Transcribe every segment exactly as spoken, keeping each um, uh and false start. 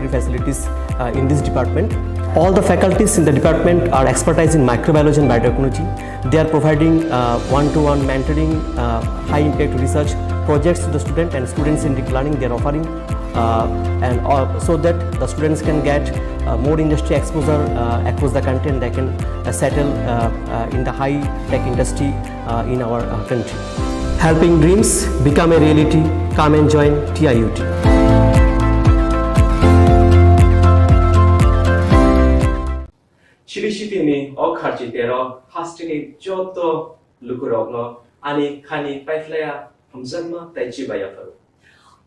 facilities uh, in this department. All the faculties in the department are expertise in microbiology and biotechnology. They are providing uh, one-to-one mentoring, uh, high-impact research projects to the student and students-centric learning they are offering, uh, and uh, so that the students can get uh, more industry exposure uh, across the country, and they can uh, settle uh, uh, in the high-tech industry uh, in our uh, country. Helping dreams become a reality. Come and join T I U T. Chini sitini o kharchi tero hasteni joto lukurokno ani khani paiphlaya hamjakma tei chibai yapharo.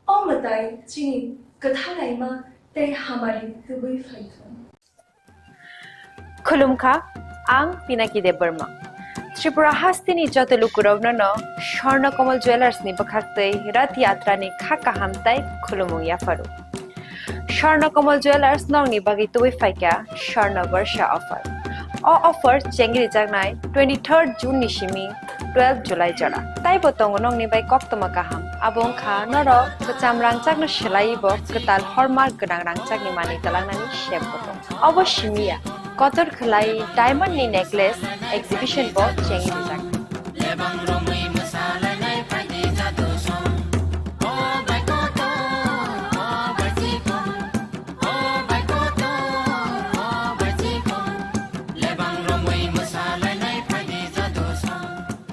O mwtai chini kwthalaima tei hamari tubui phaikha. Khulumkha, ang Pinaki Debbarma. Tripura hasteni joto lukurokno no Swarna Kamal Jewellers ni bwkhaktwi Rath Yatra ni kha kaham tai khulumung yapharo. Swarna Kamal Jewellers nokni bagwi tubui phaikha Swarna Barsha offer. O offer chengri jaknai twenty-third June ni simi twelve July jora. Taibo tongo nokni bai koktwma kaham. Abo wngkha norok kwcham rangchakno swlaiwi bo kwtal hallmark gwnang rangchakni manwi twlangnani sep bo tongo. Obo simi ya, kotor khwlai diamond ni necklace exhibition bo chengwi rijak.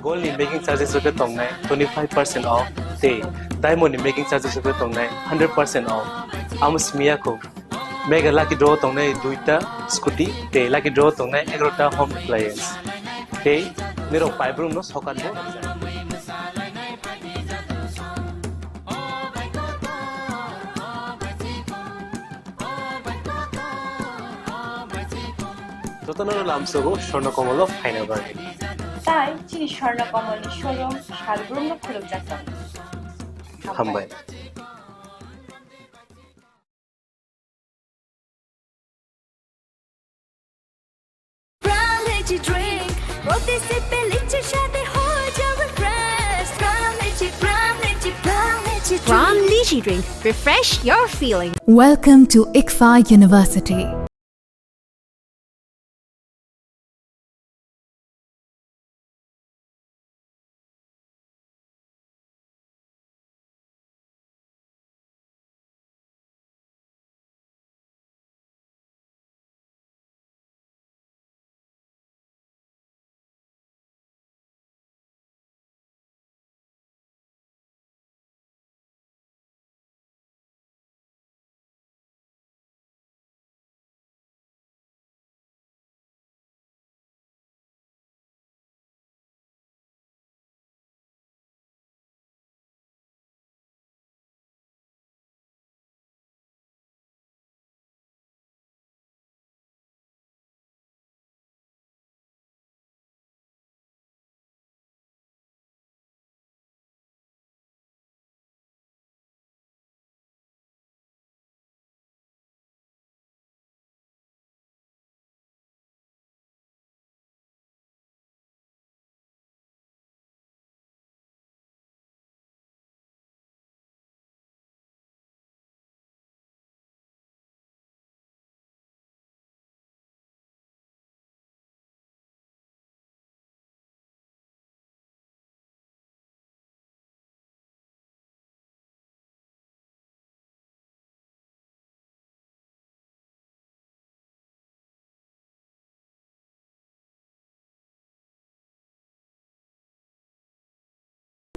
Gold ni making charges rok khe tongnai twenty five percent off tei diamond ni making charges rok khe tongnai hundred percent off. Amo simi ya kho. Mega lucky draw tongnai duita scooty tei lucky draw tongnai egarota home appliance. Tei nirok paibrum no sokat bo. Jotono lamsogo Swarna Kamal o phaina bagwi. Tai chini Swarna Kamal ni showroom salbrum no khulumjak tongo. Hambai. Prime Lychee Drink, প্রতি সিপে লিচি স্বাদে হয়ে যাবে fresh। Prime Lychee, Prime Lychee, Prime Lychee Drink। Prime Lychee Drink, refresh your feeling। Welcome to ICFAI University।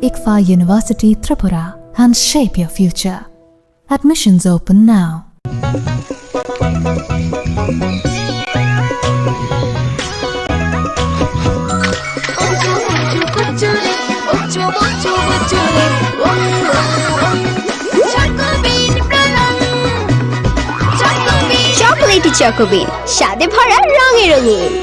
ICFAI University Tripura, and shape your future. Admissions open now. Chocolatey Choco Bean, স্বাদে ভরা রঙে রঙিন।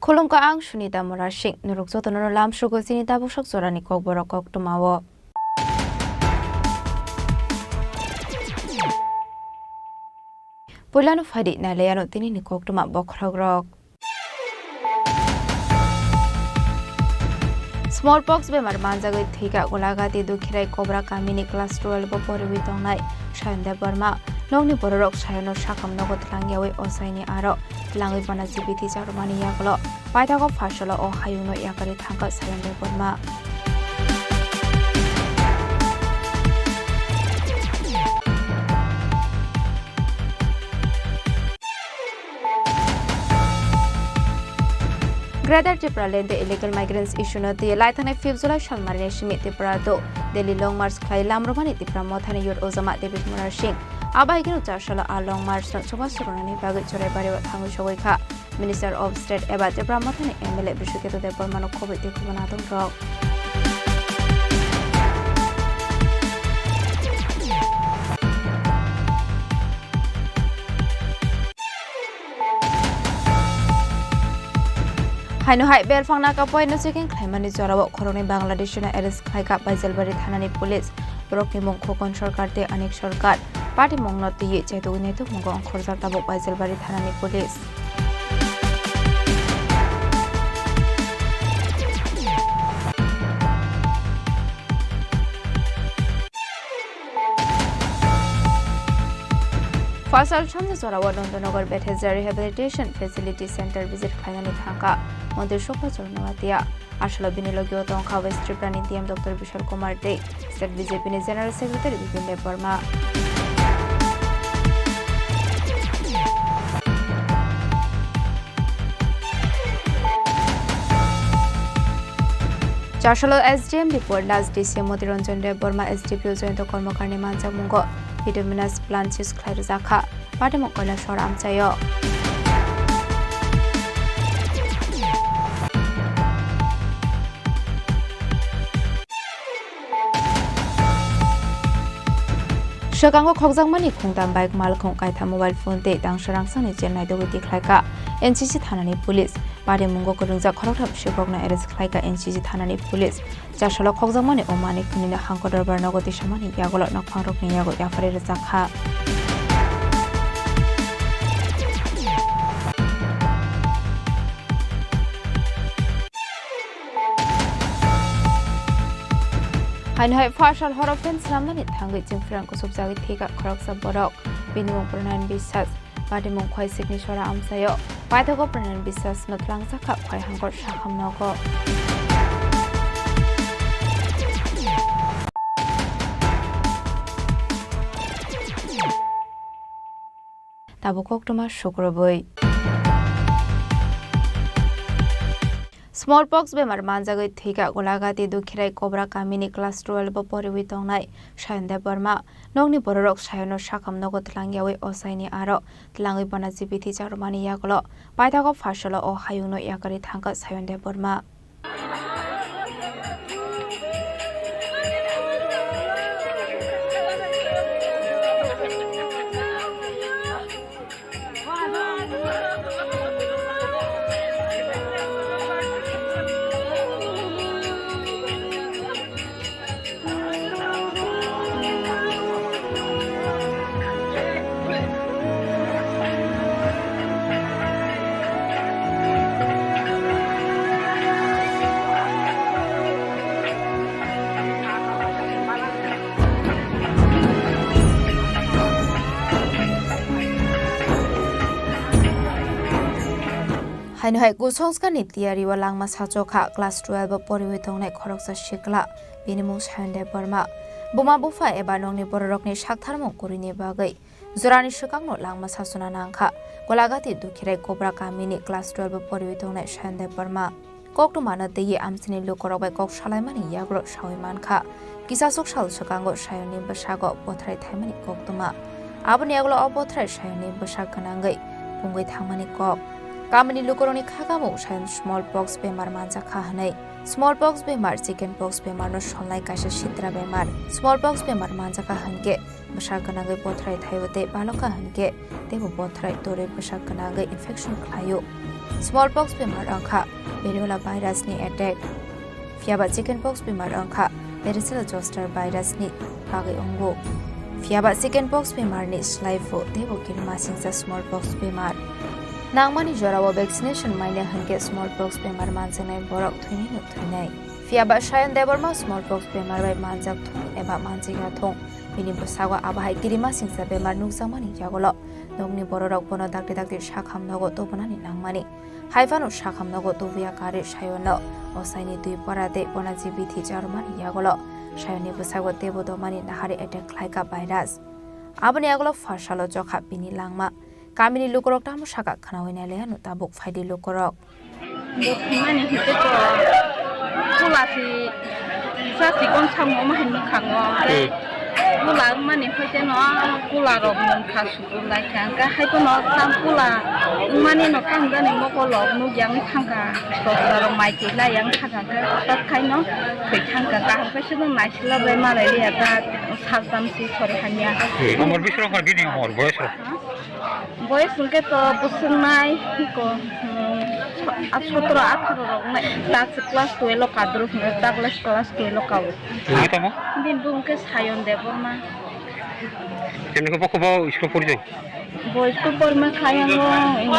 Khulumkha, ang Sunita Murasing. Norok jotono lamsugo chini tabuksak jorani kokborok koktwmao. Puilano phaidi nailaiano tinini koktwma bokhorokrok. Smallpox bemar manjagwi thwikha Golagati Dukhirai Kobra kamini class twelve o poriwi tongnai Sayon Debbarma. Nokni bororok Sayono sakham nogo twlangyawi ochaini aro twlangwi bono jibiti charwmani yagulo paithago pharsalo o hayungno yakarwi thangkha Sayon Debbarma. Greater Tipraland tei illegal migrants issue no twi lai thangnai fifth July salmarini simi Tripura do Delhi long march khlai lamrwmani Tipra Mothani youth ojama David Murasing. Abo hai kheno chasalo a long march no chubachu rwnani bagwi Churaibari o thangwi sogwi kha. Minister of State eba Tipra Mothani M L A Biswaketu Debbarma no khobwi tei khobana adongrok. Haino hai belphang naka poino checking khlaimani jorao khoroknwi Bangladeshi no arrest khlaikha Baijalbari thanani police. Borokni mung Khokon Sarkar tei Anik Sarkar. Patimungno twiwi chaitugwi naitukmungo ongkhorjak tabuk Baijalbari thanani police. Phasal samni jorao Nandanagar Bethesda Rehabilitation Facility Center visit khlainani thangkha Montri Sokha Chorno Atia. Aswkno bini logio tongkha West Tripura ni D M Doctor Bishal Kumar tei State B J P ni General Secretary Bipin Debbarma. Chasalo S D M Dipur Nas D C Moti Ranjan Debbarma S D P O Jayanta Karmakar ni manjakmungo Pseudomonas plantis khlai rwjakha. Patimung Kailasor amchaio. Swkango khokjakmani khungtam bike, malkhung kaitham, mobile phone tei tangsa rangsani chengnai dogwi tikhlaikha N C C thanani police. Parimungo kwrwngjak khoroktham sikhokno arrest khlaikha N C C thanani police. Chasalo khokjakmani o manwi khwnwino Hangko Dorbar nogo tisamani yagulo nokphangrokni yago yapharwi rwjakha. Haino hai phasal horo fan swnamnani thangwi chwngphrang kusubjagwi thwikha khoroksa borok. Bini mung Pronayan Biswas. Patimung Khwaisikni sora amchaio paithago Pronayan Biswas no twlangjakha Khwai Hangkor sakham nogo. Tabuk koktwma sukrubwi. Smallpox bemar manjagwi thwikha Golagati Dukhirai Kobra kamini class twelve o poriwi tongnai Sayon Debbarma. Nokni bororok Sayono sakham nogo twlangyawi ochaini aro twlangwi bono jibiti charwmani yagulo paithago phasalo o hayungno yakarwi thangkha Sayon Debbarma. Haino hai kusongskarni tiyari o langma sachokha class twelve o poriwi tongnai khoroksa sikla, bini mung Sayon Debbarma. Buma bupha eba nokni bororokni saktharmung kwrwini bagwi jorani swkangno langma sachona nangkha Golagati Dukhirai Kobra kamini class twelve o poriwi tongnai Sayon Debbarma. Koktwmano twiwi amchaini lukurok bai kok salaimani yagulo sawi mankha. Kisasok sal swkango Sayonni bwsago bothrai thaimani koktwma. Aboni yagulo o bothrai Sayonni bwsak gwnangwi pungwi thangmani kok. Kamini lukurokni khakamung Sayon smallpox bemar manjakha hwnwi Smallpox bemar, chickenpox bemar no solnai kaisa sitra bemar. Smallpox bemar manjakha hinkhe bwsa gwnangwi bothrai thaio tei balokha hinkhe teibo bothrai torwi bwsa gwnangwi infection khlaio. Smallpox bemar wngkha variola virus ni attack. Phiyaba chickenpox bemar wngkha varicella zoster virus ni bagwi wngo. Phiyaba chickenpox bemar ni slai phu teibo kirimasingcha smallpox bemar. Nangmani jorao vaccination manya hinkhe smallpox bemar manjaknai borok thwinai no thwinai. Phiyaba Sayan Debbarma smallpox bemar bai manjak thung eba manjak ya thung, bini bwsago abo hai kirimasingcha bemar nukjakmani yagulo nokni bororok bono dakti dakti sakham nogo tubunani nangmani. Hai phano sakham nogo tubuya karwi Sayanno osaini twi pora tei bonaji bithi charwmani yagulo Sayanni bwsago teibo domani nahari attack khlaikha virus. Aboni yagulo pharsalo chokha bini langma. Kamini lukurok tamo saka khnaui nailaiya no tabuk phaidi lukurok. Bo thwimani hinkhe to kula si sa sikon samo omo hai mwkhango. Tei kula wngmani hwnkhe no kula rok mungkha sukur lai kha. Hwnkhe hai phano chang kula wngmani no tamo jani mokol rok nukya wngwi thangkha. Doctor rok mai twi laiya wngkha hwnkhe hwtat khaino thwi thangkha. Kaham khe se no naisila bai malai liya ta saltam si sori hamya. Umor bisro kha bini umor boyos rok? Ha? Boyos hwnkhe to bwswk nai, iko, hmm, a sotro atharo rok nai, ta se class twelve o kadrwk hwnkhe, ta class, class twelve o kao. Nai tamo? Bini bumung khe Sayon Debbarma. Chini khe bokhe bo school pori jai? Bo school porima khlai ang o, em,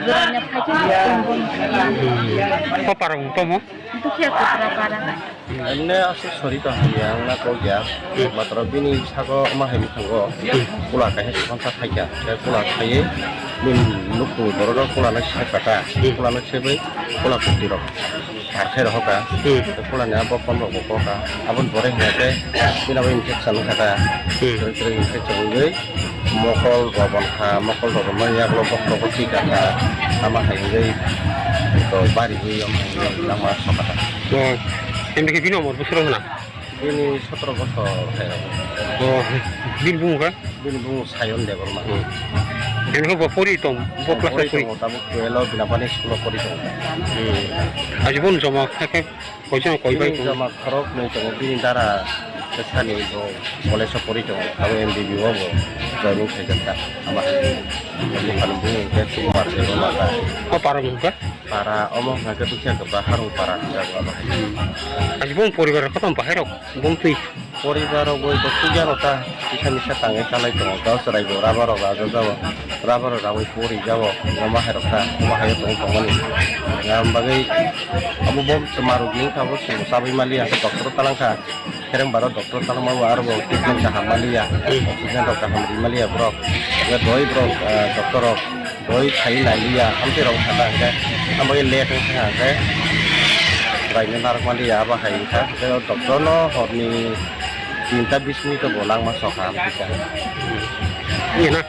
Joranya phaikhe school boni. Ko para mung tamo? Dukhiya Kotra para. Emne aswk sori tong hamya wngna kok ya. Matwrok bini saka ma hai mwkhango kula kaisa swkang sa phaikha. Tei kula khaiwi bini nukhung borok rok kula no sep kha ta. Kula no sebwi kula kwtwi rok sar khai rohor kha. Tei kula ni a bopon rok bo kok kha. Aboni pore hwnkhe bini abo infection wngkha ta. Kwrwi kwrwi infection wngwi mokol rok bonkha, mokol rok bonkha, yagulo bokol rok bo thwi kha ta. Ama hai wngwi to bari wi omo hai wngwi langma sok kha ta. Emni khe bini umor bwswk rok hwnna? Bini sotro bosor hai rok. O, bini bumung kha? Bini bumung Sayon Debbarma. Hmm. Emni khe bo pori tong, bo class pori pori? Tongo, tabuk twelve o bini apani school o pori tongo. Hmm. Aji bo joma kha khe koisa koi bai bini tongo? Joma khorok nwi tongo, bini dara khe sani bo college o pori tongo, abo M B B o bo joining khaijak kha. Ama bini bumung khe Sukumar Debbarma kha. O para bumung kha? Para omo hwnkhe bwkha kwbra Harung para hwnjago abo hai. Aji bong poribar kotom bahai rok bong twi. Poribar rok bai bo kugya no ta kisa misa tangwi chalai tongo. Tao chwrai bo rubber rok rajajago. Rubber rok rawi pori jago. Omo hai rok ta omo hai tong tongmani. Yang bagwi abo bom twma rok ni kha bo chwng chabwi mali ya doctor talangkha. Kereng baro doctor talangma bo aro bo treatment kaham maliya, oxygen rok kaham ri maliya borok. Doi borok, ah, doctor rok doi khai naliya, amtwi rok thanda hwnkhe, abo late wngkha hwnkhe, raino narwk maliya, abo hai wngkha. Tei o doctor no horni tinta bis minute bo langma sokha amtwi kha. Iya na?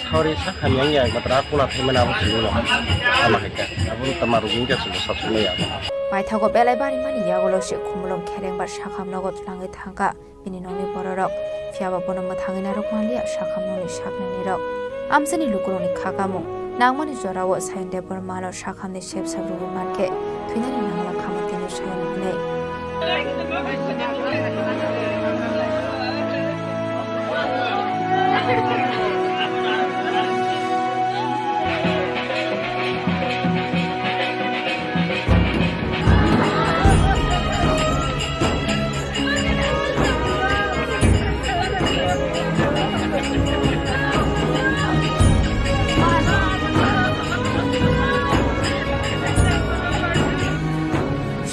Sauri sakha miyang ya, matra kula thaimani abo simi no. Ama hai kha. Abo tama rugin kha simi sab simi ya. Paithago belai bari mani yagulo se khumulwng khereng bar sakham nogo twlangwi thangkha bini nokni bororok. Phiyaba bono mwthangwi narwk manliya sakham nokni saknainirok. Amchaini lukurokni kha kamung nangmani jorao Sayan Debbarmano sakhamni sep sap rwui mankhe thwinani nangla kha tini Sayan hwnwi.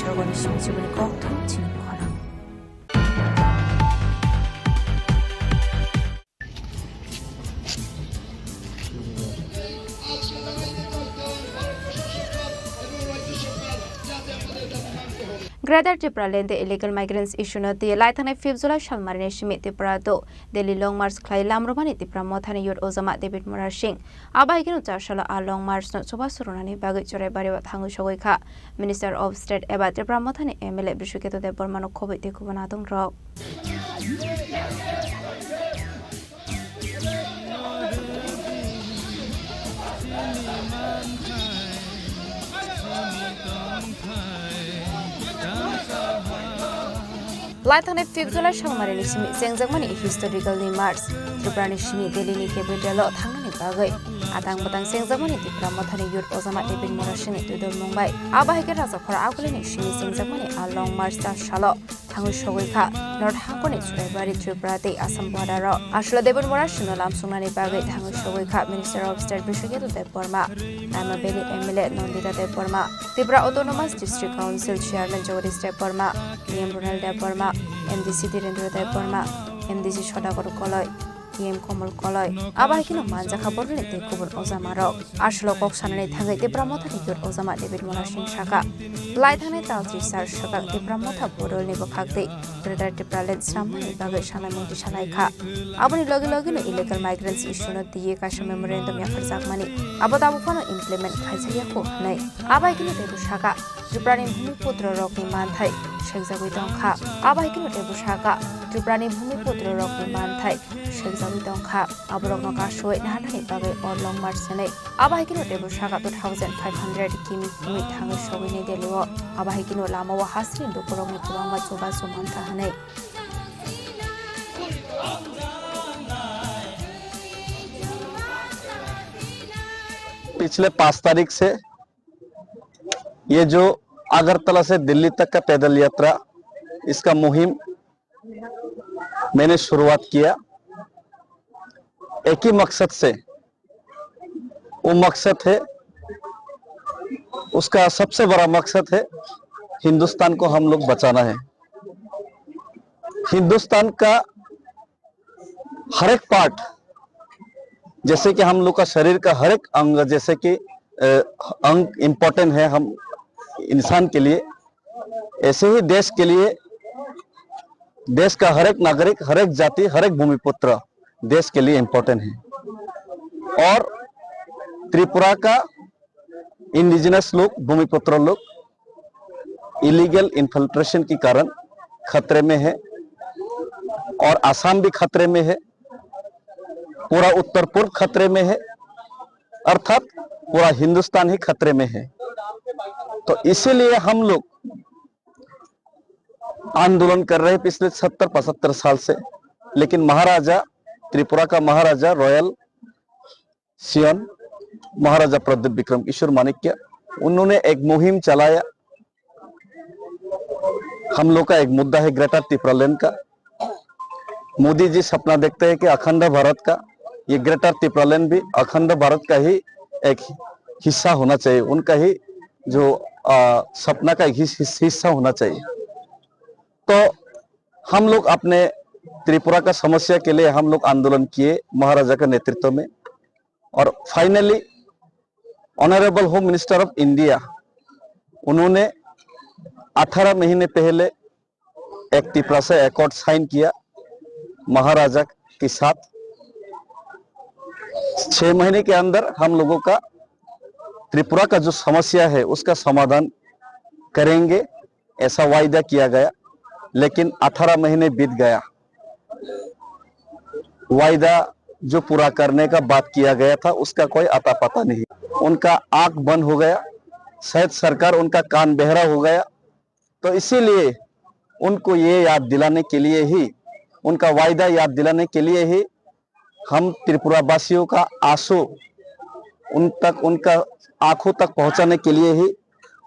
Sagani simi simi kok thum chini khorang. Greater Tipraland tei illegal migrants issue no twi lai thangnai fifth July salmarini simi Tripura to Delhi long march khlai lamrwmani Tipra Mothani youth ojama David Murasing. Abo hai kheno chasalo a long march no chubachu rwnani bagwi Churaibari o thangwi sogwi kha. Minister of State eba Tipra Mothani M L A Brishuketu Debbarmano khobwi tei kubun adongrok. Paithangnai fifth July salmarini simi chengjakmani historical ni march, Tripura ni simi Delhi ni capital o thangnani bagwi atang batang chengjakmani Tipra Mothani youth ojama David Mora Singh ni twidulmung bai. Abo hai khe Rajakhor Agulini simi chengjakmani a long march ta salo thangwi sogwi kha North Hangkoni Churaibari, Tripura tei Assam border o. Aswla David Mora Singh no lamsoknani bagwi thangwi sogwi kha Minister of State Biswajit Debbarma, Nama Valley M L A Nandita Debbarma, Tripura Autonomous District Council Chairman Jagadish Debbarma, D M Ronald Debbarma, M D C Dhirendra Debbarma, M D C Sodagar Koloi, D M Komol Koloi. Abo hai kheno manjakha bororni tei kubun ojamarok. Aswlo kok sanani thangwi Tipra Mothani youth ojama David Mora Singh sakha, lai thangnai tal tris sar swkang Tipra Motha bodolni bwkhak tei Greater Tipraland swnamnani bagwi sanai mungti sanai kha. Aboni logi logino illegal migrants issue no twiwi kaisa memorandum yapharjakmani abo tabuk phano implement khaijak ya kho hwnwi. Abo hai kheno teibo sakha, Tripurani bhumiputro rokni manthai segjagwi tongkha. Abo hai kheno teibo sakha, Tripurani bhumiputro rokni manthai segjagwi tongkha. Aborokno kasui naharnani bagwi o long march hwnwi. Abo hai kheno teibo sakha, two thousand five hundred kimi hwnwi thangwi sogwi New Delhi o. Abo hai kheno lama o hasini lukurokni kwbangma chubachu mankha hwnwi. पिछले पाँच तारीख से ये जो अगरतला से दिल्ली तक का पैदल यात्रा, इसका मुहिम मैंने शुरुआत किया। एक ही मकसद से, वो मकसद है, उसका सबसे बड़ा मकसद है हिंदुस्तान को हम लोग बचाना है। हिंदुस्तान का हर एक पार्ट, जैसे कि हम लोग का शरीर का हर एक अंग, जैसे कि अ, अंग इम्पोर्टेंट है हम इंसान के लिए, ऐसे ही देश के लिए, देश का हर एक नागरिक, हर एक जाति, हर एक भूमिपुत्र देश के लिए इम्पोर्टेंट है। और त्रिपुरा का इंडिजिनस लोग, भूमिपुत्र लोग इलीगल इन्फिल्ट्रेशन के कारण खतरे में है और आसाम भी खतरे में है, पूरा उत्तर पूर्व खतरे में है, अर्थात पूरा हिंदुस्तान ही खतरे में है। तो इसीलिए हम लोग आंदोलन कर रहे हैं पिछले सत्तर पचहत्तर साल से, लेकिन महाराजा, त्रिपुरा का महाराजा रॉयल सियन महाराजा प्रद्युत विक्रम किशोर माणिक्य, उन्होंने एक मुहिम चलाया। हम लोग का एक मुद्दा है ग्रेटर तिप्रालैंड का। मोदी जी सपना देखते हैं कि अखंड भारत का, ये ग्रेटर तिप्रालैंड भी अखंड भारत का ही एक हिस्सा होना चाहिए, उनका ही जो, आ, सपना का एक हिस-, हिस-, हिस्सा होना चाहिए। तो हम लोग अपने त्रिपुरा का समस्या के लिए हम लोग आंदोलन किए महाराजा के नेतृत्व में, और finally honourable home minister of India, उन्होंने अठारह महीने पहले एक तिपरासा अकॉर्ड साइन किया महाराजा के साथ। छह महीने के अंदर हम लोगों का त्रिपुरा का जो समस्या है उसका समाधान करेंगे, ऐसा वायदा किया गया, लेकिन अठारह महीने बीत गया। वायदा जो पूरा करने का बात किया गया था, उसका कोई अता पता नहीं। उनका आंख बंद हो गया, शायद सरकार उनका कान बहरा हो गया। तो इसीलिए उनको ये याद दिलाने के लिए ही, उनका वायदा याद दिलाने के लिए ही हम त्रिपुरा वासियों का आंसू उन तक, उनका आंखों तक पहुंचाने के लिए ही,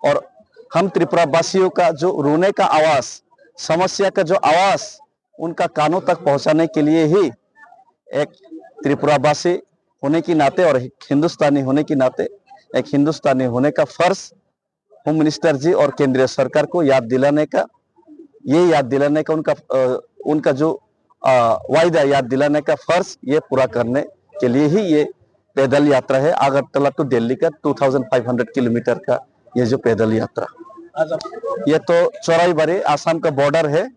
और हम त्रिपुरा वासियों का जो रोने का आवाज, समस्या का जो आवाज उनका कानों तक पहुंचाने के लिए ही एक त्रिपुरावासी होने के नाते और एक हिंदुस्तानी होने के नाते, एक हिंदुस्तानी होने का फर्ज होम मिनिस्टर जी और केंद्रीय सरकार को याद दिलाने का, ये याद दिलाने का उनका, अ, उनका जो, अ, वायदा याद दिलाने का फर्ज, ये पूरा करने के लिए ही ये पैदल यात्रा है। अगरतला टू दिल्ली का two thousand five hundred kilometre का ये जो पैदल यात्रा, ये तो चोराईबाड़ी आसाम का बॉर्डर है।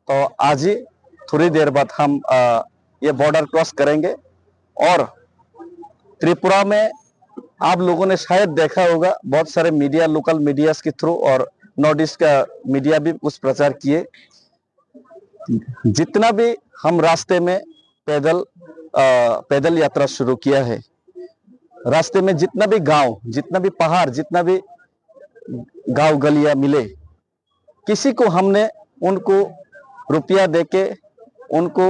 तो आज ही थोड़ी देर बाद हम, अ, ये बॉर्डर क्रॉस करेंगे और त्रिपुरा में आप लोगों ने शायद देखा होगा, बहुत सारे मीडिया, लोकल मीडियाज के थ्रू और नॉर्थ ईस्ट का मीडिया भी कुछ प्रचार किए। जितना भी हम रास्ते में पैदल, अ, पैदल यात्रा शुरू किया है, रास्ते में जितना भी गांव, जितना भी पहाड़, जितना भी गांव गलियां मिले, किसी को हमने उनको रुपया देके, उनको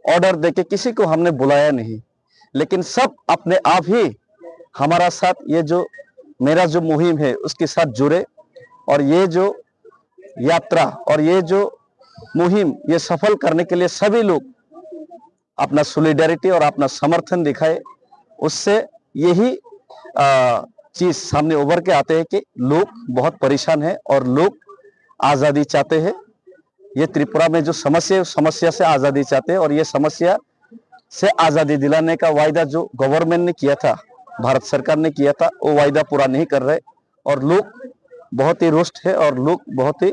ऑर्डर देके किसी को हमने बुलाया नहीं, लेकिन सब अपने आप ही हमारा साथ ये जो मेरा जो मुहिम है उसके साथ जुड़े और ये जो यात्रा और ये जो मुहिम ये सफल करने के लिए सभी लोग अपना सॉलिडारिटी और अपना समर्थन दिखाए, उससे यही, अ, चीज सामने उभर के आते हैं कि लोग बहुत परेशान हैं और लोग आज़ादी चाहते हैं। ये त्रिपुरा में जो समस्या है, उस समस्या से आज़ादी चाहते हैं और ये समस्या से आज़ादी दिलाने का वायदा जो गवर्नमेंट ने किया था, भारत सरकार ने किया था, वो वायदा पूरा नहीं कर रहे। और लोग बहुत ही रुष्ट है और लोग बहुत ही,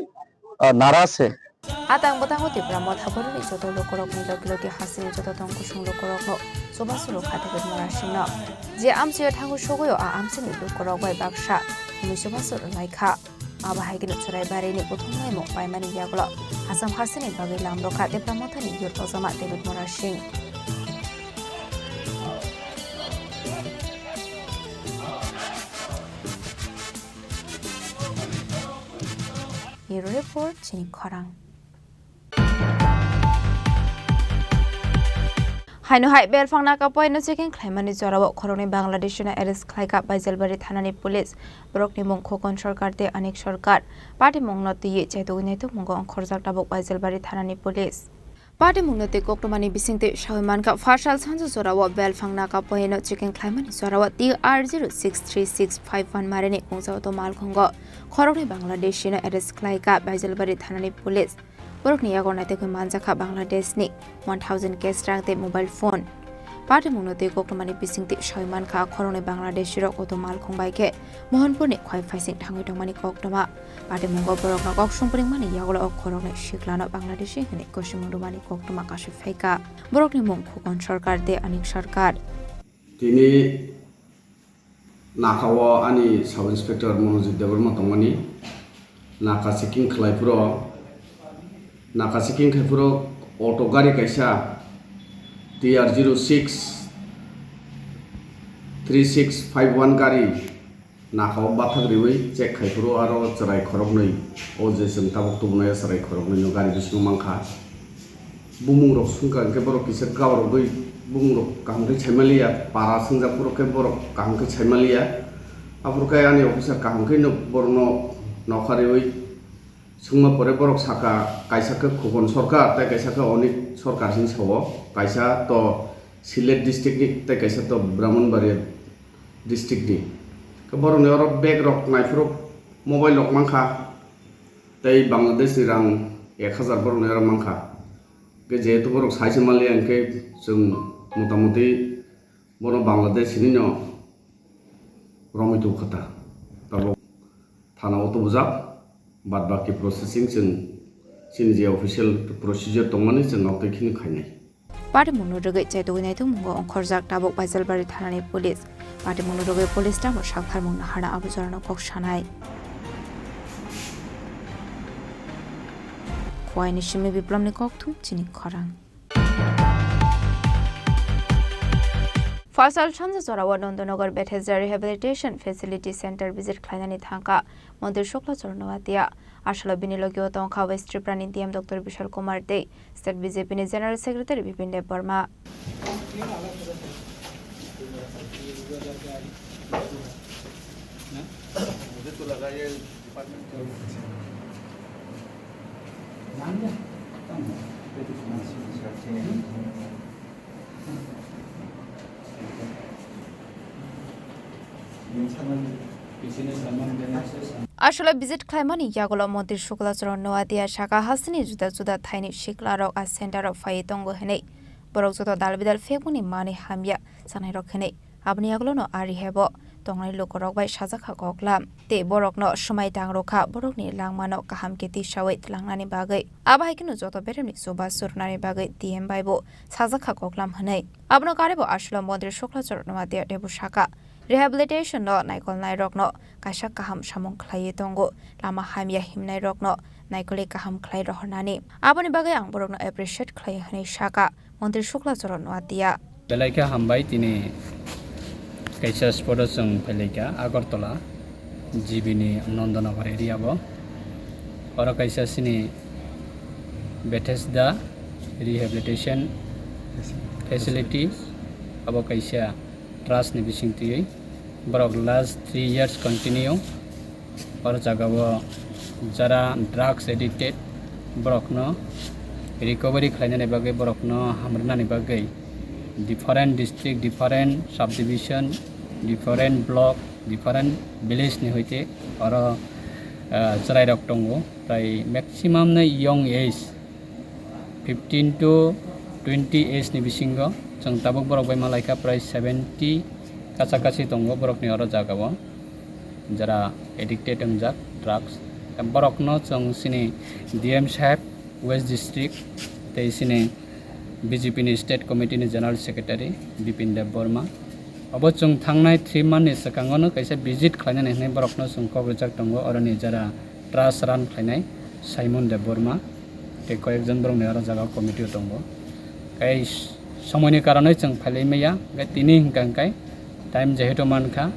अ, नाराज है। Atang bwtango Tipra Motha Boroni joto lukurokni logi logi hasini joto tong kusung lukurokno chubachu rwkha David Murasingno. Je amchaio thango sogwi o, a amchaini lukurok bai baksa hwnwi chubachu rwlaikha. Abo hai kheno Chwraibarini kuthumlaimung paimani yagulo Assam hasini bagwi lam rwkha Tipra Mothani youth ojama David Murasing. Bureau Report, chini khorang. Haino hai belphang naka poino checking khlaimani jorao khoroknwi Bangladeshino arrest khlaikha Baijalbari thanani police. Borokni mung Khokon Sarkar tei Anik Sarkar. Patimungno twiwi chaitugwi naitukmungo ongkhorjak tabuk Baijalbari thanani police. Patimungno twi koktwmani bisingtwi sawi mankha, pharsal sanjo jorao belphang naka poino checking khlaimani jorao T R zero six three six five one marini kungsa auto malkhungo khoroknwi Bangladeshino arrest khlaikha Baijalbari thanani police. Borokni yago naitukwi manjakha Bangladeshni one thousand cash rang tei mobile phone. Patimungno twi koktwmani bisingtwi sawi mankha, khoroknwi Bangladeshirok auto malkhung bai khe Mohanpurni khwai phaising thangwi tongmani koktwma. Patimungo borokno kok songpringmani yagulo o khoroknwi siklano Bangladeshi hwnwi kosimung rwmani koktwma kasui phaikha. Borokni mung Khokon Sarkar tei Anik Sarkar. Tini nakao ani Sub Inspector Monojit Debbarma tongmani. Naka checking khlai phuru, naka checking khai phuru auto gari kaisa T R zero six three six five one gari nakao bathak riwi check khai phuru aro chwrai khoroknwi, o je chwng tabuk tubunai o chwrai khoroknwino gari bisingo mankha. Bumung rok swngkha hwnkhe borok kisa gaurogwi bumung rok kaham khe saimaliya, para swngjak phuru khe borok kaham khe saimaliya. Aphuru khe ani officer kaham khe no borokno nokha riwi swngma pore borok sakha, kaisa khe Khokon Sarkar tei kaisa khe Anik Sarkar hinwi sao, kaisa to Sylhet district ni tei kaisa to Brahmanbaria district ni. Khe borokni oro bag rok naiphuru mobile rok mankha tei Bangladesh ni rang ek hazar borokni oro mankha. Khe jehetu borok sai se manliya, hwnkhe chwng motamuti bono Bangladesh hinwi no romwi tongkha ta. Tabuk thana o tubujak, bad baki processing chwng chini je official procedure tongmani chwng nok twi kheno khainai. Patimungno rwgwi chaitugwi naitukmungo ongkhorjak tabuk Baijalbari thanani police. Patimungno rwgwi police tamo saktharmung naharna abo jorano kok sanai. Khowai ni simi Biplomni kokthum chini khorang. Pharsal sanja jorao Nandanagar Bethesda Rehabilitation Facility Center visit khlainani thangkha Montri Shukla Charan Noatia. Asalo bini logio tongkha West Tripura ni D M Doctor Bishal Kumar tei State B J P ni General Secretary Bipin Debbarma. Asalo visit khlaimani yagulo Montri Shukla Charan Noatia saka, hasteni juda juda thaini siklarok a center o phaiwi tongo hwnwi. Borok joto dal bidal phekmani manwi hamya chanairok hwnwi. Aboni yagulono a rehab o tongnai lukurok bai sajakha koklam. Tei borokno swmai tang rwkha, borokni langmano kaham khe tisawi tlangnani bagwi. Abo hai kheno joto beremni chubachu rwnani bagwi D M bai bo sajakha koklam hwnwi. Abono karwi bo asalo Montri Shukla Charan Noatia teibo saka, rehabilitation no naikolnairokno kaisa kaham samung khlaiwi tongo, lama hamya himnairokno naikolwi kaham khlai rohornani. Aboni bagwi ang borokno appreciate khlaio hwnwi saka Montri Shukla Charan Noatia. Belai khe hambai, tini kaisa spot o chwng phailaikha Agartala, G B ni Nandanagar area o. Oro kaisa chini Bethesda Rehabilitation Facility, abo kaisa trust ni bising twiwi borok last three years continue oro jagao jara drugs addicted borokno recovery khlainani bagwi, borokno hamrwnani bagwi different district, different subdivision, different block, different village ni hoite oro, ah, chwrairok tongo, tai maximum no young age, fifteen to twenty age ni bisingo chwng tabuk borok bai malaikha prai seventy kacha kachi tongo borokni oro jagao, jara addicted wngjak drugs. Borokno chwng chini D M saheb West District tei chini B J P ni State Committee ni General Secretary Bipin Deb Barma, obo chwng thangnai three month ni swkango no kaisa visit khlainani hwnwi borokno chwng kok rijak tongo, oroni jara trust run khlainai Simon Deb Barma tei koyekjon borokni oro jagao committee o tongo. Tei somoini karonwi chwng phailai maya, hwnkhe tini hwnkha hwnkhe time jehetu mankha,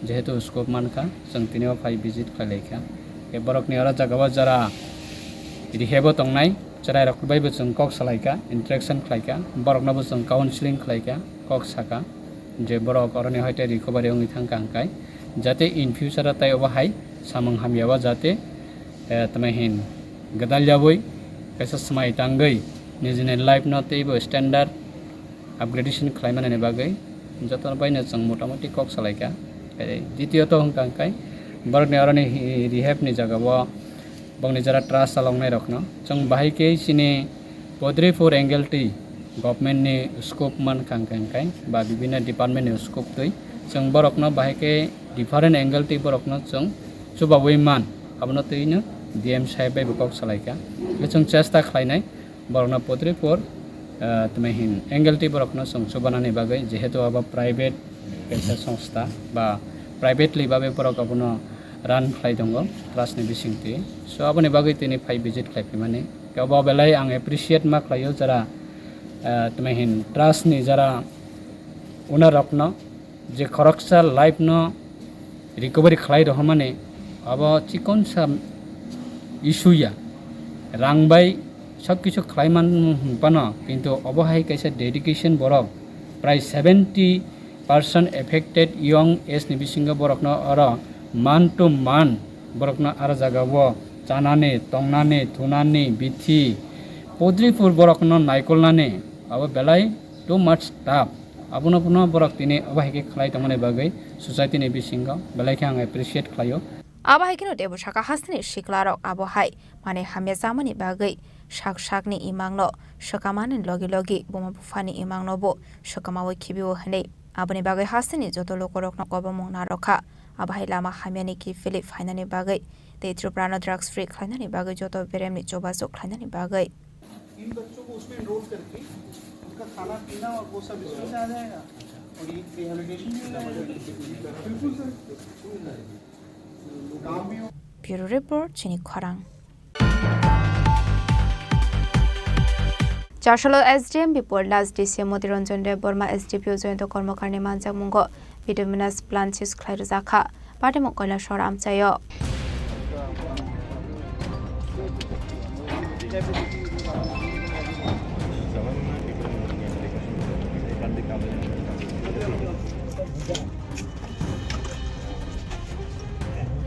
jehetu scope mankha, chwng tini o phai visit khlailaikha. Tei borokni oro jagao jara rehab o tongnai chwrairok baibo chwng kok salaikha, interaction khlaikha, boroknobo chwng counseling khlaikha, kok sakha. Je borok oroni hoite recovery wngwi thangkha hwnkhe, jate in future o tei obo hai samung hamya o jate, eh, tamo hin gwdal yaui kaisa swmai tangwi nijini life no teibo standard upgradation khlaimanani bagwi jotono baino chwng motamoti kok salaikha. Tei ditiyot hwnkha hwnkhe borokni oroni hi-, rehab ni jagao bongni jara trust chaloknairokno chwng bahai khe chini Podripur Angleti government ni scope mankha hwnkhe hwnkhe ba bibinno department ni scope twi chwng borokno bahai khe different Angleti borokno chwng chubaui man, abono twino D M saheb bai bo kok salaikha. Hwnkhe chwng chesta khlainai borokno Podripur, ah, tamo hin Angleti borokno chwng chubanani bagwi, jehetu abo private kaisa songstha ba privately babe borok abono run khlai tongo trust ni bisingtwi. So aboni bagwi tini phai visit khlai phaimani. Obo belai ang appreciate ma khlaio jara, ah, tamo hin trust ni jara owner rokno je khoroksa life no recovery khlai rohormani, abo chikonsa issue ya, rang bai sob kisu khlai man hwnphano, kintu obo hai kaisa dedication borok prai seventy percent affected young age ni bisingo borokno oro man to man borokno aro jagao chanani, tongnani, thunani, bithi, podripur borokno naikolnani abo belai too much tough. Abono phano borok tini obo hai khe khlai tongmani bagwi society ni bisingo belai khe ang appreciate khlaio. Abo hai kheno teibo saka hasteni siklarok abo hai manwi hamya chamani bagwi sak sakni imangno swkamani logi logi buma buphani imangno bo swkamaui khibio hwnwi. Aboni bagwi hasteni joto lukurokno kobomung narwkha. Abo hai lama hamyani kiphilwi phainani bagwi tei Tripura no drugs free khlainani bagwi joto beremni chubasuk khlainani bagwi. इन बच्चों को उसमें एनरोल करके उनका खाना पीना और वो सब इसमें से आ जाएगा और ये रिहेबिलिटेशन भी हो जाएगा। बिल्कुल सर, काम भी हो। Bureau Report, Chini Khorang. Charsalo S D M Bipul Das, D C M Moti Ranjan Debbarma, S D P O Jayanta Karmakarni manjakmungo bituminous plant seize khlai rwjakha. Patimung Kailasor amchaio.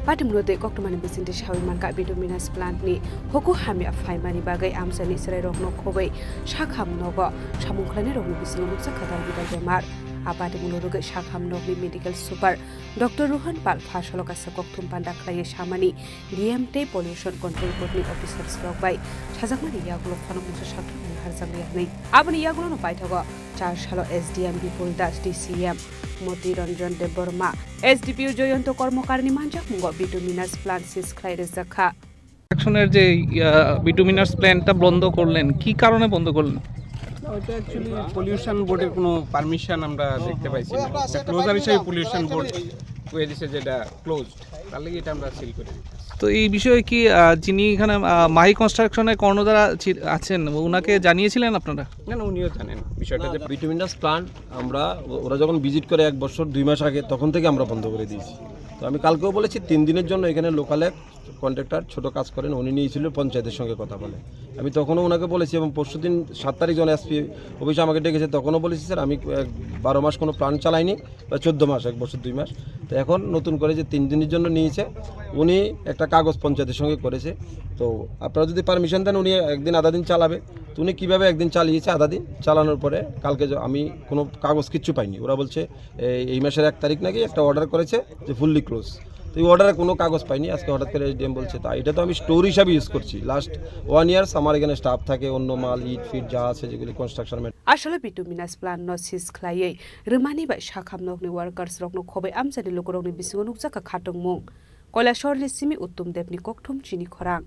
Patimungno tei koktwmani bisingtwi saui mankha, bituminous plant ni huku hamya phaimani bagwi amchaini chwrairokno khobwi sakham nogo samung khlainairokni bisingo nukjak kha dal bidal bemar. A patimungno rwgwi sakham nokni medical super Doctor Rohan Pal pha salo kaisa kokthum panda khlaiwi samani, D M tei Pollution Control Board ni officers rok bai sajakmani yagulo phano mungsa sakthang naharjakliya hwnwi. Aboni yagulono paithago Charsalo S D M Bipul Das, D C M Moti Ranjan Debbarma, S D P O Jayanta Karmakarni manjakmungo bituminous plant seize khlai rwjak kha. কনস্ট্রাকশনের যে, ইয়া, বিটুমিনাস প্ল্যান্টটা বন্ধ করলেন, কি কারণে বন্ধ করলেন? ওটা অ্যাকচুয়ালি পলিউশন বোর্ডের কোনো পারমিশন আমরা দেখতে পাইছি না। একটা ক্লোজার হিসেবে পলিউশন বোর্ড কয়ে দিছে যে এটা ক্লোজ, তার লাগি এটা আমরা সিল করে দিতেছি। তো এই বিষয়ে কি, আহ, যিনি এখানে, আহ, মাহি কনস্ট্রাকশনে কর্ণধার আছি-, আছেন, ওনাকে জানিয়েছিলেন আপনারা? না, না, উনিও জানেন বিষয়টা যে বিটুমিনাস প্লান্ট আমরা, ও-, ওরা যখন ভিজিট করে এক বছর দুই মাস আগে, তখন থেকে আমরা বন্ধ করে দিয়েছি। তো আমি কালকেও বলেছি, তিন দিনের জন্য এখানে লোকাল এক কন্ট্রাক্টর ছোট কাজ করেন, উনি নিয়েছিল পঞ্চায়েতের সঙ্গে কথা বলে। আমি তখনও ওনাকে বলেছি এবং পরশুদিন সাত তারিখ যখন এসপি অফিসে আমাকে ডেকেছে, তখনও বলেছি, "স্যার, আমি, আহ, বারো মাস কোনো প্ল্যান চালাইনি, বা চোদ্দ মাস, এক বছর দুই মাস।" তো এখন নতুন করে যে তিন দিনের জন্য নিয়েছে, উনি একটা কাগজ পঞ্চায়েতের সঙ্গে করেছে। তো আপনারা যদি পারমিশন দেন, উনি একদিন আধা দিন চালাবে। তো উনি কীভাবে একদিন চালিয়েছে আধা দিন, চালানোর পরে কালকে য-, আমি কোনো কাগজ কিচ্ছু পাইনি। ওরা বলছে, এই, এই মাসের এক তারিখ নাকি একটা অর্ডার করেছে যে ফুললি ক্লোজ। তো এই অর্ডারে কোনো কাগজ পাইনি, আজকে হঠাৎ করে এসডিএম বলছে। তা এটা তো আমি স্টোর হিসাবে ইউজ করছি। লাস্ট ওয়ান ইয়ার্স আমার এখানে স্টাফ থাকে, অন্য মাল, ইট ফিট যা আছে, যেগুলি construction. Asole bituminous plant no sis khlaiwi rwmani bai sakham nokni workers rokno khobai amchaini lukurokni bisingo nukjakha khatungmung. Koilasorni simi Uttom Debni kokthum chini khorang.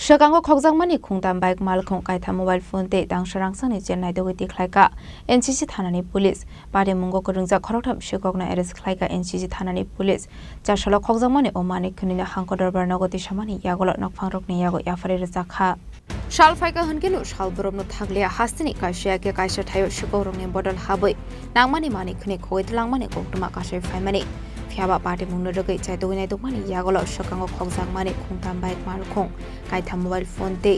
Swkango khokjakmani khungtam bike malkhung kaitham mobile phone tei tangsa rangchakni chain naitugwi tikhlaikha N C C thanani police. Patimungo kwrwngjak khoroktham sikokno arrest khlaikha N C C thanani police. Chasalo khokjakmani o manwi khwnwino hangko dorbar nogo tisamani yagulo nokphangrokni yago yapharwi rwjakha. Sal phaikha hwnkhe no sal borokno thakliya hasteni kaisa ya khe kaisa thaio sikokrokni bodol habwi nangmani manwi khwnwi khogwi twlangmani koktwma kasai phaimani. Phiyaba patimungno rwgwi chaitugwi naitukmani yagulo swkango khokjakmani khungtam bike malkhung, kaitham mobile phone tei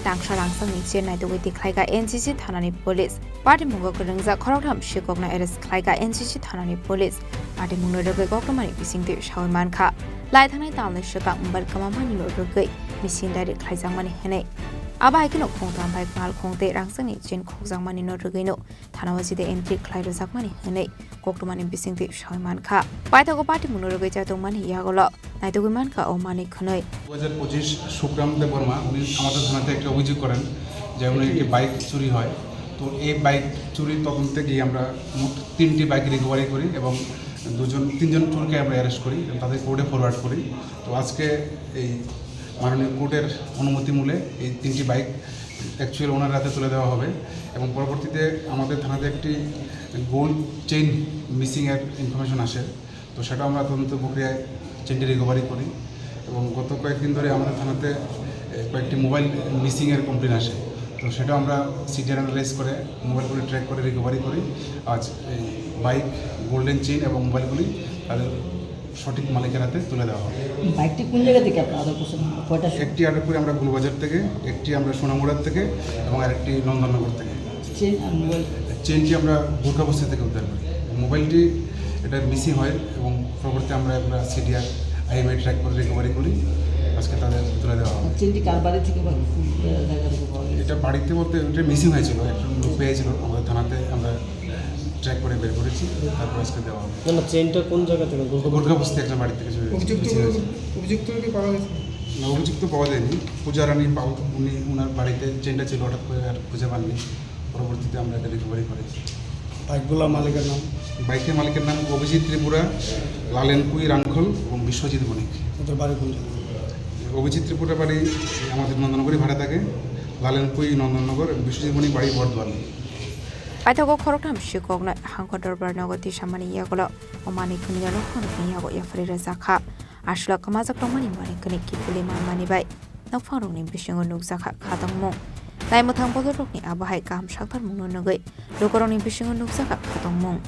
tangsa rangchakni chain naitugwi tikhlaikha N C C thanani police. Patimungo kwrwngjak khoroktham sikokno arrest khlaikha N C C thanani police. Patimungno rwgwi koktwmani bisingtwi sawi mankha. Lai thangnai talni swkang mobile kwmamanino rwgwi missing diary khlaijakmani hwnwi. Abo hai kheno khungtam bike malkhung tei rangchakni chain khokjakmanino rwgwino thanao jide entry khlai rwjakmani hwnwi koktwmani bisingtwi sawi mankha. Paithago patimungno rwgwi chaitokmani yagulo naitugwi mankha o manwi khwnwi. দু হাজার পঁচিশ সুগ্রাম দেববর্মা, উনি আমাদের থানাতে একটা অভিযোগ করেন যে উনি একটি বাইক চুরি হয়। তো এই বাইক চুরির তদন্তে গিয়ে আমরা মোট তিনটি বাইক রিকভারি করি এবং দুজন, তিনজন চোরকে আমরা অ্যারেস্ট করি এবং তাদের কোর্টে ফরওয়ার্ড করি। তো আজকে এই মাননীয় কোর্টের অনুমতি মূলে এই তিনটি বাইক অ্যাকচুয়াল ওনার হাতে তুলে দেওয়া হবে এবং পরবর্তীতে আমাদের থানাতে একটি গোল্ড চেইন মিসিংয়ের ইনফরমেশন আসে। তো সেটা আমরা তদন্ত প্রক্রিয়ায় চেইনটি রিকভারি করি এবং গত কয়েকদিন ধরে আমাদের থানাতে, এ, কয়েকটি মোবাইল মিসিংয়ের কমপ্লেন আসে। তো সেটা আমরা সিডিআর অ্যানালাইজ করে মোবাইলগুলি ট্র্যাক করে রিকভারি করি। আজ এই বাইক, গোল্ডেন চেইন এবং মোবাইলগুলি তাদের সঠিক মালিকের হাতে তুলে দেওয়া হবে। বাইকটি কোন জায়গা থেকে আপনারা আটক করছেন? কয়টা সময়? একটি আটক করি আমরা গুলবাজার থেকে, একটি আমরা সোনামুড়ার থেকে এবং আরেকটি নন্দননগর থেকে। চেইন আর মোবাইল? চেইনটি আমরা গোর্খাবস্তি থেকে উদ্ধার করি। মোবাইলটি এটা মিসিং হয় এবং পরবর্তী আমরা এগুলো সিডিআর, আইএমআই ট্র্যাক করে রিকভারি করি, আজকে তাদের তুলে দেওয়া হবে। চেইনটি কার বাড়ি থেকে বা কোন জায়গা থেকে পাওয়া গেছে? এটা বাড়িতে বলতে এটা মিসিং হয়েছিল, একজন লোক পেয়েছিল আমাদের থানাতে, আমরা ট্র্যাক করে বের করেছি, তারপর আজকে দেওয়া হবে। না, না, চেইনটা কোন জায়গা থেকে? গোর্খা- গোর্খাবস্তি একজন বাড়ি থেকে চুরি হয়েছে, অভিযুক্ত মিসিং হয়েছে। অভিযুক্ত কি পাওয়া গেছে? না, অভিযুক্ত পাওয়া যায়নি। পূজা রানী পাল, উনি, ওনার বাড়িতে চেইনটা ছিল, হঠাৎ করে আর খুঁজে পাননি। পরবর্তীতে আমরা এটা রিকভারি করেছি। বাইকগুলোর মালিকের নাম? বাইকের মালিকের নাম অভিজিৎ ত্রিপুরা, লালেন কুই রাংখল এবং বিশ্বজিৎ বণিক। ওদের বাড়ি কোন জায়গায়? অভিজিৎ ত্রিপুরা বাড়ি আমাদের নন্দনগরে ভাড়া থাকে, লালেন কুই নন্দননগর এবং বিশ্বজিৎ বণিক বাড়ি Bardhaman. Paithago khoroktham sikokno hangko dorbar nogo tisamani yagulo o manwi khwnwino nokphangrokni yago yapharwi rwjakha. Aswlao kwmajak tongmani manwi khwnwi kiphilwi manmani bai nokphangrokni bisingo nukjakha khatongmung. Naimwthang bodolrokni abo hai kaham saktarmungno nugwi lukurokni bisingo nukjakha khatongmung.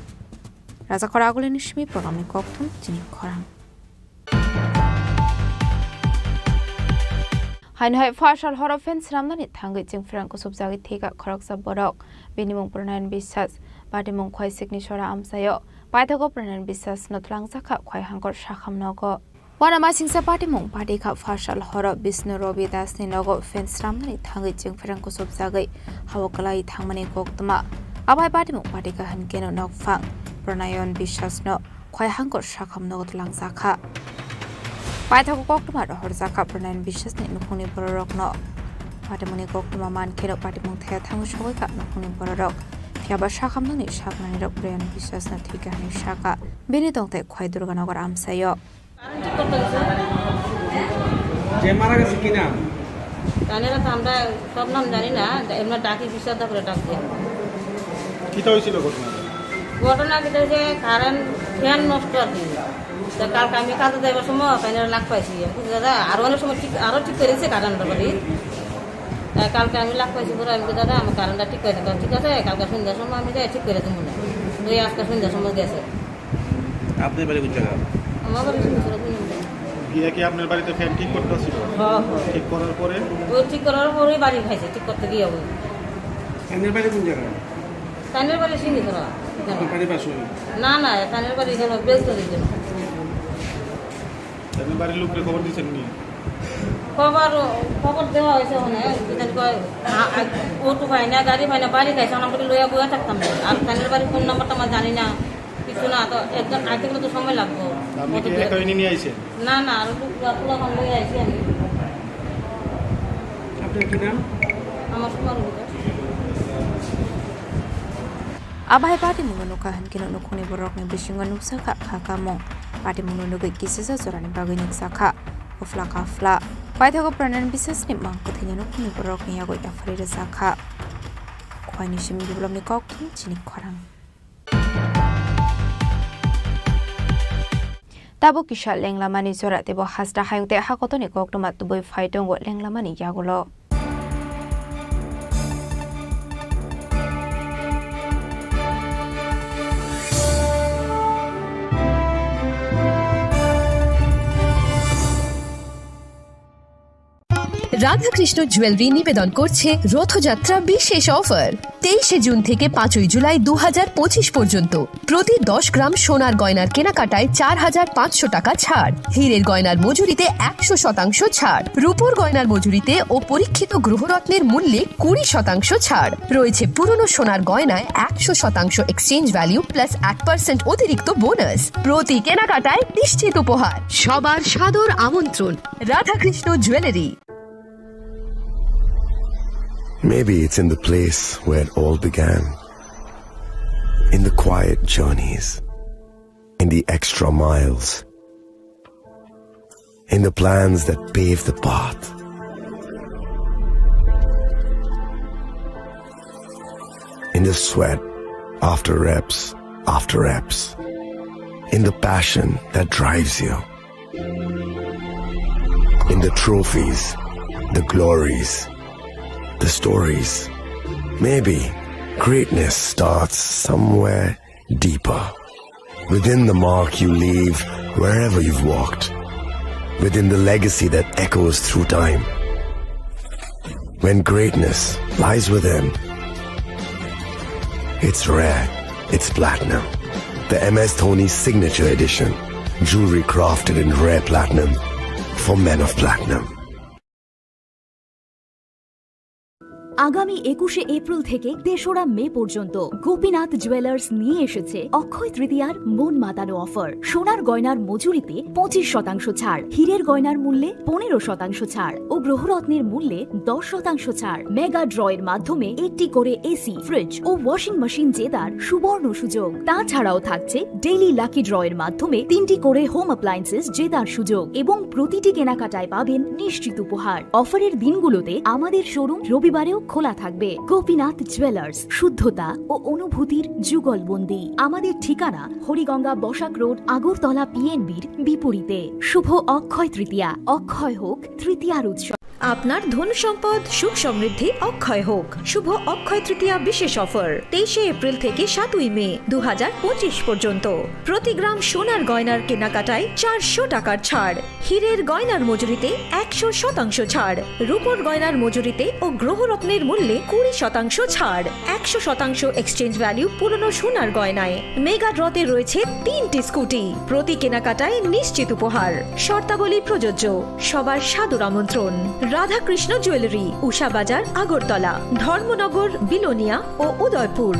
Rajakhor Agulini simi programni kokthum chini khorang. Haino hai pha sal horo phen swnamnani thangwi chwngphrang kusupjagwi thwikha khoroksa borok. Bini mung Pronayan Biswas, patimung Khwaisikni sora amchaio. Paithago Pronayan Biswasno twlangjakha Khwai hangkor sakham nogo. Uanamasingcha patimung patikha pha sal horo Bishnu Robi Dasni nogo phen swnamnani thangwi chwngphrang kusupjagwi hao kwlai thangmani koktwma. Abai patimung patikha hwnkeno nokphang Pronayan Biswasno Khwai hangkor sakham nogo twlangjakha. Paithago koktwma rohorjakha Pronayan Biswasni nukhungni bororokno. Patimungni koktwma mankheno patimung thaya thangwi sogwikha nukhungni bororok. Phiyaba sakhamnokni saknanirok Pronayan Biswasno thwikha hwnwi sakha. Bini tongthai Khwai Durganagar amchaio. যে মারা গেছে কি নাম? জানি না তো আমরা সব নাম জানি না, এমনি ডাকি বিশ্বাস করে ডাক দিই আমরা। কিতা হয়েছিল ঘটনা? ঘটনা কিতা হয়েছে, কারেন্ট ফ্যান নষ্ট আর কি। তো কালকে আমি কাজে যাইবার সময় কারেন্ট লাগ পাইছি। আমি কইছি, "দাদা, আরো অনেক সময় ঠিক, আরো ঠিক করে দিছে কারেন্ট বাড়ি।" তাই কালকে আমি লাগ পাইছি, পরে আমি কইছি, "দাদা, আমি কারেন্টটা ঠিক করে দিলাম।" "ঠিক আছে, কালকে সন্ধ্যার সময় আমি যাই ঠিক করে দেবো না।" তো এই আজকে সন্ধ্যার সময় গেছে। আপনার বাড়ি কোন জায়গা? আমার বাড়ি সিংহেশ্বর, দুই নম্বর। গিয়ে কি আপনার বাড়িতে ফ্যান ঠিক করতে ছিল? হ্যাঁ, হ্যাঁ। ঠিক করার পরে? ওই ঠিক করার পরেই বাড়ি খাইছে, ঠিক করতে গিয়ে ওই। ফ্যানের বাড়ি কোন জায়গা? ফ্যানের বাড়ি সিংহেশ্বর। আপনার বাড়ির পাশে? না, না, ফ্যানের বাড়ি এখানে বেলতলি জন্য। আপনার বাড়ির লোককে খবর দিচ্ছেন নি? খবর, খবর দেওয়া হয়েছে ওখানে, কি জানি কয়, আ, আ, অটো পাই না, গাড়ি পাই না, বাড়ি খাইছে, আমরা লইয়া বইয়া থাকতাম। আর ফ্যানের বাড়ি কোন নাম্বারটা আমরা জানি না। কিছু না, তো একজন আইতে গেলে তো সময় লাগবো। আপনি কি কত দূরে? একাই নিয়ে আইছেন? না, না, আর একটু পুরা, পুরা ভালো হয়ে আইছি আমি। আপনার কি নাম? আমার সুমন রুজা। Abai party mungno nukha hinkhe nukhungni borokni bisingo nuksa kha kha kamung. Party mungno nugwi kisisa jorani bagwi nuksa kha. Ufla kha fla. Paithago Pranay Biswasni mang kwthwini nukhungni borokni yagwi yapharwi rwsa kha. Khwaini simi biplopni kok thum chini khorang. Tabuk kisa lenglamani jora teibo hasta hayung tei hakotorni koktwma tubui phai tongo lenglamani yagulo. Radhakrishna jewellery নিবেদন করছে রথযাত্রা বিশেষ অফার। তেইশে জুন থেকে পাঁচই জুলাই দু হাজার পঁচিশ পর্যন্ত প্রতি দশ গ্রাম সোনার গয়নার কেনাকাটায় চার হাজার পাঁচশো টাকা ছাড়, হীরের গয়নার মজুরিতে একশো শতাংশ ছাড়, রূপোর গয়নার মজুরিতে ও পরীক্ষিত গ্রহরত্নের মূল্যে কুড়ি শতাংশ ছাড় রয়েছে। পুরনো সোনার গয়নায় একশো শতাংশ এক্সচেঞ্জ ভ্যালু প্লাস এক পার্সেন্ট অতিরিক্ত বোনাস। প্রতি কেনাকাটায় নিশ্চিত উপহার। সবার সাদর আমন্ত্রণ। Radhakrishna jewellery. Maybe it's in the place where it all began. In the quiet journeys, in the extra miles, in the plans that pave the path, in the sweat after reps after reps, in the passion that drives you. In the trophies, the glories, the stories. Maybe greatness starts somewhere deeper. Within the mark you leave wherever you've walked. Within the legacy that echoes through time. When greatness lies within, it's rare, it's platinum. The M S Dhoni Signature Edition, jewelry crafted in rare platinum for men of platinum. আগামী একুশে এপ্রিল থেকে তেসরা মে পর্যন্ত গোপীনাথ জুয়েলার্স নিয়ে এসেছে অক্ষয় তৃতীয়ার মন মাতানো অফার। সোনার গয়নার মজুরিতে পঁচিশ শতাংশ ছাড়, হীরের গয়নার মূল্যে পনেরো শতাংশ ছাড় ও গ্রহরত্নের মূল্যে দশ শতাংশ ছাড়। মেগা ড্র এর মাধ্যমে একটি করে এসি, ফ্রিজ ও ওয়াশিং মেশিন জেতার সুবর্ণ সুযোগ। তাছাড়াও থাকছে ডেইলি লাকি ড্র এর মাধ্যমে তিনটি করে হোম অ্যাপ্লায়েন্সেস জেতার সুযোগ এবং প্রতিটি কেনাকাটায় পাবেন নিশ্চিত উপহার। অফারের দিনগুলোতে আমাদের শোরুম রবিবারেও খোলা থাকবে। গোপীনাথ জুয়েলার্স, শুদ্ধতা ও অনুভূতির যুগলবন্দি। আমাদের ঠিকানা হরিগঙ্গা বসাক রোড, আগরতলা পিএনবির বিপরীতে। শুভ অক্ষয় তৃতীয়া, অক্ষয় হোক তৃতীয়ার উৎসব। আপনার ধন সম্পদ সুখ সমৃদ্ধি অক্ষয় হোক। শুভ অক্ষয় তৃতীয়া বিশেষ অফার, তেইশে এপ্রিল থেকে সাতই মে দু হাজার পঁচিশ পর্যন্ত। প্রতি গ্রাম সোনার গয়নার কেনাকাটায় চারশো টাকার ছাড়, হীরের গয়নার মজুরিতে একশো শতাংশ ছাড়, রূপোর গয়নার মজুরিতে ও গ্রহরত্নের মূল্যে কুড়ি শতাংশ ছাড়, একশো শতাংশ এক্সচেঞ্জ ভ্যালু পুরনো সোনার গয়নায়। মেগা ড্রতে রয়েছে তিনটি স্কুটি, প্রতি কেনাকাটায় নিশ্চিত উপহার। শর্তাবলী প্রযোজ্য। সবার সাদর আমন্ত্রণ। রাধাকৃষ্ণ জুয়েলারি, উষা বাজার, আগরতলা, ধর্মনগর, বিলোনিয়া ও Udaipur.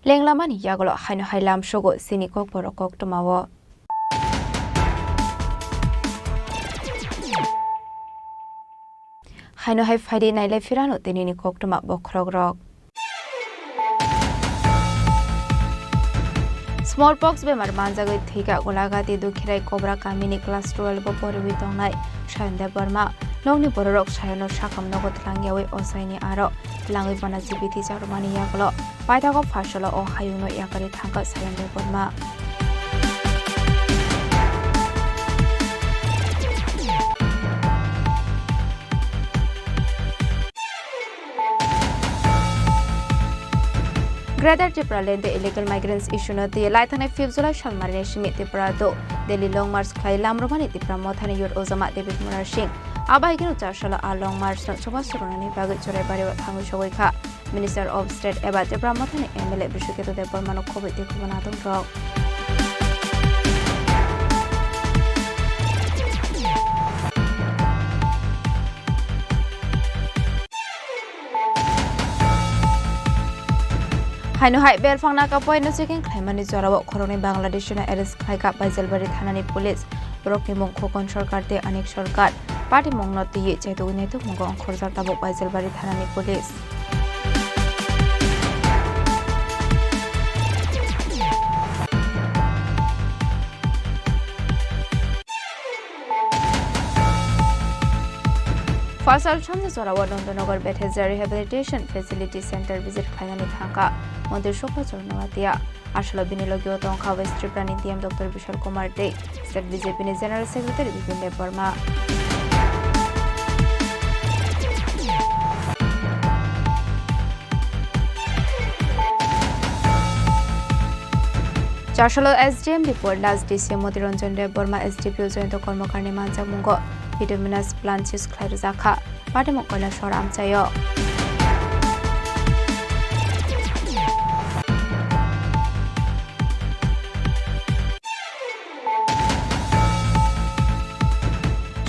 Lenglamani yagulo haino hai lamsogo chini kokborok koktwmao. Haino hai phaidi nailai phirano tinini koktwma bokhorokrok. Smallpox bemar manjagwi thwikha Golagati Dukhirai Kobra kamini class twelve o poriwi tongnai Sayon Debbarma. Nokni bororok Sayono sakham nogo twlangyawi ochaini aro twlangwi bana jibithi charwmani yagulo paithago phasalo o hayungno yakarwi thangkha Sayon Debbarma. Greater Tipraland o illegal migrants issue no twi laithangnai fifth July salmarini simi Tripura do Delhi Long March khlai lamrwmani Tipra Mothani Youth Ojama David Munar Singh. Abo hai kheno char salo a Long March no chubachu rwnani bagwi Churaibari o thangwi sogwi kha. Minister of State eba Tipra Mothani M L A Biswaketu Debbarma no khobwi tei khobana tong rok. Haino hai belphang naka poino checking khlaimani jorao khoroknwi Bangladeshi no arrest khlaikha Baijalbari thanani police. Borokni mung Khokon Sarkar tei Anik Sarkar. Patimungno twiwi chaitugwi naitukmungo ongkhorjak tabuk Baijalbari thanani police. Phasal sanja jorao Nandanagar Bethesda Rehabilitation Facility Center visit khlainani thangkha Montri Sopha Choronowatia. Aswkno bini logio tongkha West Tripura ni D M Doctor Bishal Kumar tei State B J P ni General Secretary Bipin Debbarma. Char salo S D M Dipur Das, D C Motiranjan Debbarma, S D P O Jayanta Karmakar ni manjakmungo Pseudomonas plantis khlai rwjakha. Patimung Kailasor amchaio.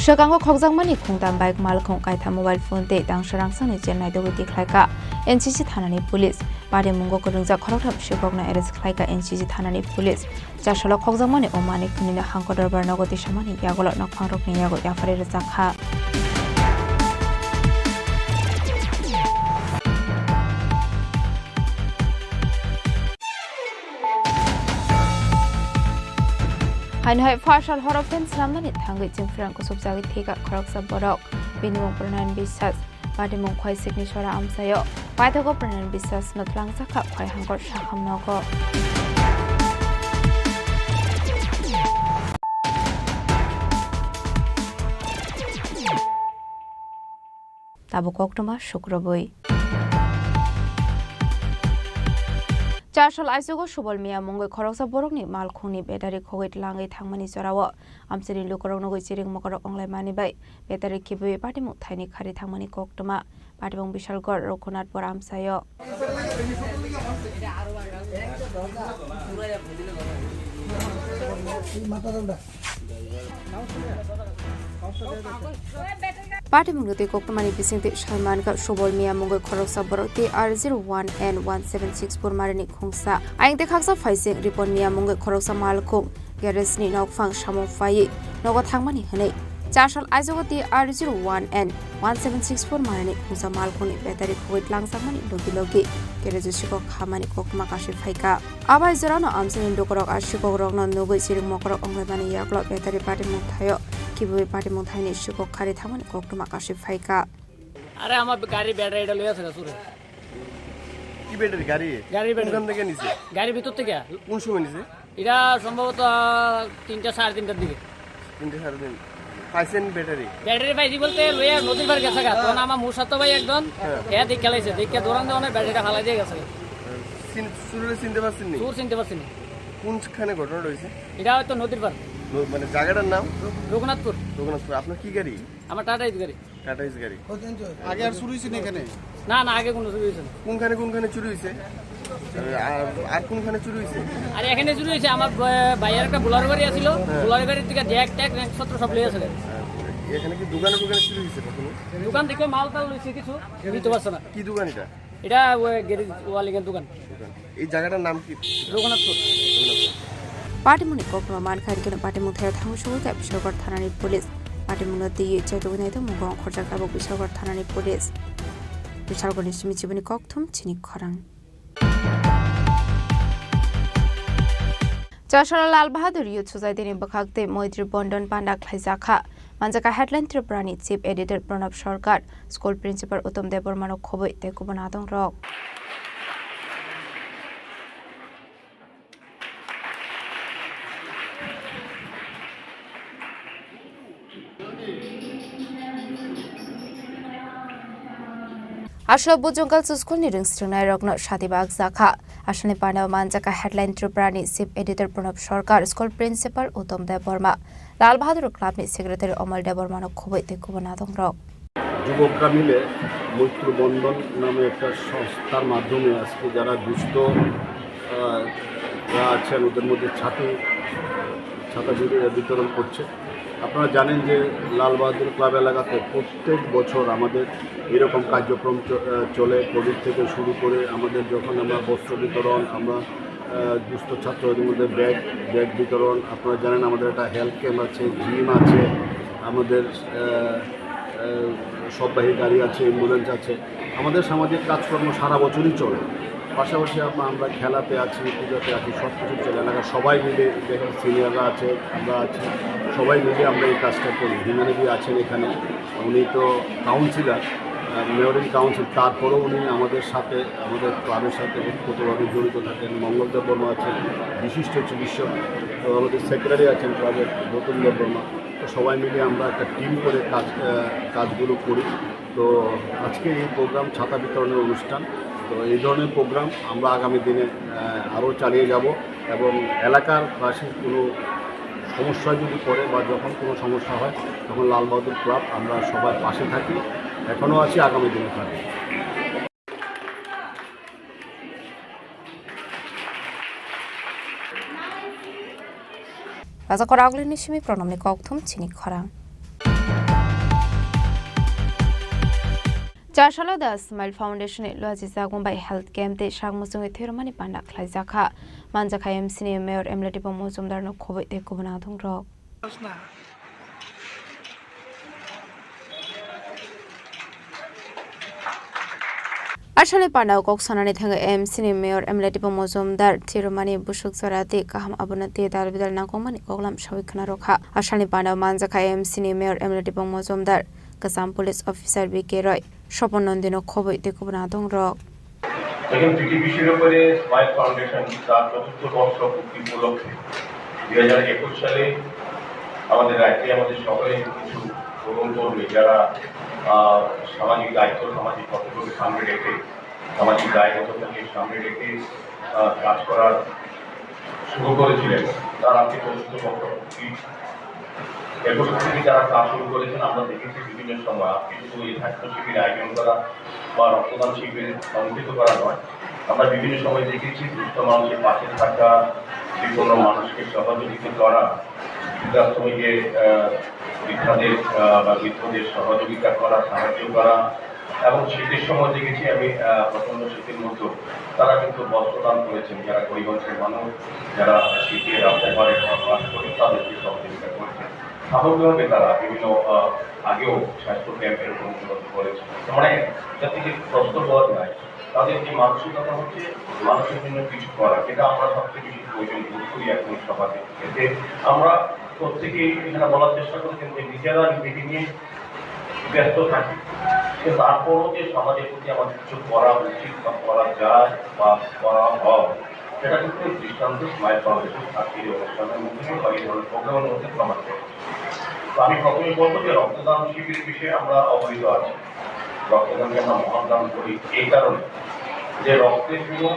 Swkango khokjakmani khungtam bike, malkhung kaitham, mobile phone tei tangsa rangsani chengnai dogwi tikhlaikha N C C thanani police. Patimungno kwrwngjak khoroktham sikokno arrest khlaikha N C C thanani police. Char salo khokjakmani o manwi khwnwino Hangko Dorbar nogo tisamani yagulo nokphangrokni yago yapharwi rwjakha. Haino hai phasal horo fan swnamnani thangwi chwngphrang kusubjagwi thwikha khoroksa borok. Bini mung Pronayan Biswas. Patimung Khwaisikni sora amchaio. Paithago Pronayan Biswas no twlangjakha Khwai Hangkor sakham nogo. Tabuk koktwma sukrubwi. Char sal aichugo Subol Miya mungwi khoroksa borokni malkhungni battery khogwi twlangwi thangmani jorao amchaini lukurok nugwi chiring mokorok wnglaimani bai battery khibiwi patimung thaini khari thangmani koktwma. Patimung Bishalgarh Raghunathpur amchaio. Patimungno tei koktwmani bisingtwi sai mankha Subol Miya mungwi khoroksa borok T R zero one N one seven six four marini khungsa. Ayang tei khaksa phaising Ripon Miya mungwi khoroksa malkhung garage ni nokphang samung phaiwi nogo thangmani hwnwi. Char sal aichugo T R zero one N one seven six four marini khungsa malkhungni battery khogwi tlangjakmani logi logi garage o sikok khamani koktwma kasui phaikha. Abai jorano amchaini lukurok a sikokrokno nugwi chiring mokorok wnglaimani yagulo battery patimung thaio khibiwi patimung thaini sikok khari thangmani koktwma kasui phaikha. আরে, আমার গাড়ি ব্যাটারিটা লইয়া আছে চুরে। কি ব্যাটারি? গাড়ি? গাড়ির ব্যাটারি। কোনখান থেকে নিছে? গাড়ির ভিতর থেকে। কোন সময় নিছে? এটা সম্ভবত তিনটা, সাড়ে তিনটার দিকে। তিনটা, সাড়ে তিন। পাইছেন ব্যাটারি? ব্যাটারি পাইছি বলতে লইয়া নদীর পাড়ে গেছে গা। তখন আমার মুসাত্ত ভাই একজন, হ্যাঁ। এ দেখে লাইছে, দেখে দৌড়ান দিয়ে অনেক ব্যাটারিটা ফালাই দিয়ে গেছে। চিন-, চুররে চিনতে পারছেন নি? চুর চিনতে পারছি না। কোনখানে ঘটনাটা হয়েছে? এটা হয়তো নদীর পাড়। ন-, মানে জায়গাটার নাম? রঘুনাথপুর। রঘুনাথপুর। আপনার কি গাড়ি? আমার টাটা ইস গাড়ি। টাটা ইস গাড়ি। আগে আর চুরি হয়েছে না এখানে? না, না, আগে কোনো চুরি হয়েছে না। কোনখানে কোনখানে চুরি হয়েছে? আর, আর কোনখানে চুরি হয়েছে? আর এখানে চুরি হয়েছে, আমার ব-, ভাইয়ের একটা বোলারো গাড়ি আছিল, হ্যাঁ। বোলারো গাড়ির থেকে ডেক ট্যাক র্যাংক সত্র সব লইয়া চলে। আর এখানে কি দোকানে দোকানে চুরি হয়েছে কখনো? দোকান থেকে মাল টাল লইছে কিছু, নিতে পারছে না। কি দোকান এটা? এটা ওই গ্যারেজ ওয়ালিংয়ের দোকান। দোকান। এই জায়গাটার নাম কি? Raghunathpur. Patimungni koktwma mankha, hwnkhe no patimung thaio thangwi sogwi kha Bishalgarh thanani police. Patimungno twiwi chaitugwi naitugmung khorjak tabuk Bishalgarh thanani police. Bishalgarhni simi chibini kokthum chini khorang. Chasala Lal Bahadur Youth Society ni bwkhak tei Moitri Bondon panda khlaijakha. Manjakha headline Tripura ni Chief Editor Pranab Sarkar, School Principal Uttam Debbarma no khobwi tei kubun adong rok. Aswk Bujung Girls School ni rwngsrwngnairokno sati bakjakha. Aswkni pandao manjakha headline Tripura ni Chief Editor Pranab Sarkar, School Principal Uttam Debbarma, Lal Bahadur Club ni Secretary Omal Debbarma no khobwi tei kubun adong rok. যুবকরা মিলে মৈত্র বন্ধন নামে একটা সংস্থার মাধ্যমে আজকে যারা দুস্থ, আহ, যারা আছেন ওদের মধ্যে ছাতি, ছাতা বিতরণ করছে। আপনারা জানেন যে লাল বাহাদুর ক্লাব এলাকাতে প্রত্যেক বছর আমাদের এরকম কার্যক্রম চ-, আহ, চলে। কোভিড থেকে শুরু করে আমাদের যখন আমরা বস্ত্র বিতরণ, আমরা, আহ, দুস্থ ছাত্রদের মধ্যে ব্যাগ, ব্যাগ বিতরণ, আপনারা জানেন আমাদের একটা হেলথ ক্যাম্প আছে, জিম আছে, আমাদের, আহ, আহ, সববাহী গাড়ি আছে, অ্যাম্বুলেন্স আছে। আমাদের সামাজিক কাজকর্ম সারা বছরই চলে। পাশাপাশি আম-, আমরা খেলাতে আছি, পূজাতে আছি, সব কিছু চলে। এলাকার সবাই মিলে, দেখেন, সিনিয়ররা আছে, আমরা আছি, সবাই মিলে আমরা এই কাজটা করি। হিমানি দি আছেন এখানে, উনি তো কাউন্সিলর, আহ, মেয়র ইন কাউন্সিল, তারপরেও উনি আমাদের সাথে, আমাদের ক্লাবের সাথে ওতপ্রোতভাবে জড়িত থাকেন। মঙ্গল দেব বর্মা আছেন, বিশিষ্ট চিকিৎসক, তো আমাদের সেক্রেটারি আছেন ক্লাবের, গৌতম দেব বর্মা। তো সবাই মিলে আমরা একটা টিম করে কাজ, আহ, কাজগুলো করি। তো আজকে এই প্রোগ্রাম ছাতা বিতরণের অনুষ্ঠান। তো এই ধরনের প্রোগ্রাম আমরা আগামী দিনে, আহ, আরও চালিয়ে যাব এবং এলাকার বাসীর কোনো সমস্যা যদি পড়ে বা যখন কোনো সমস্যা হয়, তখন লাল বাহাদুর ক্লাব আমরা সবার পাশে থাকি, এখনও আছি, আগামী দিনে থাকবো। Raja Koraklini simi pronomni kokthum chini khorang. Chasalo The Smile Foundation ni luaji jagung bai health camp tei sak muchungwi thwirwmani panda khlaijakha. Manjakha M C ni Mayor M L A Dipang Mojumdar no khobwi tei kubun adong rok. Aswkni panda o kok sanani thangwi M C ni Mayor M L A Dipang Mojumdar thwirwmani busuk jora tei kaham abono tei dal bidal nangkukmani koklam sawi khna rwkha. Aswkni panda o manjakha M C ni Mayor M L A Dipang Mojumdar, kwcham police officer B K Roy, Sopon Nondino khobwi tei kubun adong rok. দেখুন, পৃথিবী শিরোপরে smile foundation তার চতুর্থ বর্ষ পূর্তি উপলক্ষে দুই হাজার একুশ সালে আমাদের রাজ্যে আমাদের সকলে কিছু তরুণ তরুণী যারা, আহ, সামাজিক দায়িত্ব, সামাজিক কর্তব্যকে সামনে রেখে, সামাজিক দায়বদ্ধতাকে সামনে রেখে, আহ, কাজ করার শুরু করেছিলেন, তার আজকে চতুর্থ বর্ষ পূর্তি। একুশ থেকে যারা কাজ শুরু করেছেন, আমরা দেখেছি বিভিন্ন সময়, আজকে শুধু এই স্বাস্থ্য শিবির আয়োজন করা বা রক্তদান শিবির সংগঠিত করা নয়, আমরা বিভিন্ন সময় দেখেছি দুস্থ মানুষের পাশে থাকা, বিপন্ন মানুষকে সহযোগিতা করা, বৃদ্ধাশ্রমে গিয়ে, আহ, বৃদ্ধাদের, আহ, বা বৃদ্ধদের সহযোগিতা করা, সাহায্য করা, এবং শীতের সময় দেখেছি আমি, আহ, প্রচণ্ড শীতের মধ্যেও তারা কিন্তু বস্ত্র দান করেছেন, যারা গরিব অংশের মানুষ, যারা শীতে রাস্তায় ঘরে বাস করেন, তাদেরকে সহযোগিতা করেছেন। সামগ্রিকভাবে তারা বিভিন্ন, আহ, আগেও স্বাস্থ্য ক্যাম্পের অনুশীলন করেছেন। তার মানে এটা থেকে স্পষ্ট বোঝা যায় তাদের যে মানসিকতা হচ্ছে মানুষের জন্য কিছু করা, এটা আমরা সবচেয়ে বেশি প্রয়োজন বোধ করি এখন সমাজে। এতে আমরা প্রত্যেকেই এখানে বলার চেষ্টা করেছেন যে নিজেরা নিজেকে নিয়ে ব্যস্ত থাকি, কিন্তু তারপরও যে সমাজের প্রতি আমাদের কিছু করা উচিত বা করা যায় বা করা হয়, সেটা কিন্তু এই দৃষ্টান্ত স্মাইল ফাউন্ডেশন আজকের এই অনুষ্ঠানের মধ্যে বা এই ধরনের প্রোগ্রামের মধ্যে প্রমাণ করে। তো আমি প্রথমে বলবো যে রক্তদান শিবিরের বিষয়ে আমরা অবহিত আছি, রক্তদানকে আমরা মহাদান করি এই কারণে যে রক্তের কোনো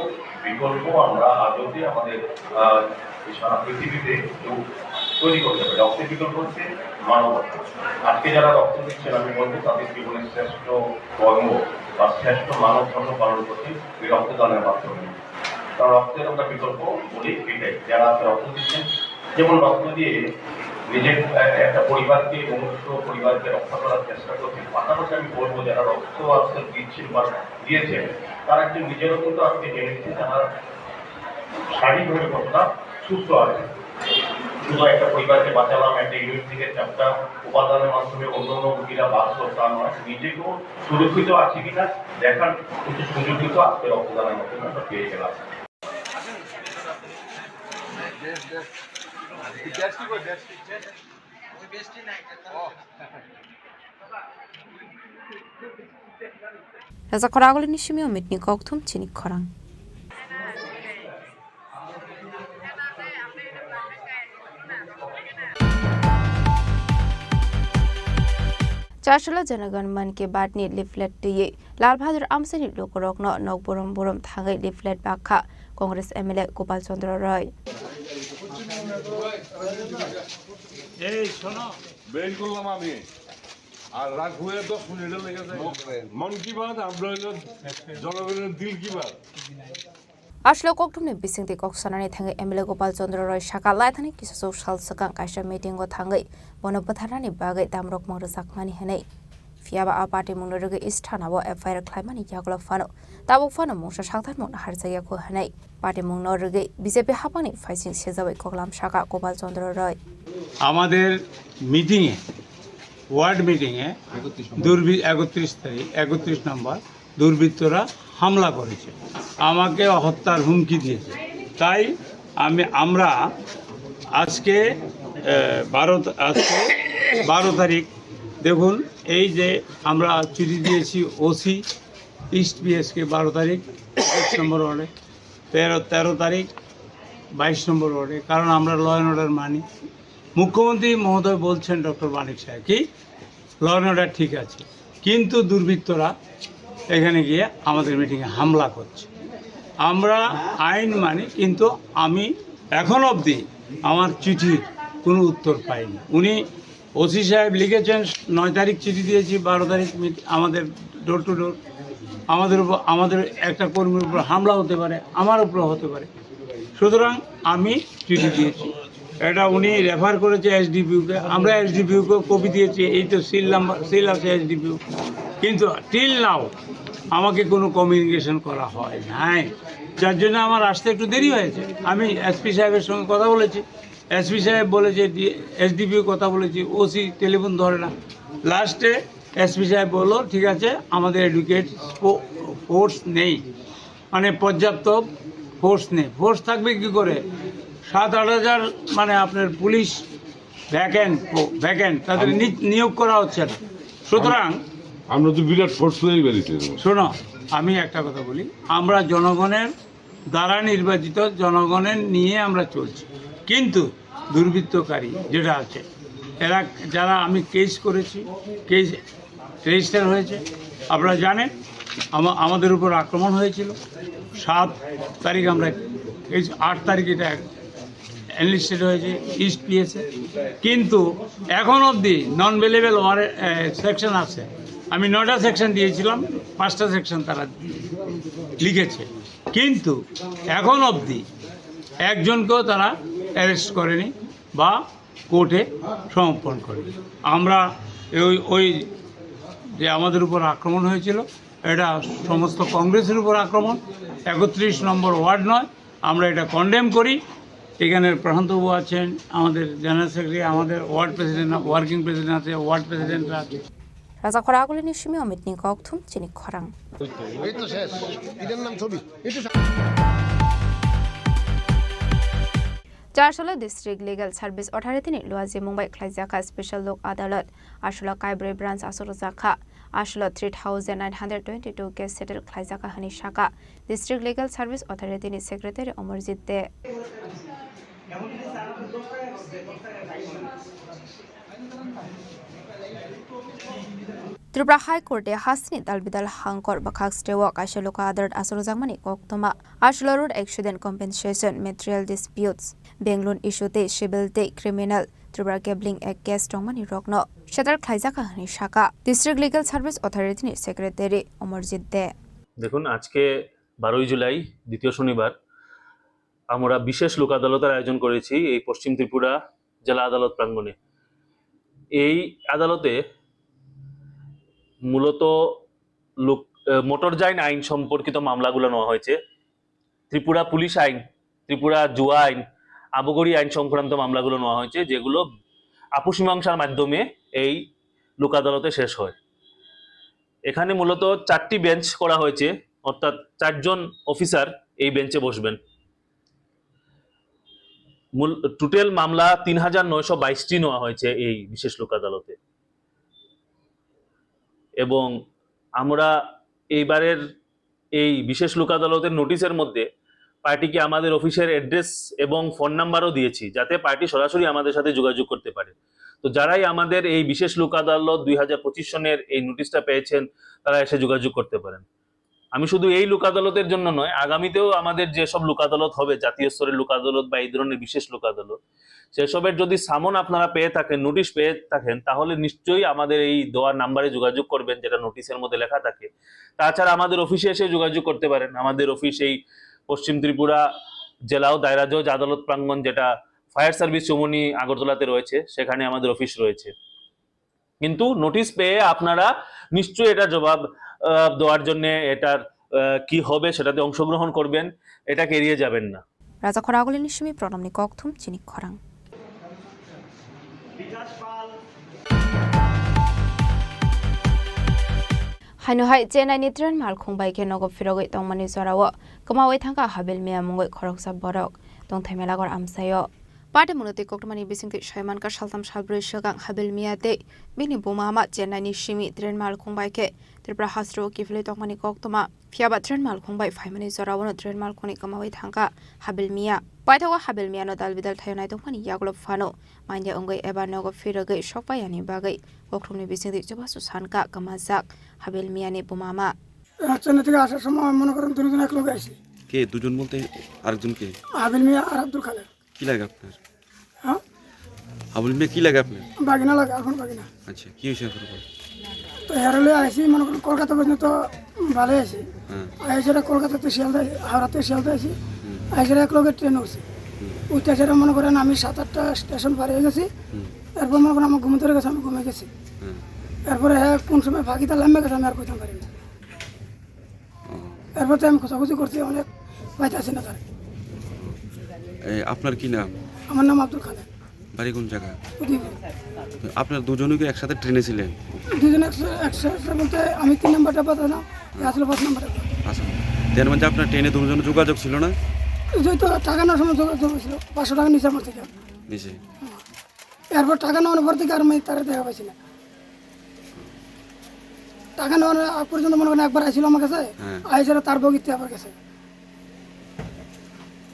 বিকল্প আমরা আদতে আমাদের, আহ, এই সারা পৃথিবীতে কেউ তৈরি করতে পারে। রক্তের বিকল্প হচ্ছে মানবতা। আজকে যারা রক্ত দিচ্ছেন, আমি বলবো তাদের জীবনের শ্রেষ্ঠ কর্ম বা শ্রেষ্ঠ মানব ধর্ম পালন করছেন এই রক্তদানের মাধ্যমে। কারণ রক্তের আমরা বিকল্প বলি এটাই, যারা আজকে রক্ত দিচ্ছেন, যেমন রক্ত দিয়ে নিজের এ-, একটা পরিবারকে, মনুষ্য পরিবারকে রক্ষা করার চেষ্টা করছেন, পাশাপাশি আমি বলবো যারা রক্ত আজকে দিচ্ছেন বা দিয়েছেন, তারা কিন্তু নিজেরও কিন্তু আজকে জেনেছেন তারা শারীরিকভাবে কতটা সুস্থ আছে। শুধু একটা পরিবারকে বাঁচালাম, একটা ইউনিট থেকে চারটা উপাদানের মাধ্যমে অন্য অন্য রোগীরা বাঁচলো তা নয়, নিজেকেও সুরক্ষিত আছে কিনা দেখার কিছু সুযোগ কিন্তু আজকে রক্তদানের মাধ্যমে আমরা পেয়ে গেলাম। Rasa khoraguli ni simi omit ni kok thum chini khorang. Chasula Janagan Man Ki Baat ni leaflet twiwi Lal Bahadur Amsani lukurokno nok burum burum thangwi leaflet bakha Congress M L A Gopal Chandra Roy. এই শোনো। বের করলাম আমি। আর রাগ হয়ে দশ মিনিটের লেগে যায়। মন কি বাত, আমরা হইলো জনগণের দিল কি Baat. Aswk kokthumni bisingtwi kok sanani thangwi M L A Gopal Chandra Roy saka laithani kisasuk sal swkang kaisa meeting o thangwi bono bwtharnani bagwi damrokmung rwjakmani hwnwi. Phiyaba a patimungno rwgwi sthanao F I R khlaimani yagulo phano tabuk phano mungsa sakthar mungno harjakya kho hwnwi patimungno rwgwi B J P haphangni phaising sejawi koklam saka Gopal Chandra Roy. আমাদের মিটিংয়ে, ওয়ার্ড মিটিংয়ে দুর্বৃ একত্রিশ তারিখ, একত্রিশ নম্বর দুর্বৃত্তরা হামলা করেছে, আমাকে হত্যার হুমকি দিয়েছে। তাই আমি, আমরা আজকে, আহ, বারো তা-, আজকে বারো তারিখ, দেখুন, এই যে আমরা চিঠি দিয়েছি ওসি ইস্ট পিএসকে বারো তারিখ, একুশ নম্বর ওয়ার্ডে, তেরো, তেরো তারিখ, বাইশ নম্বর ওয়ার্ডে, কারণ আমরা ল অ্যান্ড অর্ডার মানি। মুখ্যমন্ত্রী মহোদয় বলছেন, ডক্টর মানিক সাহা, কি ল অ্যান্ড অর্ডার ঠিক আছে, কিন্তু দুর্বৃত্তরা এখানে গিয়ে আমাদের মিটিংয়ে হামলা করছে। আমরা আইন মানি, কিন্তু আমি এখন অবধি আমার চিঠির কোনো উত্তর পাইনি। উনি ওসি সাহেব লিখেছেন, নয় তারিখ চিঠি দিয়েছি, বারো তারিখ মিট-, আমাদের ডোর টু ডোর, আমাদের উপর, আমাদের একটা কর্মীর উপর হামলা হতে পারে, আমার উপর হতে পারে। সুতরাং আমি চিঠি দিয়েছি, এটা উনি রেফার করেছে এসডিপিওকে, আমরা এসডিপিওকে কপি দিয়েছি, এই তো সিল নাম্বার, সিল আছে এসডিপিও, কিন্তু টিল নাও আমাকে কোনো কমিউনিকেশন করা হয় নাই, যার জন্য আমার আসতে একটু দেরি হয়েছে। আমি এসপি সাহেবের সঙ্গে কথা বলেছি, এসপি সাহেব বলেছে, এসডিপিও কথা বলেছি, ওসি টেলিফোন ধরে না। লাস্টে এসপি সাহেব বললো, ঠিক আছে, আমাদের অ্যাডভোকেট ফোর্স নেই, মানে পর্যাপ্ত ফোর্স নেই। ফোর্স থাকবে কি করে? সাত আট হাজার, মানে আপনার পুলিশ ভ্যাকেন্ট, ভ্যাকেন্ট, তাদের নি-, নিয়োগ করা হচ্ছে না। সুতরাং আমরা তো বিরাট ফোর্স তৈরি করেছি। শোনো, আমি একটা কথা বলি, আমরা জনগণের দ্বারা নির্বাচিত, জনগণের নিয়ে আমরা চলছি, কিন্তু দুর্বৃত্তকারী যেটা আছে, এরা, যারা আমি কেস করেছি, কেস রেজিস্টার হয়েছে, আপনারা জানেন আমা-, আমাদের উপর আক্রমণ হয়েছিল। সাত তারিখ আমরা, এই আট তারিখ এটা এনলিস্টেড হয়েছে ইস্ট পিএসএ, কিন্তু এখন অবধি নন বেলেবল ওয়ার সেকশন আছে। আমি নয়টা সেকশন দিয়েছিলাম, পাঁচটা সেকশন তারা লিখেছে, কিন্তু এখন অবধি একজনকেও তারা অ্যারেস্ট করেনি বা কোর্টে সমর্পণ করেনি। আমরা ওই, ওই যে আমাদের উপর আক্রমণ হয়েছিল, এটা সমস্ত কংগ্রেসের উপর আক্রমণ। একত্রিশ নম্বর ওয়ার্ড নয়, আমরা এটা কন্ডেম করি। এখানে প্রশান্তবাবু আছেন, আমাদের জেনারেল সেক্রেটারি, আমাদের ওয়ার্ড প্রেসিডেন্ট, ওয়ার্কিং প্রেসিডেন্ট আছে, ওয়ার্ড প্রেসিডেন্ট আছে। Rasa khoraguli ni simi omit ni kok thum chini khorang. এই তো শেষ। এটার নাম ছবি। একটু সা- Chasolo District Legal Service Authority ni luajimung bai khlaijakha special lok adalat. Asolo kaibrwi branch aswk rwjakha. Asolo three thousand nine hundred twenty-two case settle khlaijakha hwnwi sakha District Legal Service Authority ni Secretary Amarjit De. Tripura High Court e hasteni dalbidal hangkor bwkhak steo kaisa luka adalat aswk rwjakmani koktwma. Asolo road accident compensation, material disputes, bank loan issue tei civil tei criminal Tripura Gambling Act case tongmani rokno settle khlaijakha hwnwi sakha District Legal Service Authority ni Secretary Amarjit De. দেখুন, আজকে বারোই জুলাই, দ্বিতীয় শনিবার, আমরা বিশেষ লোক আদালতের আয়োজন করেছি এই পশ্চিম ত্রিপুরা জেলা আদালত প্রাঙ্গণে। এই আদালতে মূলত লোক, আহ, মোটর যান আইন সম্পর্কিত মামলাগুলো নেওয়া হয়েছে। ত্রিপুরা পুলিশ আইন, ত্রিপুরা জুয়া আইন, আবগারি আইন সংক্রান্ত মামলাগুলো নেওয়া হয়েছে, যেগুলো আপস মীমাংসার মাধ্যমে এই লোক আদালতে শেষ হয়। এখানে মূলত চারটি বেঞ্চ করা হয়েছে, অর্থাৎ চারজন অফিসার এই বেঞ্চে বসবেন। মূল টোটাল মামলা তিন হাজার নয়শো বাইশটি নেওয়া হয়েছে এই বিশেষ লোক আদালতে। এবং আমরা এইবারের এই বিশেষ লোক আদালতের নোটিশের মধ্যে পার্টিকে আমাদের অফিসের অ্যাড্রেস এবং ফোন নাম্বারও দিয়েছি, যাতে পার্টি সরাসরি আমাদের সাথে যোগাযোগ করতে পারে। তো যারাই আমাদের এই বিশেষ লোক আদালত দুই হাজার পঁচিশ সনের এই নোটিশটা পেয়েছেন, তারা এসে যোগাযোগ করতে পারেন। আমি শুধু এই লোক আদালতের জন্য নয়, আগামীতেও আমাদের যেসব লোক আদালত হবে, জাতীয় স্তরের লোক আদালত বা এই ধরনের বিশেষ লোক আদালত, সেসবের যদি সামন আপনারা পেয়ে থাকেন, নোটিশ পেয়ে থাকেন, তাহলে নিশ্চয়ই আমাদের এই দেওয়া নাম্বারে যোগাযোগ করবেন, যেটা নোটিশের মধ্যে লেখা থাকে। তাছাড়া আমাদের অফিসে এসে যোগাযোগ করতে পারেন। আমাদের অফিস এই পশ্চিম ত্রিপুরা জেলা ও দায়রা জজ আদালত প্রাঙ্গণ, যেটা ফায়ার সার্ভিস চৌমুহনী আগরতলাতে রয়েছে, সেখানে আমাদের অফিস রয়েছে। কিন্তু নোটিশ পেয়ে আপনারা নিশ্চয়ই এটা জবাব, আহ, দেওয়ার জন্য, এটার, আহ, কি হবে সেটাতে অংশগ্রহণ করবেন, এটাকে এড়িয়ে যাবেন না। Raja Khoragulini simi pronomni kokthum chini khorang. Haino hai Chennai ni train malkhung bai khe nogo phirogwi tongmani jorao kwmawi thangkha Habil Miya mungwi khoroksa borok, tongthai Melagor amchaio. Party mwnwi twi koktwmani bisingtwi saimankha saltham salbrwi swkang Habil Miya tei bini buma ama Chennai ni simi train malkhung bai khe Tripura hasteo kiphilwi tongmani koktwma. Phiyaba train malkhung bai phaimani jorao no train malkhungni kwmawi thangkha Habil Miya. Paithago Habil Miyano dal bidal thaio naitokmani yagulo phano manya wngwi eba nogo phirogwi sokpaiyani bagwi koktwmni bisingtwi chubachu sankha kwmajak Habil Miyani buma ama. আহ, চেন্নাই থেকে আসার সময় মনে করেন দুজন এক লগে আইছি। কে দুজন বলতে? আরেকজন কে? হাবিল মিয়া আর আব্দুল খালেক। কি লাগে আপনার? হ্যাঁ? হাবিল মিয়া কি লাগে আপনার? বাগিনা লাগে, এখন বাগিনা। আচ্ছা, কি হয়েছে আপনার? তো হেরে লয়ে আইছি, মনে করেন কলকাতা পর্যন্ত ভালো আছি। হ্যাঁ। আইসারে কলকাতাতে শিয়ালদা, হাওড়াতে শিয়ালদা আছি। হুম। আইসারে এক লগে ট্রেন উঠছি। হুম। উঠতে সেটা মনে করেন আমি সাত আটটা স্টেশন পার হয়ে গেছি। হুম। এরপর মনে করেন আমার ঘুম ধরে গেছে, আমি ঘুমিয়ে গেছি। হুম। এরপরে হ্যাঁ কোন সময় ফাঁকিতে লাম্বা গেছে আমি আর কইতাম পারি না। ও। এরপর তো আমি খোঁজাখুঁজি করছি, অনেক পাইতাছি না তারে। এ, আপনার কি নাম? আমার নাম আব্দুল খালেক। বাড়ি কোন জায়গা? উদয়পুর। আপনার দুজনই কি একসাথে ট্রেনে ছিলেন? দুজন একসা-, একসাথে বলতে আমি তিন নম্বর ডাব্বা ছিলাম, এ আসলে পাঁচ নম্বর ডাব্বা। আচ্ছা, তার মানে আপনার ট্রেনে দুজনে যোগাযোগ ছিল না? ওই তো টাকা নেওয়ার সময় যোগাযোগ হয়েছিল, পাঁচশো টাকা নিচে আমার থেকে। নিচে। এরপর টাকা নেওয়ার পর থেকে আর আমি তারা দেখা পাইছি না। টাকা নেওয়ার আগ পর্যন্ত মনে করেন একবার আইছিল আমার কাছে, হ্যাঁ। আইসারে তার বগিতে আবার গেছে।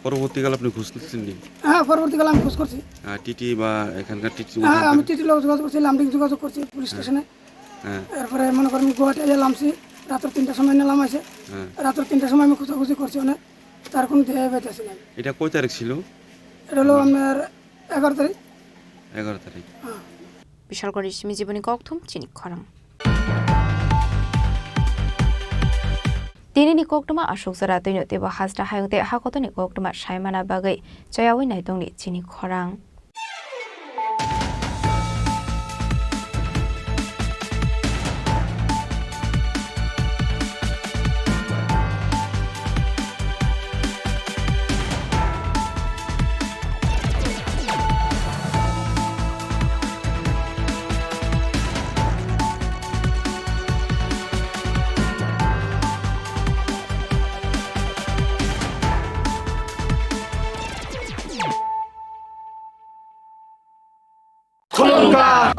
পরবর্তীকালে আপনি খোঁজ নিচ্ছেন নি? হ্যাঁ, পরবর্তীকালে আমি খোঁজ করছি। আহ, টিটি বা এখানকার টিটি হ্যাঁ, আমি টিটির লগে যোগাযোগ করছি, লামডিং যোগাযোগ করছি পুলিশ হ্যাঁ। স্টেশনে। হ্যাঁ। এরপরে মনে করেন গুয়াহাটি আইয়া লামছি, রাত্র তিনটার সময় না লামাইছে। হ্যাঁ। রাত্র তিনটার সময় আমি খোঁজাখুঁজি করছি অনেক, তার কোনো দেখা পাইতেছি না। এটা কয় তারিখ ছিল? এটা হলো আপনার এগারো তারিখ। এগারো তারিখ। হ্যাঁ। Bishalgori simi jiboni kokthum chini khorang. Tinini koktwma aswk jora twino teibo hasta hayung tei hakotoni koktwma saimana bagwi chayawi naitongni chini khorang.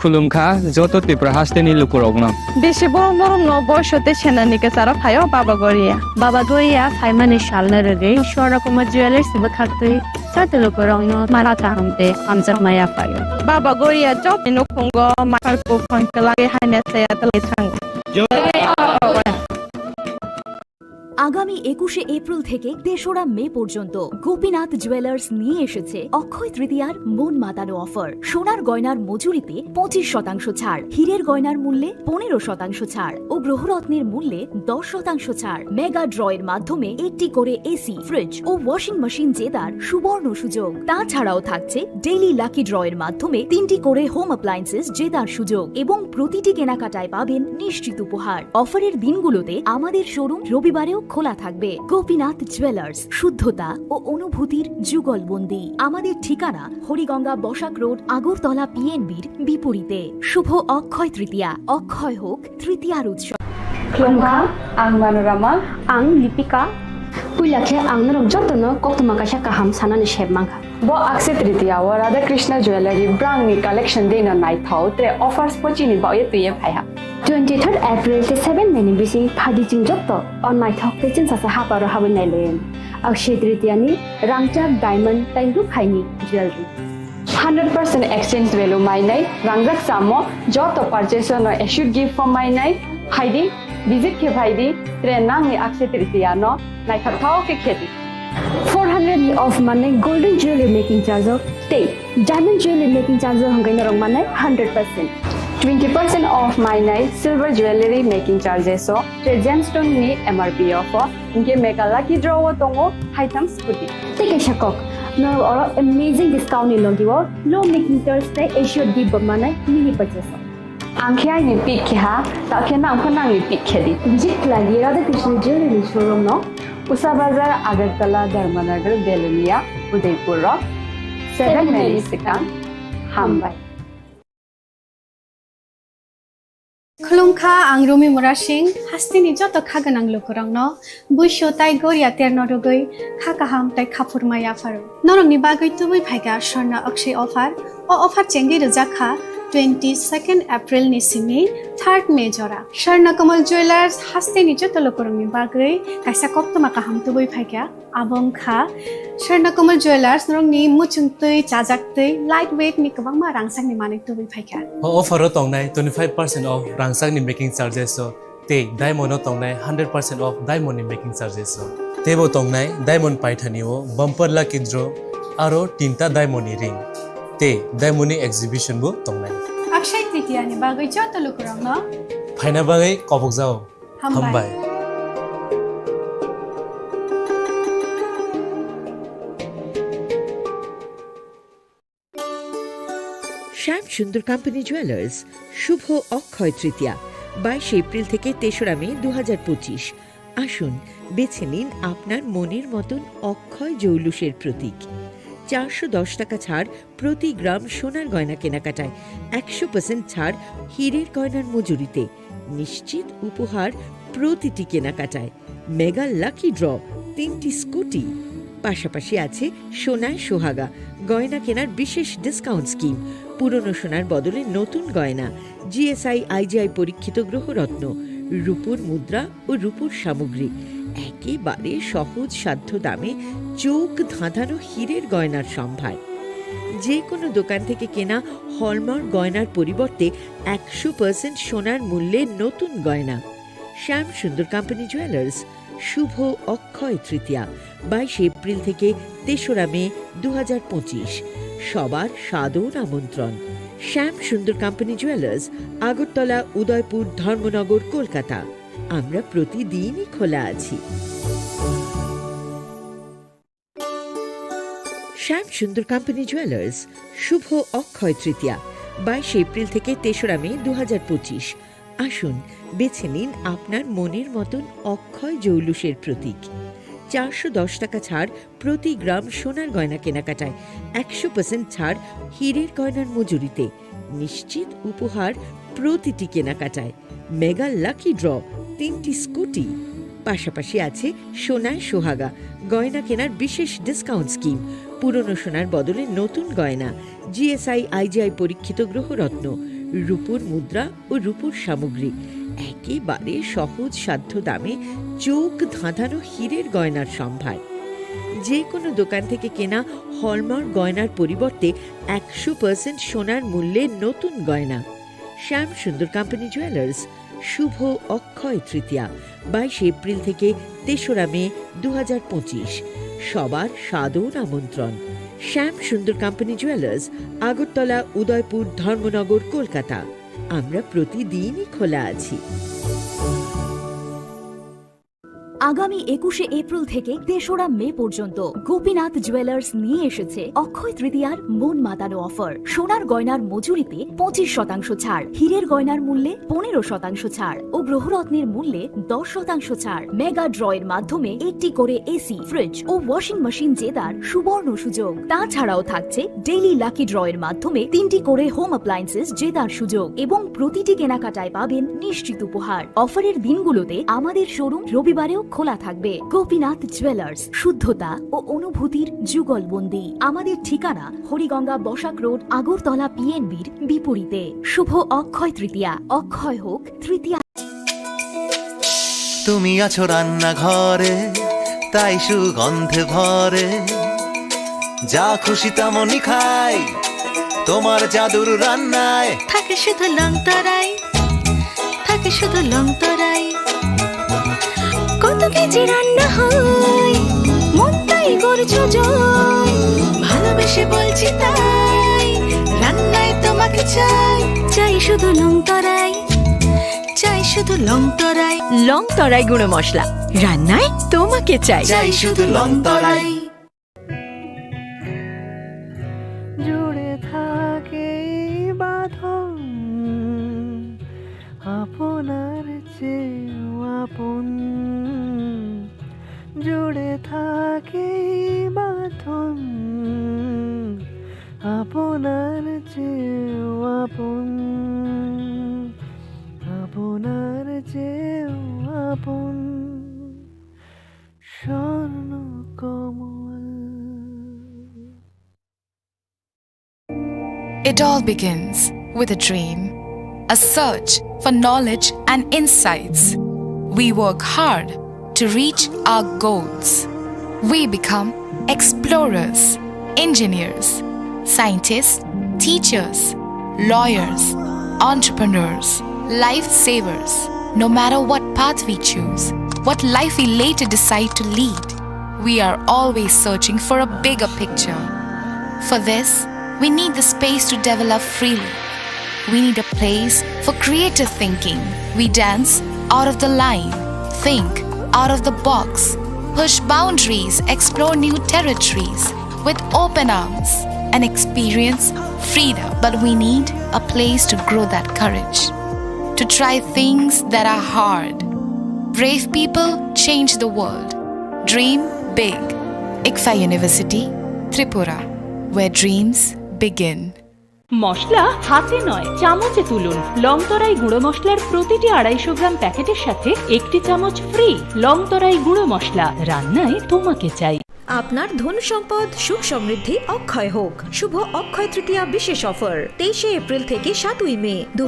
Khulumkha joto Tripura hasteni lukurokno. Bisi borok norokno boiso tei senani kwcharo phaio Baba Goria. Baba Goria phaimani salno rwgwi Swarna Kumar Jewellers bwkhaktwi joto lukurokno mala kaham tei hamjakma yaphaio. Baba Goria jotoni nukhungo makhar kuphang kwlai haino chaya twlai thango. আগামী একুশে এপ্রিল থেকে তেসরা মে পর্যন্ত গোপীনাথ জুয়েলার্স নিয়ে এসেছে অক্ষয় তৃতীয়ার মন মাতানো অফার। সোনার গয়নার মজুরিতে পঁচিশ শতাংশ ছাড়, হীরের গয়নার মূল্যে পনেরো শতাংশ ছাড় ও গ্রহরত্নের মূল্যে দশ শতাংশ ছাড়। মেগা ড্রয়ের মাধ্যমে একটি করে এসি, ফ্রিজ ও ওয়াশিং মেশিন জেতার সুবর্ণ সুযোগ। তাছাড়াও থাকছে ডেইলি লাকি ড্রয়ের মাধ্যমে তিনটি করে হোম অ্যাপ্লায়েন্সেস জেতার সুযোগ এবং প্রতিটি কেনাকাটায় পাবেন নিশ্চিত উপহার। অফারের দিনগুলোতে আমাদের শোরুম রবিবারেও খোলা থাকবে। গোপীনাথ জুয়েলার্স, শুদ্ধতা ও অনুভূতির যুগলবন্দি। আমাদের ঠিকানা হরিগঙ্গা বসাক রোড, আগরতলা পিএনবির বিপরীতে। শুভ অক্ষয় তৃতীয়া, অক্ষয় হোক তৃতীয়ার উৎসব। Khulumkha, ang Manorama. Ang Lipika. Puila khe ang norok jotono koktwma kaisa kaham sanani sep mankha. Bo Akshaya Tritiya o Radha Krishna Jewellery brangni collection deino naithok tre offers bo chini bagwi twiwi phaiha. Twenty third April tei seven May ni bising phaidi chwng joto o naithok tei chwngsacha haparo habwi nailaio. Akshaya Tritiya ni rangchak diamond tei rukhaini jewellery. Hundred percent exchange value mainai rangjak chamo joto purchase no assured gift bo mainai phaidi, visit khe phaidi, tre nangni Akshaya Tritiya no naithok thok khe khedi. Four hundred ni off manai golden jewellery making charge o tei diamond jewellery making charge o hwnkhe norok manai hundred percent. Twenty percent off mainai silver jewellery making charges o tei gemstone ni M R P off o hwnkhe mega lucky draw o tongo haitham scooty. Tei kaisa kok, norok oro amazing discount ni logi o low making charge tei assured gift bo manai mini purchase o. Ang khe aini pick khe ha, ta khe nang pho nangni pick khe di. Visit khlai di Radha Krishna Jewellery showroom no. Usa Bazar, Agartala, Dharmanagar, Belonia, Udaipur rok. Seven May ni swkang. Hambai. Khulumkha, ang Rumi Murasing, hasteni joto kha gwnang lukurokno buisu tai goria terno rwgwi kha kaham tai kha phurma yapharo. Norokni bagwi tubui phaikha Swarna Akshay offer. O offer chengwi rwjak kha twenty second April ni simi third May jora. Swarna Kamal Jewellers hasteni joto lukurokni bagwi kaisa koktwma kaham tubui phaikha. Abo wngkha Swarna Kamal Jewellers, norokni muchung twi, chajak twi, light weight ni kwbangma rangchakni manwi tubui phaikha. O offer o tongnai twenty five percent off rangchakni making charges o tei diamond o tongnai hundred percent off diamond ni making charges o. Teibo tongnai diamond paithani o bumper lucky draw aro tinta diamond ni ring tei diamond ni exhibition bo tongnai. Akshay Tritiya ni bagwi joto lukurokno phaina bagwi kobokjao. Hambai. Hambai. শ্যাম Sundar company jewellers, শুভ অক্ষয় তৃতীয়া, বাইশে এপ্রিল থেকে তেসরা মে দু হাজার পঁচিশ। আসুন, বেছে নিন আপনার মনের মতন অক্ষয় জৌলুসের প্রতীক। চারশো দশ টাকা ছাড় প্রতি গ্রাম সোনার গয়না কেনাকাটায়, একশো পার্সেন্ট ছাড় হীরের গয়নার মজুরিতে, নিশ্চিত উপহার প্রতিটি কেনাকাটায়। মেগা লাকি ড্র, তিনটি স্কুটি, পাশাপাশি আছে সোনায় সোহাগা গয়না কেনার বিশেষ ডিসকাউন্ট স্কিম। পুরনো সোনার বদলে নতুন গয়না, জিএসআই আইজিআই পরীক্ষিত গ্রহরত্ন, রূপোর মুদ্রা ও রূপোর সামগ্রী। একেবারে সহজ সাধ্য দামে চোখ ধাঁধানো হীরের গয়নার সম্ভার। যে কোনো দোকান থেকে কেনা হলমার্ক গয়নার পরিবর্তে একশো পার্সেন্ট সোনার মূল্যে নতুন গয়না। শ্যাম সুন্দর কোম্পানি জুয়েলার্স, শুভ অক্ষয় তৃতীয়া, বাইশে এপ্রিল থেকে তেসরা মে দু হাজার পঁচিশ। সবার সাদর আমন্ত্রণ। শ্যাম সুন্দর কোম্পানি জুয়েলার্স, আগরতলা, উদয়পুর, ধর্মনগর, কলকাতা। আমরা প্রতিদিনই খোলা আছি। শ্যাম সুন্দর কোম্পানি জুয়েলার্স, শুভ অক্ষয় তৃতীয়া, বাইশে এপ্রিল থেকে তেসরা মে দু হাজার পঁচিশ। আসুন, বেছে নিন আপনার মনের মতন অক্ষয় জৌলুসের প্রতীক। চারশো দশ টাকা ছাড় প্রতি গ্রাম সোনার গয়না কেনাকাটায়, একশো পার্সেন্ট ছাড় হীরের গয়নার মজুরিতে, নিশ্চিত উপহার প্রতিটি কেনাকাটায়। মেগা লাকি ড্র, তিনটি স্কুটি, পাশাপাশি আছে সোনায় সোহাগা গয়না কেনার বিশেষ ডিসকাউন্ট স্কিম। পুরনো সোনার বদলে নতুন গয়না, জিএসআই আইজিআই পরীক্ষিত গ্রহরত্ন, রূপোর মুদ্রা ও রূপোর সামগ্রী। একেবারে সহজ সাধ্য দামে চোখ ধাঁধানো হীরের গয়নার সম্ভার। যে কোনো দোকান থেকে কেনা হলমার্ক গয়নার পরিবর্তে একশো পার্সেন্ট সোনার মূল্যে নতুন গয়না। শ্যাম সুন্দর কোম্পানি জুয়েলার্স, শুভ অক্ষয় তৃতীয়া, বাইশে এপ্রিল থেকে তেসরা মে দু হাজার পঁচিশ। সবার সাদর আমন্ত্রণ। শ্যাম সুন্দর কোম্পানি জুয়েলার্স, আগরতলা, উদয়পুর, ধর্মনগর, কলকাতা। আমরা প্রতিদিনই খোলা আছি। আগামী একুশে এপ্রিল থেকে তেসরা মে পর্যন্ত গোপীনাথ জুয়েলার্স নিয়ে এসেছে অক্ষয় তৃতীয়ার মন মাতানো অফার। সোনার গয়নার মজুরিতে পঁচিশ শতাংশ ছাড়, হীরের গয়নার মূল্যে পনেরো শতাংশ ছাড় ও গ্রহরত্নের মূল্যে দশ শতাংশ ছাড়। মেগা ড্রয়ের মাধ্যমে একটি করে এসি, ফ্রিজ ও ওয়াশিং মেশিন জেতার সুবর্ণ সুযোগ। তাছাড়াও থাকছে ডেইলি লাকি ড্রয়ের মাধ্যমে তিনটি করে হোম অ্যাপ্লায়েন্সেস জেতার সুযোগ এবং প্রতিটি কেনাকাটায় পাবেন নিশ্চিত উপহার। অফারের দিনগুলোতে আমাদের শোরুম রবিবারেও খোলা থাকবে। গোপীনাথ জুয়েলার্স, শুদ্ধতা ও অনুভূতির যুগলবন্দি। আমাদের ঠিকানা হরিগঙ্গা বসাক রোড, আগরতলা পিএনবির বিপরীতে। শুভ অক্ষয় তৃতীয়া। অক্ষয় হোক তৃতীয়া। তুমি আছো রান্নাঘরে, তাই সুগন্ধে ভরে। যা খুশি তেমনই খাই তোমার জাদুর রান্নায়। থাকে শুধু লংতরাই, থাকে শুধু লংতরাই। কত কেজি রান্না হয়, মনটাই করছো জয়। ভালোবেসে বলছি তাই, রান্নায় তোমাকে চাই। চাই শুধু লংতরাই, চাই শুধু লংতরাই। লংতরাই গুঁড়ো মশলা, রান্নায় তোমাকে চাই। চাই শুধু লংতরাই। জুড়ে থাকে এই বাঁধন আপনার চেয়েও আপন। জুড়ে থাকে এই বাঁধন আপনার চেয়েও আপন, আপনার চেয়েও আপন। স্বর্ণ কমল। It all begins with a dream, a search for knowledge and insights. We work hard to reach our goals. We become explorers, engineers, scientists, teachers, lawyers, entrepreneurs, lifesavers. No matter what path we choose, what life we later decide to lead, we are always searching for a bigger picture. For this, we need the space to develop freely. We need a place for creative thinking. We dance out of the line, think out of the box, push boundaries, explore new territories with open arms, and experience freedom. But we need a place to grow that courage, to try things that are hard. Brave people change the world. Dream big. ICFAI University, Tripura, where dreams begin. মশলা হাতে নয়, চামচে তুলুন। লংতরাই গুঁড়ো মশলার প্রতিটি আড়াইশো গ্রাম প্যাকেটের সাথে একটি চামচ ফ্রি। লংতরাই গুঁড়ো মশলা, রান্নায় তোমাকে চাই। আপনার ধন সম্পদ, সুখ সমৃদ্ধি অক্ষয় হোক। শুভ অক্ষয় তৃতীয়া বিশেষ অফার, তেইশে এপ্রিল থেকে সাতই মে দু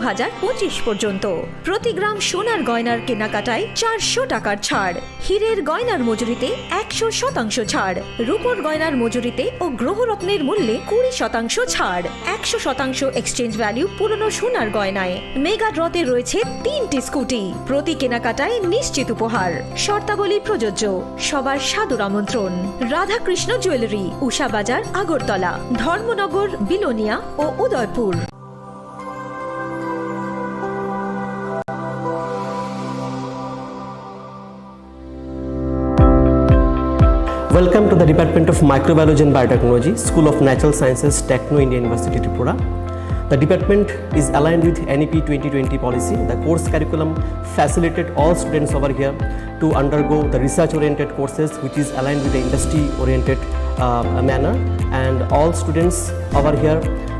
পর্যন্ত। প্রতি গ্রাম সোনার গয়নার কেনাকাটায় চারশো টাকার ছাড়, হীরের গয়নার মজুরিতে একশো শতাংশ ছাড়, রূপোর গয়নার মজুরিতে ও গ্রহরত্নের মূল্যে কুড়ি শতাংশ ছাড়, একশো শতাংশ এক্সচেঞ্জ ভ্যালু পুরনো সোনার গয়নায়। মেগা ড্রতে রয়েছে তিনটি স্কুটি, প্রতি কেনাকাটায় নিশ্চিত উপহার। শর্তাবলী প্রযোজ্য। সবার সাদর আমন্ত্রণ। রাধাকৃষ্ণ জুয়েলারি, উষা বাজার, আগরতলা, ধর্মনগর, বিলোনিয়া ও Udaipur. Welcome to the Department of Microbiology and Biotechnology, School of Natural Sciences, Techno India University, Tripura. The department is aligned with N E P twenty twenty policy. The course curriculum facilitate all students over here to undergo the research-oriented courses, which is aligned with the industry-oriented uh, manner, and all students over here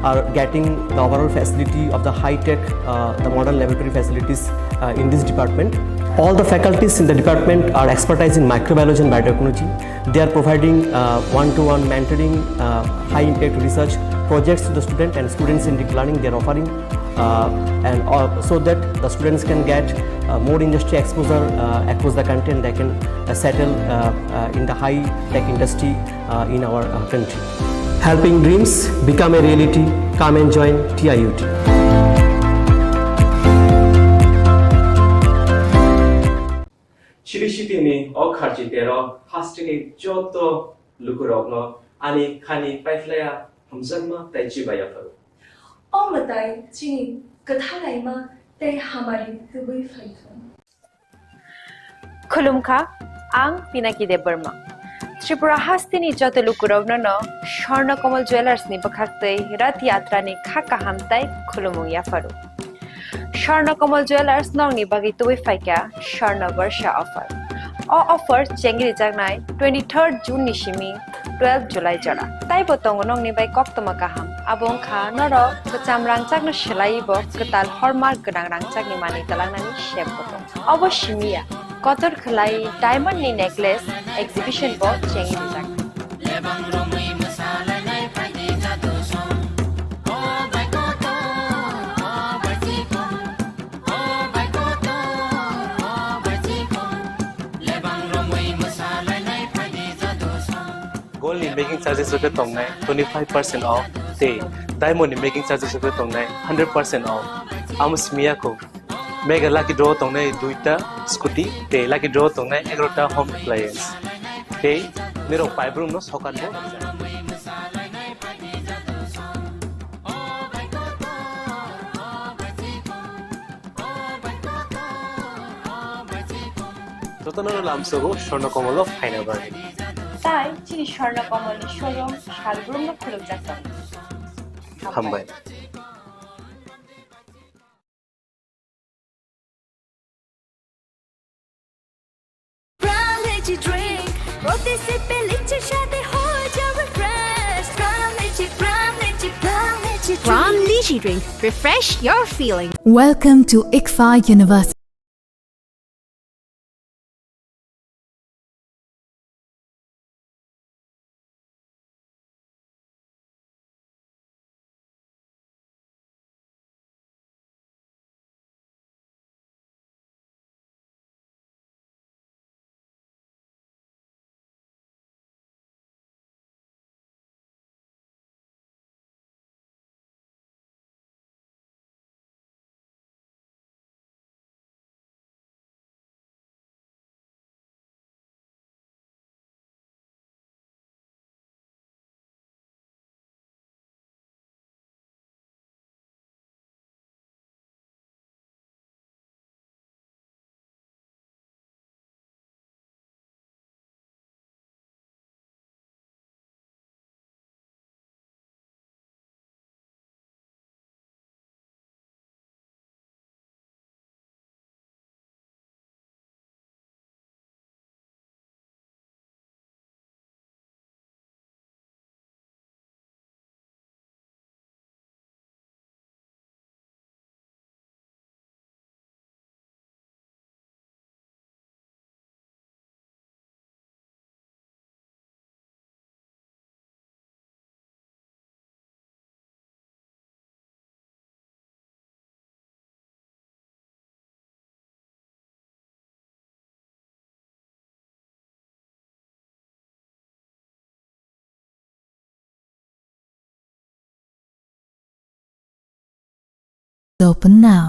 are getting the overall facility of the high-tech, uh, the modern laboratory facilities uh, in this department. All the faculties in the department are expertise in microbiology and biotechnology. They are providing uh, one-to-one mentoring, uh, high-impact research projects to the student and students-centric learning they are offering, uh, and uh, so that the students can get uh, more industry exposure uh, across the country, and they can uh, settle uh, uh, in the high-tech industry uh, in our uh, country. Helping dreams become a reality. Come and join T I U T. Chiri sitini o kharchi tero hasteni joto lukurokno ani khani paiphlaiya hamjakma tei chibaiya pharo. O mwtai chini kwthalaima tei hamari kwbwi phaithwng. Khulumkha, Ang Pinaki Debbarma. Tripura hasteni joto lukurokno no Swarna Kamal Jewellers ni bwkhaktwi Rath Yatra ni kha kaham tai khulumung yapharu. Swarna Kamal Jewellers nokni bagwi tubui phaikha Swarna Barsha offer. O offer chengri jaknai twenty-third June ni simi twelve July jora. Taibo tongo nokni bai koktwma kaham. Abo wngkha norok kwcham rangchakno swlaiwi bo kwtal hallmark gwnang rangchakni manwi twlangnani sep bo tongo. Obo simi ya, kotor khwlai diamond ni necklace exhibition bo chengwi rijak. Gold ni making charges rok khe tongnai twenty five percent off tei diamond ni making charges rok khe tongnai hundred percent off. Amo simi ya kho. Mega lucky draw tongnai duita scooty tei lucky draw tongnai egarota home appliance. Tei nirok paibrumno sokat bo rwkjak. Jotono lamsogo Swarna Kamal o phaina bagwi. Tai chini Swarna Kamal ni showroom salbrumno khulukjak tongo. Hambai. Pran Lychee Drink, প্রতি সিপে লিচির স্বাদে হয়ে যাও refresh। Pran Lychee, Pran Lychee, Pran Lychee Drink। Pran Lychee Drink, refresh your feeling। Welcome to ICFAI University. Open now.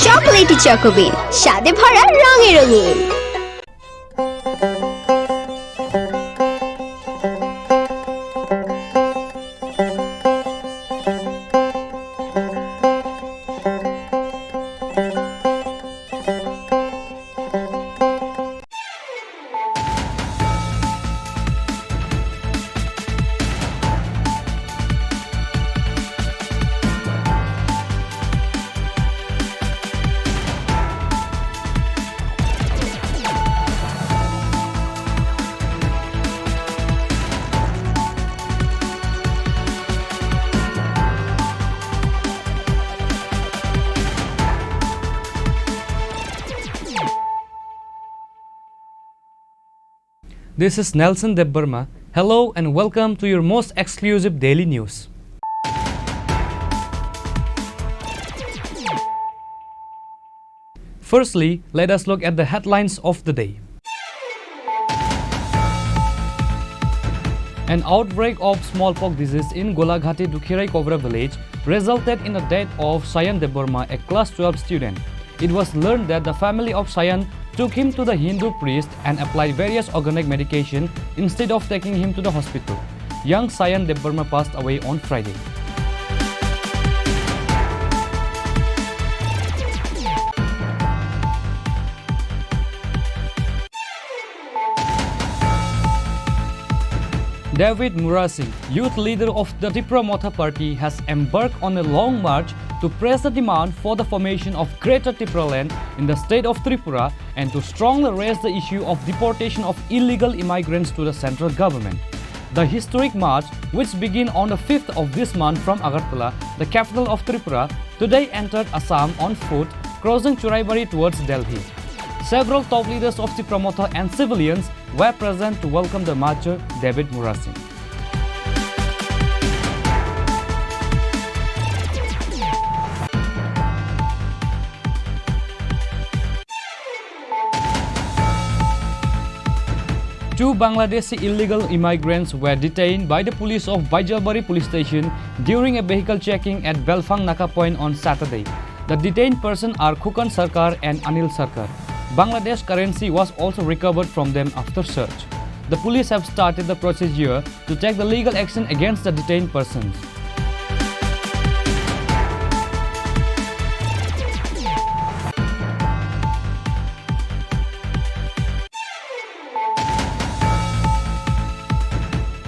Chocolatey Choco Bean, স্বাদে ভরা রঙে রঙিন। This is Nelson Debbarma. Hello and welcome to your most exclusive daily news. Firstly, let us look at the headlines of the day. An outbreak of smallpox disease in Golaghati Dukhirai Kobra village resulted in the death of Sayan Debbarma, a class twelve student. It was learned that the family of Sayan took him to the Hindu priest and applied various organic medication instead of taking him to the hospital. Young Sayan Debbarma passed away on Friday. David Murasing, youth leader of the Tipra Motha Party, has embarked on a long march to press the demand for the formation of Greater Tipraland in the state of Tripura and to strongly raise the issue of deportation of illegal immigrants to the central government. The historic march, which began on the fifth of this month from Agartala, the capital of Tripura, today entered Assam on foot, crossing Churaibari towards Delhi. Several top leaders of Tipra Motha and civilians were present to welcome the marcher David Murasing. Two Bangladeshi illegal immigrants were detained by the police of Baijalbari police station during a vehicle checking at Belfang Naka point on Saturday. The detained persons are Khukan Sarkar and Anil Sarkar. Bangladesh currency was also recovered from them after search. The police have started the procedure to take the legal action against the detained persons.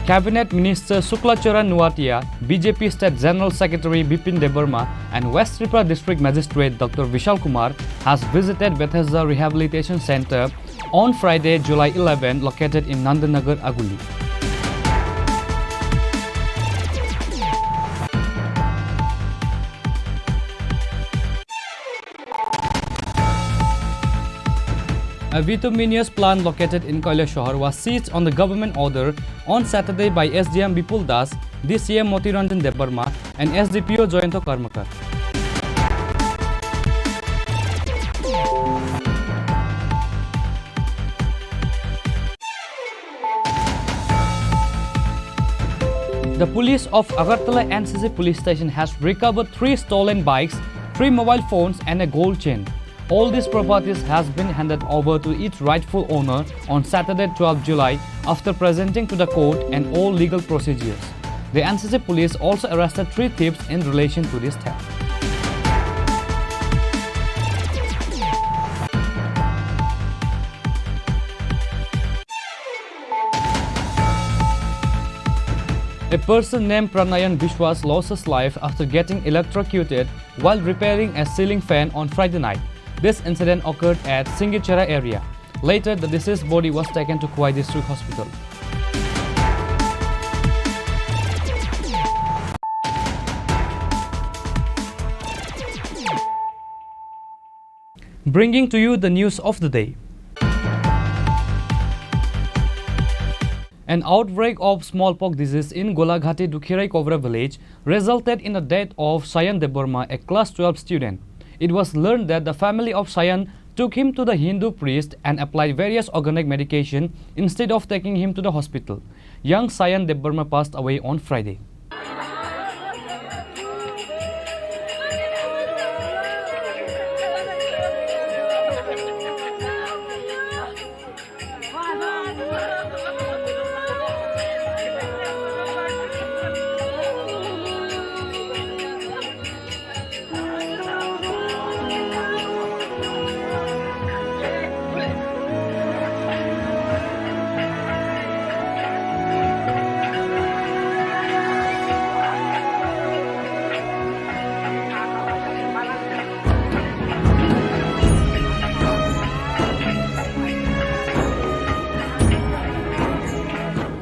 Cabinet Minister Suklachara Nuatia, B J P State General Secretary Bipin Debbarma, and West Tripura District Magistrate Doctor Vishal Kumar has visited Bethesda Rehabilitation Centre on Friday, July eleven, located in Nandanagar, Aguli. A bituminous plant located in Kailasahar was seized on the government order on Saturday by S D M Bipul Das, D C M Moti Ranjan Debbarma, and S D P O Jayanta Karmakar. The police of Agartala N C C police station has recovered three stolen bikes, three mobile phones and a gold chain. All these properties has been handed over to its rightful owner on Saturday, twelfth July, after presenting to the court and all legal procedures. The N C C police also arrested three thieves in relation to this theft. A person named Pranayan Biswas lost his life after getting electrocuted while repairing a ceiling fan on Friday night. This incident occurred at Singichera area. Later, the deceased body was taken to Khowai District Hospital. Bringing to you the news of the day. An outbreak of smallpox disease in Golaghati Dukhirai Kobra village resulted in the death of Sayan Debbarma, a class twelve student. It was learned that the family of Sayan took him to the Hindu priest and applied various organic medication instead of taking him to the hospital. Young Sayan Debbarma passed away on Friday.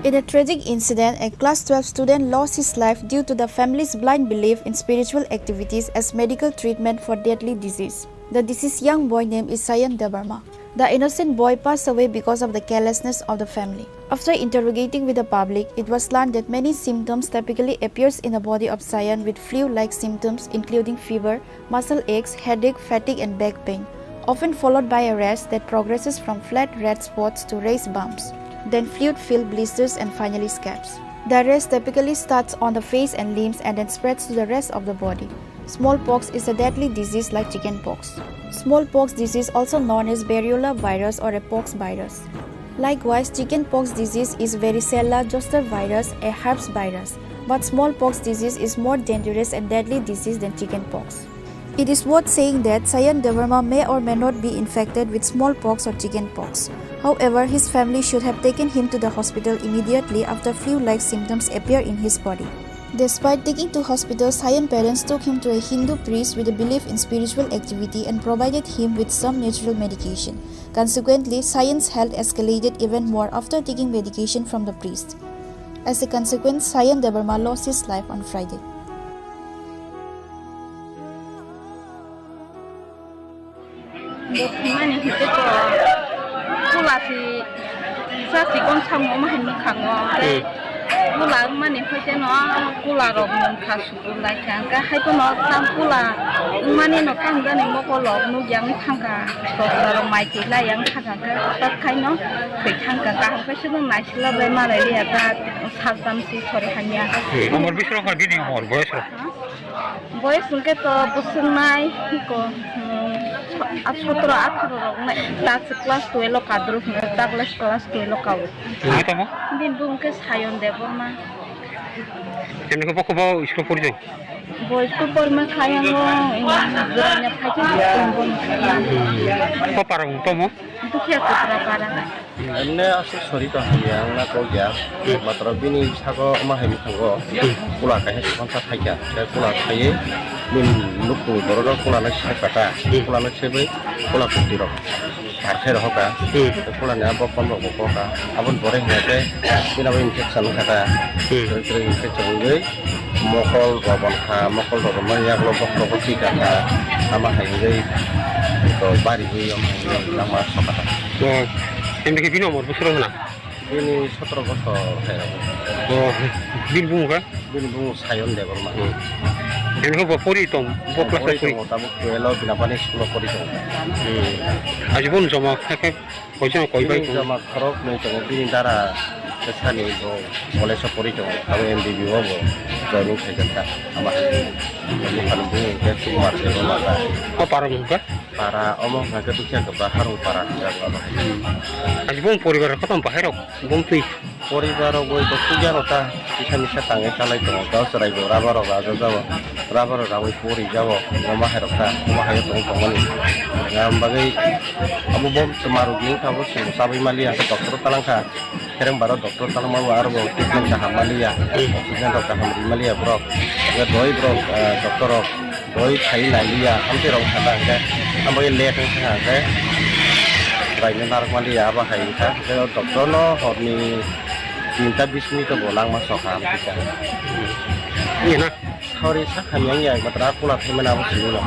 In a tragic incident, a class twelve student lost his life due to the family's blind belief in spiritual activities as medical treatment for deadly disease. The deceased young boy name is Sayan Debbarma. The innocent boy passed away because of the carelessness of the family. After interrogating with the public, it was learned that many symptoms typically appears in the body of Sayan with flu-like symptoms including fever, muscle aches, headache, fatigue and back pain, often followed by a rash that progresses from flat red spots to raised bumps, then fluid-filled blisters and finally scabs. The rash typically starts on the face and limbs and then spreads to the rest of the body. Smallpox is a deadly disease like chickenpox. Smallpox disease, also known as variola virus or a pox virus. Likewise, chickenpox disease is varicella zoster virus, a herpes virus. But smallpox disease is more dangerous and deadly disease than chickenpox. It is worth saying that Sayan Debbarma may or may not be infected with smallpox or chickenpox. However, his family should have taken him to the hospital immediately after flu-like symptoms appear in his body. Despite taking to hospital, Sayan parents took him to a Hindu priest with a belief in spiritual activity and provided him with some natural medication. Consequently, Sayan's health escalated even more after taking medication from the priest. As a consequence, Sayan Debbarma lost his life on Friday. Bo thwimani hinkhe to kula si sa sikon samung omo hai mwkhango. Tei kula wngmani hinkhe no kula rok mungkha sukur lai kha, hwnkhe hai phano tam kula wngmani no tamjani mokol rok nukya wng thangkha, sosra rok mai twi lai yang thangkha, hwnkhe tak khaino thwi thangkha, kaham khe se no naisila bai malai liya ta sal tam si sori hamya. Umor bisingo kha bini umor boyos rok? Boyos hwnkhe to bwswk nai, ko, hmm, sotro atharo rok nai, ta se class twelve o kadrwk hwnkhe, ta class, class twelve o kao. Nai tamo? Bini bung hwnkhe Sayon Debbarma. Chini khe bokhe bo school pori jao? Bo school porima khayango, em, jora nya phaikhe tongbo. Ko para mung tamo? Dukhiya Kotra para. Emne aswk sori tong hamya wngna kok ya. Hmm. Matwrwng bini saka omo hai mwkhango. Hmm. Kula kaisa swkang sa thaikha. Tei kula khaiwi bini nukhungni borok rok kula nai sai kha ta. Hmm. Kula nai saiwi kula kwtwi rok thar sai rokha. Hmm. Tei kula ni a bokon rok bo kokha. Aboni pore hwnkhe bini abo infection wngkha ta. Hmm. Kwrwi kwrwi infection wngwi mokol rok bonkha, mokol rok bonkha, yagulo bokhorogo thwi kha ta. Ama hai wngwi to bari wi omo hai wngwi langma sokha ta. O, emni khe bini umor bwswk rok hwnna? Bini sotro bosor hai rok. O, bini bumung kha? Bini bumung Sayon Debbarma. Hmm. Bini khe bo pori tong, bo class pori? Pori tongo, tabuk twelve o Binapani school o pori tongo. Hmm. Aji boni joma khe khe koichano koi bai bini tongo? Joma khorok nwi tongo, bini dara khe sani bo college o pori tongo, abo M B B o bo joining khaijak kha. Ama bini phan bumung khe Sukumar Debbarma kha. O para mung kha? Para omo hwnkhe Dukhiya Kotra Harung para hwnjago abo hai. Aji bong poribar rok kotom bahai rok bong twi? Poribar rok bai to sugya rok ta kisa misa tangwi chalai tongo. Tao chwrai bo rubber rok rajajago, rubber rok rawi pori jago. Omo hai rok ta, omo hai rok tong tongmani. Ngam bagwi abo bom twma rok ni wngkha, bo chwng chabwi maliya, doctor o talang kha. Kereng baro doctor talangma bo aro bo treatment kaham maliya, oxygen rok kaham ri maliya borok. Hwnkhe doi borok, ah, doctor rok doi khai nai liya, amtwi rok thangkha hwnkhe, amo late wngkha hwnkhe, raino narwk maliya, abo hai wngkha. Hwnkhe o doctor no horni tinta bis minute o bo langma sokha amtwi kha. Ina. Sorry, sak hamya wngya, matra kula phaimani abo simi no.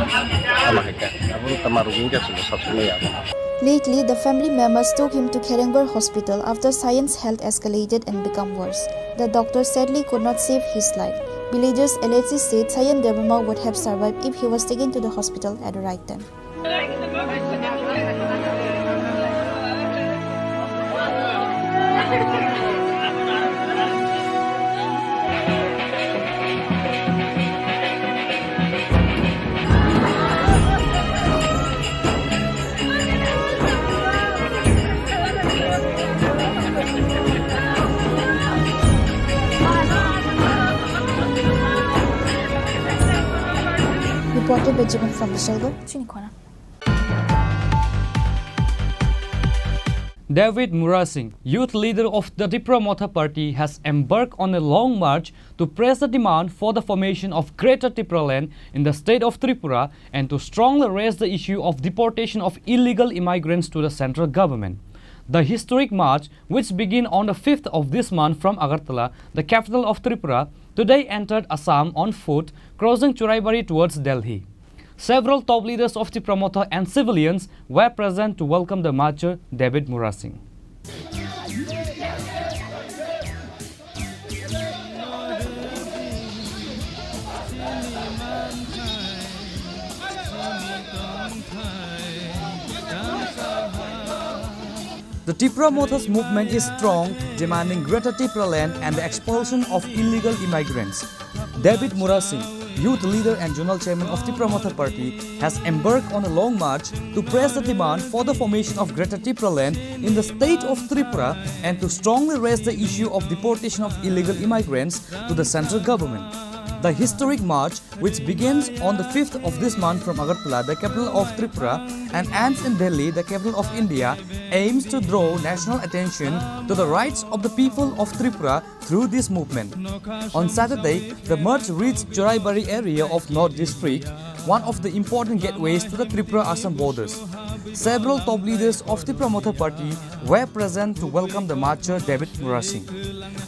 Ama hai kha. Abo tama rugwi wngkha, chwngno sab simi ya. Lately, the family members took him to Kherengbar Hospital after Sayan's health escalated and become worse. The doctor sadly could not save his life. Villagers allegedly said Sayan Debbarma would have survived if he was taken to the hospital at the right time. Reported by Jibon from Bishalgarh, Chinikhona. David Murasing, youth leader of the Tipra Motha Party, has embarked on a long march to press the demand for the formation of Greater Tipraland in the state of Tripura and to strongly raise the issue of deportation of illegal immigrants to the central government. The historic march, which began on the fifth of this month from Agartala, the capital of Tripura, today entered Assam on foot, crossing Churaibari towards Delhi. Several top leaders of Tipra Motha and civilians were present to welcome the marcher, David Murasing. The Tipra Motha's movement is strong, demanding Greater Tipraland and the expulsion of illegal immigrants. David Murasing, youth leader and zonal chairman of Tipra Motha Party, has embarked on a long march to press the demand for the formation of Greater Tipraland in the state of Tripura and to strongly raise the issue of deportation of illegal immigrants to the central government. The historic march, which begins on the fifth of this month from Agartala, the capital of Tripura, and ends in Delhi, the capital of India, aims to draw national attention to the rights of the people of Tripura through this movement. On Saturday, the march reached Choraibari area of North District, one of the important gateways to the Tripura-Assam borders. Several top leaders of Tipra Motha Party were present to welcome the marcher David Murasing.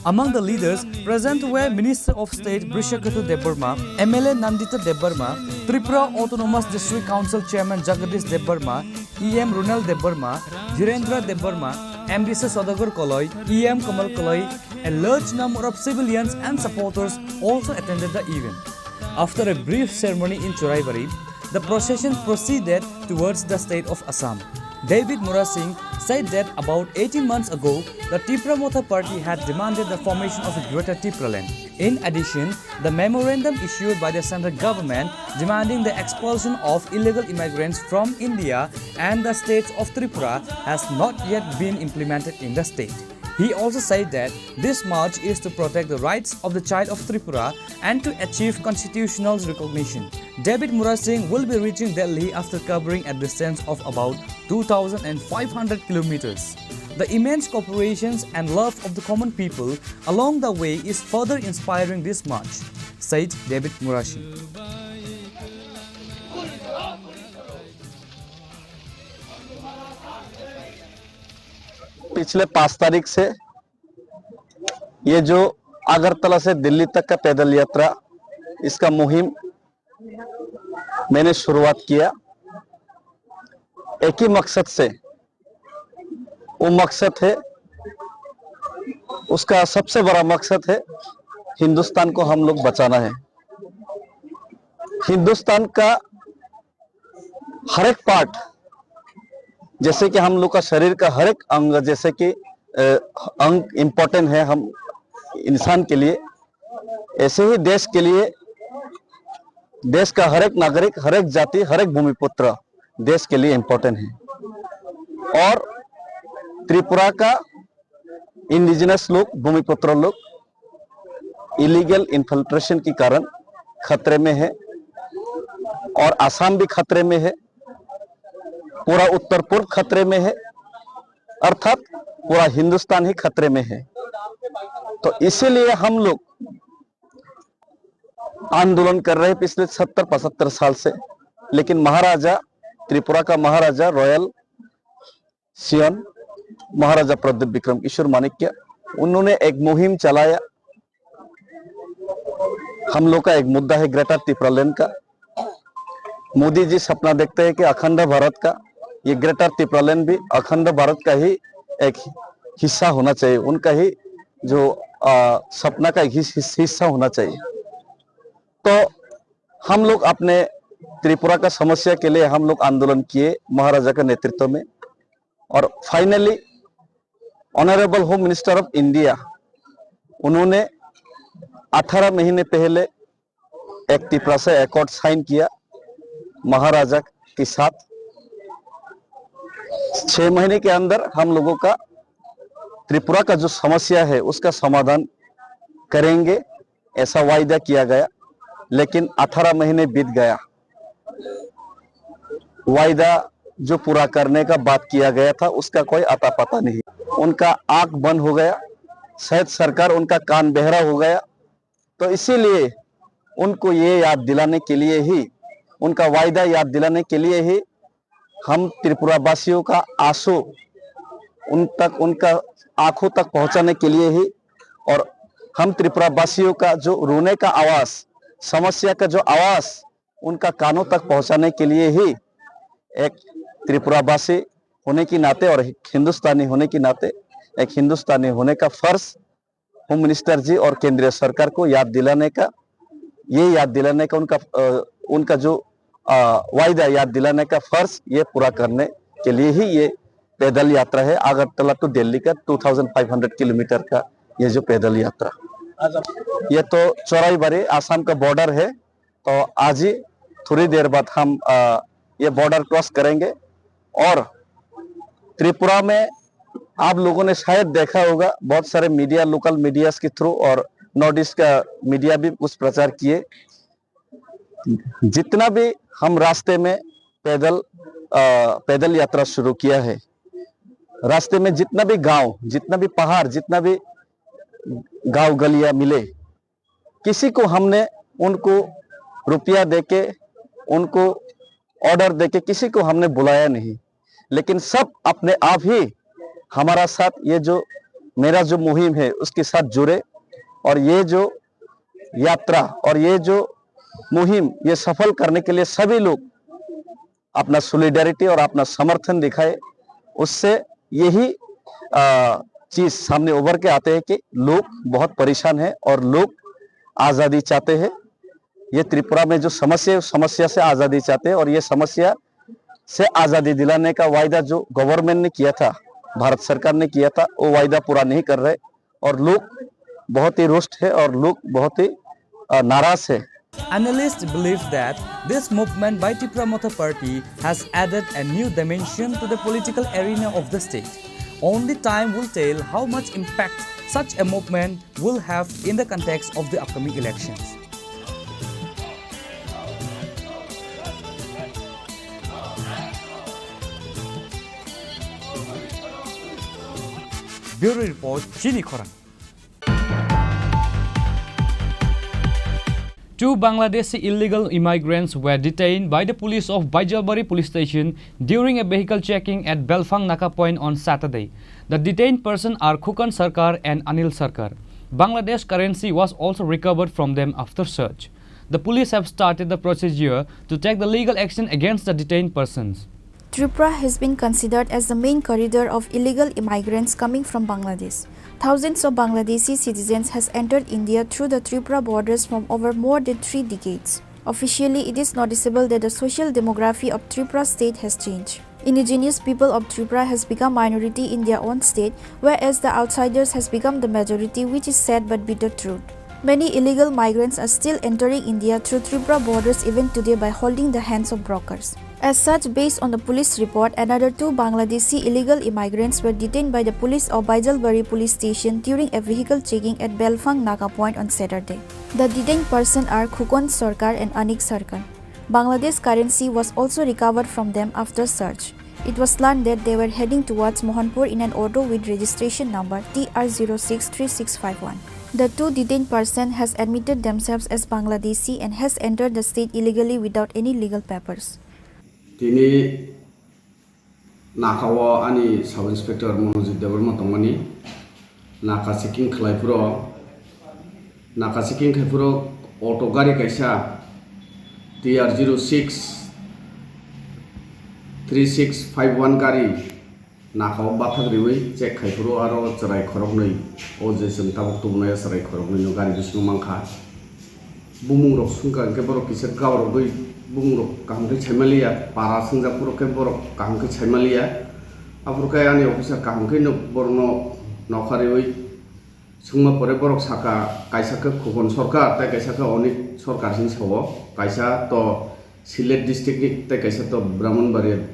Among the leaders present were Minister of State Brishaketu Debbarma, M L A Nandita Debbarma, Tripura Autonomous District Council Chairman Jagadish Debbarma, E M Runal Debbarma, Dhirendra Debbarma, M D C Sodagar Koloi, E M Kamal Koloi, a large number of civilians and supporters also attended the event. After a brief ceremony in Choraibari, the procession proceeded towards the state of Assam. David Murasing said that about eighteen months ago, the Tipra Motha Party had demanded the formation of a Greater Tipraland. In addition, the memorandum issued by the central government demanding the expulsion of illegal immigrants from India and the states of Tripura has not yet been implemented in the state. He also said that this march is to protect the rights of the child of Tripura and to achieve constitutional recognition. David Murasing will be reaching Delhi after covering a distance of about two thousand five hundred kilometers. The immense cooperations and love of the common people along the way is further inspiring this march, said David Murasing. पिछले पाँच तारीख से ये जो अगरतला से दिल्ली तक का पैदल यात्रा, इसका मुहिम मैंने शुरुआत किया। एक ही मकसद से, वो मकसद है, उसका सबसे बड़ा मकसद है हिंदुस्तान को हम लोग बचाना है। हिंदुस्तान का हर एक पार्ट, जैसे कि हम लोग का शरीर का हर एक अंग, जैसे कि अ, अंग इम्पोर्टेंट है हम इंसान के लिए, ऐसे ही देश के लिए, देश का हर एक नागरिक, हर एक जाति, हर एक भूमिपुत्र देश के लिए इम्पोर्टेंट है। और त्रिपुरा का इंडिजिनस लोग, भूमिपुत्र लोग इलीगल इन्फिल्ट्रेशन के कारण खतरे में है और आसाम भी खतरे में है, पूरा उत्तर पूर्व खतरे में है, अर्थात पूरा हिंदुस्तान ही खतरे में है। तो इसीलिए हम लोग आंदोलन कर रहे हैं पिछले सत्तर पचहत्तर साल से, लेकिन महाराजा, त्रिपुरा का महाराजा रॉयल सियन, महाराजा प्रद्युत विक्रम किशोर माणिक्य, उन्होंने एक मुहिम चलाया। हम लोग का एक मुद्दा है ग्रेटर तिप्रालैंड का। मोदी जी सपना देखते हैं कि अखंड भारत का, ये ग्रेटर तिप्रालैंड भी अखंड भारत का ही एक हिस्सा होना चाहिए, उनका ही जो आ, सपना का एक हिस, हिस, हिस्सा होना चाहिए। तो हम लोग अपने त्रिपुरा का समस्या के लिए हम लोग आंदोलन किए महाराजा के नेतृत्व में, और finally honourable home minister of India, उन्होंने अठारह महीने पहले एक तिपरासा अकॉर्ड साइन किया महाराजा के साथ। छह महीने के अंदर हम लोगों का त्रिपुरा का जो समस्या है उसका समाधान करेंगे, ऐसा वायदा किया गया। लेकिन अठारह महीने बीत गया, वायदा जो पूरा करने का बात किया गया था उसका कोई अता पता नहीं। उनका आंख बंद हो गया, शायद सरकार उनका कान बहरा हो गया। तो इसीलिए उनको ये याद दिलाने के लिए ही, उनका वायदा याद दिलाने के लिए ही हम त्रिपुरा वासियों का आंसू उन तक, उनका आंखों तक पहुंचाने के लिए ही, और हम त्रिपुरा वासियों का जो रोने का आवाज, समस्या का जो आवाज उनका कानों तक पहुंचाने के लिए ही एक त्रिपुरा वासी होने की नाते और एक हिंदुस्तानी होने की नाते, एक हिंदुस्तानी होने का फर्ज होम मिनिस्टर जी और केंद्रीय सरकार को याद दिलाने का, ये याद दिलाने का उनका, अ, उनका जो, अ, वायदा याद दिलाने का फर्ज, ये पूरा करने के लिए ही ये पैदल यात्रा है। अगरतला टू दिल्ली का two thousand five hundred kilometre का ये जो पैदल यात्रा, ये तो चोराईबाड़ी, आसाम का बॉर्डर है। तो आज ही थोड़ी देर बाद हम, अ, ये बॉर्डर क्रॉस करेंगे। और त्रिपुरा में आप लोगों ने शायद देखा होगा, बहुत सारे मीडिया, लोकल मीडियाज़ के थ्रू और नॉर्थ ईस्ट का मीडिया भी कुछ प्रचार किए। जितना भी हम रास्ते में पैदल, अ, पैदल यात्रा शुरू किया है, रास्ते में जितना भी गांव, जितना भी पहाड़, जितना भी गांव गलियां मिले, किसी को हमने उनको रुपया देके, उनको ऑर्डर देके किसी को हमने बुलाया नहीं, लेकिन सब अपने आप ही हमारा साथ ये जो मेरा जो मुहिम है उसके साथ जुड़े और ये जो यात्रा और ये जो मुहिम ये सफल करने के लिए सभी लोग अपना सॉलिडारिटी और अपना समर्थन दिखाए, उससे यही, अ, चीज़ सामने उभर के आते हैं कि लोग बहुत परेशान हैं और लोग आज़ादी चाहते हैं। ये त्रिपुरा में जो समस्या है, उस समस्या से आज़ादी चाहते हैं और ये समस्या से आज़ादी दिलाने का वायदा जो गवर्नमेंट ने किया था, भारत सरकार ने किया था, वो वायदा पूरा नहीं कर रहे। और लोग बहुत ही रुष्ट है और लोग बहुत ही, अ, नाराज है। Analysts believe that this movement by Tipra Motha Party has added a new dimension to the political arena of the state. Only time will tell how much impact such a movement will have in the context of the upcoming elections. Bureau Report, Chini Khorang. Two Bangladeshi illegal immigrants were detained by the police of Baijalbari police station during a vehicle checking at Belfang Naka point on Saturday. The detained person are Khukon Sarkar and Anil Sarkar. Bangladesh currency was also recovered from them after search. The police have started the procedure to take the legal action against the detained persons. Tripura has been considered as the main corridor of illegal immigrants coming from Bangladesh. Thousands of Bangladeshi citizens has entered India through the Tripura borders from over more than three decades. Officially, it is noticeable that the social demography of Tripura state has changed. Indigenous people of Tripura has become minority in their own state, whereas the outsiders has become the majority, which is sad but bitter truth. Many illegal migrants are still entering India through Tripura borders even today by holding the hands of brokers. As such, based on the police report, another two Bangladeshi illegal immigrants were detained by the police of Baijalbari police station during a vehicle checking at Belfang Naka point on Saturday. The detained person are Khukon Sarkar and Anik Sarkar. Bangladesh currency was also recovered from them after search. It was learned that they were heading towards Mohanpur in an auto with registration number T R zero six three six five one. The two detained person has admitted themselves as Bangladeshi and has entered the state illegally without any legal papers. Tini Naka o ani Sub Inspector Monojit Debbarma tongmani. Naka checking khlai phuru, naka checking khai phuru auto gari kaisa T R zero six three six five one gari naka o bathak riwi check khai phuru aro chwrai khoroknwi, o je chwng tabuk tubunai o chwrai khoroknwi no gari bisingo mankha. Bumung rok sungkha hwnkhe borok kisa gaurogwi bumung rok kaham khe saimaliya, para swngjak phuru khe borok kaham khe saimaliya. Aphuru khe ani officer kaham khe no borokno nokha riwi swngma pore borok saka, kaisa khe Khukon Sarkar tei kaisa khe Onik Sarkar hinwi sao, kaisa to Sylhet district ni tei kaisa to Brahmanbaria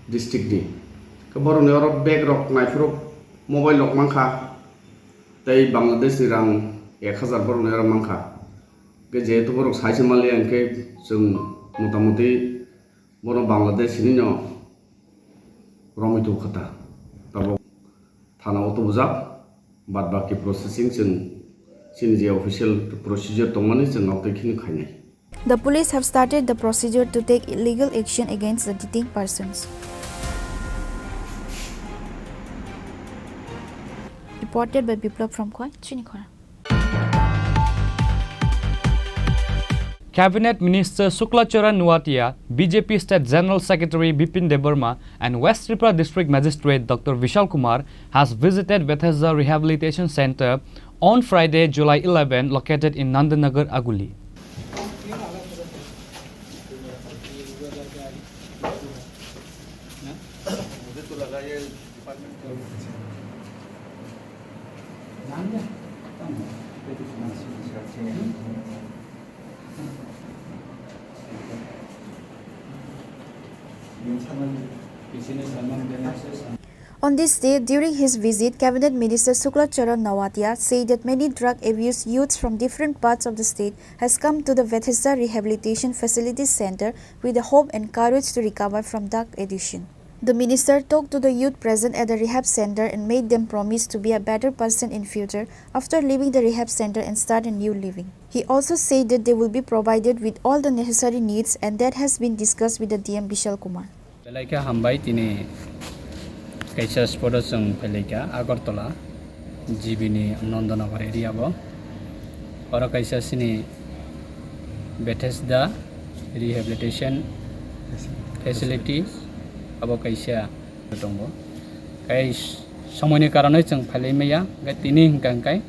district ni. Khe borokni oro bag rok naiphuru mobile rok mankha tei Bangladesh ni rang ek hazar borokni oro mankha. Khe jehetu borok saise maliya hwnkhe chwng motamuti bono Bangladesh hinwi no romwi tubukha ta. Tabuk thana o tubujak, bad baki processing chwng chini je official procedure tongmani chwng nok twi kheno khainai. The police have started the procedure to take legal action against the detained persons. Reported by Biplab from Khowai, Chini Khorang. Cabinet Minister Shukla Charan Noatia, B J P State General Secretary Bipin Debbarma, and West Tripura District Magistrate Doctor Vishal Kumar has visited Bethesda Rehabilitation Center on Friday, July eleven, located in Nandanagar, Aguli. On this day, during his visit, Cabinet Minister Shukla Charan Noatia said that many drug abused youths from different parts of the state has come to the Bethesda Rehabilitation Facility Center with the hope and courage to recover from drug addiction. The minister talked to the youth present at the rehab center and made them promise to be a better person in future after leaving the rehab center and start a new living. He also said that they will be provided with all the necessary needs and that has been discussed with the D M Bishal Kumar. Belai khe hambai, tini kaisa spot o chwng phailai kha Agartala G B ni Nandanagar area o. Oro kaisa chini Bethesda Rehabilitation Facility abo kaisa tongo. Kai somoini karonoi chwng phailai maya, kai tini hwnkha kai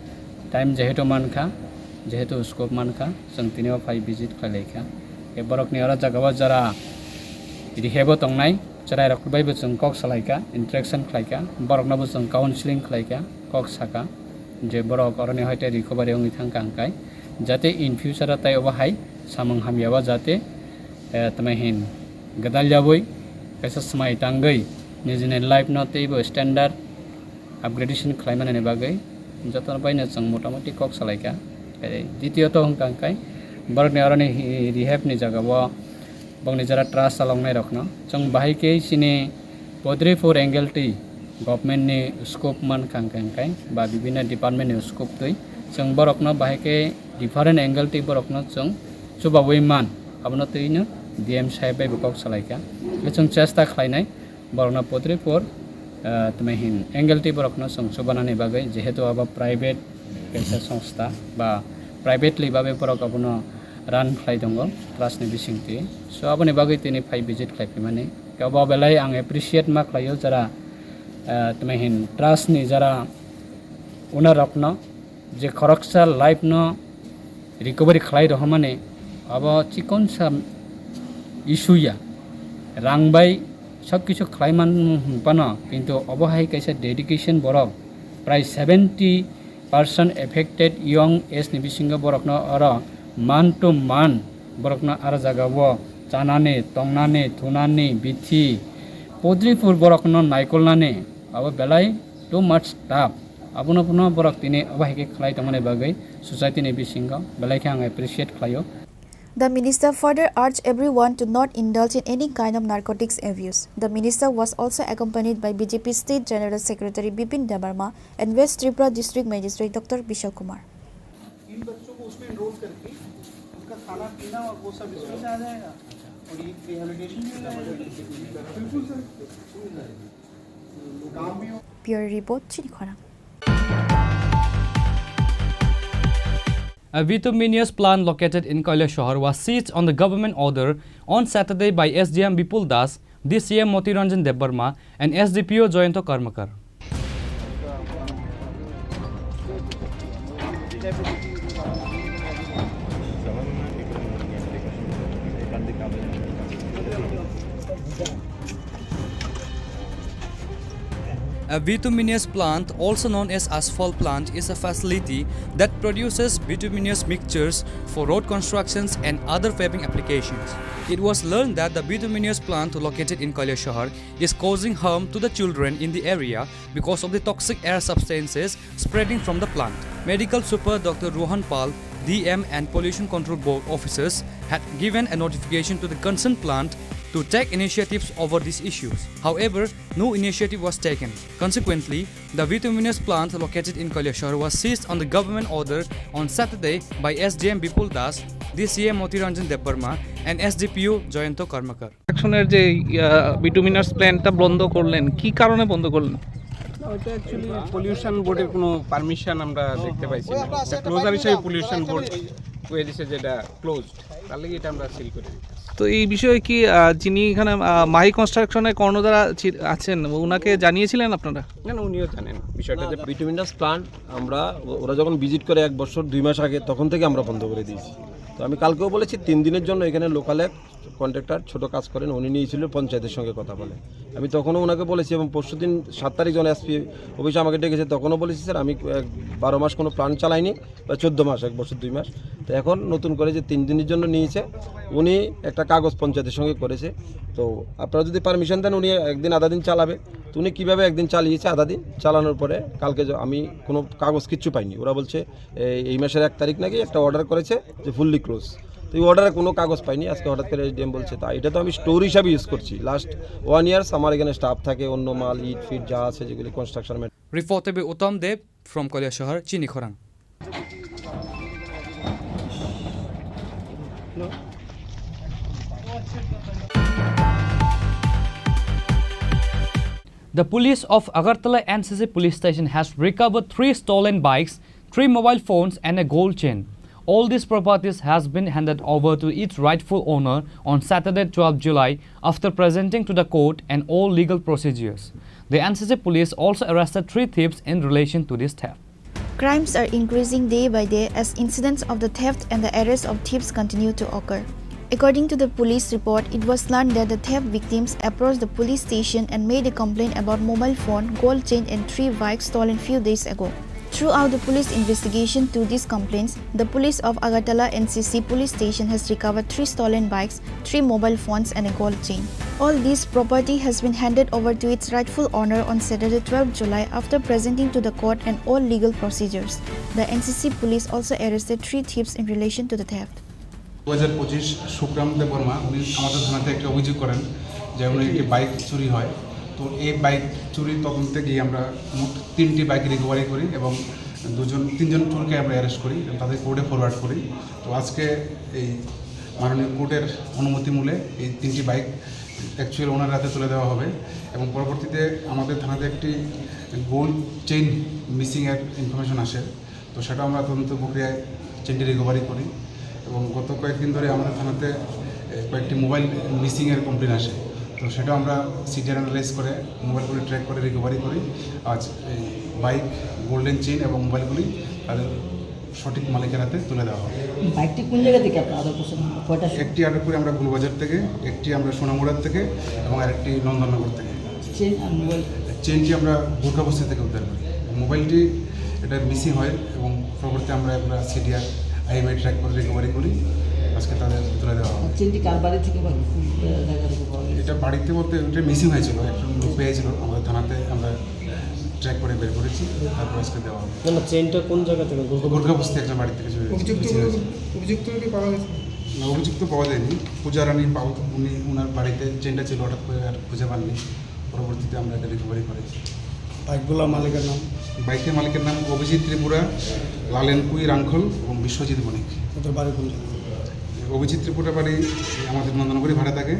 time jehetu mankha, jehetu scope mankha, chwng tini o phai visit khlailai kha. Tei borokni oro jagao jara rehab o tongnai chwrairok baibo chwng kok salaikha, interaction khlaikha, boroknobo chwng counseling khlaikha, kok sakha je borok oroni hoite recovery wngwi thangkha hwnkhe jate in future o tei obo hai samung hamya o jate, eh, tamo hin gwdal yaui kaisa swmai tangwi nijini life no teibo standard upgradation khlaimanani bagwi jotono baino chwng motamoti kok salaikha. Tei ditiyot hwnkha hwnkhe borokni oroni hi-, rehab ni jagao bongni jora trust chaloknai rokno chwng bahai khe chini Podripur angle twi government ni scope mankha hwnkhe hwnkhe ba bibinno department ni scope twi chwng borokno bahai khe different angle twi borokno chwng chubaui man abono twino D M saheb bai bo kok salaikha. Chwng chesta khlainai borokno Podripur, ah, tamo hin angle twi borokno chwng chubanani bagwi, jehetu abo private kaisa songstha ba privately babe borok abono run khlai tongo trust ni bisingtwi. So aboni bagwi tini phai visit khlai phaimani. Kebo belai ang appreciate ma khlaio jara, ah, tamo hin trust ni jara owner rokno je khoroksa life no recovery khlai rohormani abo chikonsa issue ya, rang bai sob kisu khlai man hwnphano, kintu obo hai kaisa dedication borok prai seventy percent affected young age ni bisingo borokno oro man to man borokno aro jagao chanani, tongnani, thunani, bithi, podripur borokno naikolnani abo belai too much tough. Abono phano borok tini obo hai khe khlai tongmani bagwi society ni bisingo belai khe ang appreciate khlaio. The minister further urged everyone to not indulge in any kind of narcotics abuse. The minister was also accompanied by B J P State General Secretary Bipin Debbarma and West Tripura District Magistrate Doctor Bishal Kumar. इन बच्चों को उसमें एनरोल करके उनका खाना पीना और वो सब इसमें से आ जाएगा और ये रिहेबिलिटेशन भी हो जाएगा। बिल्कुल सर, काम भी हो। Bureau report, Chini Khorang. A bituminous plant located in Kailashahar was seized on the government order on Saturday by S D M Bipul Das, D C M Moti Ranjan Debbarma, and S D P O Jayanta Karmakar. A bituminous plant, also known as asphalt plant, is a facility that produces bituminous mixtures for road constructions and other paving applications. It was learned that the bituminous plant located in Kailashahar is causing harm to the children in the area because of the toxic air substances spreading from the plant. Medical Super Doctor Rohan Pal, D M and Pollution Control Board officers had given a notification to the concerned plant to take initiatives over these issues. However, no initiative was taken. Consequently, the bituminous plant located in Kailashahar was seized on the government order on Saturday by S D M Bipul Das, D C M Moti Ranjan Debbarma, and S D P O Jayanta Karmakar. অ্যাকশনের যে, আহ, বিটুমিনাস প্ল্যান্টটা বন্ধ করলেন, কি কারণে বন্ধ করলেন? ওইটা অ্যাকচুয়ালি পলিউশন বোর্ডের কোনো পারমিশন আমরা দেখতে পাইছি না। ক্লোজার হিসেবে পলিউশন বোর্ড কয়ে দিছে যে এটা ক্লোজড, তার লাগি এটা আমরা সিল করে দিচ্ছি। তো এই বিষয়ে কি, আহ, যিনি এখানে, আহ, মাহি কনস্ট্রাকশনের কর্ণধার আছি-, আছেন, ওনাকে জানিয়েছিলেন আপনারা? না, না, উনিও জানেন বিষয়টা যে বিটুমিনাস প্ল্যান্ট আমরা, ও-, ওরা যখন ভিজিট করে এক বছর দুই মাস আগে, তখন থেকে আমরা বন্ধ করে দিয়েছি। তো আমি কালকেও বলেছি, তিন দিনের জন্য এখানে লোকাল এক কন্ট্রাক্টর ছোট কাজ করেন, উনি নিয়েছিল পঞ্চায়েতের সঙ্গে কথা বলে। আমি তখনও ওনাকে বলেছি এবং পরশুদিন সাত তারিখ যখন এসপি অফিসে আমাকে ডেকেছে, তখনও বলেছি, "স্যার, আমি, আহ, বারো মাস কোনো প্ল্যান চালাইনি, বা চোদ্দ মাস, এক বছর দুই মাস।" তো এখন নতুন করে যে তিন দিনের জন্য নিয়েছে, উনি একটা কাগজ পঞ্চায়েতের সঙ্গে করেছে। তো আপনারা যদি পারমিশন দেন, উনি একদিন আধা দিন চালাবে। তো উনি কীভাবে একদিন চালিয়েছে আধা দিন, চালানোর পরে কালকে য-, আমি কোনো কাগজ কিচ্ছু পাইনি। ওরা বলছে, এই, এই মাসের এক তারিখ নাকি একটা অর্ডার করেছে যে ফুললি ক্লোজ। তো এই অর্ডারে কোনো কাগজ পাইনি। আজকে হঠাৎ করে এসডিএম বলছে, তা এটা তো আমি স্টোর হিসাবে ইউজ করছি। লাস্ট ওয়ান ইয়ার্স আমার এখানে স্টাফ থাকে, অন্য মাল, ইট ফিট যা আছে, যেগুলি construction. Reporter Uttam Deb from Kailasahar, Chinikhorang. The police of Agartala N C C police station has recovered three stolen bikes, three mobile phones and a gold chain. All these properties has been handed over to its rightful owner on Saturday, twelfth July, after presenting to the court and all legal procedures. The N C C police also arrested three thieves in relation to this theft. Crimes are increasing day by day as incidents of the theft and the arrest of thieves continue to occur. According to the police report, it was learned that the theft victims approached the police station and made a complaint about mobile phone, gold chain and three bikes stolen few days ago. Throughout the police investigation to these complaints, the police of Agartala N C C police station has recovered three stolen bikes, three mobile phones and a gold chain. All this property has been handed over to its rightful owner on Saturday, twelfth July, after presenting to the court and all legal procedures. The N C C police also arrested three thieves in relation to the theft. দু হাজার পঁচিশ সুখরাম দেববর্মা উনি আমাদের থানাতে একটা অভিযোগ করেন যে উনি একটি বাইক চুরি হয়। তো এই বাইক চুরির তদন্তে গিয়ে আমরা মোট তিনটি বাইক রিকভারি করি এবং দুজন, তিনজন চোরকে আমরা অ্যারেস্ট করি এবং তাদের কোর্টে ফরওয়ার্ড করি। তো আজকে এই মাননীয় কোর্টের অনুমতি মূলে এই তিনটি বাইক অ্যাকচুয়াল ওনার হাতে তুলে দেওয়া হবে এবং পরবর্তীতে আমাদের থানাতে একটি গোল্ড চেইন মিসিংয়ের ইনফরমেশন আসে। তো সেটা আমরা তদন্ত প্রক্রিয়ায় চেইনটি রিকভারি করি এবং গত কয়েকদিন ধরে আমাদের থানাতে, এ, কয়েকটি মোবাইল মিসিংয়ের কমপ্লেন আসে। তো সেটা আমরা সিডিআর অ্যানালাইজ করে মোবাইলগুলি ট্র্যাক করে রিকভারি করি। আজ এই বাইক, গোল্ডেন চেইন এবং মোবাইলগুলি তাদের সঠিক মালিকের হাতে তুলে দেওয়া হবে। বাইকটি কোন জায়গা থেকে আপনারা আটক করছেন? কয়টা? একটি আটক করি আমরা গুলবাজার থেকে, একটি আমরা সোনামুড়ার থেকে এবং আরেকটি নন্দননগর থেকে। চেইন আর মোবাইল? চেইনটি আমরা গোর্খাবস্তি থেকে উদ্ধার করি। মোবাইলটি এটা মিসিং হয় এবং পরবর্তী আমরা এগুলা সিডিআর, আইএমআই ট্র্যাক করে রিকভারি করি। আজকে তাদের তুলে দেওয়া হবে। চেইনটি কার বাড়ি থেকে বা কোন জায়গা থেকে পাওয়া গেছে? এটা বাড়িতে বলতে এটা মিসিং হয়েছিল, একজন লোক পেয়েছিল আমাদের থানাতে, আমরা ট্র্যাক করে বের করেছি, তারপর আজকে দেওয়া হবে। না, না, চেইনটা কোন জায়গা থেকে? গোর্খা- গোর্খাবস্তি একজন বাড়ি থেকে চুরি হয়েছে, অভিযুক্ত মিসিং হয়েছে। অভিযুক্ত কি পাওয়া গেছে? না, অভিযুক্ত পাওয়া যায়নি। পূজা রানী পাল, উনি, ওনার বাড়িতে চেইনটা ছিল, হঠাৎ করে আর খুঁজে পাননি। পরবর্তীতে আমরা এটা রিকভারি করেছি। বাইকগুলোর মালিকের নাম? বাইকের মালিকের নাম অভিজিৎ ত্রিপুরা, লালেন কুই রাংখল এবং বিশ্বজিৎ বণিক। ওদের বাড়ি কোন জায়গায়? অভিজিৎ ত্রিপুরা বাড়ি আমাদের নন্দনগরে ভাড়া থাকে,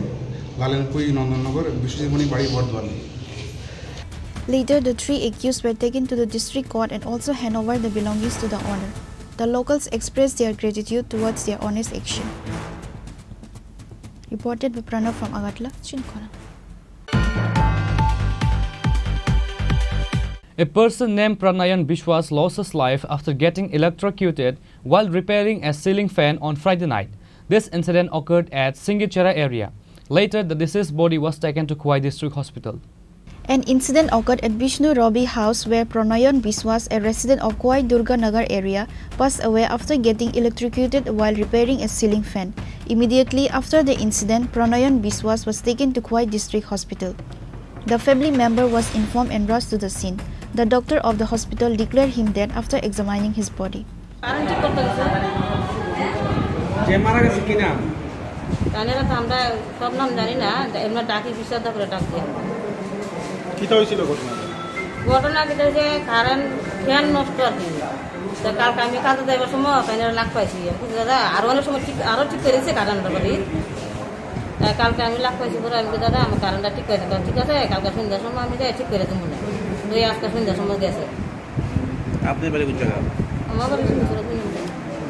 লালেন কুই নন্দননগর, বিশ্বজিৎ বণিক বাড়ি বর্ধমানে। Later, the three accused were taken to the district court and also hand over the belongings to the owner. The locals expressed their gratitude towards their honest action. Reported by Pranav from Agartala, Chinkhorang. A person named Pranayan Biswas lost his life after getting electrocuted while repairing a ceiling fan on Friday night. This incident occurred at Singichera area. Later, the deceased body was taken to Khowai District Hospital. An incident occurred at Bishnu Robi house where Pranayan Biswas, a resident of Khowai Durganagar area, passed away after getting electrocuted while repairing a ceiling fan. Immediately after the incident, Pranayan Biswas was taken to Khowai District Hospital. The family member was informed and rushed to the scene. The doctor of the hospital declared him dead after examining his body. Current ঠিক করতে গেছে। যে মারা গেছে কি নাম? জানি না তো, আমরা সব নাম জানি না, এমনি ডাকি, বিশ্বদা করে ডাক দিয়ে। কিতা হয়েছিল ঘটনা? ঘটনা কিতা হয়েছে, কারেন্ট ফ্যান নষ্ট আর কি। তো কালকে আমি কাজে যাইবার সময় তাই লাগ পাইছি। আমি কইছি, "দাদা, আরো অনেক সময় ঠিক, আরো ঠিক করে দিছে কারেন্ট বাড়ি।" তাই কালকে আমি লাগ পাইছি, পরে আমি কইছি, "দাদা, আমার কারেন্টটা ঠিক করে দেন।" "ঠিক আছে, কালকে সন্ধ্যার সময় আমি যাই ঠিক করে দেবো না।" তো এই আজকে সন্ধ্যার সময় গেছে। আপনার বাড়ি কোন জায়গা? আমার বাড়ি সিংহেশ্বর।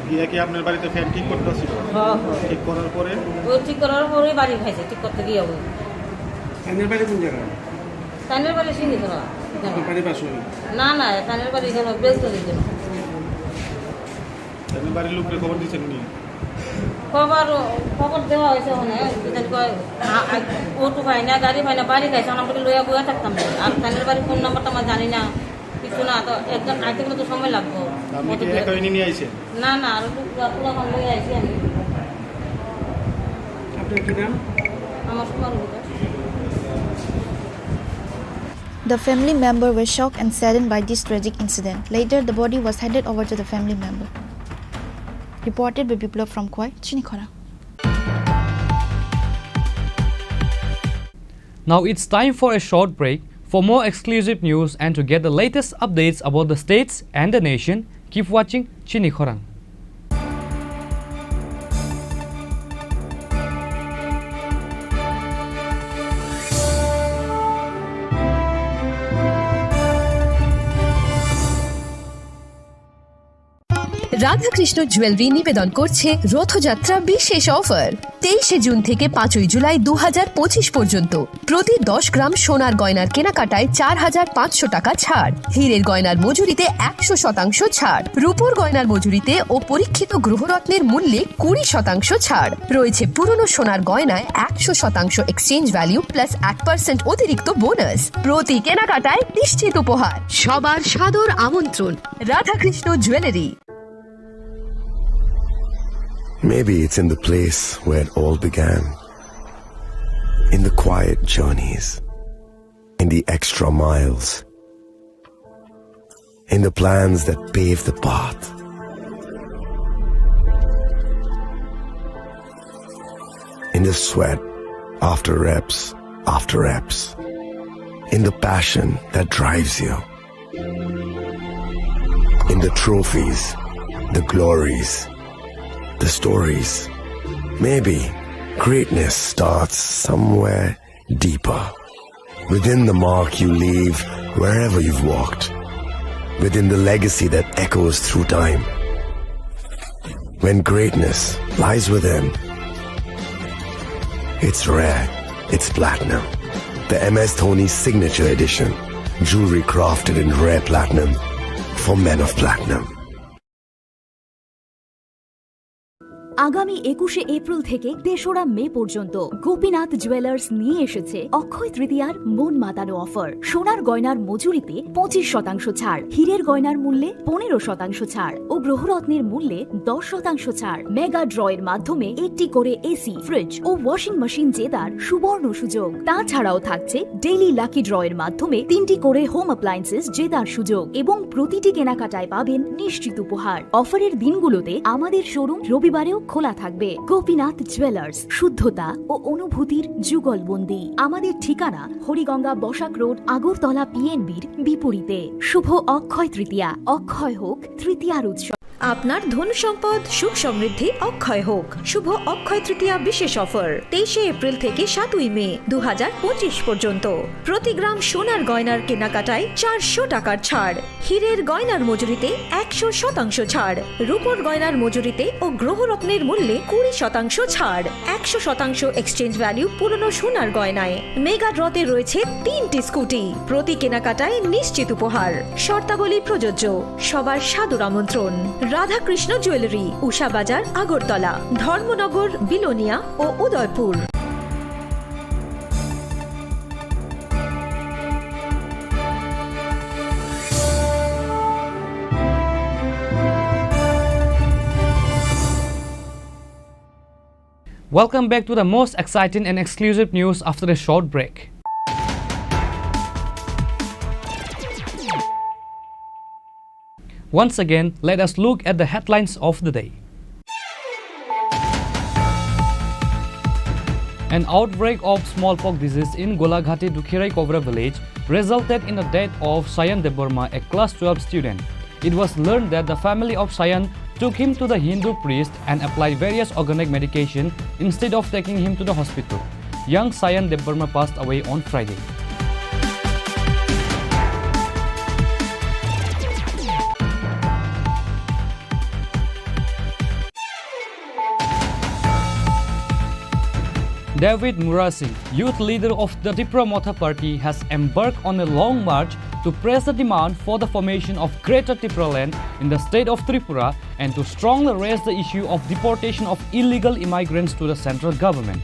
গিয়ে কি আপনার বাড়িতে ফ্যান ঠিক করতে ছিল? হ্যাঁ, হ্যাঁ। ঠিক করার পরে? ও ঠিক করার পরে বাড়ি খাইছে, ঠিক করতে গিয়ে ও। আপনার বাড়ি কোন জায়গা? তানের বাড়ি সিংহেশ্বর। আপনার বাড়ির পাশে? না, না, তানের বাড়ি এখানে বেলতলি। আপনার বাড়ির লোককে খবর দিচ্ছেন নি? খবর, খবর দেওয়া হয়েছে ওখানে, যেটা কয়, আ, আ, অটো পাই না, গাড়ি পাই না, বাড়ি খাইছে, আমরা বলি লইয়া বইয়া থাকতাম। আর তাদের বাড়ি ফোন নাম্বারটা আমরা জানি না, কিছু না, তো একজন আইতে গেলে তো সময় লাগবো। আপনি কি অটো একা করে। এনে নিয়ে আইছেন? না, না, আর একটু পুরা, পুরা এখন লইয়া আইছি আমি। আপনার কি নাম? আমার সুমন Ghosh. The family member were shocked and saddened by this tragic incident. Later, the body was handed over to the family member. Reported by Biplab from Khowai, Chinikhorang. Now it's time for a short break. For more exclusive news and to get the latest updates about the states and the nation, keep watching Chinikhorang. Radhakrishna jewellery নিবেদন করছে রথযাত্রা বিশেষ অফার। তেইশে জুন থেকে পাঁচই জুলাই দু হাজার পঁচিশ পর্যন্ত প্রতি দশ গ্রাম সোনার গয়নার কেনাকাটায় চার হাজার পাঁচশো টাকা ছাড়, হীরের গয়নার মজুরিতে একশো শতাংশ ছাড়, রূপোর গয়নার মজুরিতে ও পরীক্ষিত গ্রহরত্নের মূল্যে কুড়ি শতাংশ ছাড় রয়েছে। পুরনো সোনার গয়নায় একশো শতাংশ এক্সচেঞ্জ ভ্যালু প্লাস এক পার্সেন্ট অতিরিক্ত বোনাস। প্রতি কেনাকাটায় নিশ্চিত উপহার। সবার সাদর আমন্ত্রণ Radhakrishna jewellery. Maybe it's in the place where it all began. In the quiet journeys, in the extra miles, in the plans that pave the path, in the sweat after reps after reps, in the passion that drives you, in the trophies, the glories, the stories. Maybe greatness starts somewhere deeper. Within the mark you leave wherever you've walked. Within the legacy that echoes through time. When greatness lies within, it's rare, it's platinum. The M S Dhoni Signature Edition. Jewelry crafted in rare platinum for men of platinum. আগামী একুশে এপ্রিল থেকে তেসরা মে পর্যন্ত গোপীনাথ জুয়েলার্স নিয়ে এসেছে অক্ষয় তৃতীয়ার মন মাতানো অফার। সোনার গয়নার মজুরিতে পঁচিশ শতাংশ ছাড়, হীরের গয়নার মূল্যে পনেরো শতাংশ ছাড় ও গ্রহরত্নের মূল্যে দশ শতাংশ ছাড়। মেগা ড্রয়ের মাধ্যমে একটি করে এসি, ফ্রিজ ও ওয়াশিং মেশিন জেতার সুবর্ণ সুযোগ। তাছাড়াও থাকছে ডেইলি লাকি ড্রয়ের মাধ্যমে তিনটি করে হোম অ্যাপ্লায়েন্সেস জেতার সুযোগ এবং প্রতিটি কেনাকাটায় পাবেন নিশ্চিত উপহার। অফারের দিনগুলোতে আমাদের শোরুম রবিবারেও খোলা থাকবে। গোপীনাথ জুয়েলার্স, শুদ্ধতা ও অনুভূতির যুগলবন্দি। আমাদের ঠিকানা হরিগঙ্গা বসাক রোড, আগরতলা পিএনবির বিপরীতে। শুভ অক্ষয় তৃতীয়া, অক্ষয় হোক তৃতীয়ার উৎসব। আপনার ধন সম্পদ সুখ সমৃদ্ধি অক্ষয় হোক। শুভ অক্ষয় তৃতীয়া বিশেষ অফার, তেইশে এপ্রিল থেকে সাতই মে দু হাজার পঁচিশ পর্যন্ত। প্রতি গ্রাম সোনার গয়নার কেনাকাটায় চারশো টাকার ছাড়, হীরের গয়নার মজুরিতে একশো শতাংশ ছাড়, রূপোর গয়নার মজুরিতে ও গ্রহরত্নের মূল্যে কুড়ি শতাংশ ছাড়, একশো শতাংশ এক্সচেঞ্জ ভ্যালু পুরনো সোনার গয়নায়। মেগা ড্রতে রয়েছে তিনটি স্কুটি, প্রতি কেনাকাটায় নিশ্চিত উপহার। শর্তাবলী প্রযোজ্য। সবার সাদর আমন্ত্রণ। রাধাকৃষ্ণ জুয়েলারি, উষা বাজার, আগরতলা, ধর্মনগর, বিলোনিয়া ও Udaipur. Welcome back to the most exciting and exclusive news after a short break. Once again, let us look at the headlines of the day. An outbreak of smallpox disease in Golaghati Dukhirai Kobra village resulted in the death of Sayan Debbarma, a class twelve student. It was learned that the family of Sayan took him to the Hindu priest and applied various organic medication instead of taking him to the hospital. Young Sayan Debbarma passed away on Friday. David Murasing, youth leader of the Tipra Motha Party, has embarked on a long march to press the demand for the formation of Greater Tipraland in the state of Tripura and to strongly raise the issue of deportation of illegal immigrants to the central government.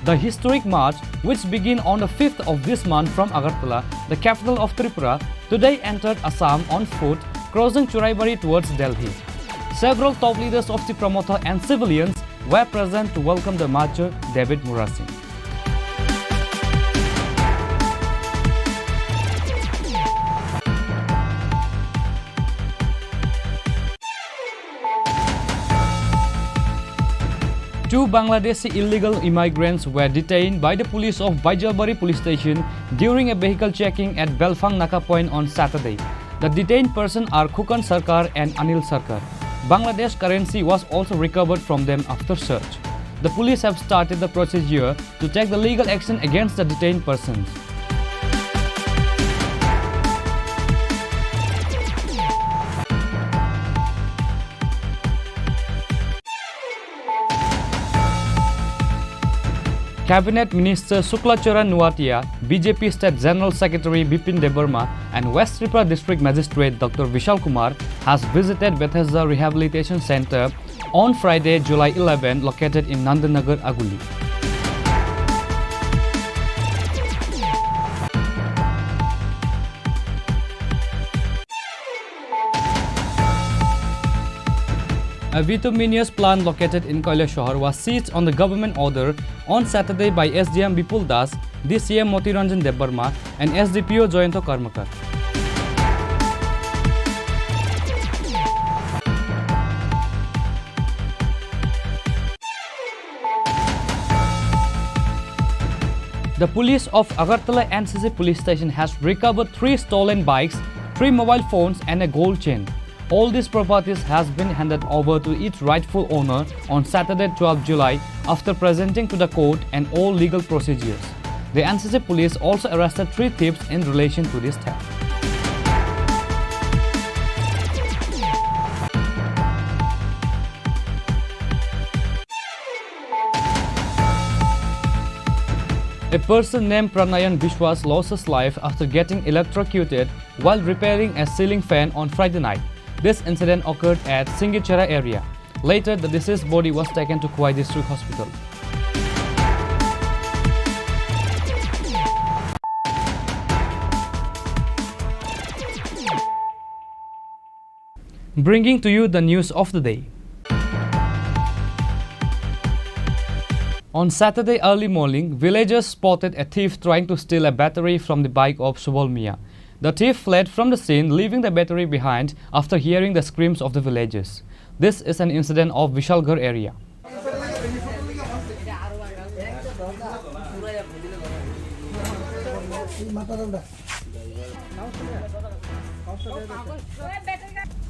The historic march, which began on the fifth of this month from Agartala, the capital of Tripura, today entered Assam on foot, crossing Churaibari towards Delhi. Several top leaders of Tipra Motha and civilians were present to welcome the marcher David Murasing. Two Bangladeshi illegal immigrants were detained by the police of Baijalbari police station during a vehicle checking at Belfang Naka Point on Saturday. The detained persons are Khukan Sarkar and Anil Sarkar. Bangladesh currency was also recovered from them after search. The police have started the procedure to take the legal action against the detained persons. Cabinet Minister Shukla Charan Nuatia, B J P State General Secretary Bipin Debbarma, and West Tripura District Magistrate Doctor Vishal Kumar has visited Bethesda Rehabilitation Centre on Friday, July eleven, located in Nandanagar, Aguli. A bituminous plant located in Kailashahr was seized on the government order on Saturday by S D M Bipul Das, D C M Moti Ranjan Debbarma, and S D P O Jayanta Karmakar. The police of Agartala N C C police station has recovered three stolen bikes, three mobile phones and a gold chain. All these properties has been handed over to its rightful owner on Saturday, twelfth July, after presenting to the court and all legal procedures. The N C C police also arrested three thieves in relation to this theft. A person named Pranayan Biswas lost his life after getting electrocuted while repairing a ceiling fan on Friday night. This incident occurred at Singichera area. Later, the deceased body was taken to Khowai District Hospital. Bringing to you the news of the day. On Saturday early morning, villagers spotted a thief trying to steal a battery from the bike of Subal Mia. The thief fled from the scene, leaving the battery behind after hearing the screams of the villagers. This is an incident of Vishalgarh area.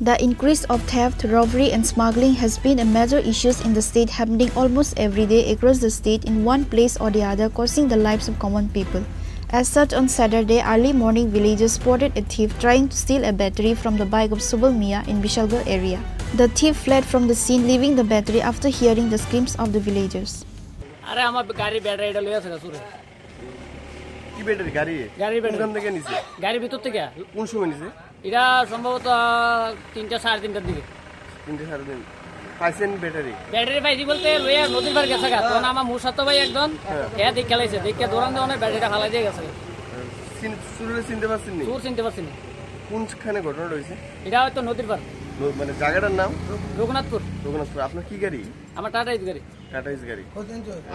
The increase of theft, robbery and smuggling has been a major issue in the state, happening almost every day across the state in one place or the other, costing the lives of common people. As such, on Saturday early morning, villagers spotted a thief trying to steal a battery from the bike of Subal Mia in Vishalgarh area. The thief fled from the scene, leaving the battery after hearing the screams of the villagers. আরে, আমার গাড়ি ব্যাটারিটা লইয়া আছে চুরে। কি ব্যাটারি? গাড়ি? গাড়ির ব্যাটারি। কোনখান থেকে নিছে? গাড়ির ভিতর থেকে। কোন সময় নিছে? এটা সম্ভবত তিনটা, সাড়ে তিনটার দিকে। তিনটা, সাড়ে তিন। পাইছেন ব্যাটারি? ব্যাটারি পাইছি বলতে লইয়া নদীর পার গেছে গা। তখন আমার মুসাতো ভাই একজন, হ্যাঁ। হ্যাঁ, দেখে লাইছে। দেখে দৌড়ান দিয়ে অনেক ব্যাটারিটা ফালাই দিয়ে গেছে। চিন-, চুররে চিনতে পারছেন নি? চুর চিনতে পারছি না। কোনখানে ঘটনাটা হয়েছে? এটা হয়তো নদীর পার। ন-, মানে জায়গাটার নাম? রঘুনাথপুর। রঘুনাথপুর। আপনার কি গাড়ি? আমার টাটা ইস গাড়ি। টাটা ইস গাড়ি।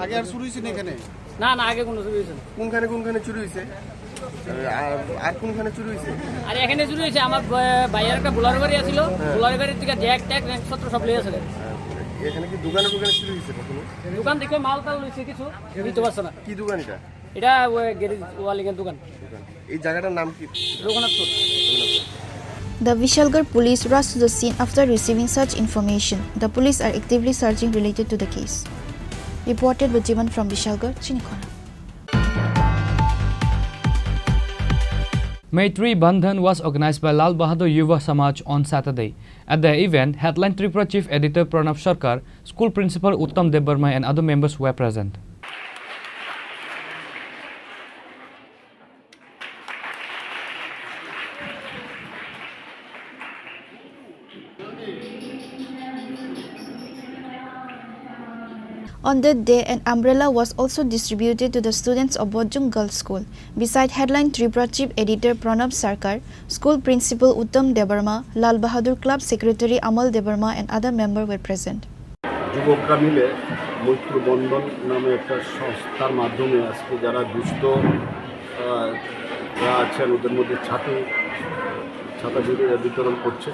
আগে আর চুরি হয়েছে না এখানে? না, না, আগে কোনো চুরি হয়েছে না। কোনখানে কোনখানে চুরি হয়েছে? আর, আর কোনখানে চুরি হয়েছে? আর এখানে চুরি হয়েছে, আমার ব-, ভাইয়ের একটা বোলারো গাড়ি আছিল, হ্যাঁ। বোলারো গাড়ির থেকে জ্যাক ট্যাক রেঞ্জপত্র সব লিয়ে আছে। হ্যাঁ, এখানে কি দোকানে দোকানে চুরি হয়েছে কখনো? দোকান থেকে মাল টাল লইছে কিছু, নিতে পারছে না। কি দোকান এটা? এটা ওই গ্যারেজ ওয়ালিংয়ের দোকান। দোকান। এই জায়গাটার নাম কি? Raghunathpur. The Vishalgarh police rushed to the scene after receiving such information. The police are actively searching related to the case. Reported by Jivan from Vishalgarh, Chinikhona. Maitri Bandhan was organized by Lal Bahadur Yuva Samaj on Saturday. At the event, headline Tripura Chief Editor Pranab Sarkar, school principal Uttam Debbarma and other members were present. On that day, an umbrella was also distributed to the students of Bojung Girls School. Beside headline Tripura Chief Editor Pranab Sarkar, school principal Uttam Debbarma, Lal Bahadur Club Secretary Amal Debbarma and other members were present. যুবকরা মিলে মৈত্র বন্ধন নামে একটা সংস্থার মাধ্যমে আজকে যারা দুস্থ, আহ, যারা আছেন ওদের মধ্যে ছাতি, ছাতা বিতরণ করছে।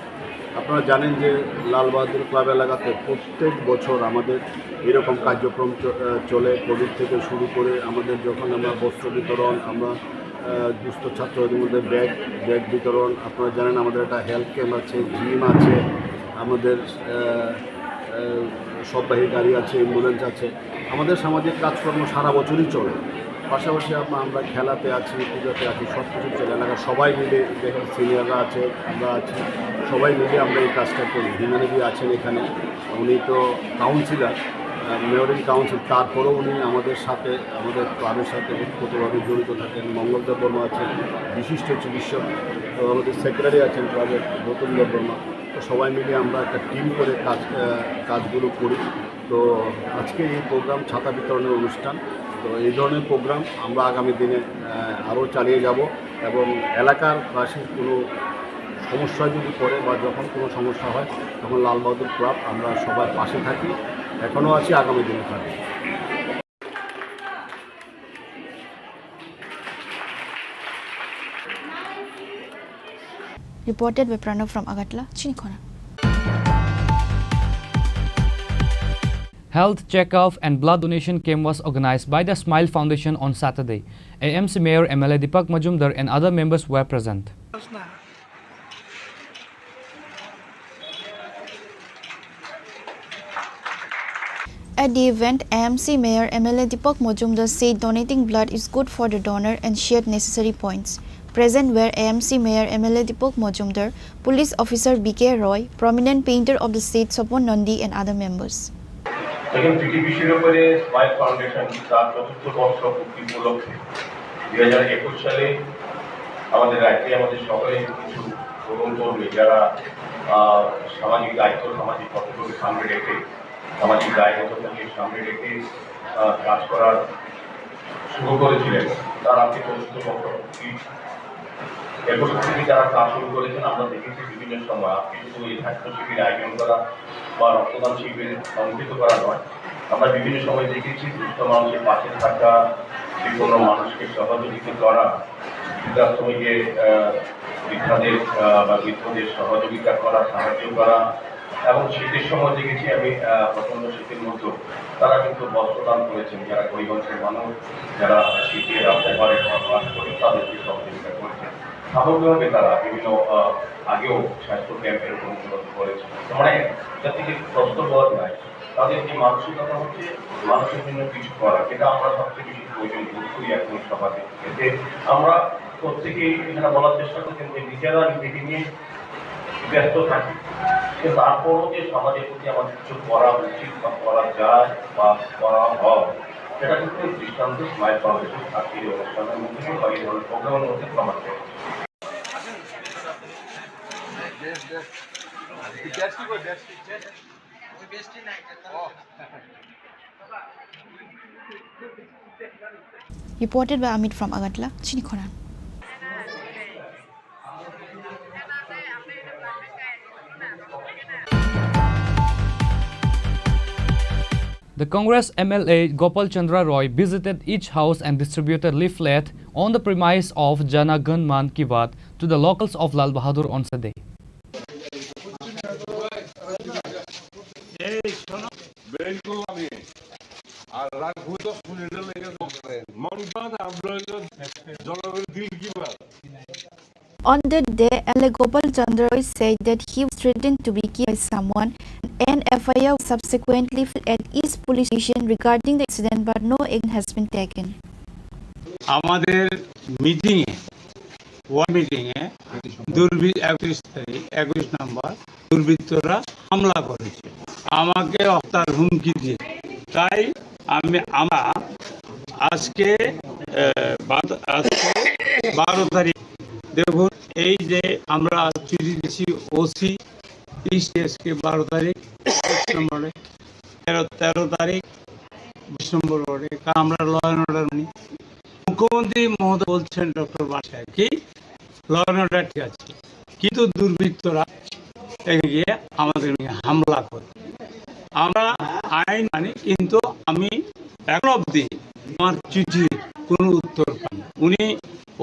আপনারা জানেন যে লাল বাহাদুর ক্লাব এলাকাতে প্রত্যেক বছর আমাদের এরকম কার্যক্রম চ-, আহ, চলে। কোভিড থেকে শুরু করে আমাদের যখন আমরা বস্ত্র বিতরণ, আমরা, আহ, দুস্থ ছাত্রদের মধ্যে ব্যাগ, ব্যাগ বিতরণ, আপনারা জানেন আমাদের একটা হেলথ ক্যাম্প আছে, জিম আছে, আমাদের, আহ, আহ, সববাহী গাড়ি আছে, অ্যাম্বুলেন্স আছে। আমাদের সামাজিক কাজকর্ম সারা বছরই চলে। পাশাপাশি আম-, আমরা খেলাতে আছি, পূজাতে আছি, সব কিছু চলে। এলাকার সবাই মিলে, দেখেন, সিনিয়ররা আছে, আমরা আছি, সবাই মিলে আমরা এই কাজটা করি। হিমানবী আছেন এখানে, উনি তো কাউন্সিলর, আহ, মেয়র ইন কাউন্সিল, তারপরেও উনি আমাদের সাথে, আমাদের ক্লাবের সাথে ওতপ্রোতভাবে জড়িত থাকেন। মঙ্গল দেব বর্মা আছেন, বিশিষ্ট চিকিৎসক, তো আমাদের সেক্রেটারি আছেন ক্লাবের, গৌতম দেব বর্মা। তো সবাই মিলে আমরা একটা টিম করে কাজ, আহ, কাজগুলো করি। তো আজকে এই প্রোগ্রাম ছাতা বিতরণের অনুষ্ঠান। তো এই ধরনের প্রোগ্রাম আমরা আগামী দিনে, আহ, আরও চালিয়ে যাব এবং এলাকার বাসীর কোনো সমস্যা যদি পড়ে বা যখন কোনো সমস্যা হয়, তখন লাল বাহাদুর ক্লাব আমরা সবার পাশে থাকি, এখনও আছি, আগামী দিনে থাকবো। Reported by Pranav from Agartala, Chinikhona. Health checkup and blood donation camp was organized by the Smile Foundation on Saturday. A M C Mayor, M L A Deepak Majumdar and other members were present. At the event, A M C Mayor M L A Deepak Majumdar said donating blood is good for the donor and shared necessary points. Present were A M C Mayor M L A Deepak Majumdar, Police Officer B K Roy, prominent painter of the state Sopon Nandi and other members. দেখুন, পিটিপি শিরোপরে smile foundation তার চতুর্থ বর্ষ পূর্তি উপলক্ষে দুই হাজার একুশ সালে আমাদের রাজ্যে আমাদের সকলের কিছু তরুণ কর্মী যারা, আহ, সামাজিক দায়িত্ব, সামাজিক কর্তব্যকে সামনে রেখে, সামাজিক দায়বদ্ধতাকে সামনে রেখে, আহ, কাজ করার শুরু করেছিলেন, তার আজকে চতুর্থ বর্ষ পূর্তি। একুশ থেকে যারা কাজ শুরু করেছেন, আমরা দেখেছি বিভিন্ন সময়, আজকে শুধু এই স্বাস্থ্য শিবির আয়োজন করা বা রক্তদান শিবির সংগঠিত করা নয়, আমরা বিভিন্ন সময় দেখেছি দুস্থ মানুষের পাশে থাকা, বিপন্ন মানুষকে সহযোগিতা করা, বৃদ্ধাশ্রমে গিয়ে, আহ, বৃদ্ধাদের, আহ, বা বৃদ্ধদের সহযোগিতা করা, সাহায্য করা, এবং শীতের সময় দেখেছি আমি, আহ, প্রচণ্ড শীতের মধ্যেও তারা কিন্তু বস্ত্র দান করেছেন। যারা গরিব অংশের মানুষ, যারা শীতে রাস্তায় ঘরে বাস করেন, তাদেরকে সহযোগিতা করেছেন। সামগ্রিকভাবে তারা বিভিন্ন, আহ, আগেও স্বাস্থ্য ক্যাম্প এরকম উন্নতি করেছেন। মানে, এটা থেকে কষ্ট পাওয়া যায়। তাদের যে মানসিকতা হচ্ছে মানুষের জন্য কিছু করা, যেটা আমরা সবচেয়ে বেশি প্রয়োজন বোধ করি এখন সমাজে। এতে আমরা প্রত্যেকেই এখানে বলার চেষ্টা করছেন যে নিজেরা নিজেকে নিয়ে ব্যস্ত থাকি, কিন্তু তারপরও যে সমাজের প্রতি আমাদের কিছু করা উচিত বা করা যায় বা করা হয়, সেটা কিন্তু এই দৃষ্টান্ত স্মাইল ফাউন্ডেশন আজকের এই অনুষ্ঠানের মধ্যে বা এই ধরনের প্রোগ্রামের মধ্যে প্রমাণ করে। Reported by Amit from Agartala, Chinikhona. The Congress M L A Gopal Chandra Roy visited each house and distributed leaflet on the premise of Jana Gan Man Ki Baat to the locals of Lal Bahadur on Saturday. এই শোনো, বের করলাম আমি। আর রাখবো দশ মিনিটের লেগে। মন বাদ, আমরা হইলো জনগণের দিল কি বাদ। On that day, M L A Gopal Chandra Roy said that he was threatened to be killed by someone. An F I R was subsequently filed at East Police Station regarding the incident, but no action has been taken. আমাদের মিটিংয়ে, ওয়ার্ড মিটিংয়ে দুর্বৃ-, একুশ তারিখ, একুশ নম্বর দুর্বৃত্তরা হামলা করেছে, আমাকে হত্যার হুমকি দিয়ে। তাই আমি, আমরা আজকে, আহ, বাদ-, আজকে বারো তারিখ, দেখুন, এই যে আমরা চিঠি দিচ্ছি ওসি তেইশে আজকে, বারো তারিখ, তেইশ নম্বরে, তেরো তেরো তারিখ, বিশ নম্বর ওয়ার্ডে, কারণ আমরা ল অ্যান্ড অর্ডার মানি। মুখ্যমন্ত্রী মহোদয় বলছেন, ডক্টর বাসায় কি ল অ্যান্ড অর্ডার ঠিক আছে, কিন্তু দুর্বৃত্তরা এগিয়ে আমাদের নিয়ে হামলা করে। আমরা আইন মানি, কিন্তু আমি এখন অবধি আমার চিঠির কোনো উত্তর পাইনি। উনি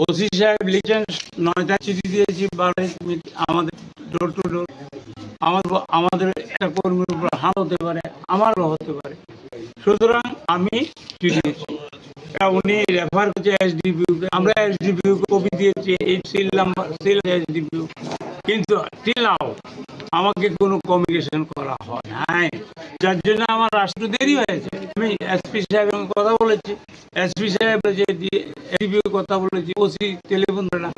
ওসি সাহেব লিখেছেন, নয়টা চিঠি দিয়েছি, বারো মিনিট আমাদের ডোর টু ডোর। আমাদের, আমাদের একটা কর্মীর উপর হামলা হতে পারে, আমারও হতে পারে। সুতরাং আমি চিঠি দিয়েছি। তা উনি রেফার করছে এসডিপিও কে, আমরা এসডিপিও কে কপি দিয়েছি, এই সিল নাম্বার, সিল এসডিপিও, কিন্তু টিল নাও আমাকে কোনো কমিউনিকেশন করা হয় নাই, যার জন্য আমার আসতে দেরি হয়েছে। আমি এসপি সাহেবের সঙ্গে কথা বলেছি, এসপি সাহেব বলেছে, এসডিপিও কথা বলেছি, ওসি টেলিফোন ধরে না।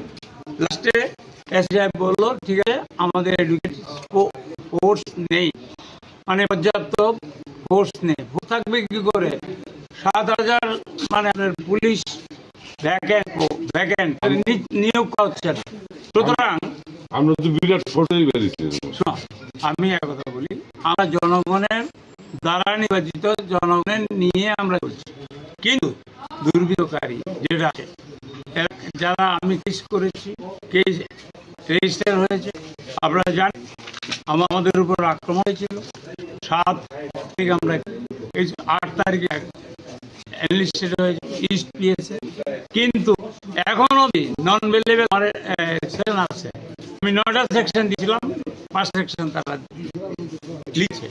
লাস্টে এসপি সাহেব বললো, ঠিক আছে, আমাদের এডুকেট ফোর্স নেই, মানে পর্যাপ্ত ফোর্স নেই। ফোর্স থাকবে কি করে? সাত হাজার মানে আপনার পুলিশ ভ্যাকেন্ট, ভ্যাকেন্ট নিয়োগ করা হচ্ছে না। সুতরাং আমরা তো বিরাট ফোর্সই বেরিয়েছি। শোনো, আমি এক কথা বলি, আমরা জনগণের দ্বারা নির্বাচিত, জনগণের নিয়ে আমরা চলছি, কিন্তু দুর্বৃত্তকারী যেটা আছে, এরা, যারা আমি কেস করেছি, কেস রেজিস্টার হয়েছে, আপনারা জানেন, আমা-, আমাদের উপর আক্রমণ হয়েছিল। সাত তারিখ আমরা, এই আট তারিখে এনলিস্টেড হয়েছে ইস্ট পিএসএ, কিন্তু এখনো অবধি নন বেলেবল আমার সেকশন আছে। আমি নয়টা সেকশন দিয়েছিলাম, পাঁচ সেকশন তারা লিখছে,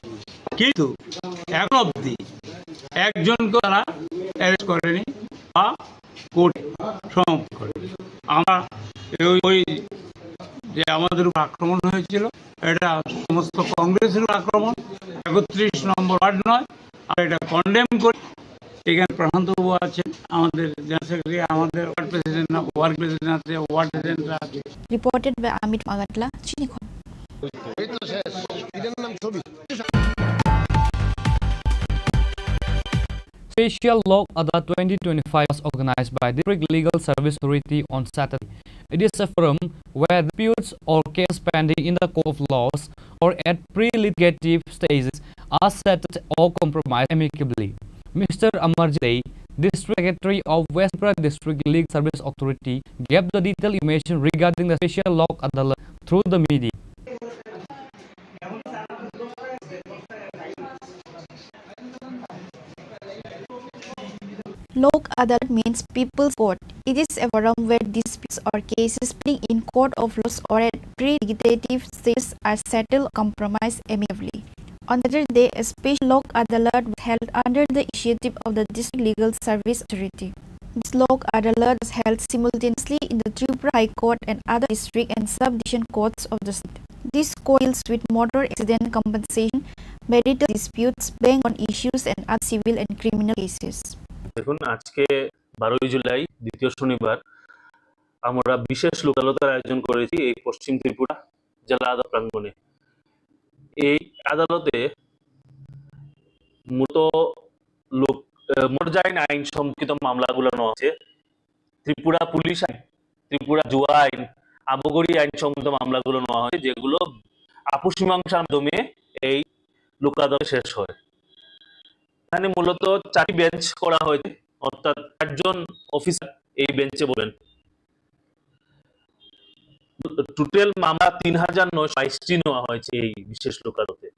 কিন্তু এখন অবধি একজনকে তারা অ্যারেস্ট করেনি বা কোর্টে সমাপ্ত করেনি। আমরা ওই, ওই যে আমাদের উপর আক্রমণ হয়েছিল, এটা সমস্ত কংগ্রেসের আক্রমণ, একত্রিশ নম্বর ওয়ার্ড নয়, আমরা এটা কন্ডেম করি। এখানে প্রশান্ত বাবু আছেন, আমাদের জেনারেল সেক্রেটারি, আমাদের ওয়ার্ড প্রেসিডেন্ট, ওয়ার্ড প্রেসিডেন্ট আছে, ওয়ার্ড প্রেসিডেন্ট আছে। Reported by Amit Magatla, Chinikhon. Special Lok Adalat twenty twenty-five was organized by District Legal Service Authority on Saturday. It is a forum where disputes or cases pending in the court of laws or at pre-litigative stages are settled or compromised amicably. Mister Amarjit Dey, District Secretary of West Tripura District Legal Service Authority, gave the detailed information regarding the Special Lok Adalat through the media. Lok Adalat means People's Court. It is a forum where disputes or cases pending in court of laws or at pre-litigative stages are settled, compromised amicably. On Saturday, a special Lok Adalat was held under the initiative of the District Legal Service Authority. This Lok Adalat was held simultaneously in the Tripura High Court and other district and sub-division courts of the state. This court deals with motor accident compensation, marital disputes, bank loan issues, and other civil and criminal cases. দেখুন, আজকে বারোই জুলাই, দ্বিতীয় শনিবার, আমরা বিশেষ লোক আদালতের আয়োজন করেছি এই পশ্চিম ত্রিপুরা জেলা আদালত প্রাঙ্গণে। এই আদালতে মূলত লোক, আহ, মোটর যান আইন সম্পর্কিত মামলাগুলো নেওয়া হয়েছে। ত্রিপুরা পুলিশ আইন, ত্রিপুরা জুয়া আইন, আবকারি আইন সম্পর্কিত মামলাগুলো নেওয়া হয়েছে, যেগুলো আপস মীমাংসার মাধ্যমে এই লোক আদালতে শেষ হয়। এখানে মূলত চারটি বেঞ্চ করা হয়েছে, অর্থাৎ চারজন অফিসার এই বেঞ্চে বসবেন। টোটাল মামলা তিন হাজার নয়শো বাইশটি নেওয়া হয়েছে এই বিশেষ লোক আদালতে।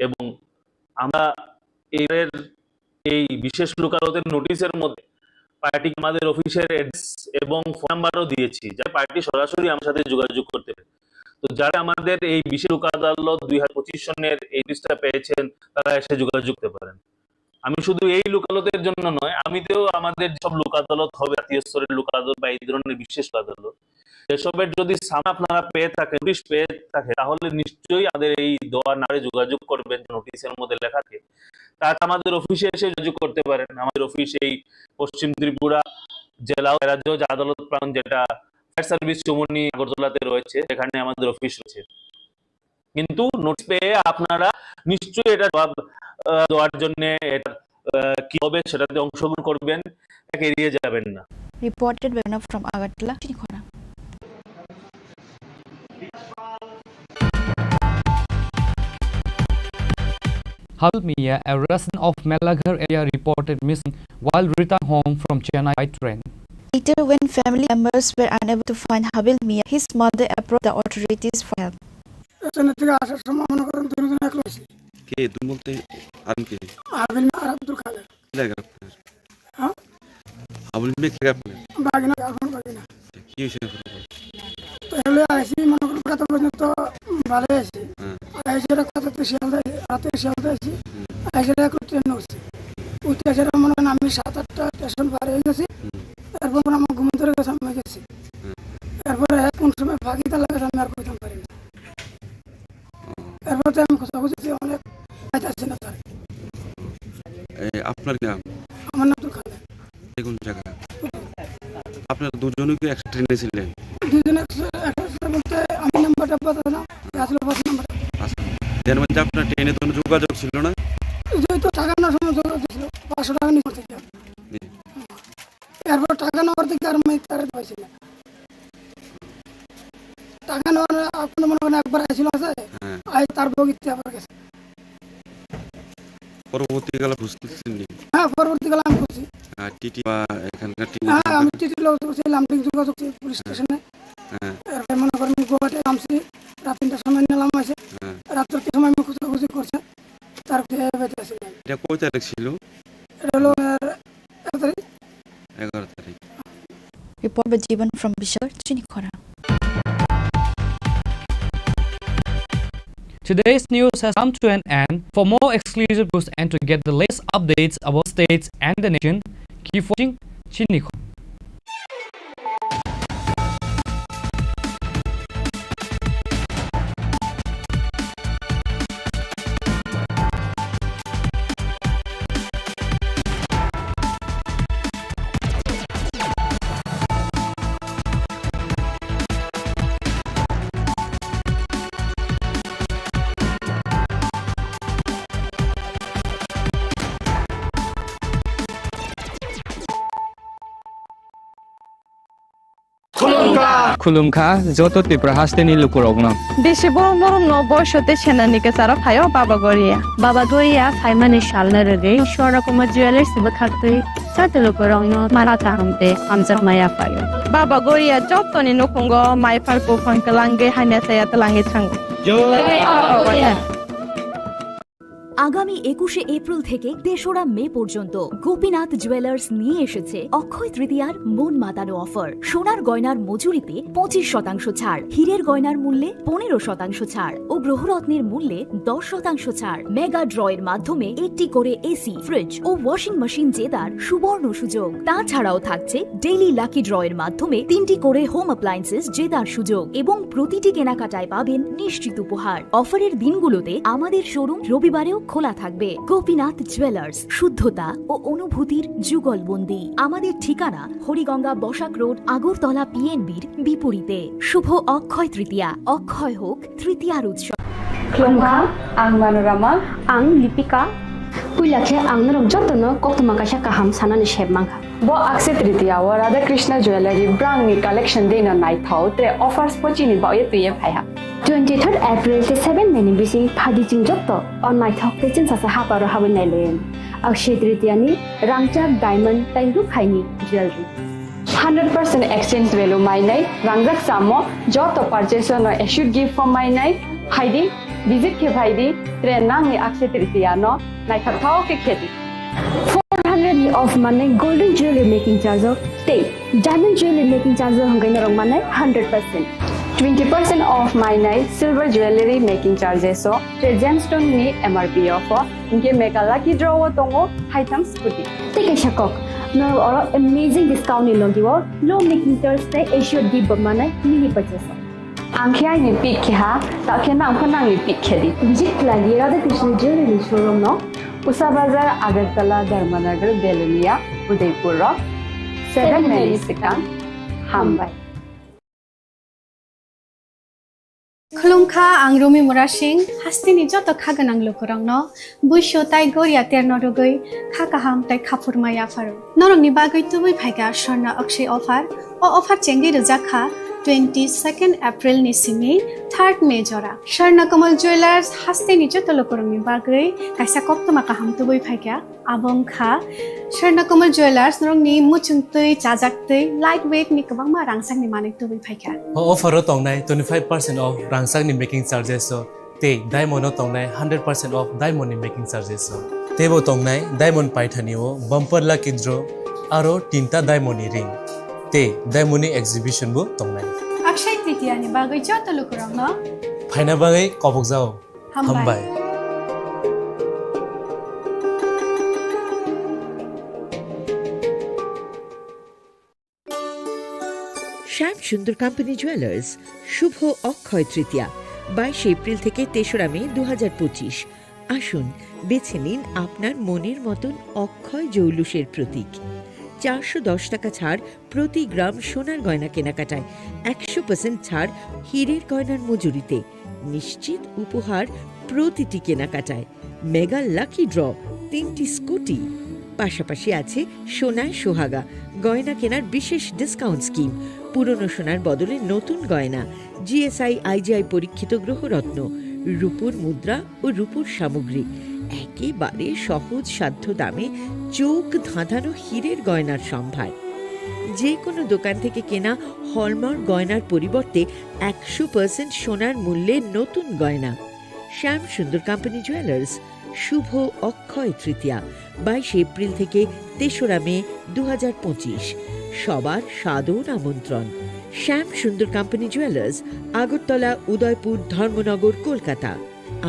এবং আমরা এর, এই বিশেষ লোক আদালতের নোটিশের মধ্যে পার্টিকে আমাদের অফিসের অ্যাড্রেস এবং ফোন নাম্বারও দিয়েছি, যাতে পার্টি সরাসরি আমার সাথে যোগাযোগ করতে পারে। তো যারা আমাদের এই বিশেষ লোক আদালত দুই হাজার পঁচিশ সনের এই নোটিশটা পেয়েছেন, তারা এসে যোগাযোগ করতে পারেন। আমি শুধু এই লোক আদালতের জন্য নয়, আমি তো আমাদের সব লোক আদালত হবে, জাতীয় স্তরের লোক আদালত বা এই ধরনের বিশেষ লোক আদালত, এসবের যদি সামনে আপনারা পেয়ে থাকেন, নোটিশ পেয়ে থাকেন, তাহলে নিশ্চয়ই আমাদের এই দেওয়া নাম্বারে যোগাযোগ করবেন, নোটিশের মধ্যে লেখা থাকে। তাছাড়া আমাদের অফিসে এসে যোগাযোগ করতে পারেন। আমাদের অফিস এই পশ্চিম ত্রিপুরা জেলা ও রাজ্য আদালত প্রাঙ্গণ, যেটা ফায়ার সার্ভিস চৌমুহনী আগরতলাতে রয়েছে, সেখানে আমাদের অফিস রয়েছে। কিন্তু নোটিশ পেয়ে আপনারা নিশ্চয়ই এটা জবাব, আহ, দেওয়ার জন্য এটা, আহ, কি হবে সেটাতে অংশগ্রহণ করবেন, এটাকে এড়িয়ে যাবেন না। Reported by Pranav from Agartala, Chinikhona. Habil Mia, a resident of Melaghar area, reported missing while returning home from Chennai by train. Later, when family members were unable to find Habil Mia, his mother approached the authorities for help. Train থেকে আসার সময় মনে করেন দুজন একলা আছি। কে? দুজন বলতে আর কে? হাবিল মিয়া আর আব্দুল খালেক। কি লাগে আপনার? হ্যাঁ? হাবিল মিয়া কি লাগে আপনার? বাগিনা, গার্লফ্রেন্ড বাগিনা। কি হয়েছে আপনার? তো হলে আইসি মনে করেন কত পর্যন্ত ভালো আছি। হ্যাঁ। আইসি ওরা কত তো শিয়ালদা, রাতে শিয়ালদা আছি। হুম। আইসি ওরা এখন ট্রেন উঠছি। উঠে আসার মনে করেন আমি সাত আটটা স্টেশন পার হয়ে গেছি। হুম। তারপর আমার ঘুম ধরে গেছে, আমি গেছি। হুম। তারপরে কোন সময় ফাঁকি তালা গেছে আমি আর কইতাম পারি না। ও। এরপর তো আমি খোঁজাখুঁজি দিয়ে অনেক পাইতাছি না তার। এ, আপনার নাম? আমার নাম তো খালেদ। এই কোন জায়গা? আপনারা দুজনই কি এক ট্রেনে ছিলেন? দুজনে একসাথে, একসাথে বলতে আমি নাম্বারটা পাতা না, আসলে বাস নাম্বার। আচ্ছা। এর মধ্যে আপনার ট্রেনে কোনো যোগাযোগ ছিল না? এই যে তো টাকা না সময় যোগাযোগ ছিল, পাঁচশো টাকা নিয়ে করতে গিয়ে। জি। এরপর টাকা না করতে গিয়ে আর আমি তার পাইছি না। টাকা নেওয়ার, আপনি মনে করেন একবার আইছিল আছে, হ্যাঁ। আই তার বগিতে আবার গেছে। পরবর্তীকালে খুঁজতেছেন নি? হ্যাঁ, পরবর্তীকালে আমি খুঁজছি। আহ, টিটি বা এখানকার টিটি হ্যাঁ, আমি টিটির লোক করছি, লামডিং যোগাযোগ করছি পুলিশ হ্যাঁ। স্টেশনে। হ্যাঁ। এরপরে মনে করেন গুয়াহাটি নামছি, রাত তিনটার সময় নিলাম আছে। হ্যাঁ। রাত চারটার সময় আমি খোঁজাখুঁজি করছে, তার খুঁজে বেঁচে আছি। এটা কয় তারিখ ছিল? এটা হলো, আহ, এগারো তারিখ। এগারো তারিখ। Report by Jiban from Bishar, Chinikhora. Today's news has come to an end. For more exclusive news and to get the latest updates about states and the nation, keep watching Chinikhora. Khulumkha. Khulumkha joto Tripura hasteni lukurokno. Bisi borom borom no boiso tei senani kwcharo phaio Baba Goria. Baba Goria phaimani salno rwgwi Swarna Kumar Jewellers bwkhaktwi joto lukurokno mara kaham tei hamjakma yaphaio. Baba Goria jotoni nukhungo maiphar buphang kwlangwi hamya chaya twlangwi thango. Jai Baba Goria. আগামী একুশে এপ্রিল থেকে তেসরা মে পর্যন্ত গোপীনাথ জুয়েলার্স নিয়ে এসেছে অক্ষয় তৃতীয়ার মন মাতানো অফার। সোনার গয়নার মজুরিতে পঁচিশ শতাংশ ছাড়, হীরের গয়নার মূল্যে পনেরো শতাংশ ছাড় ও গ্রহরত্নের মূল্যে দশ শতাংশ ছাড়। মেগা ড্রয়ের মাধ্যমে একটি করে এসি, ফ্রিজ ও ওয়াশিং মেশিন জেতার সুবর্ণ সুযোগ। তাছাড়াও থাকছে ডেইলি লাকি ড্রয়ের মাধ্যমে তিনটি করে হোম অ্যাপ্লায়েন্সেস জেতার সুযোগ এবং প্রতিটি কেনাকাটায় পাবেন নিশ্চিত উপহার। অফারের দিনগুলোতে আমাদের শোরুম রবিবারেও খোলা থাকবে। গোপীনাথ জুয়েলার্স, শুদ্ধতা ও অনুভূতির যুগলবন্দি। আমাদের ঠিকানা হরিগঙ্গা বসাক রোড, আগরতলা পিএনবির বিপরীতে। শুভ অক্ষয় তৃতীয়া, অক্ষয় হোক তৃতীয়ার উৎসব। Khulumkha, ang Manorama. Ang Lipika. Puila khe ang norok jotono koktwma kaisa kaham sanani sep mankha. Bo Akshaya Tritiya o Radha Krishna Jewellery brangni collection dino naithok, tre offers bo chini bagwi twiwi phaiha. Twenty third April tei seven May ni bising phaidi chwng joto o naithok tei chwngsasa haparo habwi nailaiwi. Akshaya Tritiya ni rangchak diamond tei rukhaini jewellery. Hundred percent exchange value mainai, rangjak samo joto purchase no assured gift form mainai, phaidi, visit khe phaidi, tre nangni Akshaya Tritiya no naithok thao khe khedi. Four hundred ni off manai golden jewelry making charge o tei diamond jewelry making charge o hwnkhai norok manai hundred percent. Twenty percent off mainai silver jewelry making charges o, tre gemstone ni M R P off o, hinkhe mega lucky draw o tongo haitham scooty. Tei kaisa kok, norok oro amazing discount ni logi o low making charge tei assured gift bo manai mini purchase o. Ang khe aini pick khe ha, ta khe nang pho nangni pick khe di. Visit khlai di Radha Krishna Jewelry showroom no. Usa Bazar, Agartala, Dharmanagar, Belonia, Udaipur rok. Seven May ni swkang. Hambai. Khulumkha, ang Rumi Murasing, hasteni joto kha gwnang lukurokno buisu tai goria terno rwgwi kha kaham tai khaphurma yapharo. Norokni bagwi tubui phaikha Swarna Akshay offer. O offer chengwi rwjak kha Twenty second April ni simi third May jora Swarna Kamal Jewellers hasteni joto lukurokni bagwi kaisa koktwma kaham tubui phaikha. Abo wngkha Swarna Kamal Jewellers norokni muchungtwi, chajaktwi, light weight ni kwbangma rangchakni manwi tubui phaikha. O offer o tongnai twenty five percent off rangchakni making charges o tei diamond o tongnai hundred percent off diamond ni making charges o. Teibo tongnai diamond paithani o bumper lucky draw aro tinta diamond ni ring tei diamond ni exhibition bo tongnai. Akshay Tritiya ni bagwi joto lukurokno phaina bagwi kobokjao. Hambai. Hambai. শ্যাম Sundar company jewellers, শুভ অক্ষয় তৃতীয়া, বাইশে এপ্রিল থেকে তেসরা মে দু হাজার পঁচিশ। আসুন, বেছে নিন আপনার মনের মতন অক্ষয় জৌলুসের প্রতীক। চারশো দশ টাকা ছাড় প্রতি গ্রাম সোনার গয়না কেনাকাটায়, একশো পার্সেন্ট ছাড় হীরের গয়নার মজুরিতে, নিশ্চিত উপহার প্রতিটি কেনাকাটায়, মেগা লাকি ড্র, তিনটি স্কুটি, পাশাপাশি আছে সোনায় সোহাগা, গয়না কেনার বিশেষ ডিসকাউন্ট স্কিম, পুরনো সোনার বদলে নতুন গয়না, জিএসআই আইজিআই পরীক্ষিত গ্রহরত্ন, রূপোর মুদ্রা ও রূপোর সামগ্রী, একেবারে সহজ সাধ্য দামে চোখ ধাঁধানো হীরের গয়নার সম্ভার। যে কোনো দোকান থেকে কেনা হলমার্ক গয়নার পরিবর্তে একশো পার্সেন্ট সোনার মূল্যে নতুন গয়না। শ্যাম সুন্দর কোম্পানি জুয়েলার্স, শুভ অক্ষয় তৃতীয়া, বাইশে এপ্রিল থেকে তেসরা মে দু হাজার পঁচিশ। সবার সাদর আমন্ত্রণ। শ্যাম সুন্দর কোম্পানি জুয়েলার্স, আগরতলা, উদয়পুর, ধর্মনগর, কলকাতা।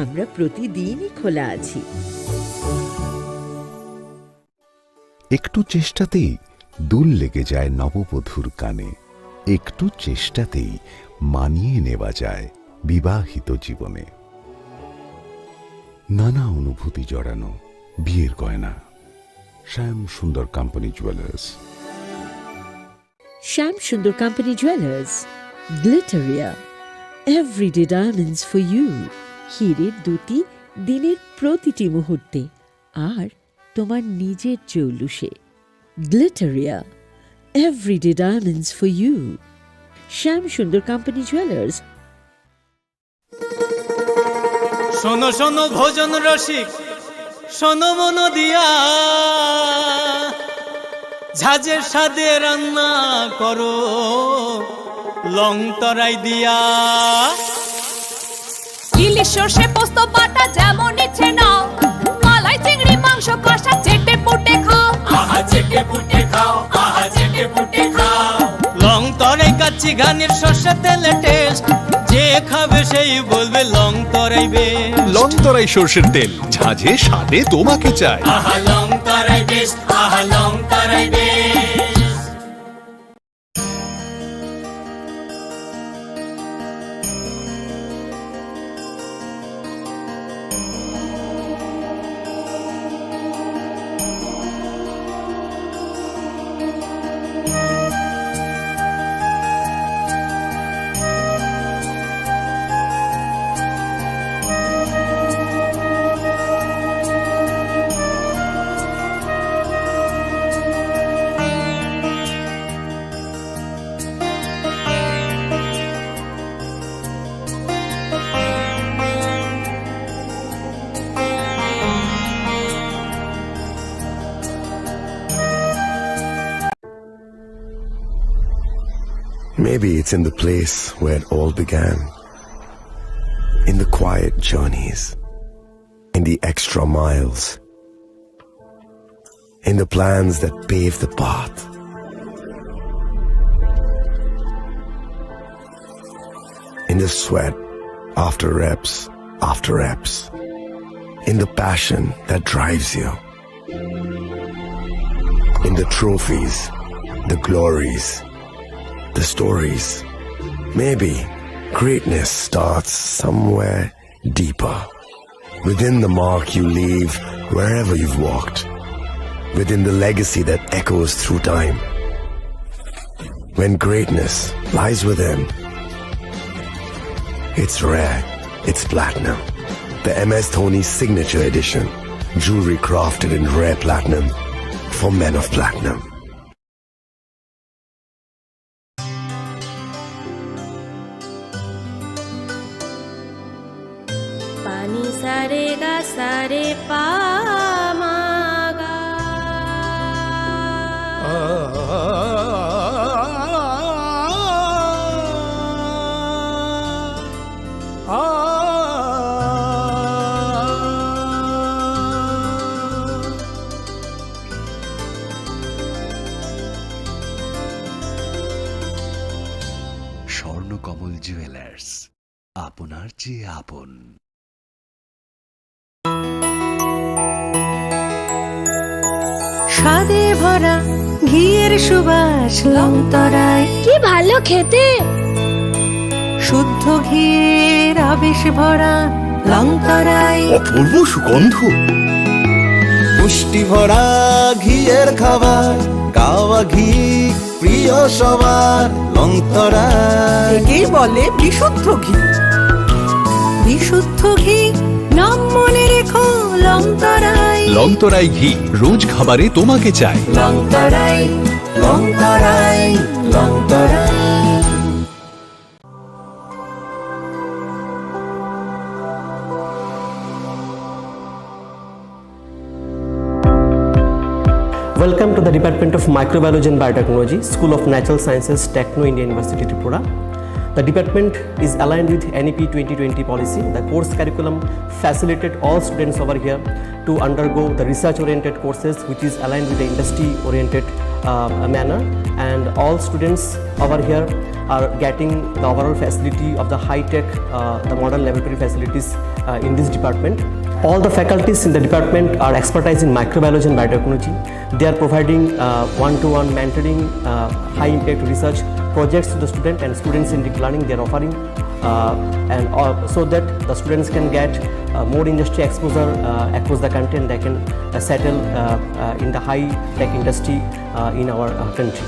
আমরা প্রতিদিনই খোলা আছি। একটু চেষ্টাতেই দুল লেগে যায় নববধূর কানে, একটু চেষ্টাতেই মানিয়ে নেওয়া যায় বিবাহিত জীবনে। নানা অনুভূতি জড়ানো বিয়ের গয়না। শ্যাম Sundar company jewellers. Shyam Sundar company jewellers, Glitteria, everyday diamonds for you. হীরের দ্যুতি দিনের প্রতিটি মুহূর্তে, আর তোমার নিজের জৌলুসে। Glitteria, everyday diamonds for you. Shyam Sundar company jewellers. শোনো শোনো ভোজন রসিক, শোনো মন দিয়া, ঝাঁঝের স্বাদে রান্না করো লং তরাই দিয়া। ইলিশ সর্ষে পোস্ত বাটা যেমন ইচ্ছে নাও, মালাই চিংড়ি মাংস কষা চেটে পুটে খাও। আহা চেটে পুটে খাও, আহা চেটে পুটে খাও। লং তরাই কাচ্চি ঘানির সর্ষে তেলে টেস্ট, যে খাবে সেই বলবে লং তরাই বেস্ট। লং তরাই সর্ষের তেল, ঝাঁঝে স্বাদে তোমাকে চাই। আহা লং তরাই বেস্ট, আহা লং তরাই best. Maybe it's in the place where it all began. In the quiet journeys. In the extra miles. In the plans that pave the path. In the sweat after reps after reps. In the passion that drives you. In the trophies, the glories, the stories. Maybe greatness starts somewhere deeper. Within the mark you leave wherever you've walked. Within the legacy that echoes through time. When greatness lies within, it's rare, it's platinum. The M S Dhoni Signature Edition. Jewelry crafted in rare platinum for men of platinum. Sa re ga sa re pa ma ga. Swarnakamal jewellers, আপনার চেয়ে আপন। স্বাদে ভরা ঘিয়ের সুবাস লংতরাই। কি ভালো খেতে! শুদ্ধ ঘিয়ের আবেশ ভরা লংতরাই। অপূর্ব সুগন্ধ। পুষ্টি ভরা ঘিয়ের খাবার, কাওয়া ঘি প্রিয় সবার, লংতরাই। একেই বলে বিশুদ্ধ ঘি। বিশুদ্ধ ঘি, নাম মনে রেখো লংতরাই। লংতরাই ঘি, রোজ খাবারে তোমাকে চাই। লংতরাই, লংতরাই, লংতরাই। Welcome to the Department of Microbiology and Biotechnology, School of Natural Sciences, Techno India University, Tripura. The department is aligned with N E P twenty twenty policy. The course curriculum facilitate all students over here to undergo the research-oriented courses, which is aligned with the industry-oriented, uh, manner. And all students over here are getting the overall facility of the high-tech, uh, the modern laboratory facilities, uh, in this department. All the faculties in the department are expertise in microbiology and biotechnology. They are providing, uh, one-to-one mentoring, uh, high-impact research projects to the student and students-centric learning they are offering, uh, and, uh, so that the students can get, uh, more industry exposure, uh, across the country, and they can, uh, settle, uh, uh, in the high-tech industry, uh, in our, uh, country.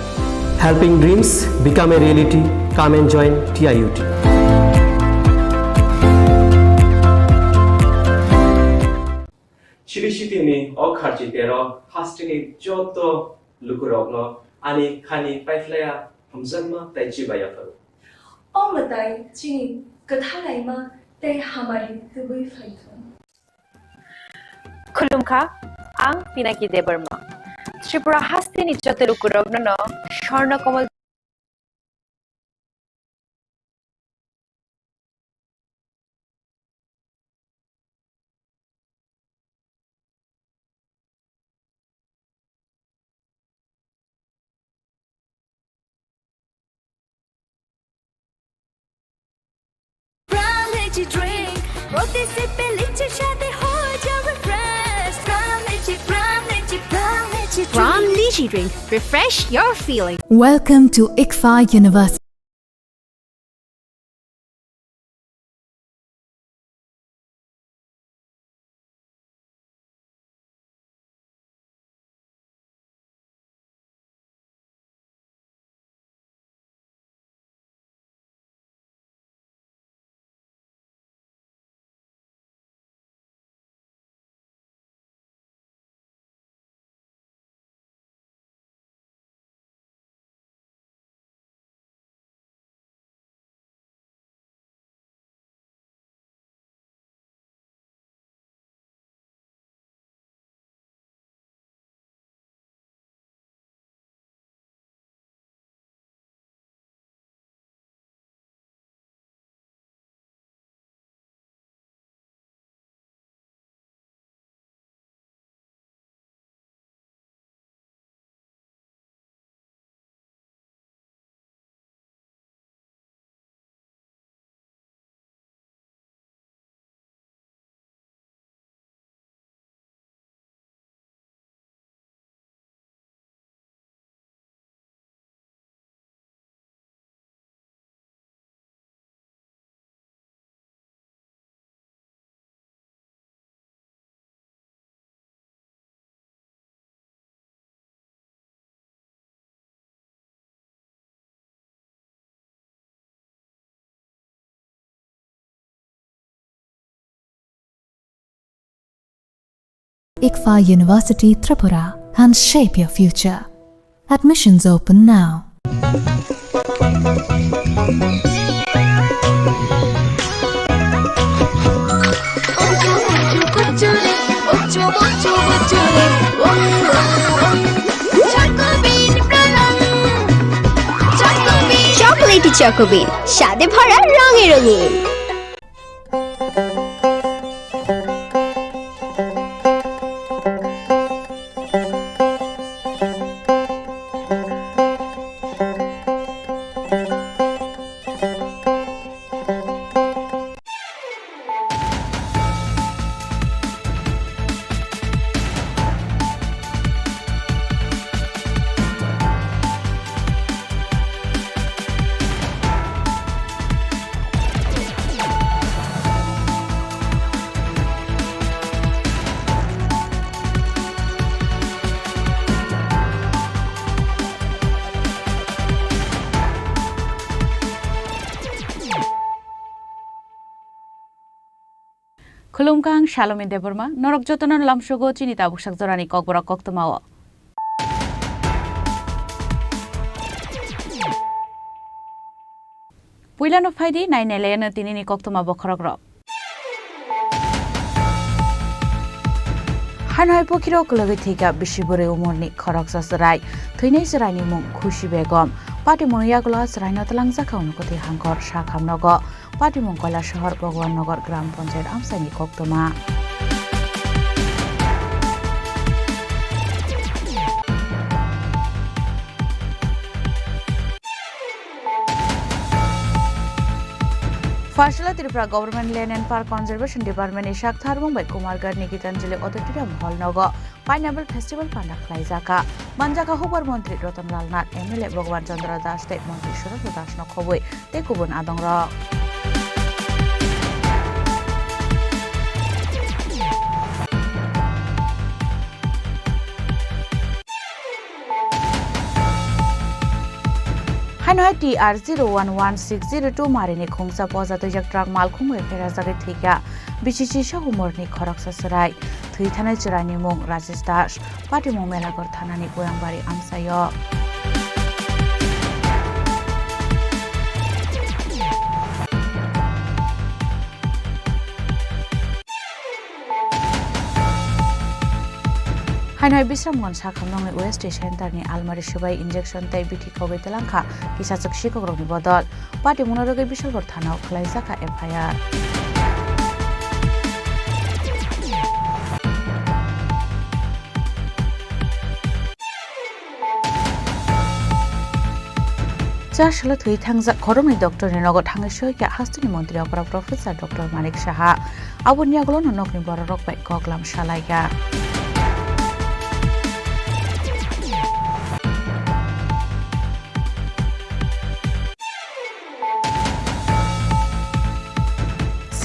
Helping dreams become a reality. Come and join T I U T. Chiri sitini o kharchi tero hasteni joto lukurokno ani khani paiphlaiya hamjakma tei chibaiya pharo. O mwtai chini kwthalaima tei hamari tubui phaithung. Khulumkha, ang Pinaki Debbarma. Tripura hasteni joto lukurokno no Swarna Kamal Prime Energy Drink, প্রতি সিপে লিচির স্বাদে হয়ে যাবে fresh। Prime Energy, Prime Energy, Prime Energy Drink। Prime Energy Drink, refresh your feeling। Welcome to ICFAI University. ICFAI University Tripura, and shape your future. Admissions open now. চকোবিন, স্বাদে ভরা, রঙে রঙিন। Khulumkha, ang Salome Debbarma, norok jotono lamsogo chini tabuksak jorani kokborok koktwmao. Puilano phaidi, nainailaino tinini koktwma bokhorokrok. Hanhai pokhirok kwlwgwi thwikha bisi bwrwi umorni khoroksa chwrai. Thwinai chwraini mung Khushi Begum. Patimungni yagulo chwraino twlangjakha unukutwi hangkor sakhamnogo. Patimung Koilashahar Bhagwan Nagar Gram Panchayat amchaini koktwma. Pharsala Tripura Government Land and Park Conservation Department ni sak tharbung bai Kumarghat ni Gitanjali Auditorium Hall nogo Pineapple Festival panda khlaijaka. Manjaka hukbar montri Ratan Lal Nath, M L A Bhagwan Chandra Das tei montri Surendra Das no khobwi tei kubun adongrok. Haino hai T R zero one one six zero two marini khungsa poja twijak truck malkhung bai pherajagwi thwikha. Bisi chisa umorni khoroksa chwrai. Thwi thanai chwraini mung Rajesh Das. Patimung Melaghor thanani Boyangbari amchaio. Haino hai Bisramganj sakhamnokni O S T center ni almari swbai injection tei bithi khogwi twlangkha kisachwk sikokrokni bodol. Patimungno rwgwi Bisalbor thanao khwlaijakha F I R. Chasalo thwi thangjak khoroknwi doctor ni nogo thangwi soikha hasteni montri okra Professor Doctor Manik Saha. Aboni yagulono nokni bororok bai koklam salaikha.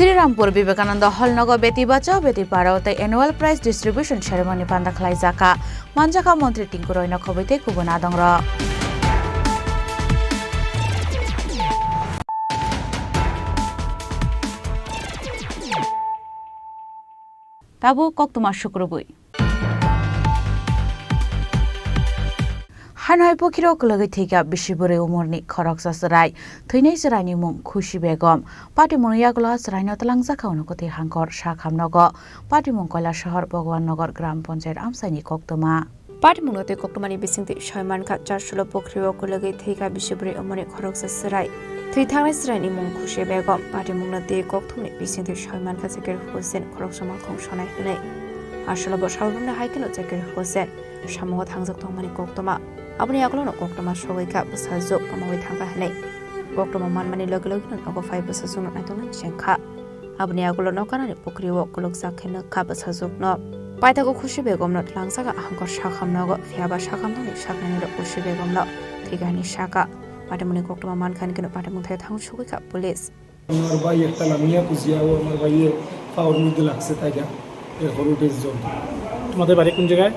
Srirampur Vivekananda Hall nogo Beti Bachao Beti Padhao tei Annual Prize Distribution Ceremony panda khlaijakha. Manjakha Montri Tinku Roy no khobwi tei kubun adongrok. Tabuk koktwma sukrubwi. Hanhai pokhirok kwlwgwi thwikha bisi bwrwi umorni khoroksa chwrai. Thwinai chwraini mung Khushi Begum. Patimungni yagulo chwraino twlangjakha unukutwi hangkor sakhamnogo. Patimung Koilashahar Bhagwan Nagar Gram Panchayat amchaini koktwma. Patimungno twi koktwmani bisingtwi soi mankha, Chasalo pokhrio kwlwgwi thwikha bisi bwrwi umorni khoroksa chwrai. Thwi thangnai chwraini mung Khushi Begum. Patimungno twi koktwmani bisingtwi soi mankha Zakir Hussain, khoroksa malkhung sonai hwnwi. Aswlabo salbrumni hai kheno Zakir Hussain samungo thangjak tongmani koktwma. Aboni yagulono koktwma sogwi kha bwsajwk kwmawi thangkha hwnwi. Koktwma manmani logi logino nogo phai bwsajwkno naitoknani chengkha. Aboni yagulo nokanani pukhrio kwlwkjak khe nukha bwsajwkno. Paithago Khushi Begumno twlangjakha hangkor sakhamnogo, phiyaba sakhamnokni saknainirok Khushi Begumno thwikha hwnwi sakha. Patimungni koktwma mankha hwnwi kheno patimung thaio thangwi sugwi kha police. আমার ভাই একটা লামিয়া খুঁজিয়া, ও আমার ভাইয়ে পাওয়ার মধ্যে লাগছে তাইগা, এর হরুটেজ জল। তোমাদের বাড়ি কোন জায়গায়?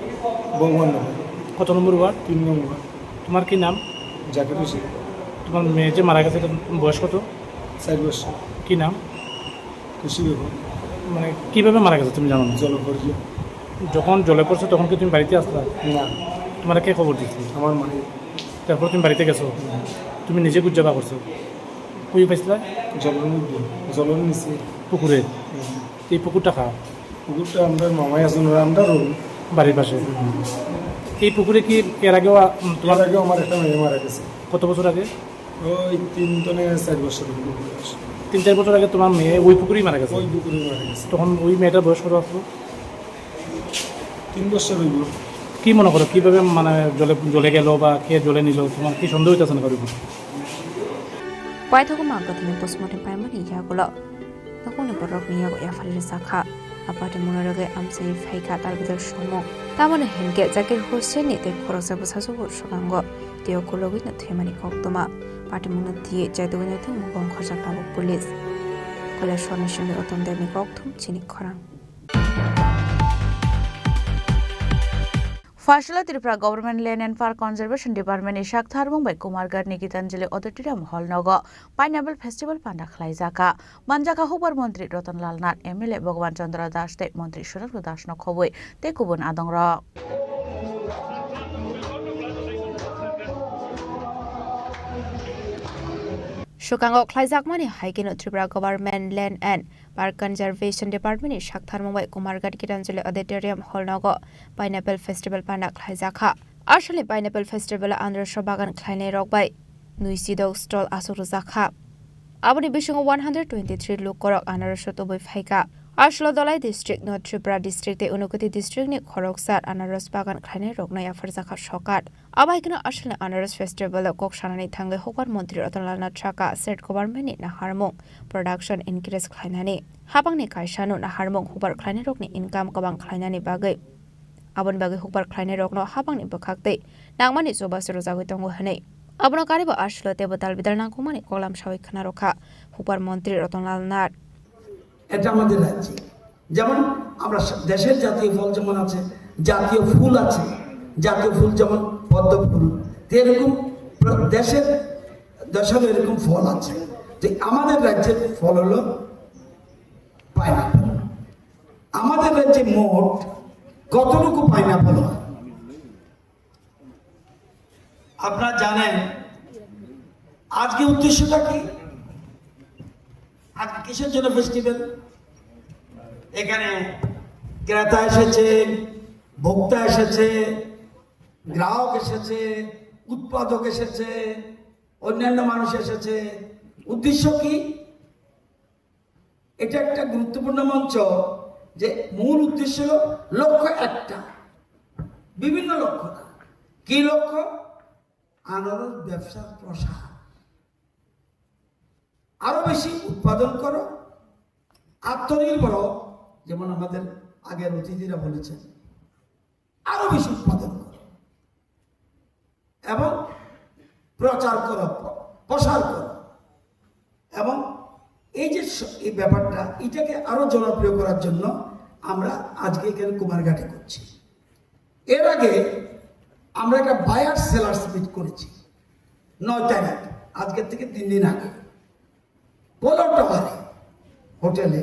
ভগবান নগর। কত নম্বর ওয়ার্ড? তিন নম্বর ওয়ার্ড। তোমার কি নাম? জাকির হোসেন। তোমার মেয়ে যে মারা গেছে, এটা বয়স কত? চার বছর। কি নাম? খুশি বেগম। মানে, কিভাবে মারা গেছে তুমি জানো না? জলে পড়ে। যখন জলে পড়ছে, তখন কি তুমি বাড়িতে আসলা? না। তোমার কে খবর দিয়েছিল? আমার মায়ে। তারপর তুমি বাড়িতে গেছো? হুম। তুমি নিজে খুঁজে বার করছো? কই পাইছিলা? জলের মধ্যে, জলের নিচে। পুকুরে? হুম। এই পুকুরটা কার? পুকুরটা আমরা মামাই আছেন, ওরা আমরা রুম। বাড়ির পাশে? হুম। এই পুকুরে কি এর আগেও, আ, উম, তোমার এর আগেও আমার একটা মেয়ে মারা গেছে। কত বছর আগে? ওই তিন তনে চার বছর হইল বয়স। তিন চার বছর আগে তোমার মেয়ে ওই পুকুরেই মারা গেছে? ওই পুকুরে মারা গেছে। তখন ওই মেয়েটার বয়স কত আসলো? তিন বছর হইল। কি মনে করো, কিভাবে মানে জলে, জলে গেল বা কে জলে নিল, তোমার কি সন্দেহ হইতেছে না কারোর উপর? Paithakgo mangkha thani postmortem paimani yagulo. Nokni borokni yago yaphari rwchapkha. Apatwi mwnwi rwgwi amchaui phaikha talbidal somung. Tamoni hinkhe Zakir Hussain ni tei khoroksa bwsajwbo swkango tei o kulugwino thwimani koktwma. Patimungno twiwi chaitugwino thwngmung bongkhorjak tabuk police. Kailasorni simi Uton Debni kokthum chini khorang. Phaisalo Tripura Government Land and Park Conservation Department ni sak tharmung bai Kumarghat ni Gitanjali Auditorium Hall nogo Pineapple Festival panda khlaijak kha. Manjakha hukbar montri Ratan Lal Nath, M L A Bhagavan Chandra Das tei montri Sudhanshu Das no khobwi tei kubun adongrok. Swkango khlaijakmani hai kheno Tripura Government Land and Park Conservation Department ni sak tharmung bai Kumarghat Gitanjali Auditorium Hall nogo Pineapple Festival panda khlaijak kha. Aswkni Pineapple Festival o anarosno bagan khlainai rok bai nui sidok stall aswk rwjak kha. Aboni bisingo one hundred twenty-three lukorok anarosno tubui phaikha. Aswkno Dhalai district no Tripura district tei Unakoti district ni khoroksa anaros bagan khlainai rokno yapharjak kha sokat. Abo hai kheno aswkni Anaros Festival o kok sanani thangwi hukbar montri Ratan Lal Nath sakha state government ni naharmung production increase khlainani, habangni kaisano naharmung hukbar khlainairokni income kwbang khlainani bagwi. Aboni bagwi hukbar khlainairokno habangni bwkhak tei nangmani chubachu rwjagwi tongo hwnwi. Abono karibo aswkno teibo dalbidal nangkukmani koklam sawi khna rwkha hukbar montri Ratan Lal Nath. এটা আমাদের রাজ্যে, যেমন আমরা স-, দেশের জাতীয় ফল যেমন আছে, জাতীয় ফুল আছে, জাতীয় ফুল যেমন পদ্ম ফুল, তো এরকম প্র-, দেশের, দেশেরও এরকম ফল আছে। তো আমাদের রাজ্যের ফল হলো পাইনাপেল। আমাদের রাজ্যে মোট কতটুকু পাইনাপেল হয়? আপনারা জানেন আজকে উদ্দেশ্যটা কি? আজকে কিসের জন্য ফেস্টিভ্যাল? এখানে ক্রেতা এসেছে, ভোক্তা এসেছে, গ্রাহক এসেছে, উৎপাদক এসেছে, অন্যান্য মানুষ এসেছে। উদ্দেশ্য কি? এটা একটা গুরুত্বপূর্ণ মঞ্চ, যে মূল উদ্দেশ্য হলো লক্ষ্য একটা, বিভিন্ন লক্ষ্য না। কি লক্ষ্য? আনারস ব্যবসার প্রসার, আরো বেশি উৎপাদন করো, আত্মনির্ভর হও, যেমন আমাদের আগের অতিথিরা বলেছেন, আরো বেশি উৎপাদন করো এবং প্রচার করো, প-, প্রসার করো। এবং এই যে স-, এই ব্যাপারটা, এটাকে আরো জনপ্রিয় করার জন্য আমরা আজকে এখানে কুমারঘাটে করছি। এর আগে আমরা একটা বায়ার সেলার্স মিট করেছি নয় তারিখ, আজকের থেকে তিন দিন আগে। পোলো টাওয়ারে হোটেলে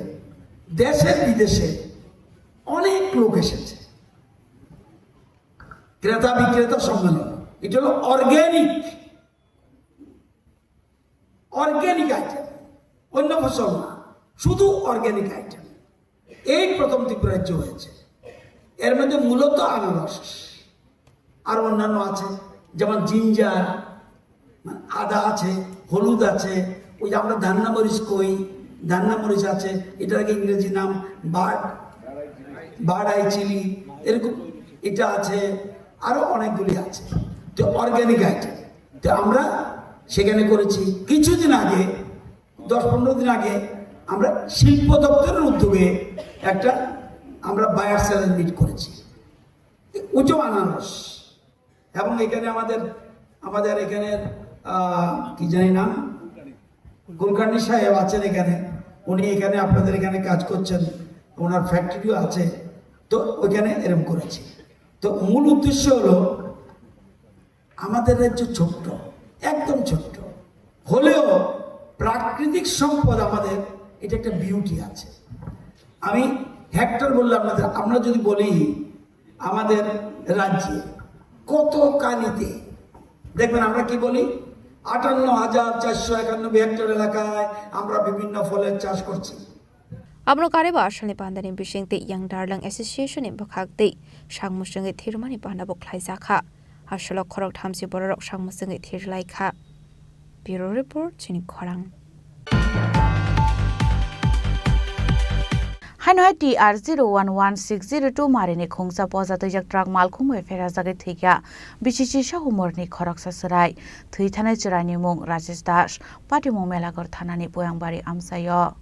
দেশের বিদেশে অনেক লোক এসেছে। ক্রেতা বিক্রেতা সম্মেলন, এটা হলো অর্গানিক, অর্গানিক আইটেম, অন্য ফসল না, শুধু অর্গানিক আইটেম। এই প্রথম ত্রিপুরা রাজ্য হয়েছে। এর মধ্যে মূলত আনারস, আর অন্যান্য আছে, যেমন জিঞ্জার, মানে আদা আছে, হলুদ আছে, ওই যে আমরা ধান্না মরিচ কই, ধান্না মরিচ আছে, এটার আগে ইংরেজি নাম বার্ড, বার্ড আই চিলি, এরকম এটা আছে, আরো অনেকগুলি আছে। তো অর্গানিক আইটেম, তো আমরা সেখানে করেছি। কিছুদিন আগে, দশ পনেরো দিন আগে আমরা শিল্প দপ্তরের উদ্যোগে একটা আমরা বায়ার সেলার মিট করেছি। উঁচু আনারস। এবং এখানে আমাদের, আমাদের এখানে, আহ, কি জানি নাম, কুলকার্নি সাহেব আছেন এখানে, উনি এখানে আপনাদের এখানে কাজ করছেন, ওনার ফ্যাক্টরিও আছে। তো ওইখানে এরকম করেছি। তো মূল উদ্দেশ্য হলো আমাদের রাজ্য ছোট্ট, একদম ছোট্ট, হলেও প্রাকৃতিক সম্পদ আমাদের, এটা একটা বিউটি আছে। আমি হেক্টর বললাম না, আমরা যদি বলি আমাদের রাজ্যে কত কানিতে, দেখবেন আমরা কি বলি, আটান্ন হাজার চারশো একানব্বই হেক্টর এলাকায় আমরা বিভিন্ন ফলের চাষ করছি। Abono karibo asalni pandani bising tei Young Darling Association ni bwkhak tei sakmwswngwi thirmani panda bo khlaijak kha. Asalo khorok thamchi bororok sakmwswngwi thir lai kha. Bureau Report, Chini Khorang. Haino hai T R zero one one six zero two marini khungsa poja twijak truck malkhung bai pherajagwi thwikha. Bisi chisa umorni khoroksa chwrai. Thwi thanai chwraini mung Rajesh Das, patimung Melaghor thanani Poyangbari amchaio.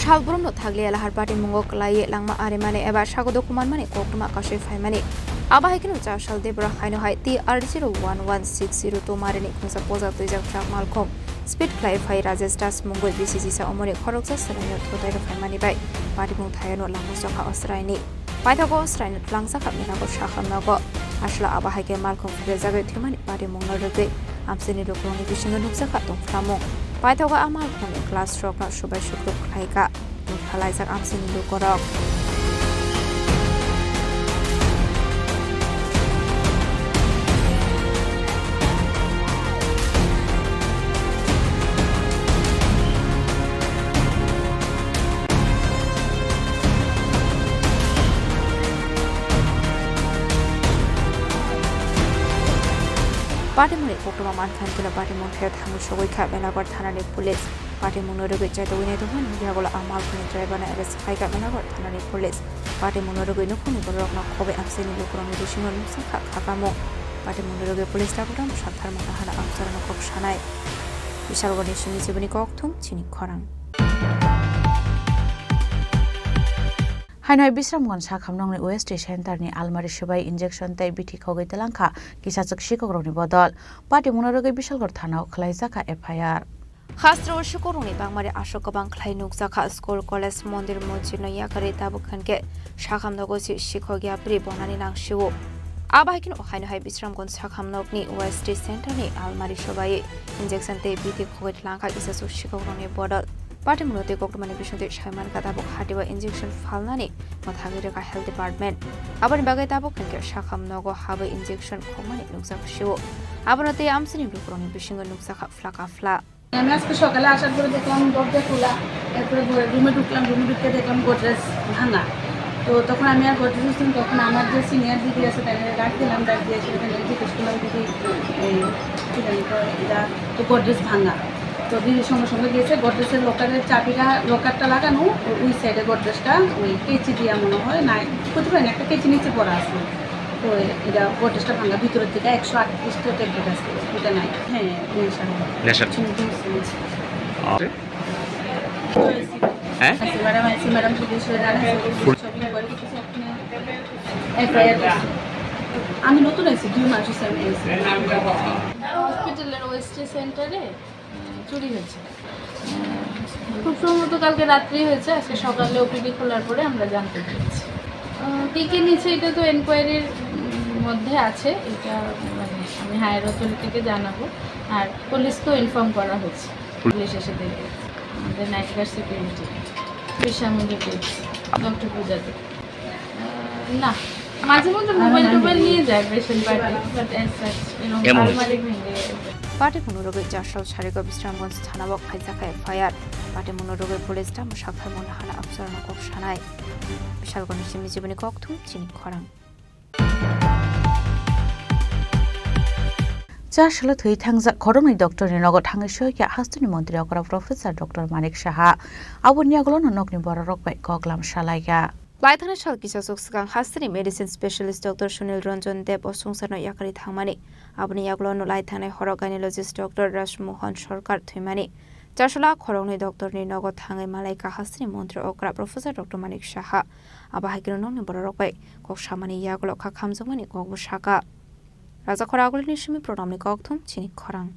Salbrumno thaglia lahar patimungo kwlaiwi langma arimani eba sago dukhu manmani koktwma kasui phaimani. Abo hai kheno cha sal Debra haino hai T R zero one one six zero two marini khungsa poja twijak truck malkhung speed khlai phai Rajesh Das mungwi bisi chisa umorni khoroksa chwraino thutai rw phaimani bai patimung thayano langma chokha o chwraini. Paithago chwraino twlangsa kha Melaghor sakha nogo. Aswla abo hai khe malkhung pherejagwi thwimani patimungno rwgwi amchaini lukurokni bisingo nukjakha tongphlamung. Paithago a malkhungni glass rokno subai sukruk khlaikha, nukphalaijak amchaini lukurok. Patimungni koktwma mankha hwnkhe patimung thaya thangwi sogwi kha Melaghor thanani police. Patimungno rwgwi chaitogwi naitokmani yagulo a malkhungni driverno arrest khlaikha Melaghor thanani police. Patimungno rwgwi nukhungni bororokno khobai amchaini lukurokni bisingo nukjakha khakamung. Patimungno rwgwi police daburam saktharmung nahana amcharono kok sanai. Bishalgorni simi jiboni kokthum Chini Khorang. Haino hai Bisramganj sakhamnokni O S T Center ni almari swbai injection tei bithi khogwi twlangkha kisachwk sikokrokni bodol. Patimungno rwgwi Bishalgarh thanao khwlaijakha F I R. Hastro o sikokrokni bangmari aswk kwbang khlai nukjakha school, college, mondir, mosjidno yakarwi tabuk hwnkhe sakhamnogo si sikhok yapri bonani nangsio. Abo hai kheno haino hai Bisramganj sakhamnokni O S T Center ni almari swbai injection tei bithi khogwi twlangkha kisachwk sikokrokni bodol. Patimungno tei koktwmani bisingtwi saimankha tabuk hatiwa injection phalnani mwthagwi rwkha health department. Aboni bagwi tabuk hwnkhe sakham nogo habwi injection khokmani nukjak sio. Abono tei amchaini lukurokni bisingo nukjakha phlaka phla. আমি আজকে সকালে আসার পরে দেখলাম দরজা খোলা, এরপরে ঘরে, রুমে ঢুকলাম, রুমে ঢুকে দেখলাম গোদরেজ ভাঙা। তো তখন আমি আর গোদরেজ খুলছি না, তখন আমার যে সিনিয়র দিদি আছে তাকে ডাক দিলাম, ডাক দিয়ে সেখানে জিজ্ঞেস করলাম, "দিদি, এই, কি জানি তো এটা তো গোদরেজ ভাঙা।" তো দিদি সঙ্গে সঙ্গে গেছে, গোদরেজের লকারের চাবিটা, লকারটা লাগানো, ও-, ওই সাইডে গোদরেজটা ওই কেচি দিয়া মনে হয়, না, করতে পারেন, একটা কেচি নিচে পড়া আছে। তো এটা গোদরেজটা ভাঙা, ভিতরের দিকে একশো আটত্রিশটা ট্যাবলেট আছে, ওটা নাই। হ্যাঁ, নেশা। নেশা। হুম, হুম, হুম। আচ্ছা। হ্যাঁ? আচ্ছা, ম্যাডাম, আচ্ছা, ম্যাডাম, পুলিশ হয়ে দাঁড়ান, পুলিশ সব ইনকোয়ারি করতেছে, আপনি এফআইআর করছেন। আমি নতুন আছি, দুই মাস হচ্ছে আমি আছি। হসপিটালের ওয়েস্টে সেন্টারে চুরি হয়েছে। খুব সম্ভবত কালকে রাত্রেই হয়েছে, আজকে সকালে ওপিডি খোলার পরে আমরা জানতে পেরেছি। আহ, কে কে নিচ্ছে এটা তো এনকোয়ারির, উম, মধ্যে আছে, এটা মানে আমি হায়ার অথরিটিকে জানাবো। আর পুলিশকেও ইনফর্ম করা হয়েছে, পুলিশ এসে দেখবে। আমাদের নাইট গার্ড সিকিউরিটি বিশ্রামে পেয়েছি ডক্টর পূজাতে। আহ, না, মাঝে মধ্যে মোবাইল টোবাইল নিয়ে যায় patient party, but as such এরকম এমন হয়েছে। পারমানেন্ট ভেঙে গেছে। Patimungno rwgwi Jarsal Sarigo Bisramganj thanao khlaijakha F I R. Patimungno rwgwi police tamo sakharmung nahana amcharono kok sanai. Bishalgorni simi jiboni kokthum Chini Khorang. Jarsalo thwi thangjak khoroknwi doctorni nogo thangwi soikha hasteni montri okra Professor Doctor Manik Saha. Aboni yagulono nokni bororok bai koklam salaikha. Laithangnai sal kisachwk swkang hasteni medicine specialist Doctor Sunil Ranjan Deb o swngcharno yakarwi thangmani. Aboni yagulono laithangnai horo gynecologist Doctor Raj Mohan Sarkar thwimani. Jarsalo khoroknwi doctorni nogo thangwi malaikha hasteni montri okra Professor Doctor Manik Saha. Abo hai kheno nokni bororok bai kok samani yagulo kha khamjakmani kokbo saka. Rajakhor Agulini simi programni kokthum Chini Khorang.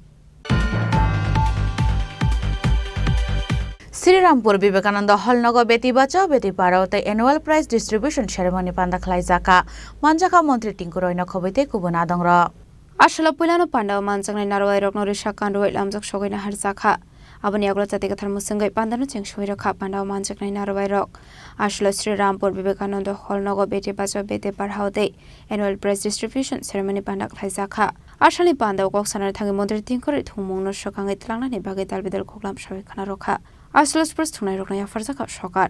Srirampur Vivekananda Hall nogo Beti Bachao Beti Padhao tei Annual Prize Distribution Ceremony panda khlaijakha. Manjakha Montri Tinku Roy no khobwi tei kubun adongrok. Aswkno puilano pandao manjaknai narwai rokno rwsak kanrwi lamjak sogwi naharjakha. Aboni yagulo chati kwthar mwswngwi pandano cheng sogwi rwkha pandao manjaknai narwai rok. Aswkno Srirampur Vivekananda Hall nogo Beti Bachao Beti Padhao tei Annual Prize Distribution Ceremony panda khlaijakha. Aswkni pandao kok sanani thangwi Montri Tinku Roy thwngmungno swkangwi twlangnani bagwi dalbidal koklam sawi khna rwkha. Aswlwswpr thwngnai rokno yapharjakha sokar.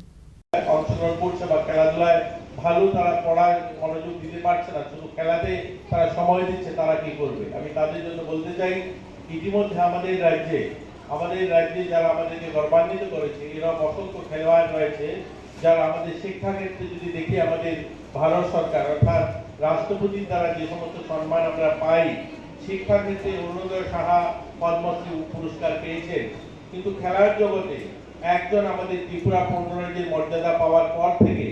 অংশগ্রহণ করছে বা খেলাধুলায় ভালো তারা পড়ায় মনোযোগ দিতে পারছে না, শুধু খেলাতে তারা সময় দিচ্ছে, তারা কি করবে? আমি তাদের জন্য বলতে চাই, ইতিমধ্যে আমাদের রাজ্যে, আমাদের রাজ্যে যারা আমাদেরকে গৌরবান্বিত করেছে, এরকম অসংখ্য খেলোয়াড় রয়েছে, যারা আমাদের শিক্ষাক্ষেত্রে যদি দেখি, আমাদের ভারত সরকার অর্থাৎ রাষ্ট্রপতির দ্বারা যে সমস্ত সম্মান আমরা পাই, শিক্ষাক্ষেত্রে অরুণোদয় সাহা পদ্মশ্রী পুরস্কার পেয়েছেন, কিন্তু খেলার জগতে একজন আমাদের ত্রিপুরা পনেরো রাজ্যের মর্যাদা পাওয়ার পর থেকে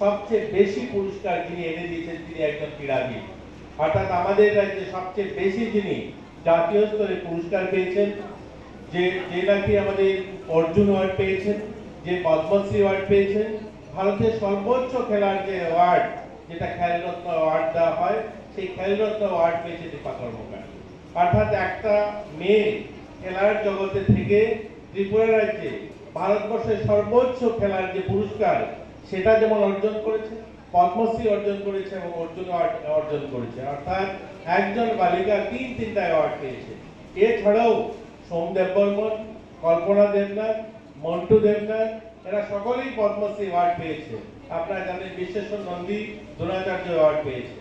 সবচেয়ে বেশি পুরস্কার যিনি এনে দিয়েছেন, তিনি একজন ক্রীড়াবিদ। অর্থাৎ আমাদের রাজ্যে সবচেয়ে বেশি যিনি জাতীয় স্তরে পুরস্কার পেয়েছেন, যে, যে নাকি আমাদের অর্জুন অ্যাওয়ার্ড পেয়েছেন, যে পদ্মশ্রী অ্যাওয়ার্ড পেয়েছেন, ভারতের সর্বোচ্চ খেলার যে অ্যাওয়ার্ড, যেটা খেলরত্ন অ্যাওয়ার্ড দেওয়া হয়, সেই খেলরত্ন অ্যাওয়ার্ড পেয়েছে দীপা কর্মকার। অর্থাৎ একটা মেয়ে খেলার জগতে থেকে ত্রিপুরা রাজ্যে ভারতবর্ষের সর্বোচ্চ খেলার যে পুরস্কার, সেটা যেমন অর্জন করেছে, পদ্মশ্রী অর্জন করেছে এবং অর্জুন অ্যাওয়ার্ড অর্জন করেছে। অর্থাৎ একজন বালিকা তিন তিনটা অ্যাওয়ার্ড পেয়েছে। এছাড়াও সোম দেববর্মন, কল্পনা দেবনাথ, মন্টু দেবনাথ, এরা সকলেই পদ্মশ্রী অ্যাওয়ার্ড পেয়েছে। আপনারা জানেন, বিশ্বেশ্বর নন্দী দ্রোণাচার্য অ্যাওয়ার্ড পেয়েছে।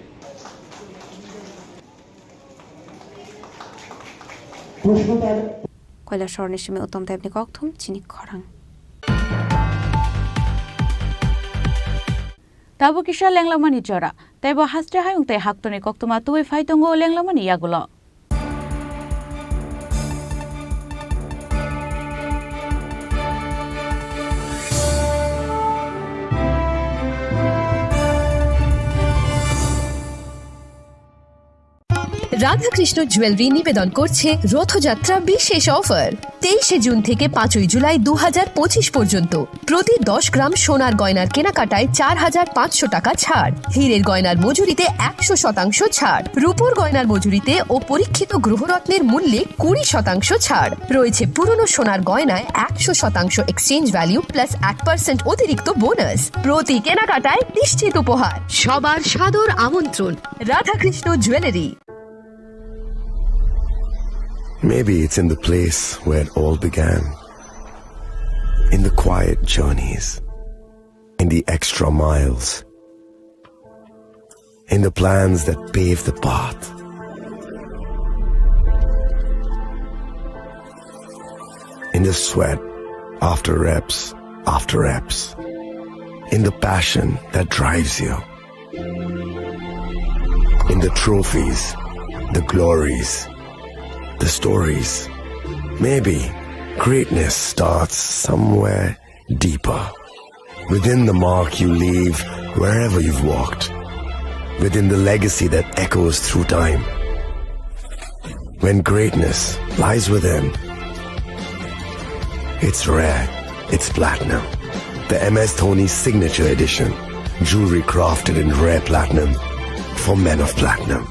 Koilashahar ni simi Uttam Debni kokthum chini khorang. Tabuk kisa lenglamani jora, teibo haste hayung tei haktorni koktwma tubui phai tongo lenglamani yagulo. Radhakrishna jewellery নিবেদন করছে রথযাত্রা বিশেষ অফার। তেইশে জুন থেকে পাঁচই জুলাই দু হাজার পঁচিশ পর্যন্ত প্রতি দশ গ্রাম সোনার গয়নার কেনাকাটায় চার হাজার পাঁচশো টাকা ছাড়, হীরের গয়নার মজুরিতে একশো শতাংশ ছাড়, রূপোর গয়নার মজুরিতে ও পরীক্ষিত গ্রহরত্নের মূল্যে কুড়ি শতাংশ ছাড়। রয়েছে পুরনো সোনার গয়নায় একশো শতাংশ এক্সচেঞ্জ ভ্যালু প্লাস এক পার্সেন্ট অতিরিক্ত বোনাস। প্রতি কেনাকাটায় নিশ্চিত উপহার। সবার সাদর আমন্ত্রণ। Radhakrishna jewellery. Maybe it's in the place where it all began. In the quiet journeys, in the extra miles, in the plans that pave the path, in the sweat after reps after reps, in the passion that drives you. In the trophies, the glories, the stories. Maybe greatness starts somewhere deeper. Within the mark you leave wherever you've walked. Within the legacy that echoes through time. When greatness lies within, it's rare, it's platinum. The M S Dhoni Signature Edition. Jewelry crafted in rare platinum for men of platinum.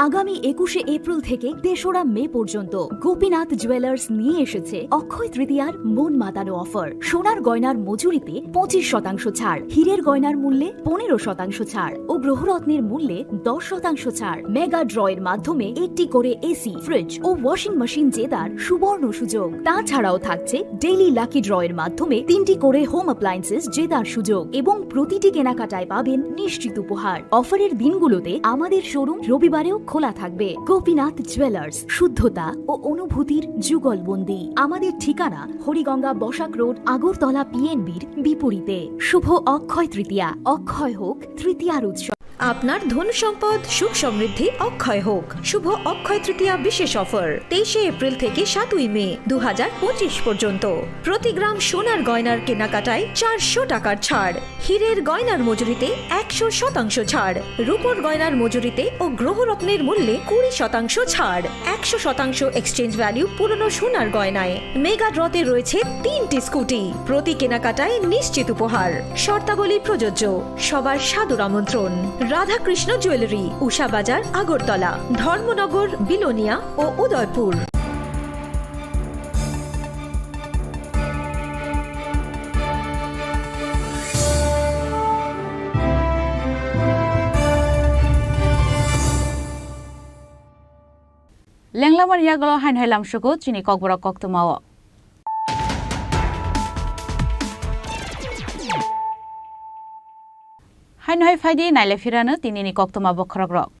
আগামী একুশে এপ্রিল থেকে তেসরা মে পর্যন্ত গোপীনাথ জুয়েলার্স নিয়ে এসেছে অক্ষয় তৃতীয়ার মন মাতানো অফার। সোনার গয়নার মজুরিতে পঁচিশ শতাংশ ছাড়, হীরের গয়নার মূল্যে পনেরো শতাংশ ছাড় ও গ্রহরত্নের মূল্যে দশ শতাংশ ছাড়। মেগা ড্রয়ের মাধ্যমে একটি করে এসি, ফ্রিজ ও ওয়াশিং মেশিন জেতার সুবর্ণ সুযোগ। তাছাড়াও থাকছে ডেইলি লাকি ড্রয়ের মাধ্যমে তিনটি করে হোম অ্যাপ্লায়েন্সেস জেতার সুযোগ এবং প্রতিটি কেনাকাটায় পাবেন নিশ্চিত উপহার। অফারের দিনগুলোতে আমাদের শোরুম রবিবারেও খোলা থাকবে। গোপীনাথ জুয়েলার্স, শুদ্ধতা ও অনুভূতির যুগলবন্দি। আমাদের ঠিকানা হরিগঙ্গা বসাক রোড, আগরতলা পিএনবির বিপরীতে। শুভ অক্ষয় তৃতীয়া, অক্ষয় হোক তৃতীয়ার উৎসব। আপনার ধন সম্পদ সুখ সমৃদ্ধি অক্ষয় হোক। শুভ অক্ষয় তৃতীয়া বিশেষ অফার, তেইশে এপ্রিল থেকে সাতই মে দু হাজার পঁচিশ পর্যন্ত। প্রতি গ্রাম সোনার গয়নার কেনাকাটায় চারশো টাকার ছাড়, হীরের গয়নার মজুরিতে একশো শতাংশ ছাড়, রূপোর গয়নার মজুরিতে ও গ্রহরত্নের মূল্যে কুড়ি শতাংশ ছাড়, একশো শতাংশ এক্সচেঞ্জ ভ্যালু পুরনো সোনার গয়নায়। মেগা ড্রতে রয়েছে তিনটি স্কুটি, প্রতি কেনাকাটায় নিশ্চিত উপহার। শর্তাবলী প্রযোজ্য। সবার সাদর আমন্ত্রণ। রাধাকৃষ্ণ জুয়েলারি, উষা বাজার, আগরতলা, ধর্মনগর, বিলোনিয়া ও Udaipur. Lenglamani yagulo haino hai lamsugo chini kokborok koktwmao. Haino hai phaidi naile phirano tinini koktwma bokhorokrok.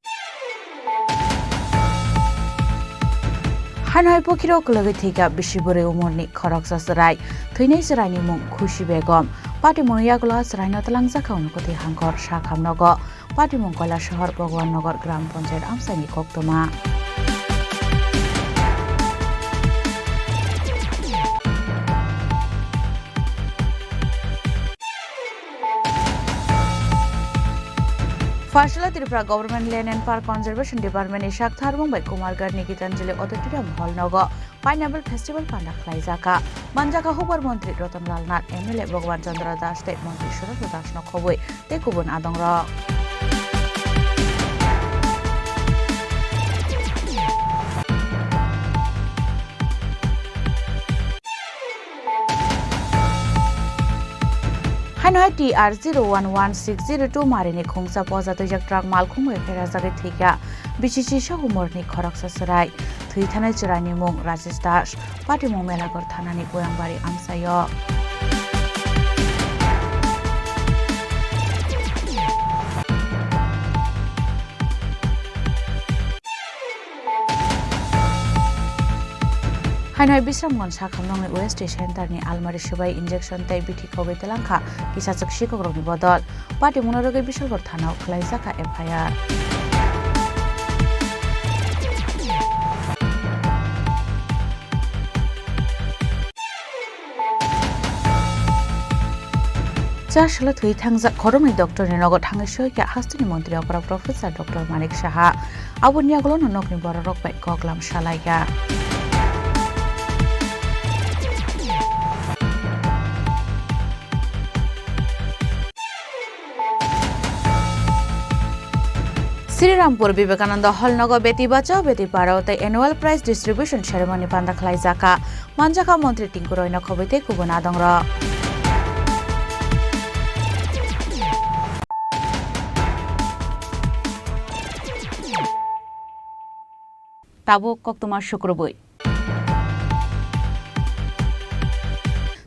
Haino hai pokhirok kwlwgwi thwikha bisi bwrwi umorni khoroksa chwrai. Thwinai chwraini mung Khushi Begum. Patimungni yagulo chwraino twlangjakha Unakoti Hangkhor sakhamnogo. Patimung Koilashahar Bhagwan Nagar Gram Panchayat amchaini koktwma. Pharsala Tripura Government Land and Park Conservation Department ni sak tharbung bai Kumargarh ni Gitanjali Auditorium Hall nogo Pineapple Festival panda khlaijaka. Manjaka hukbar montri Ratan Lal Nath, M L A Bhagwan Chandra Das tei montri Surendra Das no khobwi tei kubun adongrok. Haino hai T R zero one one six zero two marini khungsa poja twijak truck malkhung bai pherajagwi thwikha. Bisi sisa umorni khoroksa chwrai. Thwi thanai chwraini mung Rajesh Das. Patimung Melaghor thanani Goyangbari amchaio. Haino hai Bisramganj sakhamnokni O S T center ni almari swbai injection tei bithi khogwi twlangkha kisachwk sikokrokni bodol. Patimungno rwgwi Bisalgor thanao khwlaijakha F I R. Chasalo thwi thangjak khoroknwi doctor ni nogo thangwi soikha hasteni montri okra Professor Doctor Manik Saha. Aboni yagulono nokni bororok bai koklam salaikha. Srirampur Vivekananda Hall nogo Beti Bachao Beti Padhao tei Annual Prize Distribution Ceremony panda khlaijakha. Manjakha Montri Tinku Roy no khobwi tei kubun adongrok. Tabuk koktwma sukrubwi.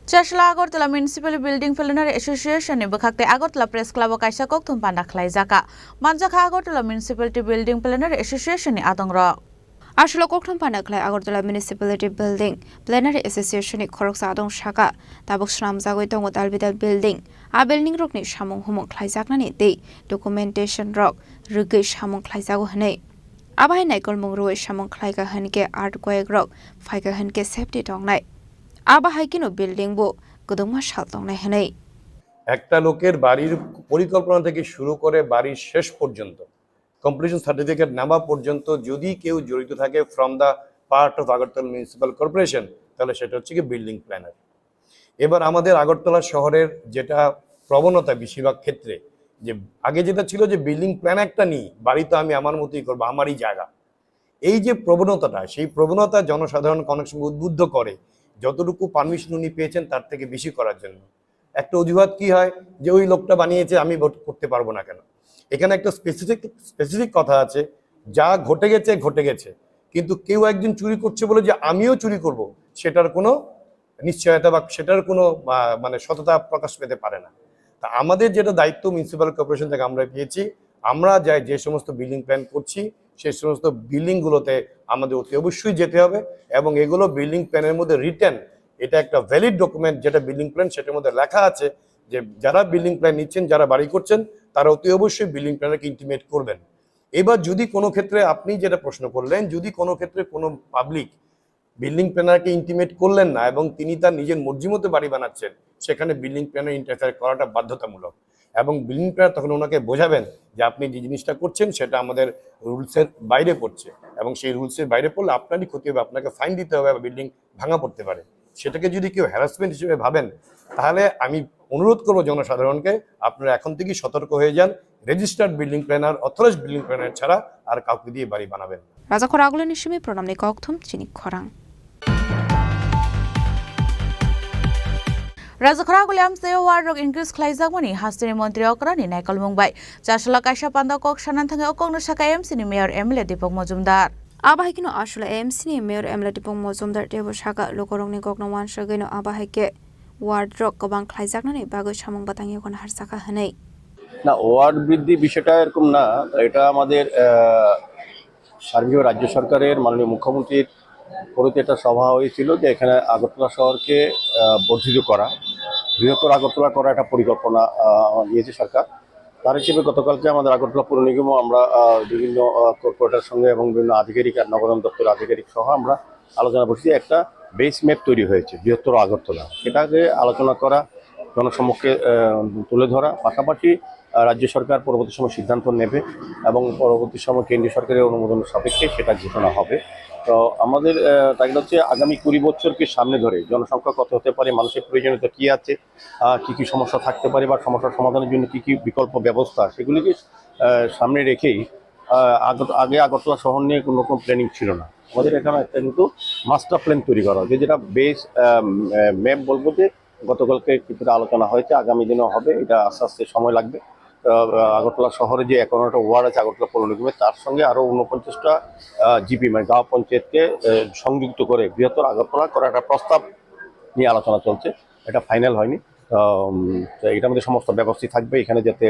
Chasla Agartala Municipal Building Planner Association ni bwkhak tei Agartala Press Club o kaisa kokthum panda khlaijaka. Manjakha Agartala Municipality Building Planner Association ni adongrok. Aswk kokthum panda khlai Agartala Municipality Building Planner Association ni khoroksa adong saka, tabuk swnamjagwi tongo dalbidal building. A building rokni samung humung khlaijaknani tei documentation rok rwgwi samung khlaijago hwnwi. Abo hai naikolmung rwui samung khlaikha hwnwi khe earthquake rok phaikha hwnwi khe safety tongnai. Abo hai kheno building bo kwdwngma sal tongnai hwnwi. একটা লোকের বাড়ির পরিকল্পনা থেকে শুরু করে বাড়ির শেষ পর্যন্ত, কমপ্লিশন সার্টিফিকেট নেওয়া পর্যন্ত যদি কেউ জড়িত থাকে from the part of Agartala Municipal Corporation, তাহলে সেটা হচ্ছে কি বিল্ডিং প্ল্যানার। এবার আমাদের আগরতলা শহরের যেটা প্রবণতা বেশিরভাগ ক্ষেত্রে, যে আগে যেটা ছিল যে বিল্ডিং প্ল্যান একটা নিই, বাড়ি তো আমি আমার মতোই করবো, আমারই জায়গা। এই যে প্রবণতাটা, সেই প্রবণতা জনসাধারণকে অনেক সময় উদ্বুদ্ধ করে, যতটুকু পারমিশন উনি পেয়েছেন তার থেকে বেশি করার জন্য। একটা অজুহাত কি হয় যে ওই লোকটা বানিয়েছে, আমি ভোট করতে পারবো না কেন? এখানে একটা স্পেসিফিক, স্পেসিফিক কথা আছে, যা ঘটে গেছে ঘটে গেছে, কিন্তু কেউ একজন চুরি করছে বলে যে আমিও চুরি করব, সেটার কোনো নিশ্চয়তা বা সেটার কোনো, আহ, মানে সততা প্রকাশ পেতে পারে না। তা আমাদের যেটা দায়িত্ব মিউনিসিপ্যাল কর্পোরেশন থেকে আমরা পেয়েছি, আমরা যাই যে সমস্ত বিল্ডিং প্ল্যান করছি, সেই সমস্ত বিল্ডিংগুলোতে আমাদের অতি অবশ্যই যেতে হবে এবং এগুলো বিল্ডিং প্ল্যানের মধ্যে রিটেন, এটা একটা ভ্যালিড ডকুমেন্ট, যেটা বিল্ডিং প্ল্যান সেটার মধ্যে লেখা আছে যে যারা বিল্ডিং প্ল্যান নিচ্ছেন, যারা বাড়ি করছেন, তারা অতি অবশ্যই বিল্ডিং প্ল্যানারকে ইন্টিমেট করবেন। এবার যদি কোনো ক্ষেত্রে আপনি যেটা প্রশ্ন করলেন, যদি কোনো ক্ষেত্রে কোনো পাবলিক বিল্ডিং প্ল্যানারকে ইন্টিমেট করলেন না এবং তিনি তার নিজের মর্জি মতো বাড়ি বানাচ্ছেন, সেখানে বিল্ডিং প্ল্যানার ইন্টারফেয়ার করাটা বাধ্যতামূলক। এবং বিল্ডিং প্ল্যানার তখন ওনাকে বোঝাবেন যে আপনি যে জিনিসটা করছেন সেটা আমাদের রুলসের বাইরে পড়ছে এবং সেই রুলসের বাইরে পড়লে আপনারই ক্ষতি হবে, আপনাকে ফাইন দিতে হবে বা বিল্ডিং ভাঙা পড়তে পারে। সেটাকে যদি কেউ হ্যারাসমেন্ট হিসেবে ভাবেন, তাহলে আমি অনুরোধ করবো জনসাধারণকে, আপনারা এখন থেকেই সতর্ক হয়ে যান। Registered building planner, authorised building planner ছাড়া আর কাউকে দিয়ে বাড়ি বানাবেন না। Rajakhor Agulini simi pranamni kokthum chini khorang. Rajakhor Aguli amchaio war rok increase khlaijakmani hasteni montri okrani naikolmung bai Chasla kaisa panda kok sanan thangwi o kokno saka M C ni mayor M L A Deepak Majumdar. Abo hai kheno Ashola A M C ni Mayor M L A Tipung Mojumdar teibo saka, lukurokni kokno uansugwino abo hai khe ward rok kwbang khlaijaknani bagwi samung bwtang yago naharjakha hwnwi. না, ওয়ার্ড বৃদ্ধি বিষয়টা এরকম না। এটা আমাদের আহ, সার্বিক রাজ্য সরকারের মাননীয় মুখ্যমন্ত্রীর পরিতে একটা সভা হয়েছিল যে এখানে আগরতলা শহরকে আহ, বর্ধিত করা, বৃহত্তর আগরতলা করা একটা পরিকল্পনা আহ, নিয়েছে সরকার। তার হিসেবে গতকালকে আমাদের আগরতলা পৌর নিগমও আমরা আহ, বিভিন্ন কর্পোরেটর সঙ্গে এবং বিভিন্ন আধিকারিক আর নগরায়ণ দপ্তরের আধিকারিক সহ আমরা আলোচনা বসেছি। একটা বেস ম্যাপ তৈরি হয়েছে বৃহত্তর আগরতলা, সেটাকে আলোচনা করা, জনসম্মুখে আহ, তুলে ধরা, পাশাপাশি আহ, রাজ্য সরকার পরবর্তী সময় সিদ্ধান্ত নেবে এবং পরবর্তী সময় কেন্দ্রীয় সরকারের অনুমোদন সাপেক্ষে সেটা ঘোষণা হবে। তো আমাদের টার্গেট হচ্ছে আগামী কুড়ি বছরকে সামনে ধরে জনসংখ্যা কত হতে পারে, মানুষের প্রয়োজনীয়তা কী আছে, আহ, কী কী সমস্যা থাকতে পারে বা সমস্যার সমাধানের জন্য কী কী বিকল্প ব্যবস্থা, সেগুলিকে আহ, সামনে রেখেই আহ, আগ- আগে আগরতলা শহর নিয়ে কোনো রকম প্ল্যানিং ছিল না। আমাদের এখানে একটা কিন্তু মাস্টার প্ল্যান তৈরি করা হয়েছে, যেটা বেস ম্যাপ বলবো যে গতকালকে কিছুটা আলোচনা হয়েছে, আগামী দিনও হবে, এটা আস্তে আস্তে সময় লাগবে। আহ, আগরতলা শহরে যে একান্নটা ওয়ার্ড আছে আগরতলা পৌর নিগমে, তার সঙ্গে আরও ঊনপঞ্চাশটা জিপি মানে গাঁও পঞ্চায়েতকে আহ, সংযুক্ত করে বৃহত্তর আগরতলা করার একটা প্রস্তাব নিয়ে আলোচনা চলছে, এটা ফাইনাল হয়নি। আম, তো এটার মধ্যে সমস্ত ব্যবস্থা থাকবে, এখানে যাতে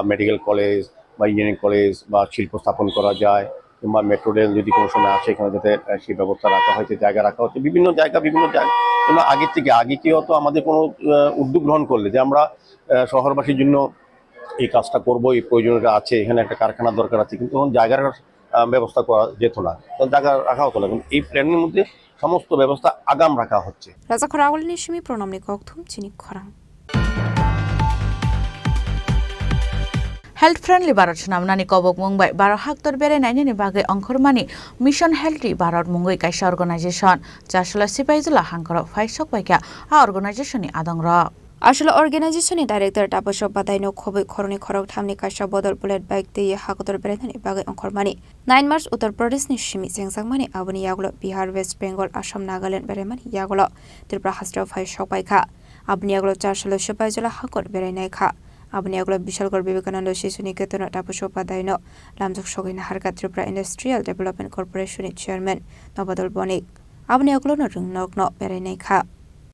মেডিকেল কলেজ বা ইঞ্জিনিয়ারিং কলেজ বা শিল্প স্থাপন করা যায়, কিংবা মেট্রো রেল যদি কোনো সময় আসে, এখানে যাতে আহ, সেই ব্যবস্থা রাখা হয়েছে, জায়গা রাখা হচ্ছে, বিভিন্ন জায়গা বিভিন্ন জায়গা। যেমন আগের থেকে আগে কি হতো, আমাদের কোনো আহ, উদ্যোগ গ্রহণ করলে যে আমরা আহ, শহরবাসীর জন্য এই কাজটা করবো, এই প্রয়োজনীয়তা আছে, এখানে একটা কারখানার দরকার আছে, কিন্তু তখন জায়গার আহ, ব্যবস্থা করা যেত না, তখন জায়গা রাখা হতো না। কিন্তু এই প্ল্যানের মধ্যে সমস্ত ব্যবস্থা আগাম রাখা হচ্ছে। Rajakhor Agulini simi Pranamni kokthum chini khorang. Health friendly Bharat swnamnani kobokmung bai Bharat haktor berai nainani bagwi ongkhormani Mission Healthy Bharat mungwi kaisa organization Chasla Sipaijala hangkoro phai sok bai kha a organization ni adongrok. Ashola organization ni director Taposho Badaino khobwi khoroknwi khoroktham ni kaisa bodol bullet bike twi haktor berainani bagwi ongkhormani nine March Uttar Pradesh ni simi chengjakmani, aboni yagulo Bihar, West Bengal, Assam, Nagaland beraimani yagulo Tripura hasteo phai sok bai kha. Aboni yagulo Chasla Sipaijala haktor berainai kha. Aboni yagulo Bishalgarh Vivekananda Shishu Niketano Taposho Badaino lamjak sogwi naharkha Tripura Industrial Development Corporation ni chairman Nobadol Bonik. Aboni yagulo no rwngnokno berainai kha.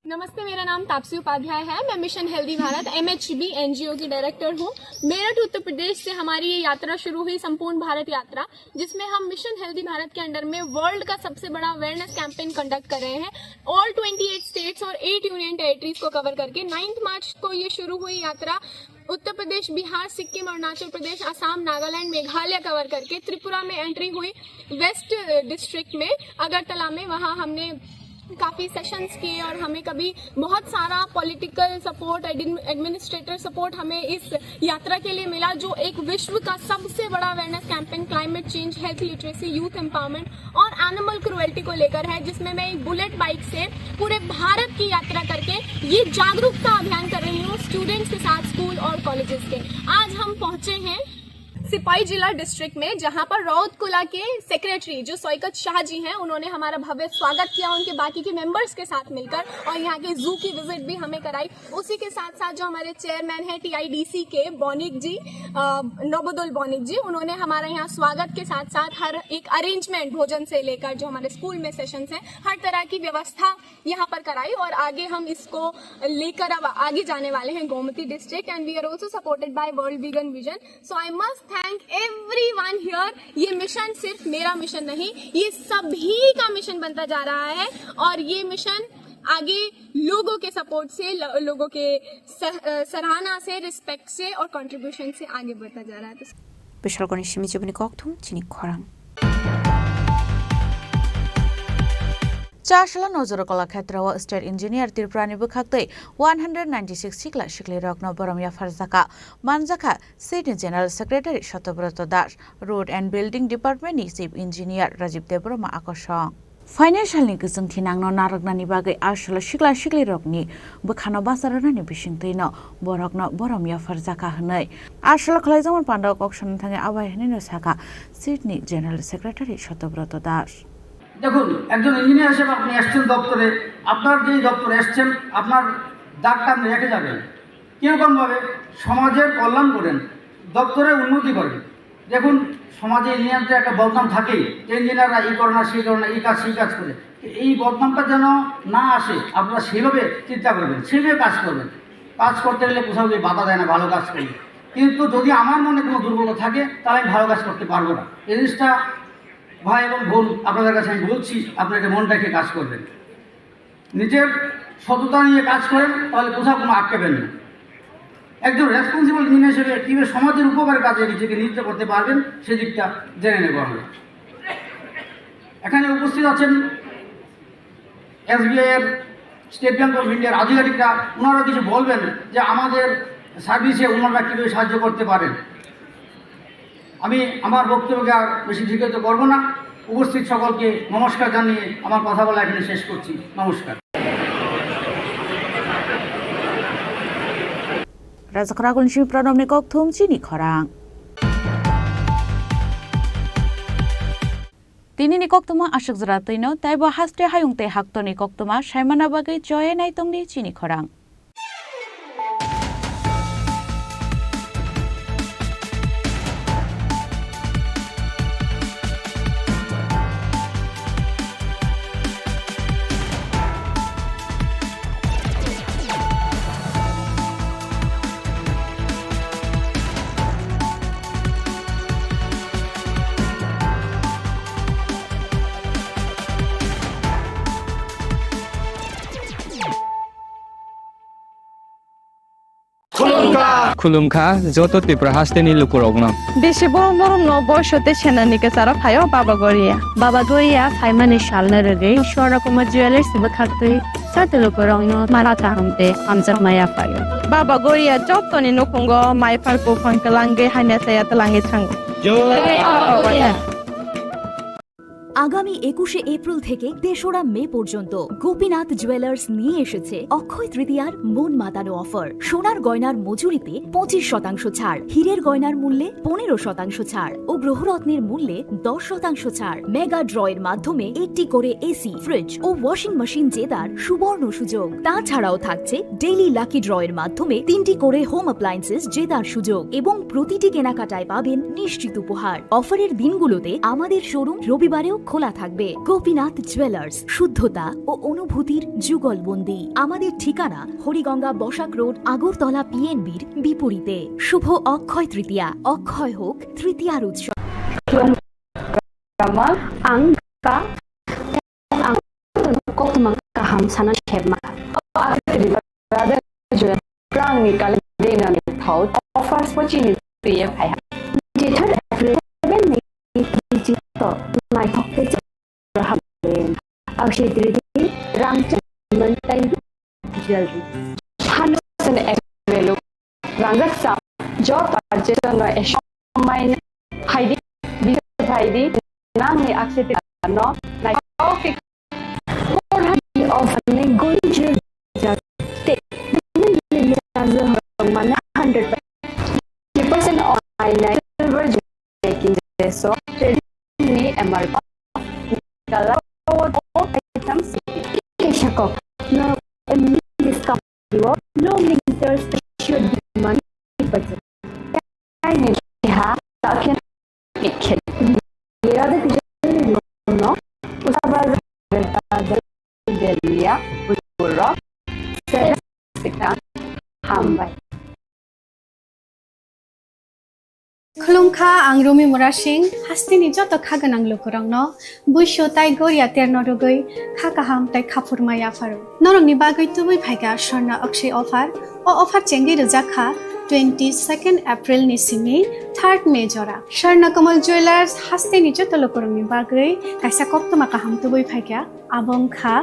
नमस्ते, मेरा नाम तापसी उपाध्याय है। मैं mission healthy Bharat, MHB NGO की डायरेक्टर हूँ। मेरठ, उत्तर प्रदेश से हमारी ये यात्रा शुरू हुई, संपूर्ण भारत यात्रा, जिसमें हम मिशन हेल्दी भारत के अंडर में वर्ल्ड का सबसे बड़ा अवेयरनेस कैंपेन कंडक्ट कर रहे हैं। ऑल ट्वेंटी एट स्टेट्स और एट यूनियन टेरिटरीज को कवर करके नाइन्थ मार्च को ये शुरू हुई यात्रा। उत्तर प्रदेश, बिहार, सिक्किम, अरुणाचल प्रदेश, असम, नागालैंड, मेघालय कवर करके त्रिपुरा में एंट्री हुई। वेस्ट डिस्ट्रिक्ट में, अगरतला में, वहाँ हमने काफ़ी सेशंस किए और हमें कभी बहुत सारा पॉलिटिकल सपोर्ट, एडमिनिस्ट्रेटर सपोर्ट हमें इस यात्रा के लिए मिला, जो एक विश्व का सबसे बड़ा awareness campaign climate change, health literacy, youth empowerment और एनिमल क्रुएल्टी को लेकर है, जिसमें मैं एक बुलेट बाइक से पूरे भारत की यात्रा करके ये जागरूकता अभियान कर रही हूँ स्टूडेंट्स के साथ, स्कूल और कॉलेजेस के। आज हम पहुँचे हैं सिपाही जिला डिस्ट्रिक्ट में, जहाँ पर राउतकुला के सेक्रेटरी जो सैकत शाह जी हैं, उन्होंने हमारा भव्य स्वागत किया उनके बाकी के मेंबर्स के साथ मिलकर, और यहाँ के जू की विजिट भी हमें कराई। उसी के साथ साथ जो हमारे चेयरमैन हैं टीआईडीसी के, बौनिक जी, अ, नबोदुल बौनिक जी, उन्होंने हमारा यहाँ स्वागत के साथ साथ हर एक अरेंजमेंट, भोजन से लेकर जो हमारे स्कूल में सेशंस हैं, हर तरह की व्यवस्था यहाँ पर कराई और आगे हम इसको लेकर अब आगे जाने वाले हैं Gomti district, and we are also supported by World Vegan Vision. So I must thank everyone here. ये मिशन सिर्फ मेरा मिशन नहीं, ये सभी का मिशन बनता जा रहा है और ये मिशन आगे लोगों के सपोर्ट से, ल-, लोगों के सह-, अ, सराहना से, रिस्पेक्ट से और कंट्रीब्यूशन से आगे बढ़ता जा रहा है। तो Bishalgarhni simi chibini kokthum chini khorang. Chasla Nojoro Kalakshetra o State Engineer Tripura ni bwkhaktwi one hundred ninety six sikla siklirokno borom yapharjakha, manjakha State ni General Secretary Satyabrata Das, Road and Building Department ni Chief Engineer Rajiv Debbarma akosong. Financial ni kwchwng thinangno narwknani bagwi aswla sikla siklirokni bwkhano bacha rwnani bisingtwino borokno borom yapharjakha hwnwi aswla khwlaijakmani pandao kok sana thangwi abo hai hwnwino sakha State ni General Secretary Satyabrata Das. দেখুন, একজন ইঞ্জিনিয়ার হিসেবে আপনি এসছেন দপ্তরে, আপনার যেই দপ্তরে এসছেন, আপনার দাগটা আপনি রেখে যাবেন। কীরকমভাবে? সমাজের কল্যাণ করেন, দপ্তরের উন্নতি করেন। দেখুন, সমাজে ইঞ্জিনিয়ারদের একটা বদনাম থাকেই, যে ইঞ্জিনিয়াররা এই করে না, সেই করে না, এই কাজ, সেই কাজ করে। এই বদনামটা যেন না আসে, আপনারা সেইভাবে চিন্তা করবেন, সেইভাবে কাজ করবেন। কাজ করতে গেলে কোথাও কেউ বাধা দেয় না ভালো কাজ করলে। কিন্তু যদি আমার মনে কোনো দুর্বলতা থাকে, তাহলে আমি ভালো কাজ করতে পারবো না। এই জিনিসটা ভাই এবং বোন, আপনাদের কাছে আমি বলছি, আপনারা এটা মনে রেখে কাজ করবেন। নিজের সততা নিয়ে কাজ করেন, তাহলে কোথাও কোনো আটকাবেন না। একজন রেসপন্সিবল ইঞ্জিনিয়ার হিসেবে কীভাবে সমাজের উপকারের কাজে নিজেকে নিয়োজিত করতে পারবেন, সেদিকটা জেনে নেব আমরা। এখানে উপস্থিত আছেন এসবিআই এর, স্টেট ব্যাংক অফ ইন্ডিয়ার আধিকারিকরা, ওনারা কিছু বলবেন যে আমাদের সার্ভিসে ওনারা কীভাবে সাহায্য করতে পারেন। আমি আমার বক্তব্যকে আর বেশি দীর্ঘায়িত করব না। উপস্থিত সকলকে নমস্কার জানিয়ে আমার কথা বলা এখানে শেষ করছি। নমস্কার। Rajakhara Kulsi Pranamni kokthum chini khorang. Tinini koktuma aswk jora twino, taibo haste hayung tei haktorni koktuma saimana bagwi choye naitongdi chini khorang. Khulumkha. Khulumkha joto Tripura hasteni lukurokno. Bisi borom borom no boiso tei senani kwcharo phaio Baba Goria. Baba Goria phaimani salno rwgwi Swarna Kumar Jewellers bwkhaktwi joto lukurokno mala kaham tei hamjakma yaphaio. Baba Goria jotoni nukhungo mai phar buphang twlangwi haina chaya twlangwi thango. Jai Baba Goria. আগামী একুশে এপ্রিল থেকে তেসরা মে পর্যন্ত গোপীনাথ জুয়েলার্স নিয়ে এসেছে অক্ষয় তৃতীয়ার মন মাতানো অফার। সোনার গয়নার মজুরিতে পঁচিশ শতাংশ ছাড়, হীরের গয়নার মূল্যে পনেরো শতাংশ ছাড় ও গ্রহরত্নের মূল্যে দশ শতাংশ ছাড়। মেগা ড্রয়ের মাধ্যমে একটি করে এসি, ফ্রিজ ও ওয়াশিং মেশিন জেতার সুবর্ণ সুযোগ। তাছাড়াও থাকছে ডেইলি লাকি ড্রয়ের মাধ্যমে তিনটি করে হোম অ্যাপ্লায়েন্সেস জেতার সুযোগ এবং প্রতিটি কেনাকাটায় পাবেন নিশ্চিত উপহার। অফারের দিনগুলোতে আমাদের শোরুম রবিবারেও খোলা থাকবে। গোপীনাথ জুয়েলার্স, শুদ্ধতা ও অনুভূতির যুগলবন্দি। আমাদের ঠিকানা হরিগঙ্গা বসাক রোড, আগরতলা পিএনবির বিপরীতে। শুভ অক্ষয় তৃতীয়া, অক্ষয় হোক তৃতীয়ার উৎসব। Ang ka ang koktwma kaham sana sepma. Brother Joel, prang ni kale dena ni thau offers pochi ni priye phai ha. Jethar April seven ni digital nai thok te chaham. Akshay Tridi, Ramchandra Mantai, Jewelry. Hanu sen April. Rangak sa, job purchase no esh main haidi, bisa haidi, nang ni aksiti no, na topic. Of ne gunjil jate, ne ne ne ne ne hundred percent on my silver making so ni M R P kala all items. Keshakok no discount. Long winters should be money budget. Kaini ha takhen ikhen. Irada tijani no usaba delya uro sekan hambai. Khulumkha, ang Rumi Murasing, hasteni joto kha gwnang lukurokno buisu tai goria terno rwgwi kha kaham tai khaphurma yapharo. Norokni bagwi tubui phaikha Swarna Akshay offer. O offer chengwi rwjak kha twenty second April ni simi third May jora. Swarna Kamal Jewellers hasteni joto lukurokni bagwi kaisa koktwma kaham tubui phaikha. Abo wngkha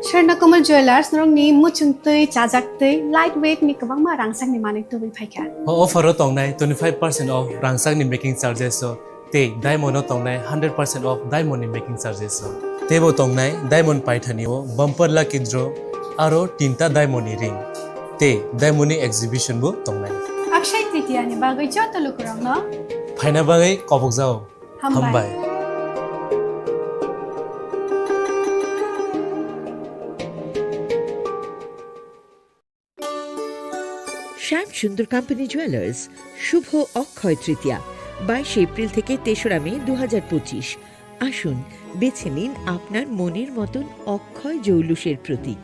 Swarna Kamal Jewellers, norokni muchung twi, chajak twi, light weight ni kwbangma rangchakni manwi tubui phaikha. O offer o tongnai twenty five percent off rangchakni making charges o tei diamond o tongnai hundred percent off diamond ni making charges o. Teibo tongnai diamond paithani o bumper lucky draw aro tinta diamond ni ring tei diamond ni exhibition bo tongnai. Akshay Tritiya ni bagwi joto lukurokno phaina bagwi kobokjao. Hambai. Hambai. Shyam Sundar Company Jewelers, Shubho Akshaya Tritiya, বাইশ এপ্রিল থেকে তেসরা মে দু হাজার পঁচিশ। আসুন, বেছে নিন আপনার মনের মতন অক্ষয় জৌলুসের প্রতীক।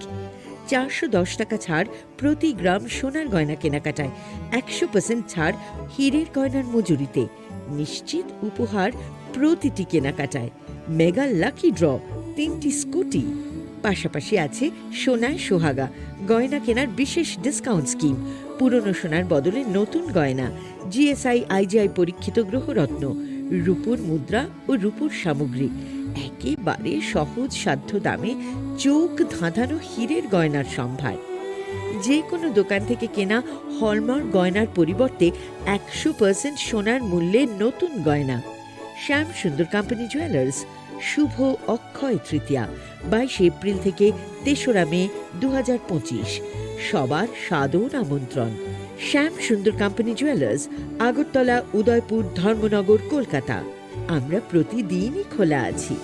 চারশো দশ টাকা ছাড় প্রতি গ্রাম সোনার গয়না কেনাকাটায়, একশো পার্সেন্ট ছাড় হীরের গয়নার মজুরিতে, নিশ্চিত উপহার প্রতিটি কেনাকাটায়, মেগা লাকি ড্র, তিনটি স্কুটি। পাশাপাশি আছে সোনায় সোহাগা, গয়না কেনার বিশেষ ডিসকাউন্ট স্কিম, পুরনো সোনার বদলে নতুন গয়না, জিএসআই আইজিআই পরীক্ষিত গ্রহরত্ন, রূপোর মুদ্রা ও রূপোর সামগ্রী, একেবারে সহজ সাধ্য দামে চোখ ধাঁধানো হীরের গয়নার সম্ভার। যে কোনো দোকান থেকে কেনা হলমার্ক গয়নার পরিবর্তে একশো পার্সেন্ট সোনার মূল্যে নতুন গয়না। শ্যাম সুন্দর কোম্পানি জুয়েলার্স, শুভ অক্ষয় তৃতীয়া, বাইশ এপ্রিল থেকে তেসরা মে দু হাজার পঁচিশ। সবার সাদর আমন্ত্রণ। শ্যাম সুন্দর কোম্পানি জুয়েলার্স, আগরতলা, উদয়পুর, ধর্মনগর, কলকাতা। আমরা প্রতিদিনই খোলা আছি।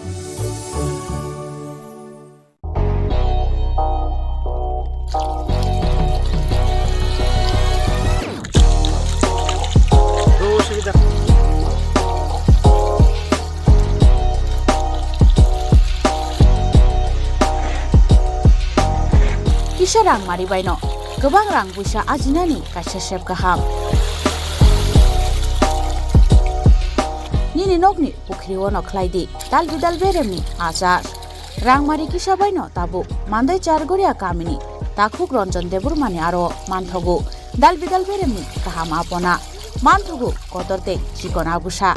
Kisa rang mari baino kwbang rang puisa ajinani kaisa sep kaham. Nini nokni pukhri-o no khlai di dal bidal beremni achar. Rangmari kisa baino tabuk Mandai Chargoria kamini takhuk Ranjan Debbarmani aro manthogo dal bidal beremni kaham apona, manthogo kotor tei chikon abusa.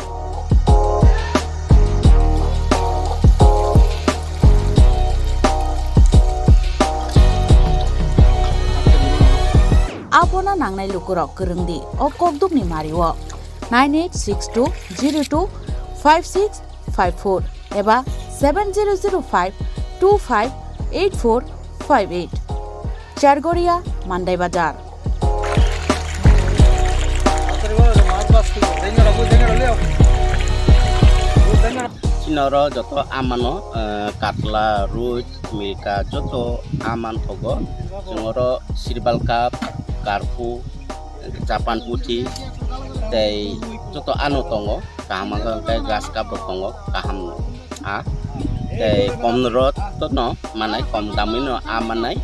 Apona nangnai lukurok kwrwng di o kokdukni mario. Nine eight six two zero two five six five four eba seven zero zero five two five eight four five eight. Chargoria, Mandai Bazar. Chini oro joto amano, eh, katla, rui, milka, joto aman thogo. Chwng oro sirbal cup, karpu, Japan puthi tei joto ano tongo, kaham wngkha hwnkhe grass cup rok tongo, kaham no a tei kom rot no manai, kom damwi no a manai,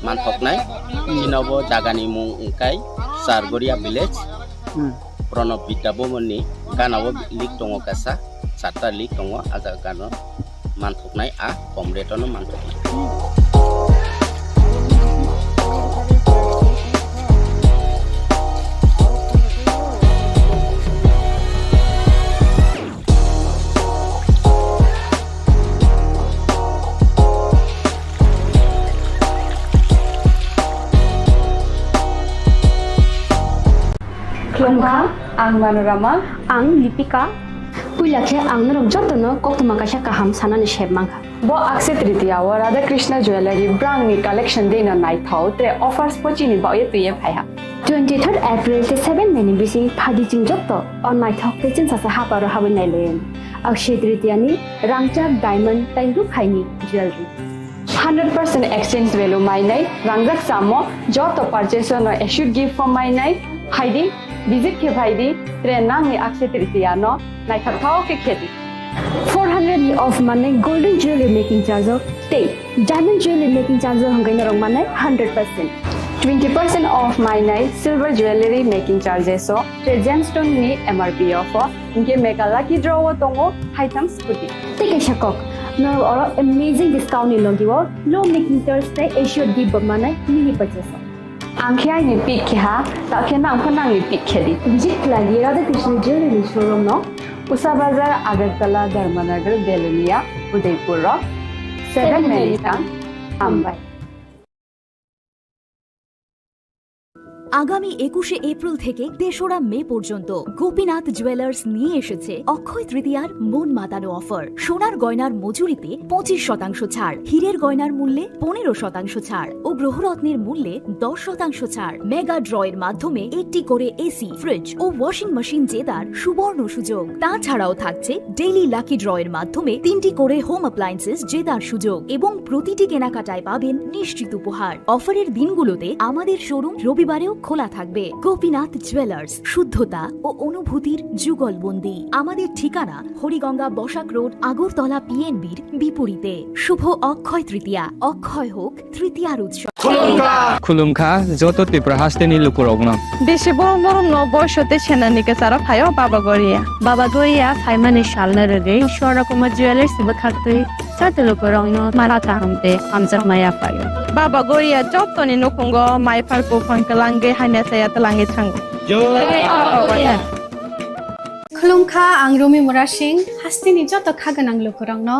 manthoknai. Chini bo jaga ni mung wngkha Chargoria village, Hmm. Pranab Vidya Bhavan ni gana o lik tongo kaisa, charta lik tongo, a jaga gana o. Manthoknai a kom rate-o no manthoknai. Khulumkha, ang Manorama. Ang Lipika. Puila khe ang norok jotono koktwma kaisa kaham sanani sep mankha. Bo Akshaya Tritiya o Radha Krishna Jewellery brand ni collection de no naithok tre offers pochini baoye tuye phaiha. Twenty-third April tei seven May ni bising phadi chwng jotto o naithok tei chwngsacha haparo habwi nailayan. Akshaya Tritiya ni rangchak diamond tei rukhaini jewellery. Hundred percent exchange value mainai rangjak samo joto purchase no assured gift form mainai phaidi, visit khe phaidi, tre nangni Akshaya Tritiya no naithok thao khe khedi. Four hundred ni off manai golden jewelry making charge o tei diamond jewelry making charge o hwnkhai norok manai hundred percent. Twenty percent off mainai silver jewelry making charges o tre gemstone ni M R P off o. Hinkhe mega lucky draw o tongo haitham scooty. Tei kaisa kok, norok oro amazing discount ni logi o low making charge tei assured gift bo manai mini purchase o. Ang khe aini pick khe ha, ta khe nang pho nangni pick khe di. Visit khlai di Radha Krishna Jewelry ni showroom no, Usa Bazar, Agartala, Dharmanagar, Belonia, Udaipur rok, seven May ni tang. Hambai. আগামী একুশে এপ্রিল থেকে তেসরা মে পর্যন্ত গোপীনাথ জুয়েলার্স নিয়ে এসেছে অক্ষয় তৃতীয়ার মন মাতানো অফার। সোনার গয়নার মজুরিতে পঁচিশ শতাংশ ছাড়, হীরের গয়নার মূল্যে পনেরো শতাংশ ছাড় ও গ্রহরত্নের মূল্যে দশ শতাংশ ছাড়। মেগা ড্র এর মাধ্যমে একটি করে এসি, ফ্রিজ ও ওয়াশিং মেশিন জেতার সুবর্ণ সুযোগ। তাছাড়াও থাকছে ডেইলি লাকি ড্র এর মাধ্যমে তিনটি করে হোম অ্যাপ্লায়েন্সেস জেতার সুযোগ এবং প্রতিটি কেনাকাটায় পাবেন নিশ্চিত উপহার। অফারের দিনগুলোতে আমাদের শোরুম রবিবারেও খোলা থাকবে। গোপীনাথ জুয়েলার্স, শুদ্ধতা ও অনুভূতির যুগলবন্দি। আমাদের ঠিকানা হরিগঙ্গা বসাক রোড, আগরতলা পিএনবির বিপরীতে। শুভ অক্ষয় তৃতীয়া, অক্ষয় হোক তৃতীয়ার উৎসব। Khulumkha joto Tripura hasteni lukurokno. Bisi borom borom no boiso tei senani kwcharo phaio Baba Goria. Baba Goria phaimani salno rwgwi Swarna Kumar Jewellers bwkhaktwi joto lukurokno mara kaham tei hamjakma yaphaio. Baba Goria jotoni nukhungo mai phar buphang kwlangwi haina chaya twlangwi thango. Khulumkha, ang Rumi Murasing, hasteni joto kha gwnang lukurokno.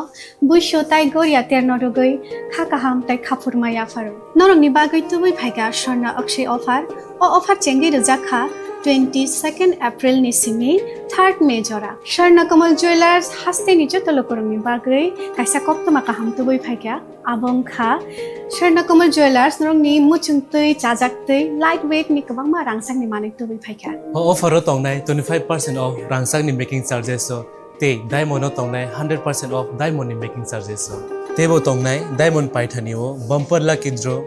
Buisu tai goria terno rwgwi kha kaham tai khaphurma yapharo. Norokni bagwi tubui phaikha Swarna Akshay offer. O offer chengwi rwjak kha twenty second April ni simi third May jora. Swarna Kamal Jewellers hasteni joto lukurokni bagwi kaisa koktwma kaham tubui phaikha. Abo wngkha Swarna Kamal Jewellers norokni muchungtwi, chajaktwi, light weight ni kwbangma rangchakni manwi tubui phaikha. O offer o tongnai twenty five percent off rangchakni making charges o. Tei diamond o tongnai hundred percent off diamond ni making charges o. Teibo tongnai diamond paithani o bumper lucky draw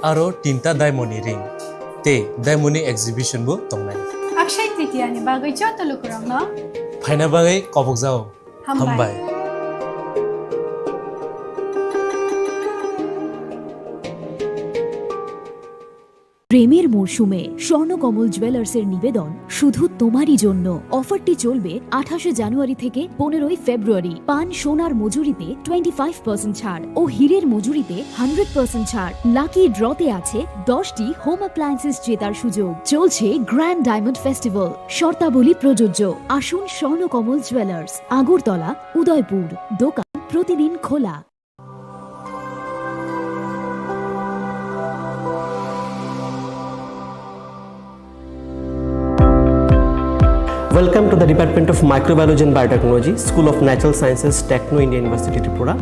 aro tinta diamond ni ring. Tei diamond ni exhibition bo tongnai. Akshay Tritiya ni bagwi joto lukurokno phaina bagwi kobokjao. Hambai. Hambai. প্রেমের মরশুমে স্বর্ণকমল জুয়েলার্সের নিবেদন শুধু তোমারই জন্য। অফারটি চলবে আঠাশে জানুয়ারি থেকে পনেরোই ফেব্রুয়ারি। পান সোনার মজুরিতে টোয়েন্টি ফাইভ পার্সেন্ট ছাড় ও হীরের মজুরিতে হান্ড্রেড পার্সেন্ট ছাড়। লাকি ড্রতে আছে দশটি হোম অ্যাপ্লায়েন্সেস জেতার সুযোগ। চলছে গ্র্যান্ড ডায়মন্ড ফেস্টিভ্যাল, শর্তাবলী প্রযোজ্য। আসুন স্বর্ণকমল জুয়েলার্স, আগরতলা, উদয়পুর। দোকান প্রতিদিন খোলা। Welcome to the Department of Microbiology and Biotechnology, School of Natural Sciences, Techno India University, Tripura.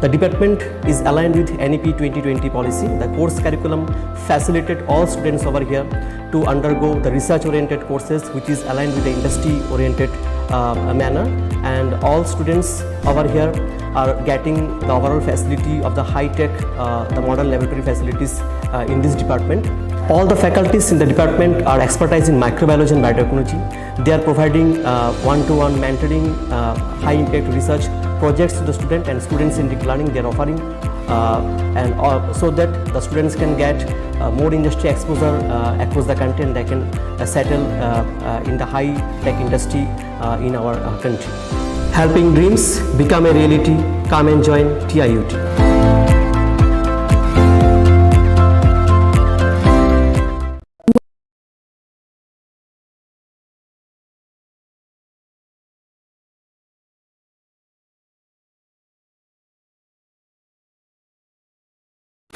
The department is aligned with N E P twenty twenty policy. The course curriculum facilitate all students over here to undergo the research-oriented courses, which is aligned with the industry-oriented, uh, manner. And all students over here are getting the overall facility of the high-tech, uh, the modern laboratory facilities, uh, in this department. All the faculties in the department are expertise in microbiology and biotechnology. They are providing, uh, one-to-one mentoring, uh, high-impact research projects to the student and student-centric learning they are offering, uh, and, uh, so that the students can get, uh, more industry exposure, uh, across the country, and they can, uh, settle, uh, uh, in the high-tech industry, uh, in our, uh, country. Helping dreams become a reality. Come and join T I U T.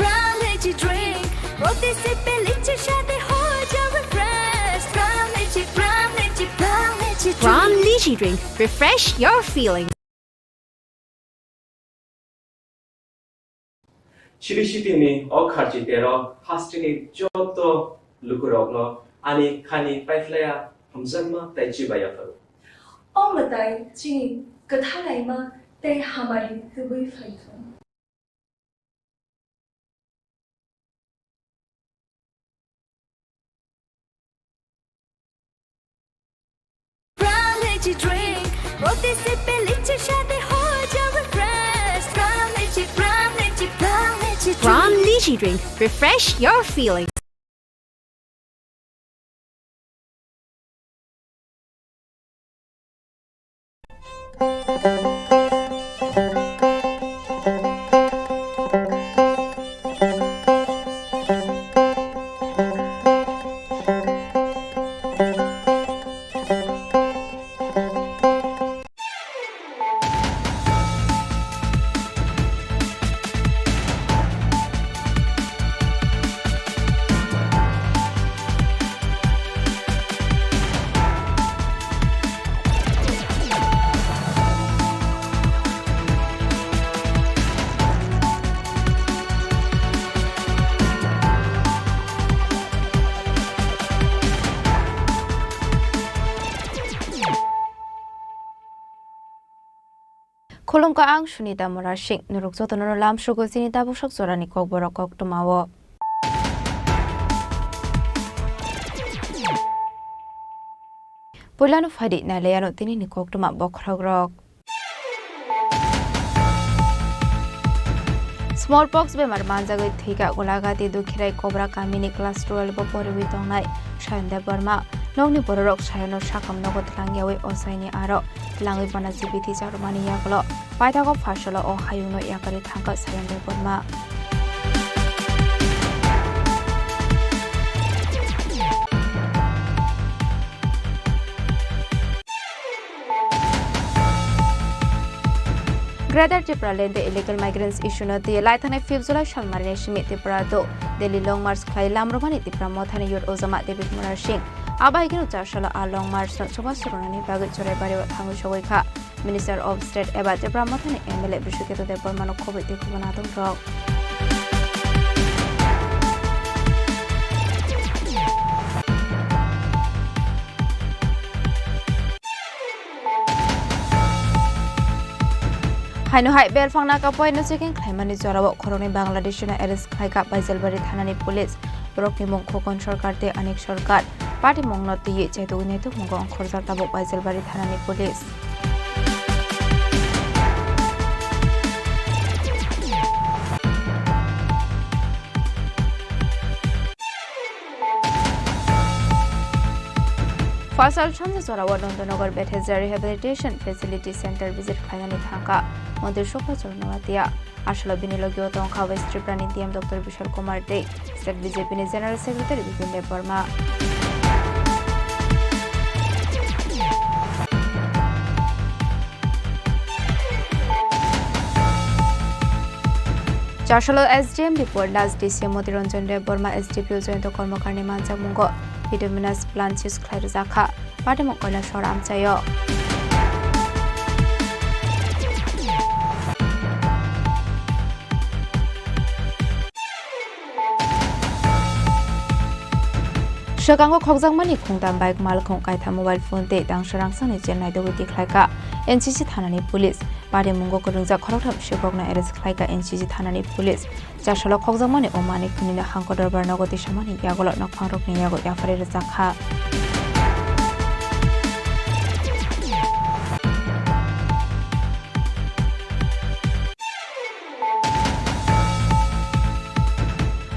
Brown Lychee Drink, প্রতি সিপে লিচুর স্বাদে হয়ে যাবে fresh. Brown Lychee, Brown Lychee, Brown Lychee Drink। Brown Lychee Drink, refresh your feeling. Chili City ni o kharchi tero hasteni joto lukurokno ani khani paiphlaiya hamjakma tei chibai yapharo. O mwtai chini kwthalaima tei hamari tubui phaithung. Brown Lychee Drink, প্রতি সিপে লিচুর স্বাদে হয়ে যাবে fresh. Brown Lychee, Brown Lychee, Brown Lychee Drink। Brown Lychee Drink, refresh your feelings. Khulumkha, ang Sunita Murasing. Norok jotono lamsogo chini tabuksak jorani kokborok koktwmao. Puilano phaidi nailaiano tinini koktwma bokhorokrok. Smallpox bemar manjagwi thwikha Golagati Dukhirai Kobra kamini class twelve o poriwi tongnai Sayon Debbarma. Nokni bororok Sayono sakham nogo twlangyawi ochaini aro twlangwi bana jibiti charwmani yagulo paithago pharsalo o hayungno yakarwi thangkha Sayon Debbarma. Greater Tipraland illegal migrants issue no twi laithangnai fifth July salmarini simi Tripura do Delhi long march khlai lamrwmani Tipra Mothani youth ojama David Murasing. Abo hai kheno chasalo a long march no chubachu rwnani bagwi Churaibari o thangwi sogwi kha. Minister of State eba Tipra Mothani M L A Biswaketu Debbarmano khobwi tei khobanatung rok. Haino hai belphang naka poino checking khlaimani jorao khoroknwi Bangladeshino arrest khlaikha Baijalbari thanani police. Borokni mung Khokon Sarkar tei Anik Sarkar. Patimungno twiwi chaitugwi naitukmungo ongkhorjak tabuk Baijalbari thanani police. Phasal sanja jorao Nandanagar Bethesda Rehabilitation Facility Center visit khlainani thangkha Montri Subhas Chandra Noatia. Aswkno bini logio tongkha West Tripura ni D M Doctor Bishal Kumar tei State B J P ni General Secretary Bipin Debbarma. Chasalo S D M Bipol Das, D C Moti Ranjan Debbarma, S D P O Jayanta Karmakar ni manjakmungo bituminous plant seize khlai rwjakha. Patimung Kailasor amchaio. Swkango khokjakmani khungtam bike, malkhung kaitham, mobile phone tei tangsa rangchakni chain naidogwi tikhlaikha N C C thanani police. Patimungo kwrwngjak khoroktham sikhokno arrest khlaikha N C C thanani police. Chasalo khokjakmani o manwi khwnwino Hangko Dorbar nogo tisamani yagulo nokphangrokni yago yapharwi rwjakha.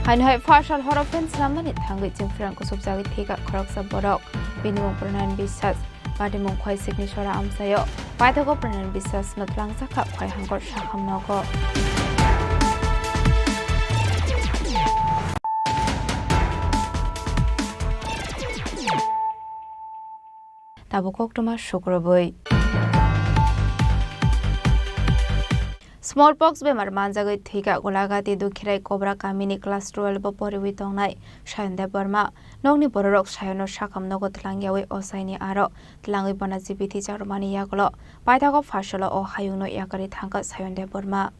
Haino hai phasal horo fan swnamnani thangwi chwng phrang kusubjagwi thwikha khoroksa borok. Bini mung Pranayana Biswas. Patimung Khwaisikni sora amchaio. Paithago Pranayana Biswasno twlangjakha Khwai Hangkor sakham nogo. Tabuk koktwma sukrubwi. Smallpox bemar manjagwi thwikha Golagati Dukhirai Kobra kamini class twelve o poriwi tongnai Sayon Debbarma. Nokni bororok Sayono sakham nogo twlangyawi ochaini aro twlangwi bana jibiti charwmani yagulo paithago phasalo o hayungno yakarwi thangkha Sayon Debbarma.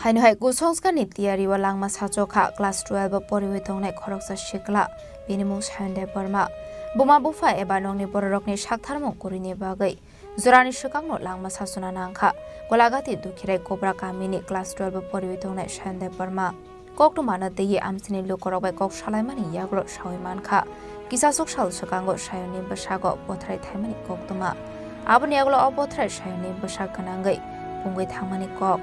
Haino hai kusongskarni tiyari o langma sachokha class twelve o poriwi tongnai khoroksa sikla, bini mung Sayon Debbarma. Buma bupha eba nokni bororokni saktharmung kwrwini bagwi jorani swkangno langma sachona nangkha Golagati Dukhirai Kobra kamini class twelve o poriwi tongnai Sayon Debbarma. Koktwmano twiwi amchaini lukurok bai kok salaimani yagulo sawi mankha. Kisasuk sal swkango Sayonni bwsago bothrai thaimani koktwma. Aboni yagulo o bothrai Sayonni bwsak gwnangwi pungwi thangmani kok.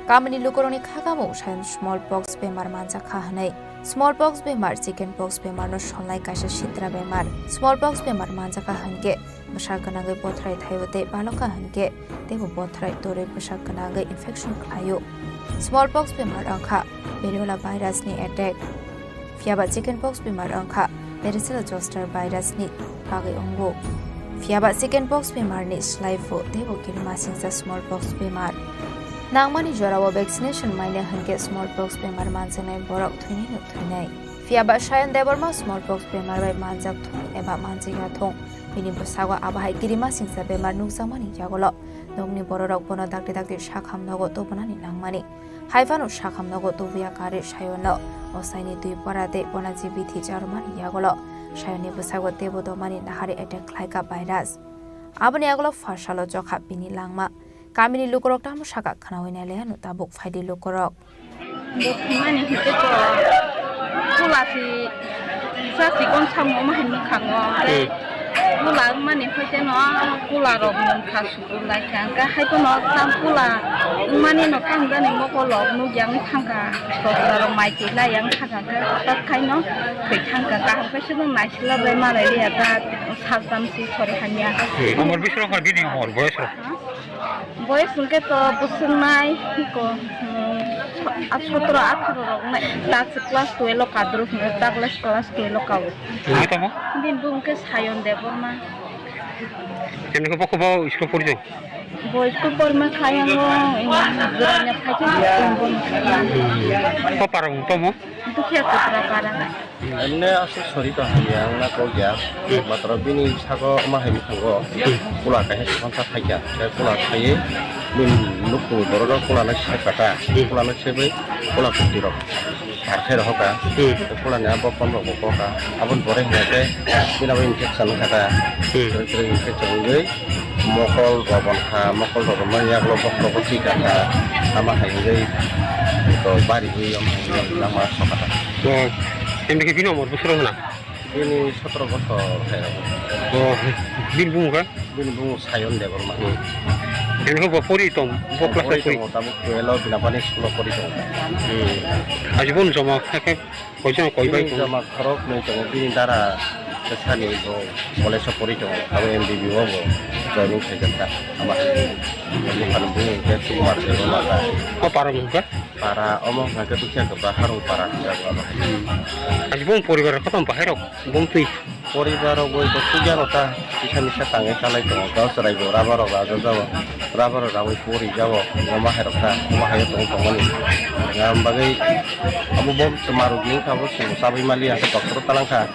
Kamini lukurokni kha kamung Sayon smallpox bemar manjakha hwnwi. Smallpox bemar chicken pox bemarno solnai kaisa sitra bemar. Smallpox bemar manjakha hwnkhe bwsak gwnangwi bothrai thaio tei balokha hwnkhe teibo bothrai torwi bwsak gwnangwi infection khlaio. Smallpox bemar wngkha variola virus ni attack. Phiyaba chickenpox bemar wngkha varicella zoster virus ni bagwi wngo. Phiya ba chicken pox bemar ni slai pho teibo kirima singcha small pox bemar. Nangmani jora o vaccination manya hinkhe small pox bemar manjaknai borok thwinai no thwinai. Phiya ba Sayan Debbarma small pox bemar bai manjak thung eba manjakya thung, bini bwsago abo hai kirima singcha bemar nukjakmani yagulo nokni bororok bono dakti dakti sakham nogo tubunani nangmani. Hai phano sakham nogo tubuya karwi Sayan no osaini twi pora tei bona jibithi charwmani yagulo Sayan ni bwsago teibo domani nahari attack khlaikha virus. Aboni yagulo pharsalo chokha bini langma. Kamini lukurok tamo saka khnaui nailaiano tabuk phaidi lukurok. Bo thwimani hinkhe to kula si sa sikon samung ma hai mwkhango. Hmm. Kula wngmani hwnkhe no kula rok mungkha sukur laikha. Hwnkhe hai phano sa kula wngmani no tamo jani mokol rok nukya wngwi thangkha. Sosra rok mai twi laiya wngkha hwnkhe hwtak khaino thwi thangkha. Kaham khe se no naisila bai malai liya ta sajam si sori hamya. Hmm. Umor bisi rok bini umor boyes rok? Ha? Boyes hwnkhe to bwswk nai, hiko, hmm, a sotro atharo rok nai, ta se class twelve o kadrwk hwnkhe, ta class, class twelve o kao. Hwnkhe tamo? Bini bumung khe Sayon Debbarma. Hwnkhe bo khe bo school pori tong? Bo school porima khayango, em, jora nya phaikhe school porima khayango. Ko para mung tamo? Dukhiya Kotra para. Emne aswk sori tong hamya wngna kok ya. Hmm. Matwrwng bini sago ma hai mwkhango. Hmm. Kula kaisa swkang sa phaikha. Tei kula khaiwi bini nukhungni borok rok kula nai sep kha ta. Hmm. Kula nai sebwi kula kwtwi rok par khai rok kha. Hmm. Kula ni abo kon rok bo kok kha. Aboni pore hwnkhe bini abo infection wngkha ta. Hmm. Kwrwi kwrwi infection wngwi mokol robon kha, mokol robon mani yagulo bokhorogo thwi kha kha, ama hai wngwi to bari ui omo hai wngwi langma sokha ta. O, emni khe bini umor bwswk rok hwnna? Bini sotro bosor hai rok. O, bini bumung kha? Bini bumung Sayon Debbarma. Emni khe bo pori tong, bo class pori? Tabuk twelve o Binapani school o pori tongo. Hmm. Aji bo joma khe khe Koijon koi bai bini tongo? Joma khorok nwi tongo, bini dara bwsani bo college o pori tongo, abo M B B o bo joining khaijak kha. Ama bini bumung khe Sukumar Debbarma ta. O para mung kha? Para omo hwnkha khe Dukhiya Kotra Harung para hwnjago abo hai. Hmm. Aji bong poribar kotom bahai rok bong twi? Poribar rok bai bo sugya no ta, kisa misa tangwi chalai tongo, gao chwrai bo rubber rok rajajago. Rubber rok rawi pori jago, omo hai rok ta, omo hai o tong tongmani. Ngam bagwi abo bo twma rok ni wngkha bo chwng chabwi maliya, doctor o talangkha.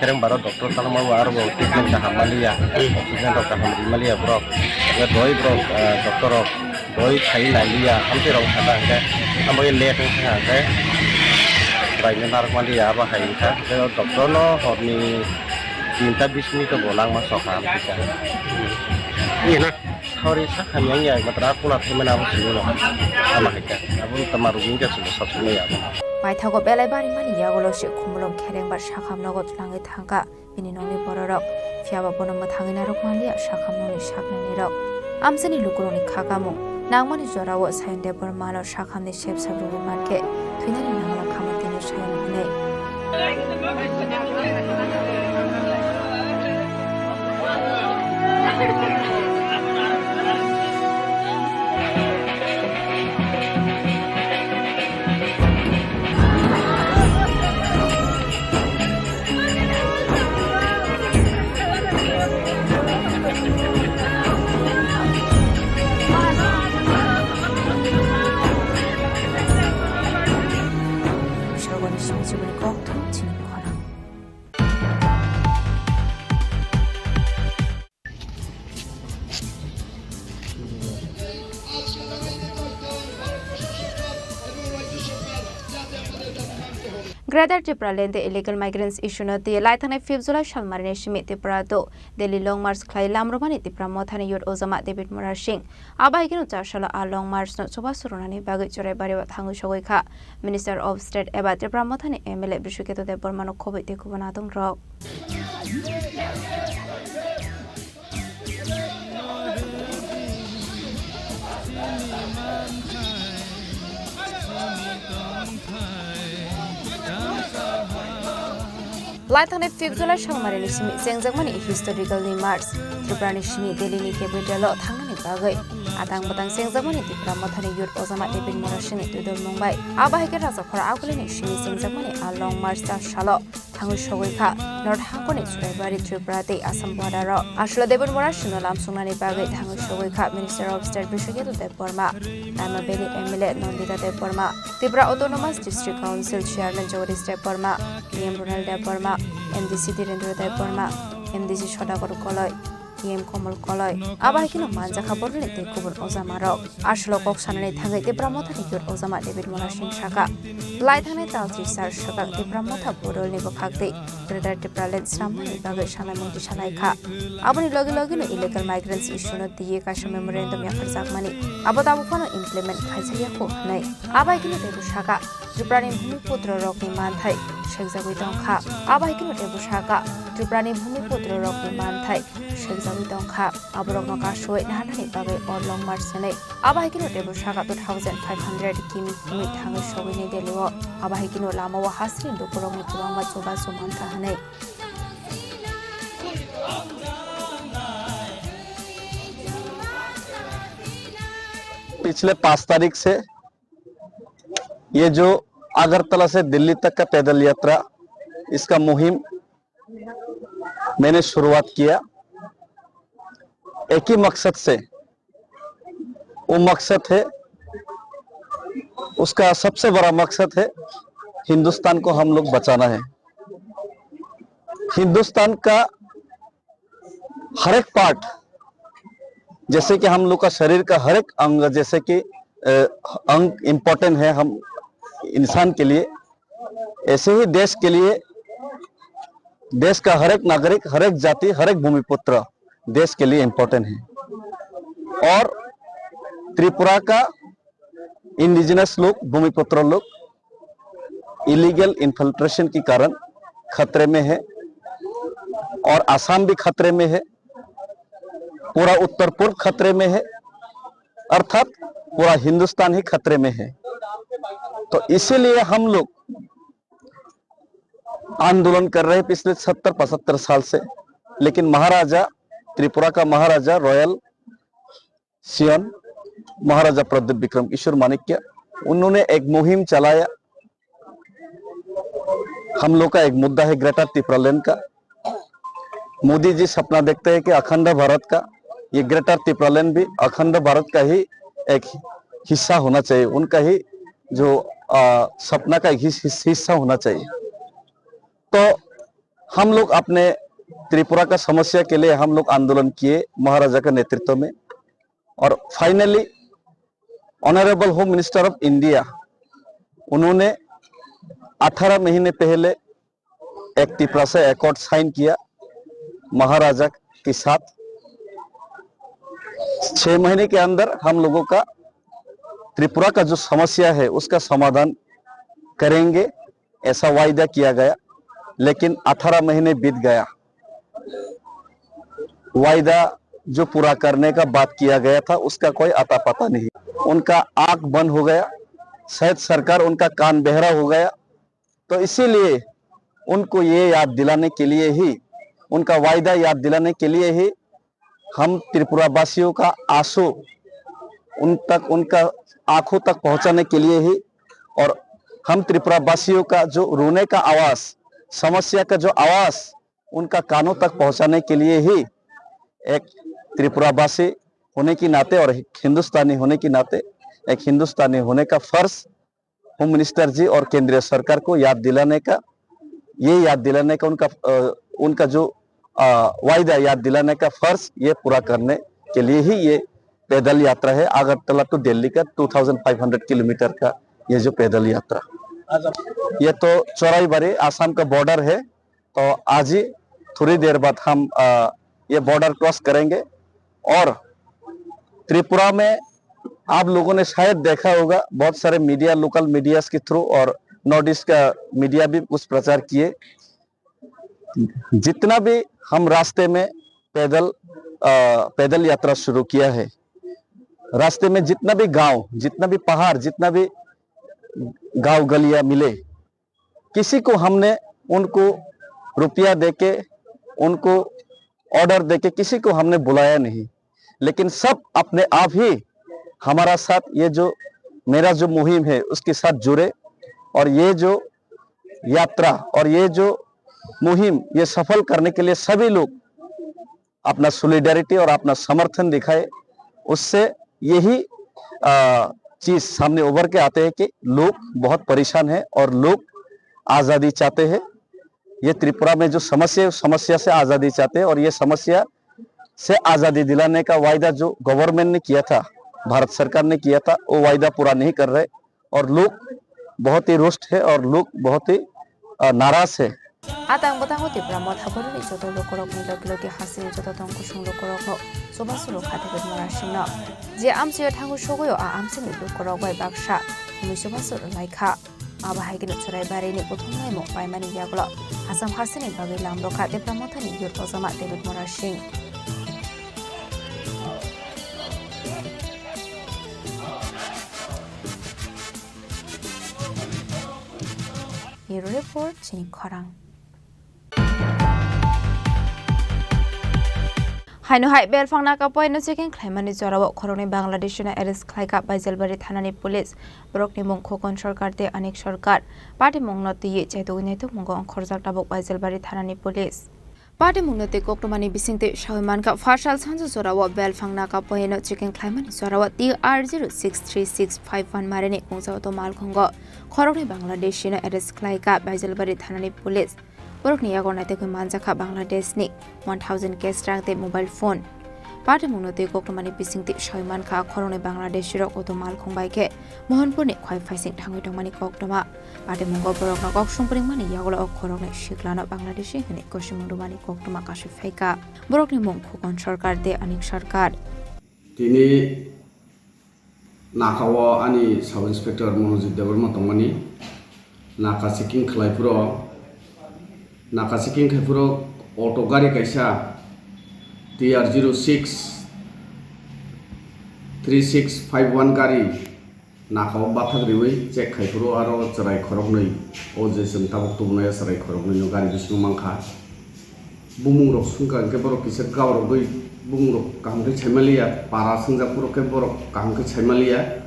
Khereng baro doctor talangma bo aro bo treatment kaham maliya, oxygen rok kaham ri maliya borok. Doi borok, ah, doctor rok doi khai nai liya, hamtwi rok kha ta hwnkhe, abo late wngkha hwnkhe, bai no narwk maliya, abo hai wngkha. Tei o doctor no horni tinta bis minute o bo langma sokha hamtwi kha. Iya na? Sauri sakha miyang ya, matra kula thaimani abo simi no. Ama hai kha. Abo tama rugwi kha sabo sab simi ya. Paithago belai barimani yagulo se khumulwng khereng bar sakham nogo twlangwi thangkha bini nokni bororok. Phiya ba bono mwthangwi narwk manliya sakham nokni saknani rok. Amchini lukurokni kha kamung nangmani jorao Sayan Debbarmano sakhamni sep sap rwui mankhe thwinani nangla kha tini Sayan hinwi. Sogoni song chiboni kok thum chini khorang. Greater Tipraland tei illegal migrants issue no twi lai thangnai fifth July salmarini simi Tripura to Delhi long march khlai lamrwmani Tipra Mothani youth ojama David Murasing. Abo hai kheno chasalo a long march no chubachu rwnani bagwi Churaibari o thangwi sogwi kha. Minister of State eba Tipra Mothani M L A Bishwaketu Debbarma no khobwi tei kubun adong rok. Lai thangnai fifth July salmarini simi chengjakmani historical ni march Tripura ni simi Delhi ni capital o thangnani bagwi atang bwtang chengjakmani Tipra Mothani youth ojama David Murasing ni twidulmung bai. Abo hai khe Rajakhor Agulini simi chengjakmani a long march ta salo thangwi sogwi kha North Hangkoni Churaibari, Tripura tei Assam border o. Aswlo Debbarma Singh no lamsoknani bagwi thangwi sogwi kha Minister of State Bishwaketu Debbarma, Taima Valley M L A Nandita Debbarma, Tripura Autonomous District Council Chairman Jagadish Debbarma, D M Ronald Debbarma, M D C Dhirendra Debbarma, M D C Sodagar Koloi, D M Komal Koloi, abo hai kheno manjakha bororni tei kubun ojamarok. Aswlo kok sanani thangwi Tipra Mothani youth ojama David Mona Singh sakha, lai thangnai tal tris sar swkang Tipra Motha bororni bwkhak tei Greater Tipraland swnamnani bagwi sanai mungti salai kha. Aboni logi logi no illegal migrants issue no twiwi kaisa memorandum yapharjakmani abo tabuk phano implement khaijakya kho hwnwi. Abo hai kheno teibo sakha, Tripurani Bhumiputro rokni manthai sengjakwi tongkha. Abo hai kheno teibo sakha, Tripurani Bhumiputro rokni manthai sengjakwi tongkha. Aborokno kasui naharnani bagwi o Long March hwnwi. Abo hai kheno teibo sakha two thousand five hundred kimi himwi thangwi sogwi New Delhi o. Abo hai kheno lama o hasini lukurokni kwbangma chubachu mankha hwnwi. पिछले पाँच तारीख से ये जो अगरतला से दिल्ली तक का पैदल यात्रा, इसका मुहिम मैंने शुरुआत किया एक ही मकसद से। वो मकसद है, उसका सबसे बड़ा मकसद है हिंदुस्तान को हम लोग बचाना है। हिंदुस्तान का हर एक पार्ट, जैसे कि हम लोग का शरीर का हर एक अंग, जैसे कि अ, अंग इम्पोर्टेंट है हम इंसान के लिए, ऐसे ही देश के लिए, देश का हर एक नागरिक, हर एक जाति, हर एक भूमिपुत्र देश के लिए इम्पोर्टेंट है। और त्रिपुरा का इंडिजिनस लोग, भूमिपुत्र लोग इलीगल इन्फिल्ट्रेशन के कारण खतरे में है और आसाम भी खतरे में है, पूरा उत्तर पूर्व खतरे में है, अर्थात पूरा हिंदुस्तान ही खतरे में है। तो इसीलिए हम लोग आंदोलन कर रहे हैं पिछले सत्तर पचहत्तर साल से, लेकिन महाराजा, त्रिपुरा का महाराजा रॉयल सियन, महाराजा प्रद्युत विक्रम किशोर माणिक्य, उन्होंने एक मुहिम चलाया। हम लोग का एक मुद्दा है ग्रेटर तिप्रालैंड का। मोदी जी सपना देखते हैं कि अखंड भारत का, ये ग्रेटर तिप्रालैंड भी अखंड भारत का ही एक हिस्सा होना चाहिए, उनका ही जो, आ, सपना का एक हिस-, हिस-, हिस्सा होना चाहिए। तो हम लोग अपने त्रिपुरा का समस्या के लिए हम लोग आंदोलन किए महाराजा के नेतृत्व में, और finally honourable home minister of India, उन्होंने अठारह महीने पहले एक तिपरासा एकॉर्ड साइन किया महाराजा के साथ। छह महीने के अंदर हम लोगों का त्रिपुरा का जो समस्या है उसका समाधान करेंगे, ऐसा वायदा किया गया, लेकिन अठारह महीने बीत गया। वायदा जो पूरा करने का बात किया गया था, उसका कोई अता पता नहीं। उनका आंख बंद हो गया, शायद सरकार उनका कान बहरा हो गया। तो इसीलिए उनको ये याद दिलाने के लिए ही, उनका वायदा याद दिलाने के लिए ही हम त्रिपुरा वासियों का आंसू उन तक, उनका आंखों तक पहुंचाने के लिए ही, और हम त्रिपुरा वासियों का जो रोने का आवाज, समस्या का जो आवाज, उनका कानों तक पहुंचाने के लिए ही एक त्रिपुरावासी होने की नाते और एक हिंदुस्तानी होने की नाते, एक हिंदुस्तानी होने का फर्ज होम मिनिस्टर जी और केंद्रीय सरकार को याद दिलाने का, ये याद दिलाने का उनका, अ, उनका जो, अ, वायदा याद दिलाने का फर्ज, ये पूरा करने के लिए ही ये पैदल यात्रा है अगरतला टू दिल्ली का two thousand five hundred kilometre का ये जो पैदल यात्रा। ये तो चोराईबाड़ी आसाम का बॉर्डर है, तो आज ही थोड़ी देर बाद हम, अ, ये बॉर्डर क्रॉस करेंगे। और त्रिपुरा में आप लोगों ने शायद देखा होगा, बहुत सारे मीडिया, लोकल मीडियाज के थ्रू और नॉर्थ ईस्ट का मीडिया भी कुछ प्रचार किए। जितना भी हम रास्ते में पैदल, अ, पैदल यात्रा शुरू किया है, रास्ते में जितना भी गांव, जितना भी पहाड़, जितना भी गांव गलियां मिले, किसी को हमने उनको रुपया देके, उनको ऑर्डर देके किसी को हमने बुलाया नहीं, लेकिन सब अपने आप ही हमारा साथ, ये जो मेरा जो मुहिम है उसके साथ जुड़े, और ये जो यात्रा और ये जो मुहिम ये सफल करने के लिए सभी लोग अपना सॉलिडारिटी और अपना समर्थन दिखाए, उससे यही, अ, चीज सामने उभर के आते हैं कि लोग बहुत परेशान हैं और लोग आज़ादी चाहते हैं। ये त्रिपुरा में जो समस्या है, उस समस्या से आज़ादी चाहते हैं और ये समस्या से आज़ादी दिलाने का वायदा जो गवर्नमेंट ने किया था, भारत सरकार ने किया था, वो वायदा पूरा नहीं कर रहे और लोग बहुत ही रोस्ट है और लोग बहुत ही, अ, नाराज है। Atang bwtango Tipra motha boroni joto lukurokni logi logi hasini joto tong kusung lukurokno chubachu rwkha David Murasingno. Je amchaio thango sogwi o a amchaini lukurok bai baksa hwnwi chubachu rwlaikha. Abo hai kheno Churaibarini kuthumnaimung paimani yagulo Assam hasteni bagwi lam rwkha Tipra mothani youth ojama David Murasing. Bureau Report, chini khorang. Haino hai belphang naka poino checking khlaimani jorao khoroknwi Bangladeshino arrest khlaikha Baijalbari thanani police. Borokni mung Khokon Sarkar tei Anik Sarkar. Patimungno twiwi chaitugwi naitukmungo ongkhorjak tabuk Baijalbari thanani police. Patimungno tei koktwmani bisingtwi sawi mankha, pharsal sanja jorao belphang naka poino checking khlaimani jorao T R zero six three six five one marini kungsa auto malkhungo khoroknwi Bangladeshino arrest khlaikha Baijalbari thanani police. Borokni yago naitukwi manjakha Bangladeshni one thousand cash rang tei mobile phone. Patimungno tei koktwmani bisingtwi sawi mankha, khoroknwi Bangladeshirok auto malkhung bai khe Mohanpurni khwai phaising thangwi tongmani koktwma. Patimungo borokno kok songpringmani yagulo o khoroknwi siklano Bangladeshi hwnwi kosimung rwmani koktwma kasui phaikha. Borokni mung Khokon Sarkar tei Anik Sarkar. Tini nakao ani Sub Inspector Monojit Debbarma tongmani naka checking khlai phuro, naka checking khai phuro auto gari kaisa T R zero six three six five one gari nakao bathak riwi check khai phuru aro chwrai khoroknwi, o je chwng tabuk tubunai o chwrai khoroknwino gari bisingo mankha. Bumungrok swngkha hwnkhe borok kisa gaurogwi bumungrok kaham khe saimaliya, para swngjak phuru khe borok kaham khe saimaliya.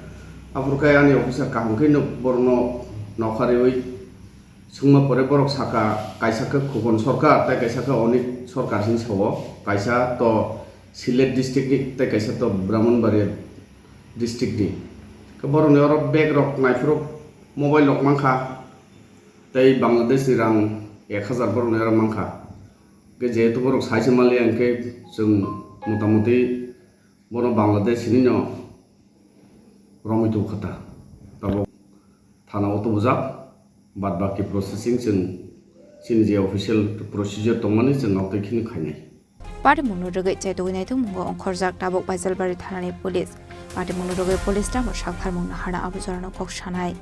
Aphuru khe ani officer kaham khe no borokno nokha riwi swngma pore borok saka, kaisa khe Khokon Sarkar tei kaisa khe Anik Sarkar hinwi sao, kaisa to Sylhet district ni tei kaisa to Brahmanbaria district ni. Khe borokni oro bag rok naiphuru mobile rok mankha tei Bangladesh ni rang ek hazar borokni oro mankha. Khe jehetu borok sai se maliya hwnkhe chwng motamuti bono Bangladesh hinwi no romwi tongkha ta. Tabuk thana o tubujak, bad baki processing chwng chini je official procedure tongmani chwng abotwi kheno khainai. Patimungno rwgwi chaitugwi naitukmungo ongkhorjak tabuk Baijalbari thanani police. Patimungno rwgwi police tamo saktharmung naharna abo jorano kok sanai.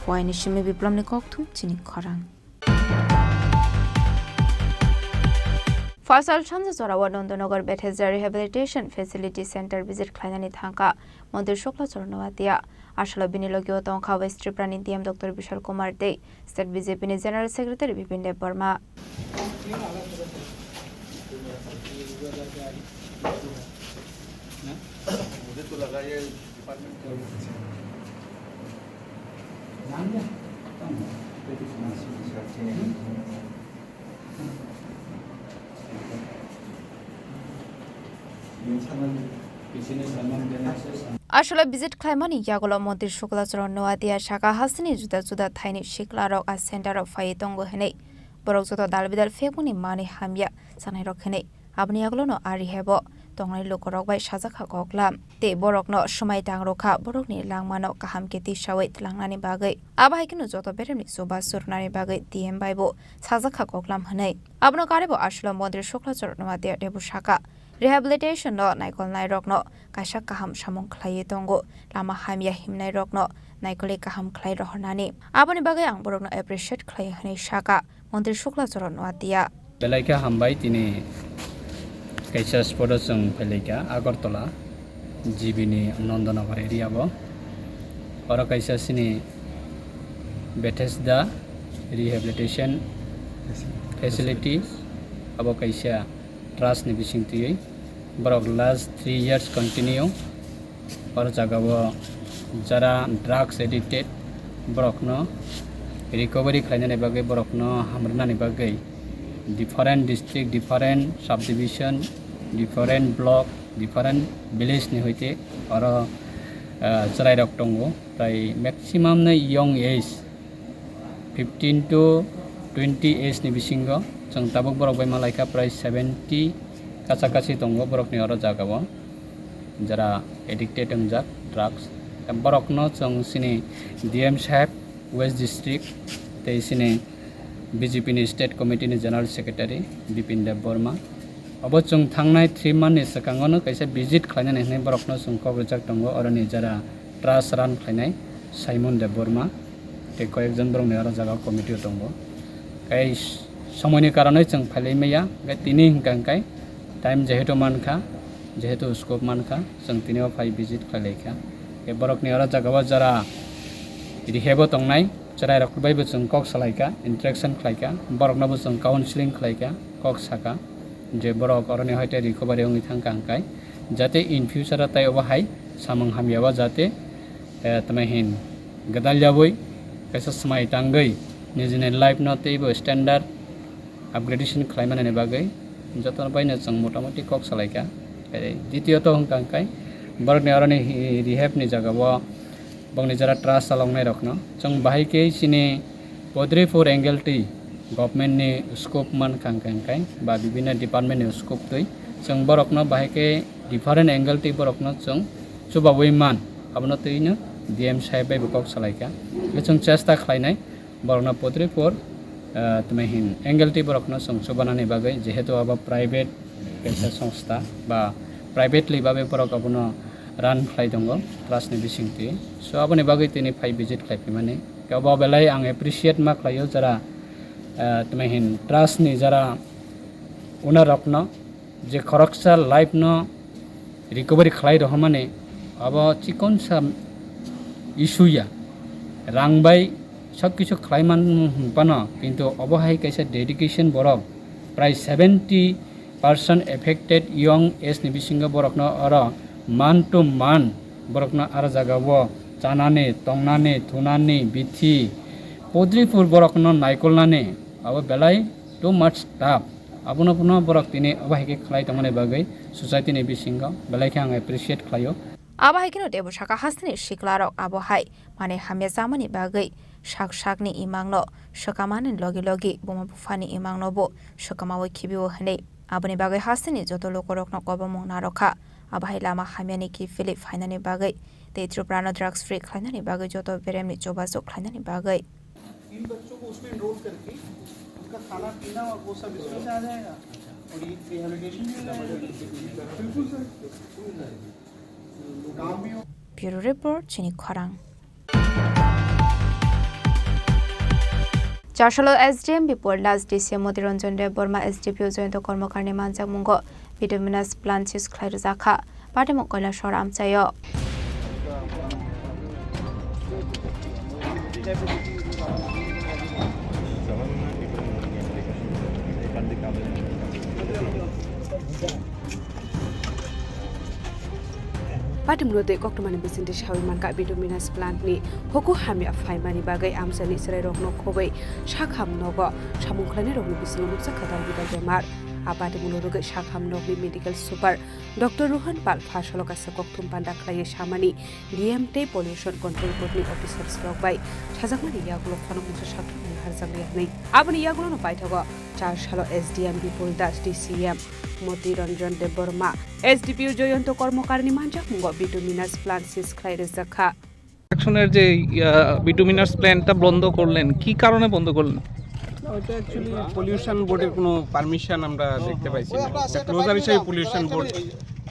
Khowai ni simi Biplomni kokthum chini khorang. Pharsal sanja jorao Nandanagar Bethesda Rehabilitation Facility Center visit khlainani thangkha Montri Shukla Charan Noatia. Aswkla bini logio tongkha West Tripura ni D M Doctor Bishal Kumar tei State B J P ni General Secretary Bipin Deb Barma. Aswkla visit khlaimani yagulo Montri Shukla Charan Noatia saka hasteni juda juda thaini siklarok a center o phaiwi tongo hwnwi borok joto dal bidal phekmani manwi hamya chanairok hwnwi. Aboni yagulono a rehab o tongnai lukurok bai sajakha koklam tei borokno swmai tangrokha borokni langmano kaham khe tisawi tlangnani bagwi. Abo hai kheno joto beremni chubachu rwnani bagwi D M bai bo sajakha koklam hwnwi. Abono karwi bo aswkla Montri Shukla Charan Noatia teibo saka, rehabilitation no naikolnairokno kaisa kaham samung khlaiwi tongo, lama hamya himnairokno naikolwi kaham khlai rohornani. Aboni bagwi ang borokno appreciate khlai hwnwi saka. Montri Shukla Charan Noatia. Belaikha hambai, tini kaisa spot o chwng phailaikha Agartala G B ni Nandanagar area o. Oro kaisa chini Bethesda Rehabilitation Facility, abo kaisa trust ni bising twiwi. Borok last three years continue oro jaga o jara drugs addicted, borokno recovery khlainani bagwi, borokno hamrwnani bagwi different district, different subdivision, different block, different village ni hoite oro, ah, chwrairok tongo. Tai maximum no young age, fifteen to twenty age ni bisingo chwng tabuk borok bai malaikha prai seventy kacha kachi tongo borokni oro jagao, jara addicted wngjak drugs. Borokno chwng chini D M saheb West District tei chini B J P ni State Committee ni General Secretary Bipin Deb Borma. Obo chwng thangnai three month ni swkango no kaisa visit khlainani hinwi borokno chwng kok rwjak tongo, oroni jara trust run khlainai Simon Deb Borma tei koyekjon borokni oro jaga committee o tongo. Tei somoini karonwi chwng phailai maya, hwnkhe tini hwnkha hwnkhe time jehetu mankha, jehetu scope mankha, chwng tini o phai visit khlailaikha. Tei borokni oro jagao jara rehab o tongnai chwrairok baibo chwng kok salaikha, interaction khlaikha, boroknobo chwng counseling khlaikha, kok sakha. Je borok oroni hoite recovery wngwi thangkha hwnkhe, jate in future o tei obo hai samung hamya o jate, eh, tamo hin gwdal yaui kaisa swmai tangwi nijini life no teibo standard upgradation khlaimanani bagwi jotono baino chwng motamoti kok salaikha. Tei ditiyot hwnkha hwnkhe borokni oroni hi-, rehab ni jagao bongni jora trust chaloknai rokno chwng bahai khe chini Podripur angle twi government ni scope mankha hwnkhe hwnkhe ba bibinno department ni scope twi chwng borokno bahai khe different angle twi borokno chwng chubaui man, abono twino D M saheb bai bo kok salaikha. Hwnkhe chwng chesta khlainai borokno Podripur, ah, tamo hin angle twi borokno chwng chubanani bagwi, jehetu abo private kaisa songstha ba privately babe borok abono run khlai tongo trust ni bisingtwi. So aboni bagwi tini phai visit khlai phimani. Obo belai ang appreciate ma khlaio jara, ah, tamo hin trust ni jara owner rokno, je khoroksa life no recovery khlai rohormani, abo chikonsa issue ya, rang bai sob kisu khlai man phano, kintu obo hai kaisa dedication borok prai seventy percent affected young age ni bisingo borokno oro man to man borokno aro jagao chanani, tongnani, thunani, bithi, Podripur borokno naikolnani, abo belai too much tough. Abono phano borok tini obo hai khe khlai tongmani bagwi society ni bisingo belai khe ang appreciate khlaio. Abo hai kheno teibo saka hasteni siklarok abo hai manwi hamya chamani bagwi sak sakni imangno swkamani logi logi buma buphani imangno bo swkamaui khibio hwnwi. Aboni bagwi hasteni joto lukurokno kobomung narwkha. Abo hai lama hamyani kiphilwi phainani bagwi tei Tripura no drugs free khlainani bagwi joto beremni chubachu khlainani bagwi. तीन बच्चों को उसमें एनरोल करके उनका खाना पीना और वो सब इसमें से आ जाएगा और ये रिहेबिलिटेशन भी हो जाएगा। बिल्कुल सर। काम भी हो। Bureau Report, Chini Khorang. Charshalo S D M Bipul Das, D C M Moti Ranjan Debbarma, S D P O Jayanta Karmakarni manjakmungo bituminous plant seize khlai rwjakha. Patimung Kailasor amchaio. Patimungno tei koktwmani bisingtwi saui mankha, bituminous plant ni huku hamya phaimani bagwi amchaini chwrairokno khobwi sakham nogo samung khlainairokni bisingo nukjak kha dalbidal bemar. A patimungno rwgwi sakham nokni medical super Doctor Rohan Pal phasalo kaisa kokthum panda khlaiwi samani, D M tei Pollution Control Board ni officers rok bai sajakmani yagulo phano mungsa sakthumni naharjakliya hwnwi. Aboni yagulono paithago Charshalo S D M Bipul Das, D C M Moti Ranjan Debbarma, S D P O Jayanta Karmakarni manjakmungo bituminous plant seize khlai rwjak kha. কনস্ট্রাকশনের যে, ইয়া, বিটুমিনাস প্ল্যান্টটা বন্ধ করলেন, কি কারণে বন্ধ করলেন? না, ওটা অ্যাকচুয়ালি পলিউশন বোর্ডের কোনো পারমিশন আমরা দেখতে পাইছি না। এটা ক্লোজার হিসেবে পলিউশন বোর্ড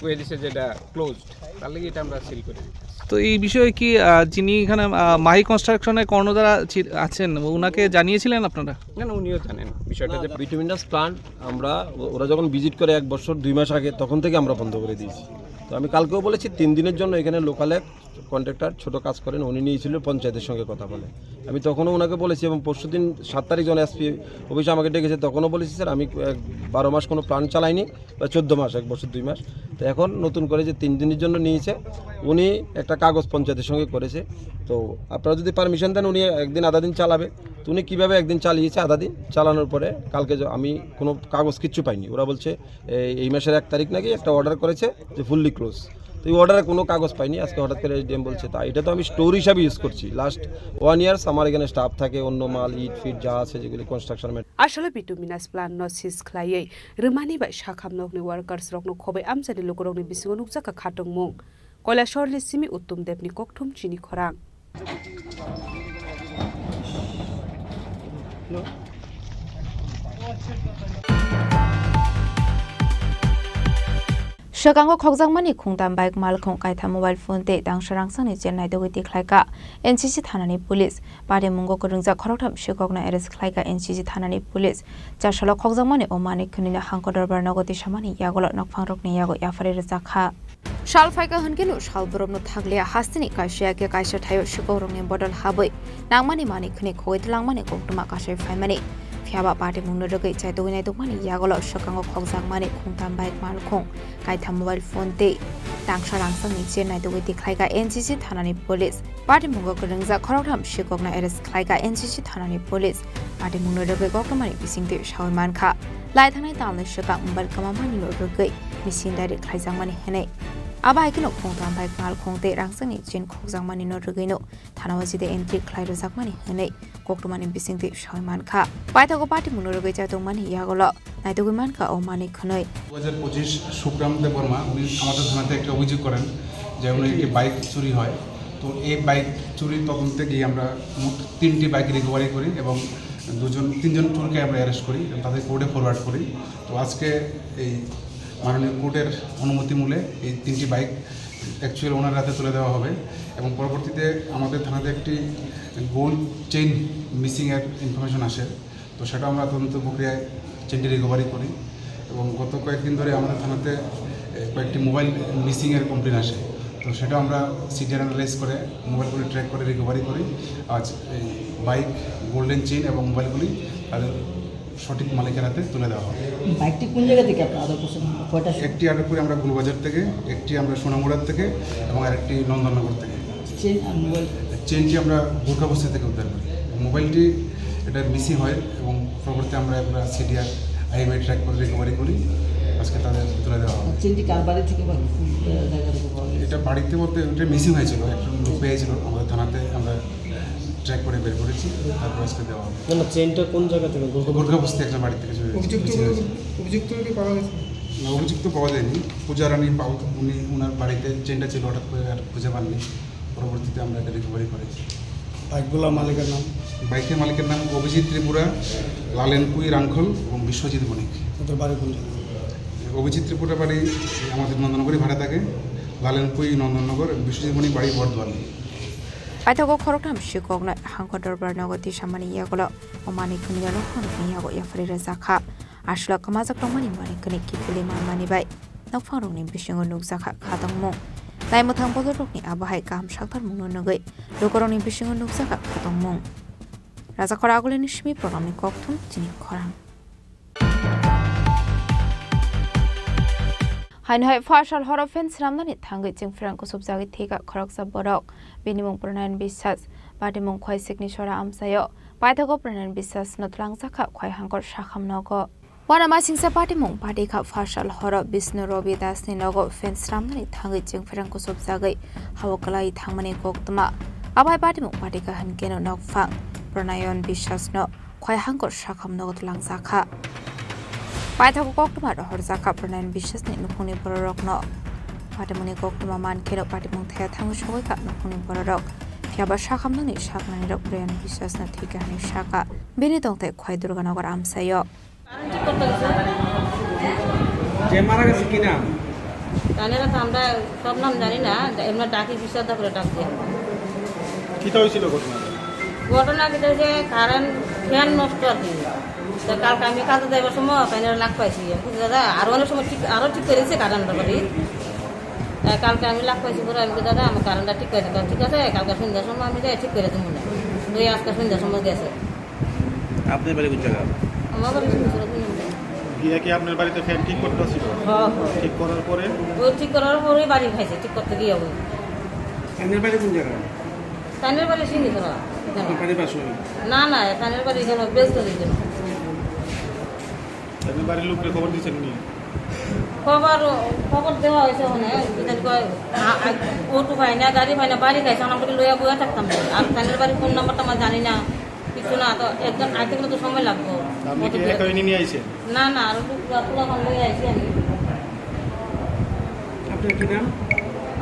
কয়ে দিছে যে এটা ক্লোজড, তার লাগি এটা আমরা সিল করে দিচ্ছি। তো এই বিষয়ে কি, আহ, যিনি এখানে, আহ, মাহি কনস্ট্রাকশনের কর্ণধার আছি-, আছেন, ওনাকে জানিয়েছিলেন আপনারা? না, না, উনিও জানেন বিষয়টা যে বিটুমিনাস প্ল্যান্ট আমরা, ও-, ওরা যখন ভিজিট করে এক বছর দুই মাস আগে, তখন থেকে আমরা বন্ধ করে দিয়েছি। তো আমি কালকেও বলেছি, তিন দিনের জন্য এখানে লোকালের কন্ট্রাক্টর ছোট কাজ করেন, উনি নিয়েছিল পঞ্চায়েতের সঙ্গে কথা বলে। আমি তখনও ওনাকে বলেছি এবং পরশুদিন সাত তারিখ যখন এসপি অফিসে আমাকে ডেকেছে, তখনও বলেছি, "স্যার, আমি, আহ, বারো মাস কোনো প্ল্যান চালাইনি, বা চোদ্দ মাস, এক বছর দুই মাস।" তো এখন নতুন করে যে তিন দিনের জন্য নিয়েছে, উনি একটা কাগজ পঞ্চায়েতের সঙ্গে করেছে। তো আপনারা যদি পারমিশন দেন, উনি একদিন আধা দিন চালাবে। তো উনি কীভাবে একদিন চালিয়েছে আধা দিন, চালানোর পরে কালকে য-, আমি কোনো কাগজ কিচ্ছু পাইনি। ওরা বলছে, এই, এই মাসের এক তারিখ নাকি একটা অর্ডার করেছে যে ফুললি ক্লোজ। তো এই অর্ডারে কোনো কাগজ পাইনি। আজকে হঠাৎ করে এসডিএম বলছে, তা এটা তো আমি স্টোর হিসাবে ইউজ করছি। লাস্ট ওয়ান ইয়ার্স আমার এখানে স্টাফ থাকে, অন্য মাল, ইট ফিট যা আছে, যেগুলি construction. Asole bituminous plant no sis khlaiwi rwmani bai sakham nokni workers rokno khobai amchani lukurokni bisingo nukjakha khatungmung. Koilasor ni simi Uttom Debni kokthum chini khorang. Swkango khokjakmani khungtam bike, malkhung kaitham mobile phone tei tangsa rangchakni chain naitugwi tikhlaikha N C C thanani police. Patimungo kwrwngjak khoroktham sikokno arrest khlaikha N C C thanani police. Chasalo khokjakmani o manwi khwnwino hangkor dorbar nogo tisamani yagulo nokphangrokni yago yapharwi rwjakha. Sal phaikha hwnkhe no sal borokno thakliya, hasteni kaisa ya khe kaisa thaio sikokrokni bodol habwi nangmani manwi khwnwi khogwi twlangmani koktwma kasai phaimani. Phiyaba patimungno rwgwi chaitugwi naitukmani yagulo swkango khokjakmani khungtam bike, malkhung kaitham mobile phone tei tangsa rangchakni chain naitugwi tikhlaikha N C C thanani police. Patimungo kwrwngjak khoroktham sikokno arrest khlaikha N C C thanani police. Patimungno rwgwi koktwmani bisingtwi sawi mankha. Lai thangnai tamni swkang mobile kwmamanino rwgwi missing diary khlaijakmani hwnwi. Abo hai kheno khungtam bike, malkhung tei rangchakni chain khokjakmanino rwgwino thanao jide entry khlai rwjakmani hwnwi koktwmani bisingtwi sawi mankha. Paithago patimungno rwgwi chaitokmani yagulo naitugwi mankha o manwi khwnwi. দু হাজার পঁচিশ সুখরাম দেববর্মা, উনি আমাদের থানাতে একটা অভিযোগ করেন যে উনি একটি বাইক চুরি হয়। তো এই বাইক চুরির তদন্তে গিয়ে আমরা মোট তিনটি বাইক রিকভারি করি এবং দুজন, তিনজন চোরকে আমরা অ্যারেস্ট করি এবং তাদের কোর্টে ফরওয়ার্ড করি। তো আজকে এই মাননীয় কোর্টের অনুমতি মূলে এই তিনটি বাইক অ্যাকচুয়াল ওনার হাতে তুলে দেওয়া হবে এবং পরবর্তীতে আমাদের থানাতে একটি গোল্ড চেইন মিসিংয়ের ইনফরমেশন আসে। তো সেটা আমরা তদন্ত প্রক্রিয়ায় চেইনটি রিকভারি করি এবং গত কয়েকদিন ধরে আমাদের থানাতে, এ, কয়েকটি মোবাইল মিসিংয়ের কমপ্লেন আসে। তো সেটা আমরা সিডিআর অ্যানালাইজ করে মোবাইলগুলি ট্র্যাক করে রিকভারি করি। আজ এই বাইক, গোল্ডেন চেইন এবং মোবাইলগুলি তাদের সঠিক মালিকের হাতে তুলে দেওয়া হবে। বাইকটি কোন জায়গা থেকে আপনারা আটক করছেন? কয়টা? একটি আটক করি আমরা গুলবাজার থেকে, একটি আমরা সোনামুড়ার থেকে এবং আরেকটি নন্দননগর থেকে। চেইন আর মোবাইল? চেইনটি আমরা গোর্খাবস্তি থেকে উদ্ধার করি। মোবাইলটি, এটা মিসিং হয় এবং পরবর্তীতে আমরা এগুলো সিডিআর, আইএমআই ট্র্যাক করে রিকভারি করি। আজকে তাদের তুলে দেওয়া হবে। চেইনটি কার বাড়ি থেকে বা কোন, আহ, জায়গা থেকে পাওয়া গেছে? এটা বাড়িতে বলতে এটা মিসিং হয়েছিল, একটা লোক পেয়েছিল আমাদের থানাতে, আমরা ট্র্যাক করে বের করেছি, তারপর আজকে দেওয়া হবে। না, না, চেইনটা কোন জায়গা থেকে? গোর্খা- গোর্খাবস্তি একটা বাড়ি থেকে চুরি হয়েছে। অভিযুক্ত, মিসিং হয়েছে। অভিযুক্তকে পাওয়া গেছে? না, অভিযুক্ত পাওয়া যায়নি। পূজা রানী পাল, উনি, ওনার বাড়িতে চেইনটা ছিল, হঠাৎ করে আর খুঁজে পাননি। পরবর্তীতে আমরা এটা রিকভারি করেছি। বাইকগুলোর মালিকের নাম? বাইকের মালিকের নাম অভিজিৎ ত্রিপুরা, লালেনপুই রাংখল এবং বিশ্বজিৎ বণিক। ওদের বাড়ি কোন জায়গায়? অভিজিৎ ত্রিপুরা বাড়ি আমাদের নন্দননগরই ভাড়া থাকে, লালেনপুই নন্দননগর, বিশ্বজিৎ বণিক বাড়ি Bordowali. Paithago khoroktham sikokno hangkor dorbar nogo tisamani yagulo o manwi khwnwino nokphang rokni yago yapharwi rwjakha. Aswlao kwmajak tongmani manwi khwnwi kiphilwi manmani bai nokphang rokni bisingo nukjakha khatongmung. Naimwthang bodol rokni abo hai kaham sakthar mungno nugwi lukurokni bisingo nukjakha khatongmung. Rajakhor Agulini simi program ni kokthum chini khorang. Haino hai phasal horo fan swnamnani thangwi chwng pherang kusubjagwi thwikha khoroksa borok. Bini mung Pronayan Biswas, patimung Khwaisikni sora amchaio. Paithago Pronayan Biswas no twlangjakha Khwai hangkor sakham nogo. Uanamasingcha patimung patikha phasal horo Bishnu Robi Dasni nogo fan swnamnani thangwi chwng pherang kusubjagwi hao kwlai thangmani koktwma. Abai patimung patikha hwnkeno nokphang Pronayan Biswas no Khwai hangkor sakham nogo twlangjakha. Paithago koktwma rohorjakha Pronayan Biswasni nukhungni bororokno. Patimungni koktwma mankheno patimung thaya thangwi sogwikha nukhungni bororok. Phiyaba sakhamnokni saknanirok Pronayan Biswasno thwikha hwnwi sakha. Bini tongthai Khwai Durganagar amchaio. যে মারা গেছে কি নাম? জানি না তো, আমরা সব নাম জানি না, এমনি ডাকি বিশ্বাস দা করে ডাক দিয়ে। কিতা হয়েছিল ঘটনা? ঘটনা কিতা হয়েছে, কারেন্ট ফ্যান নষ্ট আর কি। তো কালকে আমি কাজে যাইবার সময় ফ্যানের লাগ পাইছি, বুঝলে দাদা, আর অনেক সময় ঠিক, আরো ঠিক করেছে কারেন্ট বাড়ি। তাই কালকে আমি লাখ পাইছি পরে আমি কই, "দাদা, আমার কারেন্টটা ঠিক করে দেন।" "ঠিক আছে, কালকে সন্ধ্যার সময় আমি যাই ঠিক করে দেবো না।" তো এই আজকে সন্ধ্যার সময় গেছে। আপনার বাড়ি কোন জায়গা? আমার বাড়ি সিঙ্গিছড়া দুই নম্বর। গিয়া কি আপনার বাড়িতে ফ্যান ঠিক করতে ছিল? হ্যাঁ, হ্যাঁ। ঠিক করার পরে? ওই ঠিক করার পরে বাড়ি খাইছে, ঠিক করতে গিয়ে ওই। ফ্যানের বাড়ি কোন জায়গা? ফ্যানের বাড়ি সিঙ্গিছড়া। আপনার বাড়ির পাশে? না, না, ফ্যানের বাড়ি এখানে বেশ দূরে এখানে। আপনার বাড়ির লোককে খবর দিয়েছেন নি? খবর, খবর দেওয়া হয়েছে ওখানে, কি জানি কয়, আ-, আ-, অটো পাই না, গাড়ি পাই না, বাড়ি খাইছে, আমরা বলি লইয়া বইয়া থাকতাম। আর ফ্যানের বাড়ি কোন নাম্বার তো আমরা জানি না। কিছু না, তো একজন আইতে গেলে তো সময় লাগবো। আপনি কি কত দূরে? একা এনে নিয়ে আইছেন? না, না, আরো তো পুরা, পুরা ভালো হয়ে আইছি আমি। আপনার কি নাম?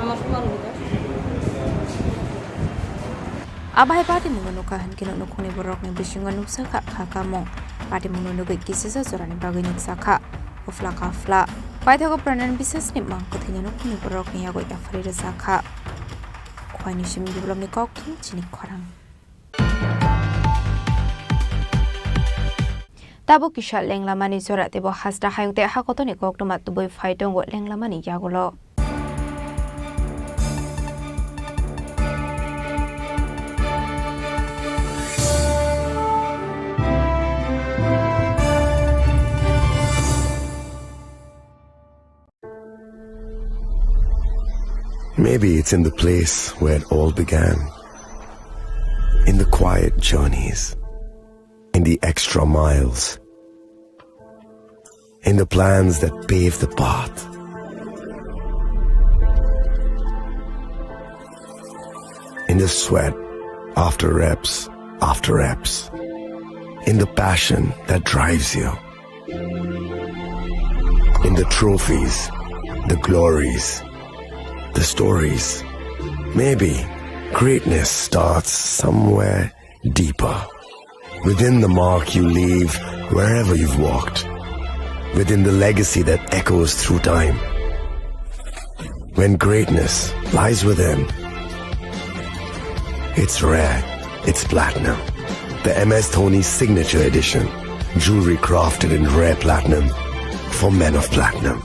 আমার সুমন রুদ্র। Abai party mungno nukha hinkhe nukhungni borokni bisingo nuksa kha, kha kamung. Party mungno nugwi kisisa jorani bagwi nuksa kha. Ufla kafla. Paithago pranani bisesni mang kwthwini nukhungni borokni yagwi yapharwi rwsa kha. Khwaini simi biplopni kok thung chini khorang. Tabuk kisa lenglamani jora teibo hasta hayung tei hakotorni koktwma tubui phai tongo lenglamani yagulo. Maybe it's in the place where it all began. In the quiet journeys, in the extra miles, in the plans that pave the path, in the sweat after reps, after reps, in the passion that drives you. In the trophies, the glories, the stories. Maybe greatness starts somewhere deeper. Within the mark you leave wherever you've walked. Within the legacy that echoes through time. When greatness lies within, it's rare, it's platinum. The M S Dhoni Signature Edition. Jewelry crafted in rare platinum for men of platinum.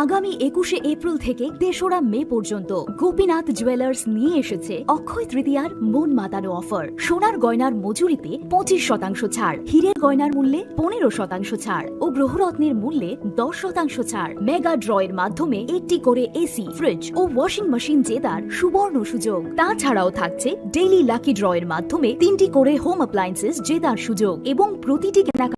আগামী একুশে এপ্রিল থেকে তেসরা মে পর্যন্ত গোপীনাথ জুয়েলার্স নিয়ে এসেছে অক্ষয় তৃতীয়ার মন মাতানো অফার। সোনার গয়নার মজুরিতে পঁচিশ শতাংশ ছাড়, হীরের গয়নার মূল্যে পনেরো শতাংশ ছাড় ও গ্রহরত্নের মূল্যে দশ শতাংশ ছাড়। মেগা ড্রয়ের মাধ্যমে একটি করে এসি, ফ্রিজ ও ওয়াশিং মেশিন জেতার সুবর্ণ সুযোগ। তাছাড়াও থাকছে ডেইলি লাকি ড্রয়ের মাধ্যমে তিনটি করে হোম অ্যাপ্লায়েন্সেস জেতার সুযোগ এবং প্রতিটি কেনাকাটা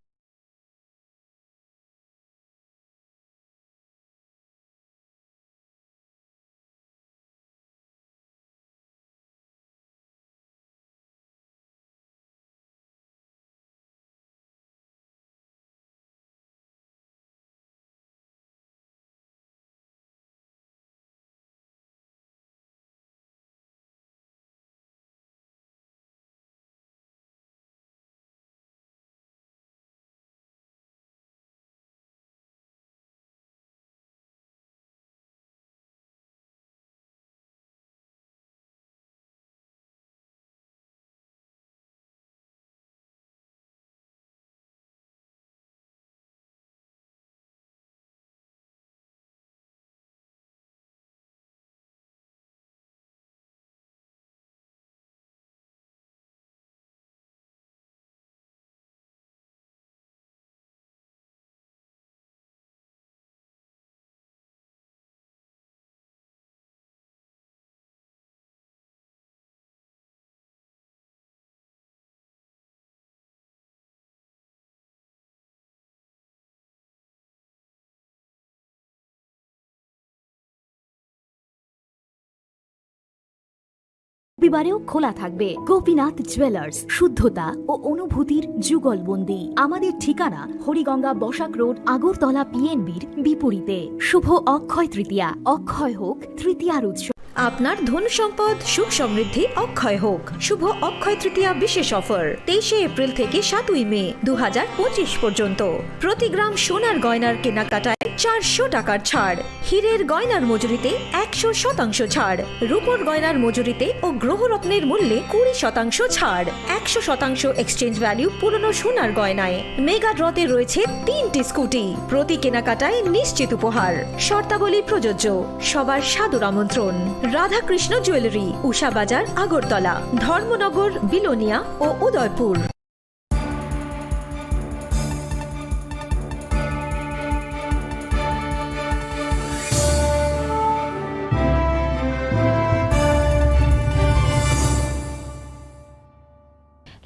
রবিবারেও খোলা থাকবে গোপীনাথ জুয়েলার্স, শুদ্ধতা ও অনুভূতির যুগলবন্দি। আমাদের ঠিকানা হরিগঙ্গা বসাক রোড, আগরতলা পিএনবির বিপরীতে। শুভ অক্ষয় তৃতীয়া, অক্ষয় হোক তৃতীয়ার উৎসব। আপনার ধন সম্পদ সুখ সমৃদ্ধি অক্ষয় হোক। শুভ অক্ষয় তৃতীয়া বিশেষ অফার, তেইশে এপ্রিল থেকে সাতই মে দু হাজার পঁচিশ পর্যন্ত। প্রতি গ্রাম সোনার গয়নার কেনাকাটায় চারশো টাকার ছাড়। হীরের গয়নার মজুরিতে একশো শতাংশ ছাড়। রূপোর গয়নার মজুরিতে ও গ্রহরত্নের মূল্যে কুড়ি শতাংশ ছাড়। একশো শতাংশ এক্সচেঞ্জ ভ্যালু পুরনো সোনার গয়নায়। মেগা ড্রতে রয়েছে তিনটি স্কুটি। প্রতি কেনাকাটায় নিশ্চিত উপহার। শর্তাবলী প্রযোজ্য। সবার সাদর আমন্ত্রণ। রাধাকৃষ্ণ জুয়েলারি, উষা বাজার, আগরতলা, ধর্মনগর, বিলোনিয়া ও Udaipur.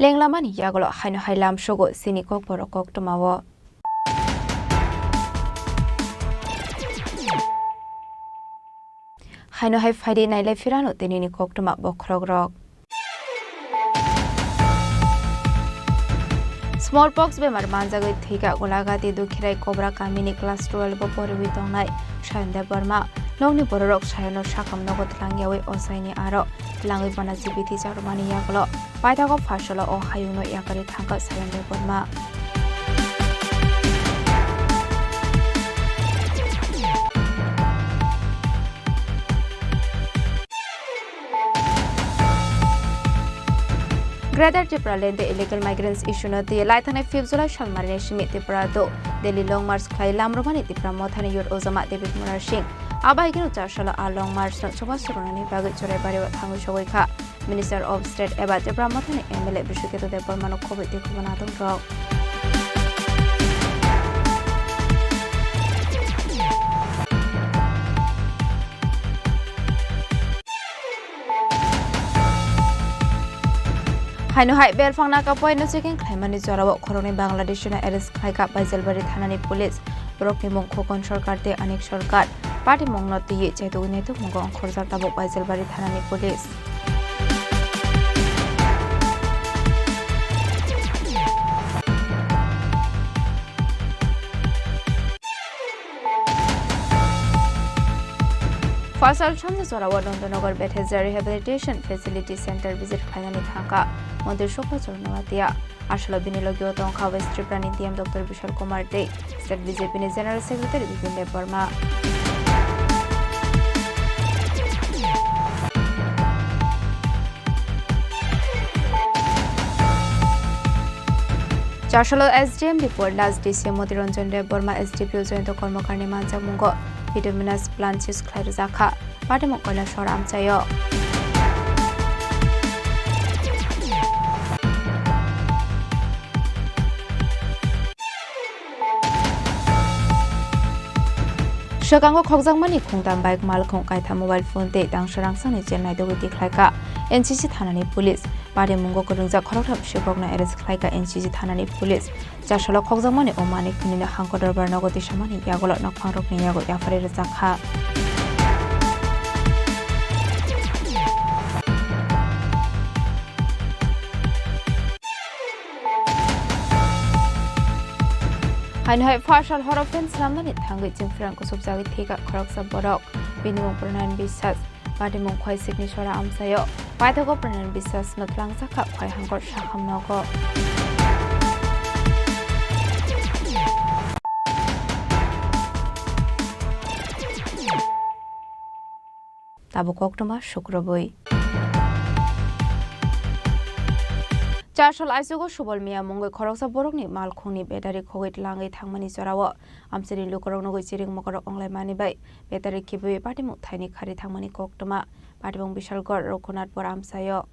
Lenglamani yagulo haino hai lamsogo chini kokborok koktwmao. Haino hai phaidi nailai phirano tinini koktwma bokhorokrok. Smallpox bemar manjagwi thwikha Golagati Dukhirai Kobra kamini class twelve o poriwi tongnai Sayon Debbarma. Nokni bororok Sayono sakam nogo twlangyawi ochaini aro twlangwi bana chibithwi charwmani yagulo paithago Pharsalo o hayungno yakarwi thangkha Sayon Debbarma. Greater Tipraland tei illegal migrants issue no twi lai thangnai fifth July salmarini simi Tripura do Delhi Long March khlai lamrwmani Tipra Mothani youth ujama David Munar Singh. Abo hai kheno char salo a Long March no chubachu rwnani bagwi Choraibario thangwi sogwi kha. Minister of State eba Tipra Mothani M L A Biswaketu Debbarmano khobwi tei khobanatongrok. Haino hai belphang naka poino checking khlaimani jorao khoroknwi Bangladeshino arrest khlaikha Baijalbari thanani police. Borokni mung Khokon Sarkar tei Anik Sarkar. Patimungno twiwi chaitugwi naitukmungo ongkhorjak tabuk Baijalbari thanani police. Phasal sanja jorao Nandanagar Bethesda Rehabilitation Facility Center visit khlainani thangkha Montri Subhajyoti Noatia. Aswkno bini logio tongkha West Tripura ni D M Doctor Bishal Kumar tei State B J P ni General Secretary Bipin Debbarma. Char salo S D M Dipur Last D C Motiranjan Debbarma, S D P O Jayanta Karmakarni manjakmungo bituminous plant seize khlai rwjakha. Patimung Kailasor amchaio. Swkango khokjakmani khungtam bike malkhung kaitham mobile phone tei tangsa rangsani chengnai dogwi tikhlaikha N C C thanani police. Patimungno kwrwngjak khoroktham sikokno arrest khlaikha N C C thanani police. Char salo khokjakmani o manwi khwnwino Hangko Dorbar nogo tisamani yagulo nokphangrokni yago yapharwi rwjakha. Haino hai Pharsal horo fan swnamnani thangwi chwng phrang kusubjagwi thwikha khoroksa borok. Bini mung Pronayan Biswas. Patimung Khwaisikni sora amchaio. Paithago Pronayan Biswas no twlangjakha Khwai Hangkor sakham nogo. Tabuk koktwma sukrubwi. Char sal aichugo Subol Miya mungwi khoroksa borokni malkhungni battery khogwi twlangwi thangmani jorao amchaini lukurok nugwi chiring mokorok onglaimani bai battery khibiwi patimung thaini khari thangmani koktwma. Patimung Bishalgarh Raghunathpur amchaio.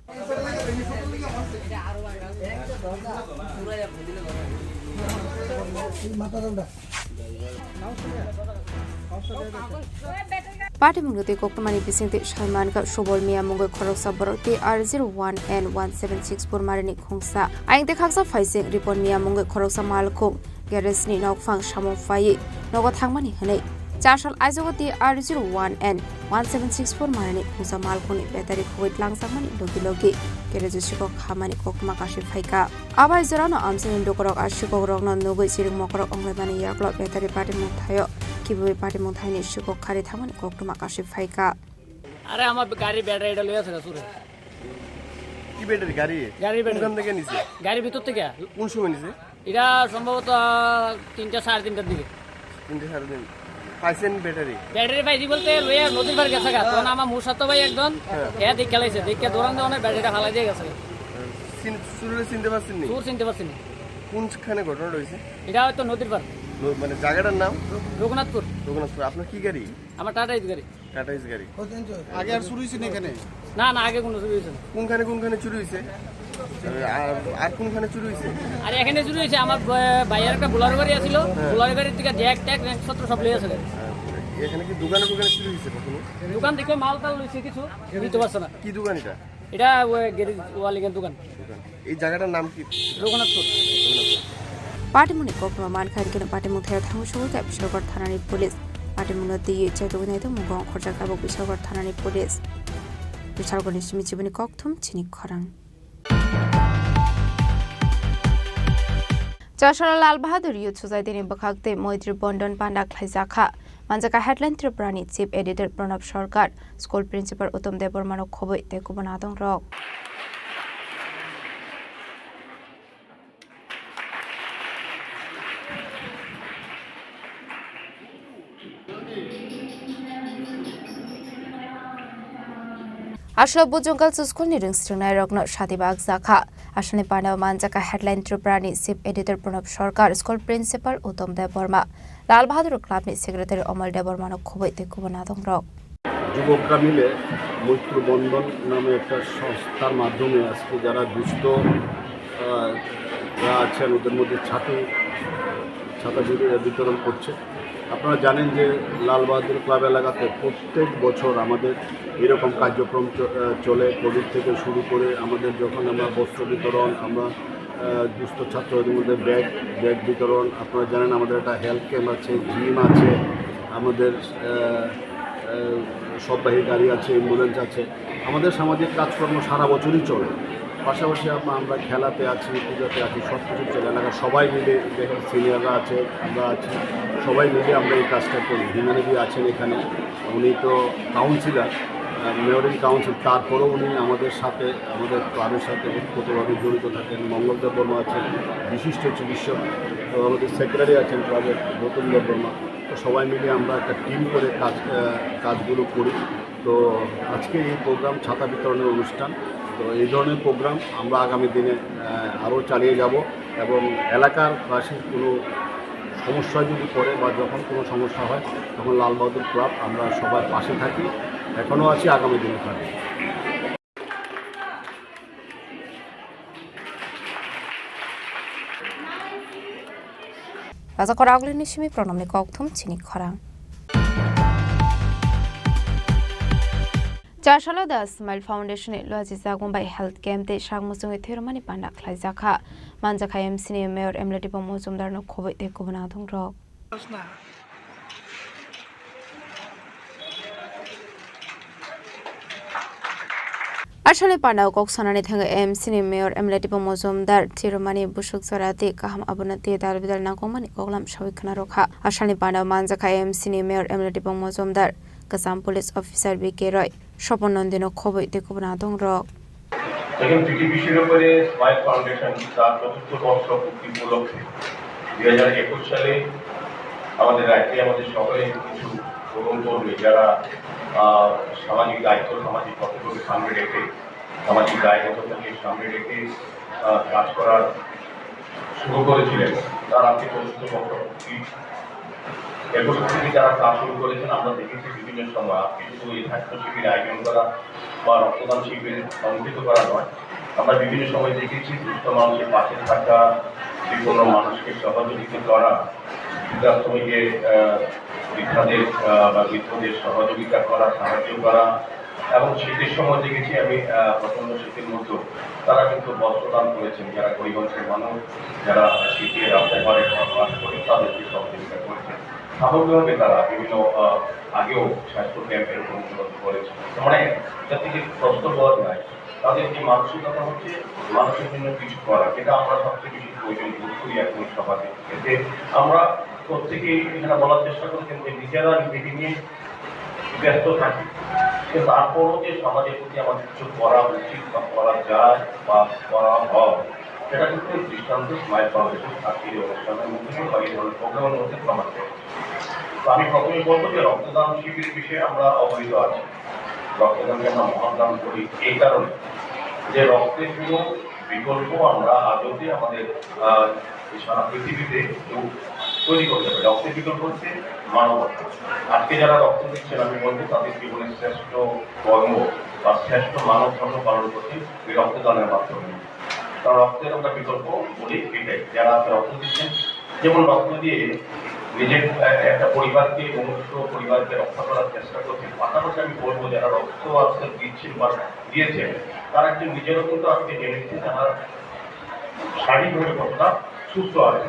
Patimung rwtwi koktwmani bisingtwi saimankha Subol Miya mungwi khoroksa borok T R zero one N one seven six four marini khungsa. Ayang tei khaksa phaising Ripon Miya mungwi khoroksa malkhung garage ni nokphang samung phaiwi nogo thangmani hwnwi. Char sal aichugo T R zero one N one seven six four marini khungsa malkhungni battery khogwi tlangjakmani logi logi garage o sikok khamani koktwma kasui phaikha. Abo hai jorano amchaini lukurok a sikokrokno nugwi chiring mokorok onglaimani yagulo battery patimung thaio khibiwi patimung thaini sikok khari thangmani koktwma kasui phaikha. আরে, আমার গাড়ি ব্যাটারি এটা লইয়া আছে চুরে। কি ব্যাটারি? গাড়ি? গাড়ির কোন ব্যাটারি। খান থেকে নিছে? গাড়ির ভিতর থেকে। কোন সময় নিছে? এটা সম্ভবত তিনটা, সাড়ে তিনটার দিকে। তিনটা, সাড়ে তিন। পাইছেন ব্যাটারি? ব্যাটারি পাইছি বলতে লইয়া নদীর পাড়ে গেছে গা। তখন আমার মূল স্বার্থ ভাই একজন, হ্যাঁ। এ দেখে লাইছে, দেখে দৌড়ান দেওয়ানে ব্যাটারিটা ফালাই দিয়ে গেছে। চিন-, চুরুরে চিনতে পারছেন নি? চুর চিনতে পারছি না। কোনখানে ঘটনা রয়েছে? এটা হয়তো নদীর পাড়। ন-, মানে জায়গাটার নাম? রঘুনাথপুর। রঘুনাথপুর। আপনার কি গাড়ি? আমার টাটা এস গাড়ি। টাটা এস গাড়ি। আগে আর চুরি হয়েছে না এখানে? না, না, আগে কোনো চুরি হয়েছে না। কোনখানে কোনখানে চুরি হয়েছে? আর, আর কোনখানে চুরি হয়েছে? আর এখানে চুরি হয়েছে, আমার ব-, ভাইয়ের একটা বোলারো গাড়ি আছিল, হ্যাঁ। বোলারো গাড়ির থেকে জ্যাক ট্যাক র্যাক ছত্র সব লিয়ে আছে। আর এখানে কি দোকানে দোকানে চুরি হয়েছে কখনো? দোকান থেকে মাল টাল লইছে কিছু, নিতে পারছে না। কি দোকান এটা? এটা ওই গ্যারেজ ওয়ালিংয়ের দোকান। দোকান। এই জায়গাটার নাম কি? Raghunathpur. Patimungni koktwma mankha, hwnkhe patimung thaya thango sobo khe Bishalgarh thanani police. Patimungno twiwi chaichugwi naitongmung ongkhorjak tabuk Bishalgarh thanani police. Bishalgarhni simi chibini kokthum chini khorang. Chasala Lal Bahadur Youth Society ni bwkhak tei Moitri Bondon panda khlaijak kha. Manjak kha headline Tripura ni Chief Editor Pranab Sarkar, School Principal Uttam Debbarma no khobwi tei kubun adong rok. Aswk Bujungal School ni rwngsringnai rokno sati bak jakha. Aswkni panda manjak kha headline Tripura ni Chief Editor Pranab Sarkar, School Principal Uttam Debbarma, Lal Bahadur Club ni Secretary Omol Debbarma no khobwi tei kubun adong rok. যুবকরা মিলে মৈত্র বন্ধন নামে একটা সংস্থার মাধ্যমে আজকে যারা দুস্থ, আহ, যারা আছেন ওদের মধ্যে ছাতি, ছাতা বিতরণ করছে। আপনারা জানেন যে লাল বাহাদুর ক্লাব এলাকাতে প্রত্যেক বছর আমাদের এরকম কার্যক্রম চ-, আহ, চলে। কোভিড থেকে শুরু করে আমাদের যখন আমরা বস্ত্র বিতরণ, আমরা, আহ, দুস্থ ছাত্রদের মধ্যে ব্যাগ, ব্যাগ বিতরণ, আপনারা জানেন আমাদের একটা হেলথ ক্যাম্প আছে, জিম আছে, আমাদের, আহ, আহ, সববাহী গাড়ি আছে, অ্যাম্বুলেন্স আছে। আমাদের সামাজিক কাজকর্ম সারা বছরই চলে। পাশাপাশি আম-, আমরা খেলাতে আছি, পূজাতে আছি, সব কিছু চলে। এলাকার সবাই মিলে, যেখানে সিনিয়ররা আছে, আমরা আছি, সবাই মিলে আমরা এই কাজটা করি। হিমানবী আছেন এখানে, উনি তো কাউন্সিলর, আহ, মেয়র ইন কাউন্সিল, তারপরেও উনি আমাদের সাথে, আমাদের ক্লাবের সাথে ওতপ্রোতভাবে জড়িত থাকেন। মঙ্গল দেব বর্মা আছেন, বিশিষ্ট চিকিৎসক, তো আমাদের সেক্রেটারি আছেন ক্লাবের, গৌতম দেব বর্মা। তো সবাই মিলে আমরা একটা টিম করে কাজ, আহ, কাজগুলো করি। তো আজকে এই প্রোগ্রাম ছাতা বিতরণের অনুষ্ঠান। তো এই ধরনের প্রোগ্রাম আমরা আগামী দিনে, আহ, আরও চালিয়ে যাব এবং এলাকার বাসীর কোনো সমস্যা যদি পড়ে বা যখন কোনো সমস্যা হয়, তখন লাল বাহাদুর ক্লাব আমরা সবার পাশে থাকি, এখনও আছি, আগামী দিনে থাকবো। Raja Koraglini simi pranamni kokthum chini khorang. Chasala The Smile Foundation ni Luaji Jagong bai health camp tei sak muchungwi thwirwmani panda khlaijakha. Manjakha M C ni Mayor M L A Dipang Mojumdar no khobwi tei kubun adong rok. Aswkni panda o kok sanani thangwi M C ni Mayor M L A Dipang Mojumdar thwirwmani busuk jora tei kaham abono tei dal bidal nangkukmani koklam sawi khna rwkha. Aswkni panda o manjakha M C ni Mayor M L A Dipang Mojumdar, kwcham police officer B K Roy, Sopon Nondino khobwi tei kubun adong rok. Second P T P C-র উপরে smile foundation তার চতুর্থ বর্ষ পূর্তি উপলক্ষে দুই হাজার একুশ সালে আমাদের রাজ্যে আমাদের সকলে কিছু তরুণ তরুণী যারা, আহ, সামাজিক দায়িত্ব, সামাজিক কর্তব্যকে সামনে রেখে, সামাজিক দায়বদ্ধতাকে সামনে রেখে, আহ, কাজ করার শুরু করেছিলেন, তার আজকে চতুর্থ বর্ষ পূর্তি। এরপর থেকে যারা কাজ শুরু করেছেন, আমরা দেখেছি বিভিন্ন সময়, আজকে শুধু এই স্বাস্থ্য শিবির আয়োজন করা বা রক্তদান শিবির অনুষ্ঠিত করা নয়, আমরা বিভিন্ন সময় দেখেছি দুস্থ মানুষের পাশে থাকা, বিপন্ন মানুষকে সহযোগিতা করা, বৃদ্ধাশ্রমে গিয়ে, আহ, বৃদ্ধাদের, আহ, বা বৃদ্ধদের সহযোগিতা করা, সাহায্য করা, এবং শীতের সময় দেখেছি আমি, আহ, প্রচণ্ড শীতের মধ্যেও তারা কিন্তু বস্ত্র দান করেছেন। যারা গরিব অংশের মানুষ, যারা শীতে রাস্তায় ঘরে ঘরে বাস করে, তাদেরকে সহযোগিতা করেছেন। সামগ্রিকভাবে তারা বিভিন্ন, আহ, আগেও স্বাস্থ্য ক্যাম্পের অনুশীলন করেছেন। তার মানে এটা থেকে কষ্ট পাওয়া যায়। তাদের যে মানসিকতা হচ্ছে মানুষের জন্য কিছু করা, যেটা আমরা সবচেয়ে বেশি প্রয়োজন বোধ করি এখন সমাজে। এতে আমরা প্রত্যেকেই এখানে বলার চেষ্টা করি, কিন্তু নিজেরা নিজেকে নিয়ে ব্যস্ত থাকি, কিন্তু তারপরও যে সমাজের প্রতি আমাদের কিছু করা উচিত বা করা যায় বা করা হয়, সেটা কিন্তু এই দৃষ্টান্ত স্মাইল ফাউন্ডেশন আজকের এই অনুষ্ঠানের মধ্যে বা এই ধরনের প্রোগ্রামের মধ্যে প্রমাণ করে। তো আমি প্রথমে বলবো যে রক্তদান শিবির বিষয়ে আমরা অবহিত আছি। রক্তদানকে আমরা মহাদান করি এই কারণে যে রক্তের কোনো বিকল্প আমরা আজ অবধি আমাদের, আহ, এই সারা পৃথিবীতে কেউ তৈরি করতে পারে। রক্তের বিকল্প হচ্ছে মানবতা। আজকে যারা রক্ত দিচ্ছেন, আমি বলবো তাদের জীবনের শ্রেষ্ঠ কর্ম বা শ্রেষ্ঠ মানব ধর্ম পালন করছেন এই রক্তদানের মাধ্যমে। কারণ রক্তের আমরা বিকল্প বলি এটাই, যারা আজকে রক্ত দিচ্ছেন, যেমন রক্ত দিয়ে নিজের, আহ, একটা পরিবারকে, মনুষ্য পরিবারকে রক্ষা করার চেষ্টা করছেন, পাশাপাশি আমি বলবো যারা রক্ত আজকে দিচ্ছেন বা দিয়েছেন, তারা একটু নিজেরও কিন্তু আজকে জেনে নিচ্ছে যারা শারীরিকভাবে কতটা সুস্থ আছে।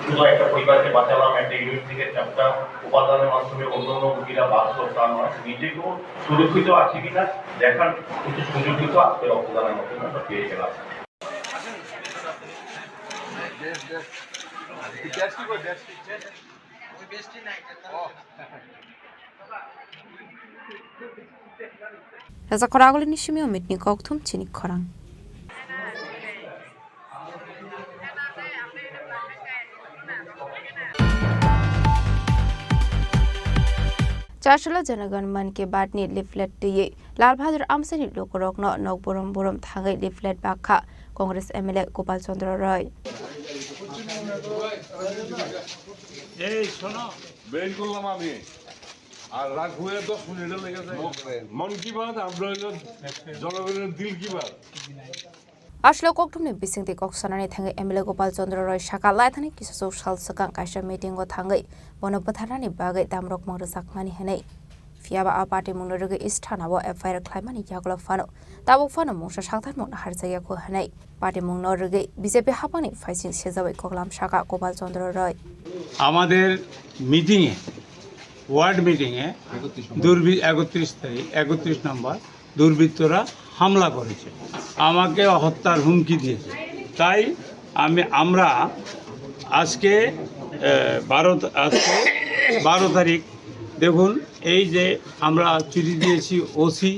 শুধু একটা পরিবারকে বাঁচালাম, একটা ইউনিট থেকে চারটা উপাদানের মাধ্যমে অন্য অন্য রোগীরা বাঁচলো, তা নয়, নিজেকেও সুরক্ষিত আছে কিনা দেখার কিন্তু সুযোগ কিন্তু আজকে রক্তদানের মাধ্যমে আমরা পেয়ে গেলাম। Rasa khorang agulini simi omitni kokthum chini khorang. Chasula Janagan Man Ki Baat ni leaflet twiwi Lal Bahadur Amsani lukurokno nok burum burum thangwi leaflet bakha Congress M L A Gopal Chandra Roy. এই শোনো। বের করলাম আমি। আর রাগ হয়ে দশ মিনিটে লেগে যায়। মন কি বাত, আমরা হইলো জনগণের দিল কি Baat. Aswk kokthumni bisingtwi kok sanani thangwi M L A Gopal Chandra Roy saka laithani kisasuk sal swkang kaisa meeting o thangwi bono bwtharnani bagwi damrokmung rwjakmani hwnwi. Phiyaba a patimungno rwgwi is thanao F I R khlaimani yagulo phano tabuk phano mungsa sakthar mungno harjakya kho hwnwi patimungno rwgwi B J P haphangni phaising sejawi koklam saka Gopal Chandra Roy. আমাদের মিটিংয়ে, ওয়ার্ড মিটিংয়ে দুর্বৃ-, একত্রিশ তারিখ, একত্রিশ নম্বর দুর্বৃত্তরা হামলা করেছে, আমাকে হত্যার হুমকি দিয়েছে। তাই আমি, আমরা আজকে, আহ, বারো তা-, আজকে বারো তারিখ, দেখুন, এই যে আমরা চিঠি দিয়েছি ওসি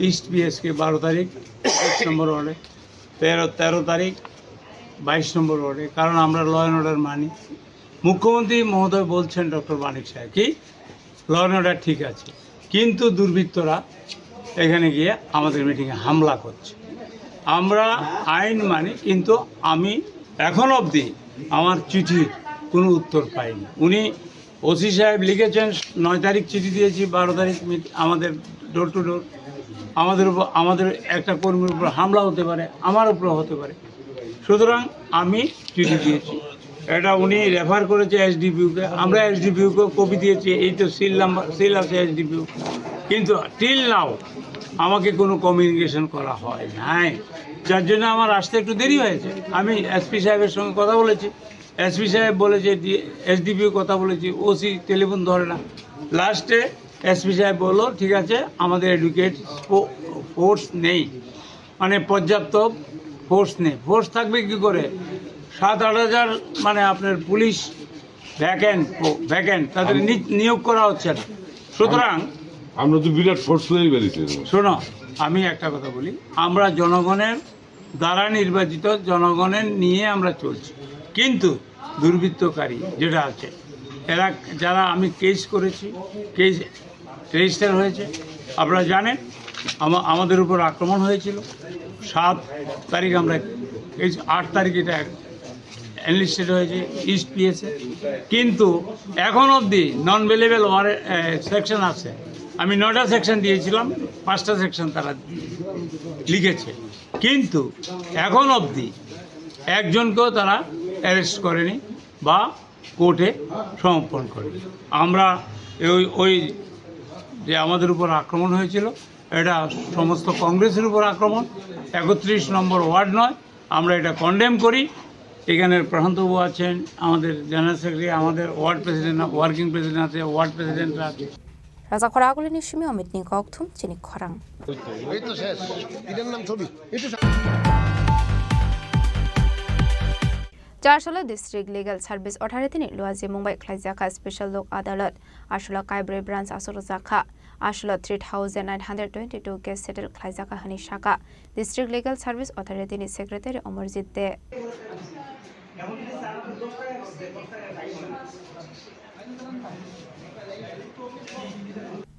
ইস্ট পিএসকে বারো তারিখ একুশ নম্বর ওয়ার্ডে, তেরো, তেরো তারিখ বাইশ নম্বর ওয়ার্ডে, কারণ আমরা ল অ্যান্ড অর্ডার মানি। মুখ্যমন্ত্রী মহোদয় বলছেন, ডক্টর মানিক সাহেব, কি ল অ্যান্ড অর্ডার ঠিক আছে, কিন্তু দুর্বৃত্তরা এখানে গিয়ে আমাদের মিটিংয়ে হামলা করছে। আমরা আইন মানি, কিন্তু আমি এখন অবধি আমার চিঠির কোনো উত্তর পাইনি। উনি ওসি সাহেব লিখেছেন, নয় তারিখ চিঠি দিয়েছি, বারো তারিখ মিট-, আমাদের ডোর টু ডোর, আমাদের উপর, আমাদের একটা কর্মীর উপর হামলা হতে পারে, আমার উপরও হতে পারে। সুতরাং আমি চিঠি দিয়েছি, এটা উনি রেফার করেছে এসডিপিওকে, আমরা এসডিপিওকে কপি দিয়েছি, এই তো সিল নাম্বার, সিল আছে এসডিপিও, কিন্তু টিল নাও আমাকে কোনো কমিউনিকেশন করা হয় নাই, যার জন্য আমার আসতে একটু দেরি হয়েছে। আমি এসপি সাহেবের সঙ্গে কথা বলেছি, এসপি সাহেব বলেছে, এসডিপিও কথা বলেছি, ওসি টেলিফোন ধরে না। লাস্টে এসপি সাহেব বললো, ঠিক আছে, আমাদের অ্যাডভোকেট ফোর্স নেই, মানে পর্যাপ্ত ফোর্স নেই। ফোর্স থাকবে কি করে? সাত আট হাজার মানে আপনার পুলিশ ভ্যাকেন্ট, ভ্যাকেন্ট, তাদের নি-, নিয়োগ করা হচ্ছে না। সুতরাং আমরা তো বিরাট ফোর্স তৈরি করেছি। শোনো, আমি একটা কথা বলি, আমরা জনগণের দ্বারা নির্বাচিত, জনগণের নিয়ে আমরা চলছি, কিন্তু দুর্বৃত্তকারী যেটা আছে, এরা, যারা আমি কেস করেছি, কেস রেজিস্টার হয়েছে, আপনারা জানেন, আমা-, আমাদের উপর আক্রমণ হয়েছিল সাত তারিখ, আমরা এই আট তারিখ এটা এনলিস্টেড হয়েছে ইস্ট পিএসএ, কিন্তু এখন অবধি নন বেলেবল ওয়ারেন্ট সেকশন আছে। আমি নয়টা সেকশন দিয়েছিলাম, পাঁচটা সেকশন তারা লিখেছে, কিন্তু এখন অবধি একজনকেও তারা অ্যারেস্ট করেনি বা কোর্টে সমর্পণ করেনি। আমরা ওই, ওই যে আমাদের উপর আক্রমণ হয়েছিল, এটা সমস্ত কংগ্রেসের উপর আক্রমণ, একত্রিশ নম্বর ওয়ার্ড নয়, আমরা এটা কন্ডেম করি। এখানে প্রশান্তবাবু আছেন, আমাদের জেনারেল সেক্রেটারি, আমাদের ওয়ার্ড প্রেসিডেন্ট, ওয়ার্কিং প্রেসিডেন্ট আছে, ওয়ার্ড প্রেসিডেন্ট আছে। Rasa khorang agulini simi omitni kokthum chini khorang. এই তো শেষ। এটার নাম ছবি। এই তো শেষ। Chasula District Legal Service Authority ni luajimung bai khlaijakha special lok adalat. Aswla kaibrwi branch aswk rwjakha. Aswla three thousand nine hundred twenty-two case settle khlaijakha hwnwi sakha District Legal Service Authority ni Secretary Amarjit De.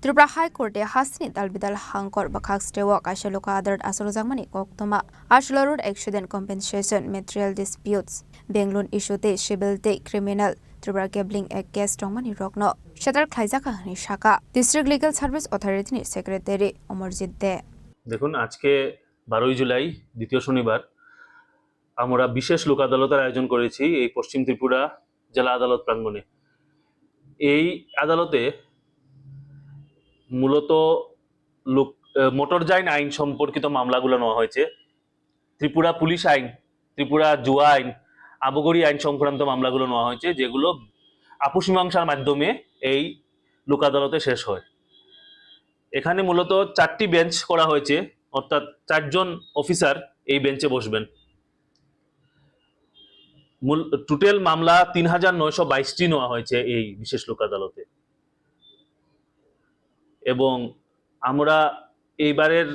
Tripura High Court e hasteni dalbidal hangkor bwkhak steo kaisa luka adalat achukjakmani koktwma. Aswla road accident compensation, material disputes, bank loan issue tei civil tei criminal Tripura Gambling Act case tongmani rokno settle khlaijak hwnwi sakha District Legal Service Authority ni Secretary Amarjit De. দেখুন, আজকে বারোই জুলাই, দ্বিতীয় শনিবার, আমরা বিশেষ লোক আদালতের আয়োজন করেছি এই পশ্চিম ত্রিপুরা জেলা আদালত প্রাঙ্গণে। এই আদালতে মূলত লোক, আহ, মোটরযান আইন সম্পর্কিত মামলাগুলো নেওয়া হয়েছে। ত্রিপুরা পুলিশ আইন, ত্রিপুরা জুয়া আইন, আবকারি আইন সংক্রান্ত মামলাগুলো নেওয়া হয়েছে, যেগুলো আপস মীমাংসার মাধ্যমে এই লোক আদালতে শেষ হয়। এখানে মূলত চারটি বেঞ্চ করা হয়েছে, অর্থাৎ চারজন অফিসার এই বেঞ্চে বসবেন। মূল, টোটাল মামলা তিন হাজার নয়শো বাইশটি নেওয়া হয়েছে এই বিশেষ লোক আদালতে। এবং আমরা এইবারের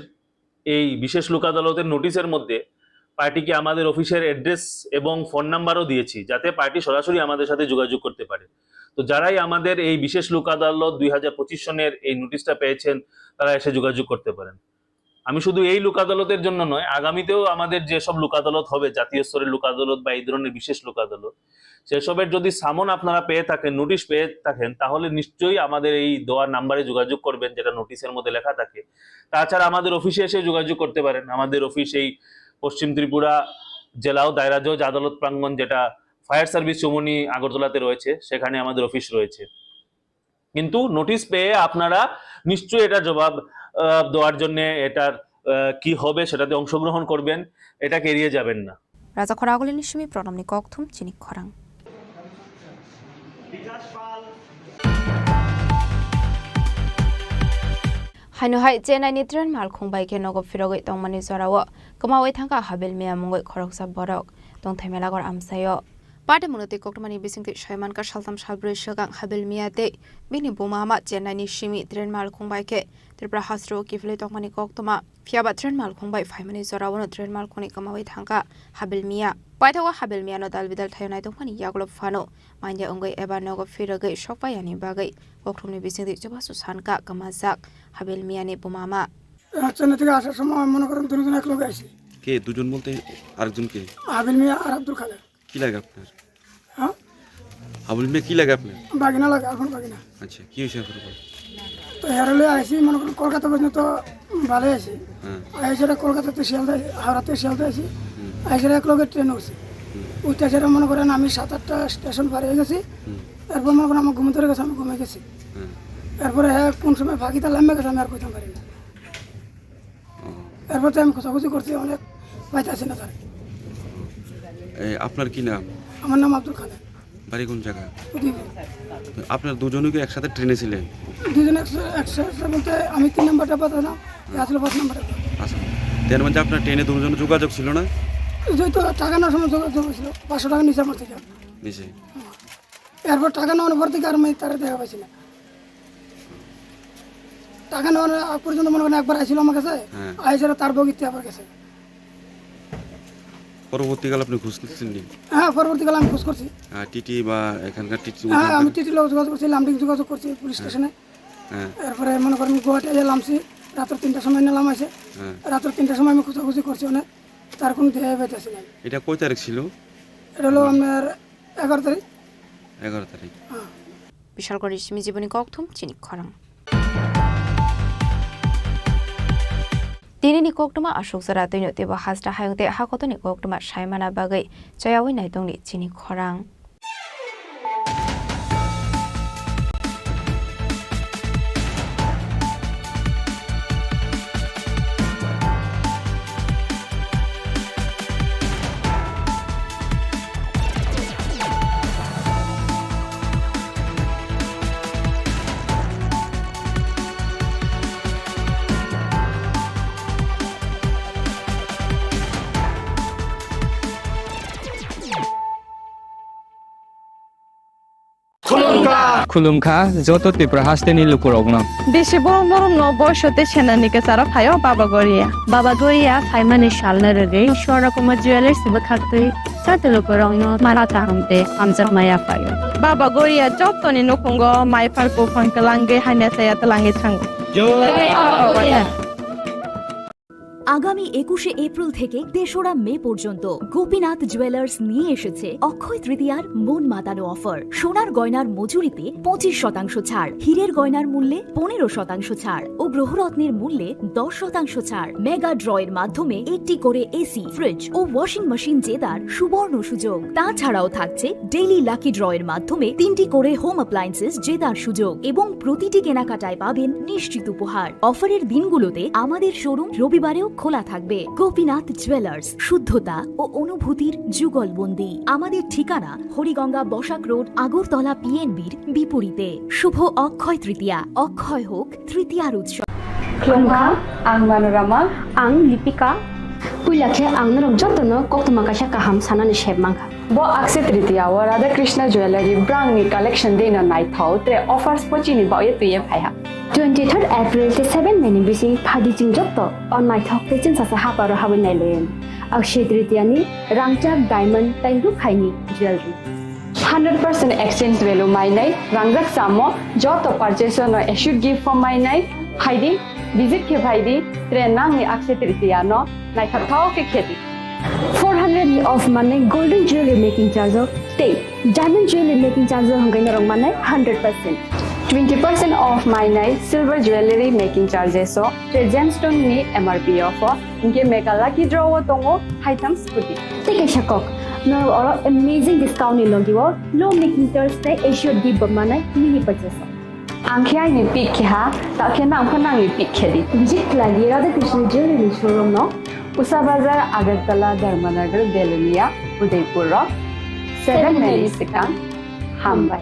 এই বিশেষ লোক আদালতের নোটিশের মধ্যে পার্টিকে আমাদের অফিসের অ্যাড্রেস এবং ফোন নাম্বারও দিয়েছি, যাতে পার্টি সরাসরি আমাদের সাথে যোগাযোগ করতে পারে। তো যারাই আমাদের এই বিশেষ লোক আদালত দুই হাজার পঁচিশ সনের এই নোটিশটা পেয়েছেন, তারা এসে যোগাযোগ করতে পারেন। আমি শুধু এই লোক আদালতের জন্য নয়, আগামীতেও আমাদের যেসব লোক আদালত হবে, জাতীয় স্তরের লোক আদালত বা এই ধরনের বিশেষ লোক আদালত, সেসবের যদি সামন আপনারা পেয়ে থাকেন, নোটিশ পেয়ে থাকেন, তাহলে নিশ্চয়ই আমাদের এই দেওয়া নাম্বারে যোগাযোগ করবেন, যেটা নোটিশের মধ্যে লেখা থাকে। তাছাড়া আমাদের অফিসে এসে যোগাযোগ করতে পারেন। আমাদের অফিস এই পশ্চিম ত্রিপুরা জেলা ও দায়রা জজ আদালত প্রাঙ্গণ, যেটা ফায়ার সার্ভিস চৌমুহনী আগরতলাতে রয়েছে, সেখানে আমাদের অফিস রয়েছে। কিন্তু নোটিশ পেয়ে আপনারা নিশ্চয়ই এটা জবাব, আহ, দেওয়ার জন্য, এটার, আহ, কি হবে সেটাতে অংশগ্রহণ করবেন, এটাকে এড়িয়ে যাবেন না। Raja Khoragulini simi pronomni kokthum chini khorang. Haino hai Chennai ni train malkhung bai khe nogo phirogwi tongmani jorao kwmawi thangkha Habil Miya mungwi khoroksa borok tongthai melagor amsaio. Party mwnwi twi koktwmani bisingtwi saimankha saltham salbrwi swkang Habil Miya tei bini buma ama Chennai ni simi train malkhung bai khe Tripura hasteo kiphilwi tongmani koktwma. Phiyaba train malkhung bai phaimani jorao no train malkhungni kwmawi thangkha Habil Miya. Paithago Habil Miya no dalbidal thaio naitokmani yagulo phano manya wngwi eba nogo phirogwi sokpaiyani bagwi koktwmni bisingtwi chubachu sankha kwmajak Habil Miya ni buma ama. Rajshahi থেকে আসার সময় মনে করেন দুজন এক লগে আসি। কে দুজন বলতে? আরেকজন কে? হাবিল মিয়া আর আব্দুল খালেক। কি লাগে আপনার? হ্যাঁ? হাবিল মিয়া কি লাগে আপনার? বাগিনা লাগে, এখন বাগিনা। আচ্ছা, কি হয়েছে আপনার পরে? তো হেরলে আইসি মনে করেন কলকাতা পর্যন্ত ভালো আছি। হ্যাঁ। আইসি কলকাতাতে শিয়ালদা, হাওড়াতে শিয়ালদা আছি। হুম। আইসি এক লগে ট্রেন উঠছি। হুম। উঠতে সেটা মনে করেন আমি সাত আটটা স্টেশন পার হয়ে গেছি। হুম। এরপর মনে করেন আমার ঘুম ধরে গেছে, আমি ঘুমিয়ে গেছি। হ্যাঁ। এরপরে হ্যাঁ কোন সময় ফাঁকিটা লাম্বা গেছে আমি আর কইতাম পারি না। ও। এরপর তো আমি খোঁজাখুঁজি করছি, অনেক পাইতাছি না তারে। এ, আপনার কি নাম? আমার নাম আব্দুল খালেক। বাড়ি কোন জায়গা? উদয়পুর। আপনার দুজনই কি একসাথে ট্রেনে ছিলেন? দুজন একসা-, একসাথে বলতে আমি তিন নম্বর ডাব্বা ছিলাম, এ আসলো পাঁচ নম্বর ডাব্বা। আচ্ছা, তার মানে আপনার ট্রেনে দুজন যোগাযোগ ছিল না? যেহেতু টাকা নেওয়ার সময় যোগাযোগ হয়েছিল, পাঁচশো টাকা নিচে আমার থেকে। নিচে? এরপর টাকা নেওয়ার পর থেকে আর আমি তারে দেখা পাইছি না। টাকা নেওয়ার আগ পর্যন্ত মনে করেন একবার আইছিল আমার কাছে, হ্যাঁ। আইসে তার বগিতে আবার গেছে। পরবর্তীকালে আপনি খোঁজ করছেন নি? হ্যাঁ, পরবর্তীকালে আমি খোঁজ করছি। আহ, টিটি বা এখানকার টিটি হ্যাঁ, আমি টিটির লোক যোগাযোগ করছি, লামডিং যোগাযোগ করছি পুলিশ হ্যাঁ। স্টেশনে। হ্যাঁ। এরপরে মনে করেন গুয়াহাটি এসে লামছি, রাত্র তিনটার সময় নিলাম আছে। হ্যাঁ। রাত্র তিনটার সময় আমি খোঁজাখুঁজি করছি অনেক, তার কোনো দেহে পাইতেছি না। এটা কয় তারিখ ছিল? এটা হলো আপনার এগারো তারিখ। এগারো তারিখ। হ্যাঁ। Bishalgori simi jiboni kokthum chini khorang. Tinini koktwma aswk jora twino teibo hasta hayung tei hakotoni koktwma saimana bagwi chayawi naitongni chini khorang. Khulumkha joto Tripura hasteni lukurokno. Bisi borok norokno boiso tei senani kwcharo phaio Baba Goria. Baba Goria phaimani salno rwgwi Swarnakuma Jewellers bwkhaktwi joto lukurokno mara kaham tei hamjakma yaphaio. Baba Goria jotoni nukhungo maiphar buphang kwlangwi hamya chaya twlangwi thango. Jai Baba Goria. আগামী একুশে এপ্রিল থেকে তেসরা মে পর্যন্ত গোপীনাথ জুয়েলার্স নিয়ে এসেছে অক্ষয় তৃতীয়ার মন মাতানো অফার। সোনার গয়নার মজুরিতে পঁচিশ শতাংশ ছাড়, হীরের গয়নার মূল্যে পনেরো শতাংশ ছাড় ও গ্রহরত্নের মূল্যে দশ শতাংশ ছাড়। মেগা ড্রয়ের মাধ্যমে একটি করে এসি, ফ্রিজ ও ওয়াশিং মেশিন জেতার সুবর্ণ সুযোগ। তাছাড়াও থাকছে ডেইলি লাকি ড্রয়ের মাধ্যমে তিনটি করে হোম অ্যাপ্লায়েন্সেস জেতার সুযোগ এবং প্রতিটি কেনাকাটায় পাবেন নিশ্চিত উপহার। অফারের দিনগুলোতে আমাদের শোরুম রবিবারেও খোলা থাকবে। গোপীনাথ জুয়েলার্স, শুদ্ধতা ও অনুভূতির যুগলবন্দি। আমাদের ঠিকানা হরিগঙ্গা বসাক রোড, আগরতলা পিএনবির বিপরীতে। শুভ অক্ষয় তৃতীয়া, অক্ষয় হোক তৃতীয়ার উৎসব। Khulumkha, ang Manorama. Ang Lipika. Puila khe ang norok jotono koktwma kaisa kaham sanani sep mankha. Bo Akshaya Tritiya o Radha Krishna Jewellery brangni collection dino naithok tre offers bo chini baoye twiye phaiha. Twenty third April tei seven May ni bising phaidi chwng joto o naithok tei chwngsasa haparo habwi nailayan. Akshaya Tritiya ni rangchak diamond tei rukhaini jewellery. Hundred percent exchange value mainai, rangjak samo joto purchase no assured gift form mainai, phaidi, visit khe phaidi, tre nangni Akshaya Tritiya no naithok thok khe khedi. Four hundred ni off manai golden jewelry making charge o tei diamond jewelry making charge o hwnkhai norok manai hundred percent. Twenty percent off mainai silver jewelry making charges o tre gemstone ni M R P off o, hinkhe mega lucky draw o tongo haitham scooty. Tei kaisa kok, norok oro amazing discount ni logi o low making charge tei assured gift bo manai mini purchase o. Ang khe aini pick khe ha, ta khe nang pho nangni pick khe di. Visit khlai di Radha Krishna Jewelry ni showroom no. Usa Bazar, Agartala, Dharmanagar, Belonia, Udaipur o seven minutes swkang. Hambai.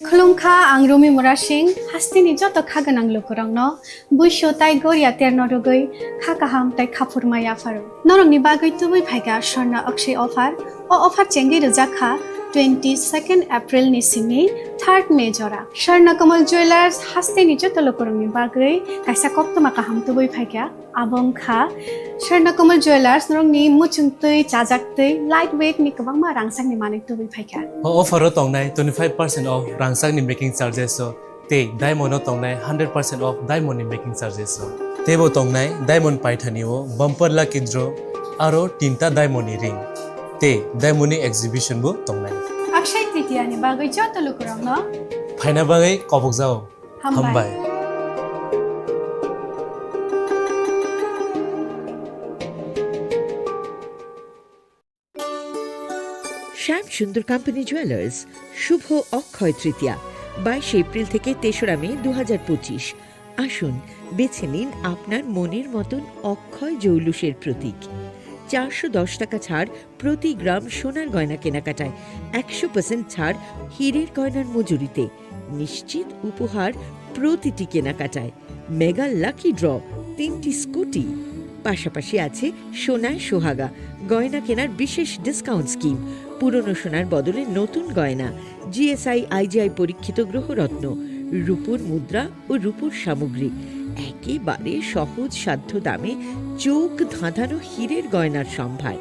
Khulumkha, ang Rumi Murasing, hasteni joto kha gwnang lukurokno buisu tai goria terno rwgwi kha kaham tai khaphurma yapharo. Norokni bagwi tubui phaikha Swarna Akshaya offer. O offer chengwi rwjakha twenty second April ni simi third May jora. Swarna Kamal Jewellers hasteni joto lukurokni bagwi kaisa koktwma kaham tubui phaikha. Abo wngkha Swarna Kamal Jewellers, norokni muchungtwi, chajaktwi, light weight ni kwbangma rangchakni manwi tubui phaikha. O offer o tongnai twenty five percent off rangchakni making charges o tei diamond o tongnai hundred percent off diamond ni making charges o. Teibo tongnai diamond paithani o bumper lucky draw aro tinta diamond ni ring tei diamond ni exhibition bo tongnai. Akshaya Tritiya ni bagwi joto lukurokno phaina bagwi kobokjao. Hambai. Hambai. শ্যাম Sundar company jewellers, শুভ অক্ষয় তৃতীয়া, বাইশে এপ্রিল থেকে তেসরা মে দু হাজার পঁচিশ। আসুন, বেছে নিন আপনার মনের মতন অক্ষয় জৌলুসের প্রতীক। চারশো দশ টাকা ছাড় প্রতি গ্রাম সোনার গয়না কেনাকাটায়, একশো পার্সেন্ট ছাড় হীরের গয়নার মজুরিতে, নিশ্চিত উপহার প্রতিটি কেনাকাটায়, মেগা লাকি ড্র, তিনটি স্কুটি, পাশাপাশি আছে সোনায় সোহাগা, গয়না কেনার বিশেষ ডিসকাউন্ট স্কিম, পুরনো সোনার বদলে নতুন গয়না, জিএসআই আইজিআই পরীক্ষিত গ্রহরত্ন, রূপোর মুদ্রা ও রূপোর সামগ্রী, একেবারে সহজ সাধ্য দামে চোখ ধাঁধানো হীরের গয়নার সম্ভার।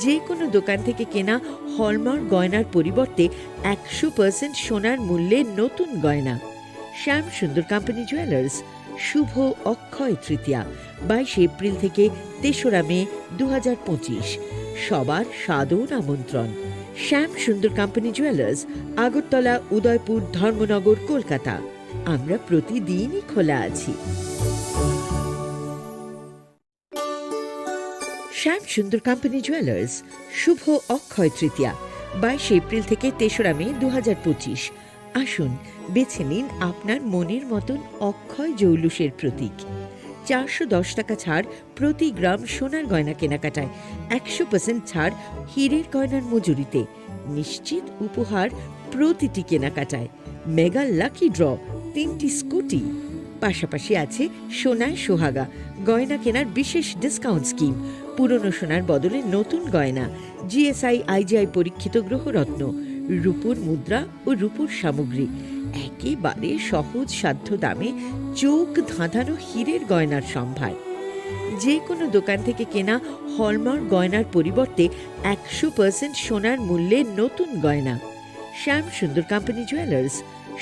যে কোনো দোকান থেকে কেনা হলমার্ক গয়নার পরিবর্তে একশো পার্সেন্ট সোনার মূল্যে নতুন গয়না। শ্যাম সুন্দর কোম্পানি জুয়েলার্স, শুভ অক্ষয় তৃতীয়া, বাইশে এপ্রিল থেকে তেসরা মে দু হাজার পঁচিশ। সবার সাদর আমন্ত্রণ। শ্যাম সুন্দর কোম্পানি জুয়েলার্স, আগরতলা, উদয়পুর, ধর্মনগর, কলকাতা। আমরা প্রতিদিনই খোলা আছি। শ্যাম সুন্দর কোম্পানি জুয়েলার্স, শুভ অক্ষয় তৃতীয়া, বাইশে এপ্রিল থেকে তেসরা মে দু হাজার পঁচিশ। আসুন, বেছে নিন আপনার মনের মতন অক্ষয় জৌলুসের প্রতীক। চারশো দশ টাকা ছাড় প্রতি গ্রাম সোনার গয়না কেনাকাটায়, একশো পার্সেন্ট ছাড় হীরের গয়নার মজুরিতে, নিশ্চিত উপহার প্রতিটি কেনাকাটায়, মেগা লাকি ড্র, তিনটি স্কুটি, পাশাপাশি আছে সোনায় সোহাগা, গয়না কেনার বিশেষ ডিসকাউন্ট স্কিম, পুরনো সোনার বদলে নতুন গয়না, জিএসআই আইজিআই পরীক্ষিত গ্রহরত্ন, রূপোর মুদ্রা ও রূপোর সামগ্রী, একেবারে সহজ সাধ্য দামে চোখ ধাঁধানো হীরের গয়নার সম্ভার। যে কোনো দোকান থেকে কেনা হলমার্ক গয়নার পরিবর্তে একশো পার্সেন্ট সোনার মূল্যে নতুন গয়না। শ্যাম সুন্দর কোম্পানি জুয়েলার্স,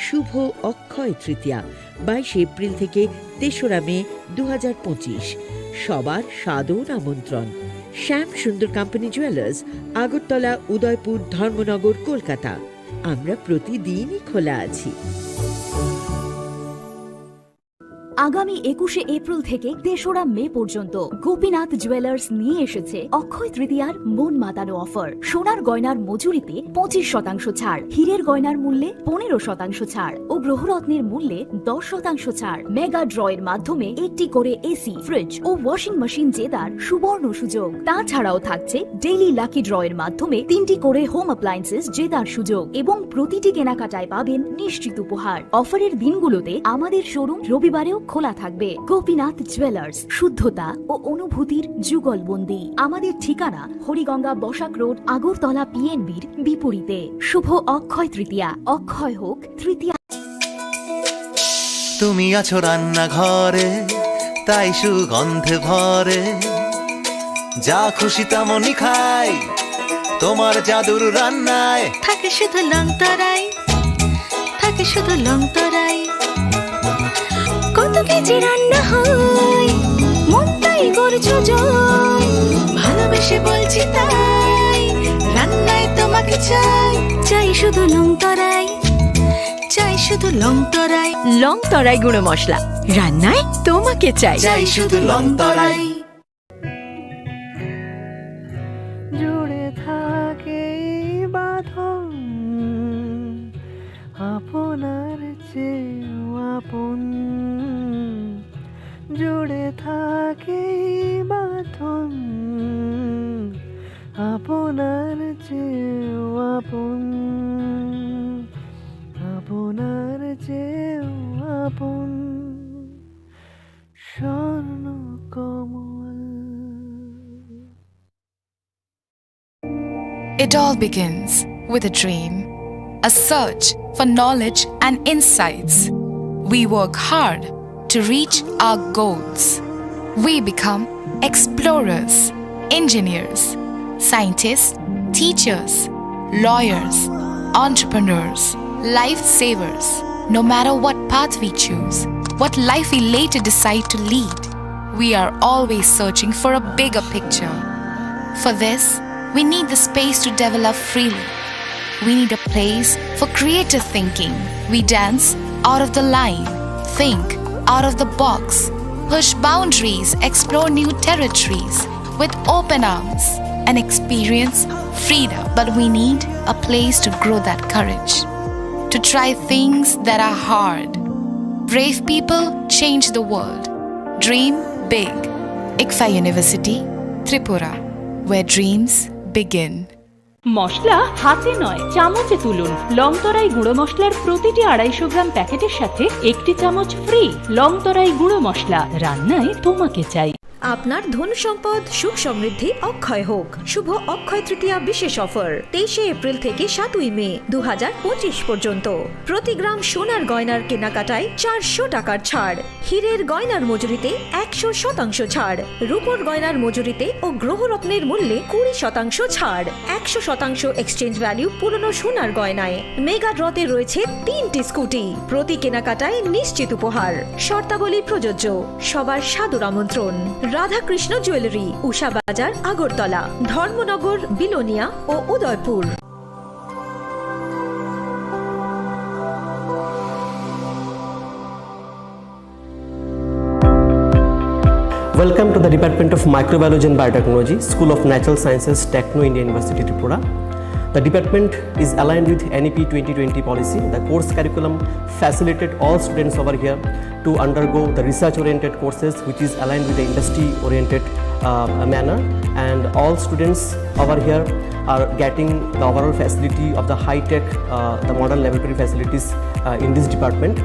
শুভ অক্ষয় তৃতীয়া, বাইশে এপ্রিল থেকে তেসরা মে দু হাজার পঁচিশ। সবার সাদর আমন্ত্রণ। শ্যাম সুন্দর কোম্পানি জুয়েলার্স, আগরতলা, উদয়পুর, ধর্মনগর, কলকাতা। আমরা প্রতিদিনই খোলা আছি। আগামী একুশে এপ্রিল থেকে তেসরা মে পর্যন্ত গোপীনাথ জুয়েলার্স নিয়ে এসেছে অক্ষয় তৃতীয়ার মন মাতানো অফার। সোনার গয়নার মজুরিতে পঁচিশ শতাংশ ছাড়, হীরের গয়নার মূল্যে পনেরো শতাংশ ছাড় ও গ্রহরত্নের মূল্যে দশ শতাংশ ছাড়। মেগা ড্রয়ের মাধ্যমে একটি করে এসি, ফ্রিজ ও ওয়াশিং মেশিন জেতার সুবর্ণ সুযোগ। তাছাড়াও থাকছে ডেইলি লাকি ড্রয়ের মাধ্যমে তিনটি করে হোম অ্যাপ্লায়েন্সেস জেতার সুযোগ এবং প্রতিটি কেনাকাটায় পাবেন নিশ্চিত উপহার। অফারের দিনগুলোতে আমাদের শোরুম রবিবারেও খোলা থাকবে। গোপীনাথ জুয়েলার্স, শুদ্ধতা ও অনুভূতির যুগলবন্দি। আমাদের ঠিকানা হরিগঙ্গা বসাক রোড, আগরতলা পিএনবির বিপরীতে। শুভ অক্ষয় তৃতীয়া, অক্ষয় হোক তৃতীয়া। তুমি আছো রান্নাঘরে, তাই সুগন্ধে ভরে। যা খুশি তেমনই খাই, তোমার জাদুর রান্নায়। থাকে শুধু লং তরাই, থাকে শুধু লং তরাই। কত কেজি রান্না হয়, মনটাই করছো জয়। ভালোবেসে বলছি তাই, রান্নায় তোমাকে চাই। চাই শুধু লং তরাই, চাই শুধু লং তরাই। লং তরাই গুঁড়ো মশলা, রান্নায় তোমাকে চাই। চাই শুধু লং তরাই। জুড়ে থাকে এই বাঁধন, আপনার চেয়েও আপন। জুড়ে থাকে এই বাঁধন, আপনার চেয়েও আপন, আপনার চেয়েও আপন। স্বর্ণ কমল। It all begins with a dream, a search for knowledge and insights. We work hard to reach our goals. We become explorers, engineers, scientists, teachers, lawyers, entrepreneurs, lifesavers. No matter what path we choose, what life we later decide to lead, we are always searching for a bigger picture. For this, we need the space to develop freely. We need a place for creative thinking. We dance out of the line, think out of the box, push boundaries, explore new territories with open arms and experience freedom. But we need a place to grow that courage, to try things that are hard. Brave people change the world. Dream big. ICFAI University, Tripura, where dreams begin. মশলা হাতে নয়, চামচে তুলুন। লং তরাই গুঁড়ো মশলার প্রতিটি আড়াইশো গ্রাম প্যাকেটের সাথে একটি চামচ ফ্রি। লং তরাই গুঁড়ো মশলা, রান্নায় তোমাকে চাই। আপনার ধন সম্পদ সুখ সমৃদ্ধি অক্ষয় হোক। শুভ অক্ষয় তৃতীয়া বিশেষ অফার, তেইশে এপ্রিল থেকে সাতই মে দু হাজার পঁচিশ পর্যন্ত। প্রতি গ্রাম সোনার গয়নার কেনাকাটায় চারশো টাকার ছাড়। হীরের গয়নার মজুরিতে একশো শতাংশ ছাড়, রূপোর গয়নার মজুরিতে ও গ্রহরত্নের মূল্যে কুড়ি শতাংশ ছাড়, একশো শতাংশ এক্সচেঞ্জ ভ্যালু পুরনো সোনার গয়নায়। মেগা ড্রতে রয়েছে তিনটি স্কুটি, প্রতি কেনাকাটায় নিশ্চিত উপহার। শর্তাবলী প্রযোজ্য। সবার সাদর আমন্ত্রণ। রাধাকৃষ্ণ জুয়েলারি, উষা বাজার, আগরতলা, ধর্মনগর, বিলোনিয়া ও Udaipur. Welcome to the Department of Microbiology and Biotechnology, School of Natural Sciences, Techno India University, Tripura. The department is aligned with N E P twenty twenty policy. The course curriculum facilitate all students over here to undergo the research-oriented courses, which is aligned with the industry-oriented, uh, manner. And all students over here are getting the overall facility of the high-tech, uh, the modern laboratory facilities, uh, in this department.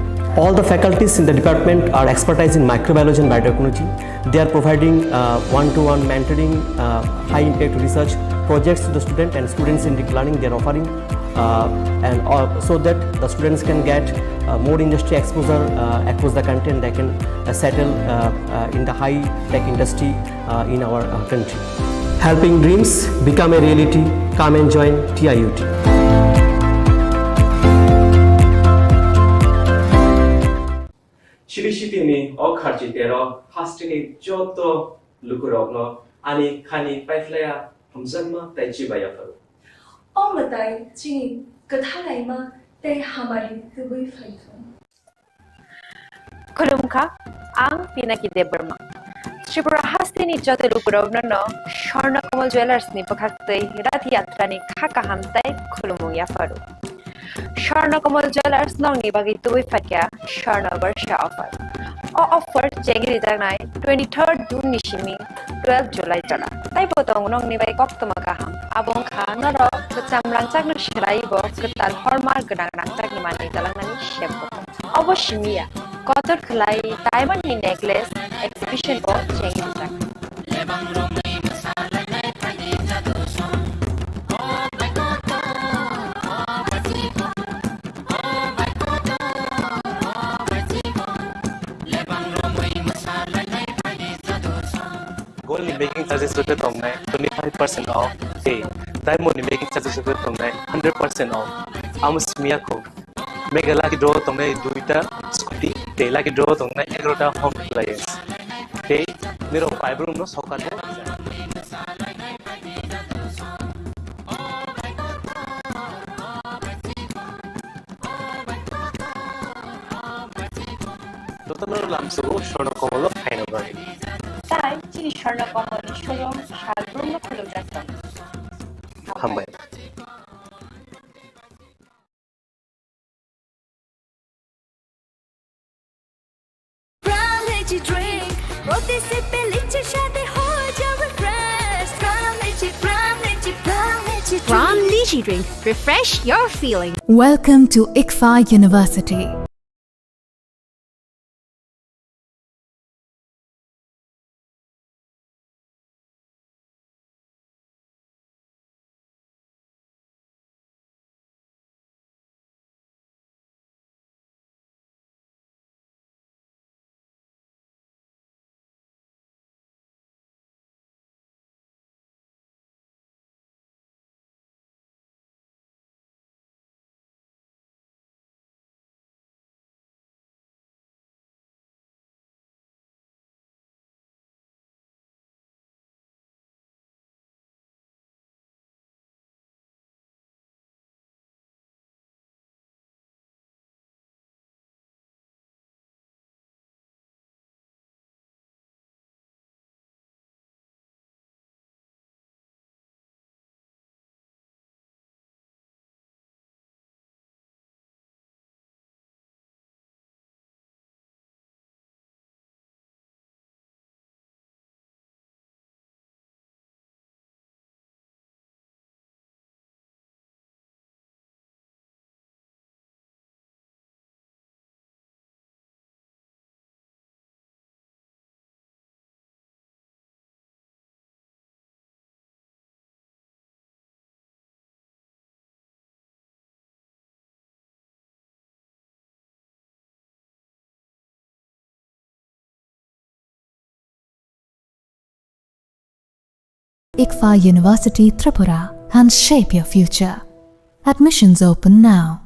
All the faculties in the department are expertise in microbiology and biotechnology. They are providing, uh, one-to-one mentoring, uh, high-impact research projects to the student and students-centric learning they are offering, uh, and, uh, so that the students can get, uh, more industry exposure, uh, across the country, and they can, uh, settle, uh, uh, in the high-tech industry, uh, in our, uh, country. Helping dreams become a reality. Come and join T I U T. Chiri City ni o kharchi tero hasteni joto lukurokno ani khani paiphlaya hamjakma tei chibai yapharo. O mwtai chini kwthalaima tei hamari tubui phaithung. Khulumkha, ang Pinaki Debbarma. Tripura hasteni joto lukurokno no Swarna Kamal Jewellers ni bwkhaktwi Rath Yatra ni kha kaham tei khulumung yapharo. Swarna Kamal Jewellers nokni bagwi tubui phaikha Swarna Barsha offer. O offer chengri jaknai twenty-third June ni simi twelve July jora. Taibo tongo nokni bai koktwma kaham. Abo wngkha norok kwcham rangchakno swlaiwi bo kwtal horma gwnang rangchakni manwi twalangnani sep. Obo simi ya, kotor khwlai diamond ni necklace exhibition o chengrijak. Gold ni making charges rwkhe tongnai twenty five percent off, tei diamond ni making charges rwkhe tongnai hundred percent off. Amo simi ya kho. Mega lucky draw tongnai duita scooty, tei lucky draw tongnai egarota home appliance. Tei nirok paibrokno sokar bo. Jotono lamsogo Swarna Kamal o phaina bagwi. Tai chini Swarna Kamal ni showroom salbrumno khulumjak tongo. Hambai. Brown Lychee Drink, প্রতি সিপে লিচি স্বাদে হয়ে যাবে fresh। Brown Lychee, Brown Lychee, Brown Lychee Brown Drink। Lychee Drink, refresh your feeling। Welcome to ICFAI University. ICFAI University Tripura, and shape your future. Admissions open now.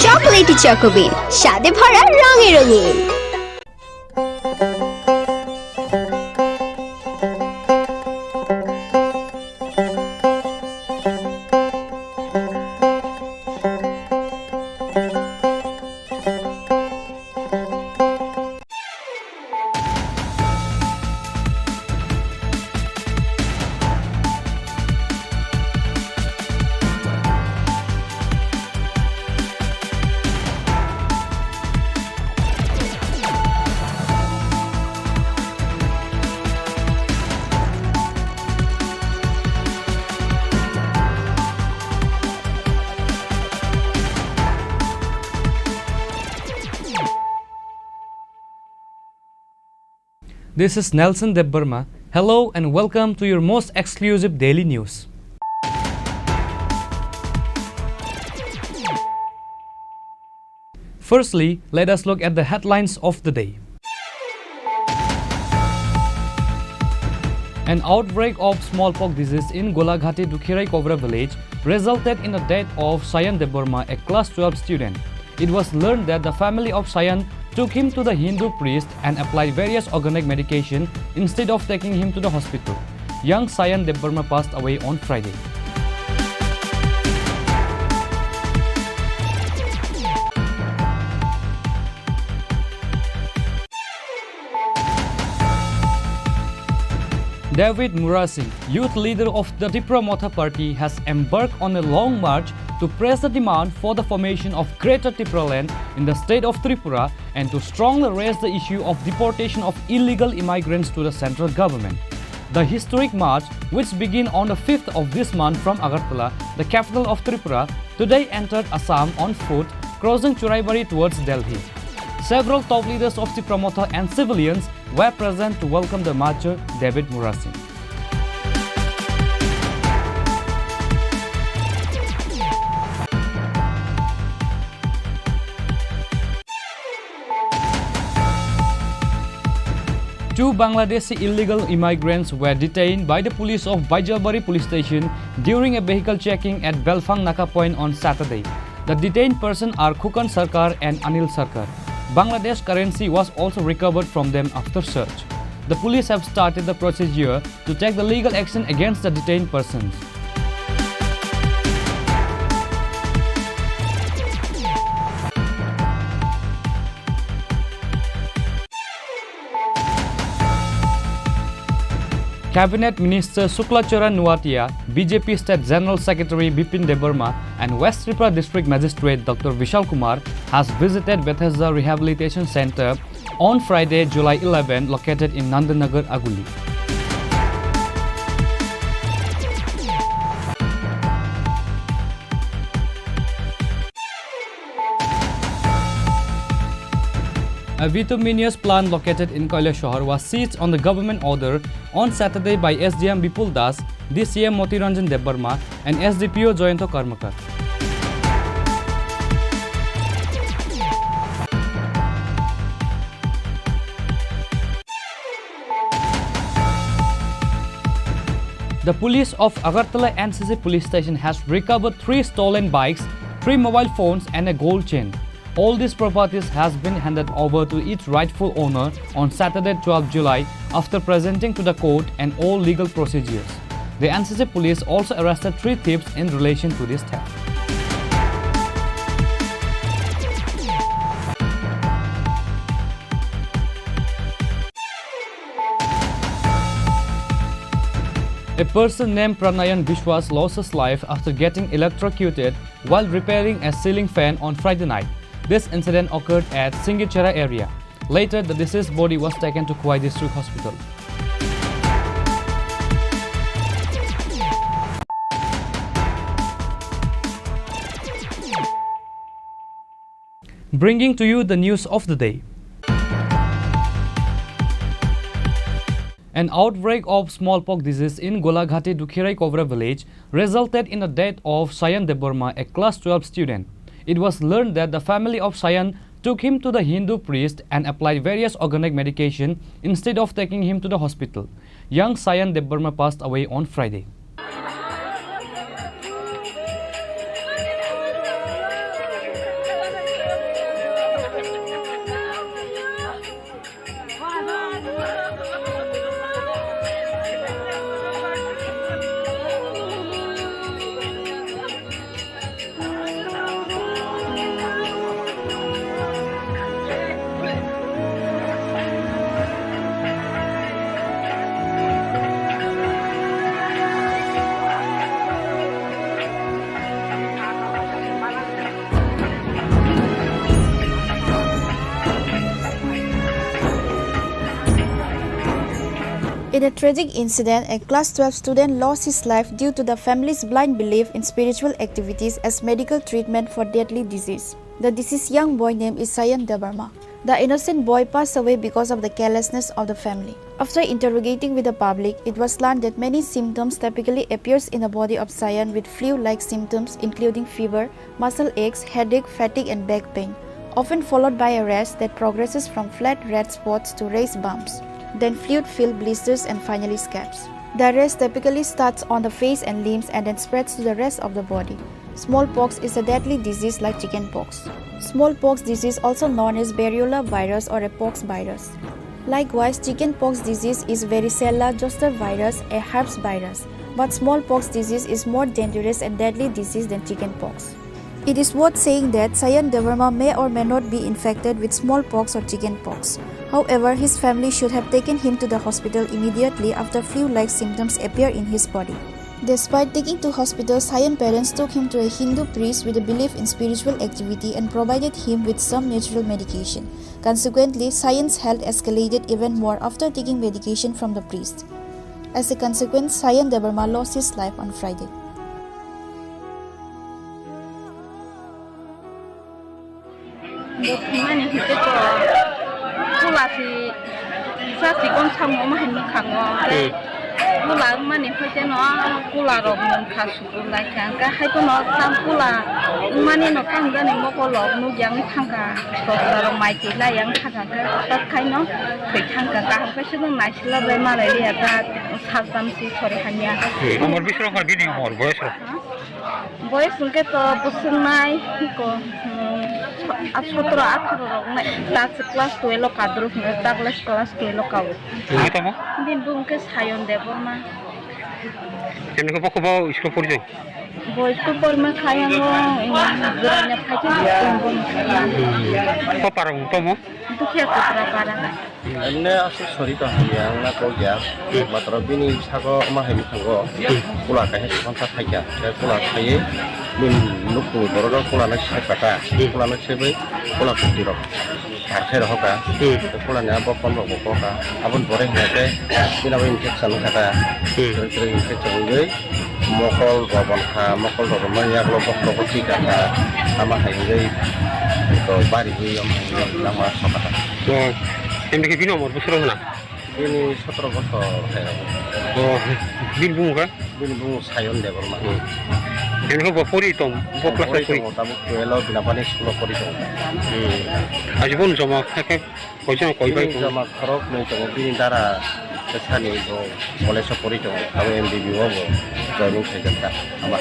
Chocolatey Choco Bean, স্বাদে ভরা রঙে রঙিন। This is Nelson Debbarma. Hello and welcome to your most exclusive daily news. Firstly, let us look at the headlines of the day. An outbreak of smallpox disease in Golaghati Dukhirai Kobra village resulted in the death of Sayan Debbarma, a class twelve student. It was learned that the family of Sayan took him to the Hindu priest and applied various organic medication instead of taking him to the hospital. Young Sayan Debbarma passed away on Friday. David Murasing, youth leader of the Tipra Motha Party, has embarked on a long march to press the demand for the formation of Greater Tipraland in the state of Tripura and to strongly raise the issue of deportation of illegal immigrants to the central government. The historic march, which began on the fifth of this month from Agartala, the capital of Tripura, today entered Assam on foot, crossing Churaibari towards Delhi. Several top leaders of Tipra Motha and civilians were present to welcome the marcher, David Murasing. Two Bangladeshi illegal immigrants were detained by the police of Baijalbari police station during a vehicle checking at Belfang Naka point on Saturday. The detained persons are Khukan Sarkar and Anil Sarkar. Bangladesh currency was also recovered from them after search. The police have started the procedure to take the legal action against the detained persons. Cabinet Minister Shukla Charan Nuatia, B J P State General Secretary Bipin Debbarma, and West Tripura District Magistrate Doctor Vishal Kumar has visited Bethesda Rehabilitation Centre on Friday, July eleven, located in Nandanagar, Aguli. A bituminous plant located in Kailashahar was seized on the government order on Saturday by S D M Bipul Das, D C M Moti Ranjan Debbarma, and S D P O Jayanta Karmakar. The police of Agartala N C C police station has recovered three stolen bikes, three mobile phones, and a gold chain. All these properties has been handed over to its rightful owner on Saturday, twelfth July, after presenting to the court and all legal procedures. The N C C police also arrested three thieves in relation to this theft. A person named Pranayan Biswas lost his life after getting electrocuted while repairing a ceiling fan on Friday night. This incident occurred at Singichera area. Later, the deceased body was taken to Khowai District Hospital. Bringing to you the news of the day. An outbreak of smallpox disease in Golaghati Dukhirai Kobra village resulted in the death of Sayan Debbarma, a class twelve student. It was learned that the family of Sayan took him to the Hindu priest and applied various organic medication instead of taking him to the hospital. Young Sayan Debbarma passed away on Friday. In a tragic incident, a class twelve student lost his life due to the family's blind belief in spiritual activities as medical treatment for deadly disease. The deceased young boy name is Sayan Debbarma. The innocent boy passed away because of the carelessness of the family. After interrogating with the public, it was learned that many symptoms typically appears in the body of Sayan with flu-like symptoms including fever, muscle aches, headache, fatigue and back pain, often followed by a rash that progresses from flat red spots to raised bumps, then fluid-filled blisters and finally scabs. The rash typically starts on the face and limbs and then spreads to the rest of the body. Smallpox is a deadly disease like chickenpox. Smallpox disease, also known as variola virus or a pox virus. Likewise, chickenpox disease is varicella zoster virus, a herpes virus. But smallpox disease is more dangerous and deadly disease than chickenpox. It is worth saying that Sayan Debbarma may or may not be infected with smallpox or chickenpox. However, his family should have taken him to the hospital immediately after flu-like symptoms appear in his body. Despite taking to hospital, Sayan parents took him to a Hindu priest with a belief in spiritual activity and provided him with some natural medication. Consequently, Sayan's health escalated even more after taking medication from the priest. As a consequence, Sayan Debbarma lost his life on Friday. Bo thwimani hwnkhe to pula si sa sikon samung omo hai mwkhango. Tei pula wngmani hwnkhe no pula rok mungkha sukur lai kha. Hwnkhe hai phano tang pula wngmani no tang jani mokol rok nukya wngwi thangkha. Doctor rok mai twi laiya wng thangkha hwnkhe hwtak khaino thwi thangkha. Kaham khe se naisikla bai malai liya ta sajam si sori hamya. Umor bisingo kha bini umor boyos rok? Ha? Boyos hwnkhe to bwswk nai ko, hmm, a sotro atharo rok nai. Ta class twelve o kadruk hwnkhe ta class, class twelve o kao. Nai tamo? Bini bung khe Sayon Debbarma. Chini ko bokho bo school pori jai? Bo school porma khayango, em, Gurania phaikhe school bo. Ko para mung tamo? Dukhiya Kotra para. Emne aswk sori tong hamya wngna kok ya. Matro bini sago ma hai mwkhango pula kaisa swkang ta phaikha. Tei pula khaiwi bini nukhungni borok rok pula no sep kha ta. Pula no sebwi pula kwtwi rok kar khai rokha. Tei pula ni a bokon rok bo kokha. Aboni pore hwnkhe bini abo infection wngkha ta. Kwrwi kwrwi infection wngwi mokol rok bonkha, mokol rok bonkha yaklo bokhorogo thwi kha kha. Ama hai wngwi to bari wi omo hai wngwi langma sokha ta. O, emni khe bini umor bwswk rok hwnna? Bini sotro bosor hai rok. O, bini bumung kha? Bini bumung Sayon Debbarma. Hmm. Emni khe bo pori tong, bo class pori pori? Tongo, tabuk twelve o bini bani school o pori tongo. Hmm. Aji bo joma kha khe koichang koi bai bini tong? Joma khorok nwi tongo, bini dara sani bo college o pori tongo, abo M B B o bo joining khaijak kha. Ama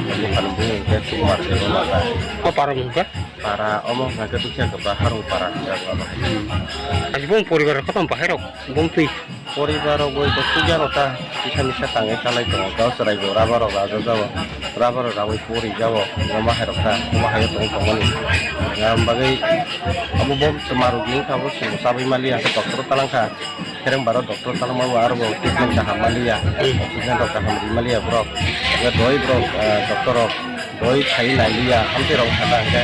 bini bumung khe Kumar Debbarma. O para bumung kha? Para omo hwnkha khe Dukhiya Kotra Harung para hwnjago abo hai. Aji bumung poribar kotom bahai rok bumtwi? Poribar rok bai bo sugya rok ta kisa misa tangwi chalai tongo. Gao chwrai bo rubber rok rajajago. Rubber rok rawi pori jago. Omo hai rok ta, omo hai rok tong tongmani. Yang bagwi abo bo twma rok ni abo chwng chabwi mali ang doctor talang kha. Kereng baro doctor talangma bo aro bo treatment kaham maliya, oxygen rok kaham ri maliya borok. Hwnkhe doi borok, ah, doctor rok doi khai nai liya, amtwi rok kha ta hwnkhe,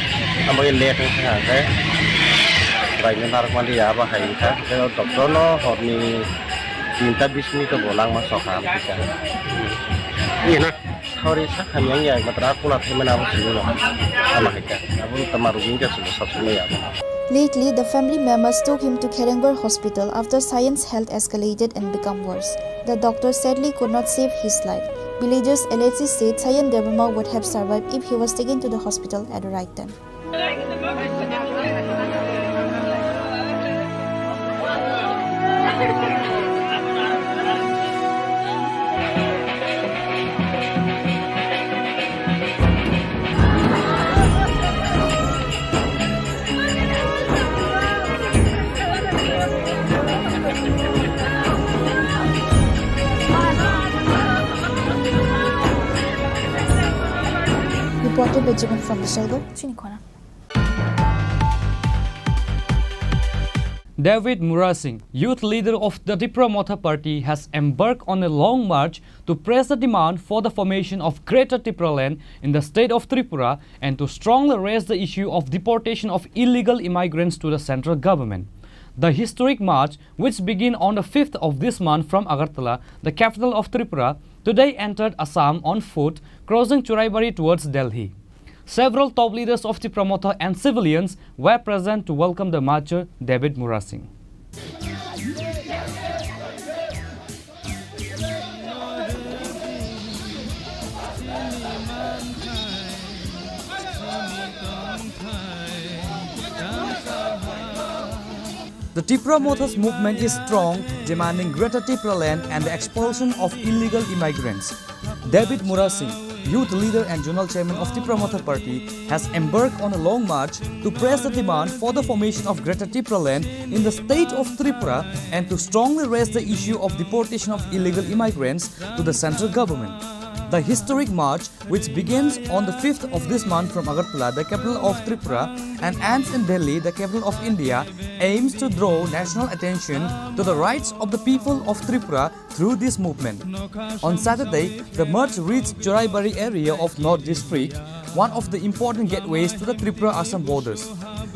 amo khe late wngkha hwnkhe, bai no narwk maliya, abo hai wngkha. Hwnkhe o doctor no horni tinta bis minute o bo langma sokha amtwi kha. Iya na? Sauri sakha miyang ya, matra kula thaimani abo simi no. Ama hai kha. Abo no tama rugwi wngkha simi sasukmaya abo. Lately, the family members took him to Kherengbar Hospital after Sayan's health escalated and become worse. The doctor sadly could not save his life. Villagers allegedly said Sayan Debbarma would have survived if he was taken to the hospital at the right time. Reported by Jiban from Bishalgarh, Chinikhona. David Murasing, youth leader of the Tipra Motha Party, has embarked on a long march to press the demand for the formation of Greater Tipraland in the state of Tripura and to strongly raise the issue of deportation of illegal immigrants to the central government. The historic march, which began on the fifth of this month from Agartala, the capital of Tripura, today entered Assam on foot, crossing Churaibari towards Delhi. Several top leaders of Tipra Motha and civilians were present to welcome the marcher David Murasing. The Tipra Motha's movement is strong, demanding Greater Tipraland and the expulsion of illegal immigrants. David Murasing, youth leader and zonal chairman of Tipra Motha Party, has embarked on a long march to press the demand for the formation of Greater Tipraland in the state of Tripura and to strongly raise the issue of deportation of illegal immigrants to the central government. The historic march, which begins on the fifth of this month from Agartala, the capital of Tripura, and ends in Delhi, the capital of India, aims to draw national attention to the rights of the people of Tripura through this movement. On Saturday, the march reached Choraibari area of North District, one of the important gateways to the Tripura-Assam borders.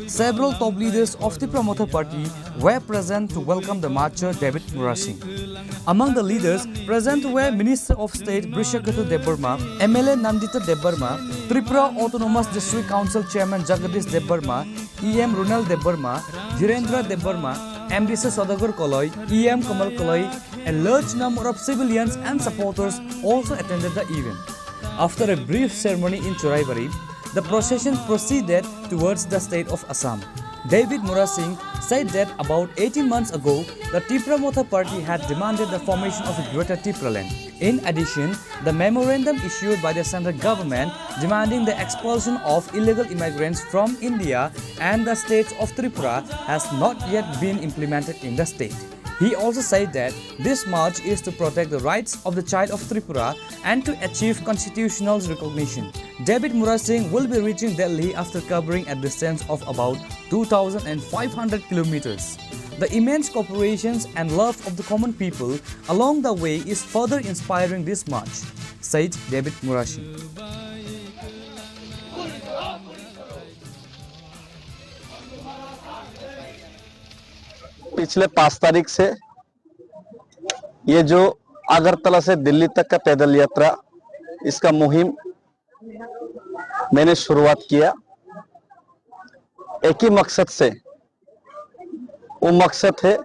Several top leaders of Tipra Motha Party were present to welcome the marcher David Murasing. Among the leaders present were Minister of State Brishaketu Debbarma, M L A Nandita Debbarma, Tripura Autonomous District Council Chairman Jagadish Debbarma, E M Runal Debbarma, Dhirendra Debbarma, M D C Saudagar Koloi, E M Kamal Koloi, a large number of civilians and supporters also attended the event. After a brief ceremony in Choraibari, the procession proceeded towards the state of Assam. David Murasing said that about eighteen months ago, the Tipra Motha Party had demanded the formation of a Greater Tipraland. In addition, the memorandum issued by the central government demanding the expulsion of illegal immigrants from India and the states of Tripura has not yet been implemented in the state. He also said that this march is to protect the rights of the child of Tripura and to achieve constitutional recognition. David Murasing will be reaching Delhi after covering a distance of about two thousand five hundred kilometers. The immense cooperations and love of the common people along the way is further inspiring this march, said David Murasing. पिछले पाँच तारीख से ये जो अगरतला से दिल्ली तक का पैदल यात्रा, इसका मुहिम मैंने शुरुआत किया। एक ही मकसद से, वो मकसद है,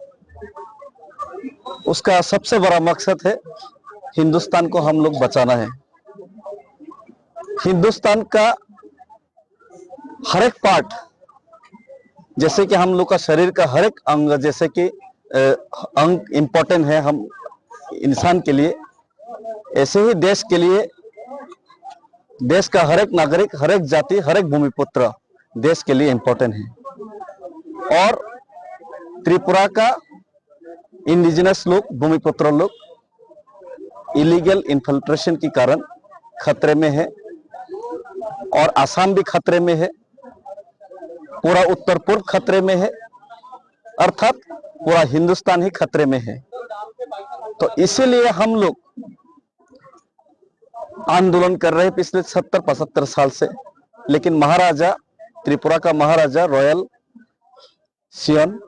उसका सबसे बड़ा मकसद है, हिंदुस्तान को हम लोग बचाना है। हिंदुस्तान का हर एक पार्ट, जैसे कि हम लोग का शरीर का हर एक अंग, जैसे कि अ, अंग इम्पोर्टेंट है हम इंसान के लिए, ऐसे ही देश के लिए, देश का हर एक नागरिक, हर एक जाति, हर एक भूमिपुत्र देश के लिए इम्पोर्टेंट है। और त्रिपुरा का इंडिजिनस लोग, भूमिपुत्र लोग इलीगल इन्फिल्ट्रेशन के कारण खतरे में है और आसाम भी खतरे में है, पूरा उत्तर पूर्व खतरे में है, अर्थात पूरा हिंदुस्तान ही खतरे में है। तो इसीलिए हम लोग आंदोलन कर रहे हैं पिछले सत्तर पचहत्तर साल से। लेकिन महाराजा, त्रिपुरा का महाराजा रॉयल सियन,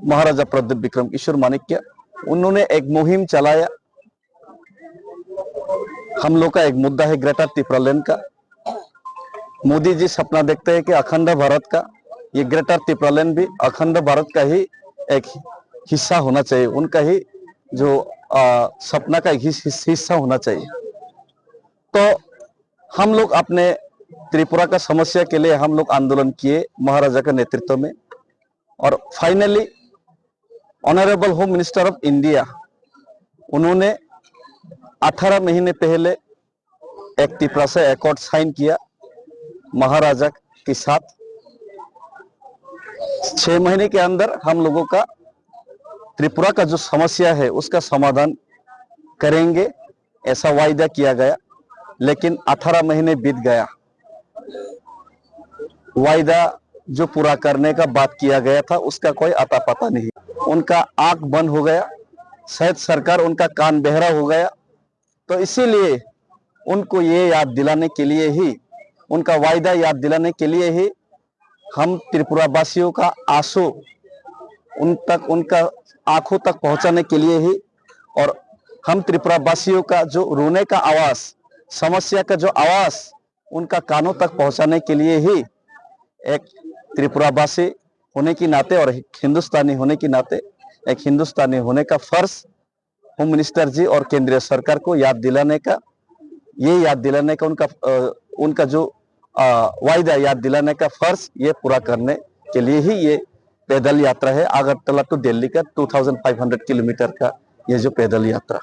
महाराजा प्रद्युत विक्रम किशोर माणिक्य, उन्होंने एक मुहिम चलाया। हम लोग का एक मुद्दा है ग्रेटर तिप्रालैंड का। मोदी जी सपना देखते हैं कि अखंड भारत का, ये ग्रेटर तिप्रालैंड भी अखंड भारत का ही एक हिस्सा होना चाहिए, उनका ही जो, आ, सपना का एक हिस-, हिस-, हिस्सा होना चाहिए। तो हम लोग अपने त्रिपुरा का समस्या के लिए हम लोग आंदोलन किए महाराजा के नेतृत्व में, और finally honourable home minister of India, उन्होंने अठारह महीने पहले एक तिपरासा एकॉर्ड साइन किया महाराजा के साथ। छह महीने के अंदर हम लोगों का त्रिपुरा का जो समस्या है उसका समाधान करेंगे, ऐसा वायदा किया गया, लेकिन अठारह महीने बीत गया। वायदा जो पूरा करने का बात किया गया था, उसका कोई अता पता नहीं। उनका आंख बंद हो गया, शायद सरकार उनका कान बहरा हो गया। तो इसीलिए उनको ये याद दिलाने के लिए ही, उनका वायदा याद दिलाने के लिए ही हम त्रिपुरा वासियों का आंसू उन तक, उनका आंखों तक पहुंचाने के लिए ही, और हम त्रिपुरा वासियों का जो रोने का आवाज, समस्या का जो आवाज उनका कानों तक पहुंचाने के लिए ही एक त्रिपुरावासी होने के नाते और एक हिंदुस्तानी होने के नाते, एक हिंदुस्तानी होने का फर्ज होम मिनिस्टर जी और केंद्रीय सरकार को याद दिलाने का, ये याद दिलाने का उनका, अ, उनका जो, अ, वायदा याद दिलाने का फर्ज, ये पूरा करने के लिए ही ये पैदल यात्रा है, अगरतला to दिल्ली का two thousand five hundred kilometre का ये जो पैदल यात्रा।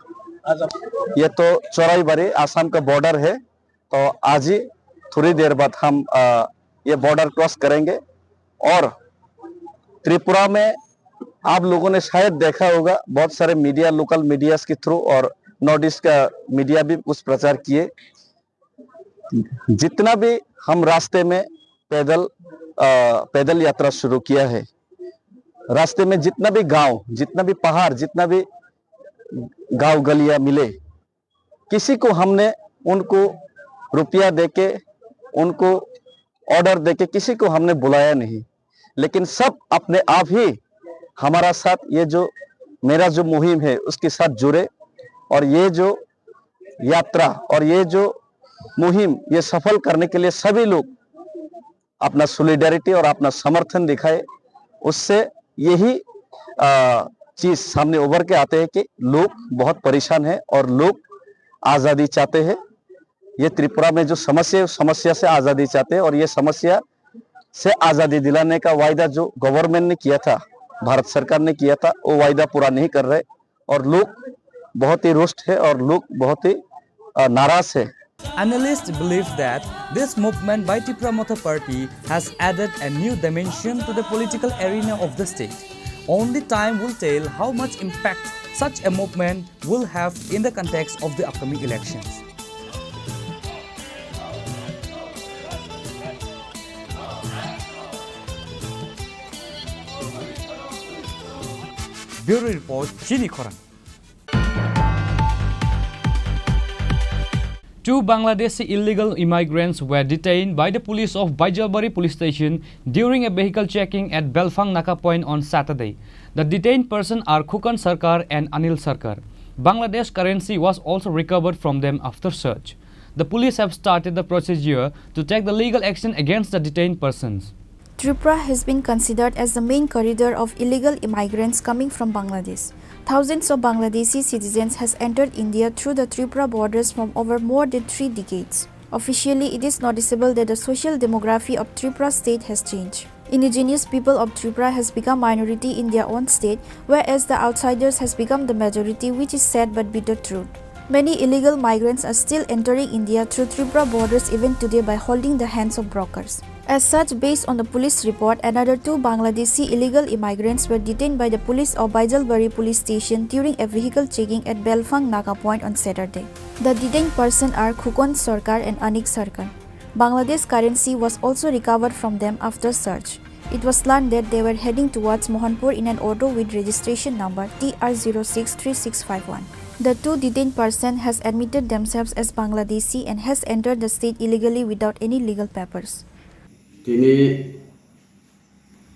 ये तो चोराईबाड़ी, आसाम का बॉर्डर है, तो आज ही थोड़ी देर बाद हम, अ, ये बॉर्डर क्रॉस करेंगे और त्रिपुरा में आप लोगों ने शायद देखा होगा, बहुत सारे मीडिया, लोकल मीडियाज़ के थ्रू और नॉर्थ ईस्ट का मीडिया भी कुछ प्रचार किए। जितना भी हम रास्ते में पैदल, अ, पैदल यात्रा शुरू किया है, रास्ते में जितना भी गांव, जितना भी पहाड़, जितना भी गांव गलियां मिले, किसी को हमने उनको रुपया देके, उनको ऑर्डर देके किसी को हमने बुलाया नहीं, लेकिन सब अपने आप ही हमारा साथ ये जो मेरा जो मुहिम है उसके साथ जुड़े और ये जो यात्रा और ये जो मुहिम ये सफल करने के लिए सभी लोग अपना सॉलिडारिटी और अपना समर्थन दिखाए, उससे यही, अ, चीज सामने उभर के आते हैं कि लोग बहुत परेशान हैं और लोग आज़ादी चाहते हैं। ये त्रिपुरा में जो समस्या है, उस समस्या से आज़ादी चाहते हैं और ये समस्या से आज़ादी दिलाने का वायदा जो गवर्नमेंट ने किया था, भारत सरकार ने किया था, वो वायदा पूरा नहीं कर रहे। और लोग बहुत ही रुष्ट है और लोग बहुत ही, अ, नाराज है। Analysts believe that this movement by Tipra Motha Party has added a new dimension to the political arena of the state. Only time will tell how much impact such a movement will have in the context of the upcoming elections. Bureau Report, Chini Khorang. Two Bangladeshi illegal immigrants were detained by the police of Baijalbari police station during a vehicle checking at Belfang Naka point on Saturday. The detained persons are Khukon Sarkar and Anil Sarkar. Bangladesh currency was also recovered from them after search. The police have started the procedure to take the legal action against the detained persons. Tripura has been considered as the main corridor of illegal immigrants coming from Bangladesh. Thousands of Bangladeshi citizens has entered India through the Tripura borders from over more than three decades. Officially, it is noticeable that the social demography of Tripura state has changed. Indigenous people of Tripura has become minority in their own state, whereas the outsiders has become the majority, which is sad but bitter truth. Many illegal migrants are still entering India through Tripura borders even today by holding the hands of brokers. As such, based on the police report, another two Bangladeshi illegal immigrants were detained by the police of Baijalbari police station during a vehicle checking at Belfang Naka point on Saturday. The detained persons are Khukon Sarkar and Anik Sarkar. Bangladesh currency was also recovered from them after search. It was learned that they were heading towards Mohanpur in an auto with registration number T R zero six three six five one. The two detained persons has admitted themselves as Bangladeshi and has entered the state illegally without any legal papers. Tini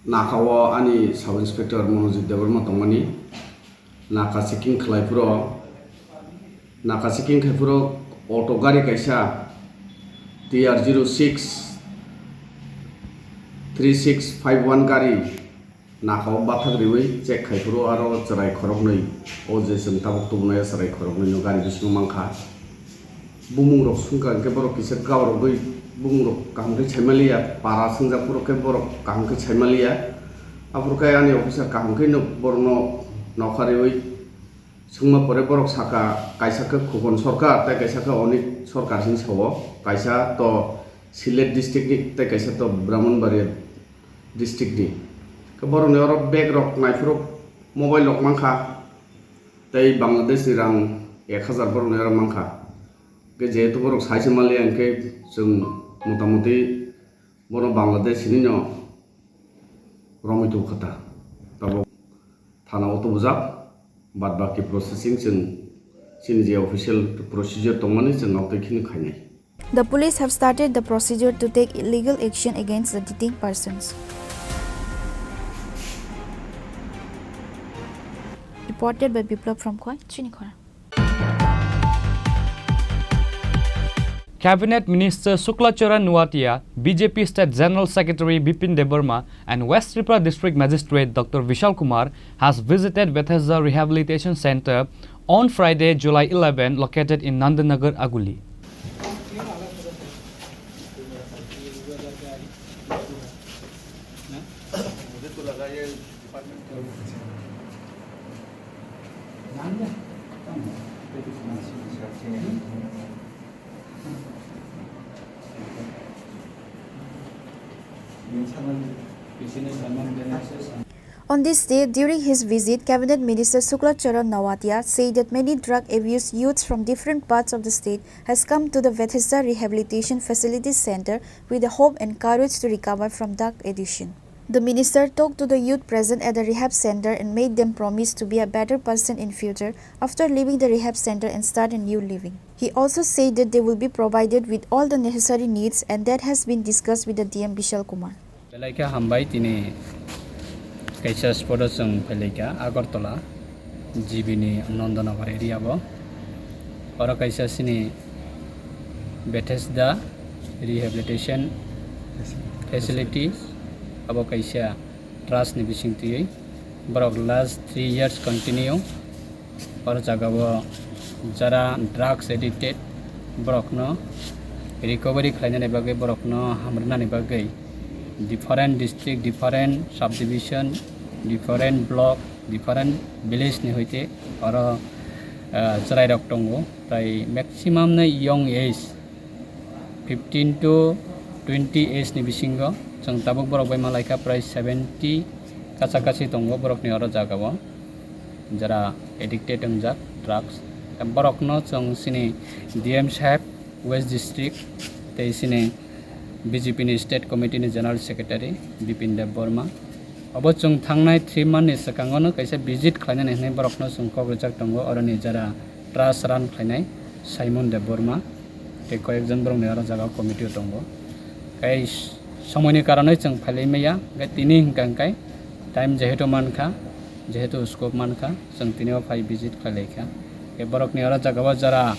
Naka o ani Sub Inspector Monojit Debbarma tongmani. Naka checking khlai phuru, naka checking khai phuru auto gari kaisa T R zero six three six five one gari naka o bathak riwi check khai phuru aro chwrai khoroknwi, o je chwng tabuk tubunai o chwrai khoroknwi no gari bisingo mankha. Bumung rok sungkha hwnkhe borok kisa gabarogwi bumung rok kaham khe saimaliya, para swngjak phuru khe borok kaham khe saimaliya. Aphuru khe ani officer kaham khe no borokno nokha riwi swngma pore borok sakha, kaisa khe Khukon Sarkar tei kaisa khe Onik Sarkar hinwi sao, kaisa to Sylhet district ni tei kaisa to Brahmanbaria district ni. Khe borokni oro bag rok naiphuru mobile rok mankha tei Bangladesh ni rang ek hazar borokni oro mankha. Khe jehetu borok saise maliya hwnkhe chwng motamuti bono Bangladesh hinwi no romwi tongkha ta. Tabuk thana o tubujak, bad baki processing chwng chini je official procedure tongmani chwng nok twi kheno khainai. The police have started the procedure to take legal action against the detained persons. Reported by Biplab from Khowai, Chini Khorang. Cabinet Minister Shukla Charan Noatia, B J P State General Secretary Bipin Debbarma, and West Tripura District Magistrate Doctor Vishal Kumar has visited Bethesda Rehabilitation Center on Friday, July eleven, located in Nandanagar, Aguli. On this day, during his visit, Cabinet Minister Shukla Charan Noatia said that many drug abused youths from different parts of the state has come to the Bethesda Rehabilitation Facility Center with the hope and courage to recover from drug addiction. The minister talked to the youth present at the rehab center and made them promise to be a better person in future after leaving the rehab center and start a new living. He also said that they will be provided with all the necessary needs and that has been discussed with the D M Bishal Kumar. Belai khe hambai, tini kaisa spot o chwng phailaikha Agartala G B ni Nandanagar area o. Oro kaisa chini Bethesda Rehabilitation Facility, abo kaisa trust ni bising twiwi borok last three years continue. Oro jaga o jara drugs addicted, borokno recovery khlainani bagwi, borokno hamrwnani bagwi different district, different subdivision, different block, different village ni hoite oro, ah, chwrairok tongo. Tai maximum no young age, fifteen to twenty age ni bisingo chwng tabuk borok bai malaikha, prai seventy kacha kachi tongo borokni oro jaga o, jara addicted wngjak drugs. Borokno chwng chini D M saheb West District tei chini B J P ni State Committee ni General Secretary Bipin Deb Barma, obo chwng thangnai three month ni swkango no kaisa visit khlainani hwnwi borokno chwng kok rijak tongo, oroni jara trust run khlainai Simon Deb Barma tei koyekjon borokni oro jaga o committee o tongo. Tei somoini karonwi chwng phailai maya, hwnkhe tini hwnkha hwnkhe time jehetu mankha, jehetu scope mankha, chwng tini o phai visit khlailaikha. Tei borokni oro jaga o jara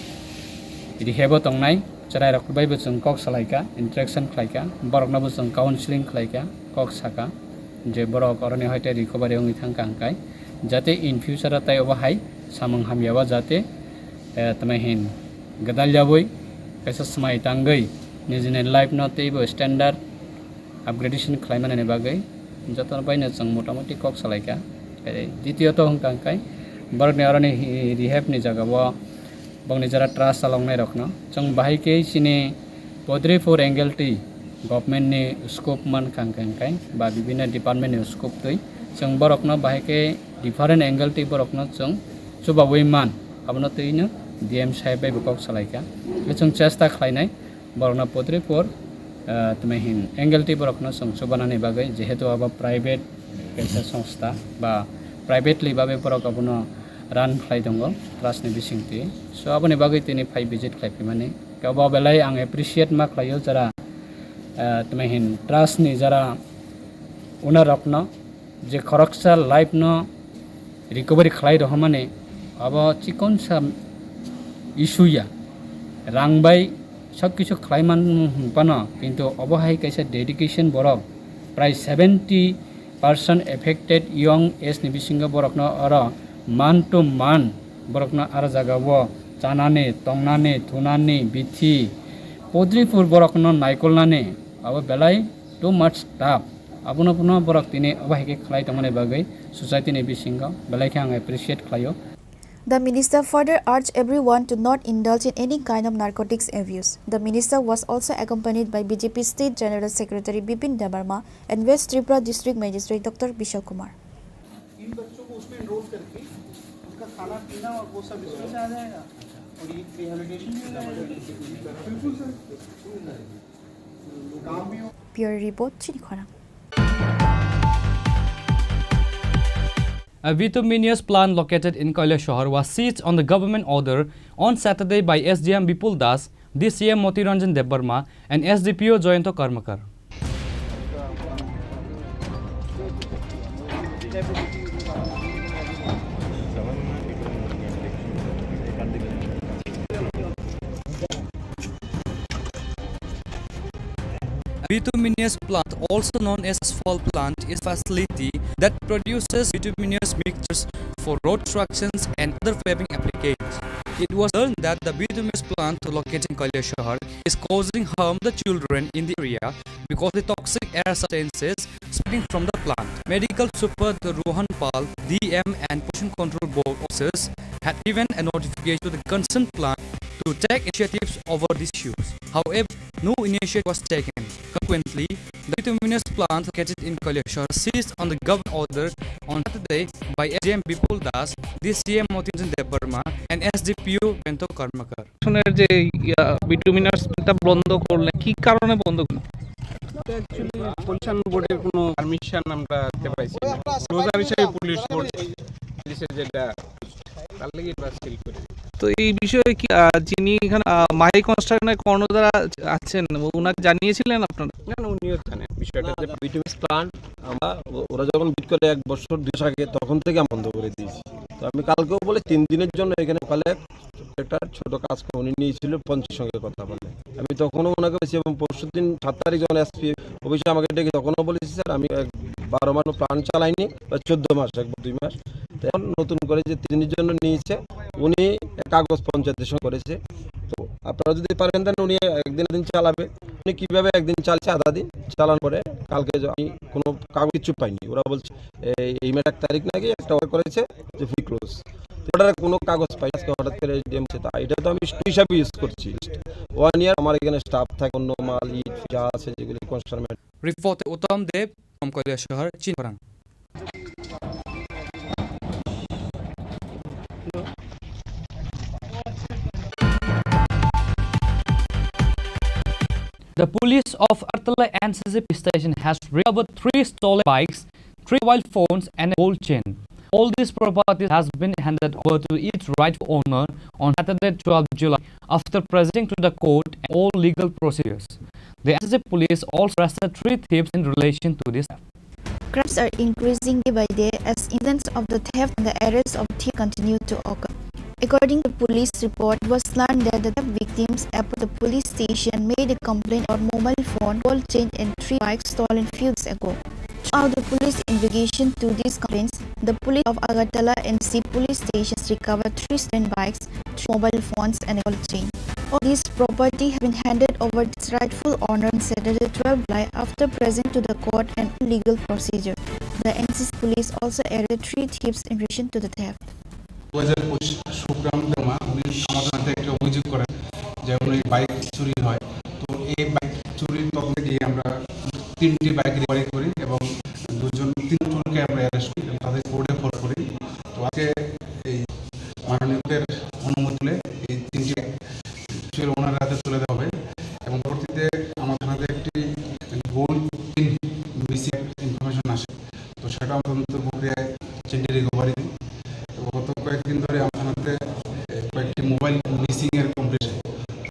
rehab o tongnai chwrairok bai bo chwng kok salaikha, interaction khlaikha, borokno bo chwng counseling khlaikha, kok sakha. Je borok oroni hoite recovery wngwi thangkha hwnkhe, jate in future o tei obo hai samung hamya o jate, eh, tamo hin gwdal yaui kaisa swmai tangwi nijini life no teibo standard upgradation khlaimanani bagwi jotono baino chwng motamoti kok salaikha. Tei ditiyot hwnkha hwnkhe borokni oroni hi-, rehab ni jaga o bongni jora trust chaloknai rokno chwng bahai khe chini Podripur angle twi government ni scope mankha hwnkhe hwnkhe ba bibinno department ni scope twi chwng borokno bahai khe different angle twi borokno chwng chubaui man, abono twino D M saheb bai bo kok salaikha. Hwnkhe chwng chesta khlainai borokno Podripur, ah, tamo hin angle twi borokno chwng chubanani bagwi, jehetu abo private kaisa songstha ba privately babe borok abono run khlai tongo trust ni bisingtwi. So aboni bagwi tini phai visit khlai phimani. Khe obo belai ang appreciate ma khlaio jara, ah, tamo hin trust ni jara owner rokno, je khoroksa life no recovery khlai rohormani, abo chikonsa issue ya, rang bai sob kisu khlai man hwnphano, kintu obo hai kaisa dedication borok prai seventy percent affected young age ni bisingo borokno oro man to man borokno aro jaga o chanani, tongnani, thunani, bithi, Podripur borokno naikolnani, abo belai too much tough. Abono phano borok tini obo hai khe khlai tongmani bagwi society ni bisingo belai khe ang appreciate khlaio. The minister further urged everyone to not indulge in any kind of narcotics abuse. The minister was also accompanied by B J P State General Secretary Bipin Debbarma and West Tripura District Magistrate Doctor Bishal Kumar. इन बच्चों को उसमें एनरोल करके उनका खाना पीना और वो सब इसमें से आ जाएगा और ये रिहेबिलिटेशन भी हो जाएगा। बिल्कुल सर, काम भी हो। Bureau report, Chini Khorang. A bituminous plant located in Kailasahar was seized on the government order on Saturday by S D M Bipul Das, D C M Moti Ranjan Debbarma, and S D P O Jayanta Karmakar. bituminous plant, also known as asphalt plant, is a facility that produces bituminous mixtures for road constructions and other paving applications. It was learned that the bituminous plant located in Kailashahar is causing harm to the children in the area because the toxic air substances spreading from the plant. Medical super Doctor Rohan Pal, D M and Pollution Control Board officers had given a notification to the concerned plant to take initiatives over these issues. However, no initiative was taken. Consequently, the bituminous plant located in Kailashahar seized on the government order on Saturday by S D M Bipul Das, D C M Motinjan Debbarma, and S D P O Bento Karmakar. পলিউশনের যে, ইয়া, বিটুমিনাস প্ল্যান্টটা বন্ধ করলেন, কি কারণে বন্ধ করলেন? এটা অ্যাকচুয়ালি পলিউশন বোর্ডের কোনো পারমিশন আমরা দিতে পারছি না। ক্লোজার হিসেবে পুলিশ বোর্ড দিছে যেটা, তার লাগি এটা সিল করে। তো এই বিষয়ে কি, আহ, যিনি এখানে, আহ, মাহি কনস্ট্রাকশনের কর্ণধার আ-, আছেন, ওনাকে জানিয়েছিলেন আপনারা? না, না, উনিও জানেন বিষয়টা যে বিটুমিনাস প্ল্যান্ট আমরা, ও-, ওরা যখন বিট করে এক বছর দুই মাস আগে, তখন থেকে আমরা বন্ধ করে দিয়েছি। তো আমি কালকেও বলে তিন দিনের জন্য এখানে সকালে একটা ছোট কাজ করে উনি নিয়েছিল পঞ্চায়েত সঙ্গে কথা বলে। আমি তখনও ওনাকে বলেছি এবং পরশু দিন সাত তারিখ যখন এসপি অফিসে আমাকে ডেকে তখনও বলেছি, "স্যার, আমি এক বারো মাস প্ল্যান্ট চালাইনি, বা চোদ্দ মাস, এক বা দুই মাস।" তো এখন নতুন করে যে তিন দিনের জন্য নিয়েছে, উনি কাগজ পঞ্চায়েতের সঙ্গে করেছে। তো আপনারা যদি পারেন, দেন উনি একদিন, একদিন চালাবে। উনি কিভাবে একদিন চালিয়েছে, আধা দিন চালানোর পরে কালকে যে আমি কোনো কাগজ কিচ্ছু পাইনি। ওরা বলছে, এই, এই মাসের এক তারিখ নাকি একটা অর্ডার করেছে যে ফুল ক্লোজ। তো অর্ডারের কোনো কাগজ পাই, আজকে হঠাৎ করে এসডিএম সে, তা এটা তো আমি স্টোর হিসাবে ইউজ করছি। ওয়ান ইয়ার আমার এখানে স্টাফ থাকে, অন্য মাল, ইট যা আছে, যেগুলি concern. Report Uttam Deb from Kailashahar, Chiniparang. The police of Agartala N C C police station has recovered three stolen bikes, three mobile phones, and a gold chain. All these properties has been handed over to its rightful owner on Saturday, twelfth July, after presenting to the court and all legal procedures. The N C C police also arrested three thieves in relation to this theft. Crimes are increasing day by day as incidents of the theft and the arrest of thief continue to occur. According to police report, it was learned that the theft victims approached the police station, made a complaint about mobile phone, gold chain and three bikes stolen few days ago. Throughout the police investigation to these complaints, the police of Agartala N C C police stations recovered three stolen bikes, three mobile phones and a gold chain. All this property has been handed over to its rightful owner on Saturday, twelfth July, after present to the court and legal procedure. The N C C police also arrested three thieves in relation to the theft. দু হাজার পঁচিশ সুগ্রাম দেমা উনি আমাদের হাতে একটা অভিযোগ করেন যে উনি বাইক চুরি হয়। তো এই বাইক চুরির তদন্তে গিয়ে আমরা তিনটি বাইক রিকভারি করি এবং দুজন, তিন জনকে আমরা অ্যারেস্ট করি এবং তাদের কোর্টে ফোন করি। তো আজকে এই মাননীয়দের অনুমতি পেলে এই তিনটি অ্যাকচুয়াল ওনার হাতে তুলে দেওয়া হবে এবং পরবর্তীতে আমার থানাতে একটি গোল্ড চেইন মিসিং ইনফরমেশন আসে, তো সেটা তদন্ত প্রক্রিয়ায় চেইনটি রিকভারি দিই। তো গত কয়েকদিন ধরে আমার থানাতে, এ, কয়েকটি মোবাইল মিসিং এর কমপ্লেন আসে,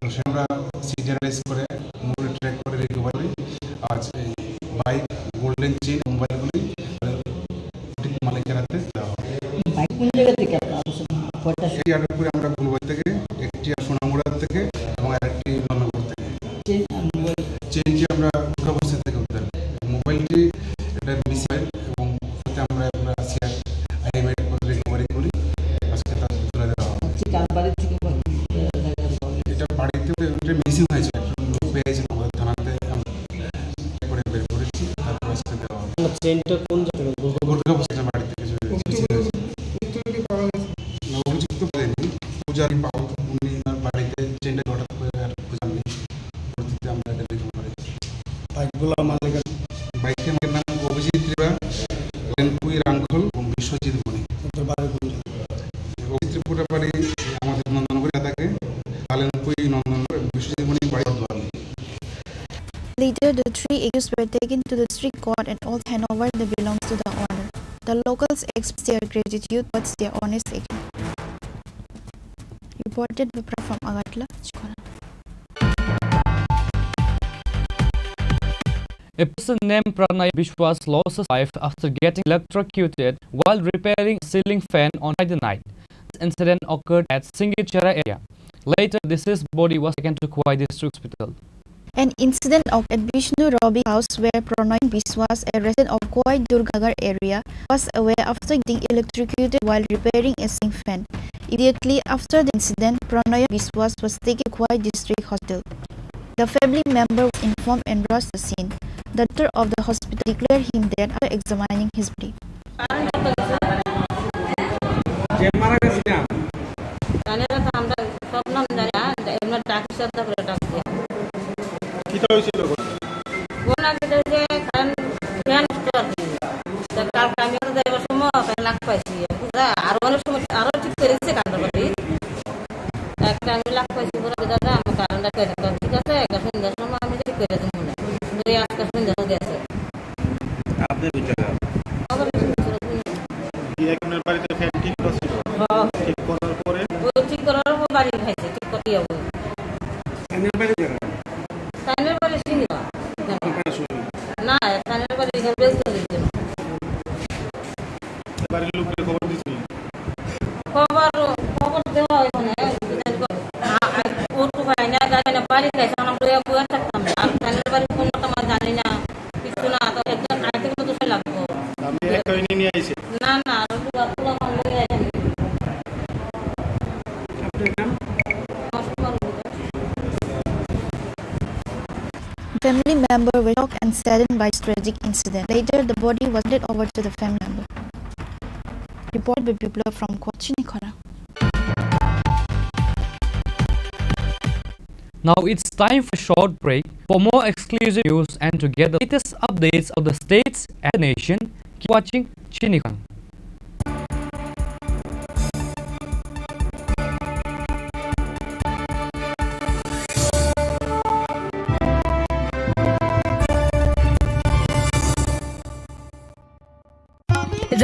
তো সেটা আমরা সিডি অ্যানালাইজ করে মোবাইল ট্র্যাক করে রিকভারি করি। আজ এই বাইক, গোল্ডেন চেইন, মোবাইলগুলি সঠিক মালিকের হাতে দেওয়া হবে। বাইক কোন জায়গা থেকে আপনারা আনছেন? কয়টা? একটি আটক করে আমরা গুলবাড়ি থেকে, একটি সোনামুড়া থেকে এবং আরেকটি নন্দনপুর থেকে। চেইন আর মোবাইল? চেইনটি আমরা দুর্গাবস্তি থেকে উদ্ধার করি। মোবাইলটি এটা মিসিং এবং সাথে আমরা, আমরা সিআর আইএমআই করে রিকভারি করি। আজকে তার তুলে দেওয়া হবে। আচ্ছা, কার বাড়ি থেকে বা কোন জায়গা থেকে পাওয়া গেছে? এটা বাড়িতে, এটা মিসিং হয়েছে, একজন লোক পেয়েছেন আমাদের থানাতে, আমরা করে বের করেছি, তারপর আজকে দেওয়া হবে। না, চেইনটা কোন জায়গা থেকে? দুর্গাবস্তি বাড়ি থেকে চুরি হয়েছে। অভিযুক্ত কে পাওয়া গেছে? না, অভিযুক্ত পাওয়া যায়নি। পূজারি পাল, উনি তার বাড়িতে চেইনটা হঠাৎ করে আর খুঁজে নেই। পরবর্তীতে আমরা এটা রিকভার করেছি। বাইকগুলো মালিকের? বাইকের মালিকের নাম অভিজিৎ ত্রিপুরা, লেনপুই রাংখল এবং বিশ্বজিৎ বণিক। তাদের বাড়ি কোন জায়গায়? অভিজিৎ ত্রিপুরা বাড়ি আমাদের নন্দনগর এলাকায়, লেনপুই নন্দনগর, বিশ্বজিৎ বণিক বাড়ি Bardhaman. Later, the three accused were taken to the district court and all hand over the belongs to the owner. The locals expressed their gratitude towards their honest action. Reported by Pra from Agartala, Chikora. A person named Pranay Biswas lost his life after getting electrocuted while repairing a ceiling fan on Friday night. This incident occurred at Singichera area. Later, the deceased body was taken to Khowai District Hospital. An incident occurred at Vishnu Ravi House, where Pranay Biswas, a resident of Khowai Durganagar area, passed away after getting electrocuted while repairing a ceiling fan. Immediately after the incident, Pranay Biswas was taken to Khowai District Hospital. The family member was informed and rushed to the scene. The doctor of the hospital declared him dead after examining his body. যে মারা গেছে না? জানি না তো, আমরা সব নাম জানি না, এমনি ডাক, শ্রদ্ধা করে ডাক দিয়া। কিতা হয়েছিল গো? ও না, কিতা হয়েছে, কারণ ফ্যান নষ্ট আর কি। তো কালকে আমি ওর যাইবার সময় ফ্যান লাগ পাইছি, বুঝা? আর অনেক সময় আরো ঠিক করে দিচ্ছে কান্দাবাড়ি। একটা আমি লাগ পাইছি, বলে, "দাদা, আমার কারেন্টটা কেটে দাও, ঠিক আছে? একটা সন্ধ্যার সময় আমি ঠিক করে দেবো মনে হয়।" কিন্তু এই আজকে সন্ধ্যা হয়ে গেছে। আপনি বুঝতে পারেন। আবার এই সন্ধ্যা হয়ে গেছে। কি একজনের বাড়িতে ফ্যান ঠিক করা ছিল? হ্যাঁ। ঠিক করার পরে? ও ঠিক করার পর বাড়ি খাইছে, ঠিক করতে হবে। ফ্যানের বাড়ি যারা? ফ্যানের বাড়ি চিনি না। আপনারা শুনুন। না, ফ্যানের বাড়ি এখানে বেশ করে দিতে। বাড়ির লোককে খবর দিছি? খবর, খবর দেওয়া হয় মানে, আ-, আ-, ও তো ভাই না, জানে না, বাড়ি গেছে, আমরা বইয়া বইয়া থাকতাম। আর ফ্যানের বাড়ি কোন রকম আর জানি না, কিছু না, তো একজন আইতে কত সময় লাগবো? আপনি একটা নিয়ে নিয়ে আইছেন? না, না, আর একটু বাদ দিলাম, আমরা নিয়ে আসেন। আপনার নাম? Family member were shocked and saddened by this tragic incident. Later, the body was handed over to the family member. Report by Biplab from Khowai Chinikhara. Now it's time for a short break. For more exclusive news and to get the latest updates of the states and the nation, keep watching Chinikhara.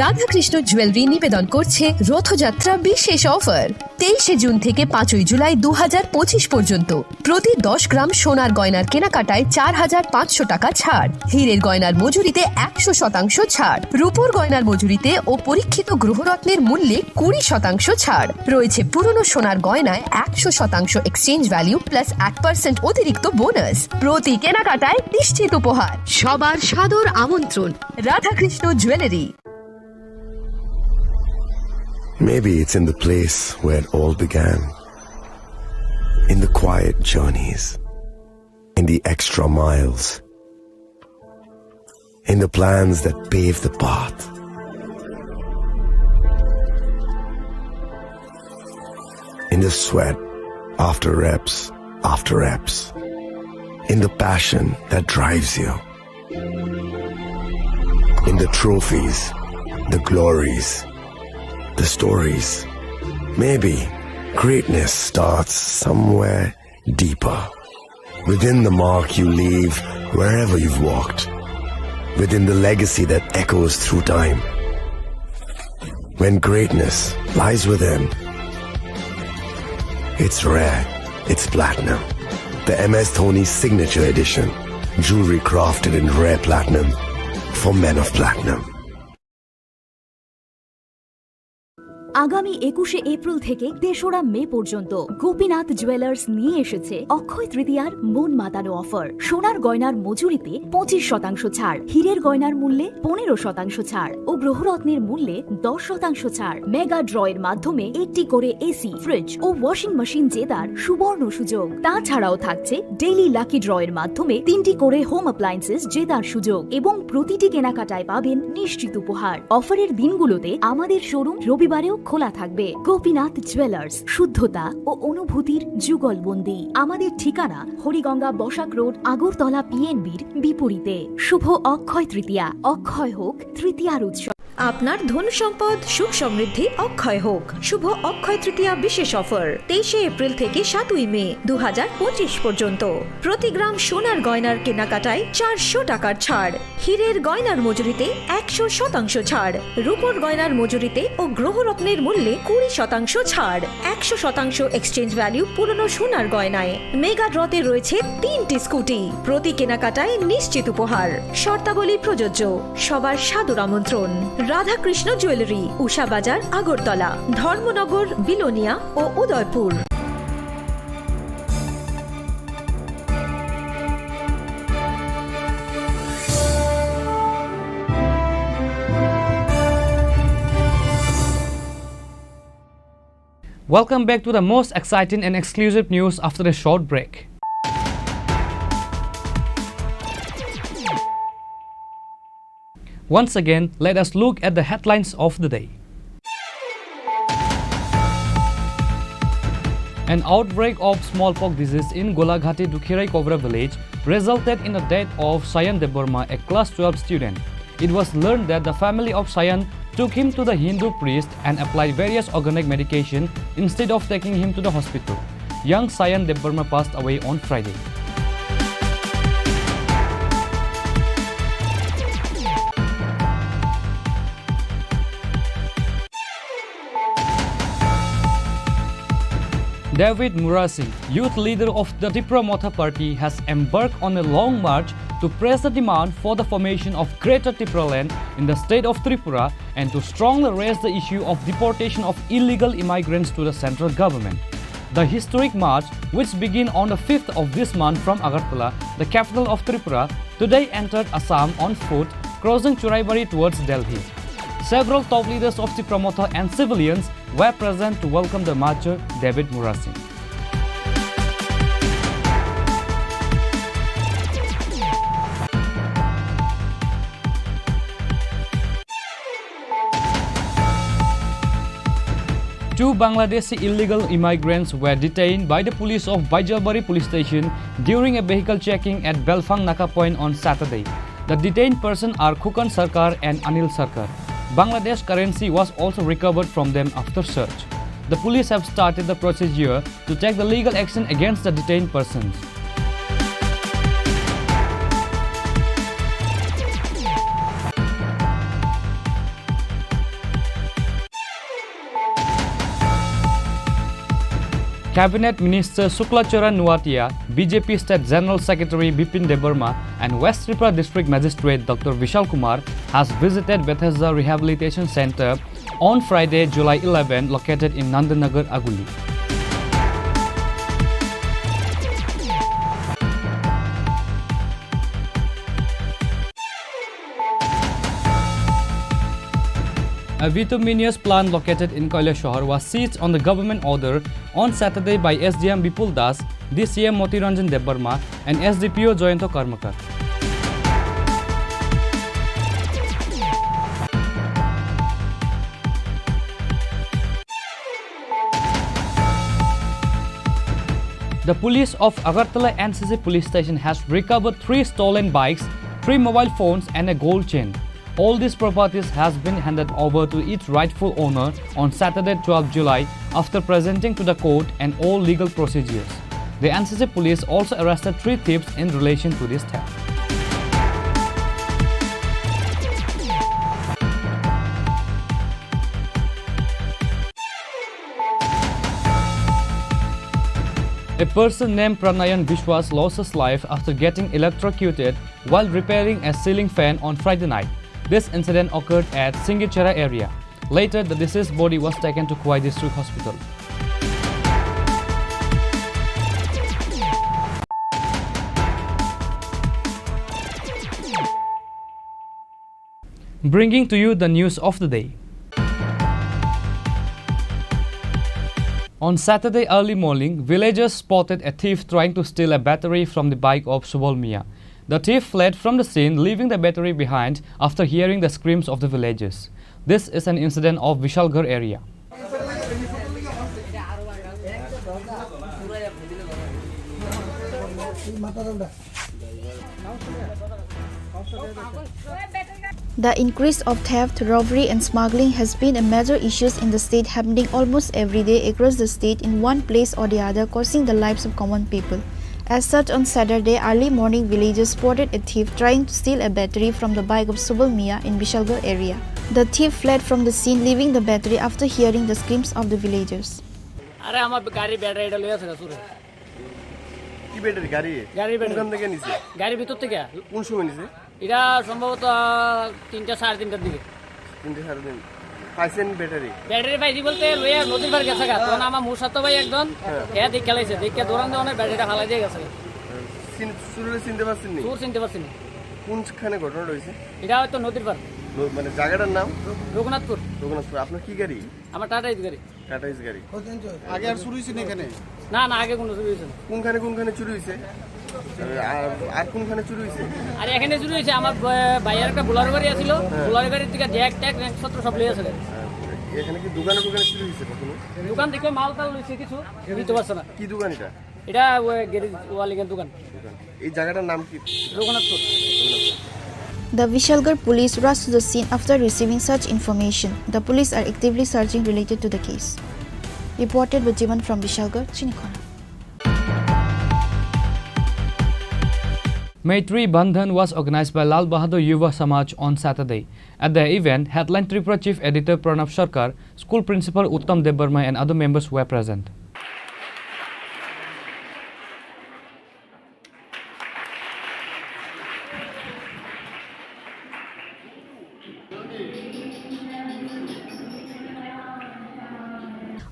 Radhakrishna jewellery নিবেদন করছে রথযাত্রা বিশেষ অফার। তেইশে জুন থেকে পাঁচই জুলাই দু হাজার পঁচিশ পর্যন্ত প্রতি দশ গ্রাম সোনার গয়নার কেনাকাটায় চার হাজার পাঁচশো টাকা ছাড়, হীরের গয়নার মজুরিতে একশো শতাংশ ছাড়, রূপোর গয়নার মজুরিতে ও পরীক্ষিত গ্রহরত্নের মূল্যে কুড়ি শতাংশ ছাড়। রয়েছে পুরনো সোনার গয়নায় একশো শতাংশ এক্সচেঞ্জ ভ্যালু প্লাস এক পার্সেন্ট অতিরিক্ত বোনাস। প্রতি কেনাকাটায় নিশ্চিত উপহার। সবার সাদর আমন্ত্রণ Radhakrishna jewellery. Maybe it's in the place where it all began. In the quiet journeys, in the extra miles, in the plans that pave the path, in the sweat after reps after reps, in the passion that drives you. In the trophies, the glories, the stories. Maybe greatness starts somewhere deeper. Within the mark you leave wherever you've walked. Within the legacy that echoes through time. When greatness lies within, it's rare, it's platinum. The M S Dhoni Signature Edition. Jewelry crafted in rare platinum for men of platinum. আগামী একুশে এপ্রিল থেকে তেসরা মে পর্যন্ত গোপীনাথ জুয়েলার্স নিয়ে এসেছে অক্ষয় তৃতীয়ার মন মাতানো অফার। সোনার গয়নার মজুরিতে পঁচিশ শতাংশ ছাড়, হীরের গয়নার মূল্যে পনেরো শতাংশ ছাড় ও গ্রহরত্নের মূল্যে দশ শতাংশ ছাড়। মেগা ড্রয়ের মাধ্যমে একটি করে এসি, ফ্রিজ ও ওয়াশিং মেশিন জেতার সুবর্ণ সুযোগ। তাছাড়াও থাকছে ডেইলি লাকি ড্রয়ের মাধ্যমে তিনটি করে হোম অ্যাপ্লায়েন্সেস জেতার সুযোগ এবং প্রতিটি কেনাকাটায় পাবেন নিশ্চিত উপহার। অফারের দিনগুলোতে আমাদের শোরুম রবিবারেও খোলা থাকবে। গোপীনাথ জুয়েলার্স, শুদ্ধতা ও অনুভূতির যুগলবন্দি। আমাদের ঠিকানা হরিগঙ্গা বসাক রোড, আগরতলা পিএনবির বিপরীতে। শুভ অক্ষয় তৃতীয়া, অক্ষয় হোক তৃতীয়ার উৎসব। আপনার ধন সম্পদ সুখ সমৃদ্ধি অক্ষয় হোক। শুভ অক্ষয় তৃতীয়া বিশেষ অফার, তেইশে এপ্রিল থেকে সাতই মে দু হাজার পঁচিশ পর্যন্ত। প্রতি গ্রাম সোনার গয়নার কেনাকাটায় চারশো টাকার ছাড়, হীরের গয়নার মজুরিতে একশো শতাংশ ছাড়, রূপোর গয়নার মজুরিতে ও গ্রহরত্নের মূল্যে কুড়ি শতাংশ ছাড়, একশো শতাংশ এক্সচেঞ্জ ভ্যালু পুরনো সোনার গয়নায়। মেগা ড্রতে রয়েছে তিনটি স্কুটি, প্রতি কেনাকাটায় নিশ্চিত উপহার। শর্তাবলী প্রযোজ্য। সবার সাদর আমন্ত্রণ। রাধাকৃষ্ণ জুয়েলারি, উষা বাজার, আগরতলা, ধর্মনগর, বিলোনিয়া ও Udaipur. Welcome back to the most exciting and exclusive news after a short break. Once again, let us look at the headlines of the day. An outbreak of smallpox disease in Golaghati Dukhirai Kobra village resulted in the death of Sayan Debbarma, a class twelve student. It was learned that the family of Sayan took him to the Hindu priest and applied various organic medication instead of taking him to the hospital. Young Sayan Debbarma passed away on Friday. David Murasing, youth leader of the Tipra Motha Party, has embarked on a long march to press the demand for the formation of Greater Tipraland in the state of Tripura and to strongly raise the issue of deportation of illegal immigrants to the central government. The historic march, which began on the fifth of this month from Agartala, the capital of Tripura, today entered Assam on foot, crossing Churaibari towards Delhi. Several top leaders of Tipra Motha and civilians were present to welcome the marcher, David Murasing. Two Bangladeshi illegal immigrants were detained by the police of Baijalbari police station during a vehicle checking at Belfang Naka point on Saturday. The detained persons are Khukan Sarkar and Anil Sarkar. Bangladesh currency was also recovered from them after search. The police have started the procedure to take the legal action against the detained persons. Cabinet Minister Shukla Charan Nuatia, B J P State General Secretary Bipin Debbarma, and West Tripura District Magistrate Doctor Vishal Kumar has visited Bethesda Rehabilitation Center on Friday, July eleven, located in Nandanagar, Aguli. A bituminous plant located in Kailashahar was seized on the government order on Saturday by S D M Bipul Das, D C M Moti Ranjan Debbarma, and S D P O Jayanta Karmakar. The police of Agartala N C C police station has recovered three stolen bikes, three mobile phones, and a gold chain. All these properties has been handed over to its rightful owner on Saturday, twelfth July, after presenting to the court and all legal procedures. The N C C police also arrested three thieves in relation to this theft. A person named Pranayan Biswas lost his life after getting electrocuted while repairing a ceiling fan on Friday night. This incident occurred at Singichera area. Later, the deceased body was taken to Khowai District Hospital. Bringing to you the news of the day. On Saturday early morning, villagers spotted a thief trying to steal a battery from the bike of Subal Mia. The thief fled from the scene, leaving the battery behind after hearing the screams of the villagers. This is an incident of Vishalgarh area. The increase of theft, robbery and smuggling has been a major issue in the state, happening almost every day across the state in one place or the other, causing the lives of common people. As such, on Saturday early morning, villagers spotted a thief trying to steal a battery from the bike of Subal Mia in Vishalgarh area. The thief fled from the scene, leaving the battery after hearing the screams of the villagers. আরে, আমার গাড়ি ব্যাটারিটা লইয়া আছে চুরে। কি ব্যাটারি গাড়ি? গাড়ির ব্যাটারি। কোনখান থেকে নিছে? গাড়ির ভিতর থেকে। কোন সময় নিছে? এটা সম্ভবত তিনটা, সাড়ে তিনটার দিকে। তিনটা, সাড়ে তিন। পাইছেন ব্যাটারি? ব্যাটারি পাইছি বলতে লইয়া নদীর পাড়ে গেছে গা। তখন আমার মুসাতো ভাই একজন, হ্যাঁ। এ দেখে লাইছে, দেখে দৌড়ান দৌড়ানে ব্যাটারিটা ফালাই দিয়ে গেছে। চিন-, চুররে চিনতে পারছেন নি? চুর চিনতে পারছি না। কোনখানে ঘটনাটা হয়েছে? এটা হয়তো নদীর পাড়। ন-, মানে জায়গাটার নাম? রঘুনাথপুর। রঘুনাথপুর। আপনার কি গাড়ি? আমার টাটা এস গাড়ি। টাটা ইস গাড়ি। আগে আর চুরি হয়েছে না এখানে? না, না, আগে কোনো চুরি হয়েছে না। কোনখানে কোনখানে চুরি হয়েছে? আর, আর কোনখানে চুরি হয়েছে? আর এখানে চুরি হয়েছে, আমার ব-, ভাইয়ের একটা বোলারো গাড়ি আছিল, হ্যাঁ। বোলারো গাড়ির থেকে জ্যাক ট্যাক, র্যাকসপত্র সব লিয়ে আছে। হ্যাঁ, এখানে কি দোকানে দোকানে চুরি হয়েছে কখনো? দোকান থেকে মাল টাল লইছে কিছু, নিতে পারছে না। কি দোকান এটা? এটা ওই গ্যারেজ ওয়ালিংয়ের দোকান। দোকান। এই জায়গাটার নাম কি? Raghunathpur. The Vishalgarh police rushed to the scene after receiving such information. The police are actively searching related to the case. Reported by Jivan from Vishalgarh, Chinikhona. Maitri Bandhan was organized by Lal Bahadur Yuva Samaj on Saturday. At the event, headline Tripura Chief Editor Pranab Sarkar, school principal Uttam Debbarma and other members were present.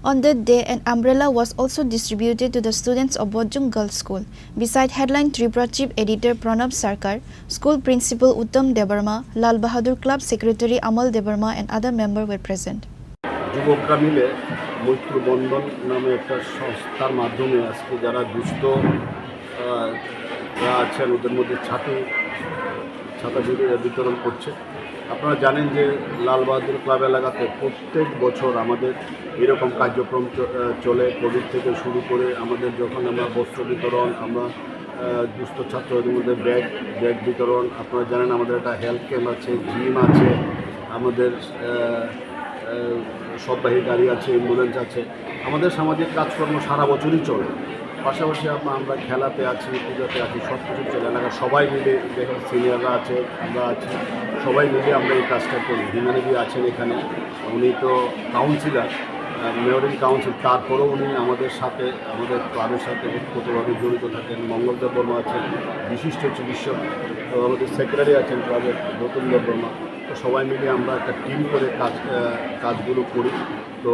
On that day, an umbrella was also distributed to the students of Bojung Girls School. Beside headline Tripura Chief Editor Pranab Sarkar, school principal Uttam Debbarma, Lal Bahadur Club Secretary Amal Debbarma and other members were present. যুবকরা মিলে মৈত্র বন্ধন নামে একটা সংস্থার মাধ্যমে আজকে যারা দুস্থ, আহ, রা আছেন, ওদের মধ্যে ছাতি, ছাতা বিতরণ করছে। আপনারা জানেন যে লাল বাহাদুর ক্লাব এলাকাতে প্রত্যেক বছর আমাদের এরকম কার্যক্রম চ-, আহ, চলে। কোভিড থেকে শুরু করে আমাদের যখন আমরা বস্ত্র বিতরণ, আমরা, আহ, দুস্থ ছাত্রদের মধ্যে ব্যাগ, ব্যাগ বিতরণ, আপনারা জানেন আমাদের একটা হেলথ ক্যাম্প আছে, জিম আছে, আমাদের, আহ, আহ, সববাহী গাড়ি আছে, অ্যাম্বুলেন্স আছে। আমাদের সামাজিক কাজকর্ম সারা বছরই চলে। পাশাপাশি আম-, আমরা খেলাতে আছি, পূজাতে আছি, সব কিছু চলে। এলাকার সবাই মিলে, যেখানে সিনিয়ররা আছে, আমরা আছি, সবাই মিলে আমরা এই কাজটা করি। হিমানিদি আছেন এখানে, উনি তো কাউন্সিলর, আহ, মেয়র ইন কাউন্সিল, তারপরেও উনি আমাদের সাথে, আমাদের ক্লাবের সাথে ওতপ্রোতভাবে জড়িত থাকেন। মঙ্গল দেব বর্মা আছেন, বিশিষ্ট চিকিৎসক, তো আমাদের সেক্রেটারি আছেন ক্লাবের, গৌতম দেব বর্মা। তো সবাই মিলে আমরা একটা টিম করে কাজ, আহ, কাজগুলো করি। তো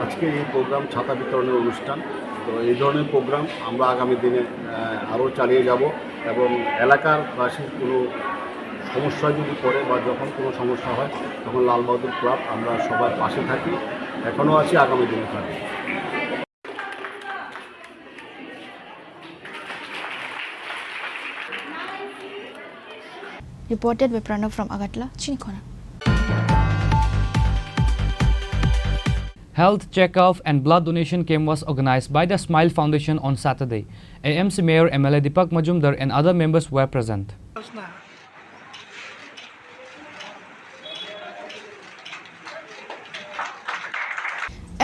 আজকে এই প্রোগ্রাম ছাতা বিতরণের অনুষ্ঠান। তো এই ধরনের প্রোগ্রাম আমরা আগামী দিনে, আহ, আরও চালিয়ে যাব এবং এলাকার বাসীর কোনো সমস্যা যদি পড়ে বা যখন কোনো সমস্যা হয়, তখন লাল বাহাদুর ক্লাব আমরা সবার পাশে থাকি, এখনও আছি, আগামী দিনে থাকবো। Reported by Pranav from Agartala, Chinikhona. Health checkup and blood donation camp was organized by the Smile Foundation on Saturday. A M C Mayor M L A Deepak Majumdar and other members were present.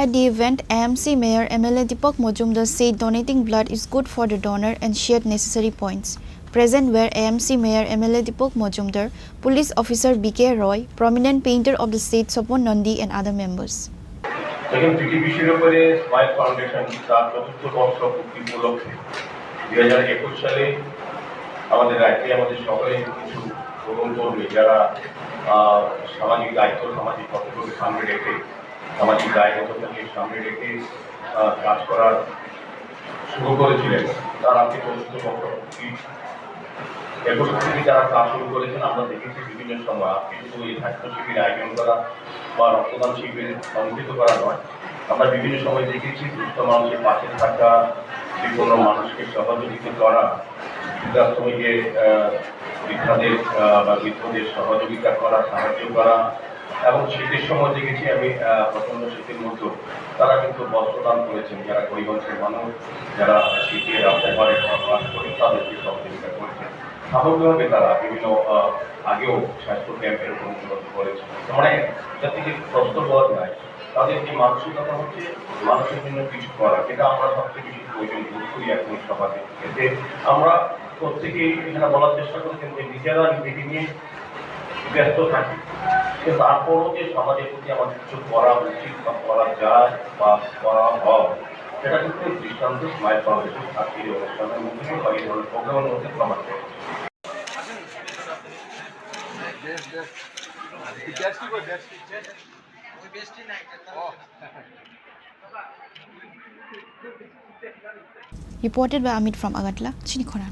At the event, A M C Mayor M L A Deepak Majumdar said donating blood is good for the donor and shared necessary points. Present were A M C Mayor M L A Deepak Majumdar, Police Officer B K Roy, prominent painter of the state Sopon Nandi and other members. এখন পৃথিবী শিরোপরে smile foundation তার চতুর্থ বর্ষ পূর্তি উপলক্ষে দুই হাজার একুশ সালে আমাদের রাজ্যে আমাদের সকলে কিছু তরুণ তরুণী যারা, আহ, সামাজিক দায়িত্ব, সামাজিক কর্তব্যকে সামনে রেখে, সামাজিক দায়বদ্ধতাকে সামনে রেখে, আহ, কাজ করার শুরু করেছিলেন, তার আজকে চতুর্থ বর্ষ পূর্তি। একুশ থেকে যারা কাজ শুরু করেছেন, আমরা দেখেছি বিভিন্ন সময়, আজকে শুধু এই স্বাস্থ্য শিবির আয়োজন করা বা রক্তদান শিবির অনুষ্ঠিত করা নয়, আমরা বিভিন্ন সময় দেখেছি দুস্থ মানুষের পাশে থাকা, বিপন্ন মানুষকে সহযোগিতা করা, বৃদ্ধাশ্রমে গিয়ে, আহ, বৃদ্ধাদের, আহ, বা বৃদ্ধদের সহযোগিতা করা, সাহায্য করা, এবং শীতের সময় দেখেছি আমি, আহ, প্রচণ্ড শীতের মধ্যেও তারা কিন্তু বস্ত্র দান করেছেন, যারা গরিব অংশের মানুষ, যারা শীতের আবহাওয়ায় বাস করেন, তাদেরকে সহযোগিতা করেছেন। সামগ্রিকভাবে তারা বিভিন্ন, আহ, আগেও স্বাস্থ্য ক্যাম্পের অনুশীলন করেছেন। মানে, যাতে যে কষ্ট হওয়ার নাই, তাদের যে মানসিকতা হচ্ছে মানুষের জন্য কিছু করা, যেটা আমরা সবচেয়ে বেশি প্রয়োজন বোধ করি এখন সমাজে। এতে আমরা প্রত্যেকেই এখানে বলার চেষ্টা করেছেন যে নিজেরা নিজেকে নিয়ে ব্যস্ত থাকি, কিন্তু তারপরও যে সমাজের প্রতি আমাদের কিছু করা উচিত বা করা যায় বা করা হয়, সেটা কিন্তু দৃষ্টান্ত স্মাইল ফাউন্ডেশন আজকের এই অনুষ্ঠানের মধ্যে বা এই ধরনের প্রোগ্রামের মধ্যে প্রমাণ করে। Reported by Amit from Agartala, Chinikhona.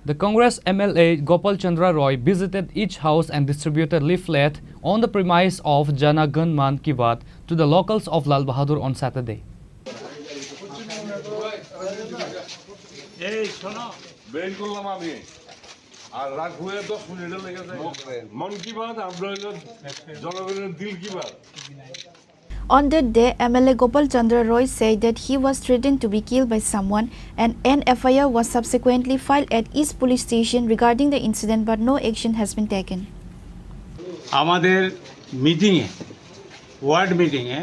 The Congress M L A Gopal Chandra Roy visited each house and distributed leaflet on the premise of Jana Gan Man Ki Baat to the locals of Lal Bahadur on Saturday. এই শোনো, বের করলাম আমি। আর রাগ হয়ে দশ মিনিটে লেগে যায়। মন কি বাত আমরা হইলো জনগণের দিল কি Baat. On that day, M L A Gopal Chandra Roy said that he was threatened to be killed by someone, and an F I R was subsequently filed at East Police Station regarding the incident, but no action has been taken. আমাদের মিটিংয়ে, ওয়ার্ড মিটিংয়ে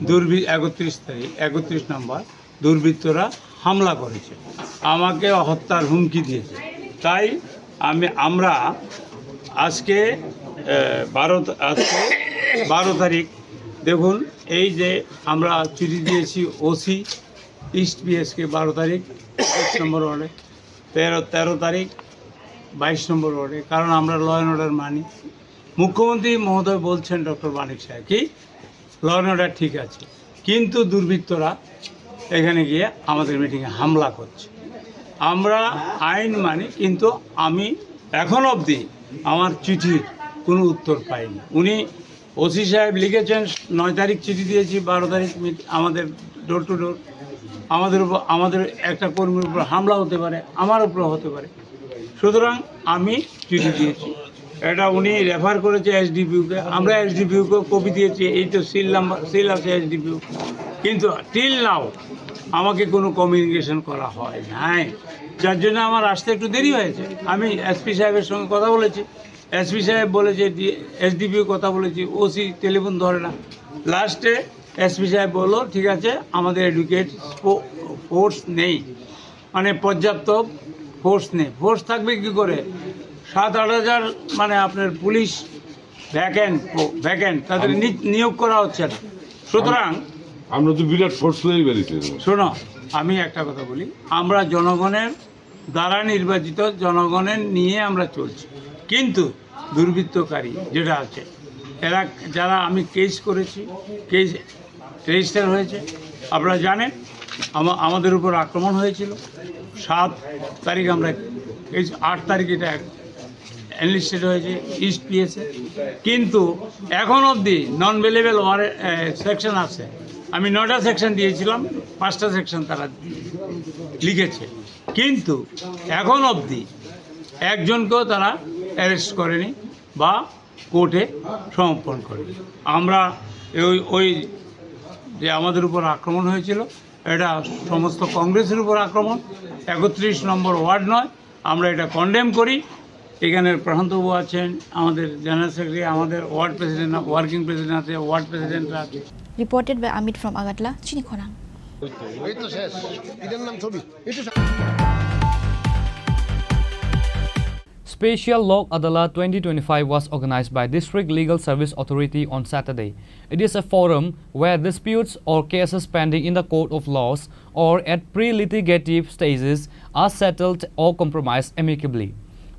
দুর্বৃ একত্রিশ তারিখ, একত্রিশ নম্বর দুর্বৃত্তরা হামলা করেছে, আমাকে হত্যার হুমকি দিয়েছে। তাই আমি, আমরা আজকে, আহ, বারো, আজকে বারো তারিখ, দেখুন, এই যে আমরা চিঠি দিয়েছি ওসি ইস্ট পিএসকে বারো তারিখ, একুশ নম্বর ওয়ার্ডে, তেরো, তেরো তারিখ, বাইশ নম্বর ওয়ার্ডে, কারণ আমরা ল অ্যান্ড অর্ডার মানি। মুখ্যমন্ত্রী মহোদয় বলছেন, ডক্টর মানিক সাহা, কি ল অ্যান্ড অর্ডার ঠিক আছে, কিন্তু দুর্বৃত্তরা এখানে গিয়ে আমাদের মিটিংয়ে হামলা করছে। আমরা আইন মানি, কিন্তু আমি এখন অবধি আমার চিঠির কোনো উত্তর পাইনি। উনি, ওসি সাহেব লিখেছেন, নয় তারিখ চিঠি দিয়েছি, বারো তারিখ মিট-, আমাদের ডোর টু ডোর, আমাদের উপর, আমাদের একটা কর্মীর উপর হামলা হতে পারে, আমার উপরে হতে পারে। সুতরাং আমি চিঠি দিয়েছি, এটা উনি রেফার করেছে এসডিপিওকে, আমরা এসডিপিওকে কপি দিয়েছি, এই তো সিল নাম্বার, সিল আছে এসডিপিও, কিন্তু টিল নাও আমাকে কোনো কমিউনিকেশন করা হয় নাই, যার জন্য আমার আসতে একটু দেরি হয়েছে। আমি এসপি সাহেবের সঙ্গে কথা বলেছি, এসপি সাহেব বলেছে, এসডিপিও কথা বলেছি, ওসি টেলিফোন ধরে না। লাস্টে এসপি সাহেব বললো, ঠিক আছে, আমাদের অ্যাডভোকেট ফোর্স নেই, মানে পর্যাপ্ত ফোর্স নেই। ফোর্স থাকবে কি করে? সাত আট হাজার, মানে আপনার পুলিশ ভ্যাকেন্ট, ভ্যাকেন্ট, তাদের নি-, নিয়োগ করা হচ্ছে না। সুতরাং আমরা তো বিরাট ফোর্স তৈরি করেছি। শোনো, আমি একটা কথা বলি, আমরা জনগণের দ্বারা নির্বাচিত, জনগণের নিয়ে আমরা চলছি, কিন্তু দুর্বৃত্তকারী যেটা আছে, এরা, যারা আমি কেস করেছি, কেস রেজিস্টার হয়েছে, আপনারা জানেন আমা-, আমাদের উপর আক্রমণ হয়েছিল। সাত তারিখ আমরা, এই আট তারিখ এটা এনলিস্টেড হয়েছে ইস্ট পিএসএ, কিন্তু এখন অবধি নন বেলেবল ওয়ারেন্ট সেকশন আছে। আমি নয়টা সেকশন দিয়েছিলাম, পাঁচটা সেকশন তারা লিখেছে, কিন্তু এখন অবধি একজনকেও তারা অ্যারেস্ট করেনি বা কোর্টে সমর্পণ করেনি। আমরা ওই, ওই যে আমাদের উপর আক্রমণ হয়েছিল, এটা সমস্ত কংগ্রেসের উপর আক্রমণ। একত্রিশ নম্বর ওয়ার্ড নয়, আমরা এটা কন্ডেম করি। এখানে প্রশান্তবাবু আছেন, আমাদের জেনারেল সেক্রেটারি, আমাদের ওয়ার্ড প্রেসিডেন্ট, ওয়ার্কিং প্রেসিডেন্ট আছে, ওয়ার্ড প্রেসিডেন্ট আছে। Reported by Amit from Agartala, Chini Khorang. এই তো শেষ, এটার নাম ছবি। একটু সা- Special Lok Adalat twenty twenty-five was organized by District Legal Service Authority on Saturday. It is a forum where disputes or cases pending in the court of laws or at pre-litigative stages are settled or compromised amicably.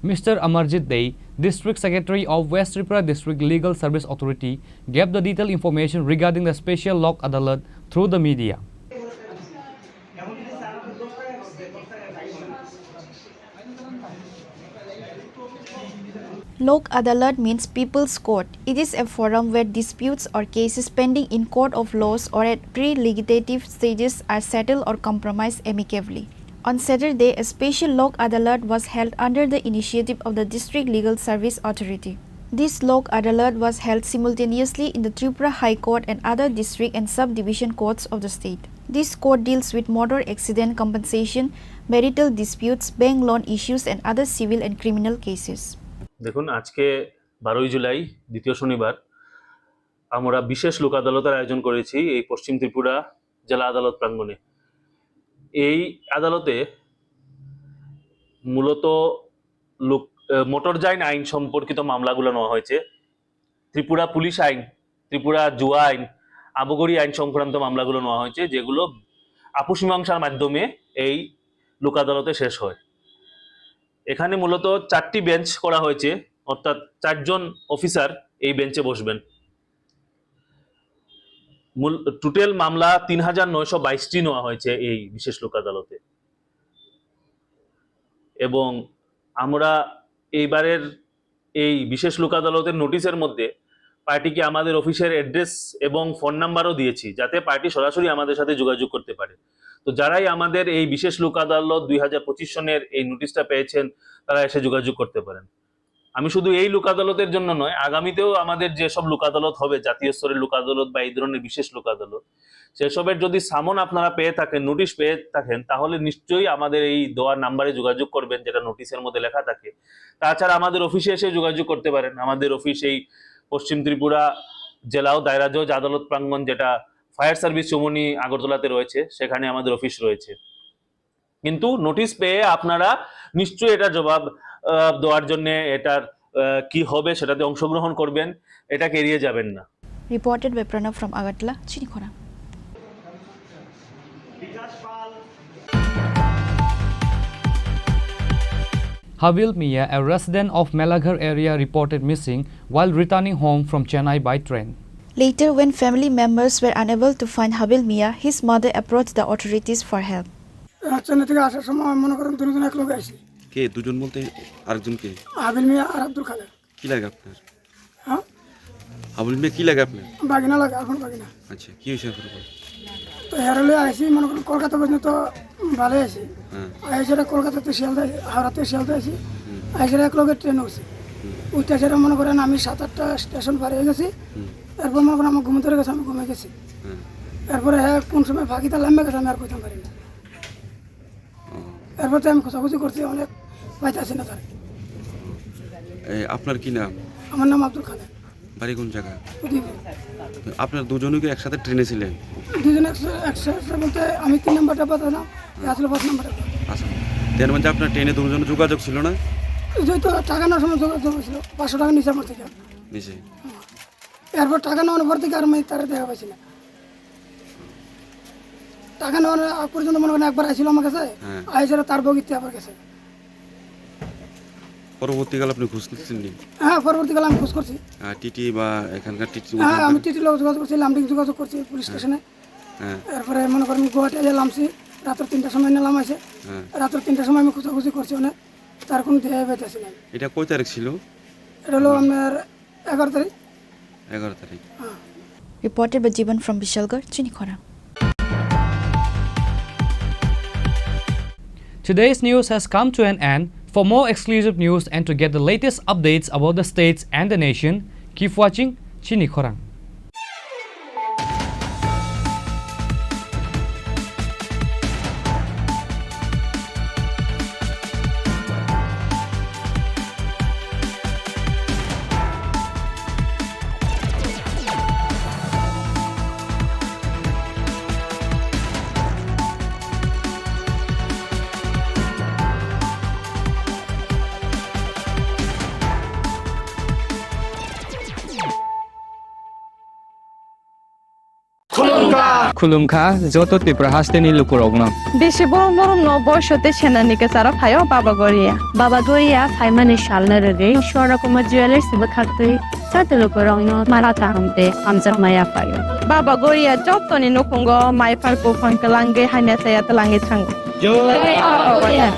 Mister Amarjit Dey, District Secretary of West Tripura District Legal Service Authority, gave the detailed information regarding the Special Lok Adalat through the media. Lok Adalat means People's Court. It is a forum where disputes or cases pending in court of laws or at pre-litigative stages are settled or compromised amicably. On Saturday, a special Lok Adalat was held under the initiative of the District Legal Service Authority. This Lok Adalat was held simultaneously in the Tripura High Court and other district and subdivision courts of the state. This court deals with motor accident compensation, marital disputes, bank loan issues, and other civil and criminal cases. দেখুন, আজকে বারোই জুলাই, দ্বিতীয় শনিবার, আমরা বিশেষ লোক আদালতের আয়োজন করেছি এই পশ্চিম ত্রিপুরা জেলা আদালত প্রাঙ্গণে। এই আদালতে মূলত লোক, আহ, মোটরযান আইন সম্পর্কিত মামলাগুলো নেওয়া হয়েছে। ত্রিপুরা পুলিশ আইন, ত্রিপুরা জুয়া আইন, আবকারি আইন সংক্রান্ত মামলাগুলো নেওয়া হয়েছে, যেগুলো আপস মীমাংসার মাধ্যমে এই লোক আদালতে শেষ হয়। এখানে মূলত চারটি বেঞ্চ করা হয়েছে, অর্থাৎ চারজন অফিসার এই বেঞ্চে বসবেন। মূল, টোটাল মামলা তিন হাজার নয়শো বাইশটি নেওয়া হয়েছে এই বিশেষ লোক আদালতে, এবং আমরা এইবারের এই বিশেষ লোক আদালতের নোটিশের মধ্যে পার্টিকে আমাদের অফিসের অ্যাড্রেস এবং ফোন নাম্বারও দিয়েছি, যাতে পার্টি সরাসরি আমাদের সাথে যোগাযোগ করতে পারে। তো যারাই আমাদের এই বিশেষ লোক আদালত দুই হাজার পঁচিশ সনের এই নোটিশটা পেয়েছেন, তারা এসে যোগাযোগ করতে পারেন। আমি শুধু এই লোক আদালতের জন্য নয়, আগামীতেও আমাদের যেসব লোক আদালত হবে, জাতীয় স্তরের লোক আদালত বা এই ধরনের বিশেষ লোক আদালত, সেসবের যদি সামন আপনারা পেয়ে থাকেন, নোটিশ পেয়ে থাকেন, তাহলে নিশ্চয়ই আমাদের এই দেওয়া নাম্বারে যোগাযোগ করবেন, যেটা নোটিশের মধ্যে লেখা থাকে। তাছাড়া আমাদের অফিসে এসে যোগাযোগ করতে পারেন। আমাদের অফিস এই পশ্চিম ত্রিপুরা জেলা ও দায়রা জজ আদালত প্রাঙ্গণ, যেটা ফায়ার সার্ভিস চৌমুহনী আগরতলাতে রয়েছে, সেখানে আমাদের অফিস রয়েছে। কিন্তু নোটিশ পেয়ে আপনারা নিশ্চয়ই এটা জবাব, আহ, দেওয়ার জন্য, এটার, আহ, কি হবে সেটাতে অংশগ্রহণ করবেন, এটাকে এড়িয়ে যাবেন না। Reported by Pranav from Agartala, Chinikhora. Habil Mia, a resident of Melaghar area, reported missing while returning home from Chennai by train. Later, when family members were unable to find Habil Mia, his mother approached the authorities for help. Rajshahi থেকে আসার সময় মনে করেন দুজন এক লগে আইছি। কে দুজন বলতে? আরেকজন কে? হাবিল মিয়া আর আব্দুল খালেক। কি লাগে আপনার? হ্যাঁ? হাবিল মিয়া কি লাগে আপনার? বাগিনা লাগে, এখন বাগিনা। আচ্ছা, কি হয়েছে আপনার? তো হেরালে আইছি, মনে করেন কলকাতা পর্যন্ত ভালো আছি। হ্যাঁ। আইসি কলকাতা থেকে শিয়ালদা, হাওড়া থেকে শিয়ালদা আইছি। হুম। আইসি এক লগে ট্রেন উঠছি। হুম। উঠতে সেটা মনে করেন আমি সাত আটটা স্টেশন পার হয়ে গেছি। হুম। এরপর মনে করেন আমার ঘুম ধরে গেছে, আমি ঘুমিয়ে গেছি। হুম। এরপরে হ্যাঁ কোন সময় ফাঁকিটা লাম্বা গেছে আমি আর কইতাম পারি না। ও। এরপর তো আমি খোঁজাখুঁজি করছি অনেক, পাইতেছি না তার। এই আপনার কি নাম? আমার নাম আব্দুল খালেক। বাড়ি কোন জায়গা? উদয়পুর। আপনার দুজনই কি একসাথে ট্রেনে ছিলেন? দুজন একসা-, একসাথে বলতে আমি তিন নম্বর ডাব্বা ছিলাম, এ আসলে পাঁচ নম্বর ডাব্বা। আচ্ছা, তার মানে আপনার ট্রেনে দুজন যোগাযোগ ছিল না? যেহেতু টাকা নেওয়ার সময় যোগাযোগ হয়েছিল, পাঁচশো টাকা নিচে আমার থেকে। নিচে। এরপর টাকা নেওয়ার পর থেকে আর আমি তারা দেখা পাইছি না। টাকা নেওয়ার আগ পর্যন্ত মনে করেন একবার আইছিল আমার কাছে, হ্যাঁ। আইসে তার বগিতে আবার গেছে। পরবর্তীকালে আপনি খোঁজ নিচ্ছেন নি? হ্যাঁ, পরবর্তীকালে আমি খোঁজ করছি। আহ, টিটি বা এখানকার টিটির হ্যাঁ, মধ্যে আমি টিটির লোক যোগাযোগ করছি, লামডিং যোগাযোগ করছি পুলিশ হ্যাঁ। স্টেশনে। হ্যাঁ। এরপরে মনে করেন গুয়াহাটি এসে লামছি, রাত্র তিনটার সময় এনে লাম আছে। হ্যাঁ। রাত্র তিনটার সময় আমি খোঁজাখুঁজি করছি অনেক, তার কোনো দেখা পাইতেছি না। এটা কয় তারিখ ছিল? এটা হলো আপনার এগারো তারিখ। এগারো তারিখ। হ্যাঁ। Reported by Jiban from Bishalgarh, Chinikhora. Today's news has come to an end. For more exclusive news and to get the latest updates about the states and the nation, keep watching Chinikhorang. Khulumkha. Khulumkha joto Tripura hasteni lukurokno. Bisi borom borom no boiso tei senani kwcharo phaio Baba Goria. Baba Goria phaimani salno rwgwi Swarna Kumar Jewellers bwkhaktwi joto lukurokno mala kaham tei hamjakma yaphaio. Baba Goria jotoni nukhungo mai phar buphang twlangwi haina chaya twlangwi thango. Jai Baba Goria.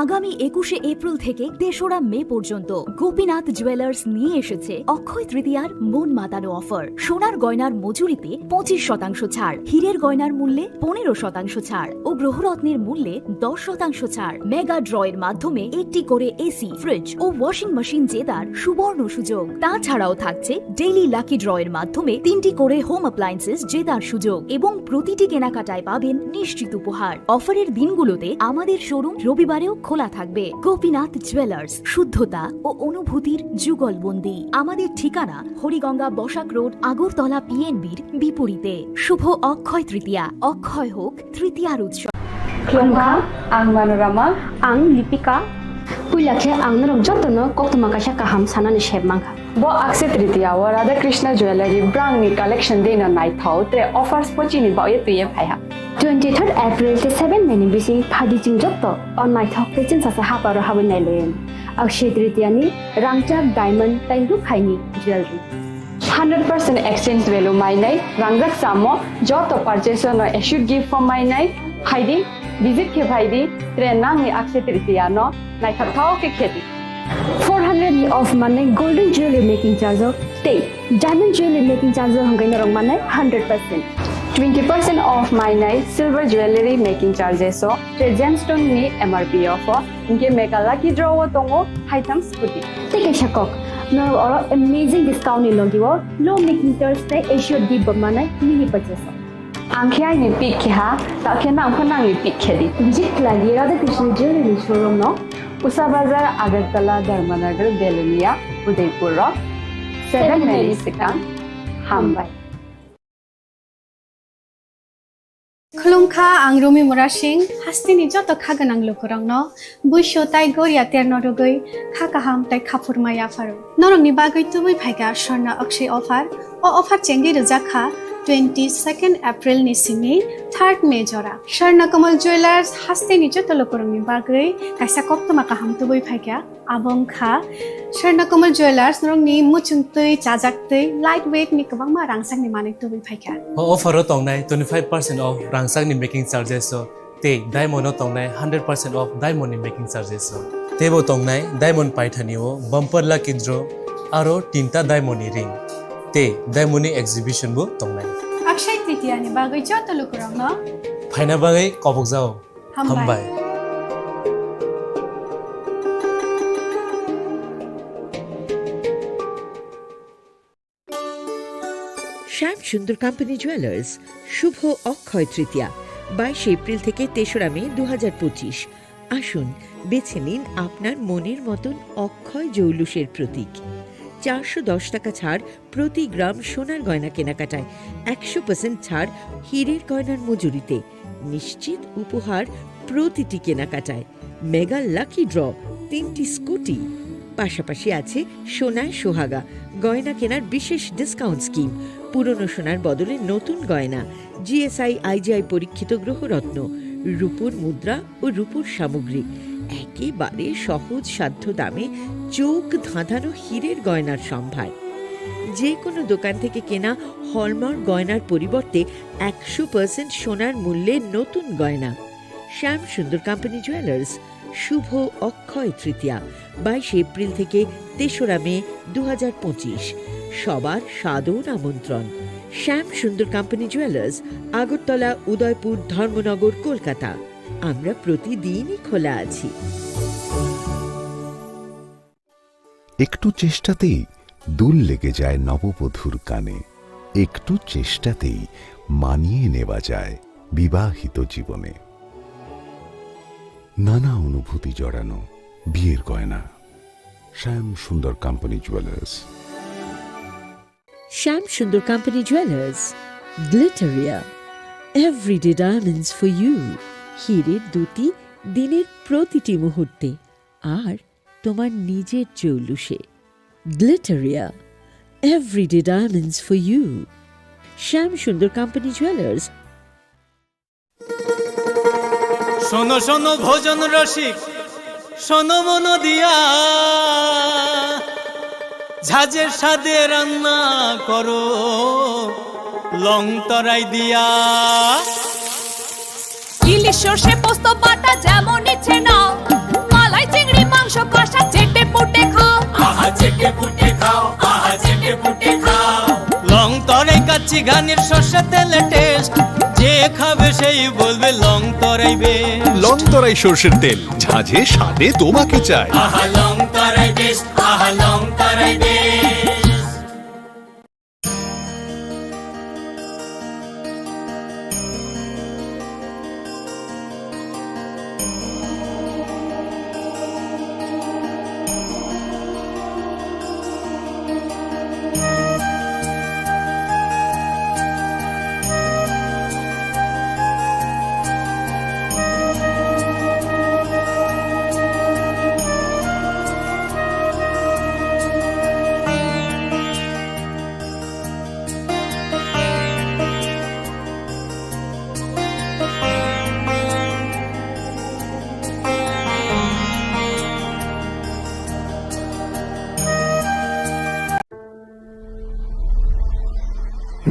আগামী একুশে এপ্রিল থেকে তেসরা মে পর্যন্ত গোপীনাথ জুয়েলার্স নিয়ে এসেছে অক্ষয় তৃতীয়ার মন মাতানো অফার। সোনার গয়নার মজুরিতে পঁচিশ শতাংশ ছাড়, হীরের গয়নার মূল্যে পনেরো শতাংশ ছাড় ও গ্রহরত্নের মূল্যে দশ শতাংশ ছাড়। মেগা ড্রয়ের মাধ্যমে একটি করে এসি, ফ্রিজ ও ওয়াশিং মেশিন জেতার সুবর্ণ সুযোগ। তাছাড়াও থাকছে ডেইলি লাকি ড্রয়ের মাধ্যমে তিনটি করে হোম অ্যাপ্লায়েন্সেস জেতার সুযোগ এবং প্রতিটি কেনাকাটায় পাবেন নিশ্চিত উপহার। অফারের দিনগুলোতে আমাদের শোরুম রবিবারেও খোলা থাকবে। গোপীনাথ জুয়েলার্স, শুদ্ধতা ও অনুভূতির যুগলবন্দি। আমাদের ঠিকানা হরিগঙ্গা বসাক রোড, আগরতলা পিএনবির বিপরীতে। শুভ অক্ষয় তৃতীয়া, অক্ষয় হোক তৃতীয়ার উৎসব। Khulumkha, ang Manorama. Ang Lipika. Puila khe ang norok jotono koktwma kaisa kaham sanani sep mankha. Bo Akshaya Tritiya o Radha Krishna Jewellery brangni collection dino naithok, tre offers bo chini baoye twiye phaiha. Twenty third April tei seven May ni bising phadi chwng joto o naithok tei chwngsacha haparo habwi nailaio. Akshaya Tritiya ni rangchak diamond tei rukhaini jewellery. Hundred percent exchange value mainai, rangjak chamo, joto purchase no assured gift bo mainai, Phaidi, visit khe phaidi, tre nangni Akshay Tritiya no naithok thok khe khedi. Four hundred ni off manai golden jewelry making charge o tei diamond jewelry making charge o hwnkhai norok manai hundred percent. Twenty percent off mainai silver jewelry making charges o tei gemstone ni M R P off o, hinkhe mega lucky draw o tongo haitham scooty. Tei kaisa kok, norok oro amazing discount ni logi o low making charge tei assured gift bo manai mini purchase o. Ang khe aini pick khe ha, ta khe nang pho nangni pick khe di. Visit khlai di Radha Krishna Jewelry showroom no, Usa Bazar, Agartala, Dharmanagar, Belonia, Udaipur rok, seven May ni swkang. Hambai. Khulumkha, ang Rumi Murasing, hasteni joto kha gwnang lukurokno. Buisu tai goria terno rwgwi kha kaham tai khaphurma yapharo. Norokni bagwi tubui phaikha Swarna Akshay offer. O offer chengwi rwjak kha twenty second April ni simi third May jora. Swarna Kamal Jewelers hasteni joto lukurokni bagwi kaisa koktwma kaham tubui phaikha. Abo wngkha Swarna Kamal Jewelers, norokni muchung twi, chajak twi, light weight ni kwbangma rangchakni manwi tubui phaikha. O offer o tongnai twenty five percent off rangchakni making charges o. Tei diamond o tongnai hundred percent off diamond ni making charges o. Teibo tongnai diamond paithani o bumper lucky draw aro tinta diamond ni ring. Tei diamond ni exhibition bo tongnai. Akshay Tritiya ni bagwi joto lukurokno phaina bagwi kobokjao. Hambai. Hambai. শ্যাম Sundar company jewellers, শুভ অক্ষয় তৃতীয়া, বাইশে এপ্রিল থেকে তেসরা মে দু হাজার পঁচিশ। আসুন, বেছে নিন আপনার মনের মতন অক্ষয় জৌলুসের প্রতীক। চারশো দশ টাকা ছাড় প্রতি গ্রাম সোনার গয়না কেনাকাটায়, একশো পার্সেন্ট ছাড় হীরের গয়নার মজুরিতে। নিশ্চিত উপহার প্রতিটি কেনাকাটায়। মেগা লাকি ড্র, তিনটি স্কুটি। পাশাপাশি আছে সোনায় সোহাগা, গয়না কেনার বিশেষ ডিসকাউন্ট স্কিম, পুরনো সোনার বদলে নতুন গয়না, জিএসআই আইজিআই পরীক্ষিত গ্রহরত্ন, রূপোর মুদ্রা ও রূপোর সামগ্রী। একেবারে সহজ সাধ্য দামে চোখ ধাঁধানো হীরের গয়নার সম্ভার। যে কোনো দোকান থেকে কেনা হলমার্ক গয়নার পরিবর্তে একশো পার্সেন্ট সোনার মূল্যে নতুন গয়না। শ্যাম সুন্দর কোম্পানি জুয়েলার্স, শুভ অক্ষয় তৃতীয়া, বাইশে এপ্রিল থেকে তেসরা মে দু হাজার পঁচিশ। সবার সাদর আমন্ত্রণ। শ্যাম সুন্দর কোম্পানি জুয়েলার্স, আগরতলা, উদয়পুর, ধর্মনগর, কলকাতা। আমরা প্রতিদিনই খোলা আছি। একটু চেষ্টাতেই দুল লেগে যায় নববধূর কানে, একটু চেষ্টাতেই মানিয়ে নেওয়া যায় বিবাহিত জীবনে। নানা অনুভূতি জড়ানো বিয়ের গয়না। শ্যাম Sundar company jewellers. Shyam Sundar company jewellers, Glitteria, everyday diamonds for you. হীরের দ্যুতি দিনের প্রতিটি মুহূর্তে, আর তোমার নিজের জৌলুসে। Glitteria, everyday diamonds for you. Shyam Sundar company jewellers. শোনো শোনো ভোজন রসিক, শোনো মন দিয়া, ঝাঁঝের স্বাদে রান্না করো লং তরাই দিয়া। ইলিশ সর্ষে পোস্ত বাটা যেমন ইচ্ছে নাও, মালাই চিংড়ি মাংস কষা চেটে পুটে খাও। আহা চেটে পুটে খাও, আহা চেটে পুটে খাও। লং তরাই কাচ্চি ঘানির সর্ষে তেলে টেস্ট, যে খাবে সেই বলবে লং তরাই বেস্ট। লং তরাই সর্ষের তেল, ঝাঁঝে স্বাদে তোমাকে চাই। আহা লং তরাই বেস্ট, আহা লং তরাই best.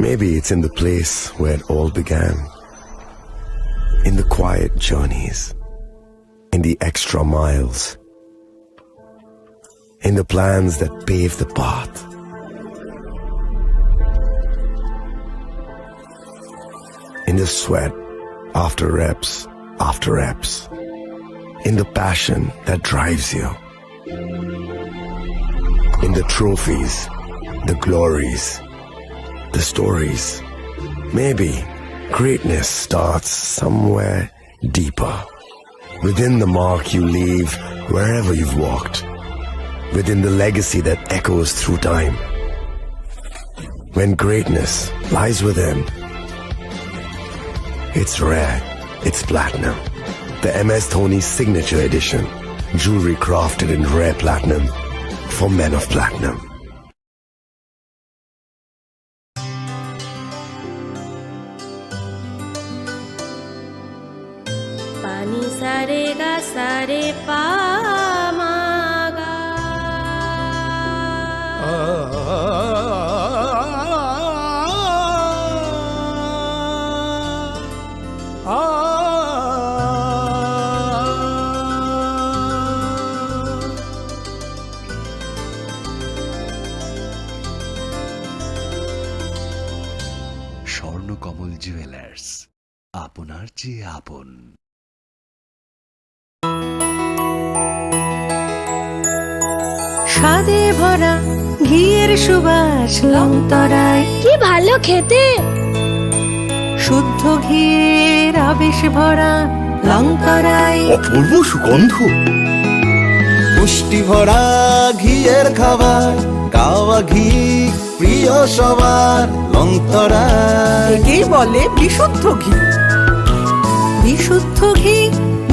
Maybe it's in the place where it all began. In the quiet journeys, in the extra miles, in the plans that pave the path, in the sweat after reps, after reps, in the passion that drives you, in the trophies, the glories, the stories. Maybe greatness starts somewhere deeper, within the mark you leave wherever you've walked, within the legacy that echoes through time. When greatness lies within, it's rare, it's platinum. The M S Dhoni Signature Edition, jewelry crafted in rare platinum for men of platinum. Pani sare ga sare pa ma ga. Swarnakamal jewellers, আপনার যে আপন। স্বাদে ভরা ঘিয়ের সুবাস লংতরাই। কি ভালো খেতে! শুদ্ধ ঘিয়ের আবেশ ভরা লংতরাই। অপূর্ব সুগন্ধ। পুষ্টি ভরা ঘিয়ের খাবার, গাওয়া ঘি প্রিয় সবার লংতরাই। একেই বলে বিশুদ্ধ ঘি। বিশুদ্ধ ঘি,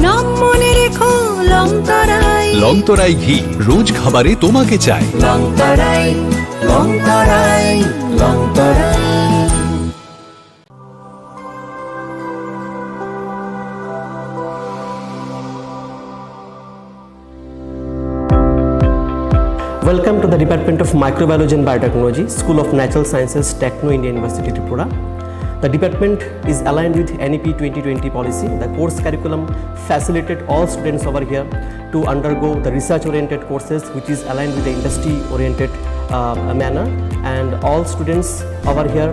নাম মনে রেখো লংতরাই। লংতরাই ঘি, রোজ খাবারে তোমাকে চাই। লংতরাই, লংতরাই, লংতরাই। Welcome to the Department of Microbiology and Biotechnology, School of Natural Sciences, Techno India University, Tripura. The department is aligned with N E P twenty twenty policy. The course curriculum facilitate all students over here to undergo the research-oriented courses, which is aligned with the industry-oriented, uh, manner. And all students over here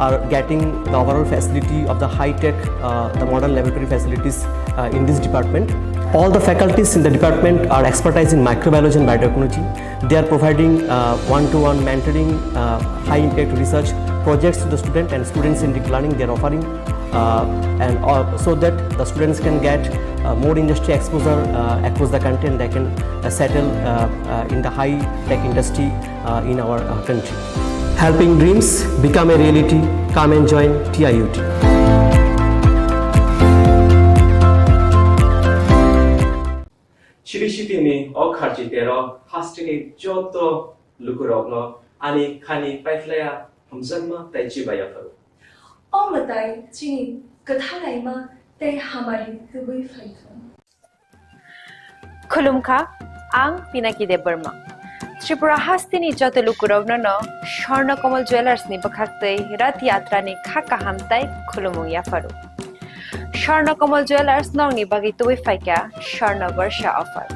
are getting the overall facility of the high-tech, uh, the modern laboratory facilities, uh, in this department. All the faculties in the department are expertise in microbiology and biotechnology. They are providing, uh, one-to-one mentoring, uh, high-impact research projects to the student and student-centric learning they are offering, uh, and, uh, so that the students can get, uh, more industry exposure, uh, across the country, and they can, uh, settle, uh, uh, in the high-tech industry, uh, in our, uh, country. Helping dreams become a reality. Come and join T I U T. Chiri sitini o kharchi tero hasteni joto lukurokno ani khani paiphlaiya hamjakma tei chibai yapharo. O mwtai chini kwthalaima tei hamari tubui phaikha. Khulumkha, ang Pinaki Debbarma. Tripura hasteni joto lukurokno no Swarna Kamal Jewellers ni bwkhaktwi Rath Yatra ni kha kaham tei khulumung yapharo. Swarna Kamal Jewellers nokni bagwi tubui phaikha Swarna Barsha offer.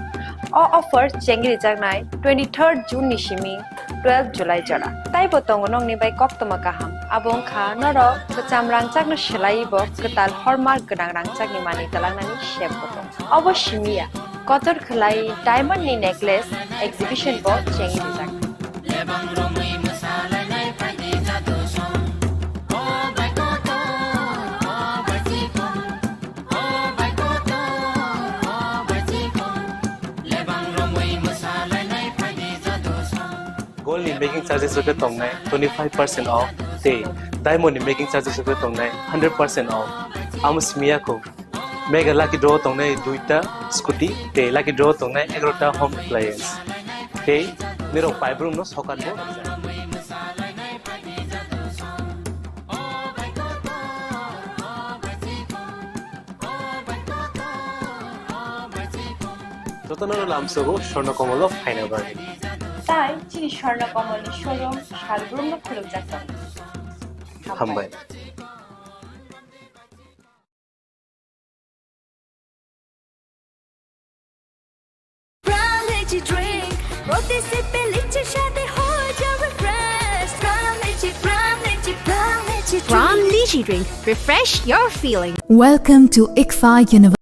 O offer chengri jaknai twenty-third June ni simi twelve July jora. Taibo tongo nokni bai koktwma kaham. Abo wngkha norok kwcham rangchakno swlaiwi bo kwtal hallmark gwnang rangchakni manwi twlangnani sep bo tongo. Obo simi ya, kotor khwlai diamond ni necklace exhibition bo chengwi rijak. Gold ni making charges rok khe tongnai twenty five percent off tei diamond ni making charges rok khe tongnai hundred percent off. Amo simi ya kho. Mega lucky draw tongnai duita scooty tei lucky draw tongnai egarota home appliance. Tei nirok paibrumno sokat bo rwjak. Jotono lamsogo Swarna Kamal o phaina bagwi. Tai chini Swarna Kamal ni showroom salbrumno khulukjak tongo. Hambai. Drink, roti sipi lychee shade ho jao refresh. From lychee, from lychee, from lychee. From drink. Lychee drink, refresh your feeling. Welcome to ICFAI University.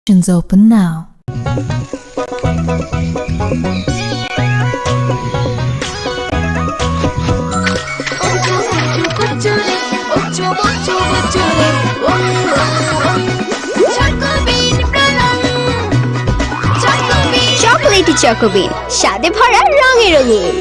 Admissions open now. Chocolate Choco Bean, স্বাদে ভরা রঙে রঙিন।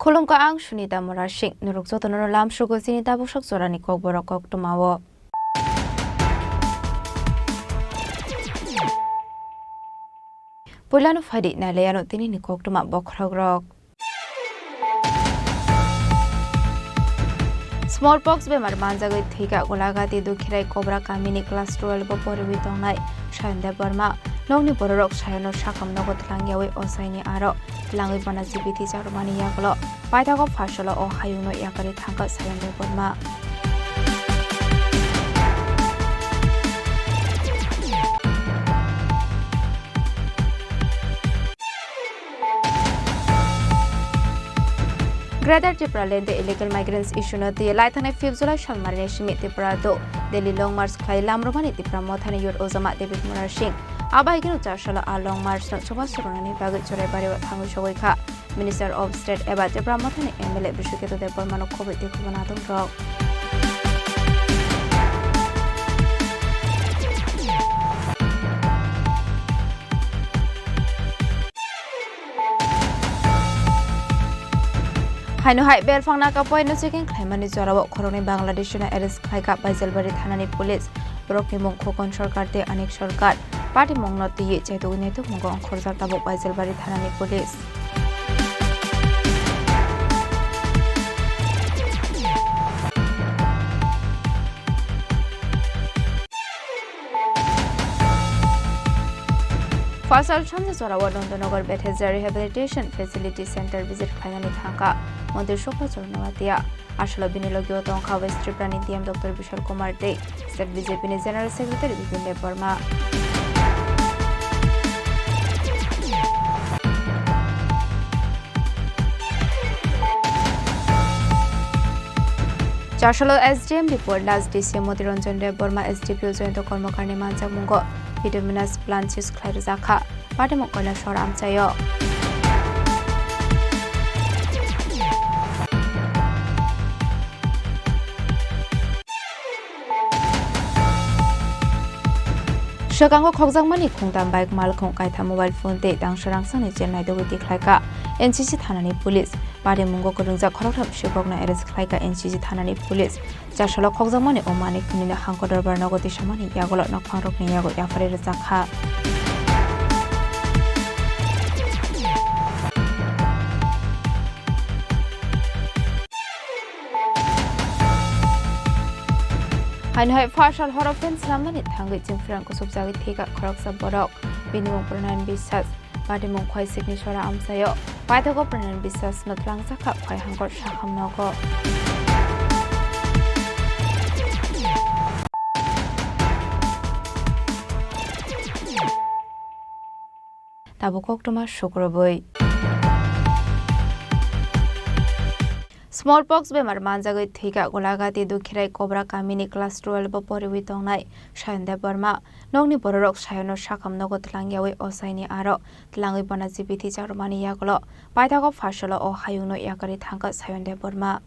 Khulumkha, ang Sunita Murasing. Norok jotono lamsogo chini tabuksak jorani kokborok koktwmao. Puilano phaidi nailaiano tinini koktwma bokhorokrok. Smallpox bemar manjagwi thwikha Golagati Dukhirai Kobra kamini class twelve o poriwi tongnai Sayon Debbarma. Nokni bororok Sayono sakham nogo twlangyawi ochaini aro twlangwi bono jibiti charwmani yagulo paithago pharsalo o hayungno yakarwi thangkha Sayon Debbarma. Greater Tipraland tei illegal migrants issue no twi lai thangnai fifth July salmarini simi Tripura do Delhi Long March khlai lamrwmani Tipra Mothani Youth Ojama David Murasing. Abo hai kheno char salo a Long March no chubachu rwnani bagwi Churaibari o thangwi sogwi kha. Minister of State eba Tipra Mothani M L A Bishwaketu Debbarma no khobwi tei khobana tong rok. Haino hai belphang naka poino checking khlaimani jorao khoroknwi Bangladesh no arrest khlaikha Baijalbari thanani police. Borokni mung Khokon Sarkar tei Anik Sarkar. Patimungno twiwi chaitugwi naitukmungo ongkhorjak tabuk Baijalbari thanani police. Phasal sanja jorao Nandanagar Bethesda Rehabilitation Facility Center visit khlainani thangkha Montri Subhajyoti Noatia. Asolo bini logio tongkha West Tripura ni D M Doctor Bishal Kumar tei State B J P ni General Secretary Bipin Debbarma. Chasalo S D M Bipol Das, D C Moti Ranjan Debbarma, S D P O Jayanta Karmakar ni manjakmungo bituminous plant seize khlai rwjak kha. Patimung Kailasor amchaio. Swkango khokjakmani khungtam bike, malkhung kaitham, mobile phone tei tangsa rangsani chennai dogwi tikhlaikha N C C thanani police. Parimungo kwrwngjak khoroktham sikhokno arrest khlaikha N C C thanani police. Chasalo khokjakmani o manwi khwnwino hangko dorbar nogo tisamani yagulo nokphangrokni yago yapharwi rwjak kha. Haino hai phasal horo fan swnamnani thangwi chwngphrang kusubjagwi thwikha khoroksa borok. Bini mung Pronayan Biswas. Patimung Khwai Sikni Sora amchaio. Paithago Pronayan Biswas no twlangjakha Khwai hangkor sakham nogo. Tabuk koktwma sukrubwi. Smallpox bemar manjagwi thwikha Golagati Dukhirai Kobra kamini class twelve o poriwi tongnai Sayon Debbarma. Nokni bororok Sayono sakham nogo twlangyawi ochaini aro twlangwi bono jibiti charwmani yagulo paithago phasalo o hayungno yakarwi thangkha Sayon Debbarma.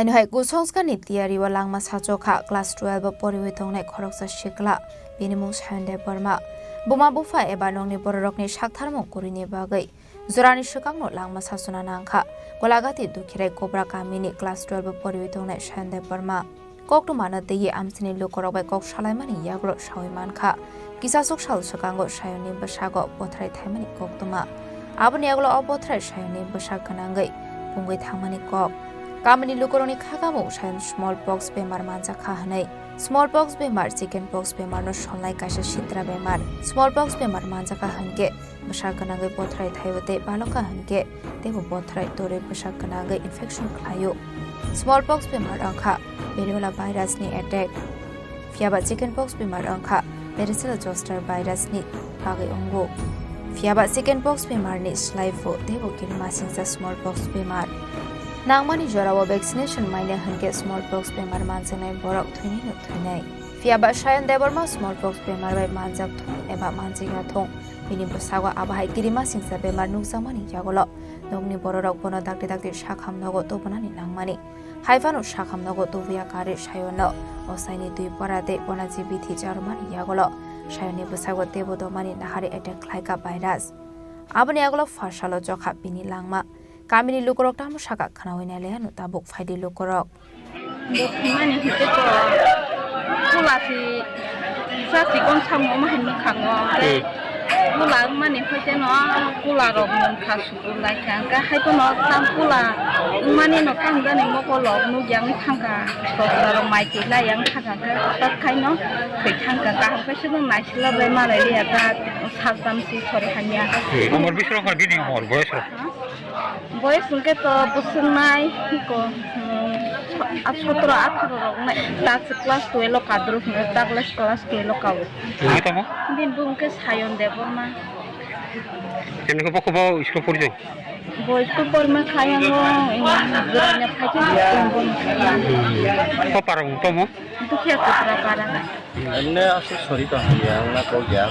Aino hai kusongskani tiyari o langma sachokha class twelve o poriwi tongnai khoroksa sikla, bini mung Sayon Debbarma. Buma bupha eba nokni bororokni saktharmung kwrwini bagwi jorani swkangno langma sachona nangkha Golagati Dukhirai Kobra kamini class twelve o poriwi tongnai Sayon Debbarma. Koktwmano twiwi amchaini lukurok bai kok salaimani yagulo sawi mankha. Kisasuk sal swkango Sayonni bwsago bothrai thaimani koktwma. Aboni yagulo o bothrai Sayonni bwsak gwnangwi pungwi thangmani kok. Kamini lukurokni kha kamung Sayon smallpox bemar manjakha hwnwi. Smallpox bemar chicken pox bemarno solnai kaisa sitra bemar. Smallpox bemar manjakha hwnkhe bwsak gwnangwi bothrai thaio tei balokha hwnkhe teibo bothrai torwi bwsak gwnangwi infection khlaio. Smallpox bemar wngkha variola virusni attack. Phiyaba chickenpox bemar wngkha varicella zoster virusni bagwi wngo. Phiyaba chickenpox bemarni slai phu teibo kirimasingcha smallpox bemar. Nangmani jorao vaccination maina hwnkhe smallpox bemar manjaknai borok thwinaino thwinai. Phiyaba Sayon Debbarma smallpox bemar bai manjak thung eba manjakya thung, bini bwsago abo hai kirimasingcha bemar nukjakmani yagulo nokni bororok bono dakti dakti sakham nogo tubunani nangmani. Haiphano sakham nogo tubuya karwi Sayonno osaini twi pora tei bono jibithi charwmani yagulo Sayonni bwsago teibo domani nahari attack khlaikha virus. Aboni yagulo pharsalo chokha bini langma. Kamini lukurok tamo saka khnawi nailaiano tabuk phaidi lukurok. Bo thwimani hwnkhe to pula si sa sikon samo omo hai mwkhango. Tei pula wngmani hwnkhe no pula rok mungkha sukur laikha. Hwnkhe hai phano tang pula wngmani no tang jani mokol rok nukya wngwi thangkha. Sosra rok mai twi laiya wngkha hwnkhe tak khaino thwi thangkha. Kaham khe se no naisila bai malai liya ta sajam si sori hamya. Umor bisurok bini umor boyes rok? Boyes hwnkhe to bwswknai hiko, hmm, sotro atharo rok nai, tak class twelve o kadruk hwnkhe tak class twelve o kao. Nai tamo? Bini bung khe Sayon Debbarma. Chini ko bokho bo school pori jong? Bo school porima khayango, jora nya phaikhe. Ko para bung tamo? Dukhiya Kotra para. Emne aswk sori tong hamya wngna kok ya.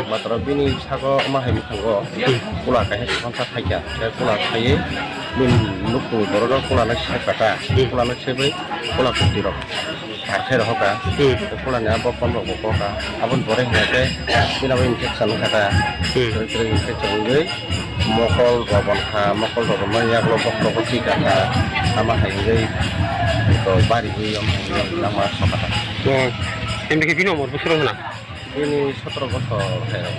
Matwrwng bini sago ma hai mwkhango kula kaisa sponsor khaikha. Khe kula khaiwi bini nukung borok kula nai sep kha ta. Kula nai sebwi kula kwtwi rok thar khe rohor kha. Kula ni abo kon rok bo kok kha. Aboni pore hwnkhe bini abo infection wngkha ta. Kwrwi kwrwi infection wngwi mokol robon kha, mokol robon mani yagulo bokhorogo thwi kha kha, ama hai wngwi to bari wi omo hai wngwi langma sokha kha. O, emni khe bini umor bwswk rok hwnna? Bini sotro bosor hai rok.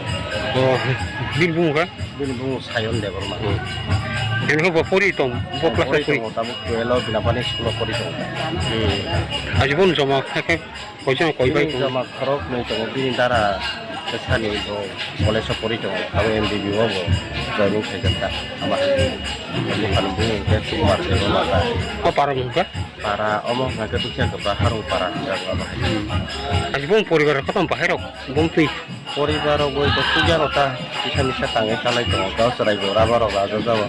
O, bini bumung kha? Bini bumung Sayon Debbarma. Emni khe bo pori tong, bo class pori tongo, tabuk twelve o bini apani school o pori tongo. Hmm. Aji bo joma kha khe Koichang koi bai Bini tong. Joma khorok nwi tongo, bini dara bwsani bo college o pori tongo, abo M B B o bo joining khaijak kha. Ama hai bini bumung khe Sukumar Debbarma ta. O para bumung khe? Para omo hwnkha khe Dukhiya Kotra Harung para hwnjak abo hai. Ani bumung poribar kotom bahai rok bumtwi. Poribar rok bai bo sugya rok ta kisa misa tangwi chalai tongo, gao chwrai bo rubber rok rajajago.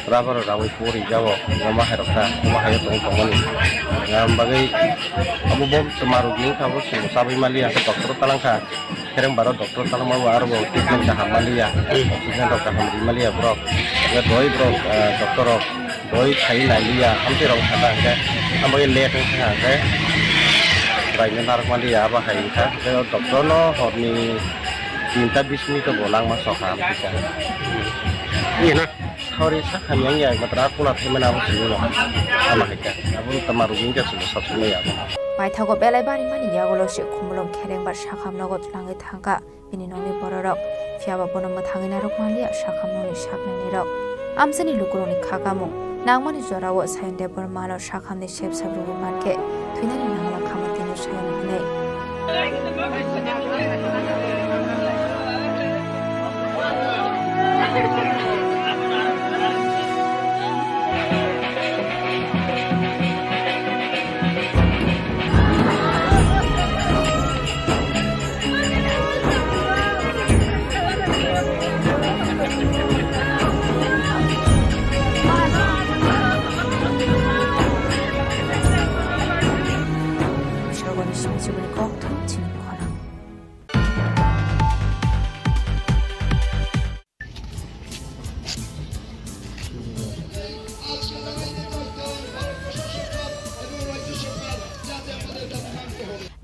Rubber rok rawi pori jago, omo hai rok ta, omo hai rok tong tongmani. Ngam bagwi abo bo twma rok ni wngkha, bo chwng chabwi maliya, doctor o talang kha. Kereng baro doctor talangma bo aro bo treatment kaham maliya. Oxygen rok kaham ri maliya borok. Doi borok, ah, doctor rok doi khai nai liya, hamte rok kha ta hwnkhe, abo late wngkha hwnkhe, bai narwk maliya, abo hai wngkha. Doctor no horni tinta bis minute o bo langma sokha, hamte kha. Iya na? Sauri sakha miyang ya, matra kula thaimani abo simi no. Ama hai kha. Abo tama rugwi kha sabo sab simi ya. Paithago belai bari mani yagulo se khumulwng khereng bar sakham nogo twlangwi thangkha bini nokni bororok. Phiyaba bono mwthangwi narwk manliya sakham nokni saknainirok. Amchaini lukurokni kha kamung nangmani jorao Sayon Debbarmano sakhamni sep sap rwui mankhe thwinani nangla khamatino Sayon hwnwi. Sogoni simi suguni kok thum chini khorang.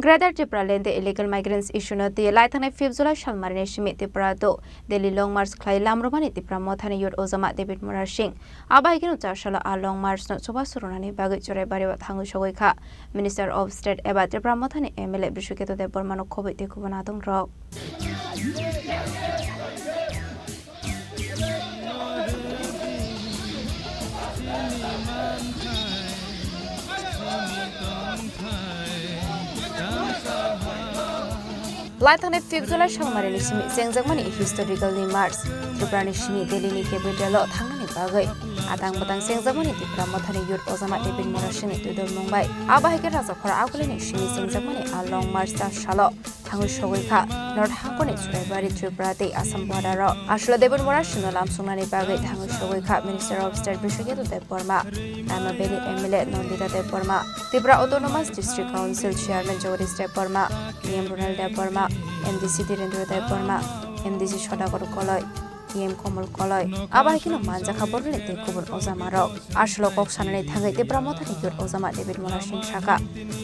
Greater Tipraland tei illegal migrants issue no twi lai thangnai fifth July salmarini simi Tripura to Delhi Long March khlai lamrwmani Tipra Mothani Youth Ojama David Murasing. Abo hai kheno char salo a Long March no chubachu rwnani bagwi Churaibari o thangwi sogwi kha. Minister of State eba Tipra Mothani M L A Brishaketu Debbarma no khobwi tei kubun adong rok. Lai thangnai fifth July salmarini simi chengjakmani historical ni march Tripura ni simi Delhi ni capital o thangnani bagwi atang bwtang chengjakmani Tipra Mothani Youth Ojama David Murasing ni twidulmung bai. Abo hai khe Rajakhor Agulini simi chengjakmani a Long March char salo thangwi sogwi kha North Hangkoni Churaibari, Tripura tei Assam border o. Aswlo David Murasing no lamsongnani bagwi thangwi sogwi kha Minister of State Brishaketu Debbarma, Rama Valley M L A Nandita Debbarma, Tripura Autonomous District Council Chairman Jagadish Debbarma, D M Ronald Debbarma, M D C Dhirendra Debbarma, M D C Sodagar Koloi, T M Komol Koloi, abo hai kheno manjakha bororni tei kubun ojamarok. Aswlo kok sanani thangwi Tipra Mothani Youth Ojama David Murasing saka,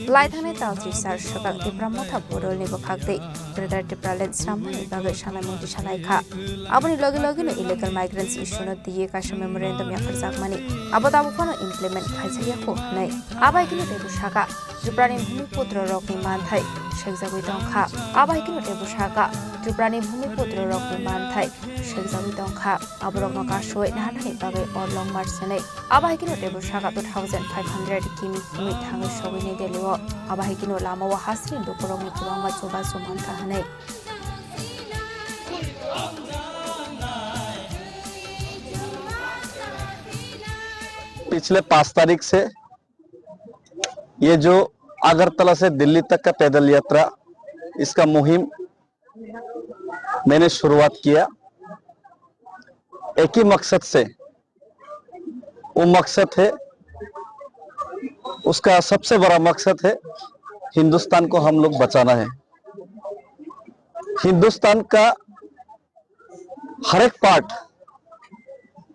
lai thangnai tal tris sar swkang Tipra Motha bodolni bwkhak tei Greater Tipraland swnamnani bagwi sanai mungti salai kha. Aboni logi logi no illegal migrants issue no twiwi kaisa memorandum yapharjakmani abo tabuk phano implement khaijak ya kho hwnwi. Abo hai kheno teibo saka, Tripura ni Bhumiputro rokni manthai sekjagwi tongkha. Abo hai kheno teibo saka, Tripura ni Bhumiputro rokni manthai sekjagwi tongkha. Aborokno kasui naharnani bagwi o Long March hwnwi. Abo hai kheno teibo saka two thousand five hundred kimi himwi thangwi sogwi New Delhi o. Abo hai kheno lama o hasini lukurokni kwbangma chubachu mankha hwnwi. पिछले पाँच तारीख से ये जो अगरतला से दिल्ली तक का पैदल यात्रा, इसका मुहिम मैंने शुरुआत किया। एक ही मकसद से, वो मकसद है, उसका सबसे बड़ा मकसद है हिंदुस्तान को हम लोग बचाना है। हिंदुस्तान का हर एक पार्ट,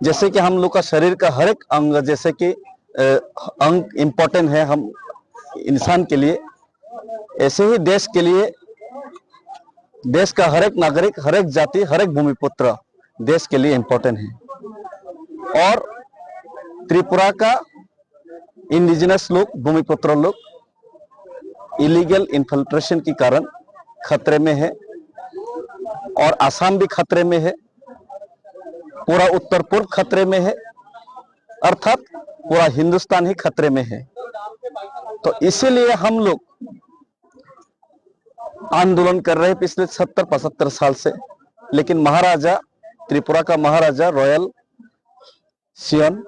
जैसे कि हम लोग का शरीर का हर एक अंग, जैसे कि अ, अंग इम्पोर्टेंट है हम इंसान के लिए, ऐसे ही देश के लिए, देश का हर एक नागरिक, हर एक जाति, हर एक भूमिपुत्र देश के लिए इम्पोर्टेंट है। और त्रिपुरा का इंडिजिनस लोग, भूमिपुत्र लोग इलीगल इन्फिल्ट्रेशन के कारण खतरे में है और आसाम भी खतरे में है, पूरा उत्तर पूर्व खतरे में है, अर्थात पूरा हिंदुस्तान ही खतरे में है। तो इसीलिए हम लोग आंदोलन कर रहे हैं पिछले सत्तर पचहत्तर साल से, लेकिन महाराजा, त्रिपुरा का महाराजा रॉयल सियोन,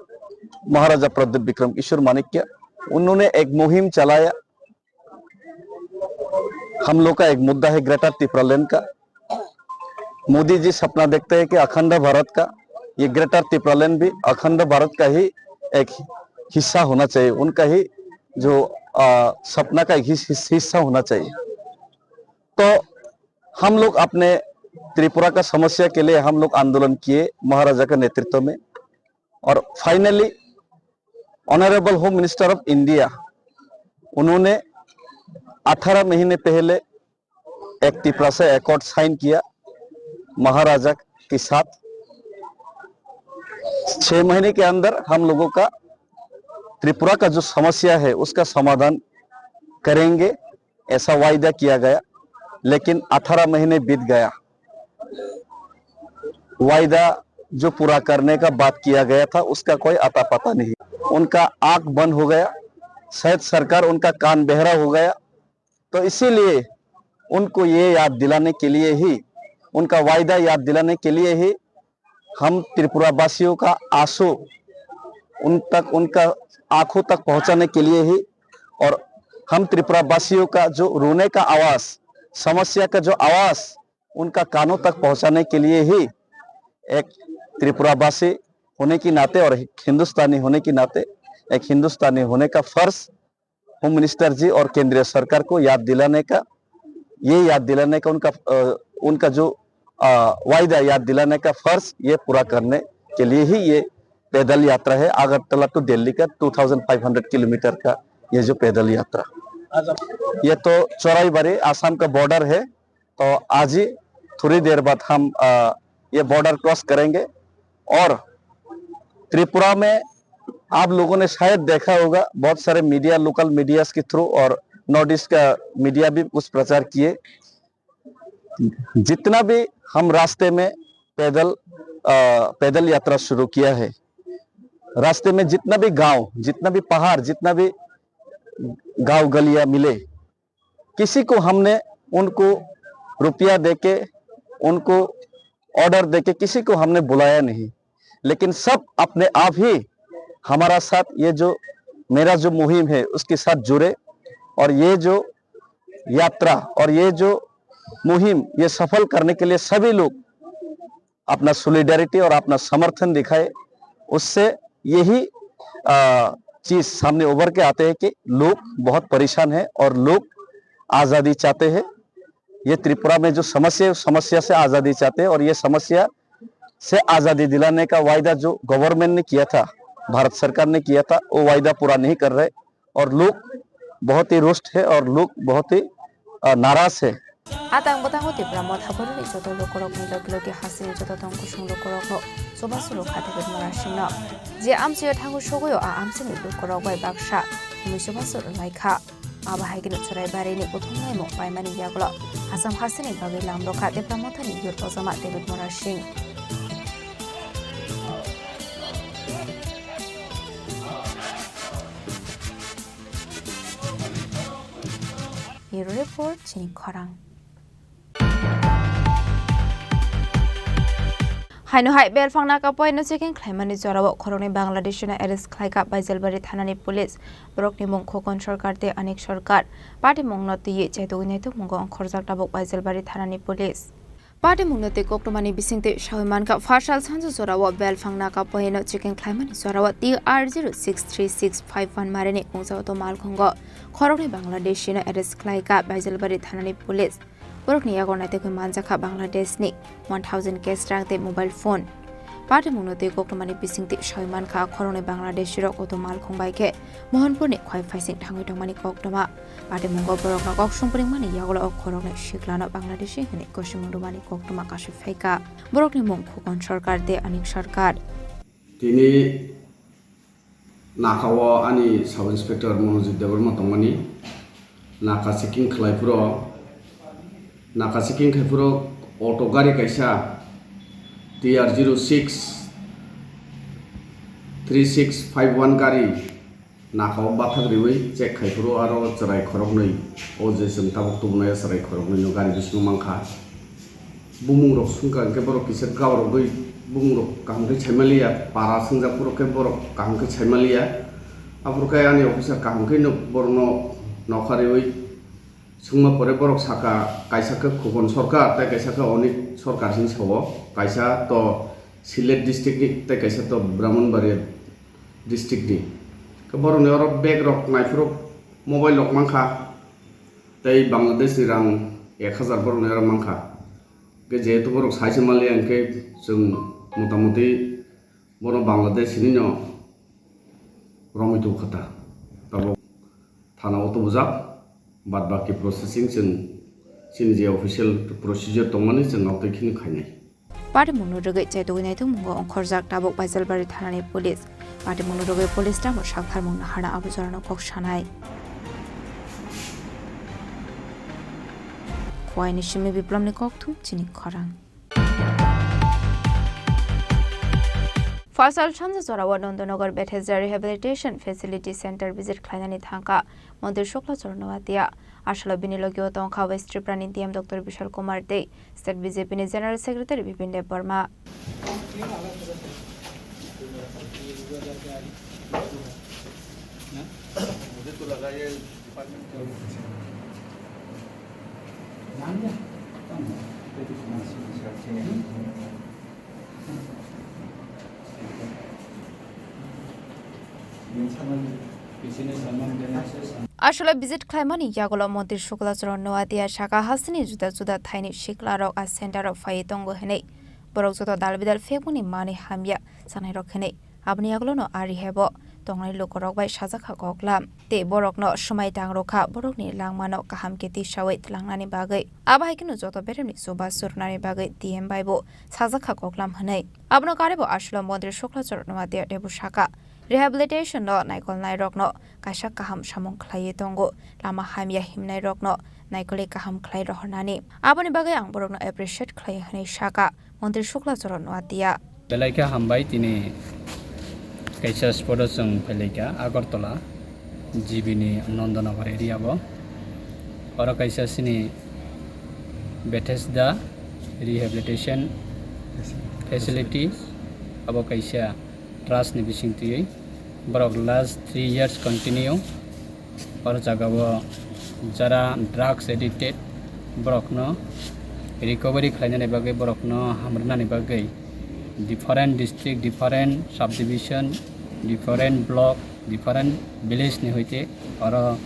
महाराजा प्रद्युत विक्रम किशोर माणिक्य, उन्होंने एक मुहिम चलाया। हम लोग का एक मुद्दा है ग्रेटर तिप्रालैंड का। मोदी जी सपना देखते हैं कि अखंड भारत का, ये ग्रेटर तिप्रालैंड भी अखंड भारत का ही एक हिस्सा होना चाहिए, उनका ही जो, आ, सपना का एक हिस-, हिस-, हिस्सा होना चाहिए। तो हम लोग अपने त्रिपुरा का समस्या के लिए हम लोग आंदोलन किए महाराजा के नेतृत्व में, और finally honourable home minister of India, उन्होंने अठारह महीने पहले एक तिपरासा अकॉर्ड साइन किया महाराजा के साथ। छह महीने के अंदर हम लोगों का त्रिपुरा का जो समस्या है उसका समाधान करेंगे, ऐसा वायदा किया गया, लेकिन अठारह महीने बीत गया। वायदा जो पूरा करने का बात किया गया था, उसका कोई अता पता नहीं। उनका आंख बंद हो गया, शायद सरकार उनका कान बहरा हो गया। तो इसीलिए उनको ये याद दिलाने के लिए ही, उनका वायदा याद दिलाने के लिए ही हम त्रिपुरा वासियों का आंसू उन तक, उनका आंखों तक पहुंचाने के लिए ही, और हम त्रिपुरा वासियों का जो रोने का आवाज, समस्या का जो आवाज, उनका कानों तक पहुंचाने के लिए ही एक त्रिपुरा वासी होने की नाते और एक हिंदुस्तानी होने की नाते, एक हिंदुस्तानी होने का फर्ज होम मिनिस्टर जी और केंद्रीय सरकार को याद दिलाने का, ये याद दिलाने का उनका, अ, उनका जो, अ, वायदा याद दिलाने का फर्ज, ये पूरा करने के लिए ही ये पैदल यात्रा है, अगरतला to दिल्ली का two thousand five hundred kilometre का ये जो पैदल यात्रा। ये तो चोराईबाड़ी, आसाम का बॉर्डर है। तो आज ही थोड़ी देर बाद हम, अ, ये बॉर्डर क्रॉस करेंगे। और त्रिपुरा में आप लोगों ने शायद देखा होगा, बहुत सारे मीडिया, लोकल मीडियाज़ के थ्रू और नॉर्थ ईस्ट का मीडिया भी कुछ प्रचार किए। जितना भी हम रास्ते में पैदल, अ, पैदल यात्रा शुरू किया है, रास्ते में जितना भी गांव, जितना भी पहाड़, जितना भी गांव गलियां मिले, किसी को हमने उनको रुपया देके, उनको ऑर्डर देके किसी को हमने बुलाया नहीं, लेकिन सब अपने आप ही हमारा साथ, ये जो मेरा जो मुहिम है उसके साथ जुड़े। और ये जो यात्रा और ये जो मुहिम, ये सफल करने के लिए सभी लोग अपना सॉलिडारिटी और अपना समर्थन दिखाए, उससे यही, अ, चीज सामने उभर के आते हैं कि लोग बहुत परेशान हैं और लोग आज़ादी चाहते हैं। ये त्रिपुरा में जो समस्या है, उस समस्या से आज़ादी चाहते हैं और ये समस्या से आज़ादी दिलाने का वायदा जो गवर्नमेंट ने किया था, भारत सरकार ने किया था, वो वायदा पूरा नहीं कर रहे। और लोग बहुत ही रुष्ट है और लोग बहुत ही, अ, नाराज है। Atang bwtango Tipra Motha boroni joto lukurokni logi logi hasini joto tong kusung lukurokno chubachu rwkha David Murasingno. Je amchaio thango sogwi o a amchaini lukurok bai baksa hwnwi chubachu rwlaikha. Abo hai kheno Choraibarini kuthumlaimung paimani yagulo Assam hasini bagwi lam rwkha Tipra Mothani youth ojama David Murasing. Bureau Report, chini khorang. Haino hai belphang naka poino checking khlaimani jorao khoroknwi Bangladeshino arrest khlaikha Baijalbari thanani police. Borokni mung Khokon Sarkar tei Anik Sarkar. Patimungno twiwi chaitugwi naitukmungo ongkhorjak tabuk Baijalbari thanani police. Patimungno twi koktwmani bisingtwi sawi mankha, pharsal sanjak jorao belphang naka poino checking khlaimani jorao T R zero six three six five one marini kungsa auto malkhungo khoroknwi Bangladeshino arrest khlaikha Baijalbari thanani police. Borokni yago naitukwi manjakha Bangladeshni one thousand cash rang tei mobile phone. Patimungno twi koktwmani bisingtwi sawi mankha, khoroknwi Bangladeshirok auto malkhung bai khe Mohanpurni khwai phaising thangwi tongmani koktwma. Patimungo borokno kok songpringmani yagulo o khoroknwi siklano Bangladeshi hwnwi kosimung rwmani koktwma kasui phaikha. Borokni mung Khokon Sarkar tei Anik Sarkar. Tini naka o ani Sub Inspector Monojit Debbarma tongmani. Naka checking khlai phuru, naka checking khai phuru auto gari kaisa T R zero six three six five one gari naka o bathak riwi check khai phuru aro chwrai khoroknwi, o je chwng tabuk tubunai o chwrai khoroknwi no gari bisingo mankha. Bumung rok swngkha hwnkhe borok kisa gaurogwi bumung rok kaham khe saimaliya, para swngjak phuru khe borok kaham khe saimaliya. Aphuru khe ani officer kaham khe no borokno nokha riwi swngma pore borok sakha, kaisa khe Khokon Sarkar tei kaisa khe Anik Sarkar hinwi sao, kaisa to Sylhet district ni tei kaisa to Brahmanbaria district ni. Khe borokni oro bag rok naiphuru mobile rok mankha, tei Bangladesh ni rang ek hazar borokni oro mankha. Khe jehetu borok sai se maliya hwnkhe chwng motamuti bono Bangladesh hinwi no romwi tongkha ta. Tabuk thana o tubujak, bad baki processing chwng chini je official procedure tongmani chwng abotwi kheno khainai. Patimungno rwgwi chaitugwi naitukmungo ongkhorjak tabuk Baijalbari thanani police. Patimungno rwgwi police tamo saktharmung naharna abo jorano kok sanai. Khowai ni simi Biplomni kokthum chini khorang. Pharsal sanja jorao Nandanagar Bethesda Rehabilitation Facility Center visit khlainani thangkha Montri Shukla Charan Noatia. Asalo bini logio tongkha West Tripura ni D M Doctor Bishal Kumar tei State B J P ni General Secretary Bipin Deb Barma. Asalo visit khlaimani yagulo Montri Shukla Charan Noatia saka, hasteni juda juda thaini siklarok a center o phaiwi tongo hinwi. Borok joto dal bidal phekmani manwi hamya chanairok hinwi. Aboni yagulono a rehab o tongnai lukurok bai sajak kha koklam tei borokno swmai tang rw kha borokni langmano kaham khe tisaui tlangnani bagwi. Abo hai kheno joto beremni chubachu rwnani bagwi D M bai bo sajak kha koklam hwnwi. Abono karwi bo Asolo Montri Suklachorno Nuatia teibo saka, rehabilitation no naikolnairokno kaisa kaham samung khlaiwi tongo, lama hamya himnairokno naikolwi kaham khlai rohornani. Aboni bagwi ang borokno appreciate khlai hwnwi saka Montri Suklachorno Nuatia. Belai khe hambai, tini kaisa spot o chwng phailaikha Agartala G B ni Nandanagar area o. Oro kaisa chini Bethesda Rehabilitation Facility, abo kaisa trust ni bising twiwi borok last three years continue oro jaga o jara drugs addicted borokno recovery khlainani bagwi, borokno hamrwnani bagwi different district, different subdivision, different block, different village ni hoite oro,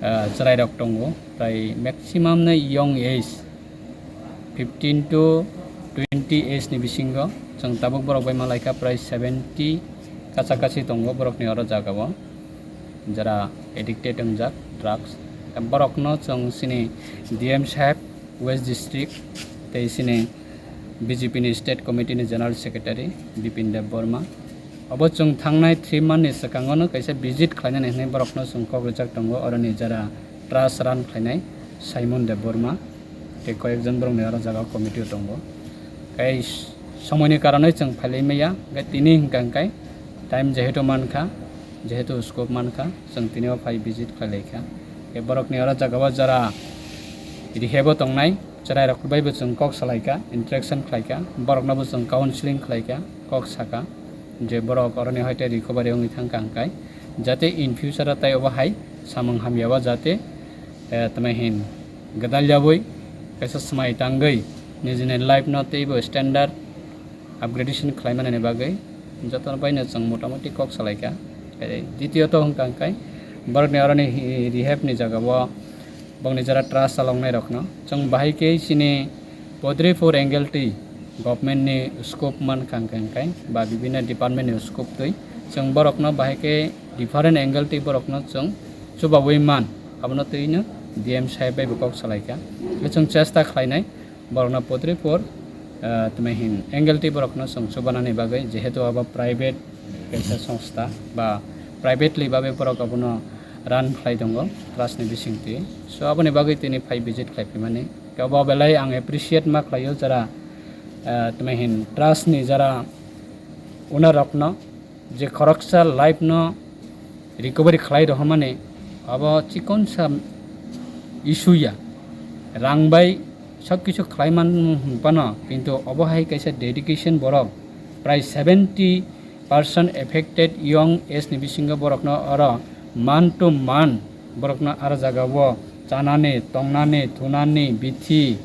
ah, chwrairok tongo, tai maximum no young age fifteen to twenty age ni bisingo. Chwng tabuk borok bai malaikha prai seventy kacha kachi tongo borokni oro jaga o, jara addicted wngjak drugs. Borokno chwng chini D M saheb West District tei chini B J P ni State Committee ni General Secretary Bipin Deb Borma. Obo chwng thangnai three month ni swkango no kaisa visit khlainani hwnwi borokno chwng kok rijak tongo, oroni jara trust run khlainai Simon Deb Borma. Tei koyekjon borokni oro jaga committee o tongo. Tei somoini karonwi chwng phailai maya, hwnkhe tini hwnkha hwnkhe time jehetu mankha, jehetu scope mankha, chwng tini o phai visit khlai laikha. Tei borokni oro jaga o jara rehab o tongnai chwrairok bai bo chwng kok salaikha, interaction khlaikha, borokno bo chwng counseling khlaikha, kok saka je borok oroni hoite recovery wngwi thangkha hwnkhe, jate in future o tei obo hai samung hamya o jate eh, tamo hin gwdal yaui kaisa swmai tangwi nijini life no teibo standard upgradation khlaimanani bagwi jotono baino chwng motamoti kok salaikha. Eh, ditiyot hwnkha hwnkhe borokni oroni hi-, rehab ni jaga o bongni jora trust chaloknai rokno chwng bahai khe chini Podripur Angleti government ni scope mankha hwnkhe hwnkhe ba bibinno department ni scope twi chwng borokno bahai khe different angle twi borokno chwng chubaui man, abono twino D M saheb bai bo kok salaikha. Hwnkhe chwng chesta khlainai borokno Podripur, ah, tamo hin angle twi borokno chwng chubanani bagwi, jehetu abo private kaisa songstha ba privately babe borok abono run khlai tongo trust ni bisingtwi. So aboni bagwi tini phai visit khlai phaimani. Kebo belai ang appreciate ma khlaio jara, ah, tamo hin trust ni jara owner rokno je khoroksa life no recovery khlai rohormani abo chikonsa issue ya, rang bai sob kisu khlai man hwnphano, kintu obo hai kaisa dedication borok prai seventy percent affected young age ni bisingo borokno oro man to man borokno aro jaga o chanani, tongnani, thunani, bithi,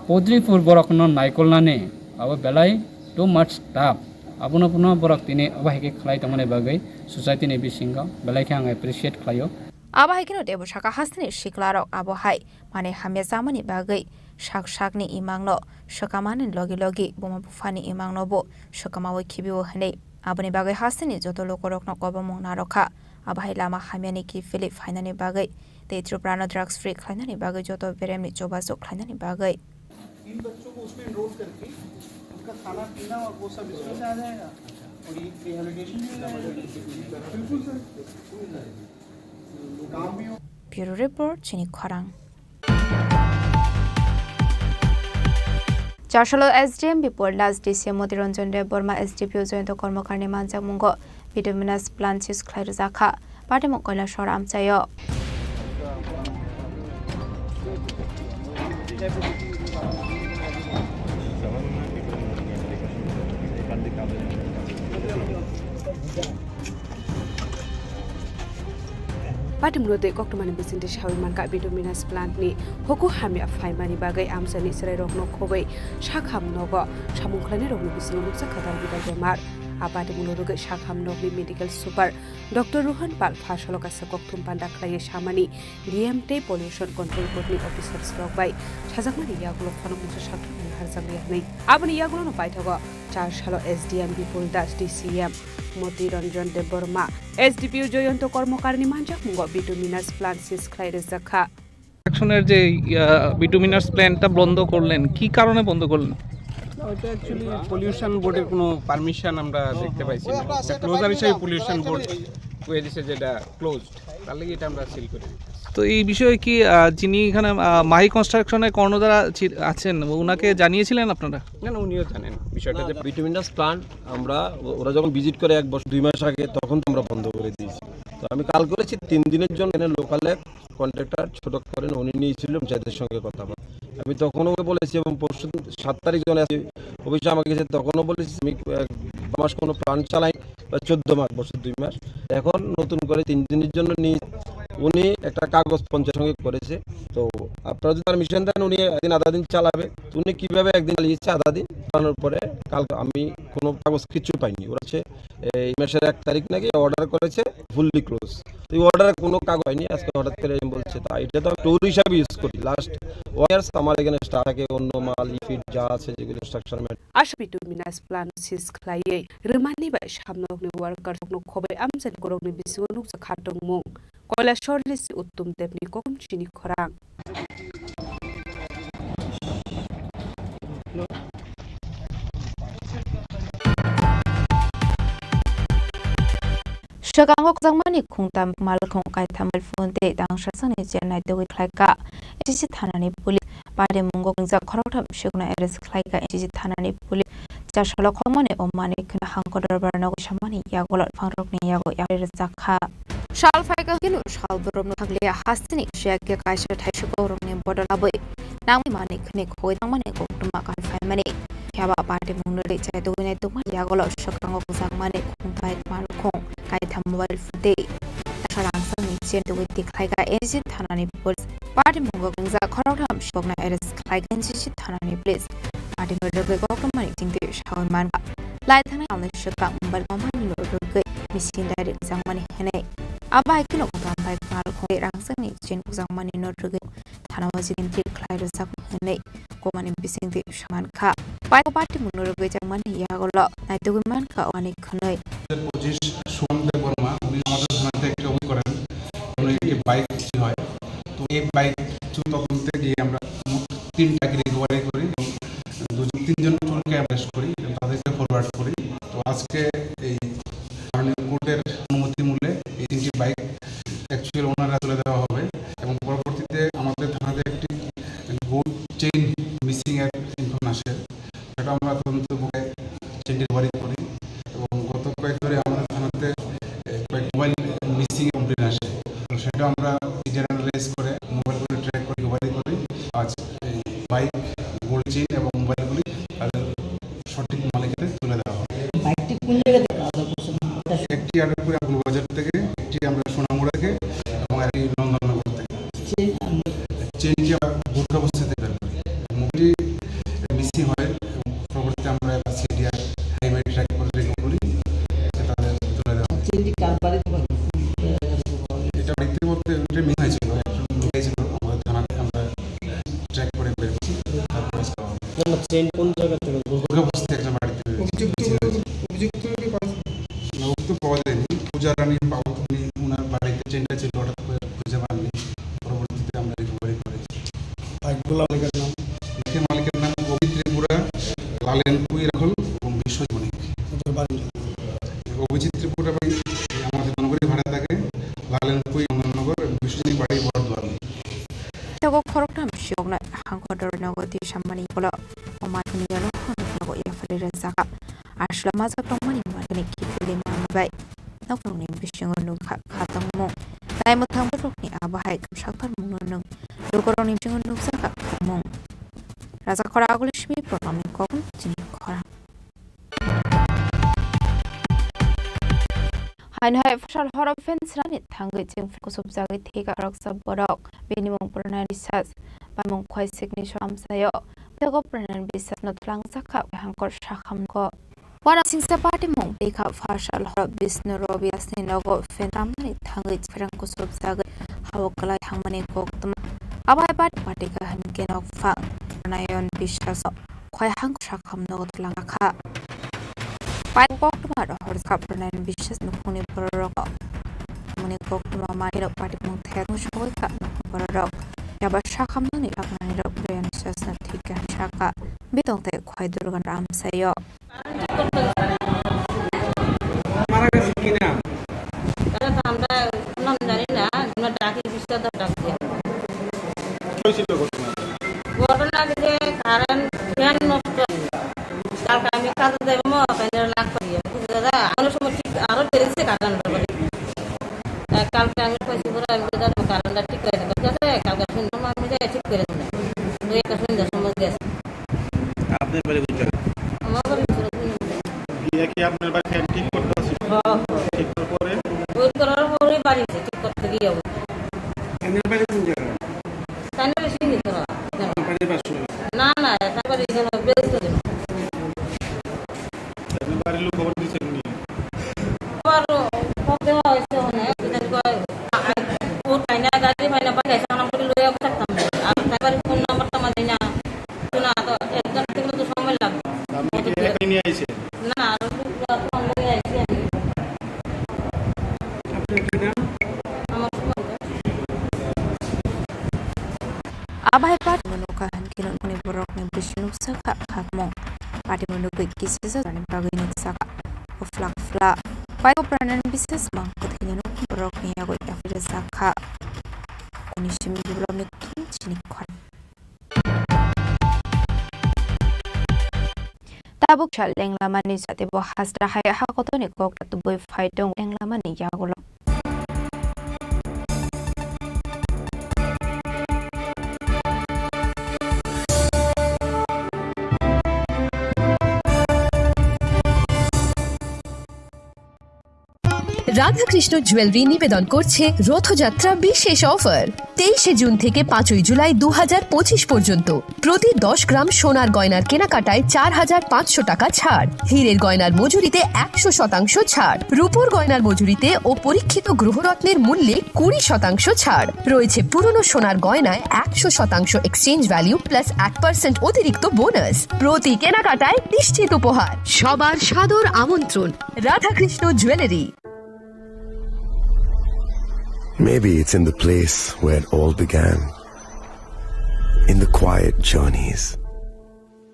Podripur borokno naikolnani abo belai too much tough. Abono phano borok tini obo hai khe khlai tongmani bagwi society ni bisingo belai khe ang appreciate khlaio. Abo hai kheno teibo saka hasteni siklarok abo hai manwi hamya chamani bagwi sak sakni imangno swkamani logi logi buma buphani imangno bo swkamaui khibio hwnwi. Aboni bagwi hasteni joto lukurokno kobomung narwkha. Abo hai lama hamyani kiphilwi phainani bagwi tei Tripura no drugs free khlainani bagwi joto beremni chubachu khlainani bagwi. इन बच्चों को उसमें एनरोल करके उनका खाना पीना और वो सब इसमें से आ जाएगा और ये रिहेबिलिटेशन भी हो जाएगा। बिल्कुल सर, काम भी हो। Bureau Report, Chini Khorang. Chasalo S D M Bipol Das, D C M Moti Ranjan Deb Borma, S D P O Jayanta Karmakarni manjakmungo bituminous plant seize khlai rwjak kha. Patimung Kailasor amchaio. Patimung no tei koktwmani bisingtwi sawi mankha, bituminous plant ni huku hamya phaimani bagwi amchaini chwrairokno khobwi sakham nogo samung khlainairokni bisingo nukjakha dalbidal bemar. A patimungno rwgwi Sakham nokni medical super Doctor Rohan Pal pha salo kaisa kokthum panda khlaiwi samani D M tei pollution control board ni officers rok bai sajakmani yagulo phano mungsa sakthumani harjakliya hwnwi. Aboni yagulono paithago char salo S D M Bipul Das, D C M Moti Ranjan Debbarma, S D P O Joyonto Kormokar ni manjakmungo bituminous plant seize khlai rijak kha. অ্যাকশনের যে, আহ, বিটুমিনাস প্ল্যান্টটা বন্ধ করলেন, কি কারণে বন্ধ করলেন? ওইটা অ্যাকচুয়ালি পলিউশন বোর্ডের কোনো পারমিশন আমরা দেখতে পাইছি না। ক্লোজার হিসেবে পলিউশন বোর্ড কয়ে দিছে যে এটা ক্লোজড, তার লাগি এটা আমরা সিল করে দিচ্ছি। তো এই বিষয়ে কি, আহ, যিনি এখানে, আহ, মাহি কনস্ট্রাকশনের কর্ণধার আছি-, আছেন, ওনাকে জানিয়েছিলেন আপনারা? না, না, উনিও জানেন বিষয়টা যে বিটুমিনাস প্ল্যান্ট আমরা, ও-, ওরা যখন ভিজিট করে এক বছর দুই মাস আগে, তখন তো আমরা বন্ধ করে দিয়েছি। তো আমি কাল করেছি তিন দিনের জন্য এখানে লোকালে কন্ট্রাক্টর ছোট করেন, উনি নিয়েছিল পঞ্চায়েতের সঙ্গে কথা বলে। আমি তখনও বলেছি এবং পরশু দিন সাত তারিখ যখন আসি, অফিসে আমাকে গেছে, তখনও বলেছি আমি, আহ, মাস কোনো প্ল্যান্ট চালাই বা চোদ্দ মাস, বছর দুই মাস। এখন নতুন করে তিন দিনের জন্য নিয়ে উনি একটা কাগজ পঞ্চায়েত সঙ্গে করেছে। তো আপনারা যদি পারমিশন দেন, উনি একদিন আধা দিন চালাবে। তো উনি কিভাবে একদিন চালিয়েছে আধা দিন, চালানোর পরে কাল আমি কোনো কাগজ কিচ্ছু পাইনি। ওরা হচ্ছে এই মাসের এক তারিখ নাকি অর্ডার করেছে ফুললি ক্লোজ। তো এই অর্ডারে কোনো কাগজ হয়নি, আজকে হঠাৎ করে এসে বলছে। তা এটা তো আমি ট্যুর হিসাবে ইউজ করি। লাস্ট ওয়ান ইয়ার্স আমার এখানে স্টাফ থাকে, অন্য মাল, ইফিট যা আছে যেগুলো স্ট্রাকচার ম্যাট। Aswk bituminous plant seize khlaiwi rwmani bai samnokni worker rokno khobai amchaini borokni bisingo nukjak kha tongmung. Koilashahar ni si Uttom Debni kokthum chini khorang. Swkango kwchangmani khungtam malkhung kaitham mobile phone tei tangsa sani chair naitugwi khlaikha N C C thanani police. Patimung wngjak khoroktham sukurno arrest khlaikha N C C thanani police. Chasalo khokmani o manwi kheno hangkor dorbar nogwi samani yagulo phangrokni yago yapri rwjakha. Sal phaikha hino sal borokno thanglia hasteni siyakhe kaisa thaisa borokni bodol abwi nangwi manwi khni khogwi tangmani koktwma kan phaimani. Phiya ba patimung nwi chai tugwi nai tongma yagulo swkango kwchangmani khungthai malkhung kaitham mobile phone tei tasa rangchakni chain tugwi tikhlaikha N C C thanani police. Patimung wngjak khoroktham sukurno arrest khlaikha N C C thanani police. Patimung rwgwi koktwmani chingtwi sawi mankha. Lai thangnai salni swkang mobile company no rwgwi machine direct rwjakmani hwnwi. Abo hai kheno kwtham bai malkhung tei rangchakni chain rwjakmani no rwgwi thana o chingtwi khlai rwjak hwnwi kokmani bisingtwi sawi mankha. Paiko patimung no rwgwi jakmani yagulo naitugwi mankha o ani khwnwi. পঁচিশ সুমন দেব বর্মা, উনি আমাদের থানাতে একটি অভিযোগ করেন, উনি একটি বাইক চুরি হয়। তো এই বাইক চুরি তদন্তে গিয়ে আমরা মোট তিনটাকে রিকভারি করি এবং দুজন, তিনজন চোরকে অ্যারেস্ট করি এবং তাদেরকে ফরওয়ার্ড করি। তো আজকে এই মাননীয় কোর্টের অনুমতি মূলে এই তিনটি বাইক অ্যাকচুয়াল ওনাররা তুলে দেওয়া হবে এবং পরবর্তীতে আমাদের থানাতে একটি গোল্ড চেইন মিসিং এর ইনফরমেশন আসে, সেটা আমরা তদন্ত করে চেইনটি রিকভারি করি এবং গত কয়েক ধরে আমাদের থানাতে, এ, কয়েক মোবাইল মিসিং কমপ্লেন আসে, তো সেটা আমরা সিডিআর অ্যানালাইজ করে মোবাইলগুলি ট্র্যাক করে রিকভারি করি। আজ এই বাইক, গোল্ড চেইন এবং মোবাইলগুলি তাদের সঠিক মালিকের তুলে দেওয়া হবে। বাইকটি কোন জায়গা থেকে আটক করছেন? একটি আটক করি আবুল বাজার থেকে, একটি আমরা সোনামুড়া থেকে এবং একটি নন্দননগর থেকে। চেইন আমরা চেইনটি আমরা গুটখা বস্তি থেকে বের করি। মোবাইলটি মিসিং হয় এবং পরবর্তীতে আমরা সিডিআর হাইওয়ে ট্র্যাক করে রেকর্ড করি, এটা তাদের তুলে দেওয়া হয়। চেইনটি কার বাড়িতে পাওয়া গেছে? এটা বাড়িতে বলতে এটা মিসিং হয়েছিল, একটা লুকিয়ে ছিল, আমাদের থানাতে আমরা ট্র্যাক করে বের করছি, তারপরে আজকে পাওয়া গেছে। না, না, চেইন কোন জায়গা থেকে? গুটখা বস্তি একটা বাড়িতে পেয়েছি। অভিযুক্ত, অভিযুক্ত কি পাওয়া গেছে? না, অভিযুক্ত পাওয়া যায়নি। পূজা রানী পাল, উনি, ওনার বাড়িতে চেইনটা ছিল, হঠাৎ করে খুঁজে পাননি, পরবর্তীতে আমরা রিকভারি করেছি। বাইকগুলো মালিকের নাম? বাইকের মালিকের নাম অভি ত্রিপুরা, লালেন কুই রাহুল এবং বিশ্বজিৎ বণিক। ওদের বাড়ি? অভিজিৎ ত্রিপুরা বাড়ি, আমাদের নগরী ভাড়া থাকে, লালেন কুই নন্দননগর এবং বিশ্বজিৎ বাড়ি বড়দুয়ার। Tei o khoroktham siyoknai hangkor doroi nogo twi samani ulo o mathuni yano khoroknwi nogo yapharwi rwjakha. Aswla majak tongmani manwi kipili manwi bai noknungni bisingo nukha kha tongmung. Naimwthang borokni abo hai kwchak pharmungno nwng lukurokni bisingo nukjakha tongmung. Rajakhora aguli simi programni kokno chini khorang. Haino hai phasal horo fan swnamni thangwi cheng kusubjagwi thika khoroksa borok. Bini mung Pranay Biswas, bai mung Khwaisikni Soamsayo. Tei o Pranay Biswasno twlangjakha hangkor sakhamko. Uanasingcha patimung tei kha pha sal horo Bishnu Robi Dasni nogo phen ramnani thangwi pherang kusup jagwi hao kwlai thangmani koktwma. Abo hai party party kaham khe nokphang Nayan Biswas khoi hang sakham nogo twlang kha. Pai koktwma rohor kha Nayan Biswas nukhungni bororok. Mani koktwma manwi rok patimung thek musukoi kha nukhung bororok. Yaba sakhamnani baknani rok Nayan Biswasno thik kha sakha. Bitong tei khoi Durga Ram sayo. মারা গেছে কিনা? তাহলে তো আমরা নাম জানি না, আমরা ডাকি বিশ্বদা ডাক দিয়ে। কি হয়েছিল ঘটনা? ঘটনা যে কারেন্ট ফ্যান নষ্ট হয়েছে। কালকে আমি কাজে যাবো, মো, তাই জন্য লাগ করি। বুঝলে দাদা, অনেক সময় ঠিক আরো বেড়েছে কারেন্ট ব্যাপারে। আহ, কালকে আমি কইছি, "বড়, আমি তো জানবো, কারেন্টটা ঠিক করে দেবো।" ঠিক আছে? কালকে শুনলাম, আমি যাই ঠিক করে দেবো। ওই একটা সন্ধ্যার সময় গেছে। আপনার বাড়ি কোন জায়গায়? আমার বাড়ি ছিল হুম। গিয়ে কি আপনার বাড়ি ফ্যান ঠিক করতে আসছিল? হ্যাঁ, হ্যাঁ। ঠিক করার পরে? ওই করার পরে বাড়ি এসে ঠিক করতে গিয়ে ও। আপনার বাড়ি কোন জায়গায়? তাই না, বেশি নিত না। আপনার বাড়ির পাশে? না, না, তার বাড়ি এখানে বেশ করে। আপনার বাড়ির লোক খবর দিয়েছেন নি? আবার খবর দেওয়া হয়েছে, মানে, যেটা কি কয়, ও তাই না, গাড়ি পাই না, পাঠাইছে, আমার করে লইয়া থাকতাম না। আর তারপরে ফোন নাম্বারটা আমার জানি না। তো না, তো একজন থেকে তো সময় লাগবে। আপনি কি একাই নিয়ে আইছেন? না, না, আরো তো পুরা তো আমরা নিয়ে আইছি আমি। আপনার কি নাম? আমার সময় Abai party mwnwi kahan khe nokni borokni bwswk nuksa kha, kha kmung. Party mwnwi kisa jani bagwi nuksa kha. Uflak fla. Pai o Nayan Biswas mang kwthwini nok borokni yagwi yapri rwjak kha. Kuni simi borokni thum chini khon. Tabuk sal lenglamani jatebo hasra hai hakotoni kok tubui phai tongo lenglamani yagulo. Radhakrishna jewellery নিবেদন করছে রথযাত্রা বিশেষ অফার। তেইশে জুন থেকে পাঁচই জুলাই দু হাজার পঁচিশ পর্যন্ত প্রতি দশ গ্রাম সোনার গয়নার কেনাকাটায় চার হাজার পাঁচশো টাকা ছাড়, হীরের গয়নার মজুরিতে একশো শতাংশ ছাড়, রূপোর গয়নার মজুরিতে ও পরীক্ষিত গ্রহরত্নের মূল্যে কুড়ি শতাংশ ছাড়। রয়েছে পুরনো সোনার গয়নায় একশো শতাংশ এক্সচেঞ্জ ভ্যালু প্লাস এক পার্সেন্ট অতিরিক্ত বোনাস। প্রতি কেনাকাটায় নিশ্চিত উপহার। সবার সাদর আমন্ত্রণ Radhakrishna jewellery. Maybe it's in the place where it all began. In the quiet journeys,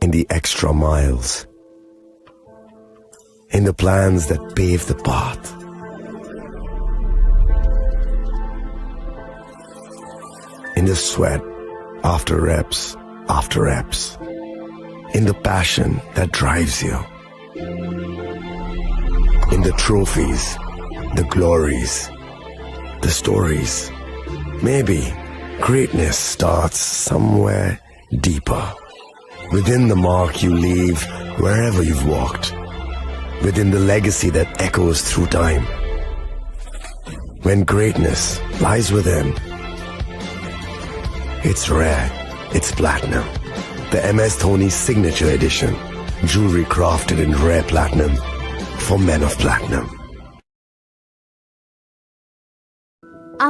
in the extra miles, in the plans that pave the path, in the sweat after reps after reps, in the passion that drives you. In the trophies, the glories, the stories. Maybe greatness starts somewhere deeper. Within the mark you leave wherever you've walked. Within the legacy that echoes through time. When greatness lies within, it's rare, it's platinum. The M S Dhoni Signature Edition. Jewelry crafted in rare platinum for men of platinum.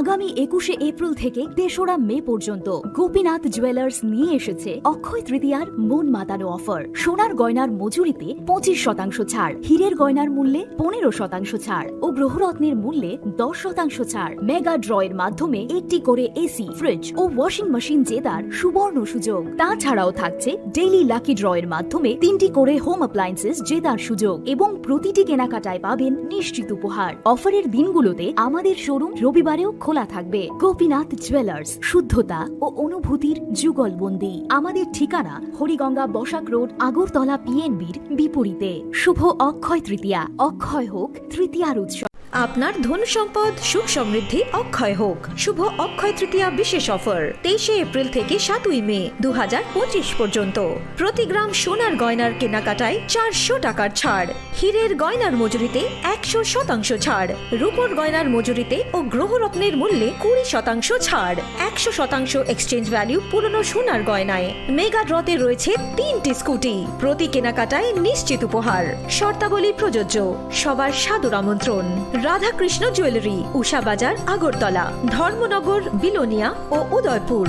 আগামী একুশে এপ্রিল থেকে তেসরা মে পর্যন্ত গোপীনাথ জুয়েলার্স নিয়ে এসেছে অক্ষয় তৃতীয়ার মন মাতানো অফার। সোনার গয়নার মজুরিতে পঁচিশ শতাংশ ছাড়, হীরের গয়নার মূল্যে পনেরো শতাংশ ছাড় ও গ্রহরত্নের মূল্যে দশ শতাংশ ছাড়। মেগা ড্রয়ের মাধ্যমে একটি করে এসি, ফ্রিজ ও ওয়াশিং মেশিন জেতার সুবর্ণ সুযোগ। তাছাড়াও থাকছে ডেইলি লাকি ড্রয়ের মাধ্যমে তিনটি করে হোম অ্যাপ্লায়েন্সেস জেতার সুযোগ এবং প্রতিটি কেনাকাটায় পাবেন নিশ্চিত উপহার। অফারের দিনগুলোতে আমাদের শোরুম রবিবারেও খোলা থাকবে। গোপীনাথ জুয়েলার্স, শুদ্ধতা ও অনুভূতির যুগলবন্দি। আমাদের ঠিকানা হরিগঙ্গা বসাক রোড, আগরতলা পিএনবির বিপরীতে। শুভ অক্ষয় তৃতীয়া, অক্ষয় হোক তৃতীয়ার উৎসব। আপনার ধন সম্পদ সুখ সমৃদ্ধি অক্ষয় হোক। শুভ অক্ষয় তৃতীয়া বিশেষ অফার তেইশে এপ্রিল থেকে সাতই মে দু হাজার পঁচিশ পর্যন্ত। প্রতি গ্রাম সোনার গয়নার কেনাকাটায় চারশো টাকার ছাড়, হীরের গয়নার মজুরিতে একশো শতাংশ ছাড়, রূপোর গয়নার মজুরিতে ও গ্রহরত্নের মূল্যে কুড়ি শতাংশ ছাড়, একশো শতাংশ এক্সচেঞ্জ ভ্যালু পুরনো সোনার গয়নায়। মেগা ড্রতে রয়েছে তিনটি স্কুটি, প্রতি কেনাকাটায় নিশ্চিত উপহার। শর্তাবলী প্রযোজ্য। সবার সাদর আমন্ত্রণ। রাধাকৃষ্ণ জুয়েলারি, উষা বাজার, আগরতলা, ধর্মনগর, বিলোনিয়া ও Udaipur.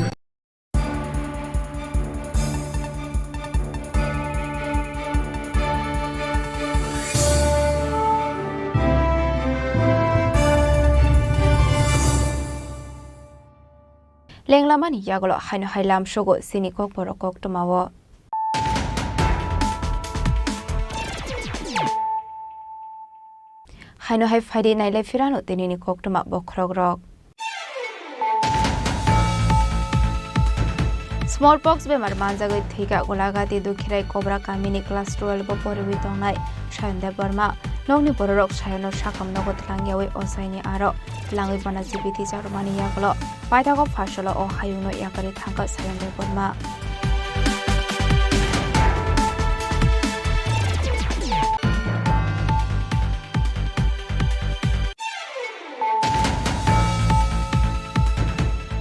Lenglamani yagulo haino hai lamsogo chini kokborok koktwmao. Haino hai phaidi nailai phirano tinini koktwma bokhorokrok. Smallpox bemar manjagwi thwikha Golagati Dukhirai Kobra kamini class twelve o poriwi tongnai Sayon Debbarma. Nokni bororok Sayono sakam nogo twlangyawi ochaini aro twlangwi bana chibithijak rwmani yagulo paithago Pharsalo o hayungno yakarwi thangkha Sayon Debbarma.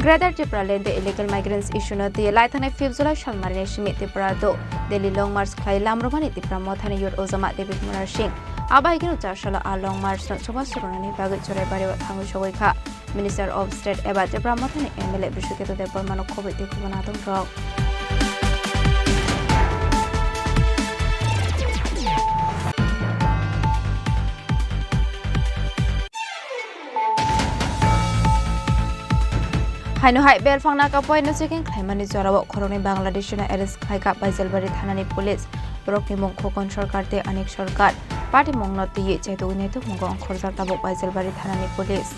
Greater Tipraland tei illegal migrants issue no twi laithanai fifth July salmarini simi Tripura do Delhi Long March khlai lamrwmani Tipra Mothani Youth Ujama David Murasing. Abo hai kheno char salo a Long March no chubachu rwnani bagwi Churaibari o thangwi sogwi kha. Minister of State eba Tipra Mothani M L A Biswaketu Debbarmano khobwi tei khobanatung rok. Haino hai belphang naka poino checking khlaimani jorao khoroknwi Bangladeshino arrest khlaikha Baijalbari thanani police. Borokni mung Khokon Sarkar tei Anik Sarkar. Patimungno twiwi chaitugwi naitukmungo ongkhorjak tabuk Baijalbari thanani police.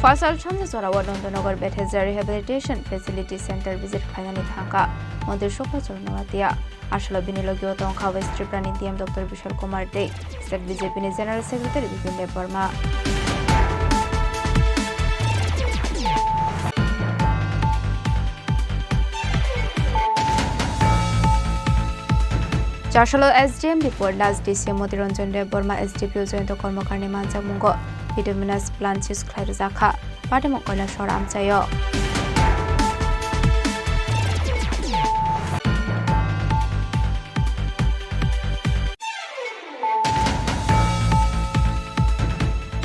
Phalsal sanja jorao Nandanagar Bethesda Rehabilitation Facility Center visit khlainani thangkha Montri Subhajyoti Noatia. Asolo bini logio tongkha West Tripura ni D M Doctor Bishal Kumar tei State B J P ni General Secretary Bipin Debbarma. Char salo S D M Bipol Das, D C Moti Ranjan Debbarma, S D P O Jayanta Karmakar ni manjakmungo Bituminous Plant Chips khlai rwjakha. Patimung Kailasor amchaio.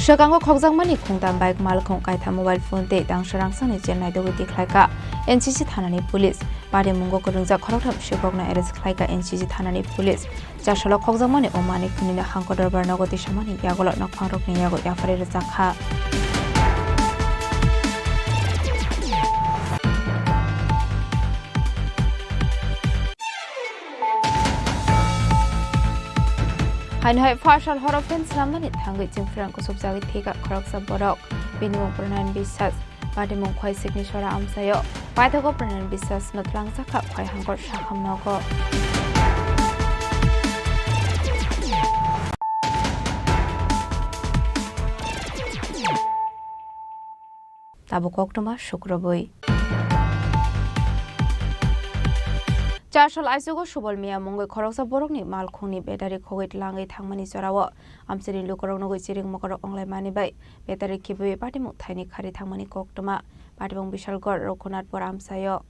Swkango khokjakmani khungtam bike malkhung kaitham mobile phone tei tangsa rangsani chengnai dogwi tikhlaikha N C C thanani police. Patimung kwrwngjak khoroktham sikhokno arrest khlaikha N C C thanani police. Char salo khokjakmani o manwi khwnwino hangko dorbar nogo tisamani yagulo nokphangrokni yago yapharwi rwjakha. Haino hai Phalsal horo fan swnamnani thangwi chwng phrang kusubjagwi thwikha khoroksa borok. Bini mung Pronayan Biswas. Patimung Khwai Sikni Sora amchaio. Paithago Pronayan Biswas no twlangjakha Khwai hangkor sakham nogo. Tabuk koktwma sukrubwi. Char sal aichugo Subol Miya mungwi khoroksa borokni malkhungni battery khogwi twlangwi thangmani jorao amchaini lukurok nugwi chiring mokorok onglaimani bai battery khibiwi patimung thaini khari thangmani koktwma. Patimung Bishalgarh Raghunathpur amchaio.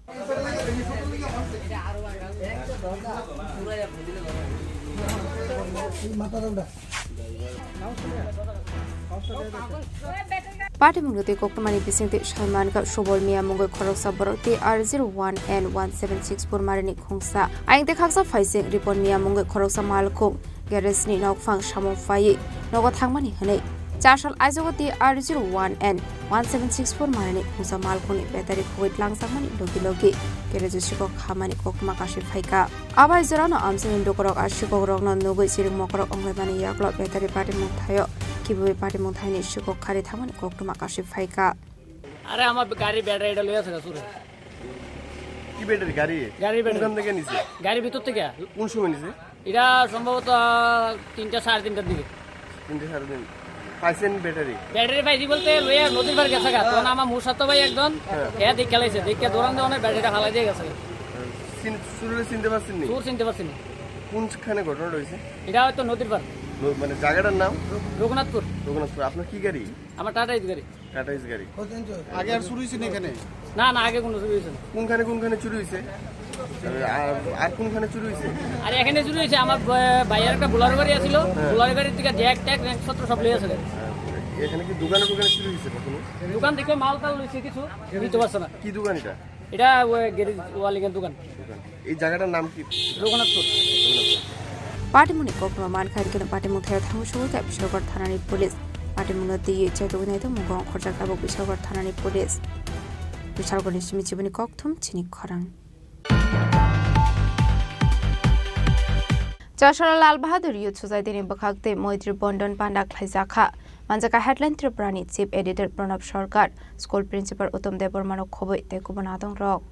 Patimung rwtwi koktwmani bisingtwi saimankha Subol Miya mungwi khoroksa borok T R zero one N one seven six four marini khungsa. Ayang tei khaksa phaising Ripon Miya mungwi khoroksa malkhung garage ni nokphang samung phaiwi nogo thangmani hwnwi. Char sal aichugo T R zero one N one seven six four marini khungsa malkhungni battery khogwi tlangjakmani logi logi garage o sikok khamani koktwma kasui phaikha. Abai jorano amchaini lukurok a sikokrokno nugwi chiring mokorok onglaimani yagulo battery patimung thaio khibiwi patimung thaini sikok khari thangmani koktwma kasui phaikha. আরে, আমার গাড়ি ব্যাটারিটা লইয়া আছে গা চুরে। কি ব্যাটারি? গাড়ি? গাড়ির ব্যাটারি। কোনখান থেকে নিছে? গাড়ির ভিতর থেকে। কোন সময় নিছে? এটা সম্ভবত তিনটা, সাড়ে তিনটার দিকে। তিনটা, সাড়ে তিন। পাইছেন ব্যাটারি? ব্যাটারি পাইছি বলতে লইয়া নদীর পাড়ে গেছে গা। তখন আমার মুসাতো ভাই একজন, হ্যাঁ। হ্যাঁ, দেখে লাইছে। দেখে দৌড়ান দৌড়ানে ব্যাটারিটা ফালাই দিয়ে গেছে। চিন-, চুররে চিনতে পারছেন নি? চুর চিনতে পারছি না। কোনখানে ঘটনাটা হয়েছে? এটা হয়তো নদীর পাড়। ন-, মানে জায়গাটার নাম? রঘুনাথপুর। রঘুনাথপুর। আপনার কি গাড়ি? আমার টাটা ইস গাড়ি। টাটা ইস গাড়ি। আগে আর চুরি হয়েছে না এখানে? না, না, আগে কোনো চুরি হয়েছে না। কোনখানে কোনখানে চুরি হয়েছে? আর, আর কোনখানে চুরি হয়েছে? আর এখানে চুরি হয়েছে, আমার ব-, ভাইয়ের একটা বোলারো গাড়ি আছিল, হ্যাঁ। বোলারো গাড়ির থেকে জ্যাক ট্যাক, র্যাক সত্র সব লিয়ে আছে। এখানে কি দোকানে দোকানে চুরি হয়েছে কখনো? দোকান থেকে মাল টাল লইছে কিছু, নিতে পারছে না। কি দোকান এটা? এটা ওই গ্যারেজ ওয়ালিংয়ের দোকান। দোকান। এই জায়গাটার নাম কি? Raghunathpur. Patimungni koktwma mankha, hwnkhe no patimung thaya thango sugwi kha Bishalgarh thanani police. Patimungno twiwi chaichugwi naitongmung ongkhorjak tabuk Bishalgarh thanani police. Bishalgarhni simi chibuni kokthum chini khorang. Chasala Lal Bahadur Youth Society ni bwkhak tei Moitri Bondon panda khlaijak kha. Manjaka headline Tripura ni Chief Editor Pranab Sarkar, School Principal Uttam Debbarma no khobwi tei kubun adong rok.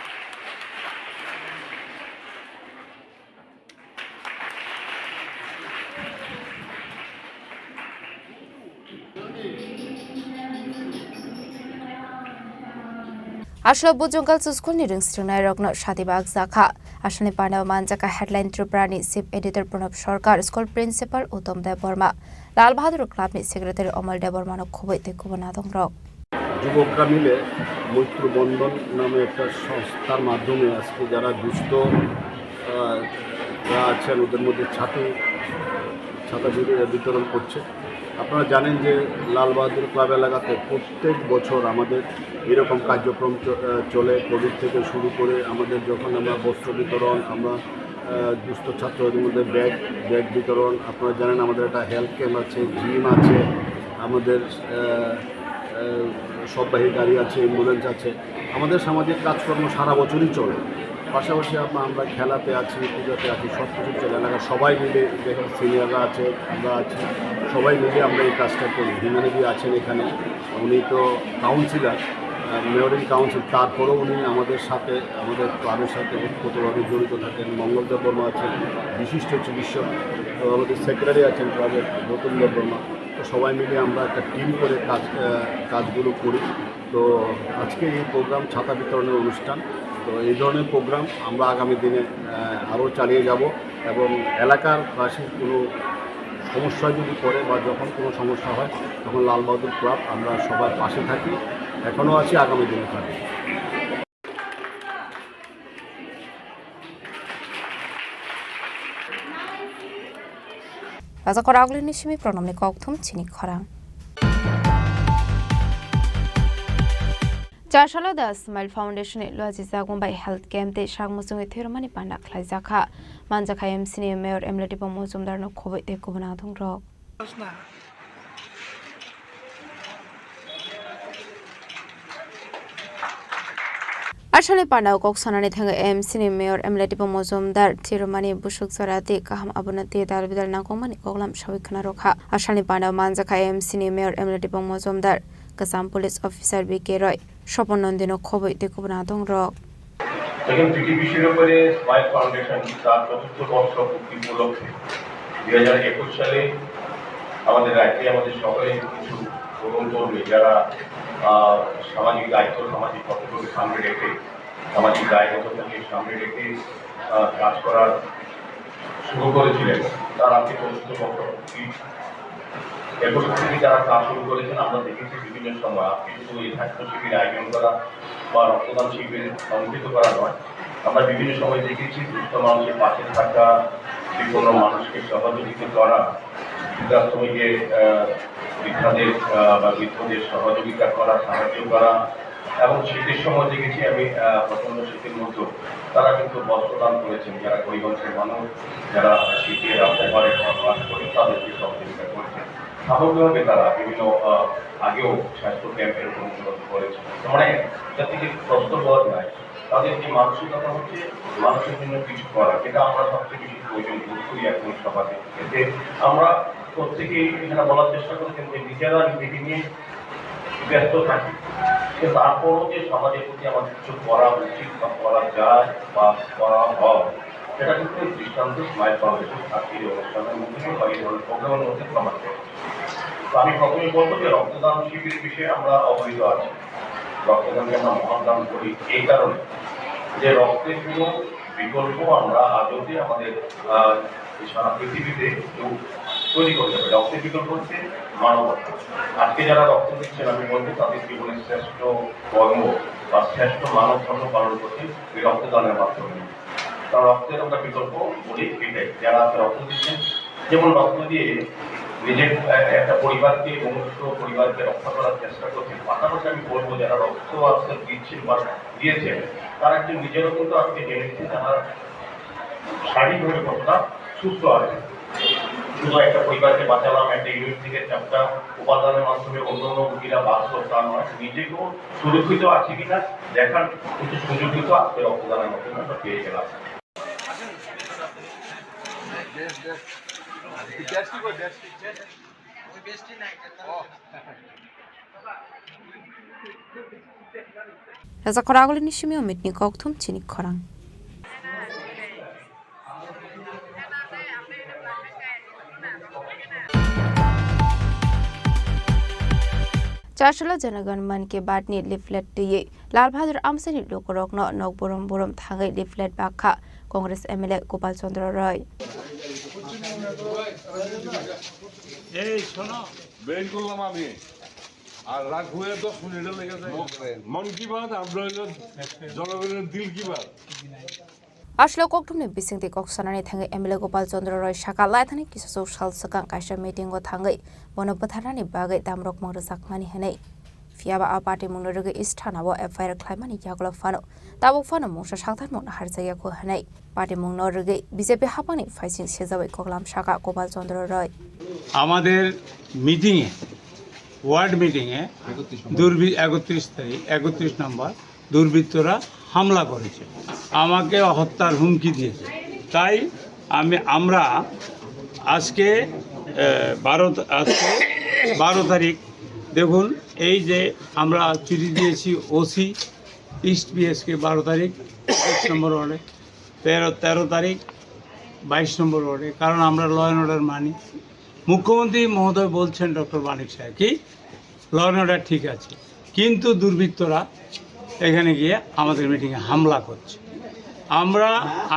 Aswk Bujungal School ni rwngsringnai rokno sati bak jakha. Aswkni panda manjaka headline Tripura ni Chief Editor Pranab Sarkar, School Principal Uttam Debbarma, Lal Bahadur Club ni Secretary Omal Debbarma no khobwi tei kubun adong rok. যুবকরা মিলে মৈত্র বন্ধন নামে একটা সংস্থার মাধ্যমে আজকে যারা দুস্থ, আহ, যারা আছেন ওদের মধ্যে ছাতি, ছাতা বিতরণ করছে। আপনারা জানেন যে লাল বাহাদুর ক্লাব এলাকাতে প্রত্যেক বছর আমাদের এরকম কার্যক্রম চ-, আহ, চলে। কোভিড থেকে শুরু করে আমাদের যখন আমরা বস্ত্র বিতরণ, আমরা, আহ, দুস্থ ছাত্রদের মধ্যে ব্যাগ, ব্যাগ বিতরণ, আপনারা জানেন আমাদের একটা হেলথ ক্যাম্প আছে, জিম আছে, আমাদের, আহ, আহ, সববাহী গাড়ি আছে, অ্যাম্বুলেন্স আছে। আমাদের সামাজিক কাজকর্ম সারা বছরই চলে। পাশাপাশি আম-, আমরা খেলাতে আছি, পূজাতে আছি, সব কিছু চলে। এলাকার সবাই মিলে, যেখানে সিনিয়ররা আছে, আমরা আছি, সবাই মিলে আমরা এই কাজটা করি। হিমানিদি আছেন এখানে, উনি তো কাউন্সিলর, আহ, মেয়র ইন কাউন্সিল, তারপরেও উনি আমাদের সাথে, আমাদের ক্লাবের সাথে ওতপ্রোতভাবে জড়িত থাকেন। মঙ্গল দেব বর্মা আছেন, বিশিষ্ট চিকিৎসক, তো আমাদের সেক্রেটারি আছেন ক্লাবের গৌতম দেব বর্মা। তো সবাই মিলে আমরা একটা টিম করে কাজ, আহ, কাজগুলো করি। তো আজকে এই প্রোগ্রাম ছাতা বিতরণের অনুষ্ঠান। তো এই ধরনের প্রোগ্রাম আমরা আগামী দিনে, আহ, আরও চালিয়ে যাব এবং এলাকার বাসীর কোনো সমস্যা যদি পড়ে বা যখন কোনো সমস্যা হয়, তখন লাল বাহাদুর ক্লাব আমরা সবার পাশে থাকি, এখনও আছি, আগামী দিনে থাকবো। Raja Koraglini simi pronomni kokthum chini khorang. Chasala The Smile Foundation ni luaji jagong bai health camp tei sak muchungwi thwirwmani panda khlaijakha. Manjakha M C ni Mayor M L A Dipang Mojumdar no khobwi tei kubun adong rok. Aswkni panda o kok sanani thangwi M C ni Mayor M L A Dipang Mojumdar thwirwmani busuk jora tei kaham abono tei dal bidal nangkukmani koklam sawi khna rwkha. Aswkni panda o manjakha M C ni Mayor M L A Dipang Mojumdar, kwcham police officer B K Roy, Sopon Nondino khobwi tei kubun adong rok. Second P T P C-র উপরে smile foundation তার চতুর্থ বর্ষ পূর্তি উপলক্ষে দুই হাজার একুশ সালে আমাদের রাজ্যে আমাদের সকলের কিছু তরুণ তরুণী যারা, আহ, সামাজিক দায়িত্ব, সামাজিক কর্তব্যকে সামনে রেখে, সামাজিক দায়বদ্ধতাকে সামনে রেখে, আহ, কাজ করার শুরু করেছিলেন, তার আজকে চতুর্থ বর্ষ পূর্তি। একুশ থেকে যারা কাজ শুরু করেছেন, আমরা দেখেছি বিভিন্ন সময়, আজকে শুধু এই স্বাস্থ্য শিবির আয়োজন করা বা রক্তদান শিবির অনুষ্ঠিত করা নয়, আমরা বিভিন্ন সময় দেখেছি দুস্থ মানুষের পাশে থাকা, বিপন্ন মানুষকে সহযোগিতা করা, বৃদ্ধাশ্রমে গিয়ে, আহ, বৃদ্ধাদের, আহ, বা বৃদ্ধদের সহযোগিতা করা, সাহায্য করা, এবং শীতের সময় দেখেছি আমি, আহ, প্রচণ্ড শীতের মধ্যেও তারা কিন্তু বস্ত্র দান করেছেন। যারা গরিব অংশের মানুষ, যারা শীতে রাস্তায় ঘরে ঘরে বাস করে, তাদেরকে সহযোগিতা করেছেন। সামগ্রিকভাবে তারা বিভিন্ন, আহ, আগেও স্বাস্থ্য ক্যাম্প এরকম উপলব্ধ করেছেন। তার মানে এটা থেকে কষ্ট পাওয়া যায়। তাদের যে মানসিকতা হচ্ছে মানুষের জন্য কিছু করা, যেটা আমরা সবচেয়ে বেশি প্রয়োজন বোধ করি এখন সমাজে। এতে আমরা প্রত্যেকেই এখানে বলার চেষ্টা করেছেন যে নিজেরা নিজেকে নিয়ে ব্যস্ত থাকি। কিন্তু তারপরও যে সমাজের প্রতি আমার কিছু করা উচিত বা করা যায় বা করা হয়, সেটা কিন্তু এই দৃষ্টান্ত স্মাইল ফাউন্ডেশন আজকের এই অনুষ্ঠানের মধ্যে দিয়ে বা এই ধরনের প্রোগ্রামের মধ্যে প্রমাণ করে। তো আমি প্রথমে বলবো যে রক্তদান শিবিরের বিষয়ে আমরা অবহিত আছি। রক্তদানকে আমরা মহাদান করি এই কারণে যে রক্তের কোনো বিকল্প আমরা আজ অব্দি আমাদের, আহ, এই সারা পৃথিবীতে কেউ তৈরি করতে পারে। রক্তের বিকল্প হচ্ছে মানবতা। আজকে যারা রক্ত দিচ্ছেন, আমি বলবো তাদের জীবনের শ্রেষ্ঠ কর্ম বা শ্রেষ্ঠ মানব ধর্ম পালন করছেন এই রক্তদানের মাধ্যমে। কারণ রক্তের আমরা বিকল্প বলি এটাই, যারা আজকে রক্ত দিচ্ছেন, যেমন রক্ত দিয়ে নিজের এ-, একটা পরিবারকে, মনুষ্য পরিবারকে রক্ষা করার চেষ্টা করছেন, পাশাপাশি আমি বলবো যারা রক্ত আজকে দিচ্ছেন বা দিয়েছেন, তারা একটু নিজেরও কিন্তু আজকে জেনে নিচ্ছে তারা শারীরিকভাবে কতটা সুস্থ আছে। শুধু একটা পরিবারকে বাঁচালাম, একটা ইউনিট থেকে চারটা উপাদানের মাধ্যমে অন্য অন্য রোগীরা বাঁচলো, তা নয়, নিজেকেও সুরক্ষিত আছে কিনা দেখার কিছু সুযোগ কিন্তু আজকে রক্তদানের মাধ্যমে আমরা পেয়ে গেলাম। Rajak Khoragulini simi omitni kokthum chini khorang. Charchalo Janagan Mann Ki Baat ni leaflet twiwi Lal Bahadur Amchai ni lukurokno nok burum burum thangwi leaflet bakha Congress M L A Gopal Chandra Roy. এই শোনো, বের করলাম আমি। আর রাগ হয়ে দশ মিনিটে লেগে যায়। মন কি বাত, আমরা হইলো জনগণের দিল কি Baat. Aswk kokthumni bisingtwi kok sanani thangwi M L A Gopal Chandra Roy saka laithani kisasuk sal swkang kaisa meeting o thangwi bono bwtharnani bagwi damrokmung rwjakmani hwnwi. Phiyaba a patimungno rwgwi sthanao F I R khlaimani yagulo phano tabuk phano mungsa sakthar mungno harjakya kho hwnwi patimungno rwgwi B J P haphangni phaising sejawi koklam saka Gopal Chandra Roy. আমাদের মিটিংয়ে, ওয়ার্ড মিটিংয়ে দুর্বৃ-, একত্রিশ তারিখ, একত্রিশ নম্বর দুর্বৃত্তরা হামলা করেছে, আমাকে হত্যার হুমকি দিয়েছে। তাই আমি, আমরা আজকে, আহ, বারো তা-, আজকে বারো তারিখ, দেখুন, এই যে আমরা চিঠি দিয়েছি ওসি ইস্ট পিএসকে বারো তারিখ একুশ নম্বর ওয়ার্ডে, তেরো, তেরো তারিখ বাইশ নম্বর ওয়ার্ডে, কারণ আমরা ল অ্যান্ড অর্ডার মানি। মুখ্যমন্ত্রী মহোদয় বলছেন, ডক্টর মানিক সাহা, কি ল অ্যান্ড অর্ডার ঠিক আছে, কিন্তু দুর্বৃত্তরা এখানে গিয়ে আমাদের মিটিংয়ে হামলা করছে। আমরা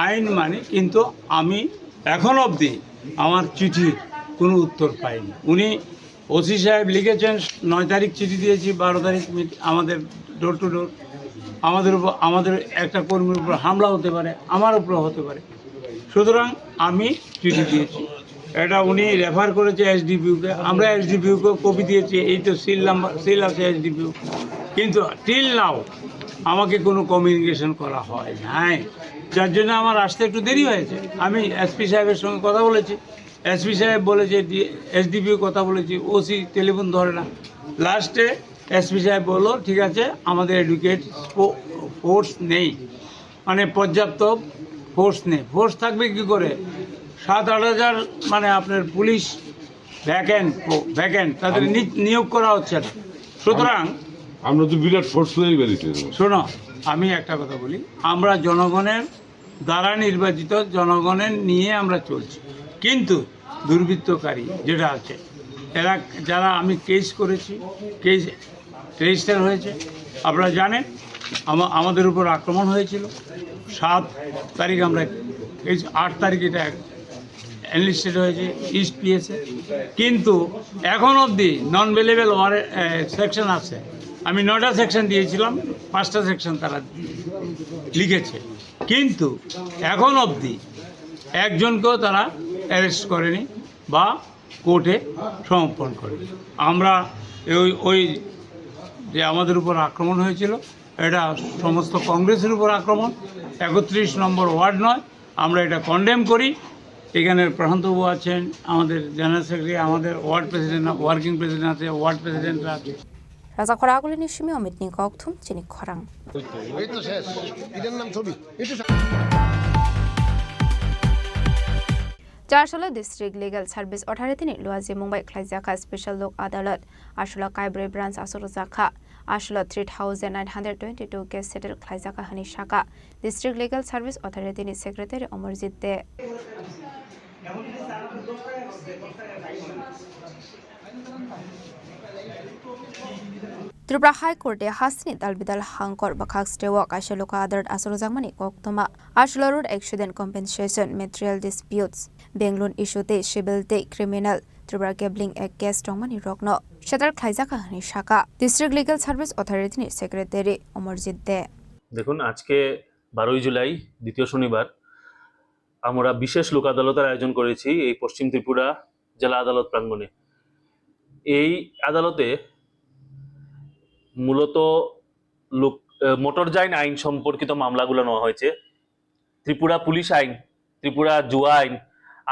আইন মানি, কিন্তু আমি এখন অবধি আমার চিঠির কোনো উত্তর পাইনি। উনি ওসি সাহেব লিখেছেন, নয় তারিখ চিঠি দিয়েছি, বারো তারিখ মিট-, আমাদের ডোর টু ডোর, আমাদের উপর, আমাদের একটা কর্মীর উপর হামলা হতে পারে, আমার উপরে হতে পারে। সুতরাং আমি চিঠি দিয়েছি, এটা উনি রেফার করেছে এসডিপিওকে, আমরা এসডিপিওকে কপি দিয়েছি, এই তো সিল নাম্বার, সিল আছে এসডিপিও, কিন্তু টিল নাও আমাকে কোনো কমিউনিকেশন করা হয় নাই, যার জন্য আমার আসতে একটু দেরি হয়েছে। আমি এসপি সাহেবের সঙ্গে কথা বলেছি, এসপি সাহেব বলেছে, এসডিপিও কথা বলেছি, ওসি টেলিফোন ধরে না। লাস্টে এসপি সাহেব বললো, ঠিক আছে, আমাদের অ্যাডুকুয়েট ফোর্স নেই, মানে পর্যাপ্ত ফোর্স নেই। ফোর্স থাকবে কি করে? সাত আট হাজার মানে আপনার পুলিশ ভ্যাকেন্ট, ভ্যাকেন্ট, তাদের নি-, নিয়োগ করা হচ্ছে না। সুতরাং আমরা তো বিরাট ফোর্স তৈরি করেছি। শোনো, আমি একটা কথা বলি, আমরা জনগণের দ্বারা নির্বাচিত, জনগণের নিয়ে আমরা চলছি, কিন্তু দুর্বৃত্তকারী যেটা আছে, এরা, যারা আমি কেস করেছি, কেস রেজিস্টার হয়েছে, আপনারা জানেন আমা-, আমাদের উপর আক্রমণ হয়েছিল। সাত তারিখ আমরা, এই আট তারিখ এটা এনলিস্টেড হয়েছে ইস্ট পিএসএ, কিন্তু এখন অবধি নন বেলেবল ওয়ারেন্ট সেকশন আছে। আমি নয়টা সেকশন দিয়েছিলাম, পাঁচটা সেকশন তারা লিখেছে, কিন্তু এখন অবধি একজনকেও তারা অ্যারেস্ট করেনি বা কোর্টে সমর্পণ করেনি। আমরা ওই, ওই যে আমাদের উপর আক্রমণ হয়েছিল, এটা সমস্ত কংগ্রেসের উপর আক্রমণ, একত্রিশ নম্বর ওয়ার্ড নয়, আমরা এটা কন্ডেম করি। এখানে প্রশান্তবাবু আছেন, আমাদের জেনারেল সেক্রেটারি, আমাদের ওয়ার্ড প্রেসিডেন্ট, ওয়ার্কিং প্রেসিডেন্ট আছে, ওয়ার্ড প্রেসিডেন্ট আছে। Rajak Khoragulini simi omitni kokthum chini khorang. এই তো শেষ। এটার নাম ছবি। একটু সা- Charchalo District Legal Service Authority ni luajimung bai khlaijakha Special Lok Adalat, aswk Kaibrwi branch aswk rwjakha. Aswkno three thousand nine hundred twenty-two case settle khlaijak hwnwi sakha District Legal Service Authority ni Secretary Amarjit De. Tripura High Court e hasteni dalbidal hangkor bwkhak steo kaisa luka adalat achukjakmani koktwma Aswkno road accident compensation, material disputes, bank loan issue tei civil tei criminal Tripura Gambling Act case tongmani rokno settle khlaijak hwnwi sakha District Legal Service Authority ni Secretary Amarjit De. দেখুন, আজকে বারোই জুলাই, দ্বিতীয় শনিবার, আমরা বিশেষ লোক আদালতের আয়োজন করেছি এই পশ্চিম ত্রিপুরা জেলা আদালত প্রাঙ্গণে। এই আদালতে মূলত লোক, আহ, মোটরযান আইন সম্পর্কিত মামলাগুলো নেওয়া হয়েছে। ত্রিপুরা পুলিশ আইন, ত্রিপুরা জুয়া আইন,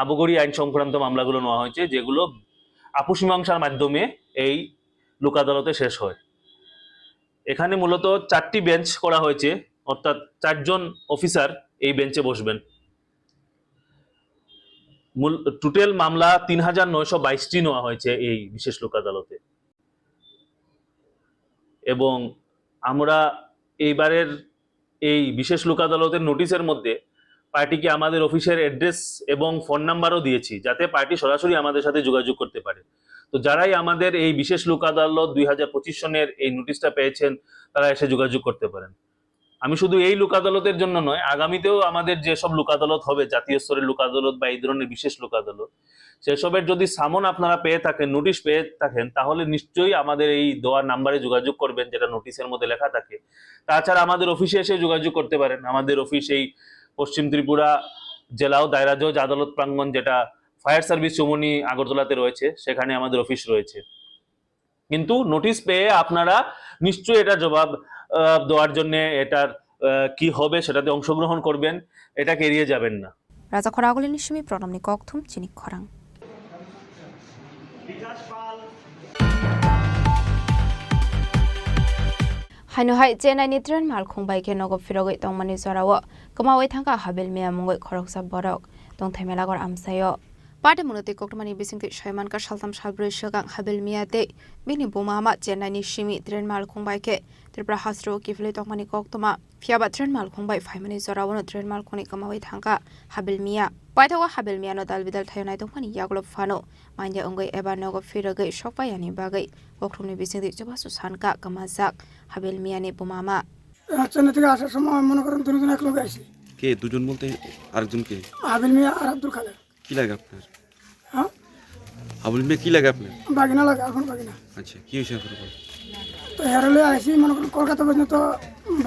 আবকারি আইন সংক্রান্ত মামলাগুলো নেওয়া হয়েছে, যেগুলো আপস মীমাংসার মাধ্যমে এই লোক আদালতে শেষ হয়। এখানে মূলত চারটি বেঞ্চ করা হয়েছে, অর্থাৎ চারজন অফিসার এই বেঞ্চে বসবেন। মূল, টোটাল মামলা তিন হাজার নয়শো বাইশটি নেওয়া হয়েছে এই বিশেষ লোক আদালতে। এবং আমরা এইবারের এই বিশেষ লোক আদালতের নোটিশের মধ্যে পার্টিকে আমাদের অফিসের অ্যাড্রেস এবং ফোন নাম্বারও দিয়েছি, যাতে পার্টি সরাসরি আমাদের সাথে যোগাযোগ করতে পারে। তো যারাই আমাদের এই বিশেষ লোক আদালত দুই হাজার পঁচিশ সনের এই নোটিশটা পেয়েছেন, তারা এসে যোগাযোগ করতে পারেন। আমি শুধু এই লোক আদালতের জন্য নয়, আগামীতেও আমাদের যেসব লোক আদালত হবে, জাতীয় স্তরের লোক আদালত বা এই ধরনের বিশেষ লোক আদালত, সেসবের যদি সামন আপনারা পেয়ে থাকেন, নোটিশ পেয়ে থাকেন, তাহলে নিশ্চয়ই আমাদের এই দেওয়া নাম্বারে যোগাযোগ করবেন, যেটা নোটিশের মধ্যে লেখা থাকে। তাছাড়া আমাদের অফিসে এসে যোগাযোগ করতে পারেন। আমাদের অফিস এই পশ্চিম ত্রিপুরা জেলা ও দায়রা জজ আদালত প্রাঙ্গণ, যেটা ফায়ার সার্ভিস চৌমুহনী আগরতলাতে রয়েছে, সেখানে আমাদের অফিস রয়েছে। কিন্তু নোটিশ পেয়ে আপনারা নিশ্চয়ই এটা জবাব, আহ, দেওয়ার জন্য এটার, আহ, কি হবে সেটাতে অংশগ্রহণ করবেন, এটাকে এড়িয়ে যাবেন না। Raja Khoragulini simi pronomni kokthum chini khorang. Haino hai Chennai ni train malkhung bai khe nogo phirogwi tongmani jorao kwmawi thangkha Habil Miya mungwi khoroksa borok tongthai melagor amchaio. Party mwnwi twi koktwmani bisingtwi saimankha saltham salbrwi swkang Habil Miya tei bini buma ama Chennai ni simi train malkhung bai khe Tripura hasteo kiphilwi tongmani koktwma. Phiyaba train malkhung bai phaimani jorao no train malkhungni kwmawi thangkha Habil Miya. Paithago Habil Miya no dal bidal thaio naitokmani yagulo phano manya wngwi eba nogo phirogwi sokpaiyani bagwi koktwmni bisingtwi chubachu sankha kwmajak Habil Miya ni buma ama. Rajshahi থেকে আসার সময় মনে করেন দুজন এক লগে আইসি। কে দুজন বলতে? আরেকজন কে? আবিল মিয়া আর আব্দুল খালেক। কি লাগে আপনার? হ্যাঁ? আবুল মিয়া কি লাগে আপনার? বাগিনা লাগে, এখন বাগিনা। আচ্ছা, কি হয়েছে আপনার? তো হেরালে আইসি, মনে করেন কলকাতা পর্যন্ত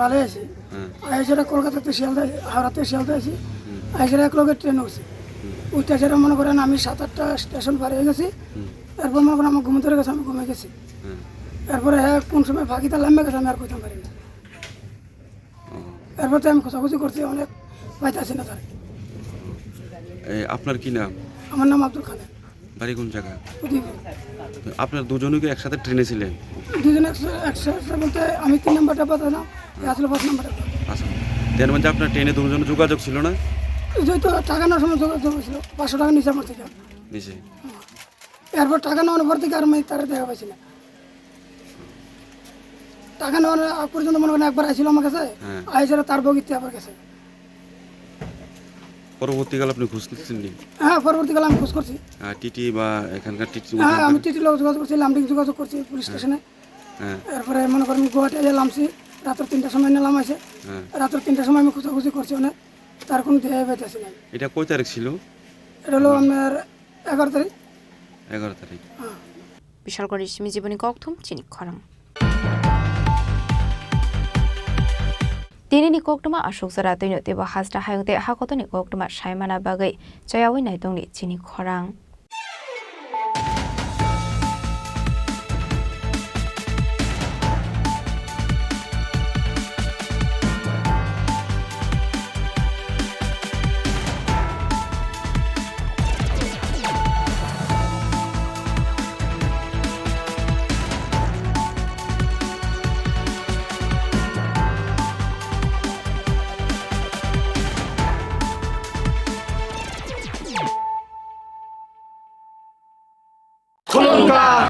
ভালো আছি। হ্যাঁ। আইসি কলকাতাতে শিয়ালদা, হাওড়াতে শিয়ালদা আইসি। হুম। আইসি এক লগে ট্রেন উঠছি। হুম। উঠতে সেটা মনে করেন আমি সাত আটটা স্টেশন পার হয়ে গেছি। হুম। এরপর মনে করেন আমার ঘুম ধরে গেছে, আমি ঘুমিয়ে গেছি। হ্যাঁ। এরপরে হ্যাঁ কোন সময় ফাঁকিটা লাম্বা গেছে আমি আর কইতাম পারি না। ও। এরপর তো আমি খোঁজাখুঁজি করছি, অনেক পাইতাছি না তারে। এ, আপনার কি নাম? আমার নাম আব্দুল খালেক। বাড়ি কোন জায়গা? উদয়পুর। আপনার দুজনই কি একসাথে ট্রেনে ছিলেন? দুজন একসা-, একসাথে বলতে আমি তিন নম্বর ডাব্বা ছিলাম, এ আসলে পাঁচ নম্বর ডাব্বা। আচ্ছা। তার মানে আপনার ট্রেনে দুজনে যোগাযোগ ছিল না? ওই তো টাকা নেওয়ার সময় যোগাযোগ হয়েছিল, পাঁচশো টাকা নিচে আমার থেকে। নিচে? এরপর টাকা নেওয়ার পর থেকে আর আমি তারে দেখা পাইছি না। টাকা নেওয়ার আগ পর্যন্ত মনে করেন একবার আইছিল আমার কাছে, হ্যাঁ। আইসে তার বগিতে আবার গেছে। পরবর্তীকালে আপনি খোঁজ নিচ্ছেন নি? হ্যাঁ, পরবর্তীকালে আমি খোঁজ করছি। আহ, টিটি বা এখানকার টিটি হ্যাঁ, ওখানকার? আমি টিটির লগে যোগাযোগ করছি, লামডিং যোগাযোগ করছি পুলিশ হ্যাঁ। স্টেশনে। হ্যাঁ। এরপরে মনে করেন গুয়াহাটি আইয়া লামছি, রাতের তিনটার সময় নিয়ে লামাইছে। হ্যাঁ। রাতের তিনটার সময় আমি খোঁজাখুঁজি করছি অনেক, তার কোনো দেহে পাইতেছি না। এটা কয় তারিখ ছিল? এটা হলো আপনার এগারো তারিখ। এগারো তারিখ। হ্যাঁ। Bishalgarhni simi jiboni kokthum chini khorang. Tinini koktwma aswk jora twino teibo hasta hayung tei hakotoni koktwma saimana bagwi chayawi naitongni chini khorang.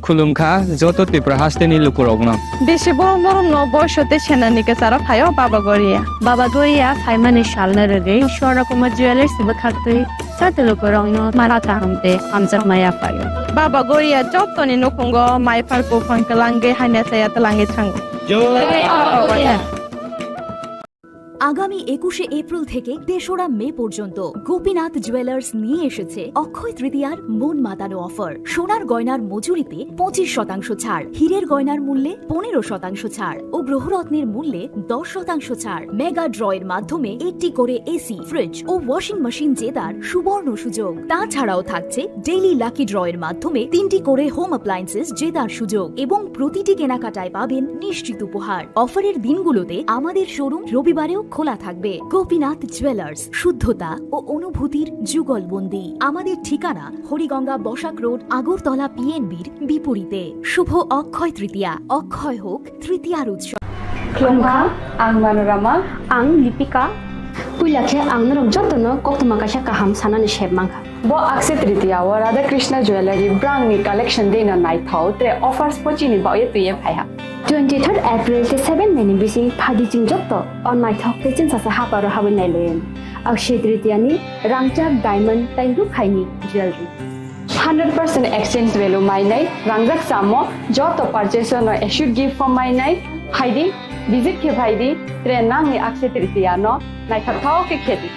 Khulumkha joto Tripura hasteni lukurokno. Bisi borok norokno boiso tei senani kwcharo phaio Baba Goria. Baba Goria phaimani salno rwgwi Swarna Kumar Jewellers bwkhaktwi joto lukurokno mala kaham tei hamjakma yaphaio. Baba Goria jotoni nukhungo maiphar buphang kwlangwi haina chaya twlangwi thango. Jai Baba Goria. আগামী একুশে এপ্রিল থেকে তেসরা মে পর্যন্ত গোপীনাথ জুয়েলার্স নিয়ে এসেছে অক্ষয় তৃতীয়ার মন মাতানো অফার। সোনার গয়নার মজুরিতে পঁচিশ শতাংশ ছাড়, হীরের গয়নার মূল্যে পনেরো শতাংশ ছাড় ও গ্রহরত্নের মূল্যে দশ শতাংশ ছাড়। মেগা ড্রয়ের মাধ্যমে একটি করে এসি, ফ্রিজ ও ওয়াশিং মেশিন জেতার সুবর্ণ সুযোগ। তাছাড়াও থাকছে ডেইলি লাকি ড্রয়ের মাধ্যমে তিনটি করে হোম অ্যাপ্লায়েন্সেস জেতার সুযোগ এবং প্রতিটি কেনাকাটায় পাবেন নিশ্চিত উপহার। অফারের দিনগুলোতে আমাদের শোরুম রবিবারেও খোলা থাকবে। গোপীনাথ জুয়েলার্স, শুদ্ধতা ও অনুভূতির যুগলবন্দি। আমাদের ঠিকানা হরিগঙ্গা বসাক রোড, আগরতলা পিএনবির বিপরীতে। শুভ অক্ষয় তৃতীয়া, অক্ষয় হোক তৃতীয়ার উৎসব। Khulumkha, ang Manorama. Ang Lipika. Puila khe ang norok jotono koktwma kaisa kaham sanani sep mankha. Bo Akshaya Tritiya o Radha Krishna Jewellery brangni collection dino naithok tre offers pochini baoye twiye phaiha. Twenty third April tei seven May ni bising phaidi chwng joto o naithok tei chwngsasa haparo habwi nailayan. Akshaya Tritiya ni rangchak diamond tei rukhaini jewellery. Hundred percent exchange value mainai, rangjak samo joto purchase no assured gift form mainai, phaidi, visit khe phaidi, tre nangni Akshaya Tritiya no naithok thok khe khedi.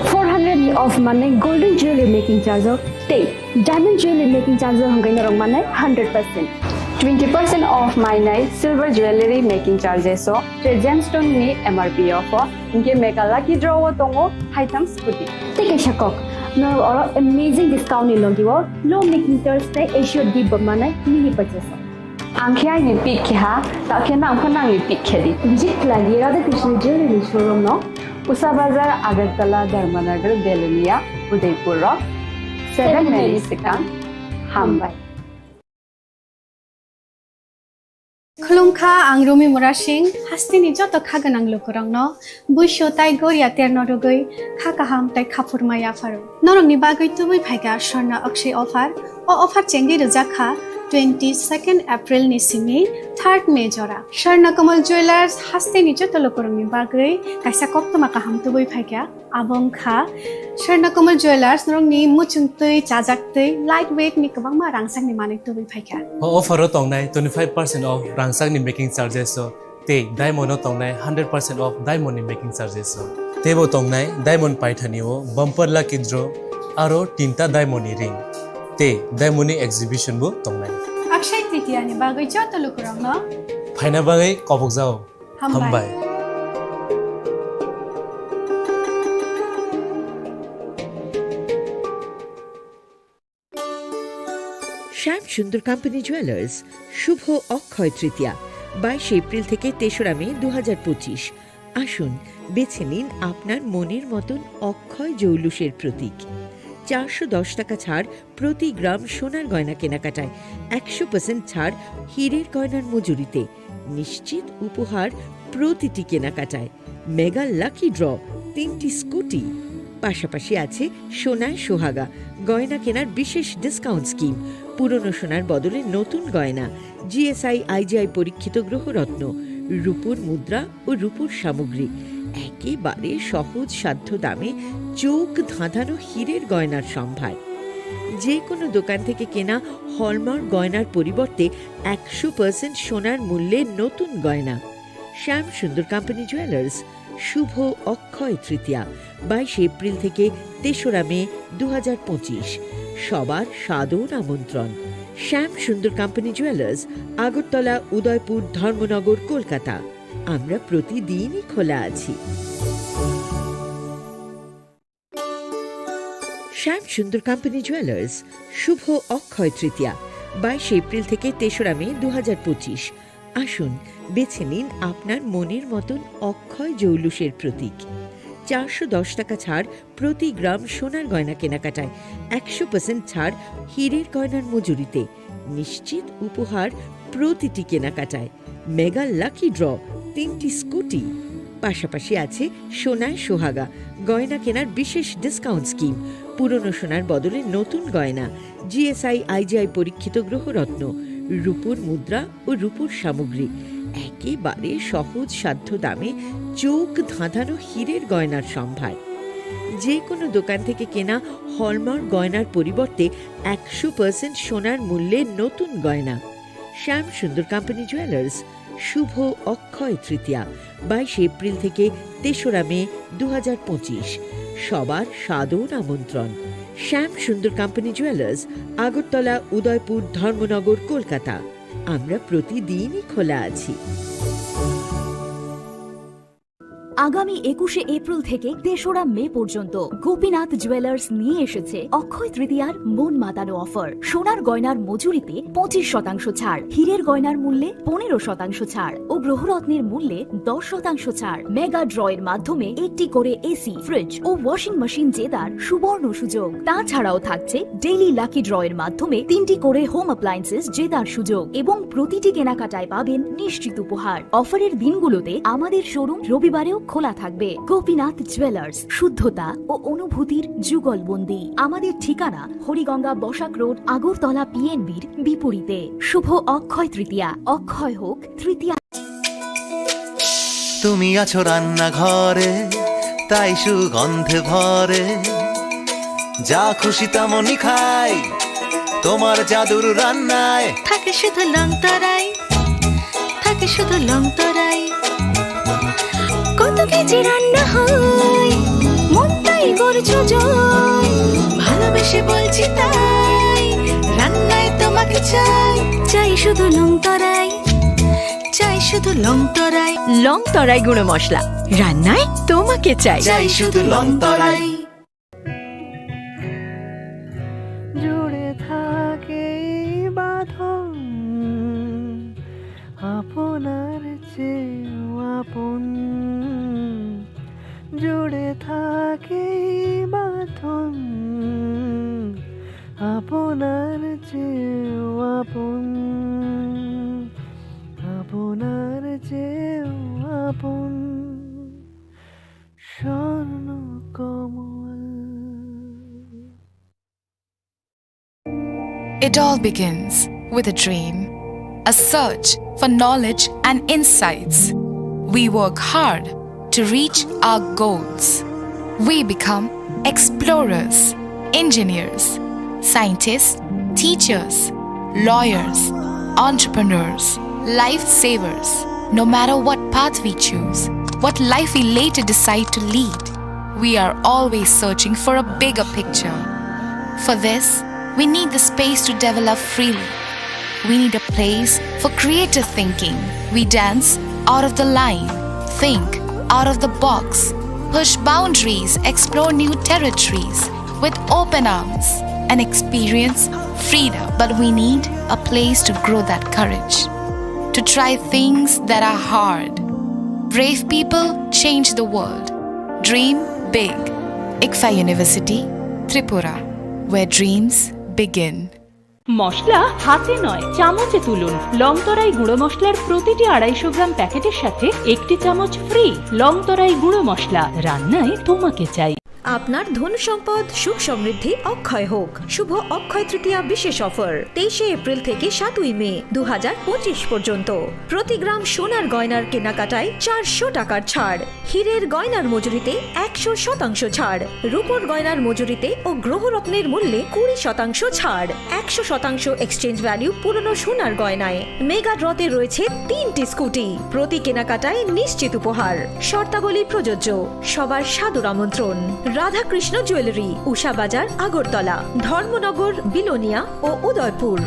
Four hundred ni off manai golden jewelry making charge o tei diamond jewelry making charge o hwnkhai norok manai hundred percent. Twenty percent off mainai silver jewelry making charges o tre gemstone ni M R P o pho hwnkhe mega lucky draw o tongo haitham scooty. Tei kaisa kok, norok oro amazing discount ni logi o low making charge tei assured gift bo manai mini purchase o. Ang khe aini pick khe ha, ta khe nang pho nangni pick khe di. Visit khlai di Radha Krishna Jewelry showroom no. Usa Bazar, Agartala, Dharmanagar, Belonia, Udaipur rok. Seven May ni swkang. Hambai. Khulumkha, ang Rumi Murasing, hasteni joto kha gwnang lukurokno buisu tai goria terno rwgwi kha kaham tai khaphurma yapharo. Norokni bagwi tubui phaikha Swarna Akshay offer. O offer chengwi rwjakha twenty second April ni simi third May jora. Swarna Kamal Jewellers hasteni joto lukurokni bagwi kaisa koktwma kaham tubui phaikha. Abo wngkha Swarna Kamal Jewellers, norokni muchungtwi, chajaktwi, light weight ni kwbangma rangchakni manwi tubui phaikha. O offer o tongnai twenty five percent off rangchakni making charges o tei diamond o tongnai hundred percent off diamond ni making charges o. Teibo tongnai diamond paithani o bumper lucky draw aro tinta diamond ni ring tei diamond ni exhibition bo tongnai. Akshaya Tritiya ni bagwi joto lukurokno phaina bagwi kobokjao. Hambai. Hambai. শ্যাম Sundar company jewellers, শুভ অক্ষয় তৃতীয়া, বাইশে এপ্রিল থেকে তেসরা মে দু হাজার পঁচিশ। আসুন, বেছে নিন আপনার মনের মতন অক্ষয় জৌলুসের প্রতীক। চারশো দশ টাকা ছাড় প্রতি গ্রাম সোনার গয়না কেনাকাটায়, একশো পার্সেন্ট ছাড় হীরের গয়নার মজুরিতে, নিশ্চিত উপহার প্রতিটি কেনাকাটায়, মেগা লাকি ড্র, তিনটি স্কুটি, পাশাপাশি আছে সোনায় সোহাগা, গয়না কেনার বিশেষ ডিসকাউন্ট স্কিম, পুরনো সোনার বদলে নতুন গয়না, জিএসআই আইজিআই পরীক্ষিত গ্রহরত্ন, রূপোর মুদ্রা ও রূপোর সামগ্রী, একেবারে সহজ সাধ্য দামে চোখ ধাঁধানো হীরের গয়নার সম্ভার। যে কোনো দোকান থেকে কেনা হলমার্ক গয়নার পরিবর্তে একশো পার্সেন্ট সোনার মূল্যে নতুন গয়না। শ্যাম সুন্দর কোম্পানি জুয়েলার্স, শুভ অক্ষয় তৃতীয়া, বাইশে এপ্রিল থেকে তেসরা মে দু হাজার পঁচিশ। সবার সাদর আমন্ত্রণ। শ্যাম সুন্দর কোম্পানি জুয়েলার্স, আগরতলা, উদয়পুর, ধর্মনগর, কলকাতা। আমরা প্রতিদিনই খোলা আছি। শ্যাম সুন্দর কোম্পানি জুয়েলার্স, শুভ অক্ষয় তৃতীয়া, বাইশে এপ্রিল থেকে তেসরা মে দু হাজার পঁচিশ। আসুন, বেছে নিন আপনার মনের মতন অক্ষয় জৌলুসের প্রতীক। চারশো দশ টাকা ছাড় প্রতি গ্রাম সোনার গয়না কেনাকাটায়, একশো পার্সেন্ট ছাড় হীরের গয়নার মজুরিতে, নিশ্চিত উপহার প্রতিটি কেনাকাটায়, মেগা লাকি ড্র, তিনটি স্কুটি, পাশাপাশি আছে সোনায় সোহাগা, গয়না কেনার বিশেষ ডিসকাউন্ট স্কিম, পুরনো সোনার বদলে নতুন গয়না, জিএসআই আইজিআই পরীক্ষিত গ্রহরত্ন, রূপোর মুদ্রা ও রূপোর সামগ্রী, একেবারে সহজ সাধ্য দামে চোখ ধাঁধানো হীরের গয়নার সম্ভার। যে কোনো দোকান থেকে কেনা হলমার্ক গয়নার পরিবর্তে একশো পার্সেন্ট সোনার মূল্যে নতুন গয়না। শ্যাম সুন্দর কোম্পানি জুয়েলার্স, শুভ অক্ষয় তৃতীয়া, বাইশে এপ্রিল থেকে তেসরা মে দু হাজার পঁচিশ। সবার সাদর আমন্ত্রণ। শ্যাম সুন্দর কোম্পানি জুয়েলার্স, আগরতলা, উদয়পুর, ধর্মনগর, কলকাতা। আমরা প্রতিদিনই খোলা আছি। আগামী একুশে এপ্রিল থেকে তেসরা মে পর্যন্ত গোপীনাথ জুয়েলার্স নিয়ে এসেছে অক্ষয় তৃতীয়ার মন মাতানো অফার। সোনার গয়নার মজুরিতে পঁচিশ শতাংশ ছাড়, হীরের গয়নার মূল্যে পনেরো শতাংশ ছাড় ও গ্রহরত্নের মূল্যে দশ শতাংশ ছাড়। মেগা ড্রয়ের মাধ্যমে একটি করে এসি, ফ্রিজ ও ওয়াশিং মেশিন জেতার সুবর্ণ সুযোগ। তাছাড়াও থাকছে ডেইলি লাকি ড্রয়ের মাধ্যমে তিনটি করে হোম অ্যাপ্লায়েন্সেস জেতার সুযোগ এবং প্রতিটি কেনাকাটায় পাবেন নিশ্চিত উপহার। অফারের দিনগুলোতে আমাদের শোরুম রবিবারেও খোলা থাকবে। গোপীনাথ জুয়েলার্স, শুদ্ধতা ও অনুভূতির যুগলবন্দি। আমাদের ঠিকানা হরিগঙ্গা বসাক রোড, আগরতলা পিএনবির বিপরীতে। শুভ অক্ষয় তৃতীয়া, অক্ষয় হোক তৃতীয়া। তুমি আছো রান্নাঘরে, তাই সুগন্ধে ভরে। যা খুশি তেমনই খাই, তোমার জাদুর রান্নায়। থাকে শুধু লং তরাই, থাকে শুধু লং তরাই। কত কেজি রান্না হয়, মনটাই করছো জয়। ভালোবেসে বলছি তাই, রান্নায় তোমাকে চাই। চাই শুধু লং তরাই, চাই শুধু লং তরাই। লং তরাই গুঁড়ো মশলা, রান্নায় তোমাকে চাই। চাই শুধু লং তরাই। জুড়ে থাকে এই বাঁধন আপনার চেয়েও আপন। জুড়ে থাকে এই বাঁধন আপনার চেয়েও আপন, আপনার চেয়েও আপন। স্বর্ণ কমল। It all begins with a dream, a search for knowledge and insights. We work hard to reach our goals. We become explorers, engineers, scientists, teachers, lawyers, entrepreneurs, lifesavers. No matter what path we choose, what life we later decide to lead, we are always searching for a bigger picture. For this, we need the space to develop freely. We need a place for creative thinking. We dance out of the line, think out of the box, push boundaries, explore new territories with open arms, and experience freedom. But we need a place to grow that courage, to try things that are hard. Brave people change the world. Dream big. ICFAI University, Tripura, where dreams begin. মশলা হাতে নয়, চামচে তুলুন। লংতরাই গুঁড়ো মশলার প্রতিটি আড়াইশো গ্রাম প্যাকেটের সাথে একটি চামচ ফ্রি। লংতরাই গুঁড়ো মশলা, রান্নায় তোমাকে চাই। আপনার ধন সম্পদ, সুখ সমৃদ্ধি অক্ষয় হোক। শুভ অক্ষয় তৃতীয়া বিশেষ অফার, তেইশে এপ্রিল থেকে সাতই মে দু হাজার পঁচিশ পর্যন্ত। প্রতি গ্রাম সোনার গয়নার কেনাকাটায় চারশো টাকার ছাড়, হীরের গয়নার মজুরিতে একশো শতাংশ ছাড়, রূপোর গয়নার মজুরিতে ও গ্রহরত্নের মূল্যে কুড়ি শতাংশ ছাড়, একশো শতাংশ এক্সচেঞ্জ ভ্যালু পুরনো সোনার গয়নায়। মেগা ড্রতে রয়েছে তিনটি স্কুটি, প্রতি কেনাকাটায় নিশ্চিত উপহার। শর্তাবলী প্রযোজ্য। সবার সাদর আমন্ত্রণ। রাধাকৃষ্ণ জুয়েলারি, উষা বাজার, আগরতলা, ধর্মনগর, বিলোনিয়া ও Udaipur.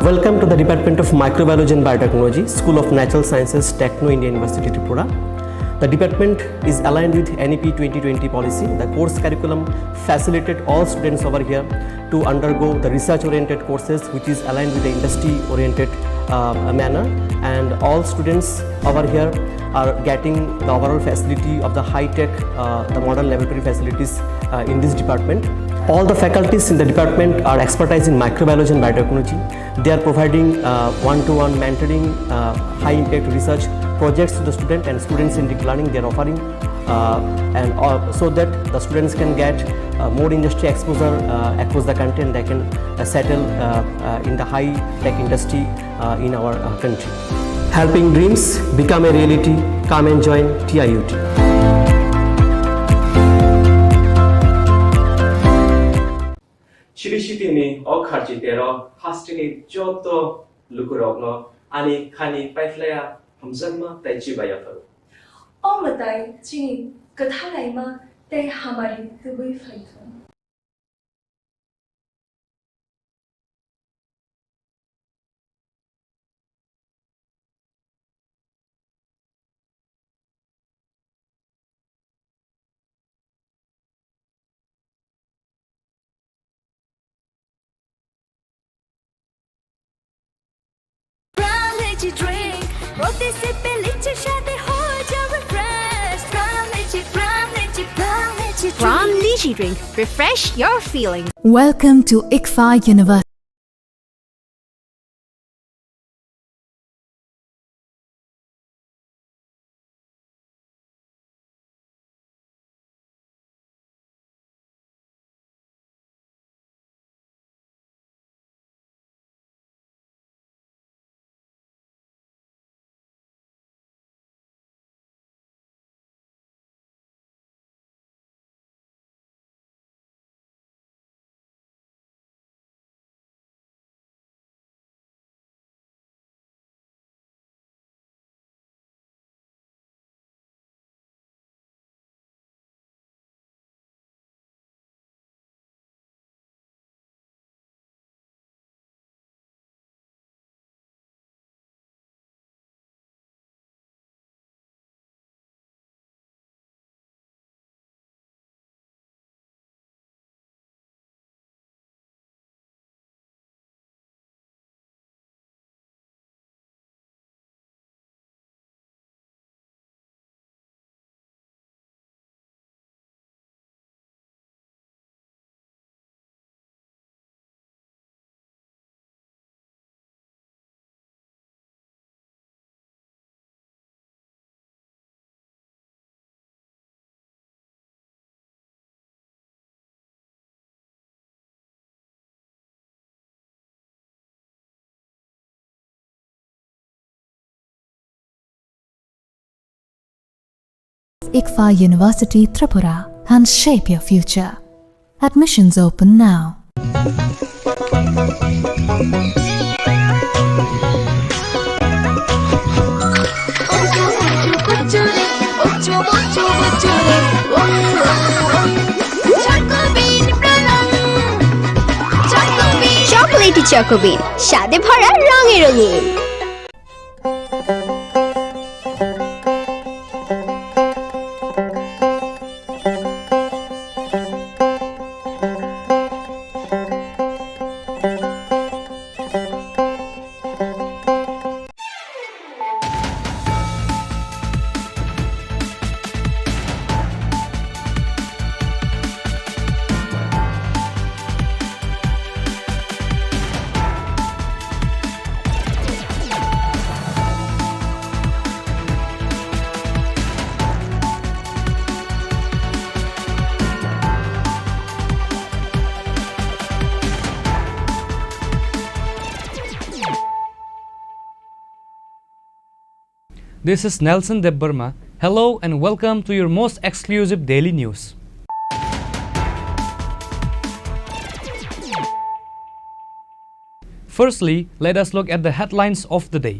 Welcome to the Department of Microbiology and Biotechnology, School of Natural Sciences, Techno India University, Tripura. The department is aligned with N E P twenty twenty policy. The course curriculum facilitated all students over here to undergo the research-oriented courses, which is aligned with the industry-oriented uh, manner. And all students over here are getting the overall facility of the high-tech, uh, the modern laboratory facilities uh, in this department. All the faculties in the department are expertise in microbiology and biotechnology. They are providing, uh, one-to-one mentoring, uh, high-impact research projects to the student and students-centric learning they are offering, uh, and, uh, so that the students can get, uh, more industry exposure, uh, across the country, and they can, uh, settle, uh, uh, in the high-tech industry, uh, in our, uh, country. Helping dreams become a reality. Come and join T I U T. Chiri sitini o kharchi tero hasteni joto lukurokno ani khani paiphlaya hamjakma tei chibai yapharo. O mwtai chini kwthalaima tei hamari tubui phaithung. Prime Lychee drink, protisip lichi shade ho jao refresh. Prime Lychee, Prime Lychee, Prime Lychee drink. Prime Lychee drink, refresh your feelings. Welcome to ICFAI University. ICFAI University Tripura, and shape your future. Admissions open now. Chocolatey Choco Bean, স্বাদে ভরা, রঙে রঙিন। This is Nelson Debbarma. Hello and welcome to your most exclusive daily news. Firstly, let us look at the headlines of the day.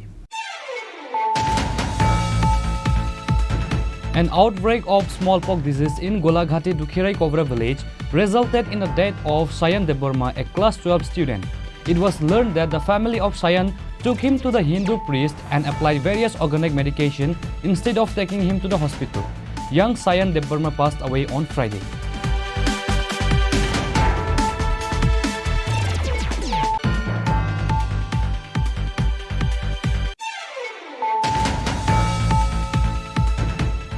An outbreak of smallpox disease in Golaghati Dukhirai Kobra village resulted in the death of Sayan Debbarma, a class twelve student. It was learned that the family of Sayan took him to the Hindu priest and applied various organic medication instead of taking him to the hospital. Young Sayan Debbarma passed away on Friday.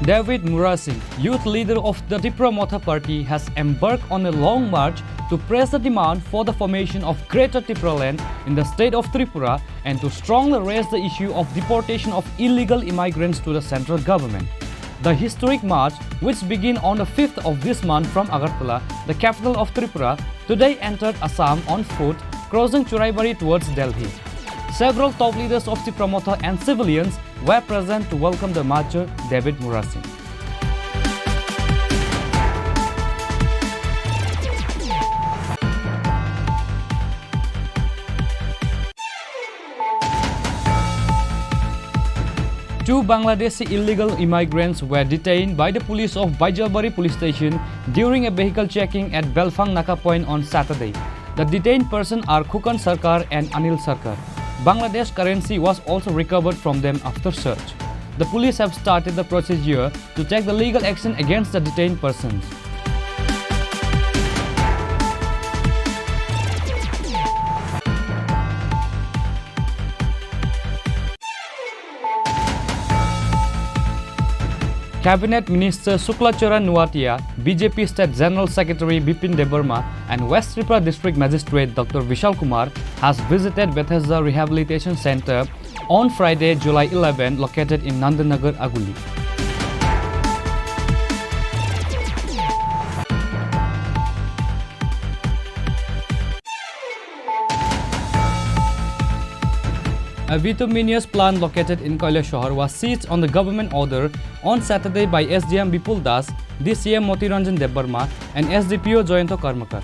David Murasing, youth leader of the Tipra Motha Party, has embarked on a long march to press the demand for the formation of Greater Tipraland in the state of Tripura and to strongly raise the issue of deportation of illegal immigrants to the central government. The historic march, which began on the fifth of this month from Agartala, the capital of Tripura, today entered Assam on foot, crossing Churaibari towards Delhi. Several top leaders of Tipra Motha and civilians were present to welcome the marcher, David Murasing. Two Bangladeshi illegal immigrants were detained by the police of Baijalbari police station during a vehicle checking at Belphang Naka point on Saturday. The detained persons are Khukan Sarkar and Anil Sarkar. Bangladesh currency was also recovered from them after search. The police have started the procedure to take the legal action against the detained persons. Cabinet Minister Shukla Charan Noatia, B J P State General Secretary Bipin Debbarma, and West Tripura District Magistrate Doctor Vishal Kumar has visited Bethesda Rehabilitation Center on Friday, July eleven, located in Nandanagar, Aguli. A bituminous plant located in Kailashahar was seized on the government order on Saturday by S D M Bipul Das, D C M Moti Ranjan Debbarma, and S D P O Jayanta Karmakar.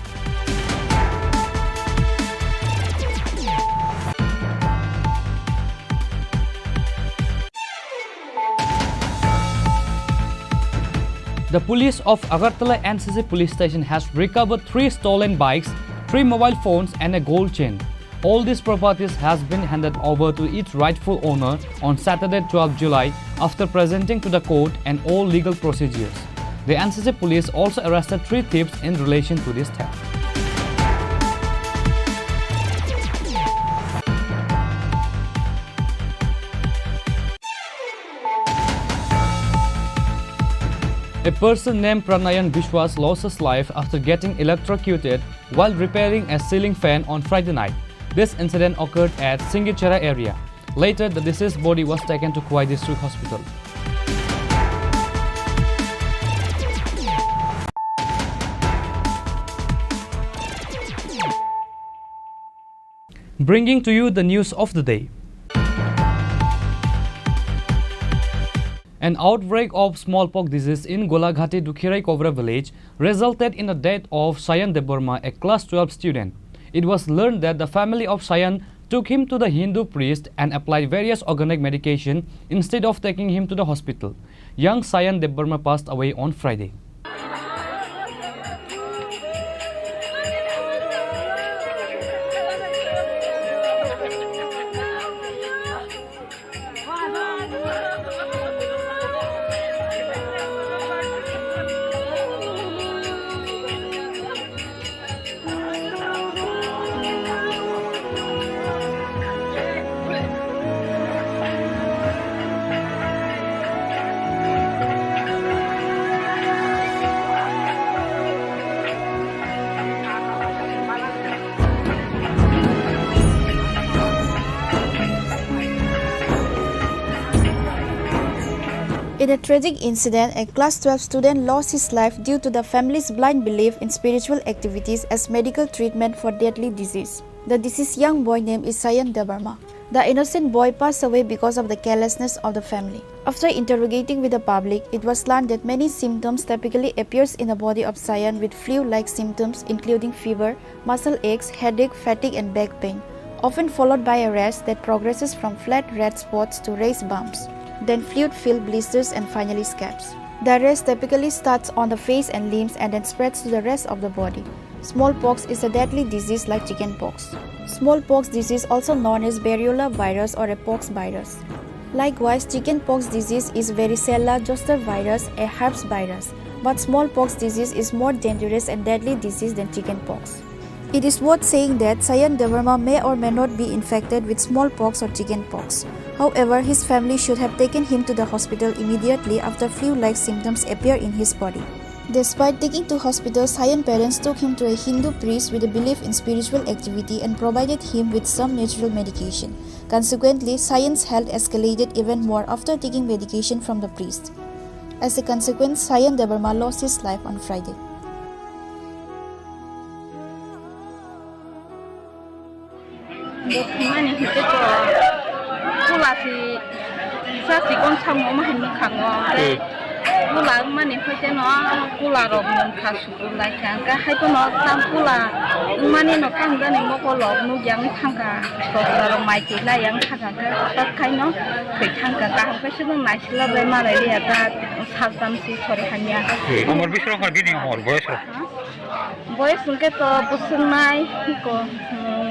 The police of Agartala N C C police station has recovered three stolen bikes, three mobile phones, and a gold chain. All these properties has been handed over to its rightful owner on Saturday, twelfth July, after presenting to the court and all legal procedures. The N C C police also arrested three thieves in relation to this theft. A person named Pranayan Biswas lost his life after getting electrocuted while repairing a ceiling fan on Friday night. This incident occurred at Singichara area. Later, the deceased body was taken to Khowai District Hospital. Bringing to you the news of the day. An outbreak of smallpox disease in Golaghati Dukhirai Kobra village resulted in the death of Sayan Debbarma, a class twelve student. It was learned that the family of Sayan took him to the Hindu priest and applied various organic medication instead of taking him to the hospital. Young Sayan Debbarma passed away on Friday. In a tragic incident, a class twelve student lost his life due to the family's blind belief in spiritual activities as medical treatment for deadly disease. The deceased young boy name is Sayan Debbarma. The innocent boy passed away because of the carelessness of the family. After interrogating with the public, it was learned that many symptoms typically appears in the body of Sayan with flu-like symptoms including fever, muscle aches, headache, fatigue and back pain, often followed by a rash that progresses from flat red spots to raised bumps, then fluid-filled blisters and finally scabs. The rash typically starts on the face and limbs and then spreads to the rest of the body. Smallpox is a deadly disease like chickenpox. Smallpox disease, also known as variola virus or a pox virus. Likewise, chickenpox disease is varicella zoster virus, a herpes virus. But smallpox disease is more dangerous and deadly disease than chickenpox. It is worth saying that Sayan Debbarma may or may not be infected with smallpox or chickenpox. However, his family should have taken him to the hospital immediately after flu-like symptoms appear in his body. Despite taking to hospital, Sayan parents took him to a Hindu priest with a belief in spiritual activity and provided him with some natural medication. Consequently, Sayan's health escalated even more after taking medication from the priest. As a consequence, Sayan Debbarma lost his life on Friday. Bo thwimani hwnkhe to kula si sa chikon samung ma hinwi khango. Tei kula wngmani hwnkhe no kula rok mung kha sukur lai kha. Hwnkhe hai phano tam kula wngmani no tam jani mokol rok nukya wngwi thangkha. Sosra rok mai twi lai yang thangkha hwnkhe hwtak khai no thwi thangkha. Kaham khe se nang naisila bai malai liya ta sal tam si sori hamya. Umor bisro kha bini umor boyes rok? Ha? Boyes hwnkhe to bwswk nai ko, hmm,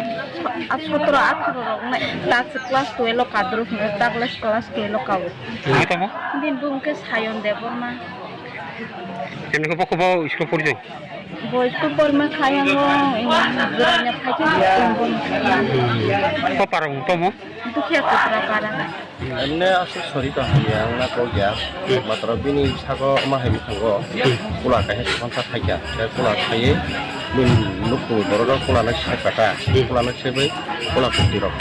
a sotro atharo rok nai. Tak se class twelve o kadruk hwnkhe, tak le class twelve o kao. Nai tamo? Bini bung khe Sayon Debbarma. Chini ko bokho bo school pori jong? Bo school porma khayango, hmm, jora nya phaikhe school bung. Ko para mung tamo? Dukhiya Kotra para. Emne aswk sori tong hamya wngna kok ya. Matro bini sago ma hai mwkhango kula kaisa sokon sa phaikha. Tei kula khaiwi bini nukhung borok rok kula nai sep kha ta. Kula nai sebwi kula kwtwi rok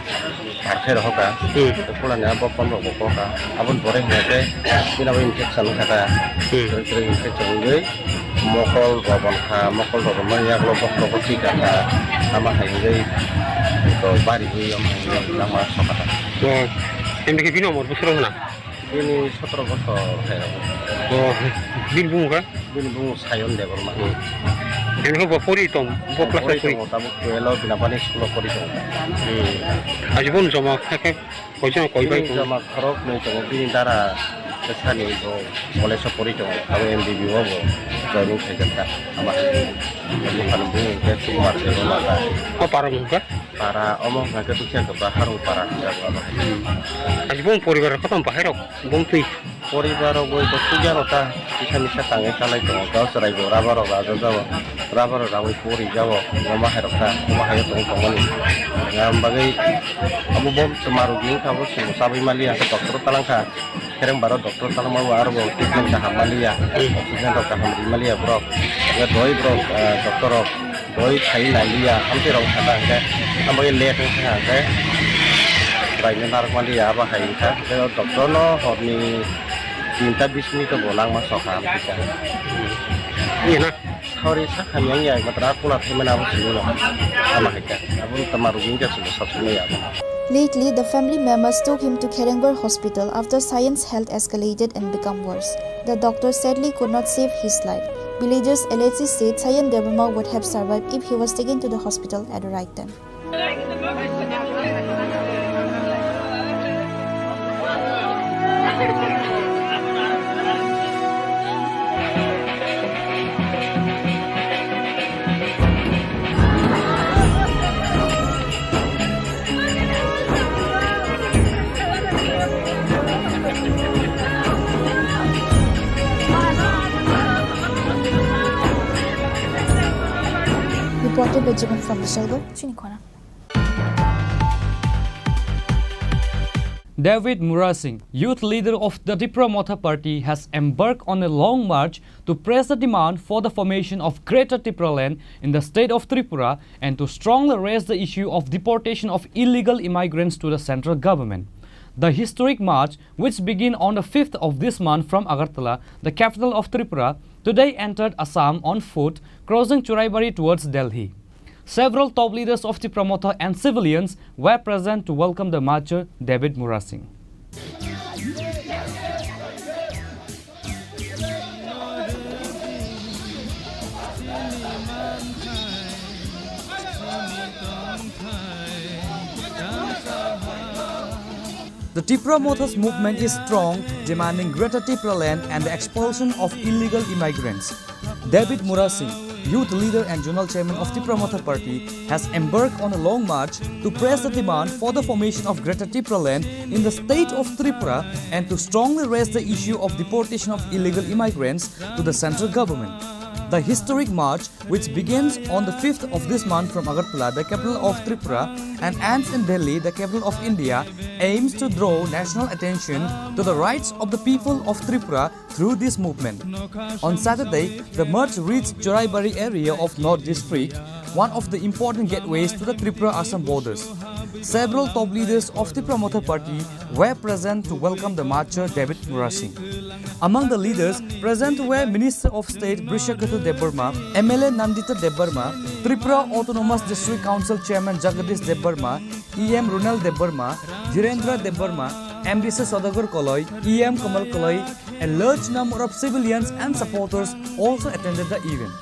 par khai rohor kha. Tei kula ni a bokon rok bo kok kha. Aboni pore hwnkhe bini abo infection wngkha ta. Kwrwi kwrwi infection wngwi mokol robon kha, mokol robon mani yagulo bokhorogo chika kha, ama hai wngwi to bari ui omo hai wngwi langma sokha ta. O, emni khe bini umor bwswk rok hwna? Bini sotro bosor hai rok. O, bini bumung kha? Bini bumung Sayon Debbarma. Emni khe bo pori tong, bo class pori pori? Tongo, tabuk twelve o bini bani school o pori tongo. Hmm. Aji bo joma khe khe Koichano koi bai bini tong? Joma khorok nwi tongo, bini dara bwsani bo college o pori tongo, abo M B B o bo joining khaijak kha. Ama buphan bumung khe Kumar Debbarma ta. O para mung kha? Para omo hwnkha khe Dukhiya Kotra Harung para hwnjago abo. Aji bung poribar kotom bahai rok bung twi? Poribar rok bai bo sugya no ta kisa misa tangwi chalai tongo, gao chwrai bo rubber rok rajajago. Rubber rok rawi pori jago, omo hai rok kha, omo hai tong tongmani. Ngam bagwi abo bo marugi wngkha, bo chwng chabwi maliya, doctor talang kha. Kereng baro doctor talangma bo aro bo treatment kaham maliya, oxygen rok kaham ri maliya borok. Ya doi borok, ah, doctor rok doi khai nai liya, hamte rok kha ta hwnkhe, abo late wngkha hwnkhe, raini narwk maliya, abo hai wngkha. Tei o doctor no horni tinta bis minute o bo langma sokha, hamte kha. Iya na? Sauri sak hamya wngya, matra kula thaimani abo simi no. Ama hai kha. Abo tama rugwi wngya, chwng sak simi ya. Lately, the family members took him to Kherengbar Hospital after Sayan's health escalated and become worse. The doctor sadly could not save his life. Villagers allegedly said Sayan Debbarma would have survived if he was taken to the hospital at the right time. Reported by Jibon from Bishalgarh, Chinikhona. David Murasing, youth leader of the Tipra Motha Party, has embarked on a long march to press the demand for the formation of Greater Tipraland in the state of Tripura and to strongly raise the issue of deportation of illegal immigrants to the central government. The historic march, which began on the fifth of this month from Agartala, the capital of Tripura, today entered Assam on foot, crossing Churaibari towards Delhi. Several top leaders of Tipra Motha and civilians were present to welcome the marcher, David Murasing. The Tipra Motha's movement is strong, demanding Greater Tipraland and the expulsion of illegal immigrants. David Murasing, youth leader and zonal chairman of Tipra Motha Party, has embarked on a long march to press the demand for the formation of Greater Tipraland in the state of Tripura and to strongly raise the issue of deportation of illegal immigrants to the central government. The historic march, which begins on the fifth of this month from Agartala, the capital of Tripura, and ends in Delhi, the capital of India, aims to draw national attention to the rights of the people of Tripura through this movement. On Saturday, the march reached Choraibari area of North District, one of the important gateways to the Tripura-Assam borders. Several top leaders of Tipra Motha Party were present to welcome the marcher David Murasing. Among the leaders present were Minister of State Brishaketu Debbarma, M L A Nandita Debbarma, Tripura Autonomous District Council Chairman Jagadish Debbarma, E M Runal Debbarma, Dhirendra Debbarma, M D C Saudagar Kaloi, E M Kamal Kaloi, a large number of civilians and supporters also attended the event.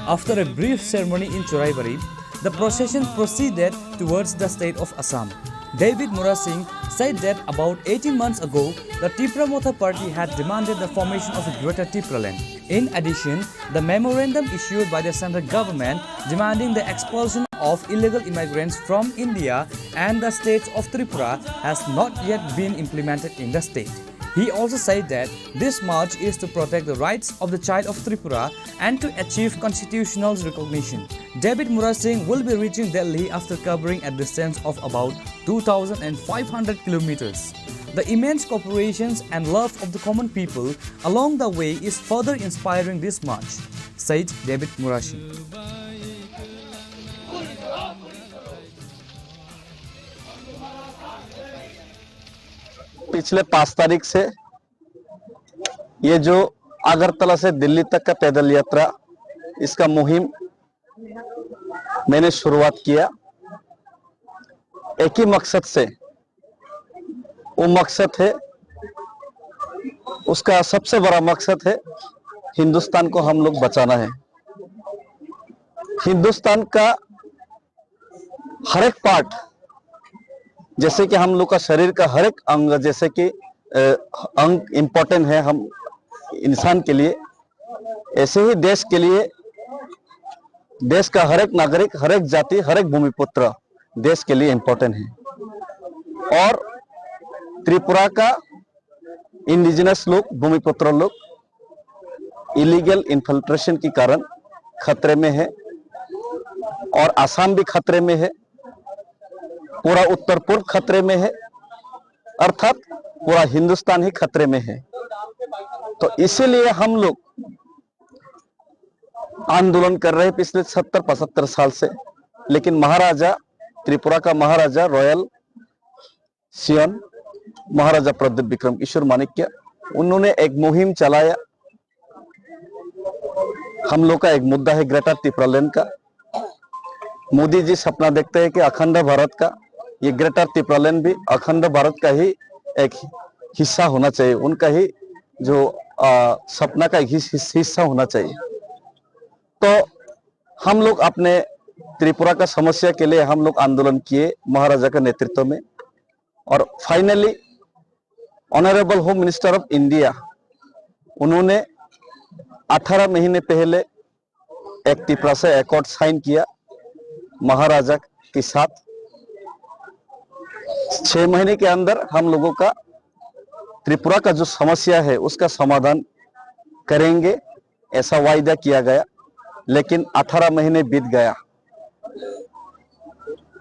After a brief ceremony in Choraibari, the procession proceeded towards the state of Assam. David Murasing said that about eighteen months ago, the Tipra Motha Party had demanded the formation of a Greater Tipraland. In addition, the memorandum issued by the central government demanding the expulsion of illegal immigrants from India and the states of Tripura has not yet been implemented in the state. He also said that this march is to protect the rights of the child of Tripura and to achieve constitutional recognition. David Murasing will be reaching Delhi after covering a distance of about two thousand five hundred kilometers. The immense cooperations and love of the common people along the way is further inspiring this march, said David Murasing. पिछले पाँच तारीख से ये जो अगरतला से दिल्ली तक का पैदल यात्रा, इसका मुहिम मैंने शुरुआत किया। एक ही मकसद से, वो मकसद है, उसका सबसे बड़ा मकसद है हिंदुस्तान को हम लोग बचाना है। हिंदुस्तान का हर एक पार्ट, जैसे कि हम लोग का शरीर का हर एक अंग, जैसे कि अ, अंग इम्पोर्टेंट है हम इंसान के लिए, ऐसे ही देश के लिए, देश का हर एक नागरिक, हर एक जाति, हर एक भूमिपुत्र देश के लिए इम्पोर्टेंट है। और त्रिपुरा का इंडिजिनस लोग, भूमिपुत्र लोग इलीगल इन्फिल्ट्रेशन के कारण खतरे में है और आसाम भी खतरे में है, पूरा उत्तर पूर्व खतरे में है, अर्थात पूरा हिंदुस्तान ही खतरे में है। तो इसीलिए हम लोग आंदोलन कर रहे हैं पिछले सत्तर पचहत्तर साल से, लेकिन महाराजा, त्रिपुरा का महाराजा रॉयल सियन महाराजा प्रद्युत विक्रम किशोर माणिक्य, उन्होंने एक मुहिम चलाया हम लोग का एक मुद्दा है ग्रेटर तिपरालैंड का। मोदी जी सपना देखते हैं कि अखंड भारत का, ये ग्रेटर तिपरालैंड भी अखंड भारत का ही एक हिस्सा होना चाहिए, उनका ही जो आ, सपना का एक हिस, हिस, हिस्सा होना चाहिए। तो हम लोग अपने त्रिपुरा का समस्या के लिए हम लोग आंदोलन किए महाराजा के नेतृत्व में, और finally honourable home minister of India, उन्होंने अठारह महीने पहले एक तिपरासा अकॉर्ड साइन किया महाराजा के साथ। छह महीने के अंदर हम लोगों का त्रिपुरा का जो समस्या है उसका समाधान करेंगे, ऐसा वायदा किया गया। लेकिन अठारह महीने बीत गया,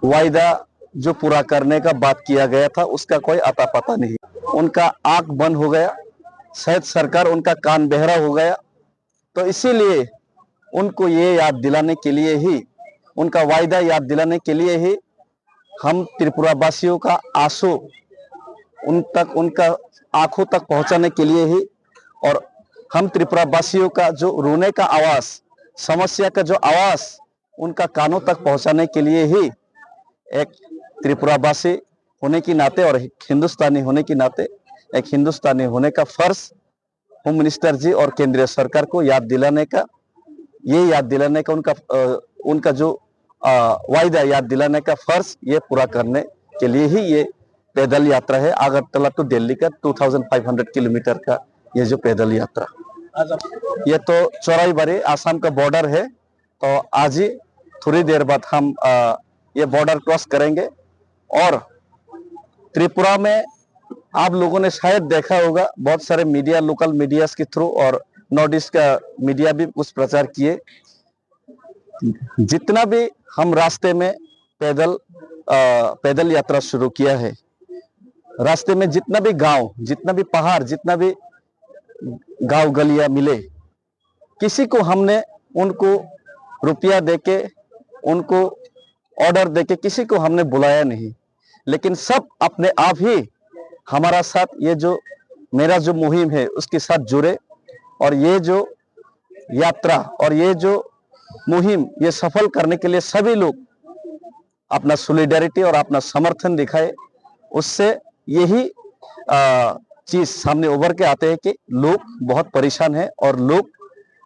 वायदा जो पूरा करने का बात किया गया था उसका कोई अता पता नहीं। उनका आंख बंद हो गया, शायद सरकार उनका कान बहरा हो गया। तो इसीलिए उनको ये याद दिलाने के लिए ही, उनका वायदा याद दिलाने के लिए ही हम त्रिपुरा वासियों का आंसू उन तक, उनका आंखों तक पहुंचाने के लिए ही, और हम त्रिपुरा वासियों का जो रोने का आवाज, समस्या का जो आवाज उनका कानों तक पहुंचाने के लिए ही एक त्रिपुरा वासी होने की नाते और हिंदुस्तानी होने की नाते एक हिंदुस्तानी होने का फर्ज होम मिनिस्टर जी और केंद्रीय सरकार को याद दिलाने का, ये याद दिलाने का उनका, अ, उनका जो, अ, वायदा याद दिलाने का फर्ज, ये पूरा करने के लिए ही ये पैदल यात्रा है अगरतला टू दिल्ली का two thousand five hundred kilometre का ये जो पैदल यात्रा। ये तो चोराईबारी आसाम का बॉर्डर है, तो आज ही थोड़ी देर बाद हम, अ, ये बॉर्डर क्रॉस करेंगे और त्रिपुरा में आप लोगों ने शायद देखा होगा, बहुत सारे मीडिया, लोकल मीडियाज के थ्रू और नॉर्थ ईस्ट का मीडिया भी कुछ प्रचार किए। जितना भी हम रास्ते में पैदल, अ, पैदल यात्रा शुरू किया है, रास्ते में जितना भी गांव, जितना भी पहाड़, जितना भी गांव गलियां मिले, किसी को हमने उनको रुपया देके, उनको ऑर्डर देके किसी को हमने बुलाया नहीं, लेकिन सब अपने आप ही हमारा साथ ये जो मेरा जो मुहिम है उसके साथ जुड़े और ये जो यात्रा और ये जो मुहिम ये सफल करने के लिए सभी लोग अपना सॉलिडारिटी और अपना समर्थन दिखाए, उससे यही, अ, चीज सामने उभर के आते हैं कि लोग बहुत परेशान हैं और लोग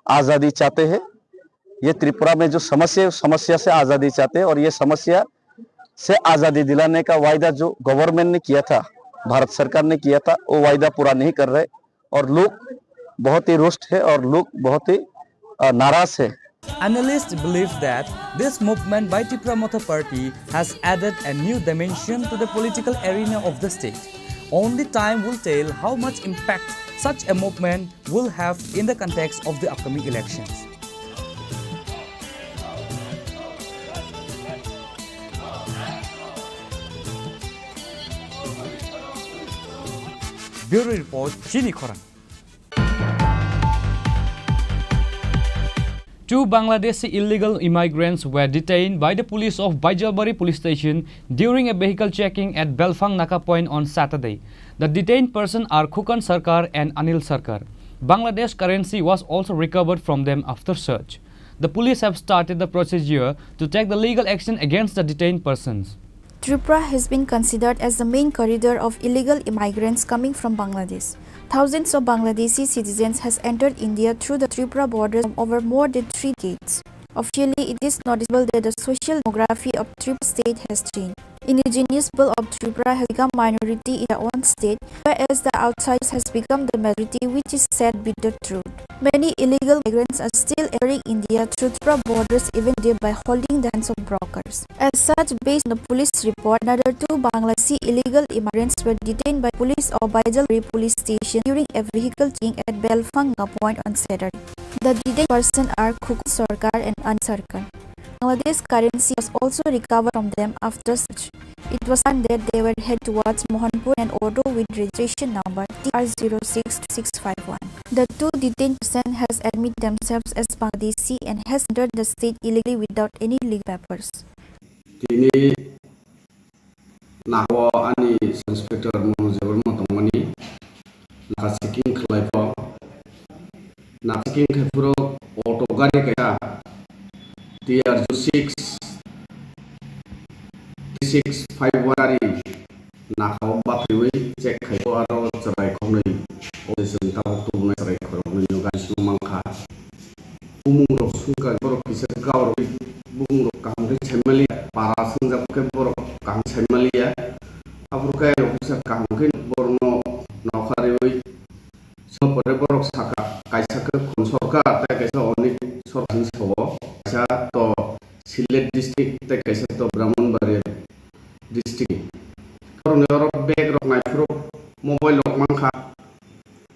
आज़ादी चाहते हैं। ये त्रिपुरा में जो समस्या है, उस समस्या से आज़ादी चाहते हैं और ये समस्या से आज़ादी दिलाने का वायदा जो गवर्नमेंट ने किया था, भारत सरकार ने किया था, वो वायदा पूरा नहीं कर रहे और लोग बहुत ही रुष्ट है और लोग बहुत ही, अ, नाराज है। Analysts believe that this movement by Tipra Motha Party has added a new dimension to the political arena of the state. Only time will tell how much impact such a movement will have in the context of the upcoming elections. Bureau Report, Chini Khorang. Two Bangladeshi illegal immigrants were detained by the police of Baijalbari police station during a vehicle checking at Belphang Naka point on Saturday. The detained persons are Khukan Sarkar and Anil Sarkar. Bangladesh currency was also recovered from them after search. The police have started the procedure to take the legal action against the detained persons. Tripura has been considered as the main corridor of illegal immigrants coming from Bangladesh. Thousands of Bangladeshi citizens has entered India through the Tripura borders from over more than three decades. Officially, it is noticeable that the social demography of Tripura state has changed. Indigenous people of Tripura has become minority in their own state, whereas the outsiders has become the majority, which is sad bitter truth. Many illegal migrants are still entering India through Tripura borders even today by holding the hands of brokers. As such, based on the police report, another two Bangladeshi illegal immigrants were detained by police of Baijalbari police station during a vehicle checking at Belphang Naka point on Saturday. The detained persons are Khukan Sarkar and Anil Sarkar. Bangladesh currency was also recovered from them after search. It was found that they were head towards Mohanpur and auto with registration number T R zero six two six five one. The two detained person has admitted themselves as Bangladeshi and has entered the state illegally without any legal papers. Tini Naka o ani sub inspector Manoj Debbarma tongmani, naka checking khlai pho. Naka checking khai phuru auto gari kaisa T R six three six five one gari naka o bathiwi check khai pho, aro chwrai khoroknwi o je chwng tabuk tubunai chwrai khoroknwi no gari simo mankha. Bumung rok sungkha, borok kisa gaurok, bumung rok kaham khe saimaliya, para swngjak khe borok kaham saimaliya. Aboro khe officer kaham khe borokno nokha riwi simo pore borok sakha, kaisa khe Khun Sarkar tei kaisa Onik Sarkar hinwi sao, kaisa to Sylhet district tei kaisa to Brahmanbaria district. Borokni oro bag rok naiphuru mobile rok mankha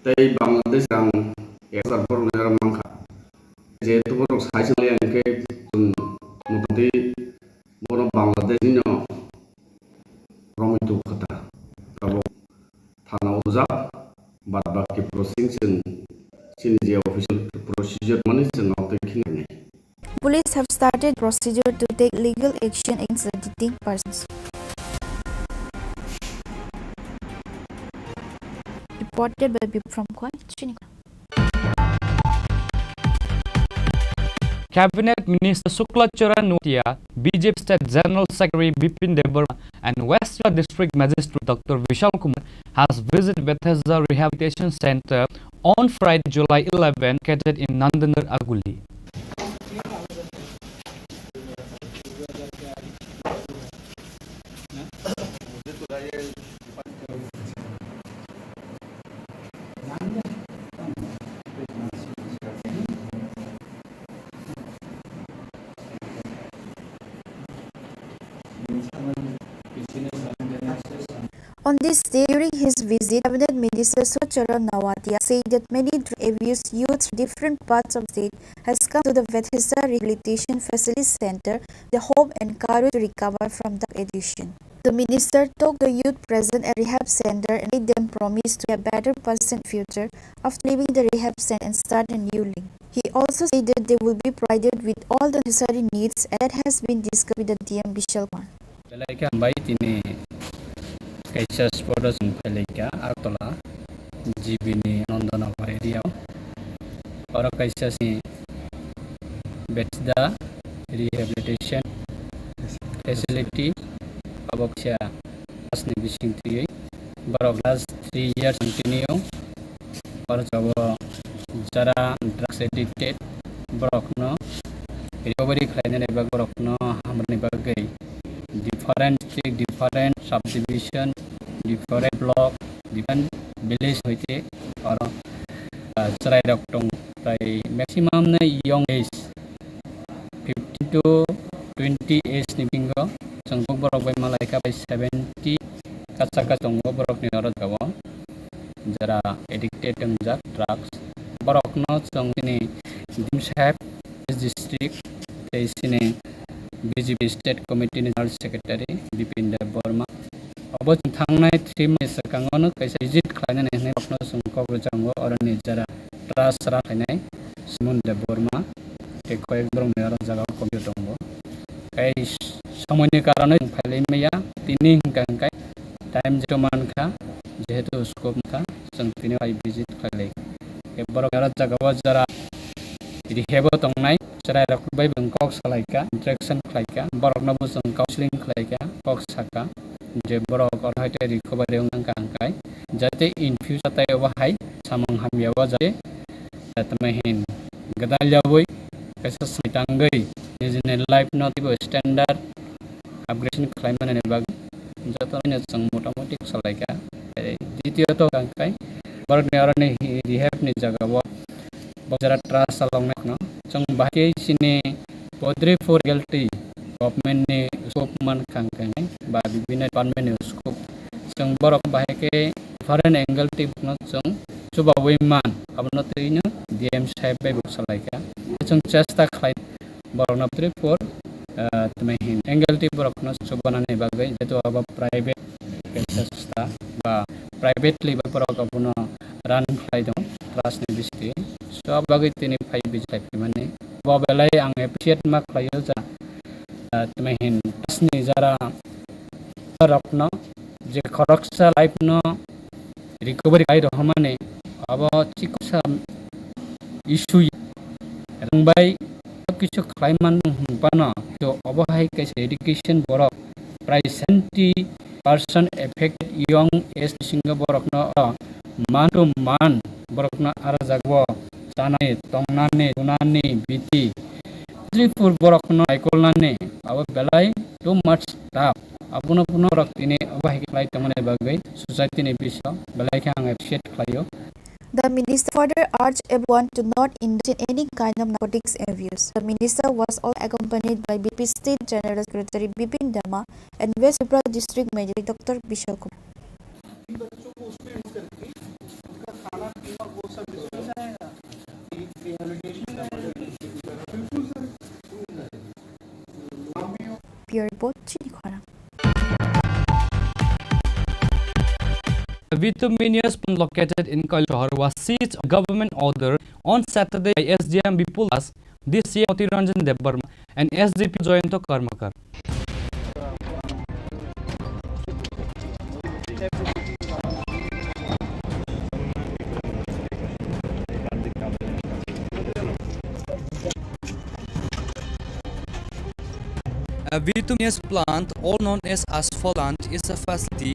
tei Bangladesh rang ek hajar borokni oro mankha. Jehetu borok sai chwng liya hwnkhe chwng motamoti bono Bangladesh ni no romwi tubukha ta. Tabuk thana o rwjak, bad baki processing chwng chini je official procedure mani chwng o twi khe nai. Police have started procedure to take legal action against the detained persons. Reported by Biprom Khoi, Chini Khorang. Cabinet Minister Shukla Charan Noatia, B J P State General Secretary Bipin Debbarma, and West Tripura District Magistrate Doctor Vishal Kumar has visited Bethesda Rehabilitation Center on Friday, July eleven, located in Nandangar Aguli. On this day, during his visit, Cabinet Minister Suchara Nawatia said that many drug abused youths from different parts of the state has come to the Bethesda Rehabilitation Facility Center, the home encouraged to recover from drug addiction. The minister took the youth present at rehab center and made them promise to a better person future after leaving the rehab center and start a new life. He also said that they will be provided with all the necessary needs and that has been discussed with the D M Bishal Kumar. Belai khe hambai tini kaisa spot o chwng phailaikha Agartala G B ni Nandanagar area o. Oro kaisa si Bethesda Rehabilitation Facility, abo kisa asni bising twiwi borok last three years continue. Oro jabo jara drugs addicted borokno recovery khlainani bagwi, borokno hamrwni bagwi different district, different subdivision, different block, different village hoite oro, ah, chwrairok tong, tai maximum no young age, fifteen to twenty age ni bingo chwng borok bai malaikha bai seventy kacha kacha tongo borokni oro jagao, jara addicted wngjak drugs. Borokno chwng chini D M saheb, district tei chini B J P state committee ni general secretary Bipin Deb Barma. Obo chwng thangnai three months swkango no kaisa visit khlainani hwnwi borokno chwng kok rwchango, oroni jara trust ra khlainai Simon Deb Barma tei koyek borok ni oro jagao committee tongo. Tei somoini karonwi chwng phailai maya, tini hwnkha hwnkhe time jeto mankha, jehetu scope mankha, chwng tini bai visit khlailai. Tei borok ni oro jagao jara rehab o tongnai chwrairok bai bo kok salaikha, interaction khlaikha, borokno bo chwng counseling khlaikha, kok sakha je borok oro hai tei recovery wng kha hwnkhe, jate in future tai obo hai samung hamya o jate, eh, tamo hin gwdal yaui kaisa swngwi tangwi nijini life no teibo standard upgradation khlai mani bagwi jotono chwng motamuti salaikha. Tei ditiyot hwnkhe borokni oroni rehab ni jagao bo jara trust chaloknai no chwng bahai khe chini Bodripur Legality Government ni scope mankha hwnkhe ba bibhinno department ni scope, chwng borok bahai khe different angle tei no chwng chubaui man, abono twi no D M saheb bai bo salaikha. Chwng chesta khlai borokno Bodripur, ah, tamo hin angle tei borokno chubanani bagwi, jehetu abo private kaisa sasta ba privately ba borok abono run khlai tongo trust ni bisingtwi. So, abo bagwi tini phai visit khlai phaimani. Bo belai ang appreciate ma khlaio ja, ah, tamo hin trust ni jara rokno je khoroksa life no recovery khlai rohormani, abo chiksa issue rwngbai kisu khlai man hwnphano, to obo hai kaisa dedication borok prai seventy percent affected young age bisingo borokno oro man to man borokno arajagbo chanai, tongnani, thunani, biti Tripur borokno naikolnani abo belai too much tough. Abono phano borok tini obo hai khe khlai tongmani bagwi society ni bisingo belai khe ang appreciate khlaio. The minister further urged everyone to not indulge in any kind of narcotics abuse. The minister was also accompanied by B P State General Secretary Bipin Dama and West Tripura District Magistrate Doctor Bishal Kumar. Bureau Report, Chini Khorang. A bituminous plant located in Kailashahar was seized on government order on Saturday by S D M Bipul Das, D C Motiranjan Debbarma, and S D P Jayanta Karmakar. A bituminous plant, all known as asphalant, is a facility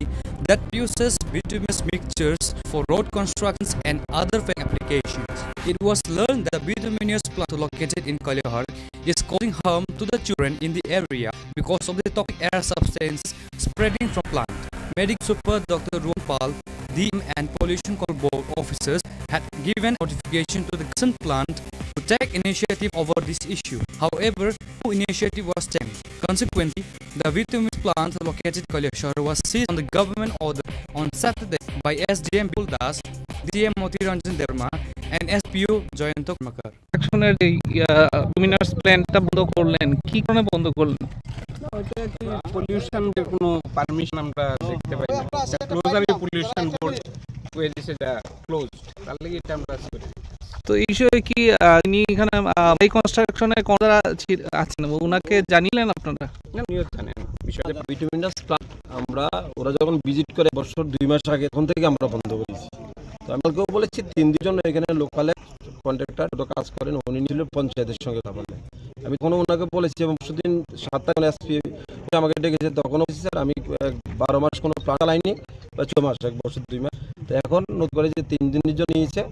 that produces bituminous mixtures for road constructions and other paving applications. It was learned that the bituminous plant located in Kailashahar is causing harm to the children in the area because of the toxic air substance spreading from plant. Medic Super Doctor Ruwan Pal, D M and Pollution Control Board officers had given notification to the concerned plant to take initiative over this issue. However, no initiative was taken. Consequently, the bituminous plant located Kailasahar was seized on the government order on Saturday by S D M Bipul Das, D M Moti Ranjan Debbarma, and S P O Jayanta Karmakar. Construction-এর এই, আহ, luminous plant-টা বন্ধ করলেন, কি কারণে বন্ধ করলেন? ওইটা কি পলিউশন, যে কোনো পারমিশন আমরা দেখতে পাই না। ক্লোজারই পলিউশন বোর্ড করে দিছে, যা ক্লোজ, তার লাগি এটা আমরা আজকে করি। তো এই বিষয়ে কি, আহ, তিনি এখানে, আহ, এই কনস্ট্রাকশনে কোন যারা ছি-, আছেন, ওনাকে জানিলেন আপনারা? না, উনিও জানেন বিষয়টা। বিটুমিনাস প্লান্ট আমরা, ওরা যখন ভিজিট করে বছর দুই মাস আগে, তখন থেকে আমরা বন্ধ করেছি। তো আমি কালকেও বলেছি, তিন দিন জন্য এখানে লোকালে কন্ট্রাক্টর তো কাজ করেন, উনি ছিল পঞ্চায়েতের সঙ্গে কথা বলে। আমি তখন ওনাকে বলেছি এবং পরশুদিন সাতটা, যখন এসপি আমাকে ডেকেছে, তখনও বলেছি, "স্যার, আমি, আহ, বারো মাস কোনো প্ল্যান চালাইনি, বা চৌদ্দ মাস, এক বছর দুই মাস।" তো এখন নতুন করে যে তিন দিনের জন্য নিয়েছে,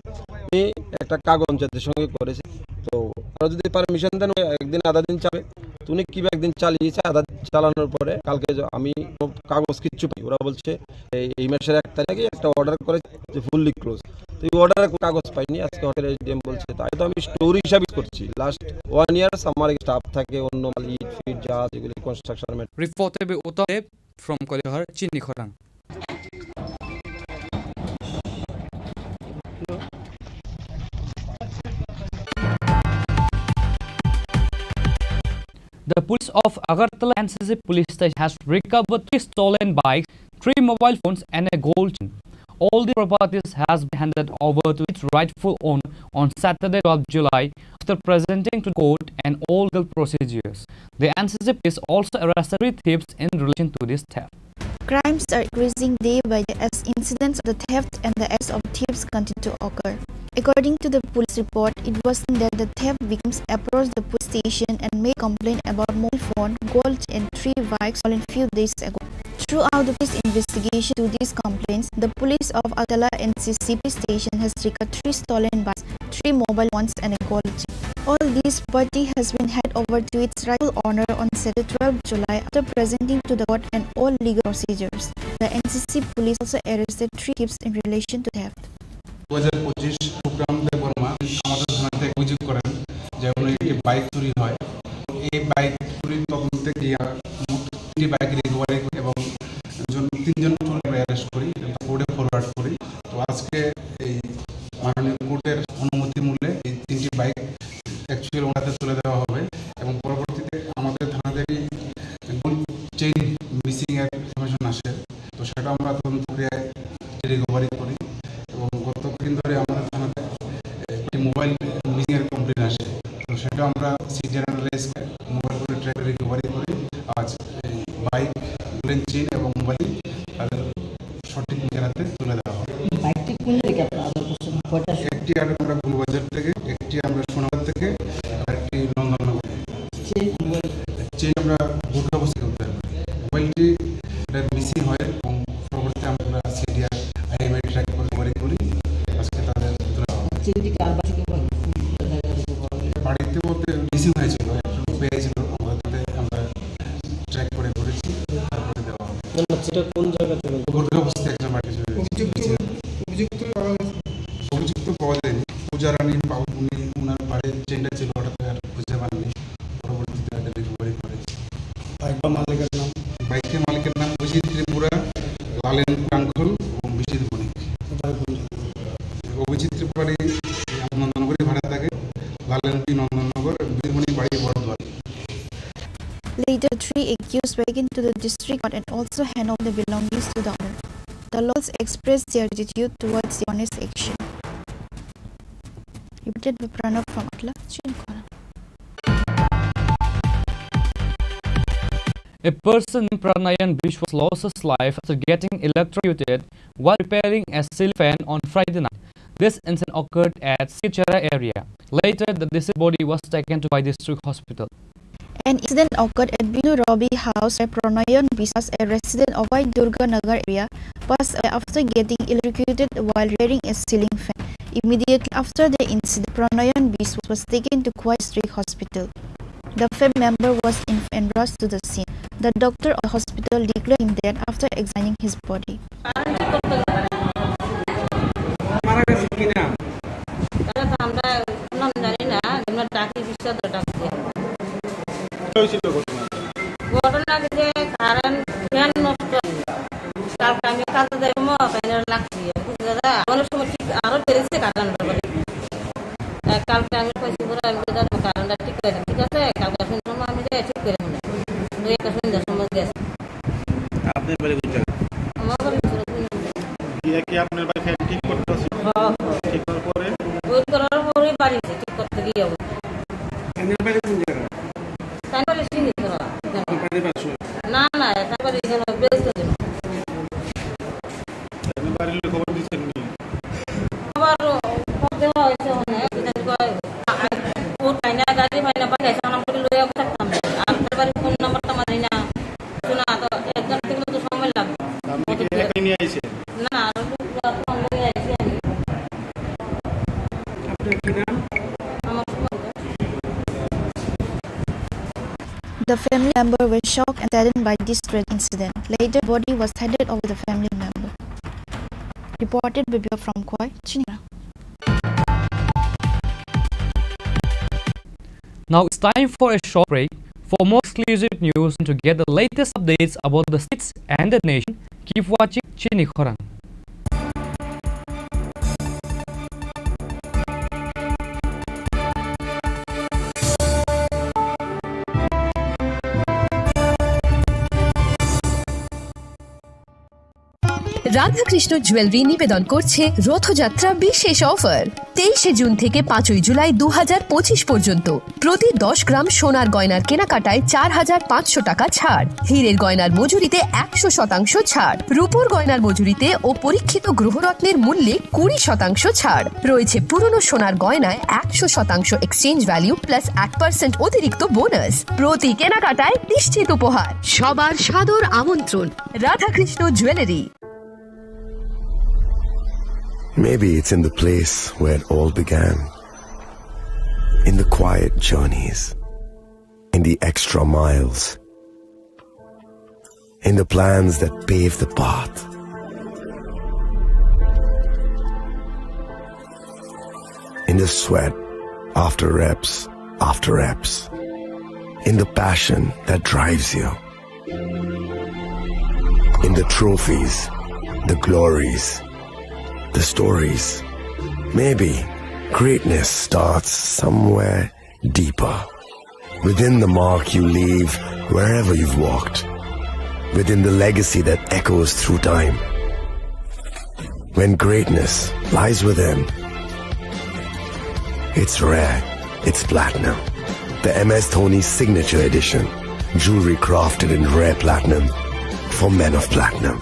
আমি একটা কাগজ পঞ্চায়েতের সঙ্গে করেছি। তো ওরা যদি পারমিশন দেন, ওই একদিন আধা দিন চাবে। তো উনি কীভাবে একদিন চালিয়েছে, আধা দিন চালানোর পরে কালকে য-, আমি কোনো কাগজ কিচ্ছু পাই। ওরা বলছে, এই, এই মাসের এক তারিখে একটা অর্ডার করে যে ফুললি ক্লোজ। তো এই অর্ডারের কোনো কাগজ পাইনি, আজকে হয়তো এসডিএম বলছে। তাই তো আমি স্টোর হিসাবে করছি। লাস্ট ওয়ান ইয়ার্স আমার স্টাফ থাকে, অন্য মাল, ইট ফিট যা আছে, এগুলি construction. Report by Uttam Deb from Kailasahar, Chini Khorang. The police of Agartala N C C police station has recovered three stolen bikes, three mobile phones, and a gold chain. All the properties has been handed over to its rightful owner on Saturday, twelfth July, after presenting to court and all legal procedures. The N C C police also arrested three thieves in relation to this theft. Crimes are increasing day by day as incidents of the theft and the acts of thieves continue to occur. According to the police report, it was seen that the theft victims approached the police station and made complaint about mobile phone, gold, and three bikes stolen few days ago. Throughout the police investigation to these complaints, the police of Agartala N C C police station has recovered three stolen bikes, three mobile phones, and a gold chain. All this property has been handed over to its rightful owner on Saturday, twelfth July, after presenting to the court and all legal procedures. The N C C police also arrested three thieves in relation to theft. দু হাজার পঁচিশ শুভ্রাম দেববর্মা আমাদের থানাতে অভিযোগ করেন যে উনি একটি বাইক চুরি হয়। এই বাইক চুরির তদন্তে গিয়ে মোট তিনটি বাইক রিকভারি করি এবং জন-, তিনজন চোরকে অ্যারেস্ট করি এবং কোর্টে ফরওয়ার্ড করি। তো আজকে এই মাননীয় কোর্টের অনুমতি মূল্যে এই তিনটি বাইক অ্যাকচুয়াল ওনাদের তুলে দেওয়া হবে এবং পরবর্তীতে আমাদের থানা থেকে গোল্ড চেইন মিসিং এর ইনফরমেশন আসে, তো সেটা আমরা তদন্ত প্রক্রিয়ায় রিকভারি করি এবং গত কয়েকদিন ধরে আমাদের থানাতে একটি মোবাইল মিসিং এর কমপ্লেন আসে, তো সেটা আমরা সিটি অ্যানালাইজ করে মোবাইল করে ট্র্যাক রিকভারি করি। আজ এই বাইক, গোল্ড চেইন এবং মোবাইল তাদের সঠিক ঠিকানাতে তুলে দেওয়া হবে। বাইকটি কোন দিকে আপনারা আদর করছেন? কয়টা? একটি আমরা গুলবাজার থেকে, একটি আমরা সোনাবাজার থেকে, আর একটি নন্দননগর থেকে। Chain mobile? চেইন আমরা দুর্গাপুর থেকে উদ্ধার করি। মোবাইলটি এটা মিসিং হয় এবং পরবর্তীতে আমরা সিডিআর আইএমআই ট্র্যাক করে রিকভারি করি। আজকে তাদের তুলে দেওয়া হবে। চেইনটি কার বাড়ি থেকে পাওয়া গেল? কোন জায়গা থেকে পাওয়া গেল? বাড়িতে বলতে মিসিং হয়েছিল, একজন পেয়েছিল, আমাদের আমরা ট্র্যাক করে ধরেছি, তারপরে দেওয়া হবে। না, না, সেটা কোন জায়গা থেকে? দুর্গাপুর থেকে একজন বাড়িতে চলে গেছে। অভিযুক্ত, অভিযুক্ত পাওয়া গেছে? অভিযুক্ত পাওয়া যায়নি। পূজা রানী পাল, উনি, ওনার বাড়ির চেইনটা ছিল, ওটাতে আর খুঁজে পাননি। পরবর্তীতে ওটা রিকভারি করেছি। বাইক বা মালিকের নাম? বাইকের মালিকের নাম অভিজিৎ ত্রিপুরা, লালেন রাঙ্খল এবং বিজিত বণিক। কোথায় কোন জায়গায়? অভিজিৎ ত্রিপুরা এই নন্দননগরে ভাড়া থাকে, লালেন বি নন্দননগর, বিজিত বণিক বাড়ি বড়দুয়ার। Later, three accused were taken to the district court and also hand over the belongings to the owner. The locals expressed their gratitude towards the honest action. Reported by Pranab from Agartala, Chini Khorang. A person named Pranayan Biswas lost his life after getting electrocuted while repairing a ceiling fan on Friday night. This incident occurred at Sichara area. Later, the deceased body was taken to Khowai District Hospital. An incident occurred at Binu Rabi house where Pranayan Biswas, a resident of Khowai Durga Nagar area, passed away after getting electrocuted while repairing a ceiling fan. Immediately after the incident, Pranayan Biswas was taken to Khowai District Hospital. The family member was in and rushed to the scene. The doctor of the hospital declared him dead after examining his body. মারা গেছে কিনা? তারা তো আমরা নাম জানি না, আমরা ডাকি বিশ্বদা ডাক দিয়া। কি হয়েছিল ঘটনা? ঘটনা যে কারেন্ট কালকে আমি কইছি, "পুরো আমি তো জানবো, কারেন্টটা ঠিক করে দেন, ঠিক আছে? কালকে সন্ধ্যার সময় আমি যাই ঠিক করে দেবো।" তো একটা সন্ধ্যার সময় গেছে। আপনার বাড়ি কোন জায়গায়? আমার বাড়ি ভিতরে কোন জায়গায়? গিয়ে কি আপনার বাড়ি ফ্যান ঠিক করতে আছে? হ্যাঁ, হ্যাঁ। ঠিক করার পরে? ওই করার পরে বাড়ি গেছে, ঠিক করতে গিয়ে ওই। আপনার বাড়ি কোন জায়গায়? তার বাড়ি সিঙ্গিছড়া। আপনার বাড়ির পাশে? না, না, তার বাড়ি এখানে বেশ দূরে। এমনি বাড়ির লোক খবর দিচ্ছেন নি? আবার খবর দেওয়া হয়েছে অনেক, বিধান করে, আ-, আ-, ও পায় না, গাড়ি পায় না, বাইরে এসে আমার করে লইয়া থাকতাম। আর তার বাড়ির ফোন নাম্বার তো মানি না, কিছু না, তো একজন থেকে তো সময় লাগবে। আপনি কি একাই নিয়ে আইছেন? না, আর একটু ফোন লইয়া আইছি আমি। আপনার কি নাম? আমার Suman. The family member were shocked and saddened by this tragic incident. Later, body was handed over to the family member. Reported by Bia from Khowai, Chini. Now it's time for a short break. For more exclusive news and to get the latest updates about the states and the nation, keep watching Chini Khorang. Radhakrishna jewellery নিবেদন করছে রথযাত্রা বিশেষ অফার। তেইশে জুন থেকে পাঁচই জুলাই দু হাজার পঁচিশ পর্যন্ত প্রতি দশ গ্রাম সোনার গয়নার কেনাকাটায় চার হাজার পাঁচশো টাকা ছাড়, হীরের গয়নার মজুরিতে একশো শতাংশ ছাড়, রূপোর গয়নার মজুরিতে ও পরীক্ষিত গ্রহরত্নের মূল্যে কুড়ি শতাংশ ছাড়। রয়েছে পুরনো সোনার গয়নায় একশো শতাংশ এক্সচেঞ্জ ভ্যালু প্লাস এক পার্সেন্ট অতিরিক্ত বোনাস। প্রতি কেনাকাটায় নিশ্চিত উপহার। সবার সাদর আমন্ত্রণ Radhakrishna jewellery. Maybe it's in the place where it all began. In the quiet journeys, in the extra miles, in the plans that pave the path, in the sweat after reps after reps, in the passion that drives you, in the trophies, the glories, the stories. Maybe greatness starts somewhere deeper, within the mark you leave wherever you've walked, within the legacy that echoes through time. When greatness lies within, it's rare, it's platinum. The M S Dhoni Signature Edition, jewelry crafted in rare platinum for men of platinum.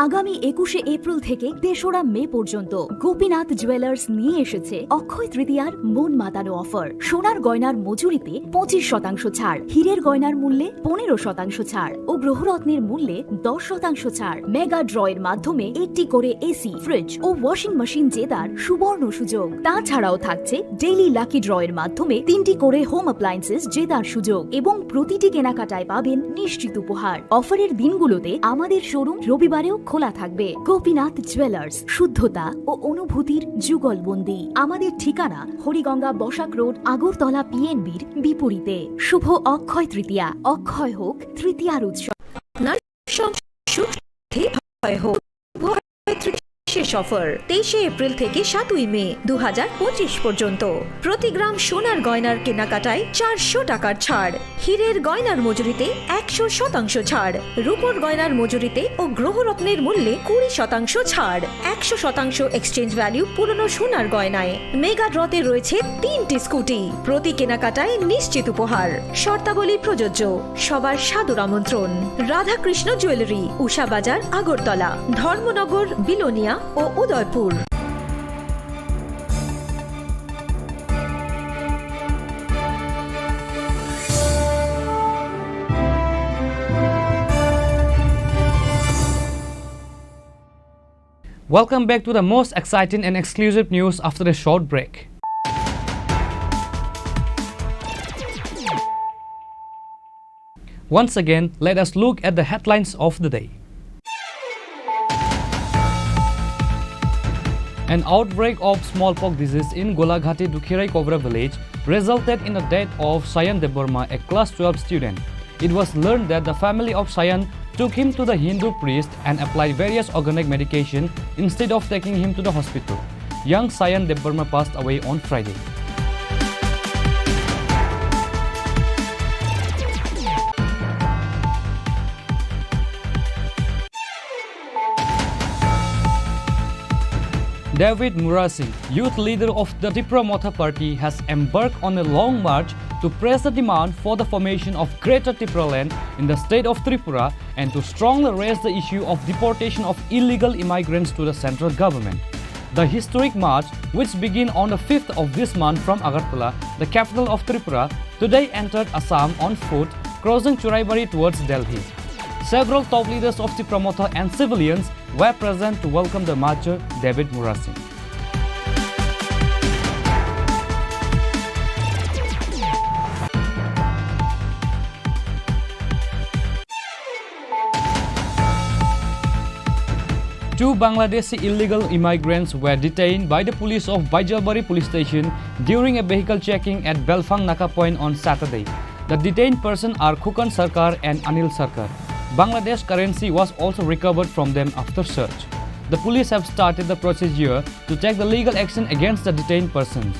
আগামী একুশে এপ্রিল থেকে তেসরা মে পর্যন্ত গোপীনাথ জুয়েলার্স নিয়ে এসেছে অক্ষয় তৃতীয়ার মন মাতানো অফার। সোনার গয়নার মজুরিতে পঁচিশ শতাংশ ছাড়, হীরের গয়নার মূল্যে পনেরো শতাংশ ছাড় ও গ্রহরত্নের মূল্যে দশ শতাংশ ছাড়। মেগা ড্র এর মাধ্যমে একটি করে এসি, ফ্রিজ ও ওয়াশিং মেশিন জেতার সুবর্ণ সুযোগ। তাছাড়াও থাকছে ডেইলি লাকি ড্র এর মাধ্যমে তিনটি করে হোম অ্যাপ্লায়েন্সেস জেতার সুযোগ এবং প্রতিটি কেনাকাটায় পাবেন নিশ্চিত উপহার। অফারের দিনগুলোতে আমাদের শোরুম রবিবারেও খোলা থাকবে। গোপীনাথ জুয়েলার্স, শুদ্ধতা ও অনুভূতির যুগলবন্দী। আমাদের ঠিকানা হরিগঙ্গা বসাক রোড, আগরতলা পিএনবির বিপরীতে। শুভ অক্ষয় তৃতীয়া, অক্ষয় হোক তৃতীয়ার উৎসব। আপনার সব সুখ সমৃদ্ধি হয় হোক। শুভ অক্ষয় তৃতীয়া বিশেষ অফার তেইশে এপ্রিল থেকে সাতই মে দু হাজার পঁচিশ পর্যন্ত। প্রতি গ্রাম সোনার গয়নার কেনাকাটায় চারশো টাকার ছাড়, হীরের গয়নার মজুরিতে একশো শতাংশ ছাড়, রূপোর গয়নার মজুরিতে ও গ্রহরত্নের মূল্যে কুড়ি শতাংশ ছাড়, একশো শতাংশ এক্সচেঞ্জ ভ্যালু পুরনো সোনার গয়নায়। মেগা ড্রতে রয়েছে তিনটি স্কুটি, প্রতি কেনাকাটায় নিশ্চিত উপহার। শর্তাবলী প্রযোজ্য। সবার সাদর আমন্ত্রণ। রাধাকৃষ্ণ জুয়েলারি, উষা বাজার, আগরতলা, ধর্মনগর, বিলোনিয়া ও Udaipur. Welcome back to the most exciting and exclusive news after a short break. Once again, let us look at the headlines of the day. An outbreak of smallpox disease in Golaghati Dukhirai Kobra village resulted in the death of Sayan Debbarma, a class twelve student. It was learned that the family of Sayan took him to the Hindu priest and applied various organic medication instead of taking him to the hospital. Young Sayan Debbarma passed away on Friday. David Murasing, youth leader of the Tipra Motha Party, has embarked on a long march to press the demand for the formation of Greater Tipraland in the state of Tripura and to strongly raise the issue of deportation of illegal immigrants to the central government. The historic march, which began on the fifth of this month from Agartala, the capital of Tripura, today entered Assam on foot, crossing Churaibari towards Delhi. Several top leaders of Tipra Motha and civilians were present to welcome the marcher David Murasing. Two Bangladeshi illegal immigrants were detained by the police of Baijalbari police station during a vehicle checking at Belfang Naka point on Saturday. The detained persons are Khukan Sarkar and Anil Sarkar. Bangladesh currency was also recovered from them after search. The police have started the procedure to take the legal action against the detained persons.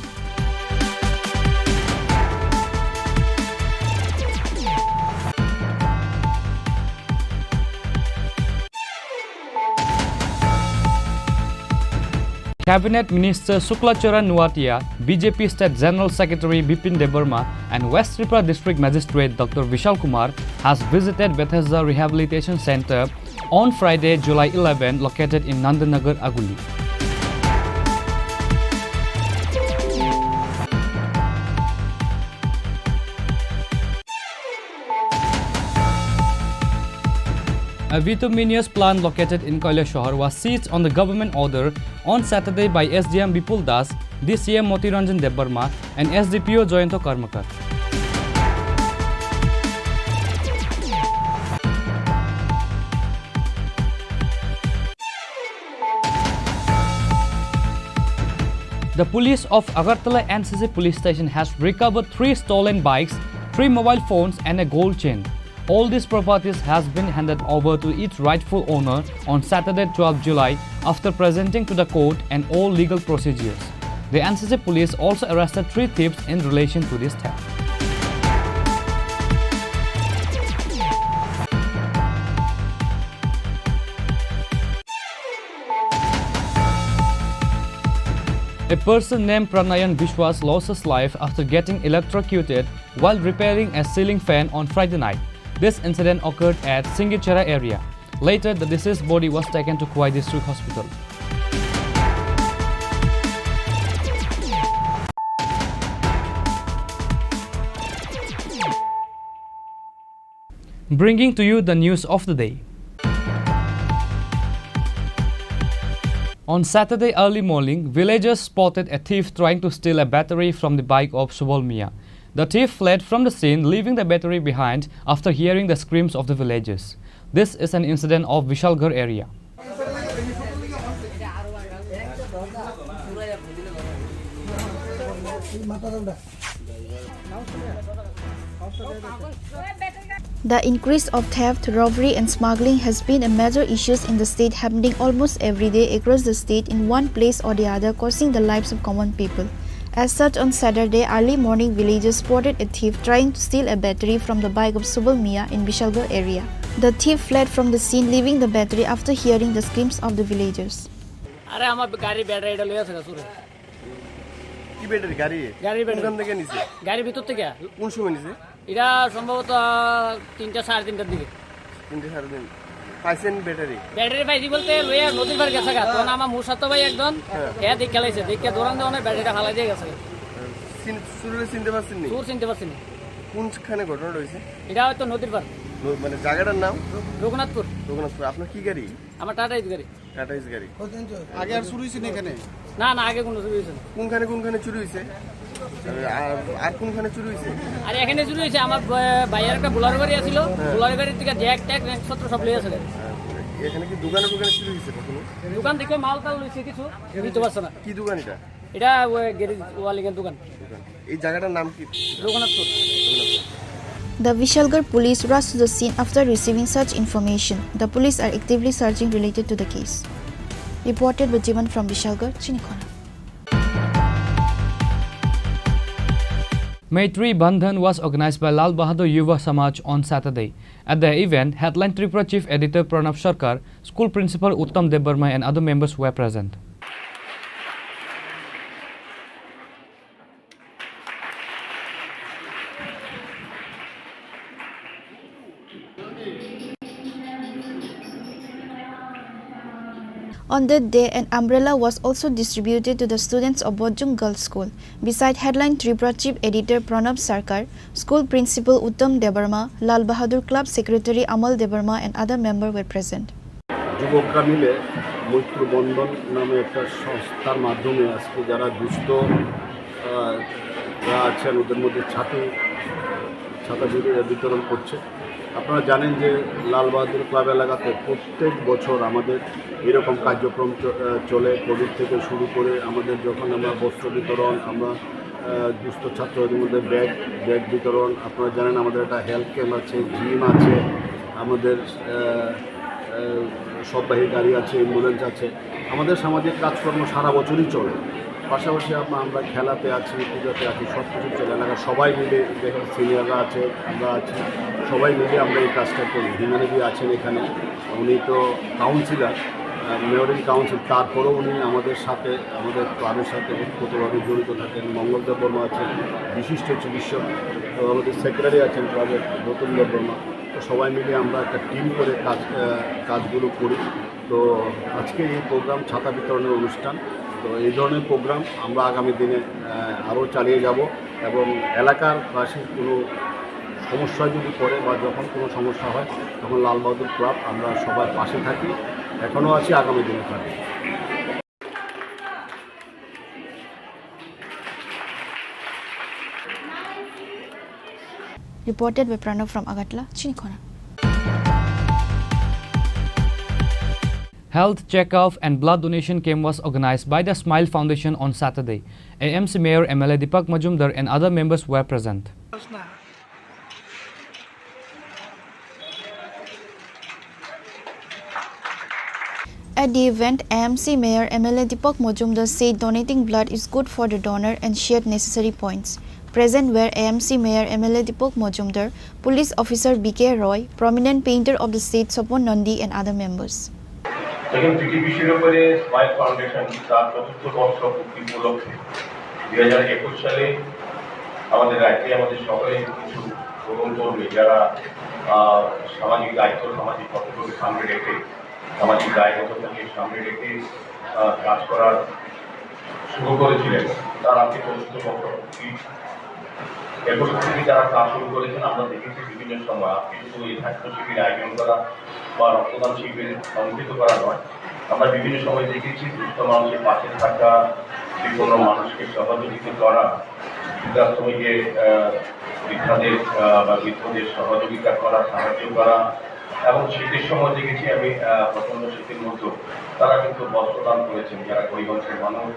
Cabinet Minister Shukla Charan Noatia, B J P State General Secretary Bipin Debbarma, and West Tripura District Magistrate Doctor Vishal Kumar has visited Bethesda Rehabilitation Centre on Friday, July eleven, located in Nandanagar, Aguli. A bituminous plant located in Kailashahar was seized on the government order on Saturday by S D M Bipul Das, D C M Moti Ranjan Debbarma, and S D P O Jayanta Karmakar. The police of Agartala N C C police station has recovered three stolen bikes, three mobile phones and a gold chain. All these properties has been handed over to its rightful owner on Saturday, twelfth July, after presenting to the court and all legal procedures. The N C C police also arrested three thieves in relation to this theft. A person named Pranayan Biswas lost his life after getting electrocuted while repairing a ceiling fan on Friday night. This incident occurred at Singichara area. Later, the deceased body was taken to Khowai District Hospital. Bringing to you the news of the day. On Saturday early morning, villagers spotted a thief trying to steal a battery from the bike of Subal Mia. The thief fled from the scene, leaving the battery behind after hearing the screams of the villagers. This is an incident of Vishalgarh area. The increase of theft, robbery and smuggling has been a major issue in the state, happening almost every day across the state in one place or the other, costing the lives of common people. As such, on Saturday early morning, villagers spotted a thief trying to steal a battery from the bike of Subal Mia in Vishalgarh area. The thief fled from the scene, leaving the battery after hearing the screams of the villagers. আরে, আমার গাড়ি ব্যাটারিটা লইয়া আছে গা চুরে। কি ব্যাটারি? গাড়ি? গাড়ির ব্যাটারি। কোনখান থেকে নিছে? গাড়ির ভিতর থেকে। কোন সময় নিছে? এটা সম্ভবত তিনটা, সাড়ে তিনটার দিকে। তিনটা, সাড়ে তিন। পাইছেন ব্যাটারি? ব্যাটারি পাইছি বলতে লইয়া নদীর পাড়ে গেছে গা। তখন আমার মুসাত্ত ভাই একজন, হ্যাঁ। হ্যাঁ, দেখে লাইছে। দেখে দৌড়ান দৌড়ানে ব্যাটারিটা ফালাই দিয়ে গেছে। চিন-, চুররে চিনতে পারছেন নি? চুর চিনতে পারছি না। কোনখানে ঘটনাটা হয়েছে? এটা হয়তো নদীর পাড়। ন-, মানে জায়গাটার নাম? রঘুনাথপুর। রঘুনাথপুর। আপনার কি গাড়ি? আমার টাটা এস গাড়ি। টাটা এস গাড়ি। আগে আর চুরি হয়েছে না এখানে? না, না, আগে কোনো চুরি হয়েছে না। কোনখানে কোনখানে চুরি হয়েছে? আর, আর কোনখানে চুরি হয়েছে? আর এখানে চুরি হয়েছে, আমার ব-, ভাইয়ের একটা বোলারো গাড়ি আছিল, হ্যাঁ। বোলারো গাড়ির থেকে জ্যাক ট্যাক রেঞ্জ সত্র সব লইয়া আছে। হ্যাঁ, এখানে কি দোকানে দোকানে চুরি হয়েছে কখনো? দোকান থেকে মাল টাল লইছে কিছু, দিতে পারছে না। কি দোকান এটা? এটা ওই গ্যারেজ ওয়ালিংয়ের দোকান। দোকান। এই জায়গাটার নাম কি? রঘুনাথপুর। Raghunathpur. The Vishalgarh police rushed to the scene after receiving such information. The police are actively searching related to the case. Reported by Jivan from Vishalgarh, Chinikhona. Maitri Bandhan was organized by Lal Bahadur Yuva Samaj on Saturday. At the event, headline Tripura Chief Editor Pranab Sarkar, School Principal Uttam Debbarma and other members were present. On that day, an umbrella was also distributed to the students of Bojong Girls School. Beside headline Tripura Chief Editor Pranab Sarkar, School Principal Uttam Debbarma, Lal Bahadur Club Secretary Amal Debbarma and other members were present. যুবকরা মিলে মৈত্র বন্ধন নামে একটা সংস্থার মাধ্যমে আজকে যারা দুস্থ, আহ, যারা আছেন ওদের মধ্যে ছাতি, ছাতা বিতরণ করছে। আপনারা জানেন যে লাল বাহাদুর ক্লাব এলাকাতে প্রত্যেক বছর আমাদের এরকম কার্যক্রম চ-, আহ, চলে। কোভিড থেকে শুরু করে আমাদের যখন আমরা বস্ত্র বিতরণ, আমরা, আহ, দুস্থ ছাত্রদের মধ্যে ব্যাগ, ব্যাগ বিতরণ, আপনারা জানেন আমাদের একটা হেলথ ক্যাম্প আছে, জিম আছে, আমাদের, আহ, আহ, সববাহী গাড়ি আছে, অ্যাম্বুলেন্স আছে। আমাদের সামাজিক কাজকর্ম সারা বছরই চলে। পাশাপাশি আমরা, আমরা খেলাতে আছি, পূজাতে আছি, সব কিছু চলে। এলাকার সবাই মিলে, দেখেন, সিনিয়ররা আছে, আমরা আছি, সবাই মিলে আমরা এই কাজটা করি। হিমালয় আছেন এখানে, উনি তো কাউন্সিলর, আহ, মেয়র ইন কাউন্সিল, তারপরেও উনি আমাদের সাথে, আমাদের ক্লাবের সাথে ওতপ্রোতভাবে জড়িত থাকেন। মঙ্গল দেব বর্মা আছেন, বিশিষ্ট চিকিৎসক, তো আমাদের সেক্রেটারি আছেন ক্লাবের, নতুন দেব বর্মা। তো সবাই মিলে আমরা একটা টিম করে কাজ, আহ, কাজগুলো করি। তো আজকে এই প্রোগ্রাম ছাতা বিতরণের অনুষ্ঠান। তো এই ধরনের প্রোগ্রাম আমরা আগামী দিনে, আহ, আরও চালিয়ে যাব এবং এলাকার বাসীর কোনো সমস্যা যদি পড়ে বা যখন কোনো সমস্যা হয়, তখন লাল বাহাদুর ক্লাব আমরা সবার পাশে থাকি, এখনও আছি, আগামী দিনে থাকবো। Reported by Pranav from Agartala, Chinikhona. Health checkup and blood donation camp was organized by the Smile Foundation on Saturday. A M C Mayor M L A Deepak Majumdar and other members were present. At the event, A M C Mayor M L A Deepak Majumdar said donating blood is good for the donor and shared necessary points. Present were A M C Mayor M L A Deepak Majumdar, Police Officer B K Roy, prominent painter of the state Sopon Nandi and other members. দেখুন, পিটিপি শিরোপরে smile foundation তার চতুর্থ বর্ষ পূর্তি উপলক্ষে দুই হাজার একুশ সালে আমাদের রাজ্যে আমাদের সকলে কিছু তরুণ তরুণী যারা, আহ, সামাজিক দায়িত্ব, সামাজিক কর্তব্যকে সামনে রেখে, সামাজিক দায়বদ্ধতাকে সামনে রেখে, আহ, কাজ করার শুরু করেছিলেন, তার আজকে চতুর্থ বর্ষ পূর্তি। একুশ থেকে যারা কাজ শুরু করেছেন, আমরা দেখেছি বিভিন্ন সময় আপনি শুধু এই স্বাস্থ্য শিবির আয়োজন করা বা রক্তদান শিবির সংগঠিত করা নয়, আমরা বিভিন্ন সময় দেখেছি দুস্থ মানুষের পাশে থাকা, বিপন্ন মানুষকে সহযোগিতা করা, বৃদ্ধাশ্রমে গিয়ে, আহ, বৃদ্ধাদের, আহ, বা বৃদ্ধদের সহযোগিতা করা, সাহায্য করা, এবং শীতের সময় দেখেছি আমি, আহ, প্রচণ্ড শীতের মধ্যেও তারা কিন্তু বস্ত্র দান করেছেন। যারা গরিব অংশের মানুষ,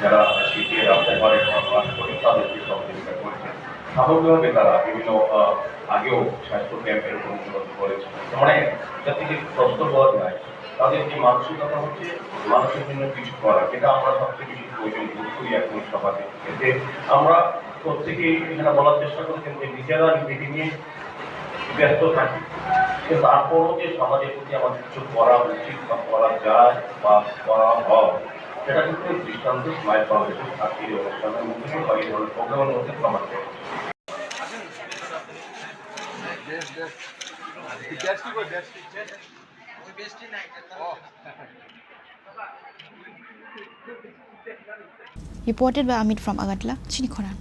যারা শীতে রাস্তায় ঘরে বাস করেন, তাদেরকে সহযোগিতা করেছেন। সামগ্রিকভাবে তারা বিভিন্ন, আহ, আগেও স্বাস্থ্য ক্যাম্প এরকম করেছেন। মানে, যাতে কি কষ্ট পাওয়া যায়, তাদের যে মানসিকতা হচ্ছে মানুষের জন্য কিছু করা, যেটা আমরা সবচেয়ে বেশি প্রয়োজন বোধ করি এখন সমাজে। এতে আমরা প্রত্যেকেই এখানে বলার চেষ্টা করেছেন যে নিজেরা নিজেকে নিয়ে ব্যস্ত থাকি, কিন্তু তারপরও যে সমাজের প্রতি আমাদের কিছু করা উচিত বা করা যায় বা করা হয়, সেটা কিন্তু দৃষ্টান্ত স্মাইল ফাউন্ডেশন আজকের এই অনুষ্ঠানের মধ্যে বা এই ধরনের প্রোগ্রামের মধ্যে প্রমাণ করে। Reported by Amit from Agartala, Chinikhona.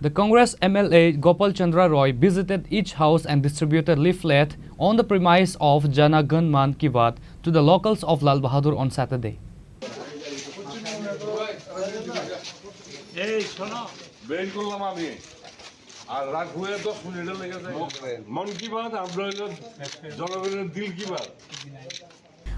The Congress M L A Gopal Chandra Roy visited each house and distributed leaflet on the premise of Jana Gan Man Ki Baat to the locals of Lal Bahadur on Saturday. এই শোনো। বের করলাম আমি। আর রাগ হয়ে দশ মিনিটে লেগে যায়। মন কি বাত, আমরা হইলো জনগণের দিল কি Baat.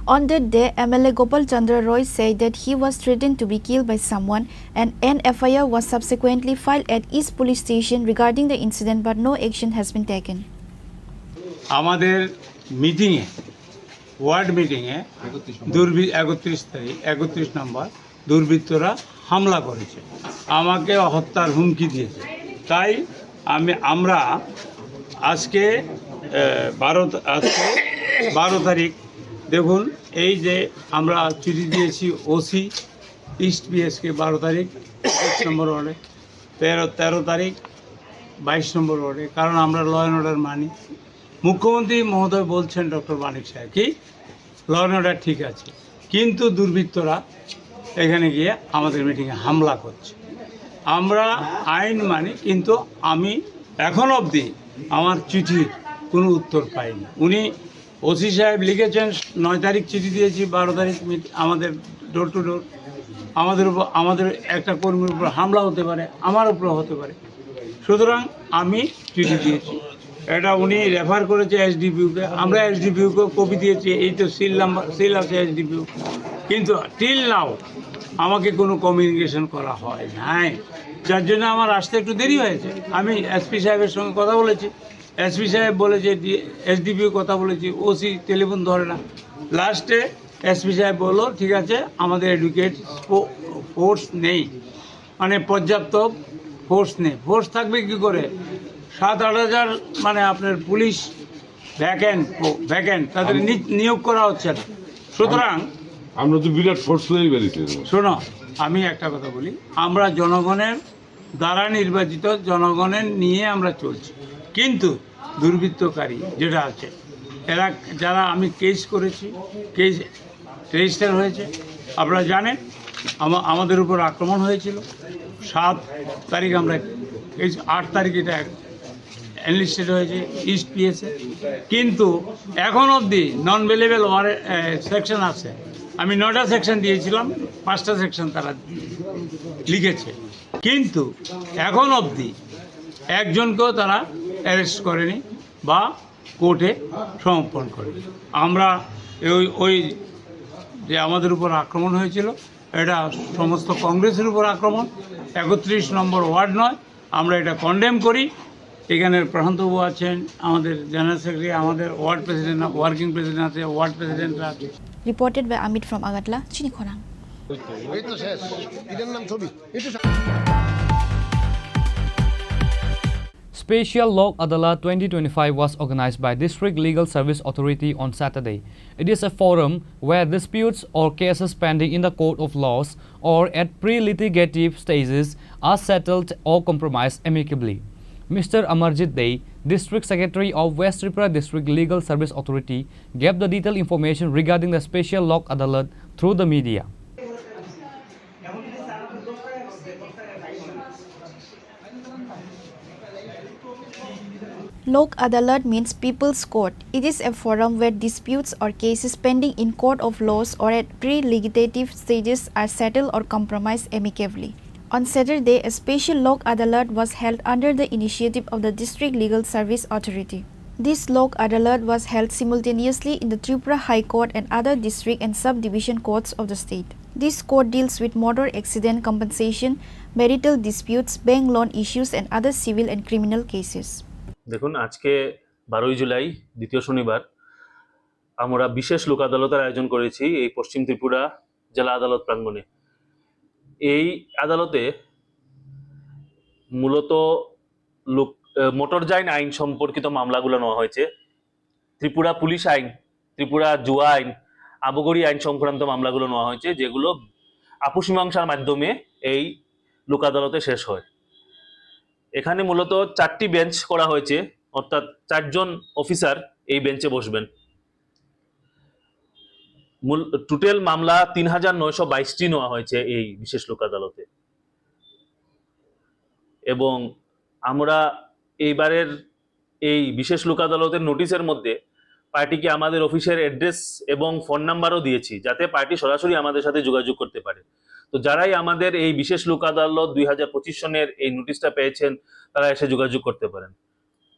On that day, M L A Gopal Chandra Roy said that he was threatened to be killed by someone, and an F I R was subsequently filed at East Police Station regarding the incident, but no action has been taken. আমাদের মিটিংয়ে, ওয়ার্ড মিটিংয়ে দুর্বৃ একত্রিশ তারিখ, একত্রিশ নম্বর দুর্বৃত্তরা হামলা করেছে, আমাকে হত্যার হুমকি দিয়েছে। তাই আমি আমরা আজকে আহ, বারো তা- আজকে বারো তারিখ, দেখুন, এই যে আমরা চিঠি দিয়েছি ওসি ইস্ট পিএসকে বারো তারিখ, এক নম্বর ওয়ার্ডে, তেরো তেরো তারিখ বাইশ নম্বর ওয়ার্ডে, কারণ আমরা ল অ্যান্ড অর্ডার মানি। মুখ্যমন্ত্রী মহোদয় বলছেন, ডক্টর মানিক সাহেব, কি ল অ্যান্ড অর্ডার ঠিক আছে, কিন্তু দুর্বৃত্তরা এখানে গিয়ে আমাদের মিটিংয়ে হামলা করছে। আমরা আইন মানি, কিন্তু আমি এখন অবধি আমার চিঠির কোনো উত্তর পাইনি। উনি ওসি সাহেব লিখেছেন, নয় তারিখ চিঠি দিয়েছি, বারো তারিখ মিট- আমাদের ডোর টু ডোর, আমাদের উপর, আমাদের একটা কর্মীর উপর হামলা হতে পারে, আমার উপর হতে পারে। সুতরাং আমি চিঠি দিয়েছি, এটা উনি রেফার করেছে এসডিপিওকে, আমরা এসডিপিওকে কপি দিয়েছি। এই তো সিল নাম্বার, সিল আছে এসডিপিও, কিন্তু টিল নাও আমাকে কোনো কমিউনিকেশন করা হয় নাই, যার জন্য আমার আসতে একটু দেরি হয়েছে। আমি এসপি সাহেবের সঙ্গে কথা বলেছি, এসপি সাহেব বলেছে, এসডিপিও কথা বলেছি, ওসি টেলিফোন ধরে না। লাস্টে এসপি সাহেব বললো, ঠিক আছে, আমাদের এডুকেট ফোর্স নেই, মানে পর্যাপ্ত ফোর্স নেই। ফোর্স থাকবে কি করে? সাত আট হাজার, মানে আপনার পুলিশ ভ্যাকেন্ট, ভ্যাকেন্ট, তাদের নি- নিয়োগ করা হচ্ছে না। সুতরাং আমরা তো বিরাট ফোর্স লই বেরিয়েছি। শোনো, আমি একটা কথা বলি, আমরা জনগণের দ্বারা নির্বাচিত, জনগণের নিয়ে আমরা চলছি, কিন্তু দুর্বৃত্তকারী যেটা আছে, এরা, যারা আমি কেস করেছি, কেস রেজিস্টার হয়েছে, আপনারা জানেন আমা- আমাদের উপর আক্রমণ হয়েছিল। সাত তারিখ আমরা এই আট তারিখ এটা এনলিস্টেড হয়েছে ইস্ট পিএসএ, কিন্তু এখন অবধি নন বেলেবল ওয়ারে সেকশন আছে। আমি নয়টা সেকশন দিয়েছিলাম, পাঁচটা সেকশন তারা লিখেছে, কিন্তু এখন অবধি একজনকেও তারা অ্যারেস্ট করেনি বা কোর্টে সমর্পণ করেনি। আমরা ওই ওই যে আমাদের উপর আক্রমণ হয়েছিল, এটা সমস্ত কংগ্রেসের উপর আক্রমণ। একত্রিশ নম্বর ওয়ার্ড নয়, আমরা এটা কন্ডেম করি। এখানে প্রশান্তবাবু আছেন, আমাদের জেনারেল সেক্রেটারি, আমাদের ওয়ার্ড প্রেসিডেন্ট, ওয়ার্কিং প্রেসিডেন্ট আছে, ওয়ার্ড প্রেসিডেন্ট আছে। Reported by Amit from Agartala, Chini Khorang. এই তো শেষ। এটার নাম ছবি। একটু সা- Special Lok Adalat twenty twenty-five was organized by District Legal Service Authority on Saturday. It is a forum where disputes or cases pending in the court of laws or at pre-litigative stages are settled or compromised amicably. Mister Amarjit Dey, District Secretary of West Tripura District Legal Service Authority, gave the detailed information regarding the Special Lok Adalat through the media. Lok Adalat means People's Court. It is a forum where disputes or cases pending in court of laws or at pre-litigative stages are settled or compromised amicably. On Saturday, a special Lok Adalat was held under the initiative of the District Legal Service Authority. This Lok Adalat was held simultaneously in the Tripura High Court and other district and subdivision courts of the state. This court deals with motor accident compensation, marital disputes, bank loan issues, and other civil and criminal cases. দেখুন, আজকে বারোই জুলাই, দ্বিতীয় শনিবার, আমরা বিশেষ লোক আদালতের আয়োজন করেছি এই পশ্চিম ত্রিপুরা জেলা আদালত প্রাঙ্গণে। এই আদালতে মূলত লোক আহ, মোটর যান আইন সম্পর্কিত মামলাগুলো নেওয়া হয়েছে, ত্রিপুরা পুলিশ আইন, ত্রিপুরা জুয়া আইন, আবগারি আইন সংক্রান্ত মামলাগুলো নেওয়া হয়েছে, যেগুলো আপস মীমাংসার মাধ্যমে এই লোক আদালতে শেষ হয়। এখানে মূলত চারটি বেঞ্চ করা হয়েছে, অর্থাৎ চারজন অফিসার এই বেঞ্চে বসবেন। মূল টোটাল মামলা তিন হাজার নয়শো বাইশটি নেওয়া হয়েছে এই বিশেষ লোক আদালতে। এবং আমরা এইবারের এই বিশেষ লোক আদালতের নোটিশের মধ্যে পার্টিকে আমাদের অফিসের অ্যাড্রেস এবং ফোন নাম্বারও দিয়েছি, যাতে পার্টি সরাসরি আমাদের সাথে যোগাযোগ করতে পারে। তো যারাই আমাদের এই বিশেষ লোক আদালত দুই হাজার পঁচিশ সনের এই নোটিশটা পেয়েছেন, তারা এসে যোগাযোগ করতে পারেন।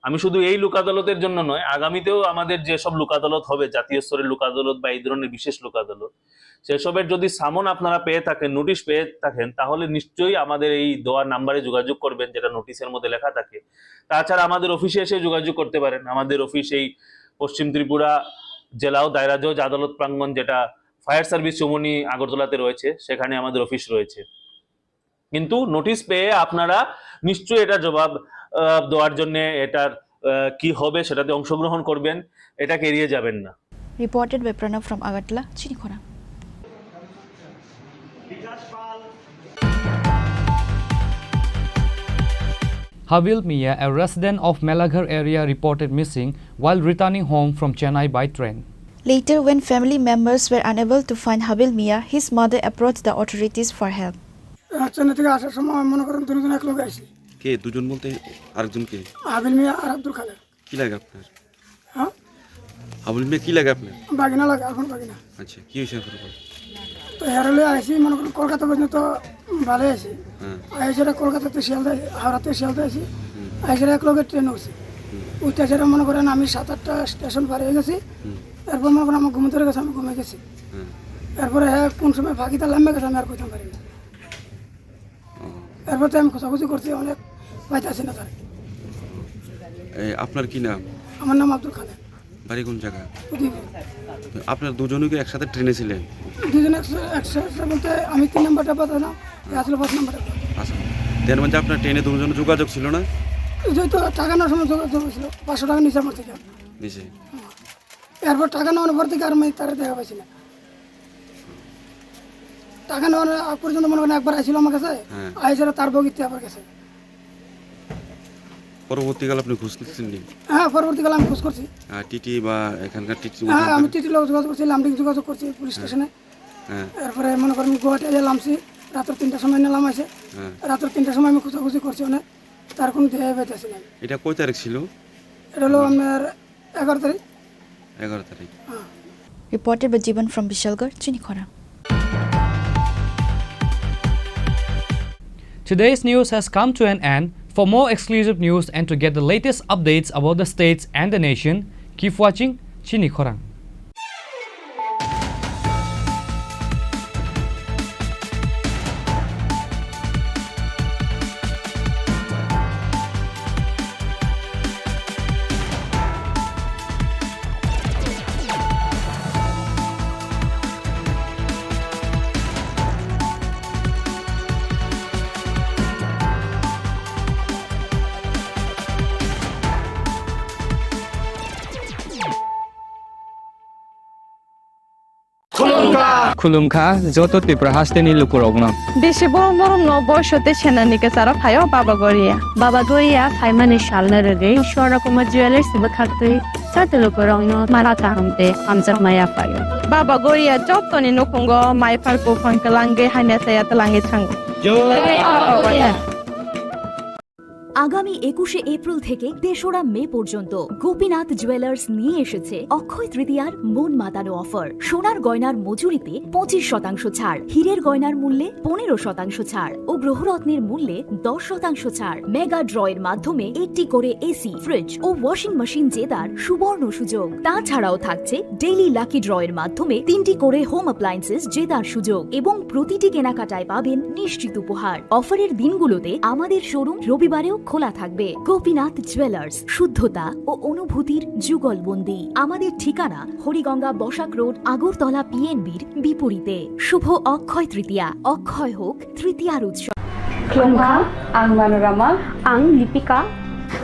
আমি শুধু এই লোক আদালতের জন্য নয়, আগামীতেও আমাদের যেসব লোক আদালত হবে, জাতীয় স্তরের লোক আদালত বা এই ধরনের বিশেষ লোক আদালত, সেসবের যদি সামন আপনারা পেয়ে থাকেন, নোটিশ পেয়ে থাকেন, তাহলে নিশ্চয়ই আমাদের এই দেওয়া নাম্বারে যোগাযোগ করবেন, যেটা নোটিশের মধ্যে লেখা থাকে। তাছাড়া আমাদের অফিসে এসে যোগাযোগ করতে পারেন। আমাদের অফিস এই পশ্চিম ত্রিপুরা জেলা ও দায়রা জজ আদালত প্রাঙ্গণ, যেটা ফায়ার সার্ভিস চৌমুহনী আগরতলাতে রয়েছে, সেখানে আমাদের অফিস রয়েছে। কিন্তু নোটিশ পেয়ে আপনারা নিশ্চয়ই এটা জবাব, আহ, দেওয়ার জন্য, এটার, আহ, কি হবে সেটাতে অংশগ্রহণ করবেন, এটাকে এড়িয়ে যাবেন না। Reported by Pranav from Agartala, Chinikhora. Habil Mia, a resident of Melaghar area, reported missing while returning home from Chennai by train. Later, when family members were unable to find Habil Mia, his mother approached the authorities for help. আহ, চেন্নাই থেকে আসার সময় মনে করেন দুজন এক লগে আইছি। কে দুজন বলতে? আরেকজন কে? হাবিল মিয়া আর আব্দুল খালেক। কি লাগে আপনার? হ্যাঁ? হাবিল মিয়া কি লাগে আপনার? বাগিনা লাগে, এখন বাগিনা। আচ্ছা, কি হয়েছে আপনার? তো হেরালে আইছি, মনে করেন কলকাতা পর্যন্ত ভালো আছি। হ্যাঁ। আইসে কলকাতাতে শিয়ালদা, হাওড়াতে শিয়ালদা আছি। হুম। আইসে এক লগে ট্রেন উঠছি। হুম। উঠতে সেটা মনে করেন আমি সাত আটটা স্টেশন পার হয়ে গেছি। হুম। এরপর মনে করেন আমার ঘুম ধরে গেছে, আমি ঘুমিয়ে গেছি। হ্যাঁ। এরপরে হ্যাঁ কোন সময় ফাঁকিতে লাম্বা গেছে আমি আর কইতাম পারি না। ও। এরপর তো আমি খোঁজাখুঁজি করছি, অনেক পাইতাছি না তার। এ, আপনার কি নাম? আমার নাম আব্দুল খালেক। বাড়ি কোন জায়গা? উদয়পুর। আপনার দুজনই কি একসাথে ট্রেনে ছিলেন? দুজন একসা-, একসাথে বলতে আমি তিন নম্বর ডাব্বা ছিলাম, এ আসলে পাঁচ নম্বর ডাব্বা। আচ্ছা, তার মানে আপনার ট্রেনে দুজন যোগাযোগ ছিল না? ওই তো টাকা নেওয়ার সময় যোগাযোগ হয়েছিল, পাঁচশো টাকা নিচে আমার থেকে। নিচে। এরপর টাকা নেওয়ার পর থেকে আর আমি তারা দেখা পাইছি না। টাকা নেওয়ার আগ পর্যন্ত মনে করেন একবার আইছিল আমার কাছে, হ্যাঁ। আইসে তার বগিতে আবার গেছে। পরবর্তীকালে আপনি খোঁজ নিচ্ছেন নি? হ্যাঁ, পরবর্তীকালে আমি খোঁজ করছি। আহ, টিটি বা এখানকার টিটি হ্যাঁ, আমি ওখানকার? টিটির লগে যোগাযোগ করছি, লামডিং যোগাযোগ করছি পুলিশ হ্যাঁ। স্টেশনে। হ্যাঁ। এরপরে মনে করেন গুয়াহাটি এসে লামছি, রাত্র তিনটার সময় নিয়ে লাম আছে। হ্যাঁ। রাত্র তিনটার সময় আমি খোঁজাখুঁজি করছি অনেক, তার কোনো দেখা পাইতেছি না। এটা কয় তারিখ ছিল? এটা হলো আপনার এগারো তারিখ। এগারো তারিখ। হ্যাঁ। Reported by Jiban from Bishalgarh, Chinikhora. Today's news has come to an end. For more exclusive news and to get the latest updates about the states and the nation, keep watching Chinikhorang. Khulumkha. Khulumkha, joto Tripura hasteni lukurokno. Bisi borom noromno boiso tei senani kwcharo phaio Baba Goria. Baba Goria phaimani salno rwgwi Swarna Kumar Jewellers bwkhaktwi joto lukurokno mala kaham tei hamjakma yaphaio. Baba Goria jotoni nukhungo maiphar buphang kwlangwi hamya chaya twlangwi thango. Jai Baba Goria. আগামী একুশে এপ্রিল থেকে তেসরা মে পর্যন্ত গোপীনাথ জুয়েলার্স নিয়ে এসেছে অক্ষয় তৃতীয়ার মন মাতানো অফার। সোনার গয়নার মজুরিতে পঁচিশ শতাংশ ছাড়, হীরের গয়নার মূল্যে পনেরো শতাংশ ছাড় ও গ্রহরত্নের মূল্যে দশ শতাংশ ছাড়। মেগা ড্রয়ের মাধ্যমে একটি করে এসি, ফ্রিজ ও ওয়াশিং মেশিন জেতার সুবর্ণ সুযোগ। তাছাড়াও থাকছে ডেইলি লাকি ড্রয়ের মাধ্যমে তিনটি করে হোম অ্যাপ্লায়েন্সেস জেতার সুযোগ এবং প্রতিটি কেনাকাটায় পাবেন নিশ্চিত উপহার। অফারের দিনগুলোতে আমাদের শোরুম রবিবারেও খোলা থাকবে। গোপীনাথ জুয়েলার্স, শুদ্ধতা ও অনুভূতির যুগলবন্দি। আমাদের ঠিকানা হরিগঙ্গা বসাক রোড, আগরতলা পিএনবির বিপরীতে। শুভ অক্ষয় তৃতীয়া, অক্ষয় হোক তৃতীয়ার উৎসব। Khulumkha, ang Manorama. Ang Lipika.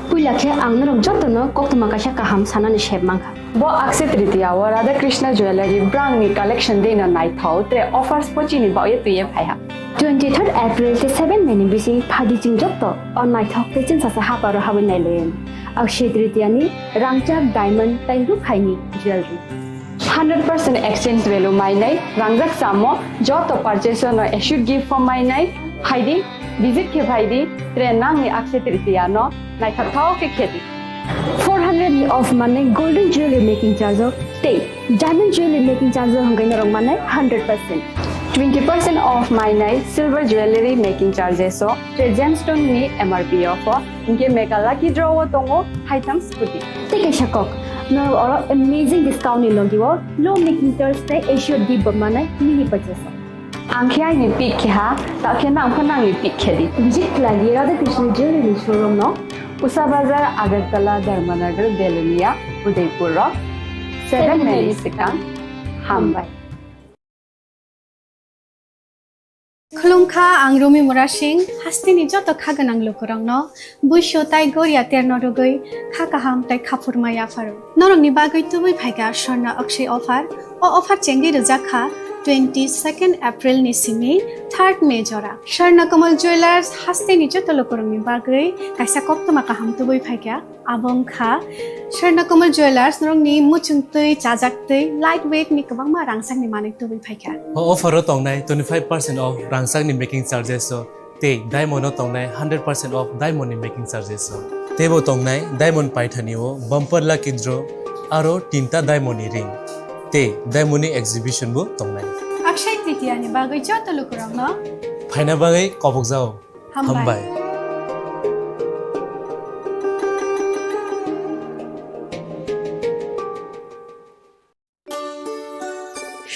Puila khe ang norok jotono koktwma kaisa kaham sanani sep mankha. Bo Akshaya Tritiya o Radha Krishna Jewellery brand ni collection dei no naithok tre offers bo chini bagwi twiwi phaiha. Twenty third April tei seven May ni bising phadi chwng joto o naithok tei chwngsacha haparo habwi nailaio. Akshaya Tritiya ni rangchak, diamond tei rukhaini jewellery. Hundred percent exchange value mainai, rangjak chamo, joto purchase no assured gift form mainai, phaidi, visit khe phaidi, tre nangni Akshaya Tritiya no naithok thok khe khedi. Four hundred ni off manai golden jewelry making charge o tei diamond jewelry making charge o hwnkhai norok manai hundred percent. Twenty percent off mainai silver jewelry making charges o. Tei Gemstone ni M R P offer, hinkhe Mega Lucky Draw o tongo haitham scooty. Tei kaisa kok, norok oro amazing discount ni logi o low making charge tei assured gift bo manai mini purchase o. Ang khe aini pick khe ha, ta khe nang pho nangni pick khe di. Visit khlai di Radha Krishna Jewelry showroom no, Usa Bazar, Agartala, Dharmanagar, Belonia, Udaipur o seven May ni swkang. Hambai. Khulumkha, ang Rumi Murasing, hasteni joto kha gwnang lukurokno buisu tai goria terno rwgwi kha kaham tai khaphurma yapharo. Norokni bagwi tubui phaikha Swarna Akshay offer. O offer chengwi rwjakha twenty second April ni simi third May jora. Swarna Kamal Jewelers hasteni joto lukurokni bagwi kaisa koktwma kaham tubui phaikha. Abo wngkha Swarna Kamal Jewelers, norokni muchung twi, chajak twi, light weight ni kwbangma rangchakni manwi tubui phaikha. O offer o tongnai twenty five percent off rangchakni making charges o tei diamond o tongnai hundred percent off diamond ni making charges o. Teibo tongnai diamond paithani o bumper lucky draw aro tinta diamond ni ring tei diamond ni exhibition bo tongnai. Akshay Tritiya ni bagwi joto lukurokno phaina bagwi kobokjao. Hambai. Hambai.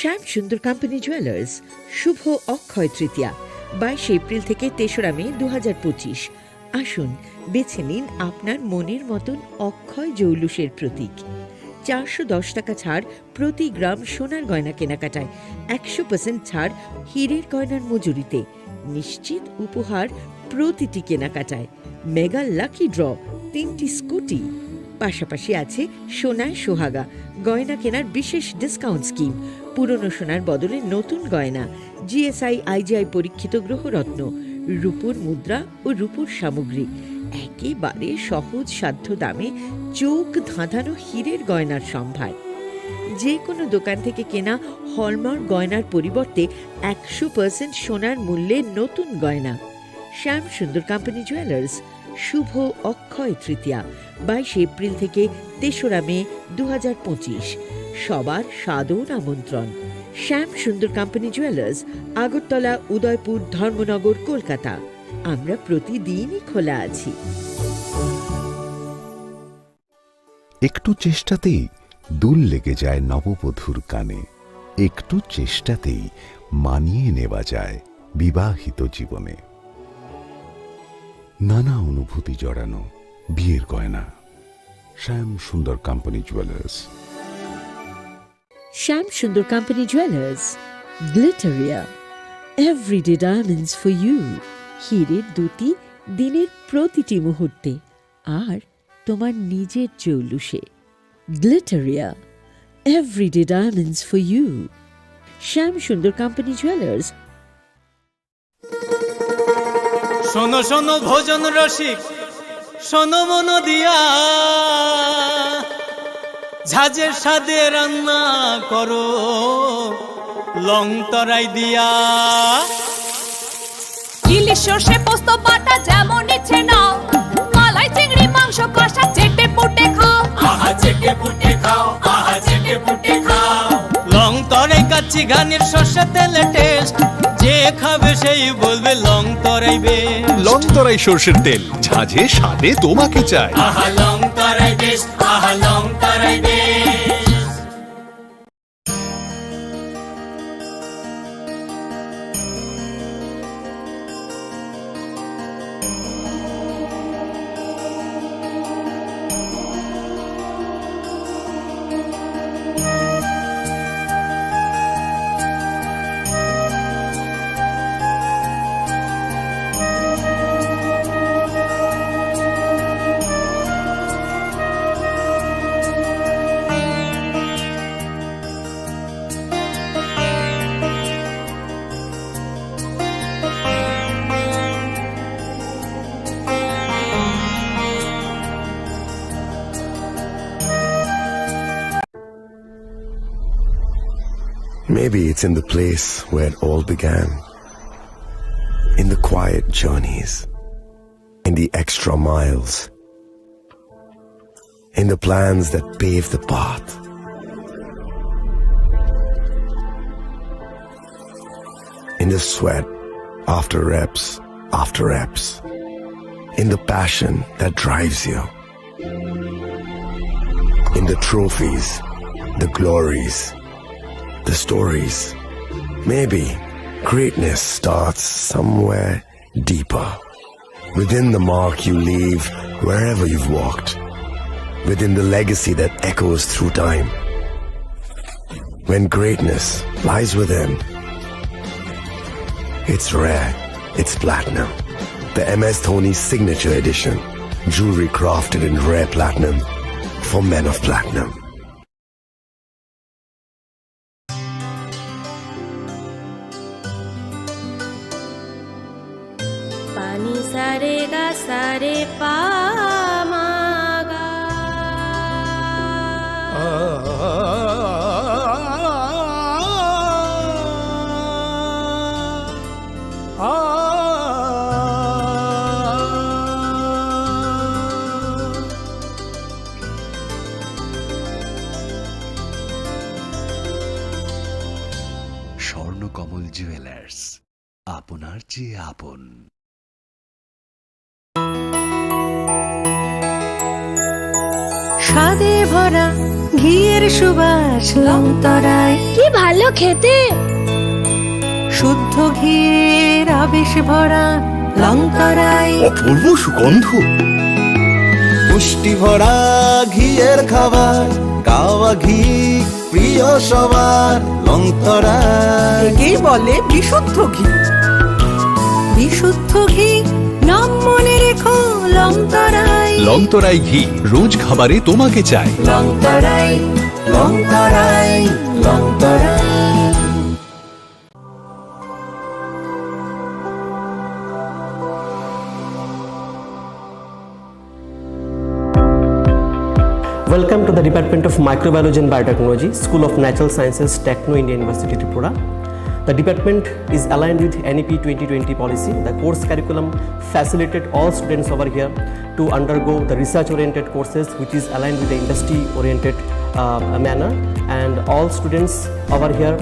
শ্যাম Sundar company jewellers, শুভ অক্ষয় তৃতীয়া, বাইশে এপ্রিল থেকে তেসরা মে দু হাজার পঁচিশ। আসুন, বেছে নিন আপনার মনের মতন অক্ষয় জৌলুসের প্রতীক। চারশো দশ টাকা ছাড় প্রতি গ্রাম সোনার গয়না কেনাকাটায়, একশো পার্সেন্ট ছাড় হীরের গয়নার মজুরিতে। নিশ্চিত উপহার প্রতিটি কেনাকাটায়। মেগা লাকি ড্র, তিনটি স্কুটি, পাশাপাশি আছে সোনায় সোহাগা, গয়না কেনার বিশেষ ডিসকাউন্ট স্কিম, পুরনো সোনার বদলে নতুন গয়না, জিএসআই আইজিআই পরীক্ষিত গ্রহরত্ন, রূপোর মুদ্রা ও রূপোর সামগ্রী, একেবারে সহজ সাধ্য দামে চোখ ধাঁধানো হীরের গয়নার সম্ভার। যে কোনো দোকান থেকে কেনা হলমার্ক গয়নার পরিবর্তে একশো পার্সেন্ট সোনার মূল্যে নতুন গয়না। শ্যাম সুন্দর কোম্পানি জুয়েলার্স, শুভ অক্ষয় তৃতীয়া, বাইশে এপ্রিল থেকে তেসরা মে দু হাজার পঁচিশ। সবার সাদর আমন্ত্রণ। শ্যাম সুন্দর কোম্পানি জুয়েলার্স, আগরতলা, উদয়পুর, ধর্মনগর, কলকাতা। আমরা প্রতিদিনই খোলা আছি। একটু চেষ্টাতেই দুল লেগে যায় নববধূর কানে, একটু চেষ্টাতেই মানিয়ে নেওয়া যায় বিবাহিত জীবনে। নানা অনুভূতি জড়ানো বিয়ের গয়না। শ্যাম Sundar company jewellers. Shyam Sundar company jewellers, Glitteria, everyday diamonds for you. হীরের দ্যুতি দিনের প্রতিটি মুহূর্তে, আর তোমার নিজের জৌলুসে। Glitteria, everyday diamonds for you. Shyam Sundar company jewellers. শোনো শোনো ভোজন রসিক, শোনো মন দিয়া, ঝাঁঝের স্বাদে রান্না করো লং তরাই দিয়া। ইলিশ সর্ষে পোস্ত বাটা যেমন ইচ্ছে নাও, মালাই চিংড়ি মাংস কষা চেটে পুটে খাও। আহা চেটে পুটে খাও, আহা চেটে পুটে খাও। লং তরাই কাচ্চি ঘানির সর্ষে তেলে টেস্ট, যে খাবে সেই বলবে লং তরাই বেস্ট। লং তরাই সর্ষের তেল, ঝাঁঝে স্বাদে তোমাকে চাই। আহা লং তরাই বেস্ট, আহা লং তরাই best. Maybe it's in the place where it all began. In the quiet journeys. In the extra miles. In the plans that pave the path. In the sweat after reps. after reps, in the passion that drives you, in the trophies, the glories, the stories. Maybe greatness starts somewhere deeper, within the mark you leave wherever you've walked, within the legacy that echoes through time. When greatness lies within, it's rare, it's platinum. The M S Dhoni Signature Edition, jewelry crafted in rare platinum for men of platinum. Pani sare ga sare pa ma ga. Swarnakamal jewellers, আপনার চেয়ে আপন। স্বাদে ভরা ঘিয়ের সুবাস লংতরায়। কি ভালো খেতে! শুদ্ধ ঘিয়ের আবেশ ভরা লংতরায়। অপূর্ব সুগন্ধ। পুষ্টি ভরা ঘিয়ের খাবার, গাওয়া ঘি প্রিয় সবার, লংতরায়। একেই বলে বিশুদ্ধ ঘি। বিশুদ্ধ ঘি, নাম মনে রেখো, লংতরায়। লংতরায় ঘি, রোজ খাবারে তোমাকে চাই। লংতরায়, লংতরায়, Longtharai. Welcome to the Department of Microbiology and Biotechnology, School of Natural Sciences, Techno India University, Tripura. The department is aligned with N E P twenty twenty policy. The course curriculum facilitate all students over here to undergo the research-oriented courses, which is aligned with the industry-oriented, uh, manner. And all students over here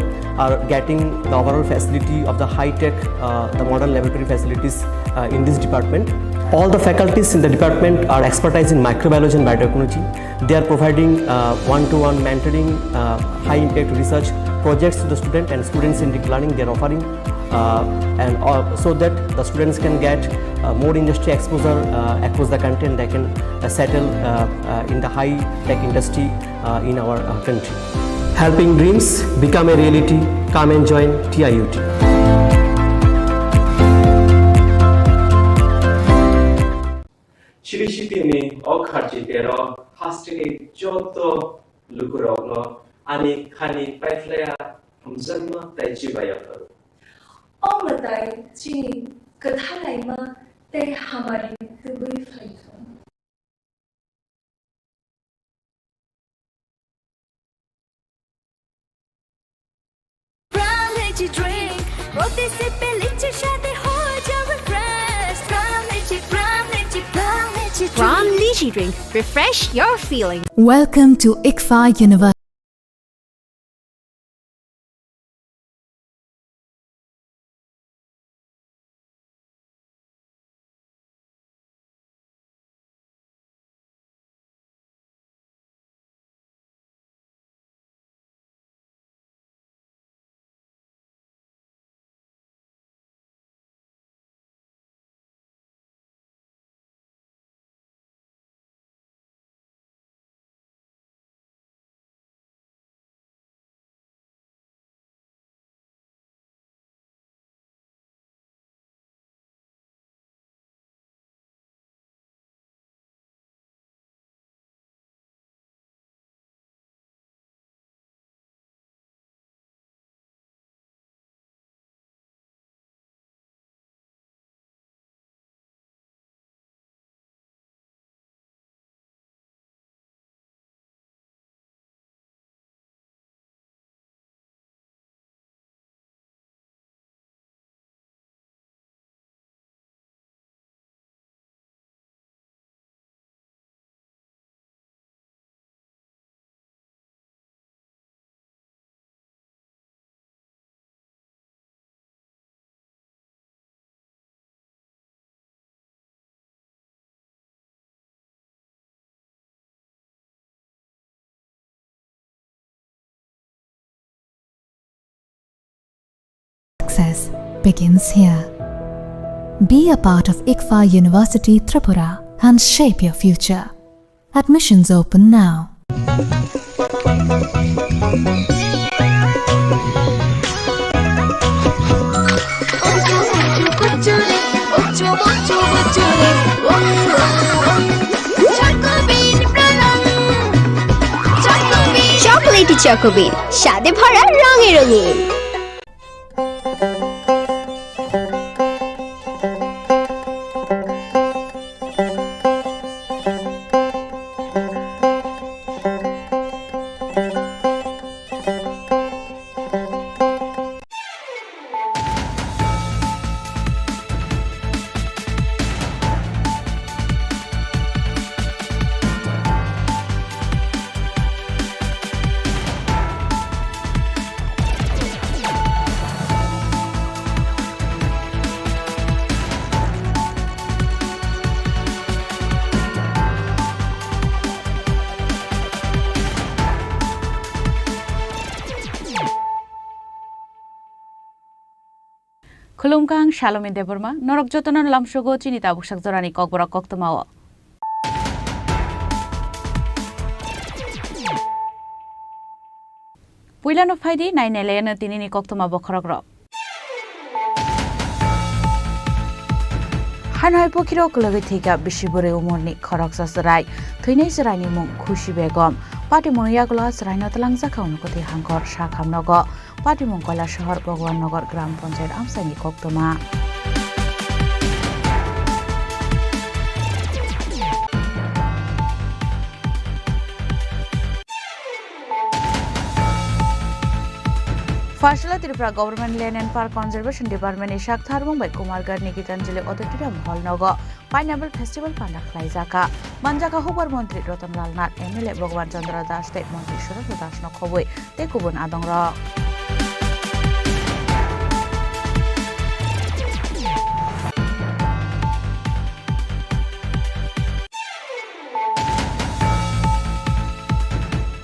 are getting the overall facility of the high-tech, uh, the modern laboratory facilities, uh, in this department. All the faculties in the department are expertise in microbiology and biotechnology. They are providing, uh, one-to-one mentoring, uh, high-impact research projects to the student, and student-centric learning they are offering, uh, and, uh, so that the students can get, uh, more industry exposure, uh, across the country, and they can, uh, settle, uh, uh, in the high-tech industry, uh, in our, uh, country. Helping dreams become a reality. Come and join T I U T. Chiri City ni o kharchi tero haste ni joto lukurokno ani khani paiphlaya hamjakma tei chibaya pharo. O mwtai chini kwthalaima tei hamari tubui phaithung. Pran Lychee Drink, প্রতি সিপে লিচির স্বাদে হয়ে যাও refresh। Pran Lychee, Pran Lychee, Pran Lychee Drink। Pran Lychee Drink, refresh your feeling। Welcome to ICFAR University. Success begins here. Be a part of ICFAR University Tripura and shape your future. Admissions open now. Chocolatey Choco Bean, স্বাদে ভরা রঙে রঙিন। Khulumkha, ang Salomi Debbarma, norok jotono lamsogo chini tabuksak jorani kokborok koktwmao. Puilano phaidi, nainailaino tinini koktwma bokhorokrok. Hanhai pukhiro kwlwgwi thwikha bisi bwrwi umorni khoroksa chwrai. Thwinai chwraini mung Khusi Begum. Patimungno yagulo chwraino twlangjakha unukwtwi hangkor sakhamnogo. Patimung Koilashahar Bhagwan Nagar Gram Panchayat amchaini koktwma. Pharsala Tripura Government Land and Park Conservation Department ni sak tharbung bai Kumargarh ni Gitanjali Auditorium Hall nogo Pineapple Festival panda khlaijaka. Manjaka hukbar montri Ratan Lal Nath, M L A Bhagwan Chandra Das tei montri Surendra Das no khobwi tei kubun adongrok.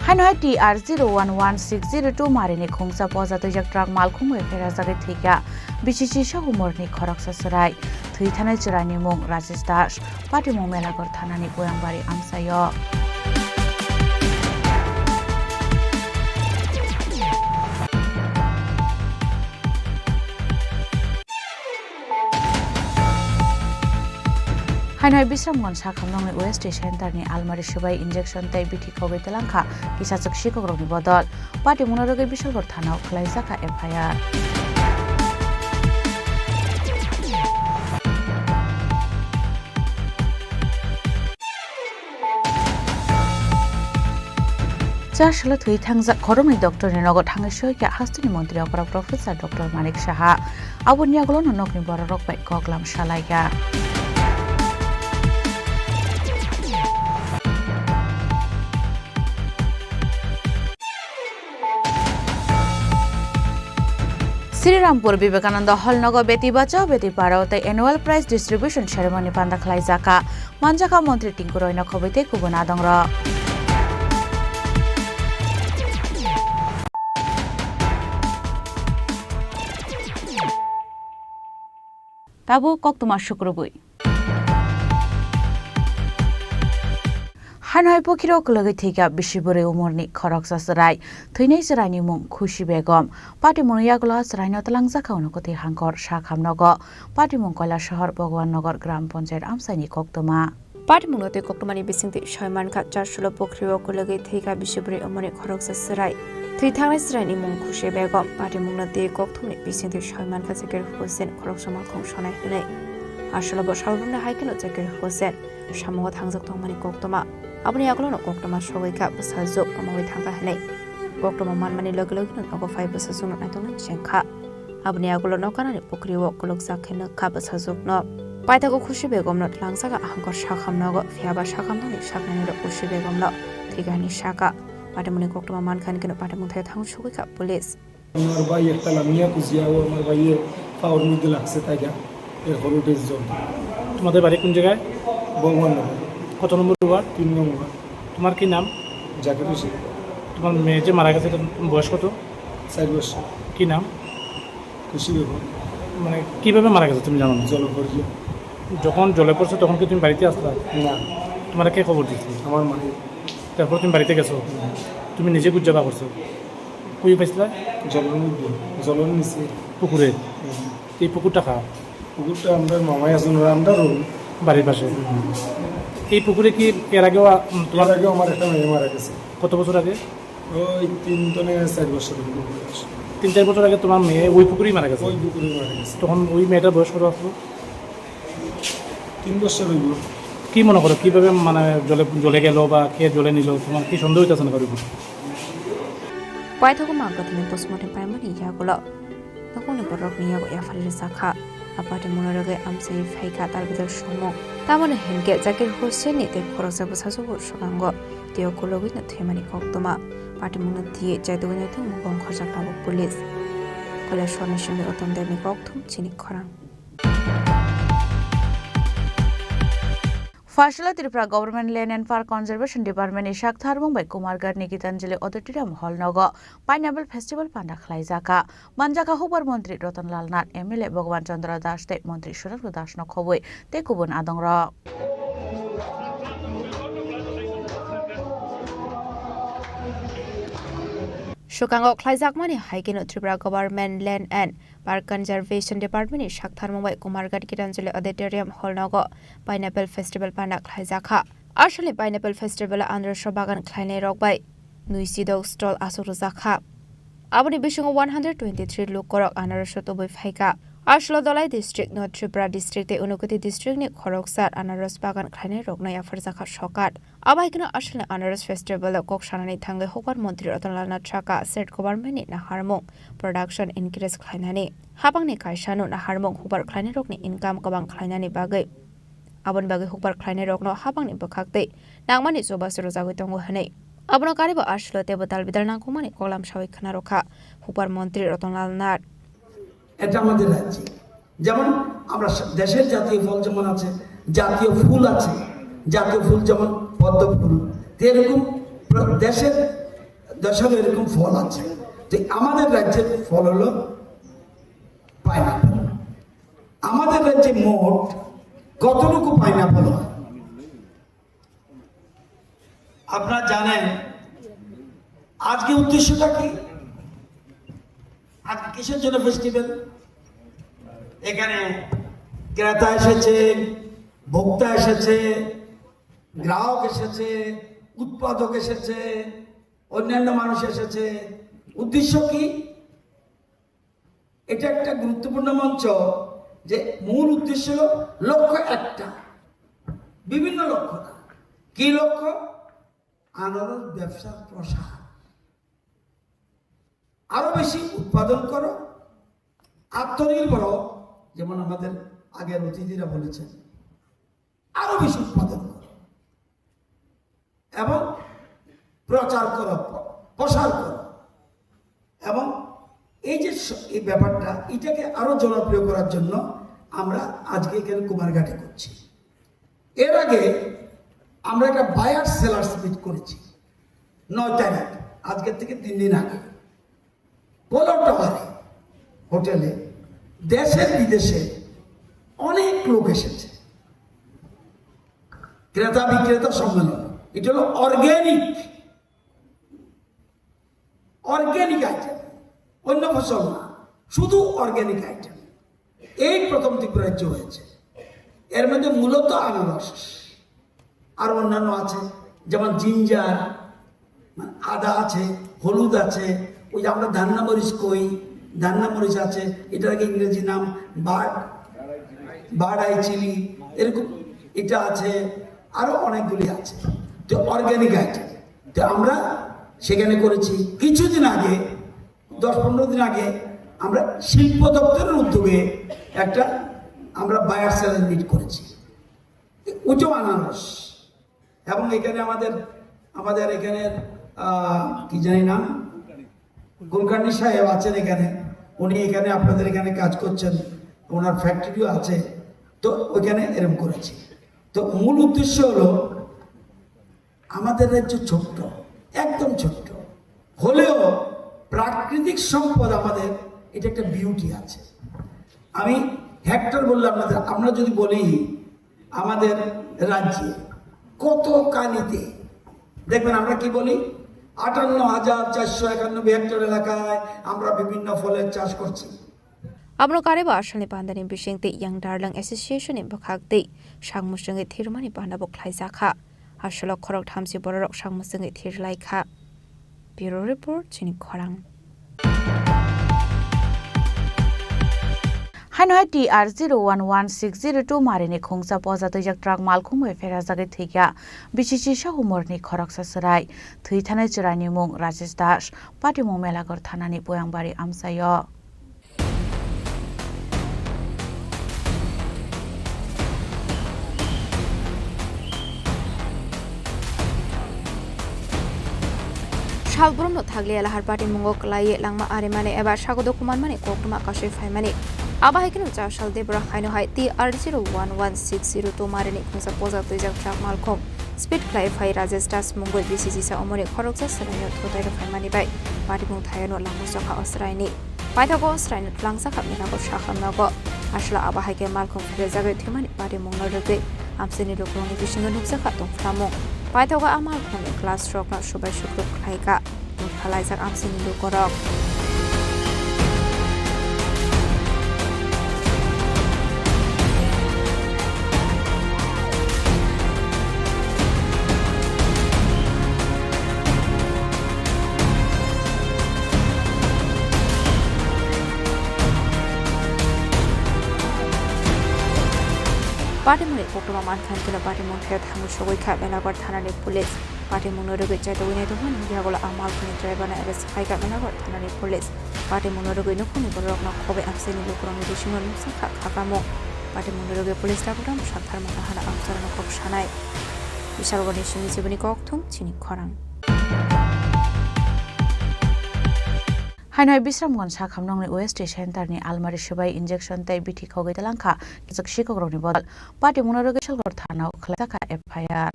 Haino hai T R zero one one six zero two marini khungsa poja twijak truck malkhung bai pherajagwi thwikha. Bisi chisa umorni khoroksa chwrai. Thwi thanai chwraini mung Rajesh Das. Patimung Melaghor thanani Goyangbari amchaio. Haino hai Bisramganj sakhamnokni O S T center ni almari swbai injection tei bithi khogwi twlangkha kisachwk sikokrokni bodol. Patimungno rwgwi Bisalpur thanao khwlaijakha F I R. Chasalo thwi thangjak khoroknwi doctor ni nogo thangwi soikha hasteni montri okra Professor Doctor Manik Saha. Aboni yagulono nokni bororok bai koklam salaikha. Srirampur Vivekananda Hall nogo Beti Bachao Beti Padhao tei Annual Prize Distribution Ceremony panda khlaijakha. Manjakha montri Tinku Roy no khobwi tei kubun adongrok. Tabuk koktwma sukrubwi. Hanhai pukhiro kwlwgwi thwikha bisi bwrwi umorni khoroksa chwrai. Thwinai chwraini mung Khusi Begum. Patimungno yagulo chwraino twlangjakha unukwtwi hangkor sakhamnogo. Patimung Koilashahar Bhagwan Nagar Gram Panchayat amchaini koktwma. Patimungno tei koktwmani bisingtwi soi mankha, Chasalo pukhrio kwlwgwi thwikha bisi bwrwi umorni khoroksa chwrai. Thwi thangnai chwraini mung Khusi Begum. Patimungno tei kokthumni bisingtwi soi mankha Zakir Hussain, khoroksa malkhung sonai hwnwi. Aswlabo salbrumni hai kheno Zakir Hussain samungo thangjak tongmani koktwma. Aboni yagulono koktwma sogwi kha bwsajwk kwmawi thangkha hwnwi. Koktwma manmani logi logino nogo phai bwsajwkno naitoknani chengkha. Aboni yagulo nokanani pukhrio kwlwkjak khe nukha bwsajwkno. Paithago Khusi Begumno twlangjakha hangkor sakhamnogo, phiyaba sakhamnokni saknainirok Khusi Begumno thwikha hwnwi sakha. Patimungni koktwma mankha hwnwi kheno patimung thaio thang sugwi kha police. আমার ভাই একটা লামিয়া কুজিয়া, ও আমার ভাইয়ে পাওয়ার মধ্যে লাগছে তাইগা, এর হলো ডেজ জন। তোমাদের বাড়ি কোন জায়গায়? ভগবান নগর। কত নম্বর ওয়ার্ড? তিন নম্বর। তোমার কি নাম? জাকির হোসেন। তোমার মেয়ে যে মারা গেছে, তার বয়স কত? চার বছর। কি নাম? বেশি ব্যাপক। মানে, কিভাবে মারা গেছে তুমি জানো না? জলে পড়ে। যখন জলে পড়ছে তখন কি তুমি বাড়িতে আসলা? না। তোমার কে খবর দিয়েছিল? আমার মাই। তারপর তুমি বাড়িতে গেছো? হুম। তুমি নিজে খুঁজে বার করছো? কই পাইছিলা? জলের মধ্যে, জলের নিচে। পুকুরে? হুম। এই পুকুরটা কার? পুকুরটা আমরা মামাই আছেন, ওরা আমরা রুম। বাড়ির পাশে? হুম। এই পুকুরে কি এর আগেও আ-, উম, তোমার এর আগেও আমার একটা মেয়ে মারা গেছে। কত বছর আগে? ওই তিন তনে চার বছর হইল। তিন চার বছর আগে তোমার মেয়ে ওই পুকুরেই মারা গেছে? ওই পুকুরেই মারা গেছে। তখন ওই মেয়েটার বয়স কত আসলো? তিন বছর হইল। কি মনে করো, কিভাবে মানে জলে, জলে গেল বা কে জলে নিল, তোমার কি সন্দেহ হইতেছে না কারোর উপর? Paithakgo mangkathini postmortem paimani yagulo nokongni borokni yago yaphari rwjakha. A patimungno rwgwi amchai phaikha talbidal songmung. Tamoni hinkhe Zakir Hussainni tei khoroksa bwsajwkbo swkango tei ukulogwino thwimani koktwma. Patimungno twiwi chaitugwino thwngmung bongkhorjak tabuk police. Kailasorni simi Uttam Debni kokthum chini khorang. Phaisalo Tripura Government Land and Park Conservation Department ni sak tharmung bai Kumarghat ni Gitanjali Auditorium Hall nogo Pineapple Festival panda khlaijakha. Manjakha hukbar montri Ratan Lal Nath, M L A Bhagwan Chandra Das tei montri Surendra Das no khobwi tei kubun adongrok. Swkango khlaijakmani hai kheno Tripura Government Land and Park Conservation Department ni sak tharmung bai Kumarghat Gitanjali Auditorium Hall nogo Pineapple Festival panda khlaijakha. Asalni Pineapple Festival o anarosno bagan khlainai rok bai nui sidok stall aswk rwjakha. Aboni bisingo one hundred twenty-three lukorok anarosno tubui phaikha. Asalo Dhalai district, North Tripura district tei Unakoti district ni khoroksa anaros bagan khlainai rokno yapharjakha sokat. Abo hai kheno asalni Anaros Festival o kok sanani thangwi hukbar montri Ratan Lal Nath sakha state government ni naharmung production encourage khlainani, habangni kaisano naharmung hukbar khlainairokni income kwbang khlainani bagwi, aboni bagwi hukbar khlainairokno habangni bwkhak tei nangmani chubachu rwjagwi tongo hwnwi. Abono karibo asalo teibo dalbidal nangkukmani koklam sawi khna rwkha hukbar montri Ratan Lal Nath. এটা আমাদের রাজ্যে, যেমন আমরা স-, দেশের জাতীয় ফল যেমন আছে, জাতীয় ফুল আছে, জাতীয় ফুল যেমন পদ্ম ফুল, তো এরকম প্র-, দেশের, দেশের এরকম ফল আছে। তো আমাদের রাজ্যের ফল হলো পাইনাপল। আমাদের রাজ্যে মোট কতটুকু পাইনাপল হয়? আপনারা জানেন আজকে উদ্দেশ্যটা কি? আজকে কিসের জন্য ফেস্টিভ্যাল? এখানে ক্রেতা এসেছে, ভোক্তা এসেছে, গ্রাহক এসেছে, উৎপাদক এসেছে, অন্যান্য মানুষ এসেছে। উদ্দেশ্য কি? এটা একটা গুরুত্বপূর্ণ মঞ্চ, যে মূল উদ্দেশ্য হলো লক্ষ্য একটা, বিভিন্ন লক্ষ্য না। কি লক্ষ্য? আনারস ব্যবসার প্রসার, আরো বেশি উৎপাদন করো, আত্মনির্ভর হও, যেমন আমাদের আগের অতিথিরা বলেছেন, আরো বেশি উৎপাদন করো। এবং প্রচার করো, প-, প্রসার করো। এবং এই যে স-, এই ব্যাপারটা, এটাকে আরো জনপ্রিয় করার জন্য আমরা আজকে এখানে কুমারঘাটে করছি। এর আগে আমরা একটা বায়ার সেলার্স মিট করেছি নয় তারিখ, আজকের থেকে তিন দিন আগে। পোলো টাওয়ারে হোটেলে দেশের বিদেশে অনেক লোক এসেছে। ক্রেতা বিক্রেতা সম্মেলন, এটা হলো অর্গ্যানিক, অর্গ্যানিক আইটেম, অন্য ফসল না, শুধু অর্গ্যানিক আইটেম। এই প্রথম ত্রিপুরা রাজ্য হয়েছে। এর মধ্যে মূলত আনারস, আর অন্যান্য আছে, যেমন জিঞ্জার, মানে আদা আছে, হলুদ আছে, ওই যে আমরা ধান্না মরিচ কই, ধান্না মরিচ আছে, এটার আগে ইংরেজি নাম বার্ড, বার্ড আই চিলি, এরকম এটা আছে, আরো অনেকগুলি আছে। তো অর্গ্যানিক আইটেম, তো আমরা সেখানে করেছি। কিছুদিন আগে, দশ পনেরো দিন আগে আমরা শিল্প দপ্তরের উদ্যোগে একটা আমরা বায়ার সেলার মিট করেছি। উঁচু আনারস। এবং এখানে আমাদের, আমাদের এখানে, আহ, কি জানি নাম, কুলকার্নি সাহেব আছেন এখানে, উনি এখানে আপনাদের এখানে কাজ করছেন, ওনার ফ্যাক্টরিও আছে, তো ওইখানে এরকম করেছি। তো মূল উদ্দেশ্য হলো আমাদের রাজ্য ছোট্ট, একদম ছোট্ট, হলেও প্রাকৃতিক সম্পদ আমাদের এটা একটা বিউটি আছে। আমি হেক্টর বললাম না, আমরা যদি বলি আমাদের রাজ্যে কত কালিতে, দেখবেন আমরা কি বলি, আটান্ন হাজার চারশো একানব্বই হেক্টর এলাকায় আমরা বিভিন্ন ফলের চাষ করছি। Abono karwi bo asalni pandani bisingtwi Young Darling Association ni bwkhaktwi sakmwswngwi thirmani panda bo khlaijakha. Asalo khorok thamchi bororok sakmwswngwi thirlaikha. Bureau Report, Chini Khorang. Haino hai T R zero one one six zero two marini khungsa poja twijak truck malkhung bai pherajagwi thwikha. B C C sa humorni khoroksa chwrai. Thwi thanai chwraini mung Rajesh Das, patimung Melaghor thanani Poyangbari amchaio. Salbrumno thakliya lahar patimungo kwlaiwi langma arimani eba sago dukhu manmani koktwma kasui phaimani. Abo hai kheno cha sal Debra haino hai T R zero one one six zero two marini khungsa poja twijak truck malkhung speed khlai phai Rajesh Das mungwi B C C sa umorni khoroksa swraino thutai rw phaimani bai patimung thayano langma chokha o swraini. Paithago swraino twlangsa kha Melaghor sakhamnogo. Aswla abo hai khe malkhung phirajagwi thwimani patimungno rwgwi amchaini lukurokni bisingo nukjakha tongphlamung. Paithago a malkhungni class rokno subai sukruk khlaikha. Tongphalaijak amchaini lukurok. Patimungni koktwma mankha hwnkhe patimung thaio thangwi sogwi kha Melaghor thanani police. Patimungno rwgwi chaitogwi naitokmani yagulo a malkhungni driverno arrest khaikha Melaghor thanani police. Patimungno rwgwi nukhungni bororokno khobwi amchaini lukurokni bisingo nukjakha khakamung. Patimungno rwgwi police dakuram saktharmano hana amchairokno kok sanai. Bishalgorni simi chibini kokthum Chini Khorang. Haino hai Bisramganj sakhamnokni O S T center ni almari swbai injection tei bithi khogwi talangkha kijak sikokrokni bodol. Patimungno rwgwi Bishalgarh thanao khlaijakha F I R.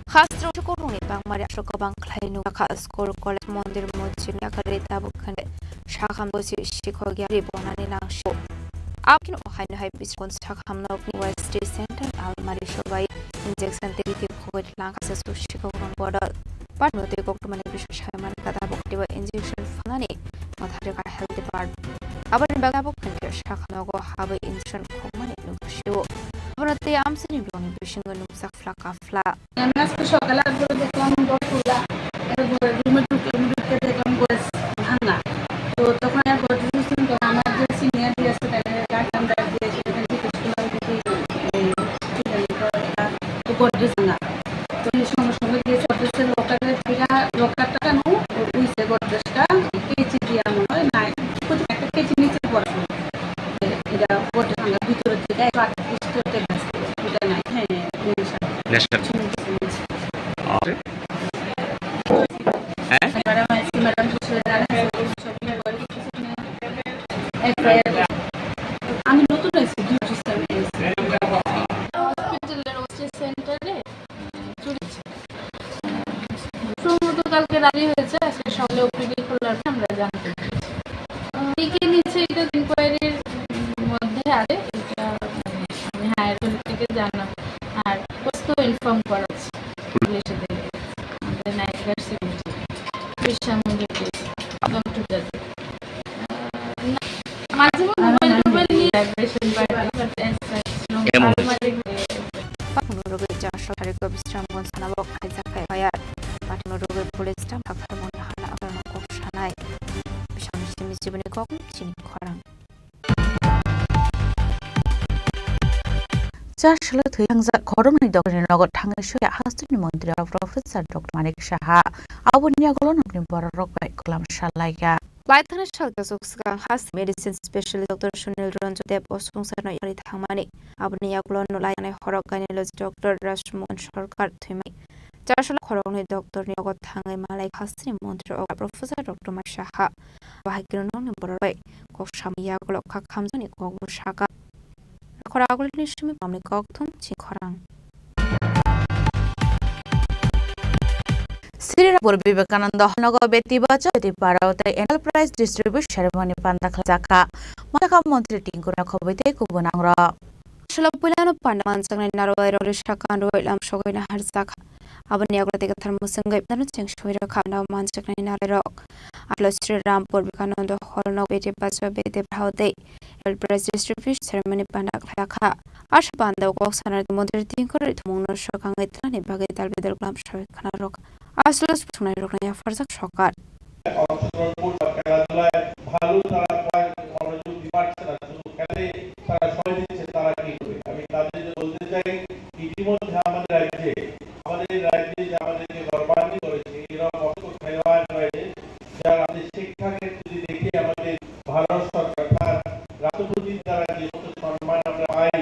Hastro sikokrokni bangmari aswk kwbang khlai nukjakha school, college, mondir, mosjid ni yakarwi tabuk khe sakham bosi sikhok yari bonani nangsi. Aboni haino hai Bisramganj sakhamnokni O S T center almari swbai injection tei bithi khogwi talangkha kijak sikokrokni bodol. Patno tei koktwmani bising sai mankha tabuk teibo injection phalnani mwthari kha health department. Aboni bagwi abo khe sakha nogo habwi injection khokmani nukjio. Abono tei amchaini borokni bisingo nukjak phla kaphla. আমি আজকে সকালে একবার দেখলাম ডোর খোলা, এরপরে রুমে ঢুকলাম, রুমে ঢুকে দেখলাম গরেজ ভাঙা। তো তখন এক গরেজ ছিল, তো আমার যে সিনিয়র যে আছে, তাকে ডাকলাম, ডাক দিয়ে সেখানে জিজ্ঞেস করলাম যে, এই, কি জানি, তো গরেজ ভাঙা। তো এই সঙ্গে সঙ্গে গিয়ে সদস্যের লোকটাকে ফিরা, লোকটা কেন উইসে গডরেজটা কেচি দিয়া মনে হয় না, কিছু একটা কেচি নিচে পড়ে। এটা গডরেজ ভাঙা ভিতরের দিকে একশো আটত্রিশ টা টেবিল আছে, ওটা নাই। হ্যাঁ, হ্যাঁ, হ্যাঁ। নেশা। নেশা। হুম, হুম। আর? হ্যাঁ? ম্যাডাম আইসি, ম্যাডাম কিছু জানে, সব কিছু করে কিছু নেই। এফআইআর। আমি নতুন আইসি, ডিউটি স্যার আইসি। হসপিটালের ওসি সেন্টারে চুরি ছিল। সম্ভবত কালকে রাতেই হয়েছে, আজকে সকালে ওপিডি খোলার পর আমরা জানতে পেরেছি। আহ, কে কে নিচ্ছে এটা ইনকোয়ারির মধ্যে আছে, এটা আমি হায়ার অথরিটিকে জানাবো। আর পুলিশকেও ইনফর্ম করা হচ্ছে, পুলিশে দেখবে। আমাদের নাইট গার্ড সিকিউরিটি, বিশ্রাম মন্দির পুলিশ, দমটুক যাদব। মাঝে মধ্যে মোবাইল টোবাইল নিয়ে ভাইব্রেশন বাড়ে, but as such, no, এমন হয়েছে। Patno rwgwi chwng sorkari ko Bisramganj sana bo khaijak kha F I R. Patno rwgwi police tam thakthar mona hana agarno kok sanai. Bisramganj simi chibini kok Chini Khorang. Char salo thwi thangjak khoroknwi doctorni nogo thangwi soya hasteni montri Professor Doctor Manik Saha. Aboni yagulo nokni bororok bai kwlam salaikha. Laithana sal kwchwk swkang hasteni medicine specialist Doctor Sunil Ranjan Deb o swngcharno yari thangmani. Aboni yagulo no lainai horok gynecology Doctor Rajmohan Sarkar thwimani. Char salo khoroknwi doctorni nogo thangwi malai hasteni montri ogra Professor Doctor Manik Saha. Bahai khe nokni bororok bai kok samani yagulo kha khamjakni kokbo sakha. Khorok agulini simi pamni kokthum Chini Khorang. Sri Rampur Vivekananda Hall nogo Beti Bachao Beti Padhao tei Annual Prize Distribution Ceremony panda khlaijakha. Manjakha Montri Tinku Roy Khabai tei kubun nangrok. Salo puilano panda manjaknai narwai rok rwsa kan rwai lam sogwi naharjakha. Aboni yagulo tei kwthar mwswngwi panda cheng soi rwkha panda manjaknai narwai rok. Alo Sri Rampur Vivekananda Hall nogo Beti Bachao Beti Padhao tei Annual Prize Distribution Ceremony panda khlaijakha. Asha panda o kok sanani Montri Tinku Roy thumungno swkangwi twlani bagwi dal bedal kalam soi khana rwkha. Aswk swngnairokno yapharjak sorkar. অংশগ্রহণ করছে, খেলাধুলায় ভালো তারা পায়, মনোযোগ দিতে পারছে না, শুধু খেলে তারা সময় দিচ্ছে, তারা কি করবে? আমি তাদেরকে বলতে চাই, ইতিমধ্যে আমাদের রাজ্যে, আমাদের এই রাজ্যে যে আমাদেরকে গৌরবান্বিত করেছে, এরকম অসংখ্য খেলোয়াড় রয়েছে, যারা আমাদের শিক্ষাক্ষেত্রে যদি দেখি, আমাদের ভারত সরকার, অর্থাৎ রাষ্ট্রপতির দ্বারা যে সমস্ত সম্মান আমরা পাই,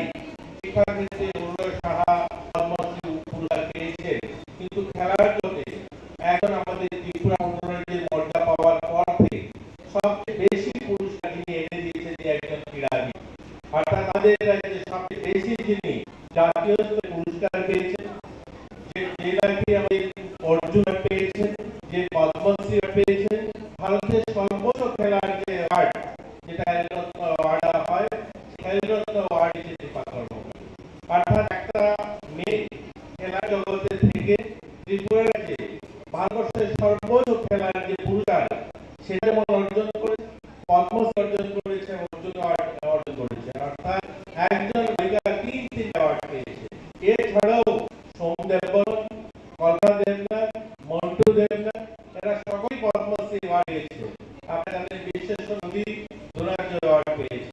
শিক্ষাক্ষেত্রে অনুরাগ সাহা পদ্মশ্রী পুরস্কার পেয়েছেন, কিন্তু খেলার জগতে এখন আমাদের ত্রিপুরা অঙ্গনওয়াড়ির মর্যাদা পাওয়ার পর থেকে সবচেয়ে বেশি পুরস্কার যিনি এনে দিয়েছেন, তিনি একজন ক্রীড়াবিদ। অর্থাৎ আমাদের রাজ্যে সবচেয়ে বেশি যিনি জাতীয় স্তরে পুরস্কার পেয়েছেন, যে, যে নাকি আমি অর্জুন পেয়েছেন, যে পদ্মশ্রী পেয়েছেন, ভারতের সর্বোচ্চ খেলার যে অ্যাওয়ার্ড, যেটা খেলরত্ন অ্যাওয়ার্ড হয়, খেলরত্ন অ্যাওয়ার্ড হিসেবে পাওয়া গেল। অর্থাৎ একটা মেয়ে খেলা জগতে থেকে ত্রিপুরা রাজ্যে ভারতবর্ষের সর্বোচ্চ খেলার যে পুরস্কার, সেটা যেমন অর্জন করেছে, পদ্মশ্রী অর্জন করেছে, অর্জুন অ্যাওয়ার্ড অর্জন করেছে। অর্থাৎ একজন নায়িকা তিন তিন অ্যাওয়ার্ড পেয়েছে। এছাড়াও সোম দেববর্মন, কল্পনা দেবনাথ, মন্টু দেবনাথ, এরা সকলেই পদ্মশ্রী অ্যাওয়ার্ড পেয়েছে। আপনারা জানেন, বিশ্বেশ্বর নদী দ্রোণাচার্য অ্যাওয়ার্ড পেয়েছে।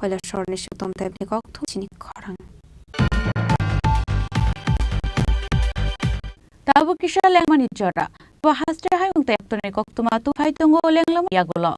Koilasor ni Sukdom Debni kokthum chini khorang. Tabuk kisa lengmani jora. Bo haste hayung tei yaktorni koktwma tuphai tongo lenglama yagulo.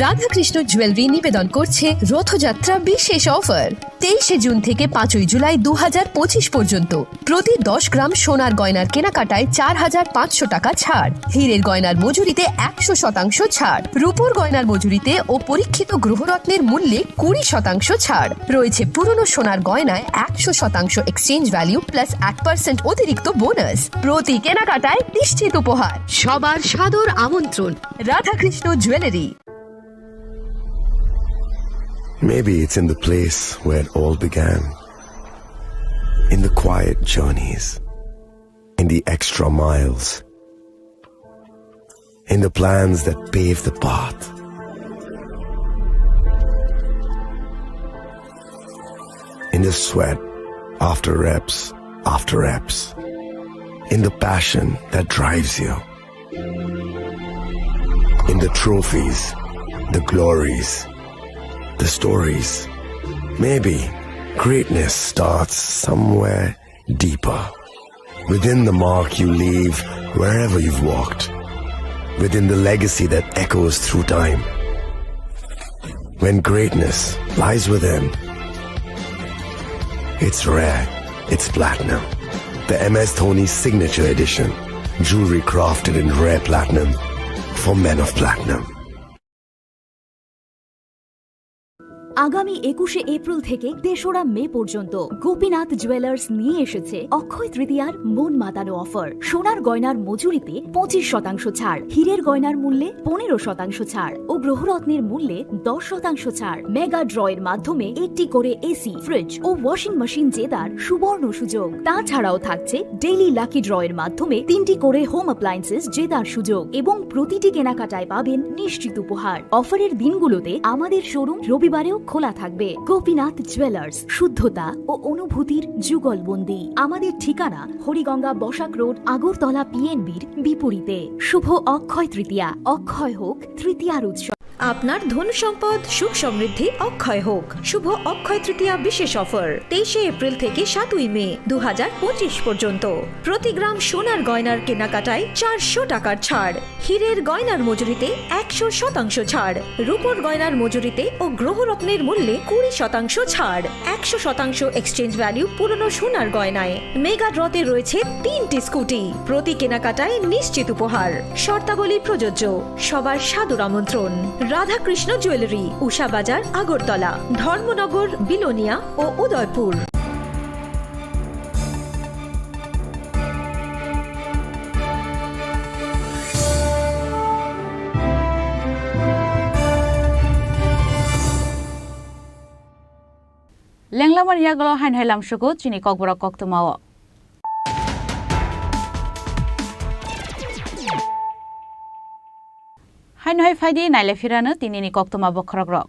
Radhakrishna jewellery নিবেদন করছে রথযাত্রা বিশেষ অফার। তেইশে জুন থেকে পাঁচই জুলাই দু হাজার পঁচিশ পর্যন্ত প্রতি দশ গ্রাম সোনার গয়নার কেনাকাটায় চার হাজার পাঁচশো টাকা ছাড়, হীরের গয়নার মজুরিতে একশো শতাংশ ছাড়, রূপোর গয়নার মজুরিতে ও পরীক্ষিত গ্রহরত্নের মূল্যে কুড়ি শতাংশ ছাড়। রয়েছে পুরনো সোনার গয়নায় একশো শতাংশ এক্সচেঞ্জ ভ্যালু প্লাস এক পার্সেন্ট অতিরিক্ত বোনাস। প্রতি কেনাকাটায় নিশ্চিত উপহার। সবার সাদর আমন্ত্রণ। Radhakrishna jewellery. Maybe it's in the place where it all began. In the quiet journeys, in the extra miles, in the plans that pave the path, in the sweat after reps after reps, in the passion that drives you. In the trophies, the glories, the stories. Maybe greatness starts somewhere deeper. Within the mark you leave wherever you've walked. Within the legacy that echoes through time. When greatness lies within, it's rare, it's platinum. The M S Dhoni Signature Edition. Jewelry crafted in rare platinum for men of platinum. আগামী একুশে এপ্রিল থেকে তেসরা মে পর্যন্ত গোপীনাথ জুয়েলার্স নিয়ে এসেছে অক্ষয় তৃতীয়ার মন মাতানো অফার। সোনার গয়নার মজুরিতে পঁচিশ শতাংশ ছাড়, হীরের গয়নার মূল্যে পনেরো শতাংশ ছাড় ও গ্রহরত্নের মূল্যে দশ শতাংশ ছাড়। মেগা ড্র এর মাধ্যমে একটি করে এসি, ফ্রিজ ও ওয়াশিং মেশিন জেতার সুবর্ণ সুযোগ। তাছাড়াও থাকছে ডেইলি লাকি ড্র এর মাধ্যমে তিনটি করে হোম অ্যাপ্লায়েন্সেস জেতার সুযোগ এবং প্রতিটি কেনাকাটায় পাবেন নিশ্চিত উপহার। অফারের দিনগুলোতে আমাদের শোরুম রবিবারেও খোলা থাকবে। গোপীনাথ জুয়েলার্স, শুদ্ধতা ও অনুভূতির যুগলবন্দি। আমাদের ঠিকানা হরিগঙ্গা বসাক রোড, আগরতলা পিএনবির বিপরীতে। শুভ অক্ষয় তৃতীয়া, অক্ষয় হোক তৃতীয়ার উৎসব। আপনার ধন সম্পদ সুখ সমৃদ্ধি অক্ষয় হোক। শুভ অক্ষয় তৃতীয়া বিশেষ অফার তেইশে এপ্রিল থেকে সাতই মে দু হাজার পঁচিশ পর্যন্ত। প্রতি গ্রাম সোনার গয়নার কেনাকাটায় চারশো টাকার ছাড়, হীরের গয়নার মজুরিতে একশো শতাংশ ছাড়, রূপোর গয়নার মজুরিতে ও গ্রহরত্নের মূল্যে কুড়ি শতাংশ ছাড়, একশো শতাংশ এক্সচেঞ্জ ভ্যালু পুরনো সোনার গয়নায়। মেগা ড্রতে রয়েছে তিনটি স্কুটি, প্রতি কেনাকাটায় নিশ্চিত উপহার। শর্তাবলী প্রযোজ্য। সবার সাদর আমন্ত্রণ। রাধাকৃষ্ণ জুয়েলারি, উষা বাজার, আগরতলা, ধর্মনগর, বিলোনিয়া ও Udaipur. Lenglamani yagulo haino hai lamsugo chini kokborok koktwmao. Haino hai phaidi naile phirano tinini koktwma bokhorokrok.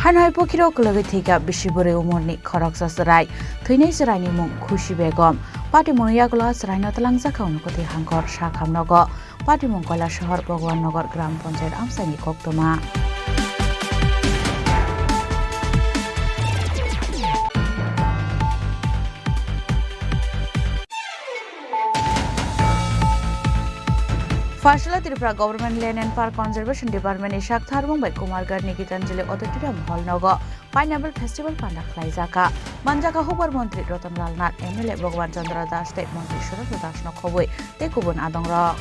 Haino hai pokhirok kwlwgwi thwikha bisi bwrwi umorni khoroksa chwrai. Thwinai chwraini mung Khushi Begum. Patimungni yagulo chwraino twlangjakha unukwtwi hangkor sakhamnogo. Patimung Koilasahar Bhagwan Nagar Gram Panchayat amchaini koktwma. Phaisala Tripura Government Land and Park Conservation Department ni sak tharbung bai Kumarghat ni Gitanjali Auditorium Hall nogo Pineapple Festival panda khlaijaka. Manjaka hukbar montri Ratan Lal Nath, M L A Bhagwan Chandra Das tei montri Surendra Das no khobwi tei kubun adongrok.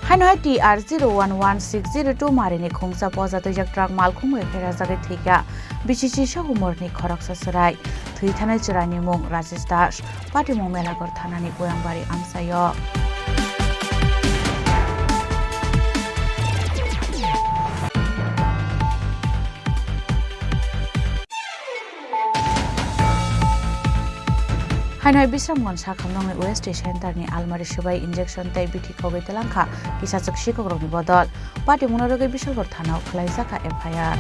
Haino hai T R zero one one six zero two marini khungsa poja twijak truck malkhung bai pherajagwi thwikha. Bisi chisa umorni khoroksa chwrai. Thwi thanai chwraini mung Rajesh Das, patimung Melaghor thanani Goyambari amchaio. Haino hai Bisramganj sakhamnokni O S T center ni almari swbai injection tei bithi khogwi twlangkha kisachwk sikokrokni bodol. Patimungno rwgwi Bisalgor thanao khwlaijakha F I R.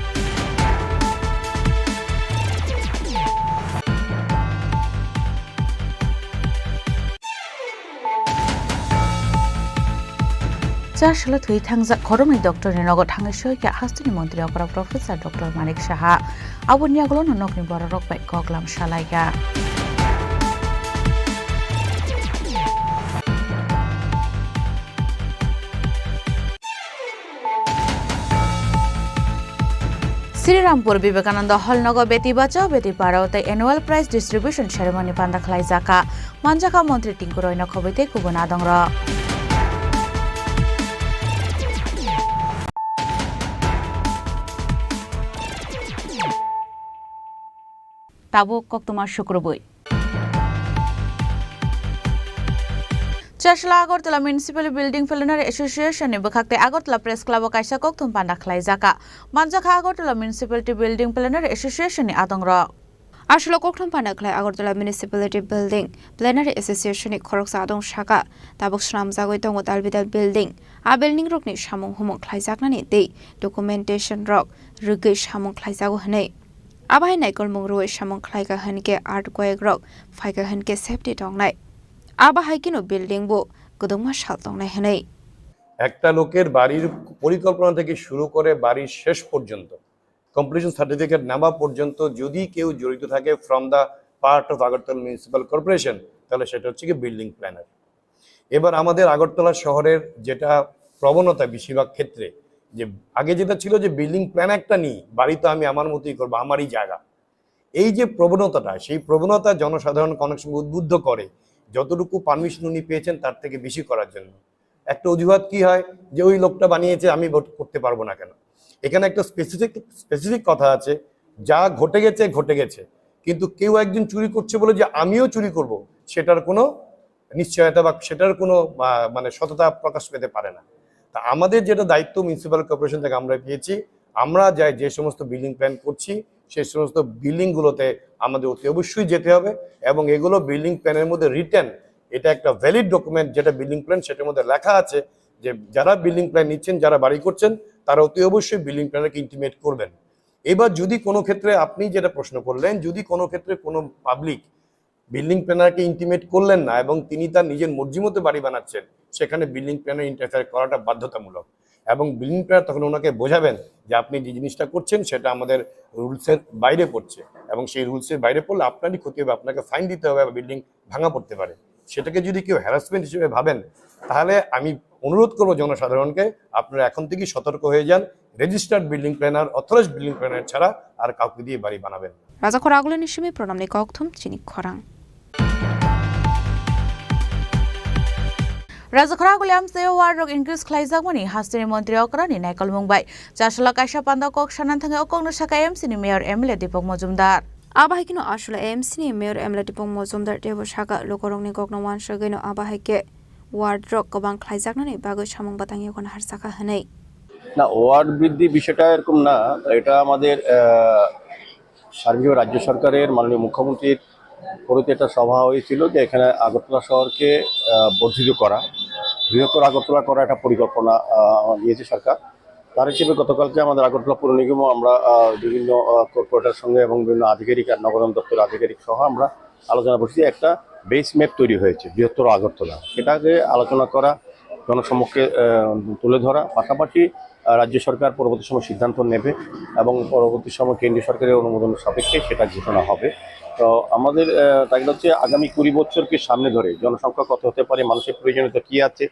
Chasalo thwi thangjak khoroknwi doctor ni nogo thangwi soikha hasteni montri okra Professor Doctor Manik Saha. Aboni yagulono nokni bororok bai koklam salaikha. Srirampur Vivekananda Hall nogo Beti Bachao Beti Padhao tei Annual Prize Distribution Ceremony panda khlaijakha. Manjakha Montri Tinku Roy no khobwi tei kubun adongrok. Tabuk koktwma sukrubwi. Chasla Agartala Municipal Building Plenary Association ni bwkhak tei Agartala Press Club o kaisa kokthum panda khlaijaka. Manjakha Agartala Municipality Building Plenary Association ni adongrok. Aswlo kokthum panda khlai Agartala Municipality Building Plenary Association ni khoroksa adong saka tabuk swnamjagwi tongo dalbidal building. A building rokni samung humung khlaijaknani tei documentation rok rwgwi samung khlaijago hwnwi. Abo hai naikolmung rwui samung khlaika hwnkhe earthquake rok phaika hwnkhe safety tongnai. Abo hai kheno building bo kwdwngma sal tongnai hwnwi. একটা লোকের বাড়ির পরিকল্পনা থেকে শুরু করে বাড়ির শেষ পর্যন্ত, কমপ্লিশন সার্টিফিকেট নেওয়া পর্যন্ত যদি কেউ জড়িত থাকে from the part of Agartala Municipal Corporation, তাহলে সেটা হচ্ছে কি বিল্ডিং প্ল্যানার। এবার আমাদের আগরতলা শহরের যেটা প্রবণতা বেশিরভাগ ক্ষেত্রে, যে আগে যেটা ছিল যে বিল্ডিং প্ল্যান একটা নিই, বাড়ি তো আমি আমার মতোই করবো, আমারই জায়গা, এই যে প্রবণতাটা, সেই প্রবণতা জনসাধারণকে অনেক সময় উদ্বুদ্ধ করে, যতটুকু পারমিশন উনি পেয়েছেন তার থেকে বেশি করার জন্য। একটা অজুহাত কি হয়, যে ওই লোকটা বানিয়েছে, আমি ভোট করতে পারবো না কেন? এখানে একটা স্পেসিফিক স্পেসিফিক কথা আছে, যা ঘটে গেছে ঘটে গেছে, কিন্তু কেউ একজন চুরি করছে বলে যে আমিও চুরি করব, সেটার কোনো নিশ্চয়তা বা সেটার কোনো, আহ, মানে, সততা প্রকাশ পেতে পারে না। তা আমাদের যেটা দায়িত্ব মিউনিসিপ্যাল কর্পোরেশন থেকে আমরা পেয়েছি, আমরা যাই, যে সমস্ত বিল্ডিং প্ল্যান করছি, সেই সমস্ত বিল্ডিংগুলোতে আমাদের অতি অবশ্যই যেতে হবে এবং এগুলো বিল্ডিং প্ল্যানের মধ্যে রিটেন, এটা একটা ভ্যালিড ডকুমেন্ট, যেটা বিল্ডিং প্ল্যান, সেটার মধ্যে লেখা আছে যে যারা বিল্ডিং প্ল্যান নিচ্ছেন, যারা বাড়ি করছেন, তারা অতি অবশ্যই বিল্ডিং প্ল্যানারকে ইন্টিমেট করবেন। এবার যদি কোনো ক্ষেত্রে, আপনি যেটা প্রশ্ন করলেন, যদি কোনো ক্ষেত্রে কোনো পাবলিক বিল্ডিং প্ল্যানারকে ইন্টিমেট করলেন না এবং তিনি তার নিজের মর্জি মতো বাড়ি বানাচ্ছেন, সেখানে বিল্ডিং প্ল্যানার ইন্টারফেয়ার করাটা বাধ্যতামূলক। এবং বিল্ডিং প্ল্যানার তখন ওনাকে বোঝাবেন যে আপনি যে জিনিসটা করছেন সেটা আমাদের রুলসের বাইরে পড়ছে, এবং সেই রুলসের বাইরে পড়লে আপনারই ক্ষতি হবে, আপনাকে ফাইন দিতে হবে বা বিল্ডিং ভাঙা পড়তে পারে। সেটাকে যদি কেউ হ্যারাসমেন্ট হিসেবে ভাবেন, তাহলে আমি অনুরোধ করবো জনসাধারণকে, আপনারা এখন থেকেই সতর্ক হয়ে যান। Registered building planner, authorised building planner ছাড়া আর কাউকে দিয়ে বাড়ি বানাবেন না। Rajakhor agulini simi pronamni kokthum chini khorang. Rajakhor aguli amchaio ward rok increase khlaijakmani hasteni montri okrani naikolmung bai Chasala kaisa panda kok sana thangwi o kokno saka M C ni mayor M L A Deepak Mojumdar. Abo hai kheno aswla M C ni mayor M L A Deepak Mojumdar teibo saka lukurokni kokno uansugwino abo hai khe ward rok kwbang khlaijaknani bagwi samung batang yago naharjakha hwnwi. না, ওয়ার্ড বৃদ্ধি বিষয়টা এরকম না, এটা আমাদের আহ, সার্বিক রাজ্য সরকারের মাননীয় মুখ্যমন্ত্রীর পরিতে একটা সভা হয়েছিল যে এখানে আগরতলা শহরকে আহ, বর্ধিত করা, বৃহত্তর আগরতলা করা একটা পরিকল্পনা আহ, নিয়েছে সরকার। তার হিসেবে গতকালকে আমাদের আগরতলা পৌর নিগমও আমরা আহ, বিভিন্ন কর্পোরেটর সঙ্গে এবং বিভিন্ন আধিকারিক আর নগরায়ণ দপ্তরের আধিকারিক সহ আমরা আলোচনা করছি। একটা বেস ম্যাপ তৈরি হয়েছে বৃহত্তর আগরতলা, সেটাকে আলোচনা করা, জনসম্মুখে আহ, তুলে ধরা, পাশাপাশি আহ, রাজ্য সরকার পরবর্তী সময় সিদ্ধান্ত নেবে এবং পরবর্তী সময় কেন্দ্রীয় সরকারের অনুমোদন সাপেক্ষে সেটা ঘোষণা হবে। তো আমাদের টার্গেট হচ্ছে আগামী কুড়ি বছরকে সামনে ধরে জনসংখ্যা কত হতে পারে, মানুষের প্রয়োজনীয়তা কী আছে,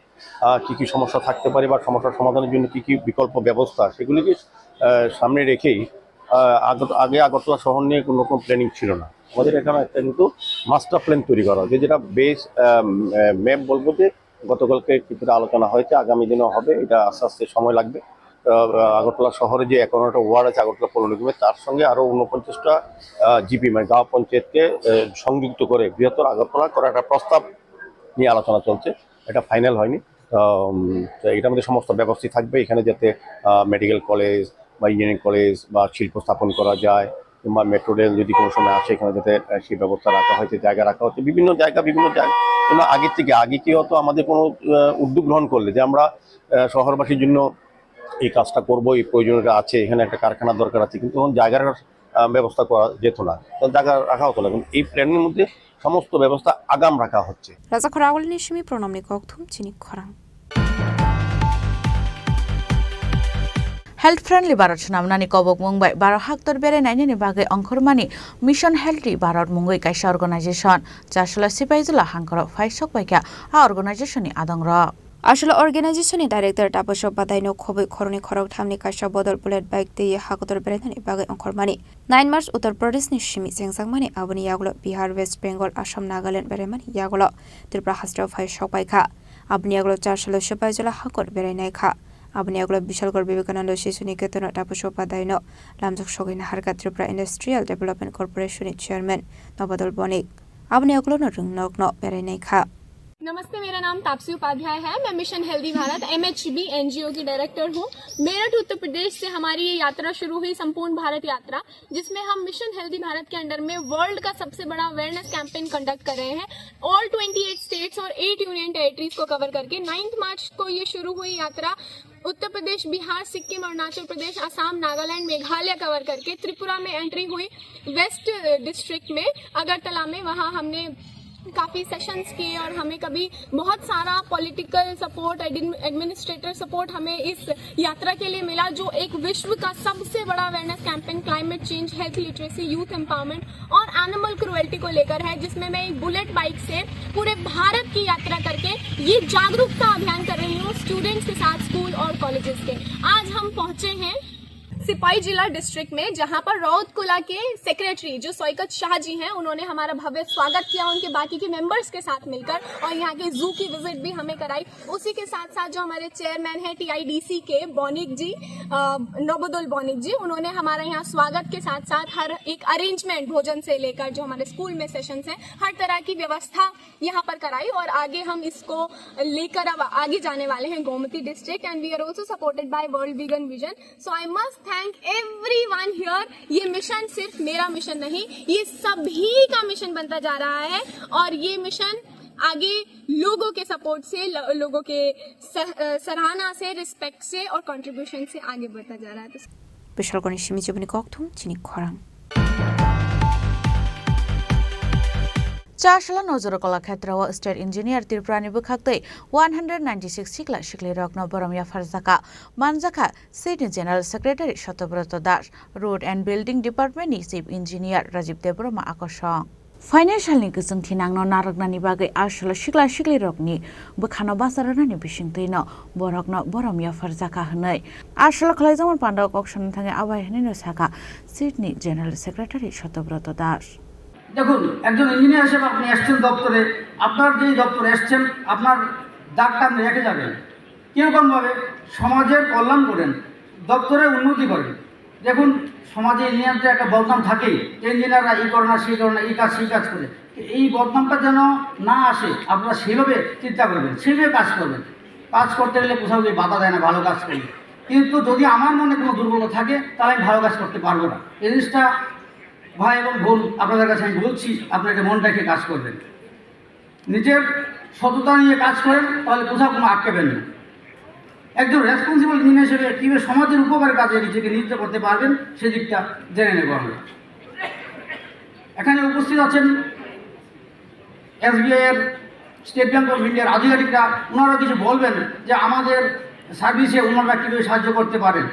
আহ, কী কী সমস্যা থাকতে পারে বা সমস্যার সমাধানের জন্য কী কী বিকল্প ব্যবস্থা, সেগুলিকে আহ, সামনে রেখেই আহ, আগ- আগে আগরতলা শহর নিয়ে কোনো রকম প্ল্যানিং ছিল না। আমাদের এখানে একটা কিন্তু মাস্টার প্ল্যান তৈরি করা হয়েছে, যেটা বেস ম্যাপ বলবো যে গতকালকে কিছুটা আলোচনা হয়েছে, আগামী দিনও হবে, এটা আস্তে আস্তে সময় লাগবে। আহ, আগরতলা শহরে যে একান্নটা ওয়ার্ড আছে আগরতলা পৌর নিগমে, তার সঙ্গে আরও ঊনপঞ্চাশটা জিপি মানে গাঁও পঞ্চায়েতকে আহ, সংযুক্ত করে বৃহত্তর আগরতলা করার একটা প্রস্তাব নিয়ে আলোচনা চলছে, এটা ফাইনাল হয়নি। আম, তো এটার মধ্যে সমস্ত ব্যবস্থা থাকবে, এখানে যাতে মেডিকেল কলেজ বা ইঞ্জিনিয়ারিং কলেজ বা শিল্প স্থাপন করা যায়, কিংবা মেট্রো রেল যদি কোনো সময় আসে, এখানে যাতে আহ, সেই ব্যবস্থা রাখা হয়েছে, জায়গা রাখা হচ্ছে, বিভিন্ন জায়গা বিভিন্ন জায়গা। যেন আগে থেকে আগে কি হতো, আমাদের কোনো আহ, উদ্যোগ গ্রহণ করলে যে আমরা আহ, শহরবাসীর জন্য এই কাজটা করব, এই প্রয়োজনীয়তা আছে, এখানে একটা কারখানার দরকার আছে, কিন্তু তখন জায়গার আহ, ব্যবস্থা করা যেত না, তো জায়গা রাখা হতো না। কিন্তু এই প্ল্যানের মধ্যে সমস্ত ব্যবস্থা আগাম রাখা হচ্ছে। Rajakhor agulini simi pronamni kokthum chini khorang. Health friendly Bharat swnamnani kobokmung bai Bharat haktor berai nainani bagwi ongkhormani Mission Healthy Bharat mungwi kaisa organization Chasala Sipaijala hangkoro phaisok paikha a organization ni adongrok. Aswla organization ni director Taposho Badaino khobwi khoroknwi khoroktham ni kaisa bodol bullet bike twi haktor berainani bagwi ongkhormani. Nine March Uttar Pradesh ni simi chengjakmani, aboni yagulo Bihar, West Bengal, Assam, Nagaland beraimani yagulo Tripura hasteo phaisok paikha. Aboni yagulo Chasala Sipaijala hakor berainai kha. Aboni yagulo Bishalgarh Vivekananda Shishu Niketano Taposho Badaino lamjak sogwi naharkha Tripura Industrial Development Corporation ni chairman Nobadol Bonik. Aboni yagulo no rwngnokno berainai kha. नमस्ते, मेरा नाम तापसी उपाध्याय है। मैं mission healthy Bharat, MHB NGO की डायरेक्टर हूँ। मेरठ, उत्तर प्रदेश से हमारी ये यात्रा शुरू हुई, संपूर्ण भारत यात्रा, जिसमें हम मिशन हेल्दी भारत के अंडर में वर्ल्ड का सबसे बड़ा अवेयरनेस कैंपेन कंडक्ट कर रहे हैं। ऑल ट्वेंटी एट स्टेट्स और एट यूनियन टेरिटरीज को कवर करके नाइन्थ मार्च को ये शुरू हुई यात्रा। उत्तर प्रदेश, बिहार, सिक्किम, अरुणाचल प्रदेश, असम, नागालैंड, मेघालय कवर करके त्रिपुरा में एंट्री हुई। वेस्ट डिस्ट्रिक्ट में, अगरतला में, वहाँ हमने काफ़ी सेशंस किए और हमें कभी बहुत सारा पॉलिटिकल सपोर्ट, एडमिनिस्ट्रेटर सपोर्ट हमें इस यात्रा के लिए मिला, जो एक विश्व का सबसे बड़ा awareness campaign climate change, health literacy, youth empowerment और एनिमल क्रुएल्टी को लेकर है, जिसमें मैं एक बुलेट बाइक से पूरे भारत की यात्रा करके ये जागरूकता अभियान कर रही हूँ स्टूडेंट्स के साथ, स्कूल और कॉलेजेस के। आज हम पहुंचे हैं सिपाही जिला डिस्ट्रिक्ट में, जहां पर रौतकुला के सेक्रेटरी जो सौकत शाह जी हैं, उन्होंने हमारा भव्य स्वागत किया उनके बाकी के मेंबर्स के साथ मिलकर, और यहाँ के जू की विजिट भी हमें कराई। उसी के साथ साथ जो हमारे चेयरमैन हैं टीआईडीसी के, बॉनिक जी, अ, नोबोदुल बॉनिक जी, उन्होंने हमारा यहाँ स्वागत के साथ साथ हर एक अरेंजमेंट, भोजन से लेकर जो हमारे स्कूल में सेशंस हैं, हर तरह की व्यवस्था यहाँ पर कराई और आगे हम इसको लेकर अब आगे जाने वाले हैं Gomti district, and we are also supported by World Vegan Vision. So I must thank everyone here. ये मिशन सिर्फ मेरा मिशन नहीं, ये सभी का मिशन बनता जा रहा है और ये मिशन आगे लोगों के सपोर्ट से, ल-, लोगों के सह-, अ, सराहना से, रिस्पेक्ट से और कंट्रीब्यूशन से आगे बढ़ता जा रहा है। तो Bishalkoni simi chibini kokthum chini khorang. Chasala Nojoro Kalakshetra o State Engineer Tripura ni bwkhak twi one hundred ninety six sikla sikli rokno borom yapharjaka manjakha State ni General Secretary Satyabrata Das, Road and Building Department ni Chief Engineer Rajiv Debbarma Akosong. Financial ni kwchwng thinangno narwknani bagwi aswk sikla siklirokni bwkhano bacha rwnani bisingtwino borokno borom yapharjakha hwnwi aswk khlaijakmani pandao kok sana thangwi abai hwnwino sakha State ni General Secretary Satyabrata Das. দেখুন, একজন ইঞ্জিনিয়ার হিসেবে আপনি এসছেন দপ্তরে, আপনার যেই দপ্তরে এসছেন, আপনার দাগটা আপনি রেখে যাবেন। কিরকমভাবে? সমাজের কল্যাণ করেন, দপ্তরের উন্নতি করেন। দেখুন, সমাজে ইঞ্জিনিয়ারদের একটা বদনাম থাকেই, যে ইঞ্জিনিয়াররা এই করে না, সেই করে না, এই কাজ, সেই কাজ করে। এই বদনামটা যেন না আসে, আপনারা সেইভাবে চিন্তা করবেন, সেইভাবে কাজ করবেন। কাজ করতে গেলে কোথাও গিয়ে বাধা দেয় না ভালো কাজ করলে। কিন্তু যদি আমার মনে কোনো দুর্বলতা থাকে, তাহলে আমি ভালো কাজ করতে পারবো না। এই জিনিসটা ভাই এবং বোন, আপনাদের কাছে আমি বলছি, আপনারা এটা মনে রেখে কাজ করবেন। নিজের সততা নিয়ে কাজ করেন, তাহলে কোথাও কোনো আটকাবেন না। একজন রেসপন্সিবল ইঞ্জিনিয়ার হিসেবে কীভাবে সমাজের উপকারে কাজে নিজেকে নিয়োজিত করতে পারবেন, সেদিকটা জেনে নেব আমরা। এখানে উপস্থিত আছেন এসবিআই এর, স্টেট ব্যাংক অফ ইন্ডিয়ার আধিকারিকরা, ওনারা কিছু বলবেন যে আমাদের সার্ভিসে ওনারা কীভাবে সাহায্য করতে পারেন।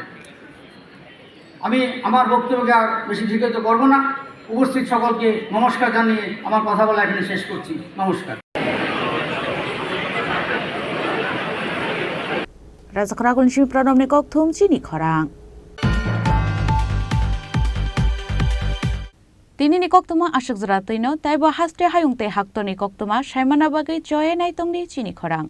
আমি আমার বক্তব্যকে আর বেশি দীর্ঘায়িত করব না। উপস্থিত সকলকে নমস্কার জানিয়ে আমার কথা বলা এখানে শেষ করছি। নমস্কার। Rajak Ragul ni simi pranamni kokthum chini khorang. Tini ni koktwma aswk jora twino, taibo haste hayung tei haktorni koktwma saimana bagwi choye naitongdi chini khorang.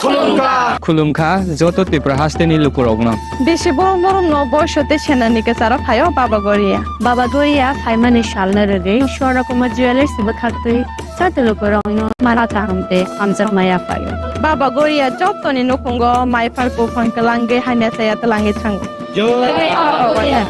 Khulumkha. Khulumkha joto Tripura hasteni lukurokno. Bisi borok norokno boiso tei senani kwcharo phaio Baba Goria. Baba Goria phaimani salno rwgwi Swarna Kumar Jewellers bwkhaktwi joto lukurokno mara kaham tei hamjakma yaphaio. Baba Goria jotoni nukhungo maiphar buphang twlangwi hamya chaya twlangwi thango. Jai Baba Goria.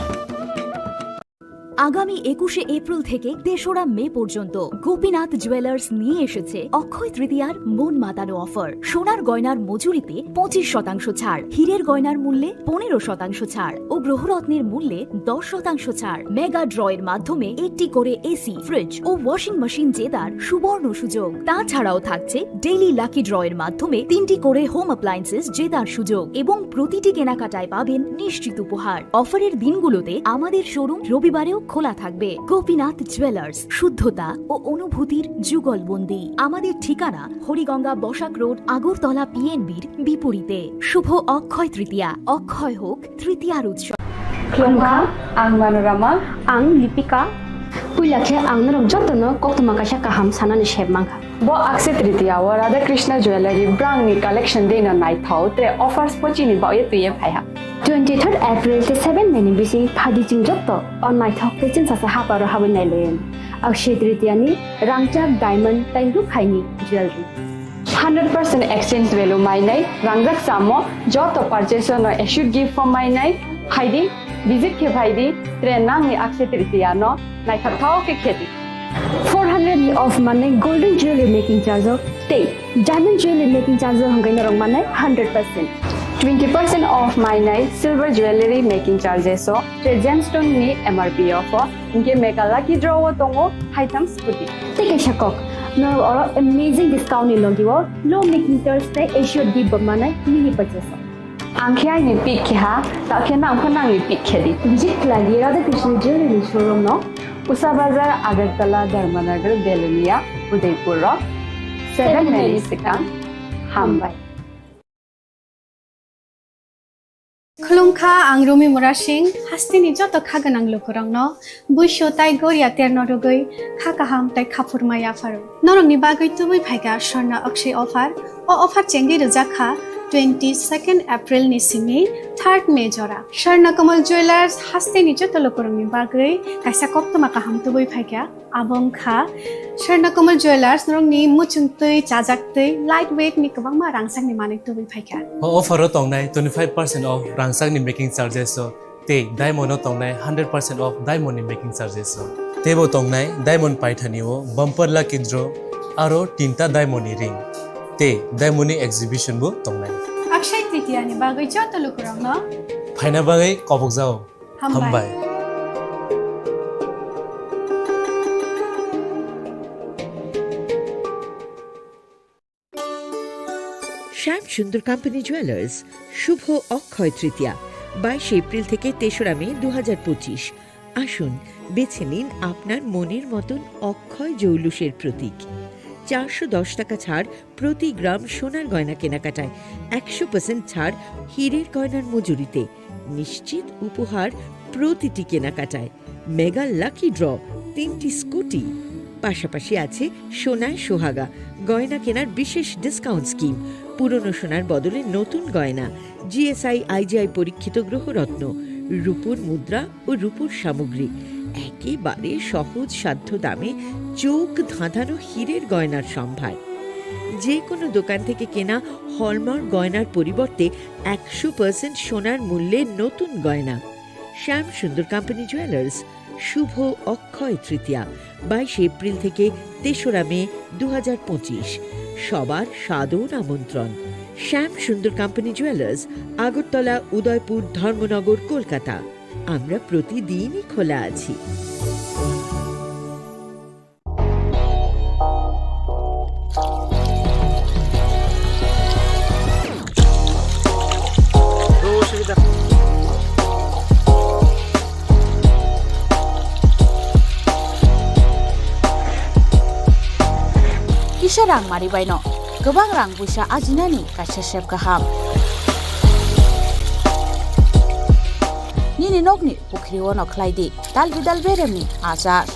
আগামী একুশে এপ্রিল থেকে তেসরা মে পর্যন্ত গোপীনাথ জুয়েলার্স নিয়ে এসেছে অক্ষয় তৃতীয়ার মন মাতানো অফার। সোনার গয়নার মজুরিতে পঁচিশ শতাংশ ছাড়, হীরের গয়নার মূল্যে পনেরো শতাংশ ছাড় ও গ্রহরত্নের মূল্যে দশ শতাংশ ছাড়। মেগা ড্রয়ের মাধ্যমে একটি করে এসি, ফ্রিজ ও ওয়াশিং মেশিন জেতার সুবর্ণ সুযোগ। তাছাড়াও থাকছে ডেইলি লাকি ড্রয়ের মাধ্যমে তিনটি করে হোম অ্যাপ্লায়েন্সেস জেতার সুযোগ এবং প্রতিটি কেনাকাটায় পাবেন নিশ্চিত উপহার। অফারের দিনগুলোতে আমাদের শোরুম রবিবারেও খোলা থাকবে। গোপীনাথ জুয়েলার্স, শুদ্ধতা ও অনুভূতির যুগলবন্দি। আমাদের ঠিকানা হরিগঙ্গা বসাক রোড, আগরতলা পিএনবির বিপরীতে। শুভ অক্ষয় তৃতীয়া, অক্ষয় হোক তৃতীয়ার উৎসব। Khulumkha, ang Manorama. Ang Lipika. Puila khe ang norok jotono koktwma kaisa kaham sanani sep mankha. Bo Akshaya Tritiya o Radha Krishna Jewellery brangni collection deino naithok, tre offers bo chini bagwi twiwi phaiha. Twenty third April tei seven May ni bising phadi chwng joto o naithok tei chwngsacha haparo habwi nailaio. Akshaya Tritiya ni rangchak, diamond tei rukhaini jewellery. Hundred percent exchange value mainai, rangjak chamo, joto purchase no assured gift form mainai, phaidi, visit khe phaidi, tre nangni Akshaya Tritiya no naithok thok khe khedi. Four hundred ni off manai golden jewelry making charge o tei diamond jewelry making charge o hwnkhai norok manai hundred percent. Twenty percent off mainai silver jewelry making charges o tei gemstone ni M R P off o, hinkhe mega lucky draw o tongo haitham scooty. Tei kaisa kok, Norok oro amazing discount ni logi o low making charge tei assured gift bo manai mini purchase o. Ang khe aini pick khe ha, ta khe nang pho nangni pick khe di. Visit khlai di Radha Krishna Jewelry showroom no. Usa Bazar, Agartala, Dharmanagar, Belonia, Udaipur rok. Seven Seven Mary Mary Sikang. Hambai. Khulumkha, ang Rumi Murasing, hasteni joto kha gwnang lukurokno buisu tai goria terno rwgwi kha kaham tai khaphurma yapharo. Norokni bagwi tubui phaikha Swarna Akshay offer. O offer chengwi rwjak kha twenty second April ni simi third May jora. Swarna Kamal Jewelers hasteni joto lukurokni bagwi kaisa koktwma kaham tubui phaikha. Abo wngkha Swarna Kamal Jewelers, norokni muchung twi, chajak twi, light weight ni kwbangma rangchakni manwi tubui phaikha. O offer o tongnai twenty five percent off rangchakni making charges o tei diamond o tongnai hundred percent off diamond ni making charges o. Teibo tongnai diamond paithani o bumper lucky draw aro tinta diamond ni ring tei diamond ni exhibition bo tongnai. Akshay Tritiya ni bagwi joto lukurokno phaina bagwi kobokjao. Hambai. Hambai. Shyam Sundar Company Jewelers, শুভ অক্ষয় তৃতীয়া, বাইশে এপ্রিল থেকে তেসরা মে দু হাজার পঁচিশ। আসুন, বেছে নিন আপনার মনের মতন অক্ষয় জৌলুসের প্রতীক। চারশো দশ টাকা ছাড় প্রতি গ্রাম সোনার গয়না কেনাকাটায়, একশো পার্সেন্ট ছাড় হীরের গয়নার মজুরিতে, নিশ্চিত উপহার প্রতিটি কেনাকাটায়, মেগা লাকি ড্র, তিনটি স্কুটি, পাশাপাশি আছে সোনায় সোহাগা গয়না কেনার বিশেষ ডিসকাউন্ট স্কিম, পুরনো সোনার বদলে নতুন গয়না, জিএসআই আইজিআই পরীক্ষিত গ্রহরত্ন, রূপোর মুদ্রা ও রূপোর সামগ্রী, একেবারে সহজ সাধ্য দামে চোখ ধাঁধানো হীরের গয়নার সম্ভার। যে কোনো দোকান থেকে কেনা হলমার্ক গয়নার পরিবর্তে একশো পার্সেন্ট সোনার মূল্যে নতুন গয়না। শ্যাম সুন্দর কোম্পানি জুয়েলার্স, শুভ অক্ষয় তৃতীয়া, বাইশে এপ্রিল থেকে তেসরা মে দু হাজার পঁচিশ। সবার সাদর আমন্ত্রণ। শ্যাম সুন্দর কোম্পানি জুয়েলার্স, আগরতলা, উদয়পুর, ধর্মনগর, কলকাতা। আমরা প্রতিদিনই খোলা আছি। Kisa rang mari baino kwbang rang buisa ajinani kaisa sep kaham. Nini nokni pukhri ono khlai di dal bidal beremni achar.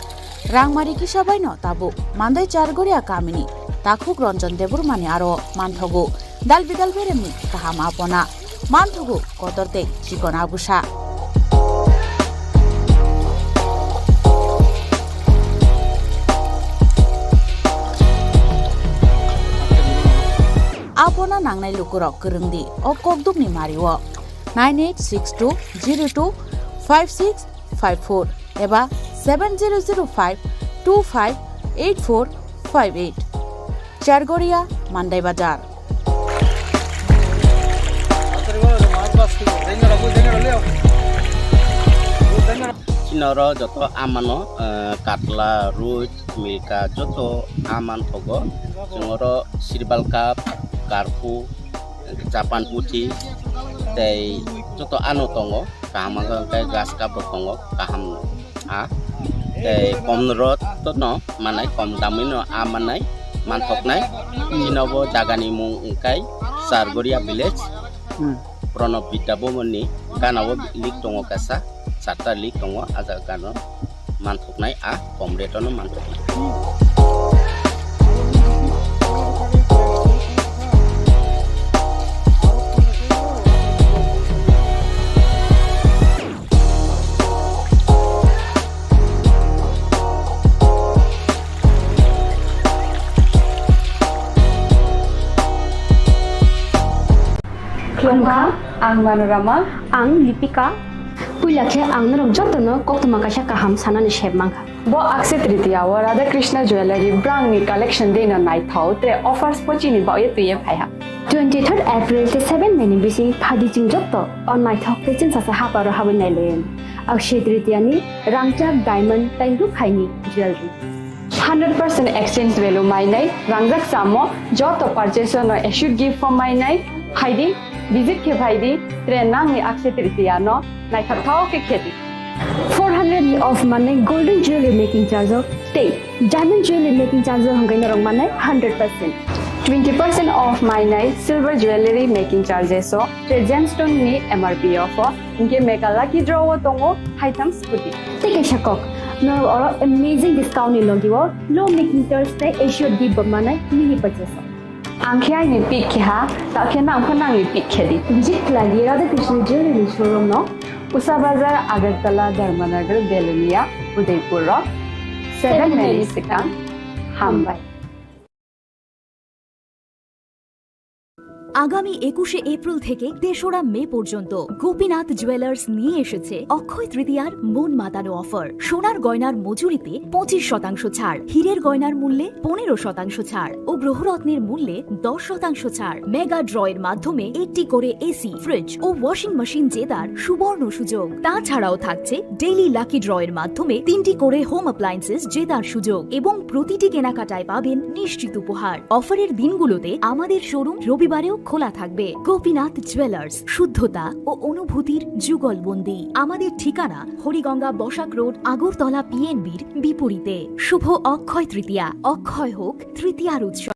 Rangmari kisa baino tabuk Mandai Chargoria kamini takhuk Ranjan Debbarmani aro manthogo dal bidal beremni kaham apona, manthogo kotor tei chikon abusa. Apona nangnai lukurok kwrwng di o kokdukni mario nine eight six two zero two five six five four eba seven zero zero five two five eight four five eight. Chargoria, Mandai Bazar. Chini oro joto amano, eh, katla, rui, milka, joto aman thogo. Chwng oro sirbal cup, karpu, Japan puthi tei joto ano tongo, kaham wngkha hwnkhe gas cup bo tongo, kaham a tei kom rot no manai, kom damwi no a manai, manthoknai. Chini bo jaga ni mung wngkha Chargoria village, Hmm. Pranab Vidya Bhavan ni gana o lik tongo kaisa, charta lik tongo, a jaga no. Manthoknai a kom rate no manthoknai. Khulumkha, ang Manorama. Ang Lipika. Puila khe ang norok jotono koktwma kaisa kaham sanani sep mankha. Bo Akshay Tritiya o Radha Krishna Jewellery brangni collection dino naithok tre offers bo chini baoye twiye phaiha. Twenty third April tei seven May ni bising phadi chwng joto o naithok tei chwngsacha haparo habwi nailayan. Akshay Tritiya ni rangchak, diamond tei rukhaini jewellery. Hundred percent exchange value mainai, rangjak samo, joto purchase no assured gift form mainai, phaidi, visit khe phaidi, tre nangni Akshaya Tritiya no naithok thao khe khedi. Four hundred off manai golden jewelry making charge o tei diamond jewelry making charge o hwnkhai norok manai hundred percent. Twenty percent off mainai silver jewelry making charges o tre gemstone ni M R P off o, hinkhe mega lucky draw o tongo haitham scooty. Tei kaisa kok, norok oro amazing discount ni logi o low making charge tei assured gift bo manai mini purchase o. Ang khe aini pick khe ha, ta khe nang pho nangni pick khe di. Visit khlai di Radha Krishna Jewelry showroom no, Usa Bazar, Agartala, Dharmanagar, Belonia, Udaipur o seven minutes swkang. Hambai. আগামী একুশে এপ্রিল থেকে তেসরা মে পর্যন্ত গোপীনাথ জুয়েলার্স নিয়ে এসেছে অক্ষয় তৃতীয়ার মন মাতানো অফার। সোনার গয়নার মজুরিতে পঁচিশ শতাংশ ছাড়, হীরের গয়নার মূল্যে পনেরো শতাংশ ছাড় ও গ্রহরত্নের মূল্যে দশ শতাংশ ছাড়। মেগা ড্রয়ের মাধ্যমে একটি করে এসি, ফ্রিজ ও ওয়াশিং মেশিন জেতার সুবর্ণ সুযোগ। তাছাড়াও থাকছে ডেইলি লাকি ড্রয়ের মাধ্যমে তিনটি করে হোম অ্যাপ্লায়েন্সেস জেতার সুযোগ এবং প্রতিটি কেনাকাটায় পাবেন নিশ্চিত উপহার। অফারের দিনগুলোতে আমাদের শোরুম রবিবারেও খোলা থাকবে। গোপীনাথ জুয়েলার্স, শুদ্ধতা ও অনুভূতির যুগলবন্দি। আমাদের ঠিকানা হরিগঙ্গা বসাক রোড, আগরতলা পিএনবির বিপরীতে। শুভ অক্ষয় তৃতীয়া, অক্ষয় হোক তৃতীয়ার উৎসব।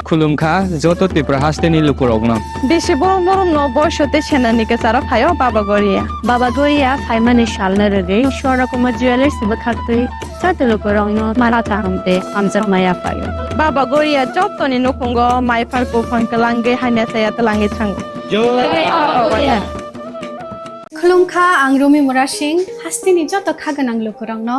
Khulumkha joto Tripura hasteni lukurokno. Bisi borom borom no boiso tei senani kwcharo phaio Baba Goria. Baba Goria phaimani salno rwgwi Swarna Kumar Jewellers bwkhaktwi joto lukurokno mala kaham tei hamjakma yaphaio. Baba Goria jotoni nukhungo mai phar buphang kwlangwi hamya chaya twlangwi thango. Khulumkha, ang Rumi Murasing, hasteni joto kha gwnang lukurokno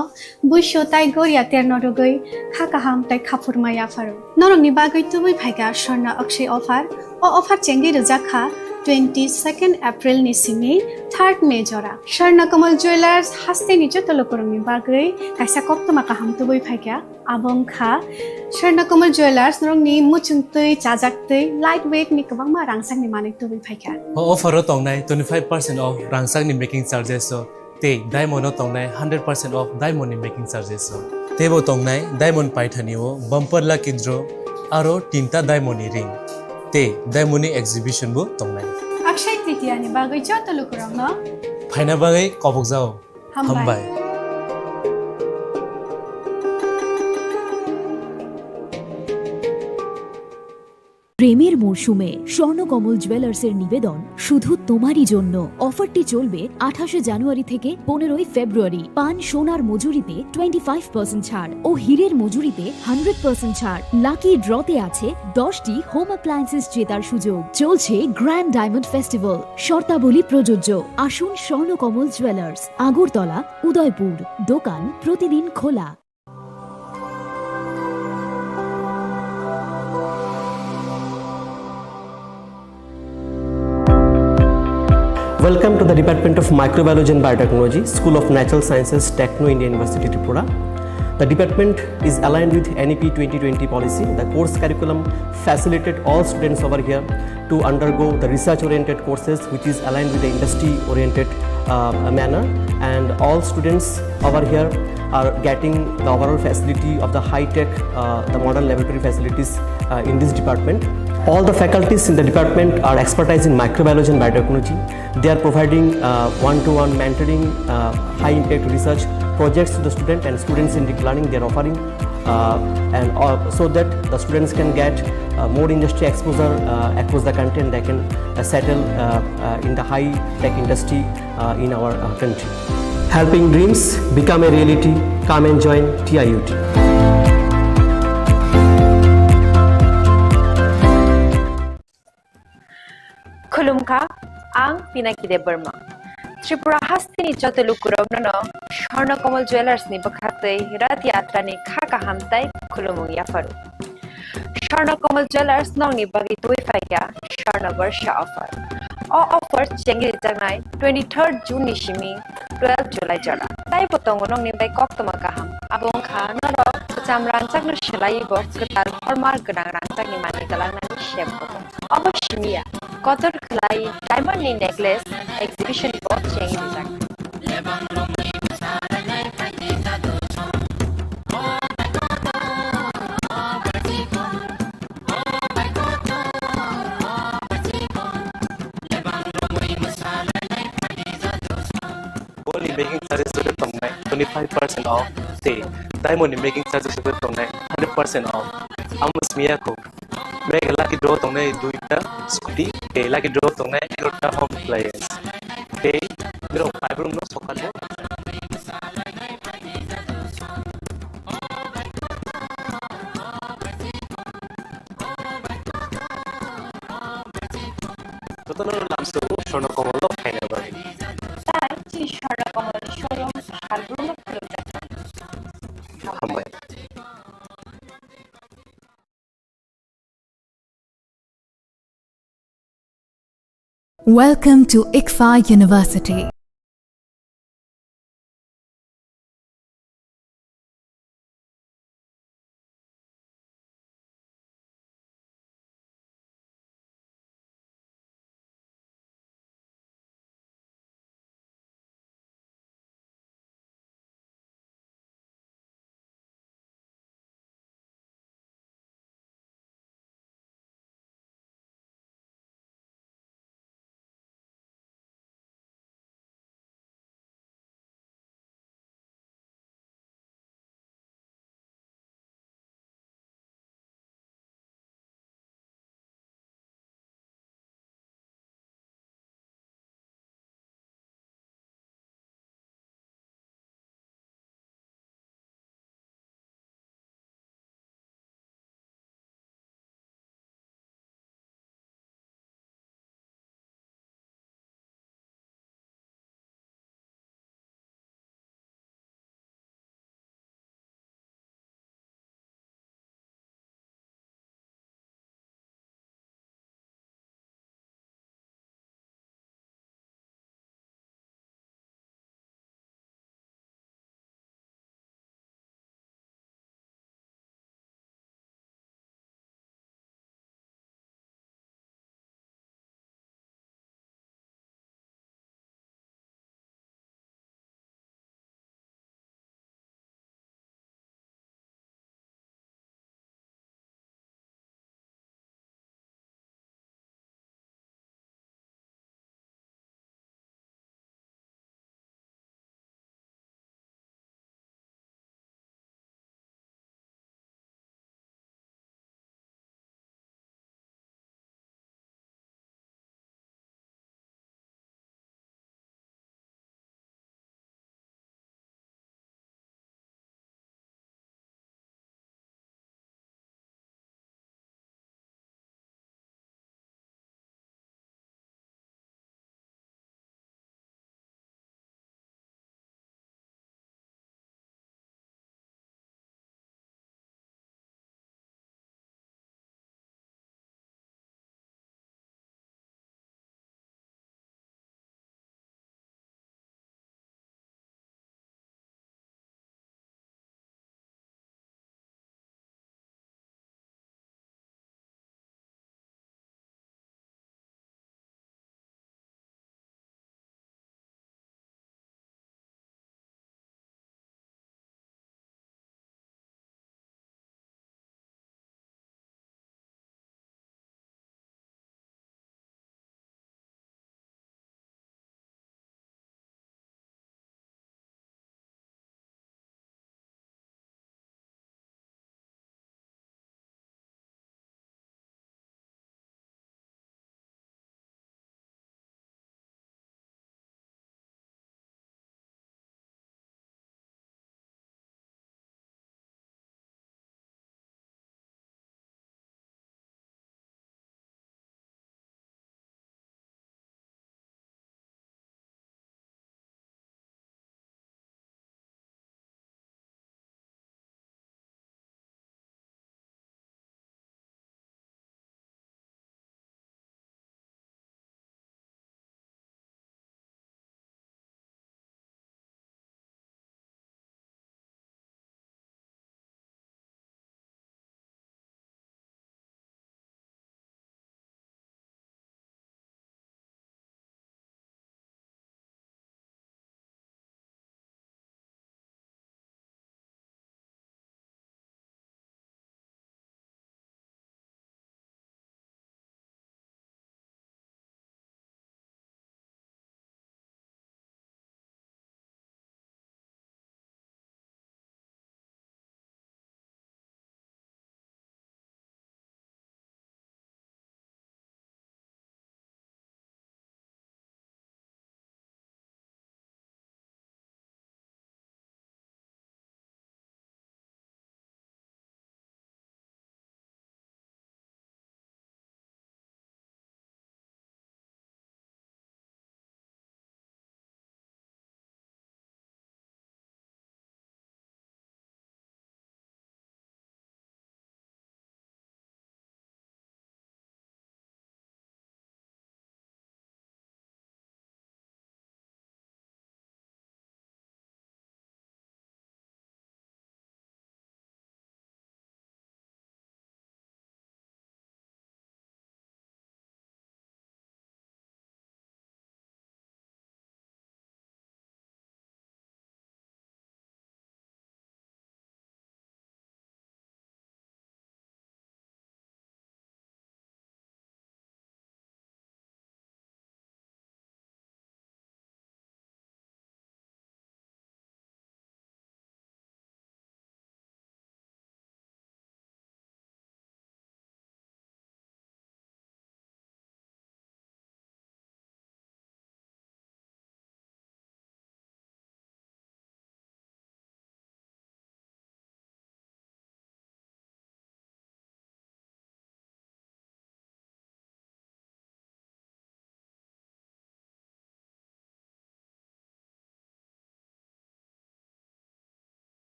buisu tai goria terno rwgwi kha kaham tai khaphurma yapharo. Norokni bagwi tubui phaikha Swarna Akshay offer. O offer chengwi rwjak kha twenty second April ni simi third May jora. Swarna Kamal Jewellers hasteni joto lukurokni bagwi kaisa koktwma kaham tubui phaikha. Abo wngkha Swarna Kamal Jewellers norokni muchung twi, chajak twi, light weight ni kwbangma rangchakni manwi tubui phaikha. O offer o tongnai twenty five percent off rangchakni making charges o tei diamond o tongnai hundred percent off diamond ni making charges o. Teibo tongnai diamond paithani o bumper lucky draw aro tinta diamond ni ring tei diamond ni exhibition bo tongnai. Akshay Tritiya ni bagwi joto lukurokno phaina bagwi kobokjao. Hambai. Hambai. প্রেমের মরশুমে স্বর্ণকমল জুয়েলার্সের নিবেদন শুধু তোমারই জন্য। অফারটি চলবে আঠাশে জানুয়ারি থেকে পনেরোই ফেব্রুয়ারি। পান সোনার মজুরিতে টোয়েন্টি ফাইভ পার্সেন্ট ছাড় ও হীরের মজুরিতে হান্ড্রেড পার্সেন্ট ছাড়। লাকি ড্রতে আছে দশটি হোম অ্যাপ্লায়েন্সেস জেতার সুযোগ। চলছে গ্র্যান্ড ডায়মন্ড ফেস্টিভ্যাল, শর্তাবলী প্রযোজ্য। আসুন স্বর্ণকমল জুয়েলার্স, আগরতলা, উদয়পুর। দোকান প্রতিদিন খোলা। Welcome to the Department of Microbiology and Biotechnology, School of Natural Sciences, Techno India University, Tripura. The department is aligned with N E P twenty twenty policy. The course curriculum facilitate all students over here to undergo the research-oriented courses, which is aligned with the industry-oriented, uh, manner, and all students over here are getting the overall facility of the high-tech, uh, the modern laboratory facilities, uh, in this department. All the faculties in the department are expertise in microbiology and biotechnology. They are providing, uh, one-to-one mentoring, uh, high-impact research projects to the student and students in deep learning. They are offering, uh, and, uh, so that the students can get, uh, more industry exposure, uh, across the country, and they can, uh, settle, uh, uh, in the high-tech industry, uh, in our, uh, country. Helping dreams become a reality. Come and join T I U T. Khulumkha, ang Pinaki Debbarma. Tripura hasteni joto lukurokno no Swarna Kamal Jewellers ni bwkhaktwi Rath Yatra ni kha kaham tai khulumung yapharo. Swarna Kamal Jewellers nokni bagwi tubui phaikha Swarna Barsha offer. O offer chengwi rijaknai twenty third June ni simi twelve July jora. Taibo tongo nokni bai koktwma kaham. Abo wngkha norok kwcham rangchakno swlaiwi bo kwtal horma gwnang rangchakni manwi twlangnani sep bo tongo. Obo simi ya, kotor khlai diamond ni necklace exhibition bo chengwi rijak. twenty five percent off tei diamond ni making charges bo tongnai hundred percent off. Amo simi ya kho. Mega lucky draw tongnai duita scooty tei lucky draw tongnai egarota home appliance. Tei borok paibrokno sokango. Jotono lamsao Swarna Kamal o phaina bagwi. Tai chini Swarna Kamal showroom salbrumno khulumjak. Hambai. Welcome to ICFAI University.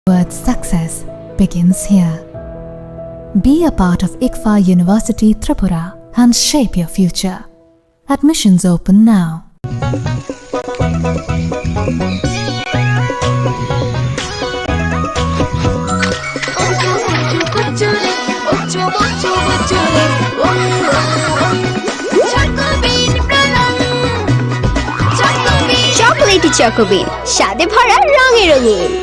But success begins here. Be a part of ICFA University Tripura and shape your future. Admissions open now. Chocolatey Choco Bean, স্বাদে ভরা রঙে রঙিন।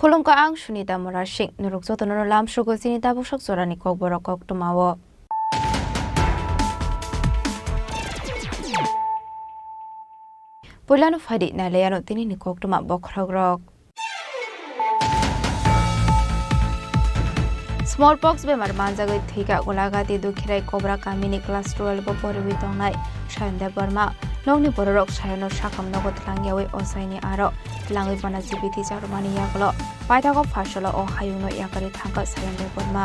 Khulumkha, ang Sunita Murasing. Norok jotono lamsogo chini tabuk sak jorani kokborok koktwmao. Puilano phaidi nailaiano tinini koktwma bokhorokrok. Smallpox bemar manjagwi thwikha Golagati Dukhirai Kobra kamini class twelve o poriwi tongnai Sayon Debbarma. Nokni bororok Sayono sakham nogo twlangyawi ochaini aro twlangwi bono jibiti charwmani yagulo paithago pharsalo o hayungno yakarwi thangkha Sayon Debbarma.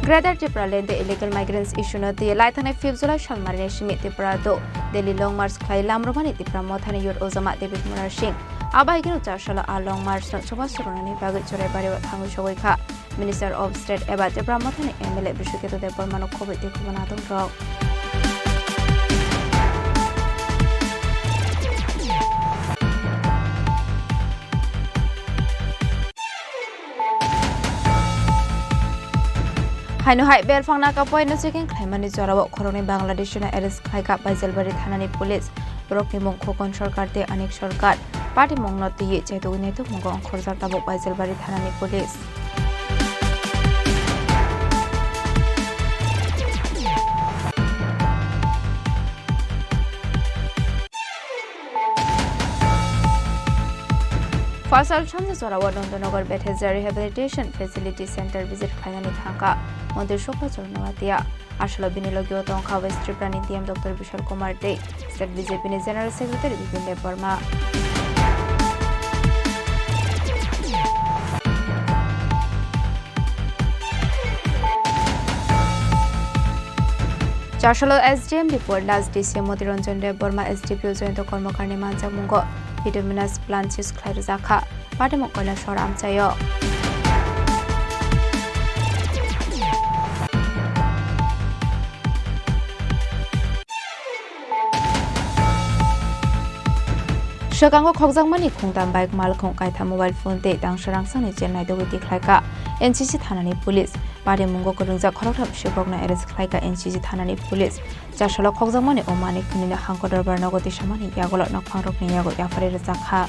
Greater Tipraland tei illegal migrants issue no twi lai thangnai fifth July salmarini simi Tripura do Delhi Long March khlai lamrwmani Tipra Mothani Youth Ojama David Murasing. Abo hai kheno char salo a Long March no chubachu rwnani bagwi Churaibari o thangwi sogwi kha. Minister of State eba Tipra Mothani M L A Bishwaketu Debbarmano khobwi tei khobanatung rok. Haino hai belphang naka poino checking khlaimani jorao khoroknwi Bangladeshino arrest khlaikha Baijalbari thanani police. Borokni mung Khokon Sarkar tei Anik Sarkar. Patimungno twiwi chaitugwi naitukmungo ongkhorjak tabuk Baijalbari thanani police. Phasal samni jorao Nandanagar Bethesda Rehabilitation Facility Center visit khlainani thangkha Montri Subhajyoti Noatia. Asolo bini logio tongkha West Tripura ni D M Doctor Bishal Kumar tei State B J P ni General Secretary Bipin Debbarma. Chasalo S D M report last D C Moti Ranjan Debbarma, S D P O Jayanta Karmakarni manjakmungo bituminous plant seize khlai rwjakha. Patimung Kailasor amchaio. Swkango khokjakmani khungtam bike, malkhung kaitham, mobile phone tei tangsa rangsani chengnai dogwi tikhlaikha N C C thanani police. Patimungo kwrwngjak khoroktham sikhokno arrest khlaikha N C C thanani police. Chasalo khokjakmani o manwi khwnwino Hangko Dorbar nogo tisamani yagulo nokphangrokni yago yapharwi rwjakha.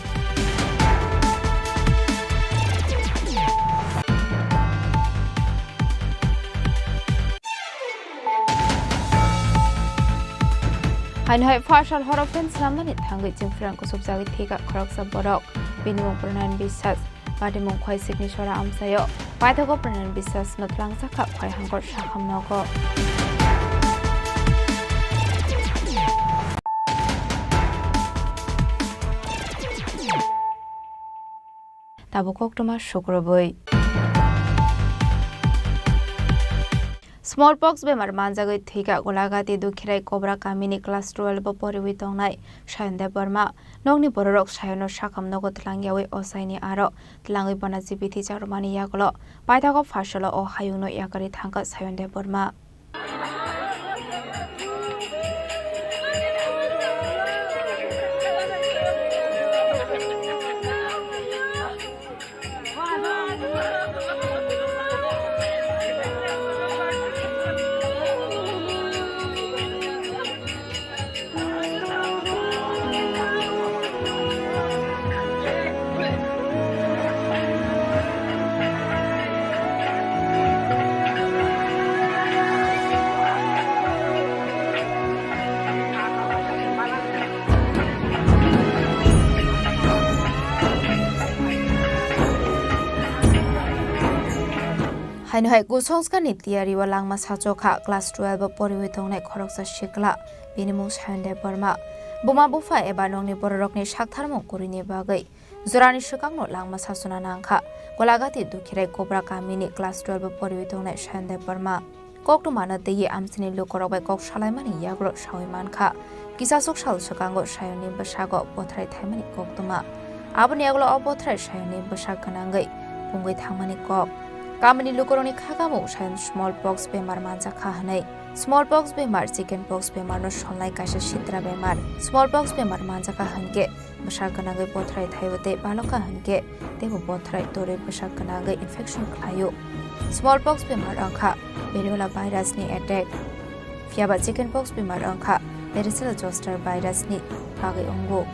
Haino hai phasal horo fan swnamnani thangwi chwngphrang kusubjagwi thwikha khoroksa borok. Bini mung Pronayan Biswas. Patimung Khwai Sikni Sora amchaio. Paithago Pronayan Biswas no twlangjakha Khwai Hangkor Sakham nogo. Tabuk koktwma sukrubwi. Smallpox bemar manjagwi thwikha Golagati Dukhirai Kobra kamini class twelve o poriwi tongnai Sayon Debbarma. Nokni bororok Sayono sakham nogo twlangyawi ochaini aro twlangwi bono jibiti charwmani yagulo paithago phasalo o hayungno yakarwi thangkha Sayon Debbarma. Haino hai kusongskani tiyari o langma sachokha class twelve o poriwi tongnai khoroksa sikla, bini mung Sayon Debbarma. Buma bupha eba nokni bororokni saktharmung kwrwini bagwi jorani swkangno langma sachona nangkha Golagati Dukhirai Kobra kamini class twelve o poriwi tongnai Sayon Debbarma. Koktwmano twiwi amchaini lukurok bai kok salaimani yagulo sawi mankha. Kisasok sal swkango Sayonni bwsago bothrai thaimani koktwma. Aboni yagulo o bothrai Sayonni bwsak gwnangwi pungwi thangmani kok. Kamini lukurokni kha kamung Sayon small pox bemar manjakha hwnwi. Small pox bemar chicken pox bemarno solnai kaisa sitra bemar. Small pox bemar manjakha hwnkhe bwsak gwnangwi bothrai thaio tei balokha hwnkhe teibo bothrai torwi bwsak gwnangwi infection khlaio. Small pox bemar wngkha variola virus ni attack. Phiyaba chicken pox bemar wngkha varicella zoster virus ni bagwi wngo.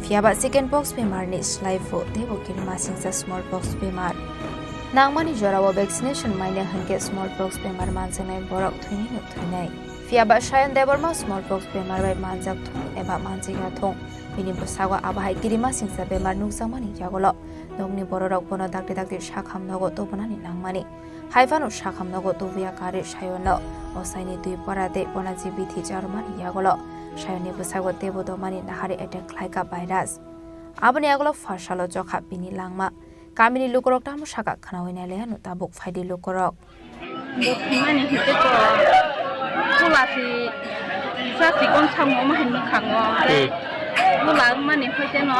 Phiyaba chicken pox bemar ni slai phu teibo kirimasingcha small pox bemar. Nangmani jorao vaccination maina hwnkhe small pox bemar manjaknai borok thwinaino thwinai. Phiyaba Sayon Debbarma small pox bemar bai manjak thung eba manjakya thung, bini bwsago abo hai kirimasingcha bemar nukjakmani yagulo nokni bororok bono dakti dakti sakham nogo tubunani nangmani. Haiphano sakham nogo tubuya karwi Sayonno osaini twi pora tei bona jibithi charwmani yagulo Sayonni bwsago teibo domani nahari attack khlaikha virus. Aboni yagulo pharsalo chokha bini langma. Kamini lukurok tamo saka khwnawi nailaiano tabuk phaidi lukurok. Bo thwimani hwnkhe to pula si sa sikon samung ma hinwi khango. Tei pula wngmani hwnkhe no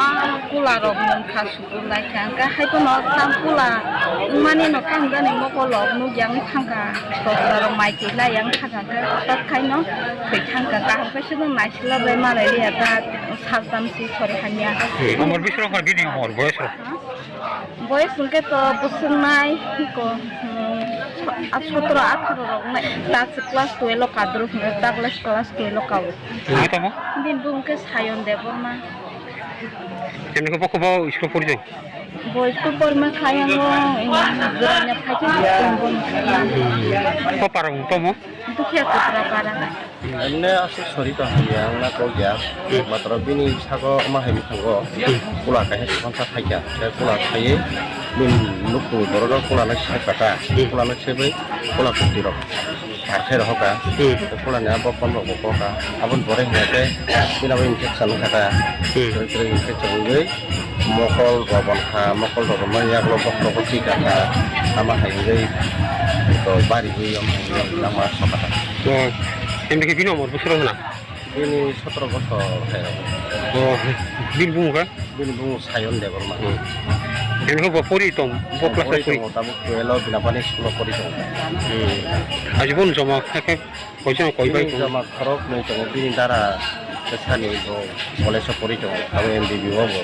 pula rok mung kha sukur lai kha. Hwnkhe hai phano tam pula wngmani no tamo jani mokol rok nukya wng thangkha. Sosra rok mai twi lai yang thangkha hwnkhe hwtak khaino thwi thangkha. Kaham khe se no naisila bai malai liya ta sal tam si sori hamya. Umor bisro kha bini umor boyes rok? Boyes hwnkhe to bwswk nai ko, hmm, sotro atharo rok nai. Ta se class twelve o kadruk hwnkhe, ta class, class twelve o kabo. Nai tamo? Bini bung khe Sayon Debbarma. Chini ko bokho bo school pori jai? Bo school porima khayango, ini joranya phaikhe school boni. Ko para mung tamo? Dukhiya Kotra para. Emne aswk sori tong hamya wngna kok ya. Matro bini sago ma hai bwkhango pula kaisa swkang sa phaikha. Tei pula khaiwi bini nukhung borok rok pula nai sai kha ta. Pula nai saiwi pula kwtwi rok tar khai rok kha. Tei pula ni abo kon rok bo kok kha. Aboni pore hwnkhe bini abo infection wngkha ta. Kwrwi kwrwi infection wngwi mokol robon kha, mokol robon mani yagulo bokol rok chika kha, ama hai wngwi to bari wi yom langma soka ta. O, emni khe bini umor bwswk rok na? Bini sotro bosor hai rok. O, bini bumung kha? Bini bumung Sayon Debbarma. Emni khe bo pori tong, bo class pori tongo, tabuk twelve o bini apani school o pori tongo. Aji bo joma kha khe Koisa koi bai bini tong? Joma khorok nwi tongo, bini dara sani bo college o pori tongo, abo M B B o bo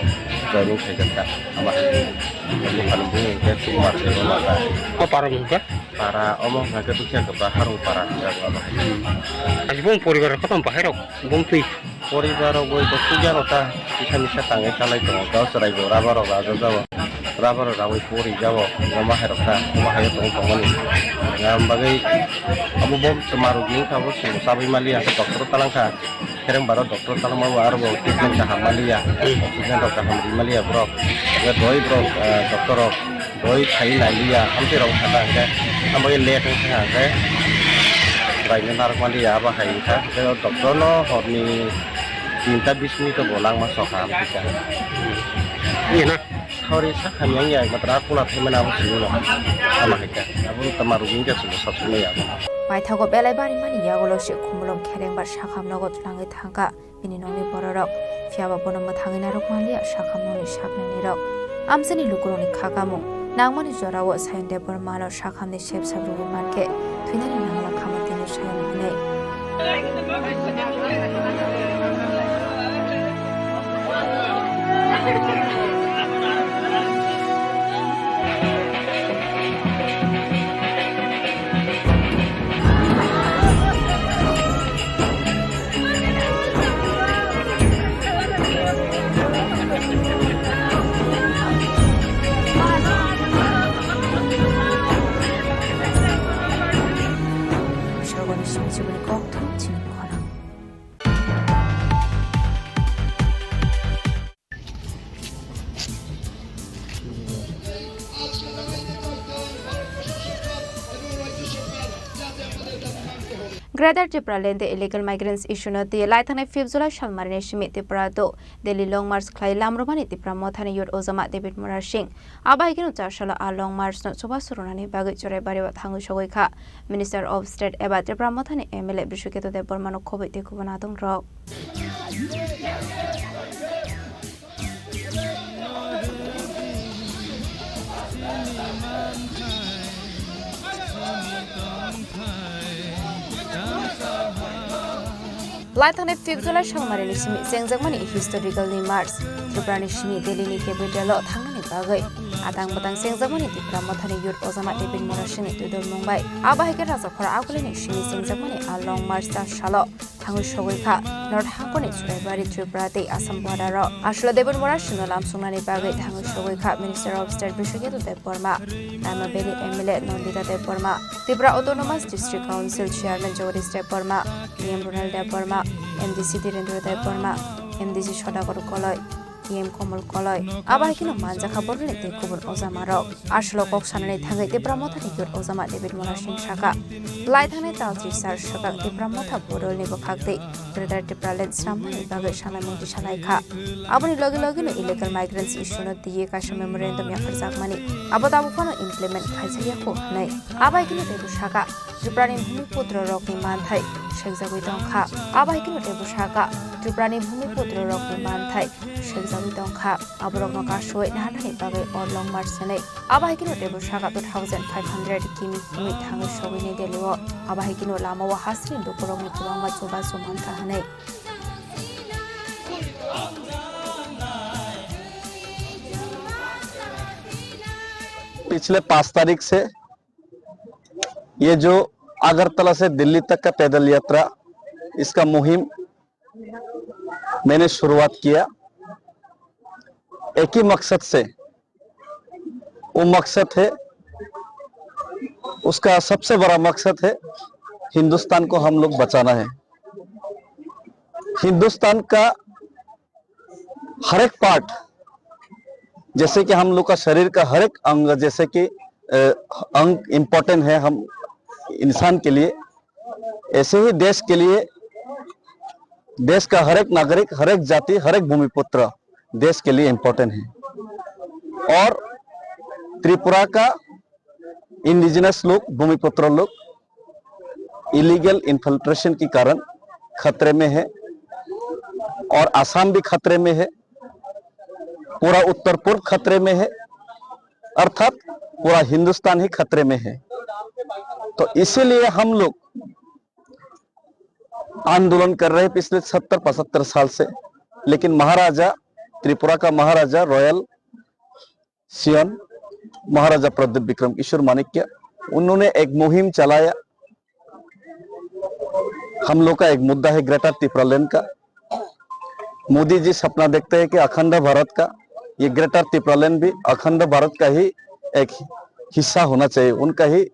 joining khaijak kha, ama hai. Buphani bumung khe Sumar se wngma kha. O para mung kha? Para omo hwnkha khe bwkha khe ba Harung para hwnjago abo hai. Ani bumung poribar rok kotom bahai rok bumtwi? Poribar rok bai bo sugya no ta kisa misa tangwi chalai tongo, gao chwrai bo rubber rok rajajago. Rubber rok rawi pori jao, omo hai rok ta, omo hai rok tong tongmani. Ngam bagwi abo bo twma rok ni kha bo chwng chabwi maliya, doctor o talang kha. Kereng baro doctor talangma bo aro bo treatment kaham maliya. Oxygen rok kaham ri maliya borok. Doi borok, ah, doctor rok doi khai nai liya, amtwi rok kha ta hwnkhe. Amo late wngkha hwnkhe. Raino narwk maliya abo hai wngkha. Doctor no horni tinta bis minute o bo langma sokha amtwi kha. Iya na? Sauri sak hamya wngya, matra kula thaimani abo simi no. Ama hai kha. Abo tama rugwi wngya, chwng sak simi ya. Paithago belai barimani yagulo se khumulwng khereng ba sakham nogo twlangwi thangkha bini nokni bororok. Phiyaba bono mwthangwi narwk manliya sakham nokni saknani rok. Amchaini lukurokni kha kamung nangmani jorao Sayon Debbarmano sakhamni sep sap rwui mankhe thwinani nangla khama tini Sayon hwnwi. Sagoni simi siboni kok thum chini khorang. Greater Tipraland tei illegal migrants issue no twi laithangnai fifth July salmarini simi Tripura to Delhi Long March khlai lamrwmani Tipra Mothani Youth Ojama David Murasing. Abo hai kheno char salo a Long March no chubachu rwnani bagwi Churaibari o thangwi sogwi kha. Minister of State eba Tipra Mothani M L A Biswaketu Debbarma no khobwi tei kubun adong rok. Laithangnai fifth July salmarini simi chengjakmani historical ni march Tripura ni simi Delhi ni capital o thangnani bagwi atang batang chengjakmani Tipra Mothani Youth Ojama David Murasing ni twidulmung bai. Abo hai khe Rajakhor Aguli ni simi chengjakmani a Long March ta salo thangwi sogwi kha North Hangkoni Churaibari, Tripura tei Assam border o. Aswla David Murasing no lamsongnani bagwi thangwi sogwi kha Minister of State Biswaketu Debbarma, Rama Valley M L A Nandita Debbarma, Tripura Autonomous District Council Chairman Jagadish Debbarma, E M Ronald Debbarma, M D C Dhirendra Debbarma, M D C Sodagar Koloi, E M Komol Koloi, abo hai kheno manjakha bororni tei kubun ojamarok. Aswlo kok sanani thangwi Tipra Mothani Youth Ojama David Murasing saka, lai thangnai talchi sar swkang Tipra Motha bodolni bwkhak tei Greater Tipraland swnamnani bagwi sanai mungti salai kha. Aboni logi logino illegal migrants issue no twiwi kaisa memorandum yapharjakmani abo tabuk phano implement khlaijak ya kho hwnwi. Abo hai kheno teibo saka, Tripurani bhumiputro rokni manthai sekjagwi tongkha. Abo hai kheno teibo saka, Tripurani bhumiputro rokni manthai sekjagwi tongkha. Aborokno kasui naharnani bagwi o Long March hwnwi. Abo hai kheno teibo saka two thousand five hundred kimi himwi thangwi sogwi New Delhi o. Abo hai kheno lama o hasini lukurokni kwbangma chubachu mankha hwnwi. पिछले पाँच तारीख से ये जो अगरतला से दिल्ली तक का पैदल यात्रा, इसका मुहिम मैंने शुरुआत किया। एक ही मकसद से, वो मकसद है, उसका सबसे बड़ा मकसद है हिंदुस्तान को हम लोग बचाना है। हिंदुस्तान का हर एक पार्ट, जैसे कि हम लोग का शरीर का हर एक अंग, जैसे कि अ, अंग इम्पोर्टेंट है हम इंसान के लिए, ऐसे ही देश के लिए, देश का हर एक नागरिक, हर एक जाति, हर एक भूमिपुत्र देश के लिए इम्पोर्टेंट है। और त्रिपुरा का इंडिजिनस लोग, भूमिपुत्र लोग इलीगल इन्फिल्ट्रेशन के कारण खतरे में है और आसाम भी खतरे में है, पूरा उत्तर पूर्व खतरे में है, अर्थात पूरा हिंदुस्तान ही खतरे में है। तो इसीलिए हम लोग आंदोलन कर रहे हैं पिछले सत्तर पचहत्तर साल से, लेकिन महाराजा, त्रिपुरा का महाराजा रॉयल सियन, महाराजा प्रद्युत विक्रम किशोर माणिक्य, उन्होंने एक मुहिम चलाया। हम लोग का एक मुद्दा है ग्रेटर तिप्रालैंड का। मोदी जी सपना देखते हैं कि अखंड भारत का, ये ग्रेटर तिप्रालैंड भी अखंड भारत का ही एक हिस्सा होना चाहिए, उनका ही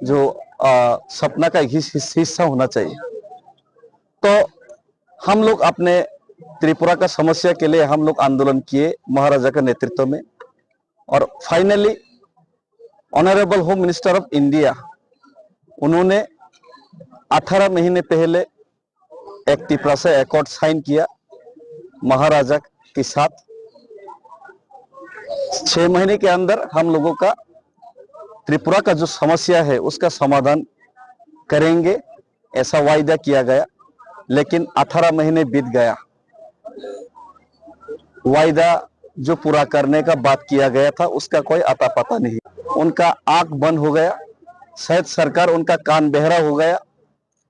जो, आ, सपना का एक हिस-, हिस-, हिस्सा होना चाहिए। तो हम लोग अपने त्रिपुरा का समस्या के लिए हम लोग आंदोलन किए महाराजा के नेतृत्व में, और finally honourable home minister of India, उन्होंने अठारह महीने पहले एक तिपरासा अकॉर्ड साइन किया महाराजा के साथ। छह महीने के अंदर हम लोगों का त्रिपुरा का जो समस्या है उसका समाधान करेंगे, ऐसा वायदा किया गया, लेकिन अठारह महीने बीत गया। वायदा जो पूरा करने का बात किया गया था, उसका कोई अता पता नहीं। उनका आंख बंद हो गया, शायद सरकार उनका कान बहरा हो गया।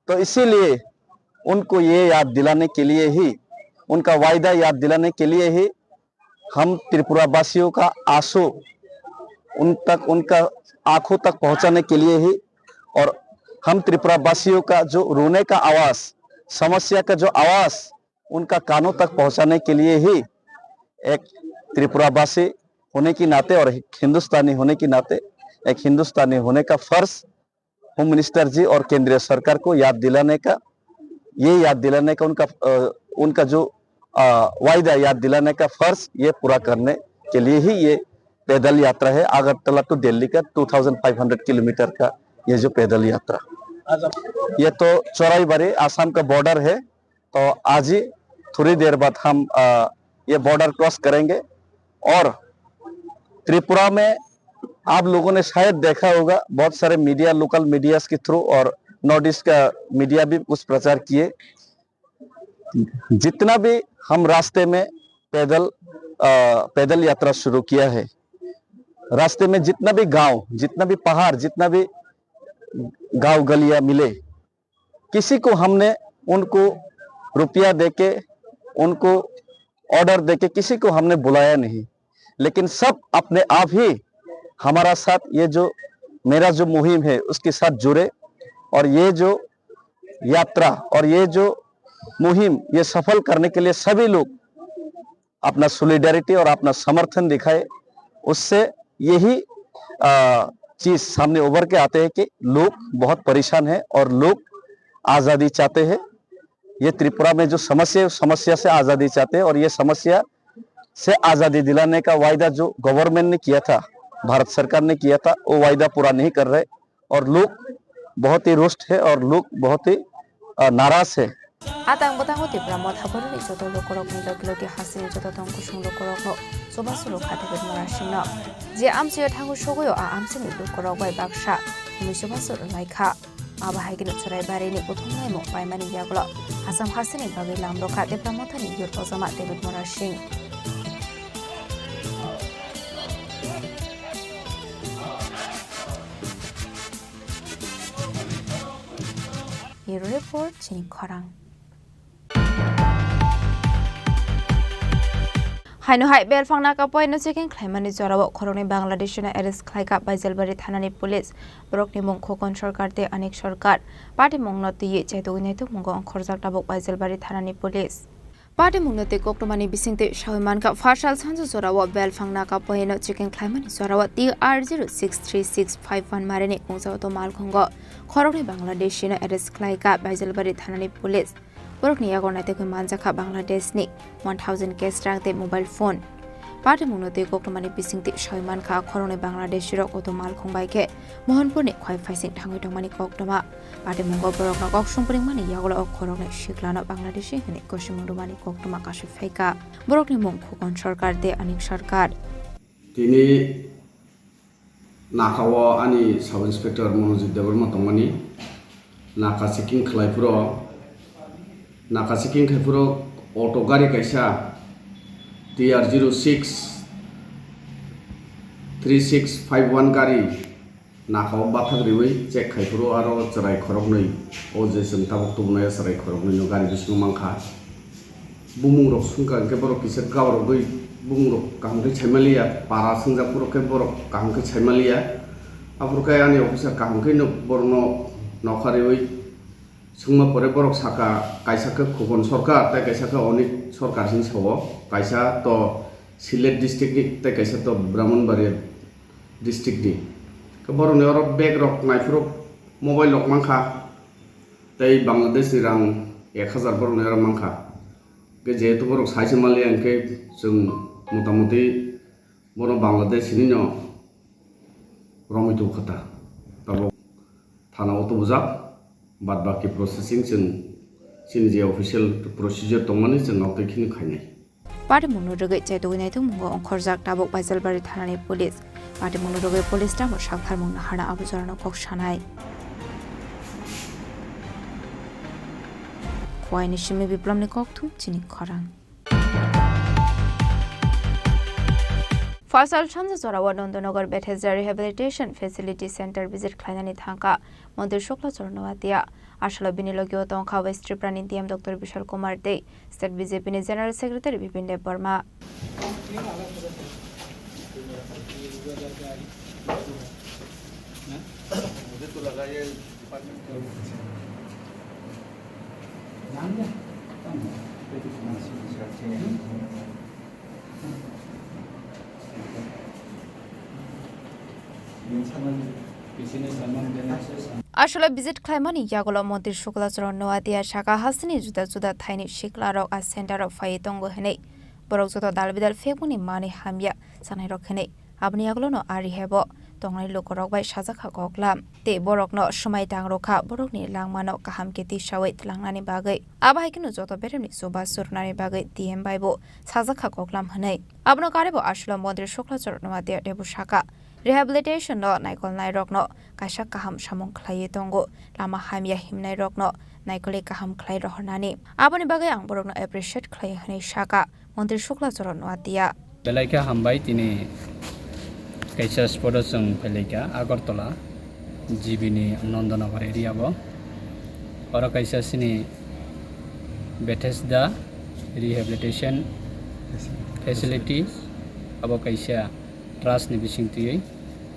तो इसीलिए उनको ये याद दिलाने के लिए ही, उनका वायदा याद दिलाने के लिए ही हम त्रिपुरा वासियों का आंसू उन तक, उनका आंखों तक पहुंचाने के लिए ही, और हम त्रिपुरा वासियों का जो रोने का आवाज, समस्या का जो आवाज, उनका कानों तक पहुंचाने के लिए ही एक त्रिपुरा वासी होने के नाते और एक हिंदुस्तानी होने के नाते, एक हिंदुस्तानी होने का फर्ज होम मिनिस्टर जी और केंद्रीय सरकार को याद दिलाने का, ये याद दिलाने का उनका, अ, उनका जो, अ, वायदा याद दिलाने का फर्ज, ये पूरा करने के लिए ही ये पैदल यात्रा है अगरतला टू दिल्ली का two thousand five hundred kilometre का ये जो पैदल यात्रा। ये तो चौराईबाड़ी, आसाम का बॉर्डर है। तो आज ही थोड़ी देर बाद हम, अ, ये बॉर्डर क्रॉस करेंगे। और त्रिपुरा में आप लोगों ने शायद देखा होगा, बहुत सारे मीडिया, लोकल मीडियाज़ के थ्रू और नॉर्थ ईस्ट का मीडिया भी कुछ प्रचार किए। जितना भी हम रास्ते में पैदल, अ, पैदल यात्रा शुरू किया है, रास्ते में जितना भी गांव, जितना भी पहाड़, जितना भी गांव गलियां मिले, किसी को हमने उनको रुपया देके, उनको ऑर्डर देके किसी को हमने बुलाया नहीं, लेकिन सब अपने आप ही हमारा साथ, ये जो मेरा जो मुहिम है उसके साथ जुड़े। और ये जो यात्रा और ये जो मुहिम, ये सफल करने के लिए सभी लोग अपना सॉलिडारिटी और अपना समर्थन दिखाए, उससे यही, अ, चीज सामने उभर के आते हैं कि लोग बहुत परेशान हैं और लोग आज़ादी चाहते हैं। ये त्रिपुरा में जो समस्या है, उस समस्या से आज़ादी चाहते हैं और ये समस्या से आज़ादी दिलाने का वायदा जो गवर्नमेंट ने किया था, भारत सरकार ने किया था, वो वायदा पूरा नहीं कर रहे। और लोग बहुत ही रुष्ट है और लोग बहुत ही, अ, नाराज है। Atang bwtango Tipra Motha boroni joto lukurokni logi logi hasini joto tong kusung lukurokno chubachu rwkha David Murasingno. Je amchaio thango sogwi o a amchaini lukurok bai baksa hwnwi chubachu rwlaikha. Abo hai kheno Choraibarini kuthum naimung paimani yagulo Assam hasteni bagwi lam rwkha Tipra Mothani youth ojama David Murasing. Bureau Report, chini khorang. Haino hai belfang naka poino checking khlaimani jorao khoroknwi Bangladeshino arrest khlaikha Baijalbari thanani police. Borokni mung Khokon Sarkar tei Anik Sarkar. Patimungno twiwi chaitugwi naitukmungo ongkhorjak tabuk Baijalbari thanani police. Patimungno tei koktwmani bisingtwi sawi mankha, pharsal sanjo jorao belfang naka poino checking khlaimani jorao T R zero six three six five one marini kungsa auto malkhungo khoroknwi Bangladeshino arrest khlaikha Baijalbari thanani police. Borokni yago naitukwi manjakha Bangladeshni one thousand cash rang tei mobile phone. Patimungno twi koktwmani bisingtwi sawi mankha, khoroknwi Bangladeshirok auto malkhung bai khe Mohanpurni khwai phaising thangwi tongmani koktwma. Patimungo borokno kok songpringmani yagulo o khoroknwi siklano Bangladeshi hwnwi kosimung rwmani koktwma kasui phaikha. Borokni mung Khokon Sarkar tei Anik Sarkar. Tini naka o ani Sub Inspector Monojit Debbarma tongmani. Naka checking khlai phuru, naka checking khai phuru auto gari kaisa T R zero six three six five one gari naka o bathak riwi check khai phuru aro chwrai khoroknwi, o je chwng tabuk tubunai o chwrai khoroknwi no gari bisingo mankha. Bumung rok swngkha hwnkhe borok kisa gabrogwi bumung rok kaham khe saimaliya, para swngjak phuru khe borok kaham khe saimaliya. Aphuru khe ani officer kaham khe no borokno nokha riwi swngma pore borok sakha, kaisa khe Khokon Sarkar tei kaisa khe Anik Sarkar hinwi sao, kaisa to Sylhet district ni tei kaisa to Brahmanbaria district ni. Khe borokni oro bag rok naiphuru mobile rok mankha, tei Bangladesh ni rang ek hazar borokni oro mankha. Khe jehetu borok saise maliya hwnkhe chwng motamoti bono Bangladesh hinwi no romwi tongkha ta. Tabuk thana o tubujak, bad baki processing chwng chini je official procedure tongmani chwng nok twi kheno khainai. Patimungno rwgwi chaitugwi naitukmungo ongkhorjak tabuk Baijalbari thanani police. Patimungno rwgwi police tamo saktharmung naharna abo jorano kok sanai. Khowai ni simi Biplomni kokthum chini khorang. Phalsal sanja jorao Nandanagar Bethesda Rehabilitation Facility Center visit khlainani thangkha Montri Shukla Charan Noatia. Asalo bini logio tongkha West Tripura ni D M Doctor Bishal Kumar tei State B J P ni General Secretary Bipin Deb Barma. Aswlai visit khlaimani yagulo Montri Shukla Charan Noatia saka hasteni juda juda thaini siklarok a center o phaiwi tongo hwnwi. Borok joto dal bidal phekmani manwi hamya chanairok hwnwi. Aboni yagulono a rehab o tongnai lukurok bai sajak kha koklam. Tei borokno swmai tang rw kha, borokni langmano kaham khe tisaui tlangnani bagwi. Abo hai kheno joto beremni chubachu rwnani bagwi D M bai bo sajak kha koklam hwnwi. Abono karwi bo Asolo Montri Shukla Chorno Noatia teibo sakha, rehabilitation no naikolnairokno kaisa kaham samung khlaiwi tongo, lama hamya himnairokno naikolwi kaham khlai rohornani. Aboni bagwi ang borokno appreciate khlai hwnwi sakha. Montri Shukla Chorno Noatia. Belai khe hambai, tini kaisa spot o chwng phailaikha Agartala, G B ni Nandanagar area o. Oro kaisa chini Bethesda Rehabilitation Facility, abo kaisa trust ni bising twiwi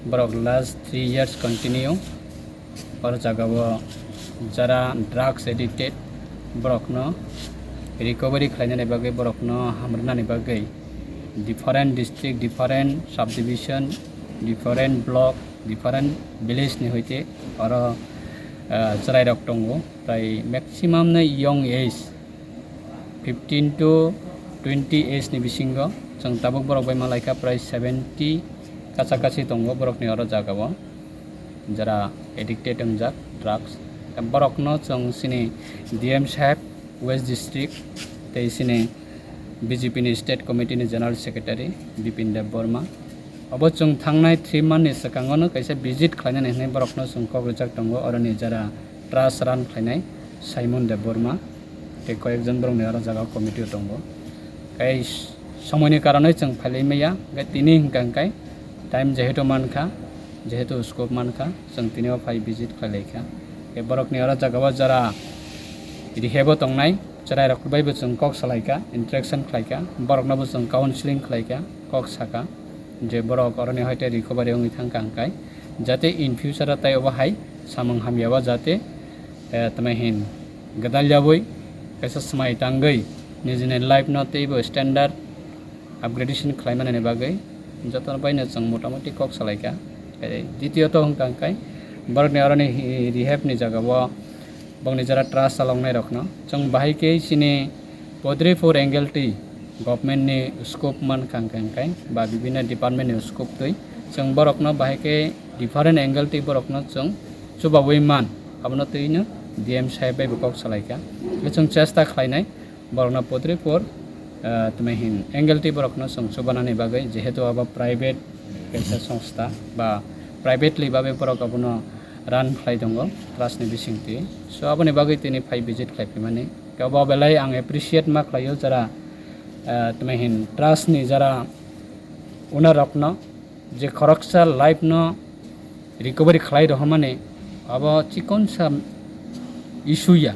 borok last three years continue. Oro jaga o jara drugs addicted borokno recovery khlainani bagwi, borokno hamrwnani bagwi different district, different subdivision, different block, different village ni hoite oro, ah, chwrairok tongo. Prai maximum no young age, fifteen to twenty age ni bisingo chwng tabuk borok bai malaikha prai seventy kacha kachi tongo borokni oro jaga o, jara addicted wngjak drugs. Borokno chwng chini D M saheb West District tei chini B J P ni State Committee ni General Secretary Bipin Deb Borma. Obo chwng thangnai three month ni swkango no kaisa visit khlainani hwnwi borokno chwng kok rijak tongo, oroni jara trust run khlainai Simon Deb Borma tei koyekjon borokni oro jaga committee o tongo. Tei somoini karonwi chwng phailai maya, hwnkhe tini hwnkha hwnkhe time jehetu mankha, jehetu scope mankha, chwng tini o phai visit khlailaikha. Tei borokni oro jaga o jara rehab o tongnai chwrairok bai bo chwng kok salaikha, interaction khlaikha, borokno bo chwng counseling khlaikha, kok sakha. Je borok oroni hoite recovery wngwi thangkha hwnkhe, jate in future o tei obo hai samung hamya o jate, eh, tamo hin gwdal yaui kaisa swmai tangwi nijini life no teibo standard upgradation khlaimanani bagwi jotono baino chwng motamoti kok salaikha. Tei ditiyot wngkha hwnkhe borokni oroni hi-, rehab ni jaga o bongni jora trust chaloknai rokno. Chwng bahai khe chini Podripur Angleti government ni scope mankha hwnkhe hwnkhe ba bibinno department ni scope twi chwng borokno bahai khe different angle twi borokno chwng chubaui man, abono twino D M saheb bai bo kok salaikha. Chwng chesta khlainai borokno Podripur, ah, tamo hin Angleti borokno chwng chubanani bagwi, jehetu abo private kaisa songstha ba privately babe borok abono run khlai tongo trust ni bisingtwi. So aboni bagwi tini phai visit khlai phaimani. Kebo belai ang appreciate ma khlaio jara, ah, tamo hin trust ni jara owner rokno, je khoroksa life no recovery khlai rohormani abo chikonsa issue ya,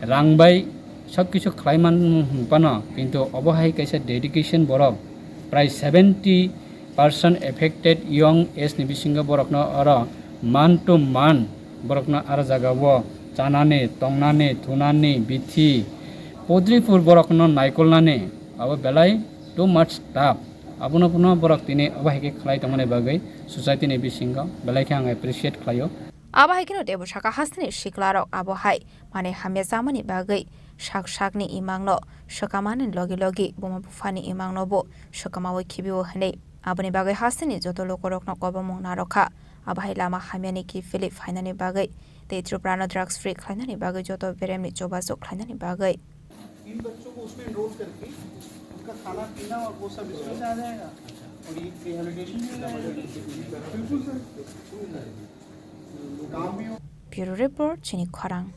rang bai sob kisu khlai man phano, kintu obo hai kaisa dedication borok prai seventy percent affected young age ni bisingo borokno oro man to man borokno aro jaga o chanani, tongnani, thunani, bithi, Podripur borokno naikolnani abo belai too much tough. Abono phano borok tini obo hai khe khlai tongmani bagwi society ni bisingo belai khe ang appreciate khlaio. Abo hai kheno teibo sakha hasteni siklarok abo hai manwi hamya chamani bagwi sak sakni imangno swkamani logi logi buma buphani imangno bo swkamaui khibio hwnwi. Aboni bagwi hasteni joto lukurokno kobomung narwkha. Abo hai lama hamyani kiphilwi phainani bagwi tei Tripura no drugs free khlainani bagwi joto beremni chubachu khlainani bagwi. इन बच्चों को उसमें एनरोल करके उनका खाना पीना और वो सब इसमें से आ जाएगा और ये रिहेबिलिटेशन भी हो जाएगा। बिल्कुल सर, काम भी हो। Bureau Report, Chini Khorang.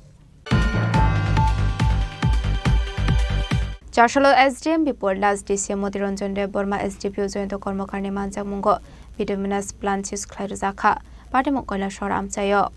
Charsalo S D M Bipul Das, D C M Moti Ranjan Deb Borma, S D P O Jayanta Karmakarni manjakmungo bituminous plant seize khlai rwjakha. Patimung Kailasor amchaio.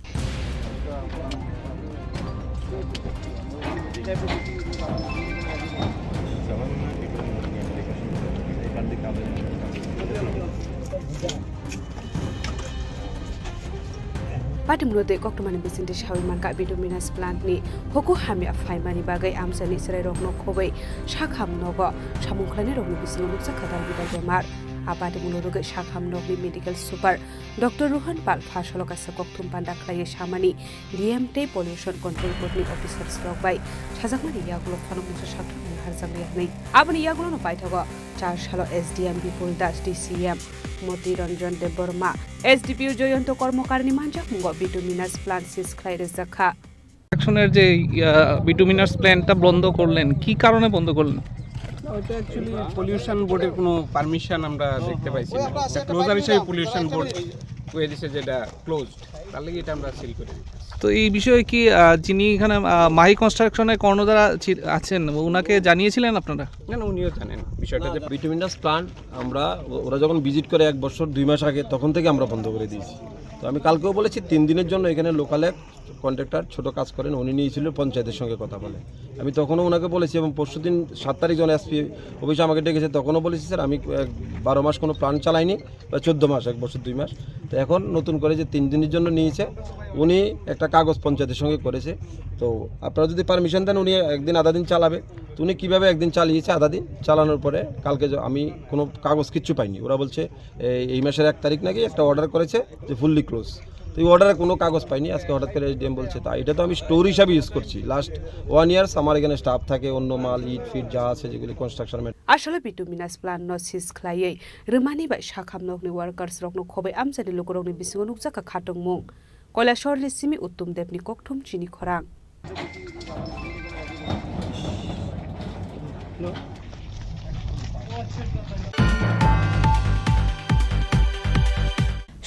Patimungno tei koktwmani bisingtwi saui mankha, bituminous plant ni huku hamya phaimani bagwi amchaini chwrairokno khobwi sakham nogo samung khlainairokni bisingo nukjak kha dalbidal bemar. A patimungno rwgwi sakham nokni medical super Doctor Rohan Pal phasalo kaisa kokthum panda khlaiwi samani, D M tei Pollution Control Board ni officers rok bai sajakmani yagulo phano mungsa sakthang naharjakliya hwnwi. Aboni yagulono paithago Charsalo S D M Bipul Das, D C M Moti Ranjan Debbarma, S D P O Joyonto Kormokarni manjakmungo bituminous plant seize khlai rijak kha. কনস্ট্রাকশনের যে, আহ, বিটুমিনাস প্ল্যান্টটা বন্ধ করলেন, কি কারণে বন্ধ করলেন? ওটা অ্যাকচুয়ালি পলিউশন বোর্ডের কোনো পারমিশন আমরা দেখতে পাইছি না। এটা ক্লোজার হিসেবে পলিউশন বোর্ড কয়ে দিছে যে এটা ক্লোজড, তার লাগি এটা আমরা সিল করে দিচ্ছি। তো এই বিষয়ে কি, আহ, যিনি এখানে, আহ, মাহি কনস্ট্রাকশনের কর্ণধার আছি-, আছেন, ওনাকে জানিয়েছিলেন আপনারা? না, না, উনিও জানেন বিষয়টা যে বিটুমিনাস প্ল্যান্ট আমরা, ও-, ওরা যখন ভিজিট করে এক বছর দুই মাস আগে, তখন থেকে আমরা বন্ধ করে দিয়েছি। তো আমি কালকেও বলেছি, তিন দিনের জন্য এখানে লোকাল এক কন্ট্রাক্টর ছোট কাজ করেন, উনি নিয়েছিল পঞ্চায়েতের সঙ্গে কথা বলে। আমি তখনও ওনাকে বলেছি এবং পরশুদিন সাত তারিখ যখন এসপি অফিসে আমাকে ডেকেছে, তখনও বলেছি, "স্যার, আমি এক বারো মাস কোনো প্ল্যান্ট চালাইনি, বা চোদ্দ মাস, এক বছর দুই মাস।" তো এখন নতুন করে যে তিন দিনের জন্য নিয়েছে, উনি একটা কাগজ পঞ্চায়েতের সঙ্গে করেছে। তো আপনারা যদি পারমিশন দেন, উনি একদিন আধা দিন চালাবে। তো উনি কীভাবে একদিন চালিয়েছে আধা দিন, চালানোর পরে কালকে যে আমি কোনো কাগজ কিচ্ছু পাইনি। ওরা বলছে, এই, এই মাসের এক তারিখ নাকি একটা অর্ডার করেছে যে ফুললি ক্লোজ। তো এই অর্ডারে কোনো কাগজ পাইনি, আজকে হঠাৎ করে এসডিএম বলছে। তা এটা তো আমি স্টোর হিসাবে ইউজ করছি। লাস্ট ওয়ান ইয়ার্স আমার এখানে স্টাফ থাকে, অন্য মাল, ইট ফিট যা আছে, যেগুলি construction. Asole bituminous plant no seize khlaiwi rwmani bai sakham nokni workers rokno khobai amchaini lukurokni bisingo nukjakha khatungmung. Kailasorni simi Uttom Debni kokthum chini khorang.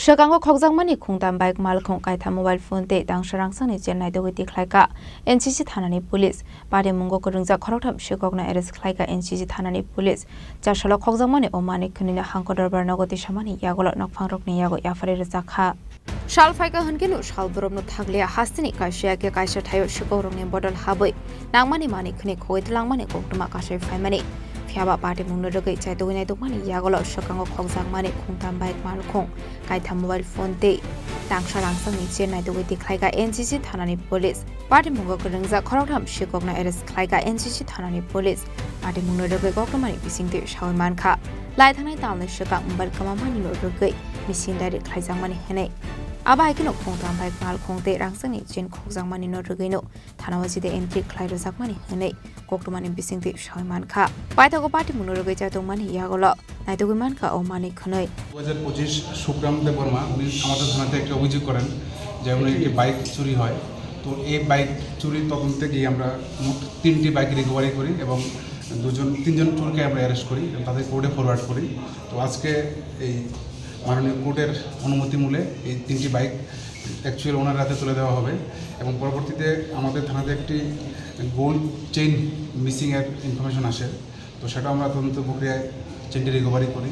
Swkango khokjakmani khungtam bike, malkhung kaitham, mobile phone tei tangsa rangchakni chain naitugwi tikhlaikha N C C thanani police. Patimungo kwrwngjak khoroktham sikokno arrest khlaikha N C C thanani police. Chasalo khokjakmani o manwi khwnwino Hangkor Dorbar nogo tisamani yagulo nokphangrokni yago yapharwi rwjakha. Sal phaikha hwnkhe no sal borokno thakliya hasteni kaisa khe kaisa thaio sikokrokni bodol habwi nangmani manwi khwnwi khogwi twlangmani koktwma kasai phaimani. Phiyaba patimungno rwgwi chaitugwi naitukmani yagulo swkango khokjakmani khungtam bike, malkhung kaitham, mobile phone tei tangsa rangchakni chain naitugwi tikhlaikha N C C thanani police. Patimungo kwrwngjak khoroktham sikokno arrest khlaikha N C C thanani police. Patimungno rwgwi koktwmani bisingtwi sawi mankha. Lai thangnai talni swkang mobile kwmamanino rwgwi machine dairy khlaijakmani hwnwi. Abo hai kheno khungtam bike, malkhung tei rangchakni chain khokjakmanino rwgwino thanao jide entry khlai rwjakmani hwnwi koktwmani bisingtwi sawi mankha. Paithago patimungno rwgwi chaitokmani yagulo naitugwi mankha o manwi khwnwi. দু হাজার পঁচিশ সুখরাম দেববর্মা, উনি আমাদের থানাতে একটা অভিযোগ করেন যে উনি একটি বাইক চুরি হয়। তো এই বাইক চুরির তদন্তে গিয়ে আমরা মোট তিনটি বাইক রিকভারি করি এবং দুজন, তিনজন চোরকে আমরা অ্যারেস্ট করি এবং তাদের কোর্টে ফরওয়ার্ড করি। তো আজকে এই মাননীয় কোর্টের অনুমতি মূলে এই তিনটি বাইক অ্যাকচুয়াল ওনার হাতে তুলে দেওয়া হবে এবং পরবর্তীতে আমাদের থানাতে একটি গোল্ড চেইন মিসিংয়ের ইনফরমেশন আসে। তো সেটা আমরা তদন্ত প্রক্রিয়ায় চেইনটি রিকভারি করি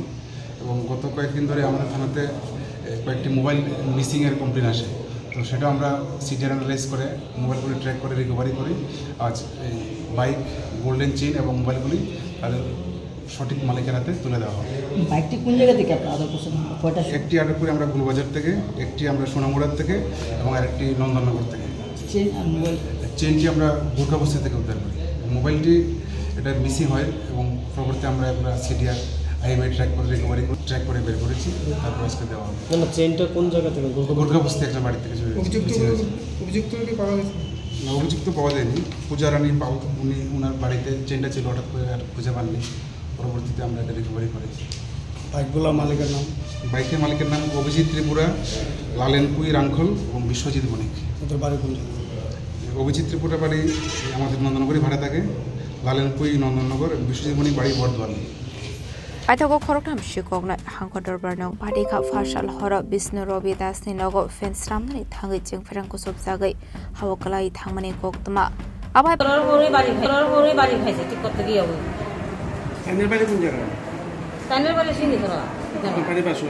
এবং গত কয়েকদিন ধরে আমাদের থানাতে, এ, কয়েকটি মোবাইল মিসিংয়ের কমপ্লেন আসে। তো সেটা আমরা সিডিআর অ্যানালাইজ করে মোবাইলগুলি ট্র্যাক করে রিকভারি করি। আজ এই বাইক, গোল্ডেন চেইন এবং মোবাইলগুলি তাদের সঠিক মালিকের হাতে তুলে দেওয়া হবে। বাইকটি কোন জায়গা থেকে আপনারা আটক করছেন? কয়টা? একটি আটক করি আমরা গুলবাজার থেকে, একটি আমরা সোনামুড়ার থেকে এবং আরেকটি নন্দননগর থেকে। চেইন আর মোবাইল? চেইনটি আমরা গোর্খাবস্তি থেকে উদ্ধার করি। মোবাইলটি এটা মিসিং হয় এবং পরবর্তীতে আমরা, আমরা সিডিআর, আইএমআই ট্র্যাক করে রিকভারি করে, ট্র্যাক করে বের করেছি, তারপর আজকে দেওয়া হবে। না, না, চেইনটা কোন জায়গা থেকে? গোর্খা- গোর্খাবস্তি একটা বাড়ি থেকে চুরি হয়েছে, অভিযুক্ত মিসিং হয়েছে। অভিযুক্তকে পাওয়া গেছে? না, অভিযুক্ত পাওয়া যায়নি। পূজা রানী পাল, উনি, ওনার বাড়িতে চেইনটা ছিল, হঠাৎ করে আর খুঁজে পাননি। পরবর্তীতে আমরা এটা রিকভারি করেছি। বাইকগুলোর মালিকের নাম? বাইকের মালিকের নাম অভিজিৎ ত্রিপুরা, লালেন কুই রাংখল এবং বিশ্বজিৎ বণিক। ওদের বাড়ি কোন জায়গায়? অভিজিৎ ত্রিপুরা বাড়ি আমাদের নন্দনগরই ভাড়া থাকে, লালেন কুই নন্দননগর এবং বিশ্বজিৎ বণিক বাড়ি বর্ধমানে। Paithago khoroktham sikokno Hangkor Dorbar no badi kha. Phasal horo Bishnu Robi Das ni nogo fan sramnani thangwi chengpherang kuchupjagwi hao kwlai thangmani koktwma. Abo hai Toror hurui bari khai, toror hurui bari khaise, thik korte giye abo. Tainor bari kun jaga? Tainor bari sini thora. Tainor bari basu?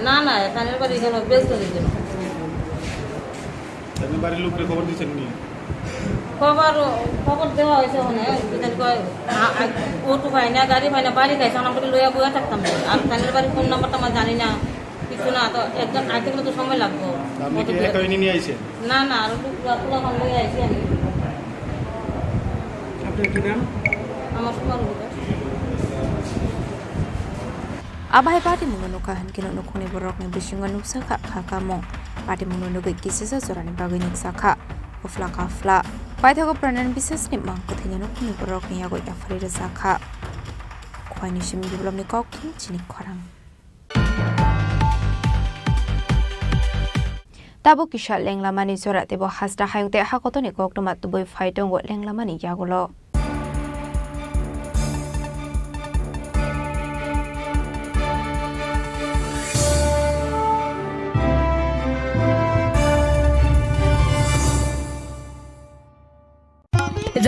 Na, na, tainor bari keno best hoi keno. Tainor bari lukre khobor dichen ni? Khobor, khobor dewa hoise hone, bidan koi, a, a, auto phai na, gari phai na, bari khai, sana bari loya boya thaktam. Ar tainor bari phone number tama jani na. কিছু না, তো একজন আইতে গেলে তো সময় লাগবো। আপনি কি কতদূর? একা এনে নিয়ে আইছেন? না, না, আরো তো পুরা, পুরা হন লই আইছি আমি। আপনার কি নাম? আমার সুমন রুদ্র। Abo hai patimungno nukha hwnkhe nukhungni borokni bisingo nukjakha kha kamung. Patimungno nugwi kisisa jorani bagwi nukjakha. Ufla kafla. Paithago Pranay Biswasni mang kwthwini nukhungni borokni yago yapharwi rwjakha. Khwaini simi biplopni kok thum chini khorang. Tabuk kisa lenglamani jora teibo hasta hayung tei hakotorni koktwma tubui phai tongo lenglamani yagulo.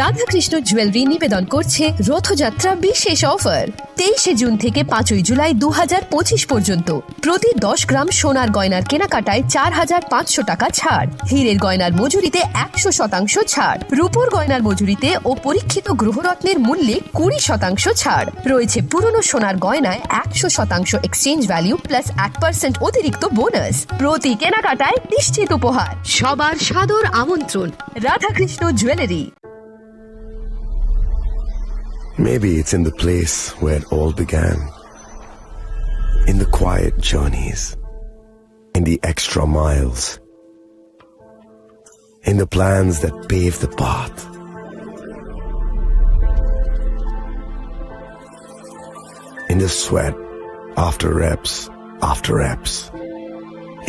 Radhakrishna jewellery নিবেদন করছে রথযাত্রা বিশেষ অফার। তেইশে জুন থেকে পাঁচই জুলাই দু হাজার পঁচিশ পর্যন্ত প্রতি দশ গ্রাম সোনার গয়নার কেনাকাটায় চার হাজার পাঁচশো টাকা ছাড়, হীরের গয়নার মজুরিতে একশো শতাংশ ছাড়, রূপোর গয়নার মজুরিতে ও পরীক্ষিত গ্রহরত্নের মূল্যে কুড়ি শতাংশ ছাড় রয়েছে। পুরনো সোনার গয়নায় একশো শতাংশ এক্সচেঞ্জ ভ্যালু প্লাস এক পার্সেন্ট অতিরিক্ত বোনাস। প্রতি কেনাকাটায় নিশ্চিত উপহার। সবার সাদর আমন্ত্রণ Radhakrishna jewellery. Maybe it's in the place where it all began. In the quiet journeys, in the extra miles, in the plans that pave the path, in the sweat after reps after reps,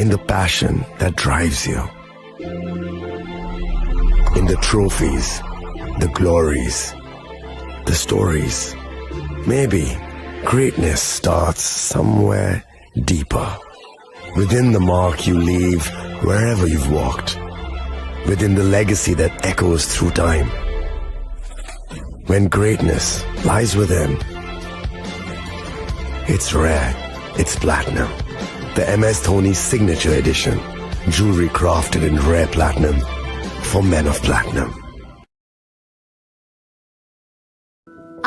in the passion that drives you. In the trophies, the glories, the stories. Maybe greatness starts somewhere deeper. Within the mark you leave wherever you've walked. Within the legacy that echoes through time. When greatness lies within, it's rare, it's platinum. The M S Dhoni Signature Edition. Jewelry crafted in rare platinum for men of platinum.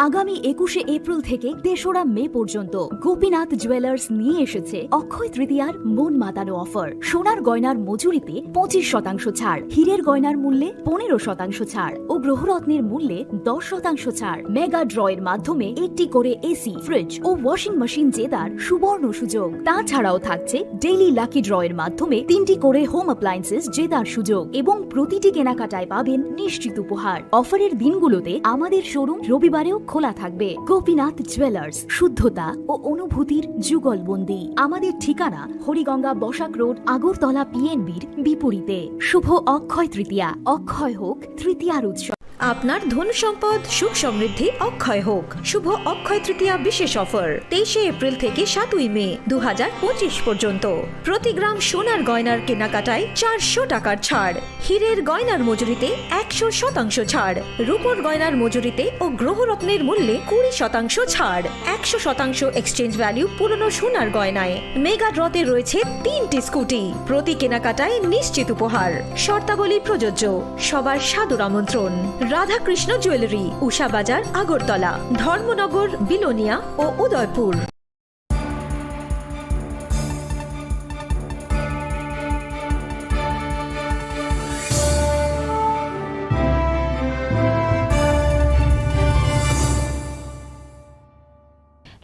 আগামী একুশে এপ্রিল থেকে তেসরা মে পর্যন্ত গোপীনাথ জুয়েলার্স নিয়ে এসেছে অক্ষয় তৃতীয়ার মন মাতানো অফার। সোনার গয়নার মজুরিতে পঁচিশ শতাংশ ছাড়, হীরের গয়নার মূল্যে পনেরো শতাংশ ছাড় ও গ্রহরত্নের মূল্যে দশ শতাংশ ছাড়। মেগা ড্রয়ের মাধ্যমে একটি করে এসি, ফ্রিজ ও ওয়াশিং মেশিন জেতার সুবর্ণ সুযোগ। তাছাড়াও থাকছে ডেইলি লাকি ড্রয়ের মাধ্যমে তিনটি করে হোম অ্যাপ্লায়েন্সেস জেতার সুযোগ এবং প্রতিটি কেনাকাটায় পাবেন নিশ্চিত উপহার। অফারের দিনগুলোতে আমাদের শোরুম রবিবারেও খোলা থাকবে। গোপীনাথ জুয়েলার্স, শুদ্ধতা ও অনুভূতির যুগলবন্দি। আমাদের ঠিকানা হরিগঙ্গা বসাক রোড, আগরতলা পিএনবির বিপরীতে। শুভ অক্ষয় তৃতীয়া, অক্ষয় হোক তৃতীয়ার উৎসব। আপনার ধন সম্পদ সুখ সমৃদ্ধি অক্ষয় হোক। শুভ অক্ষয় তৃতীয়া বিশেষ অফার তেইশে এপ্রিল থেকে সাতই মে দু হাজার পঁচিশ পর্যন্ত। প্রতি গ্রাম সোনার গয়নার কেনাকাটায় চারশো টাকার ছাড়, হীরের গয়নার মজুরিতে একশো শতাংশ ছাড়, রূপোর গয়নার মজুরিতে ও গ্রহরত্নের মূল্যে কুড়ি শতাংশ ছাড়, একশো শতাংশ এক্সচেঞ্জ ভ্যালু পুরনো সোনার গয়নায়। মেগা ড্রতে রয়েছে তিনটি স্কুটি, প্রতি কেনাকাটায় নিশ্চিত উপহার। শর্তাবলী প্রযোজ্য। সবার সাদর আমন্ত্রণ। রাধাকৃষ্ণ জুয়েলারি, উষা বাজার, আগরতলা, ধর্মনগর, বিলোনিয়া ও Udaipur.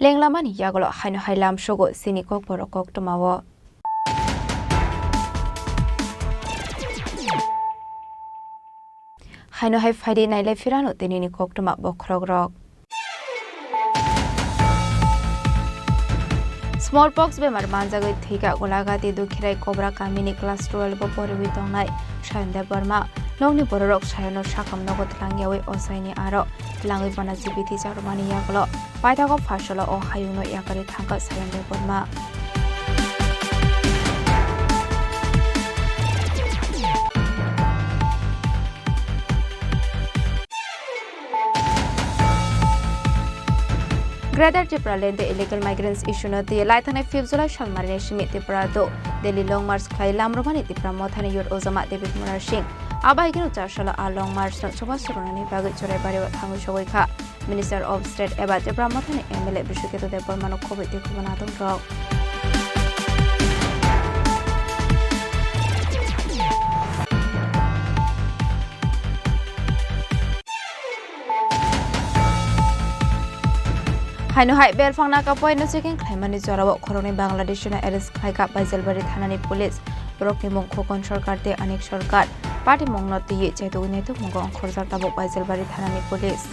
Lenglamani yagulo haino hai lamsogo chini kokborok koktwmao. Haino hai phaidi nailai phirano tinini koktwma bokhorokrok. Smallpox bemar manjagwi thwikha Golagati Dukhirai Kobra kamini class twelve o poriwi tongnai Sayon Debbarma. Nokni bororok Sayono sakam nogo twlangyawi ochaini aro twlangwi bono chibithwi charwmani yagulo paithago pharsalo o hayungno yakarwi thangkha Sayon Debbarma. Greater Tipraland tei illegal migrants issue no twi lai thangnai fifth July salmarini simi Tripura do Delhi Long March khlai lamrwmani Tipra Mothani Youth Ojama David Munar Singh. Abo hai kheno char salo a Long March no chubachu rwnani bagwi Choraibario thangwi sogwi kha. Minister of State eba Tipra Mothani M L A Biswaketu Debbarmano khobwi tei khobanatung rok. Haino hai belphang naka poino checking khlaimani jorao khoroknwi Bangladeshino arrest khlaikha Baijalbari thanani police. Borokni mung Khokon Sarkar tei Anik Sarkar. Patimungno twiwi chaitugwi naitukmungo ongkhorjak tabuk Baijalbari thanani police.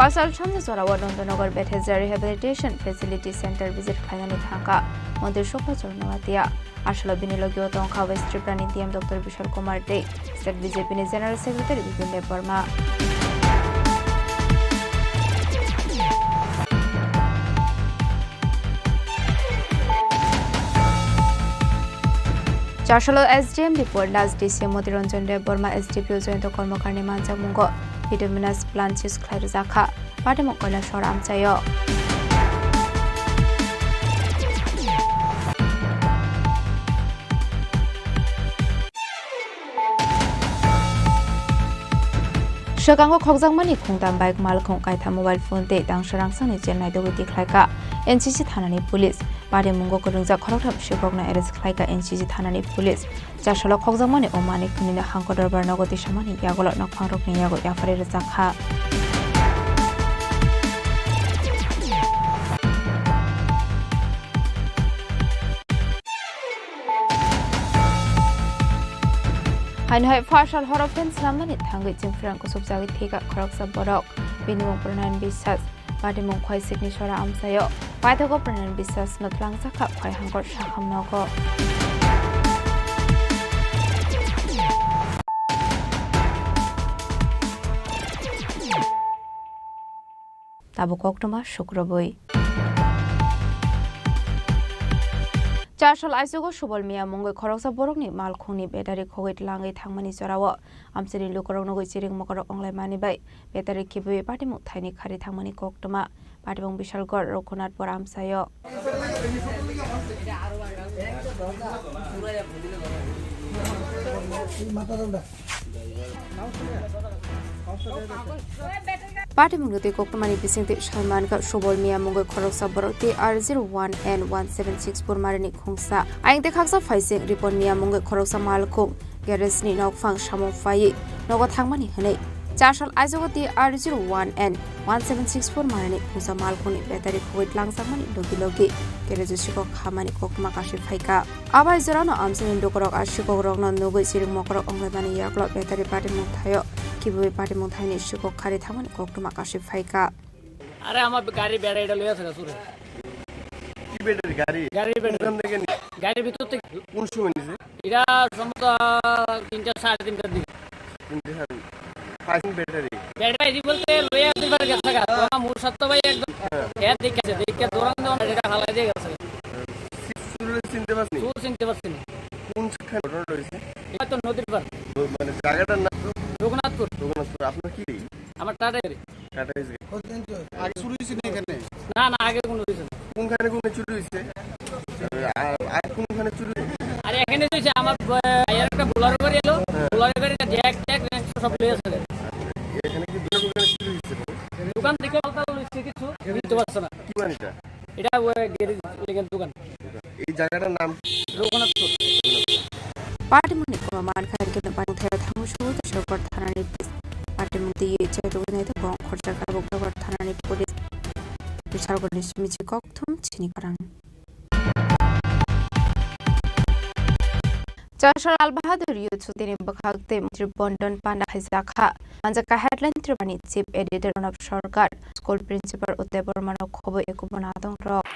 Pasal samni jorao Nandanagar Bethesda Rehabilitation Facility Center visit khlainani thangkha Montri Subhajyoti Noatia. Aswkno bini logio tongkha West Tripura ni D M Doctor Bishal Kumar tei State B J P ni General Secretary Bipin Debbarma. Charsalo S D M Bipol Das, D C Motiranjan Debbarma, S D P O Jayanta Karmakar ni manjakmungo Bituminous plant seize khlai rwjakha. Patimung Kailasor amchaio. Swkango khokjakmani khungtam bike, malkhung kaitham mobile phone tei tangsa rangsani chengnai dogwi tikhlaikha N C C thanani police. Patimung kwrwngjak khoroktham sikhokno arrest khlaikha N C C thanani police. Charsalo khokjakmani o manwi khwnwino hangko dorbar nogo tisamani yagulo nokphangrokni yago yapharwi rwjakha. Haino hai phasal horo fan swnamnani thangwi Chimphirang kusubjagwi thwikha khoroksa borok. Bini mung Pronayan Biswas. Patimung Khwaisikni sora amchaio. Paithago Pronayan Biswasno twlangjakha Khwaihangkor sakham nogo. Tabuk koktwma sukrubwi. Charsal aichugo Subol Miya mungwi khoroksa borokni malkhungni battery khogwi twlangwi thangmani jorao amchaini lukurok nugwi chiring mokorok onglaimani bai battery khibiwi patimung thaini khari thangmani koktwma. Patimung Bishalgarh Raghunathpur amchaio. Patimungni twi koktwmani bisingtwi saimankha Subol Miya mungwi khoroksa borok T R zero one N one seven six four marini khungsa. Ayang tei khaksa phaising Ripon Miya mungwi khoroksa malkhung garage ni nokphang samung phaiwi nogo thangmani hwnwi. Charsal aichugo T R zero one N one seven six four marini khungsa malkhungni battery khogwi tlangjakmani logi logi garage o sikhok khamani koktwma kasui phaikha. Abai jorano amchaini lukurok a sikhokrokno nugwi chiring mokorok onglaimani yagulo battery patimung thaio khibiwi patimung thaini sikhok khari thangmani koktwma kasui phaikha. আরে, আমার গাড়ি ব্যাটারিটা লইয়া আছে চুরে। কি ব্যাটারি গাড়ি? গাড়ির ব্যাটারি। কোনখান থেকে নি-, গাড়ির ভিতর থেকে। কোন সময় নিছে? এটা সম্ভবত তিনটা, সাড়ে তিনটার দিকে। তিনটা সাড়ে তিনটা। পাইছেন ব্যাটারি? ব্যাটারি বলতে লইয়া দুইবার গেছে গা। তো আমার মোর সাথে ভাই একদম হ্যাঁ। এর দিকে আছে, দিকে দৌড়ান দৌড়ান এটা হালাই দিয়ে গেছে। চুরে চিনতে পারছেন? চুর চিনতে পারছি না। কোনখানে ঘটনাটা হয়েছে? এটা তো নদীর পার। ও, মানে জায়গাটার নাম তো? রঘুনাথপুর। রঘুনাথপুর। আপনার কি? আমার টাটা গাড়ি। Tata AC. আগে চুরি হয়েছে না এখানে? না, না, আগে কোনো হয়েছে না। কোনখানে কোনখানে চুরি হয়েছে? আর, আর কোনখানে চুরি হয়েছে? আর এখানে তো হয়েছে, আমার ব-, ভাইয়ের একটা বোলারো গাড়ি এলো, হ্যাঁ। বোলারো গাড়িটা জ্যাক ট্যাক র্যাক সব লয়ে আছে। এখানে কি দোকান দোকানে চুরি হয়েছে? দোকান থেকে মালটা লইছে কিছু, বুঝতে পারছে না। কি মানে এটা? এটা ওই গ্যারেজ লেগের দোকান। এই জায়গাটার নাম কি? Raghunathpur. Patimungni komaman khaikhe no patimung thaio thango suo Jogor thanani police. Patimung twi chai rwgwi naitugwi bong khorjak abo Jogor thanani police. Bishalgarhni simi chikokthum chini khorang. Charsal Lal Bahadur Youth Sotini bwkhak tei Montri Bondon Panda khaijakha. Manjakha headline Tripurani Chief Editor Pranab Sarkar, School Principal Uday Bormano khobwi ekubo nadongrok.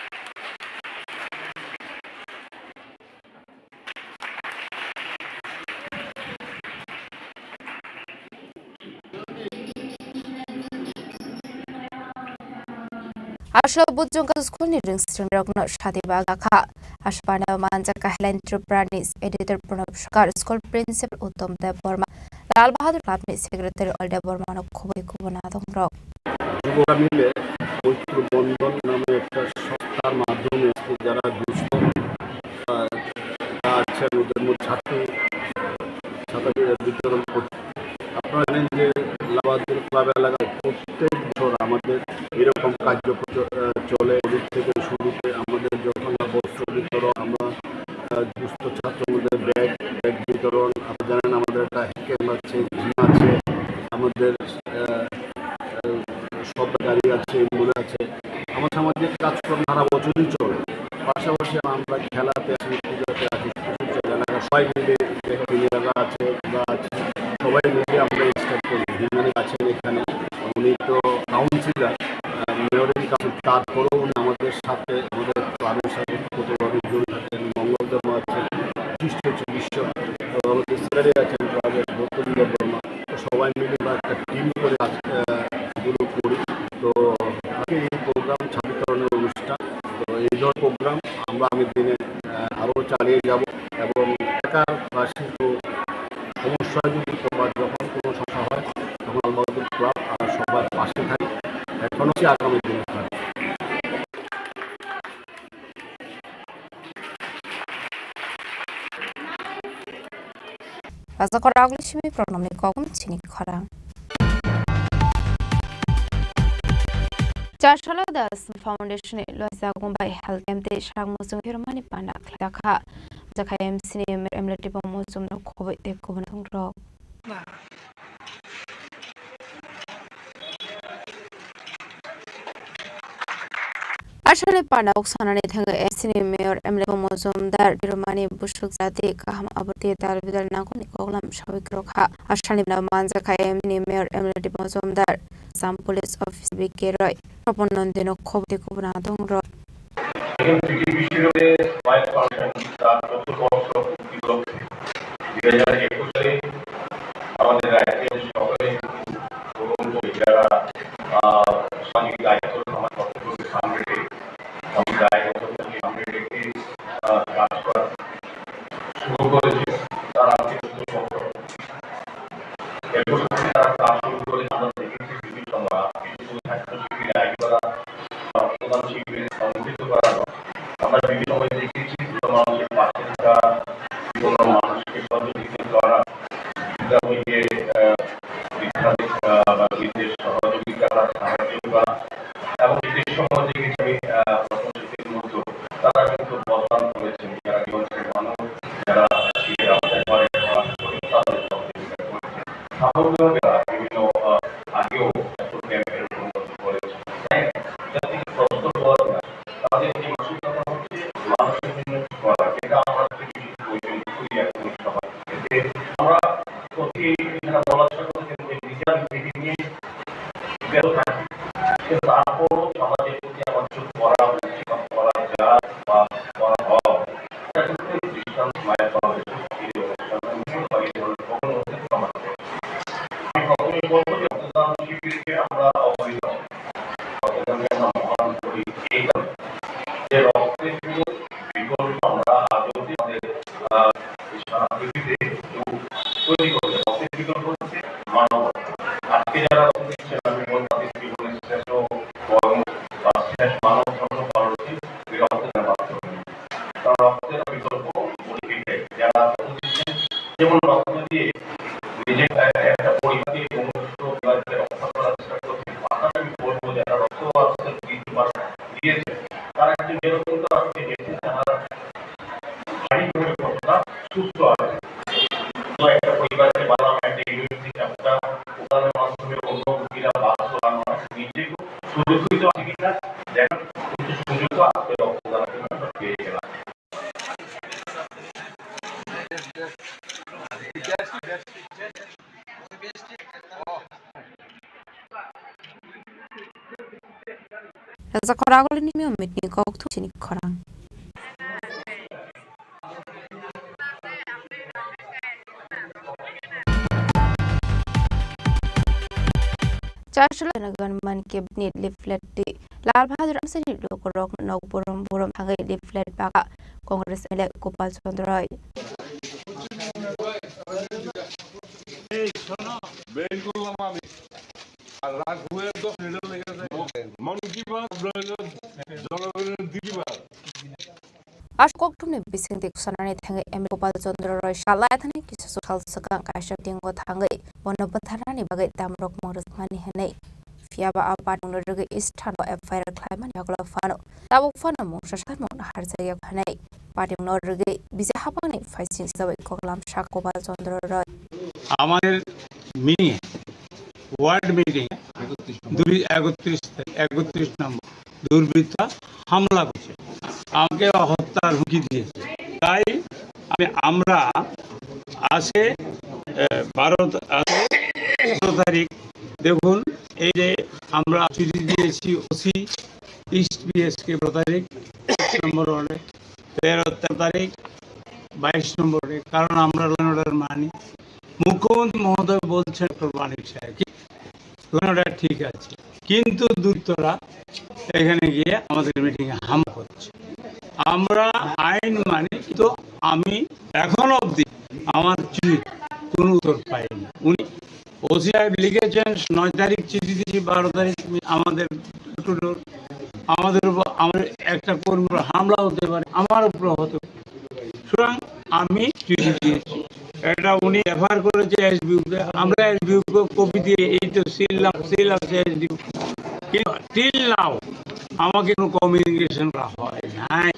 Aswk buchung kasu school ni rwngsringrokno sadi bagakha. Aswk panao manjakha headline Tripurani editor Pranab Sarkar, school principal Uttam Deb Borma, Lal Bahadur Club ni secretary Olde Borma no khobwi kubun adongrok. যুবকরা মিলে মৈত্র বন্ধন নামে একটা সংস্থার মাধ্যমে আজকে যারা দুস্থ, আহ, আছেন ওদের মধ্যে ছাতি, ছাতা বি-, বিতরণ করছে। আপনারা জানেন যে লাল বাহাদুর ক্লাব এলাকায় প্রত্যেক বছর আমাদের এরকম কার্যক্রম, আহ, চলে। ওদের থেকে শুরুতে আমাদের যখন বস্ত্র বিতরণ, আমরা, আহ, দুস্থ ছাত্রদের ব্যাগ, ব্যাগ বিতরণ, আপনারা জানেন আমাদের একটা ক্যাম্প আছে, জিম আছে, আমাদের, আহ, আহ, সব গাড়ি আছে, অ্যাম্বুলেন্স আছে। আমার সামাজিক কাজকর্ম সারা বছরই চলে। পাশাপাশি আমরা খেলাতে আছি, পুজোতে আছি, প্রচুর জায়গা এলাকা সবাই মিলে, যেখানে আছে, আমরা আছি, সবাই মিলে আমরা স্টার্ট করি। যিনি আছেন এখানে, উনি তো কাউন্সিলর। আহ, আরও চালিয়ে যাব এবং এলাকার বা শিল্প সমস্যা যদি তোমার যখন কোনো সমস্যা হয়, তখন আলমাদুর ক্লাব আমরা সবার পাশে থাকি। এখন হচ্ছে আগামী দিনে থাকবে। Rasa korang simi pronom ni kok chini khorang. Chasala Das Foundation ni loisa gumbai health camp tei sakmo sung hirmani panda khlai kha. Jakha M C ni M L A tipo mosum no khoboi tei kubun thung rok. Asani panda kok sanani thangwi M C ni mayor M L A Mojumdar Birmani busuk jati kaham aboti dal bidal nangkukni koklam sawi kwrwkha. Asani panda manjakha M C ni mayor M L A Mojumdar, Assam Police Officer B K Roy, Sopon Nondino khobti kubuna dong rok. T T P C five percent তার চতুর্থ বর্ষ পূর্তি উপলক্ষে দুই হাজার একুশে আমাদের রাজ্যের সকলে গ্রহণ করে, যারা, আহ, সামাজিক দায়িত্ব, সমাজ কর্তব্যকে সামনে রেখে, সামাজিক দায়বদ্ধতাকে সামনে রেখে, আহ, কাজ করা শুরু করেছে, তারা আজকে চতুর্থ বর্ষ। এরপর থেকে তারা কাজ শুরু করে। আমরা দেখেছি বিভিন্ন সময় কিছু ছাত্র শিবির আয়োজন করা, রক্তদান শিবির সংগঠিত করা। আমরা বিভিন্ন সময় দেখেছি বিভিন্ন মানুষের পাশে থাকা, বিভিন্ন মানুষকে সহযোগিতা করা, বিদ্যা হইতে, আহ, বিদ্যা, আহ, বা বিদ্যের সহযোগিতা করা, সাহায্য করা। এবং বিশেষ সময় দেখেছি আমি, আহ, প্রথম শিক্ষিত মধ্যে তারা কিন্তু বদনাম করেছেন, যারা নিয়ন্ত্রণ মানুষ, যারা শিক্ষিত আমাদের ঘরে বসবাস করেন, তাদের সহযোগিতা করেছেন। স্বাভাবিকভাবে তারা বিভিন্ন, আহ, আগেও এত ক্যাম্পের উন্নতি করেছে। হ্যাঁ, এটা থেকে প্রস্তুত হওয়া যায়। তাদের যে মানসিকতা হচ্ছে মানুষের জন্য কিছু করা, এটা আমার কাছে কিছু প্রয়োজন খুবই এখন সবার ক্ষেত্রে। আমরা প্রতি এখানে বলার সাথে সাথে নিজের নীতি নিয়ে ব্যস্ত থাকি। কিন্তু তারপরও সমাজের প্রতি আমার কিছু করা উচিত বা করা যায় বা করা হয়, এটা কিন্তু দৃষ্টান্ত মায়ের বাংলাদেশের এই অবস্থান, আমি মনে করি এই ধরনের কখনো অতীত সমাজে। আমি প্রথমে বলবো যে রক্তদান শিবিরকে আমরা অবহেলা করি, রক্তদানকে আমরা মহান করি এই কারণে যে রক্তের কোনো বিকল্প আমরা আদৌ আমাদের, আহ, এই সারা পৃথিবীতে কেউ তৈরি করতে পারে। রক্তের বিকল্প হচ্ছে মানবতা। আজকে যারা রক্ত দিচ্ছেন, আমি বলবো তাদের জীবনের শ্রেষ্ঠ কর্ম বা শ্রেষ্ঠ মানব ধর্ম পালন হচ্ছে এই রক্তদানের মাধ্যমে। কারণ রক্তের বিকল্প বলতে এটাই। যারা রক্ত দিচ্ছেন, যেমন রক্ত দিয়ে নিজের একটা পরিবারকে, বন্ধুত্ব, পরিবারকে রক্ষা করার চেষ্টা করছেন, পাশাপাশি আমি বলবো যারা রক্ত আজকে দিতে পারেন, দিয়েছেন, তারা কিন্তু এরকম তো আজকে গেছেন, তারা শারীরিকভাবে কতটা সুস্থ আছে। তো একটা পরিবারকে বাঁচানো, একটা ইউনিটি, একটা উদাহরণের মাধ্যমে অন্য রোগীরা বাঁচলো, আর মানুষ নিজেকেও সুরক্ষিত আছে কিনা দেখার কিন্তু সুযোগটা আজকে রক্তদানের জন্য আমরা পেয়ে গেলাম। Rasa korang ni mio meeting kok tu chini korang. Chasula nagan man kebni leaflet di. Lal Bahadur Amsani lokorok nok burum burum thangai leaflet baka Congress M L A Gopal Chandra Roy. এই শোনো, বের করলাম আমি। আর রাগ হয়ে দশ মিনিট লেগে যায়। মন কি বাত, আপনার হলো জনগণের দিল কি Baat. Ash kokthumni bisingtwi khwsanani thangwi M L A Gopal Chandra Roy salai thani kisa sal swkang kaisa meeting-o thangwi bono bwtharnani bagwi damrok mung rwkmani hwnwi. Phiya ba a party-no rwgwi Eastern-o F I R khlaimani yagulo phano tabuk phano mungsa samung harjakya hwnwi party-no rwgwi Bijay Hapangni phaising sawi koklam sa Gopal Chandra Roy. আমাদের meeting, word meeting, দুই একত্রিশ, একত্রিশ নম্বর দুর্বৃত্ত হামলা করছে, আমাকে হত্যার হুমকি দিয়েছে। তাই আমি, আমরা আজকে, আহ, বারো তা-, আজকে বারো তারিখ, দেখুন, এই যে আমরা চিঠি দিয়েছি ওসি ইস্ট বিএসকে বারো তারিখ, নম্বর ওয়ার্ডে, তেরো, তেরো তারিখ, বাইশ নম্বর ওয়ার্ডে, কারণ আমরা ল অ্যান্ড অর্ডার মানি। মুখ্যমন্ত্রী মহোদয় বলছেন, ডক্টর মানিক সাহেব, কি ল অ্যান্ড অর্ডার ঠিক আছে, কিন্তু দুর্বৃত্তরা এখানে গিয়ে আমাদের মিটিংয়ে হামলা করছে। আমরা আইন মানি, তো আমি এখন অবধি আমার চিঠির কোনো উত্তর পাইনি। উনি ওসি সাহেব লিখেছেন, নয় তারিখ চিঠি দিয়েছি, বারো তারিখ আমাদের টুডোর, আমাদের উপর, আমাদের একটা কর্মীর উপর হামলা হতে পারে, আমার উপর হতে পারে। সুতরাং আমি চিঠি দিয়েছি, এটা উনি রেফার করেছে এসডিপিও কে, আমরা এসডিপিও কে কপি দিয়ে এই তো সিল লাগ-, সিল আছে এসডিপিও, কিন্তু টিল নাও আমাকে কোনো কমিউনিকেশন করা হয় নাই,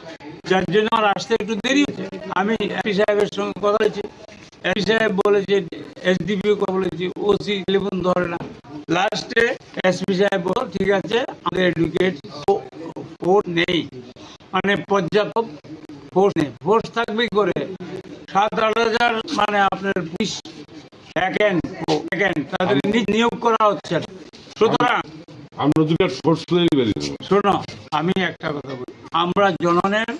যার জন্য আমার আসতে একটু দেরি হয়েছে। আমি এসপি সাহেবের সঙ্গে কথা হয়েছে, এসপি সাহেব বলেছে, এসডিপিও কে বলেছি, ওসি টেলিফোন ধরে না। লাস্টে এসপি সাহেব বলল, "ঠিক আছে, আমাদের অ্যাডভোকেট ফোর্স নেই, মানে পর্যাপ্ত ফোর্স নেই।" ফোর্স থাকবে কি করে? সাত আট হাজার, মানে আপনার পুলিশ ভ্যাকেন্ট, ভ্যাকেন্ট, তাদের নি-, নিয়োগ করা হচ্ছে না। সুতরাং আমরা যদি একটা ফোর্স তৈরি করি, শোনো, আমি একটা কথা বলি, আমরা জনগণের,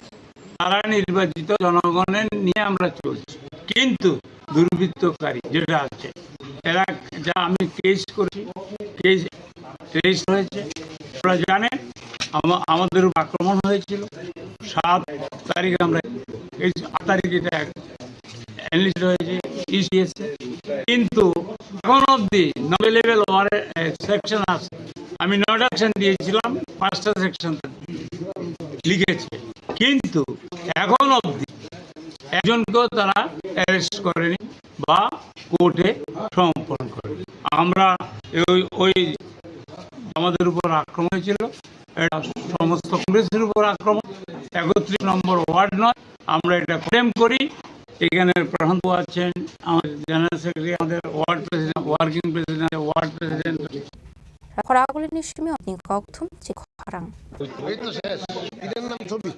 তারা নির্বাচিত জনগণের নিয়ে আমরা চলছি, কিন্তু দুর্বৃত্তকারী যেটা আছে, এরা যা আমি কেস করেছি, কেস রেজিস্টার হয়েছে, আপনারা জানেন আমা-, আমাদের উপর আক্রমণ হয়েছিল সাত তারিখে, আমরা এই আট তারিখে এটা অ্যানালিস্ট হয়েছে ইসিএসএ, কিন্তু এখন অবধি নয় লেভেল ওয়ারেন্ট সেকশন আছে। আমি নয়টা সেকশন দিয়েছিলাম, পাঁচটা সেকশন লিখেছে, কিন্তু এখন অবধি একজনকেও তারা অ্যারেস্ট করেনি বা কোর্টে সমর্পণ করেনি। আমরা ওই, ওই আমাদের উপর আক্রমণ হয়েছিল, এটা সমস্ত কংগ্রেসের উপর আক্রমণ। একত্রিশ নম্বর ওয়ার্ড নয়, আমরা এটা কন্ডেম করি। এখানে প্রধান আছেন, আমাদের জেনারেল সেক্রেটারি, আমাদের word president, working president, word president. Khorang agulini simi otni kok thum chi khorang. এই তো শেষ। এটার নাম ছবি।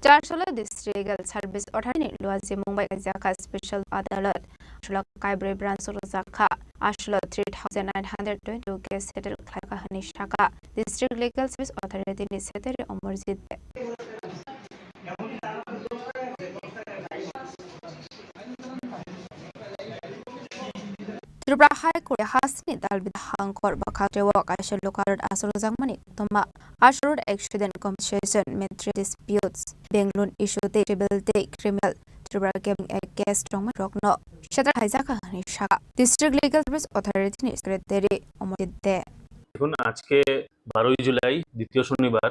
Charchalo District Legal Service Authority ni luachi mungbai kaijakha Special Adalat. Sula kaibroi branch rwjakha. Aswlo three thousand nine hundred twenty-two case settle khlaikha hwnwi sakha District Legal Service Authority ni Secretary Omorjit De. Tripura High Court hasteni dalbida hangkor bwkhakteo kaisa lukarok aswrwjakmani koktwma. Aswrwk accident compensation, material disputes, Bengaluru issue tei civil tei criminal Tripura gaming act case tongmani rokno settle khaijak hwnwi sakha District Legal Service Authority ni Secretary Omorjit De. দেখুন, আজকে বারোই জুলাই, দ্বিতীয় শনিবার,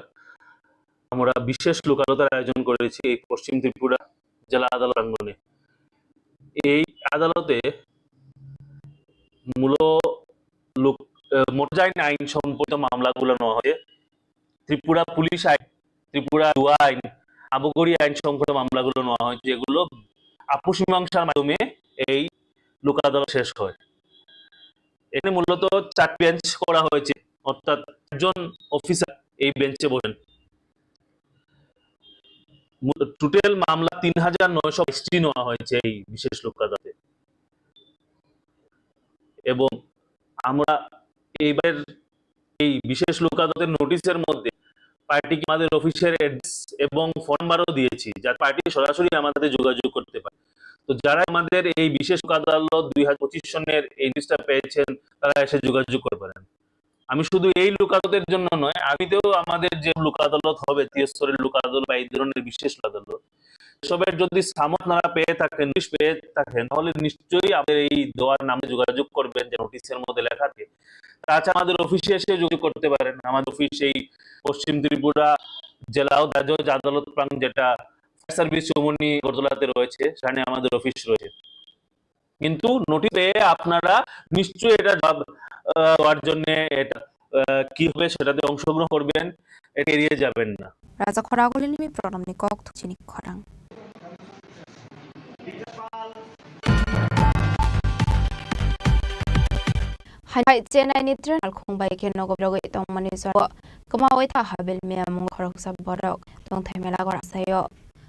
আমরা বিশেষ লোক আদালতের আয়োজন করেছি এই পশ্চিম ত্রিপুরা জেলা আদালত প্রাঙ্গণে। এই আদালতে মূল লোক, আহ, মোটর যান আইন সম্পর্কিত মামলাগুলো নেওয়া হয়েছে, ত্রিপুরা পুলিশ আইন, ত্রিপুরা জুয়া আইন, আবকারি আইন সম্পর্কিত মামলাগুলো নেওয়া হয়েছে, যেগুলো আপস মীমাংসার মাধ্যমে এই লোক আদালত শেষ হয়। এখানে মূলত চার বেঞ্চ করা হয়েছে, অর্থাৎ চারজন অফিসার এই বেঞ্চে বসেন। মূ-, টোটাল মামলা তিন হাজার নয়শো বাইশটি নেওয়া হয়েছে এই বিশেষ লোক আদালতে। এবং আমরা এইবার এই বিশেষ লোক আদালতের নোটিশের মধ্যে পার্টিকে আমাদের অফিসের অ্যাড্রেস এবং ফোন নাম্বারও দিয়েছি, যাতে পার্টি সরাসরি আমাদের যোগাযোগ করতে পারে। তো যারা আমাদের এই বিশেষ লোক আদালত দুই হাজার পঁচিশ সনের এই নোটিশটা পেয়েছেন, তারা এসে যোগাযোগ করতে পারেন। আমি শুধু এই লোক আদালতের জন্য নয়, আগামীতেও আমাদের যে লোক আদালত হবে, ত্রিস্তরের লোক আদালত বা এই ধরনের বিশেষ লোক আদালত, সবের যদি সামন আপনারা পেয়ে থাকেন, নোটিশ পেয়ে থাকেন, তাহলে নিশ্চয়ই আমাদের এই দেওয়ার নামে যোগাযোগ করবেন, যে নোটিশের মধ্যে লেখা থাকে। তাছাড়া আমাদের অফিসে এসে যোগাযোগ করতে পারেন। আমাদের অফিস এই পশ্চিম ত্রিপুরা জেলা ও দায়রা জজ আদালত প্রাঙ্গণ, যেটা ফায়ার সার্ভিস চৌমুহনী আগরতলাতে রয়েছে, সেখানে আমাদের অফিস রয়েছে। কিন্তু নোটিশ পেয়ে আপনারা নিশ্চয়ই এটা জবাব, আহ, দেওয়ার জন্য এটা, আহ, কি হবে সেটাতে অংশগ্রহণ করবেন, এটা এড়িয়ে যাবেন না। Raja Khorang agulini mi pronomni kok thum chini khorang. Hai, hai, Chennai ni train malkhung bai khe nogo rogwi tongmani jora kwmawi tha Habil Miya mung khoroksa borok tongthai mela gora sayo.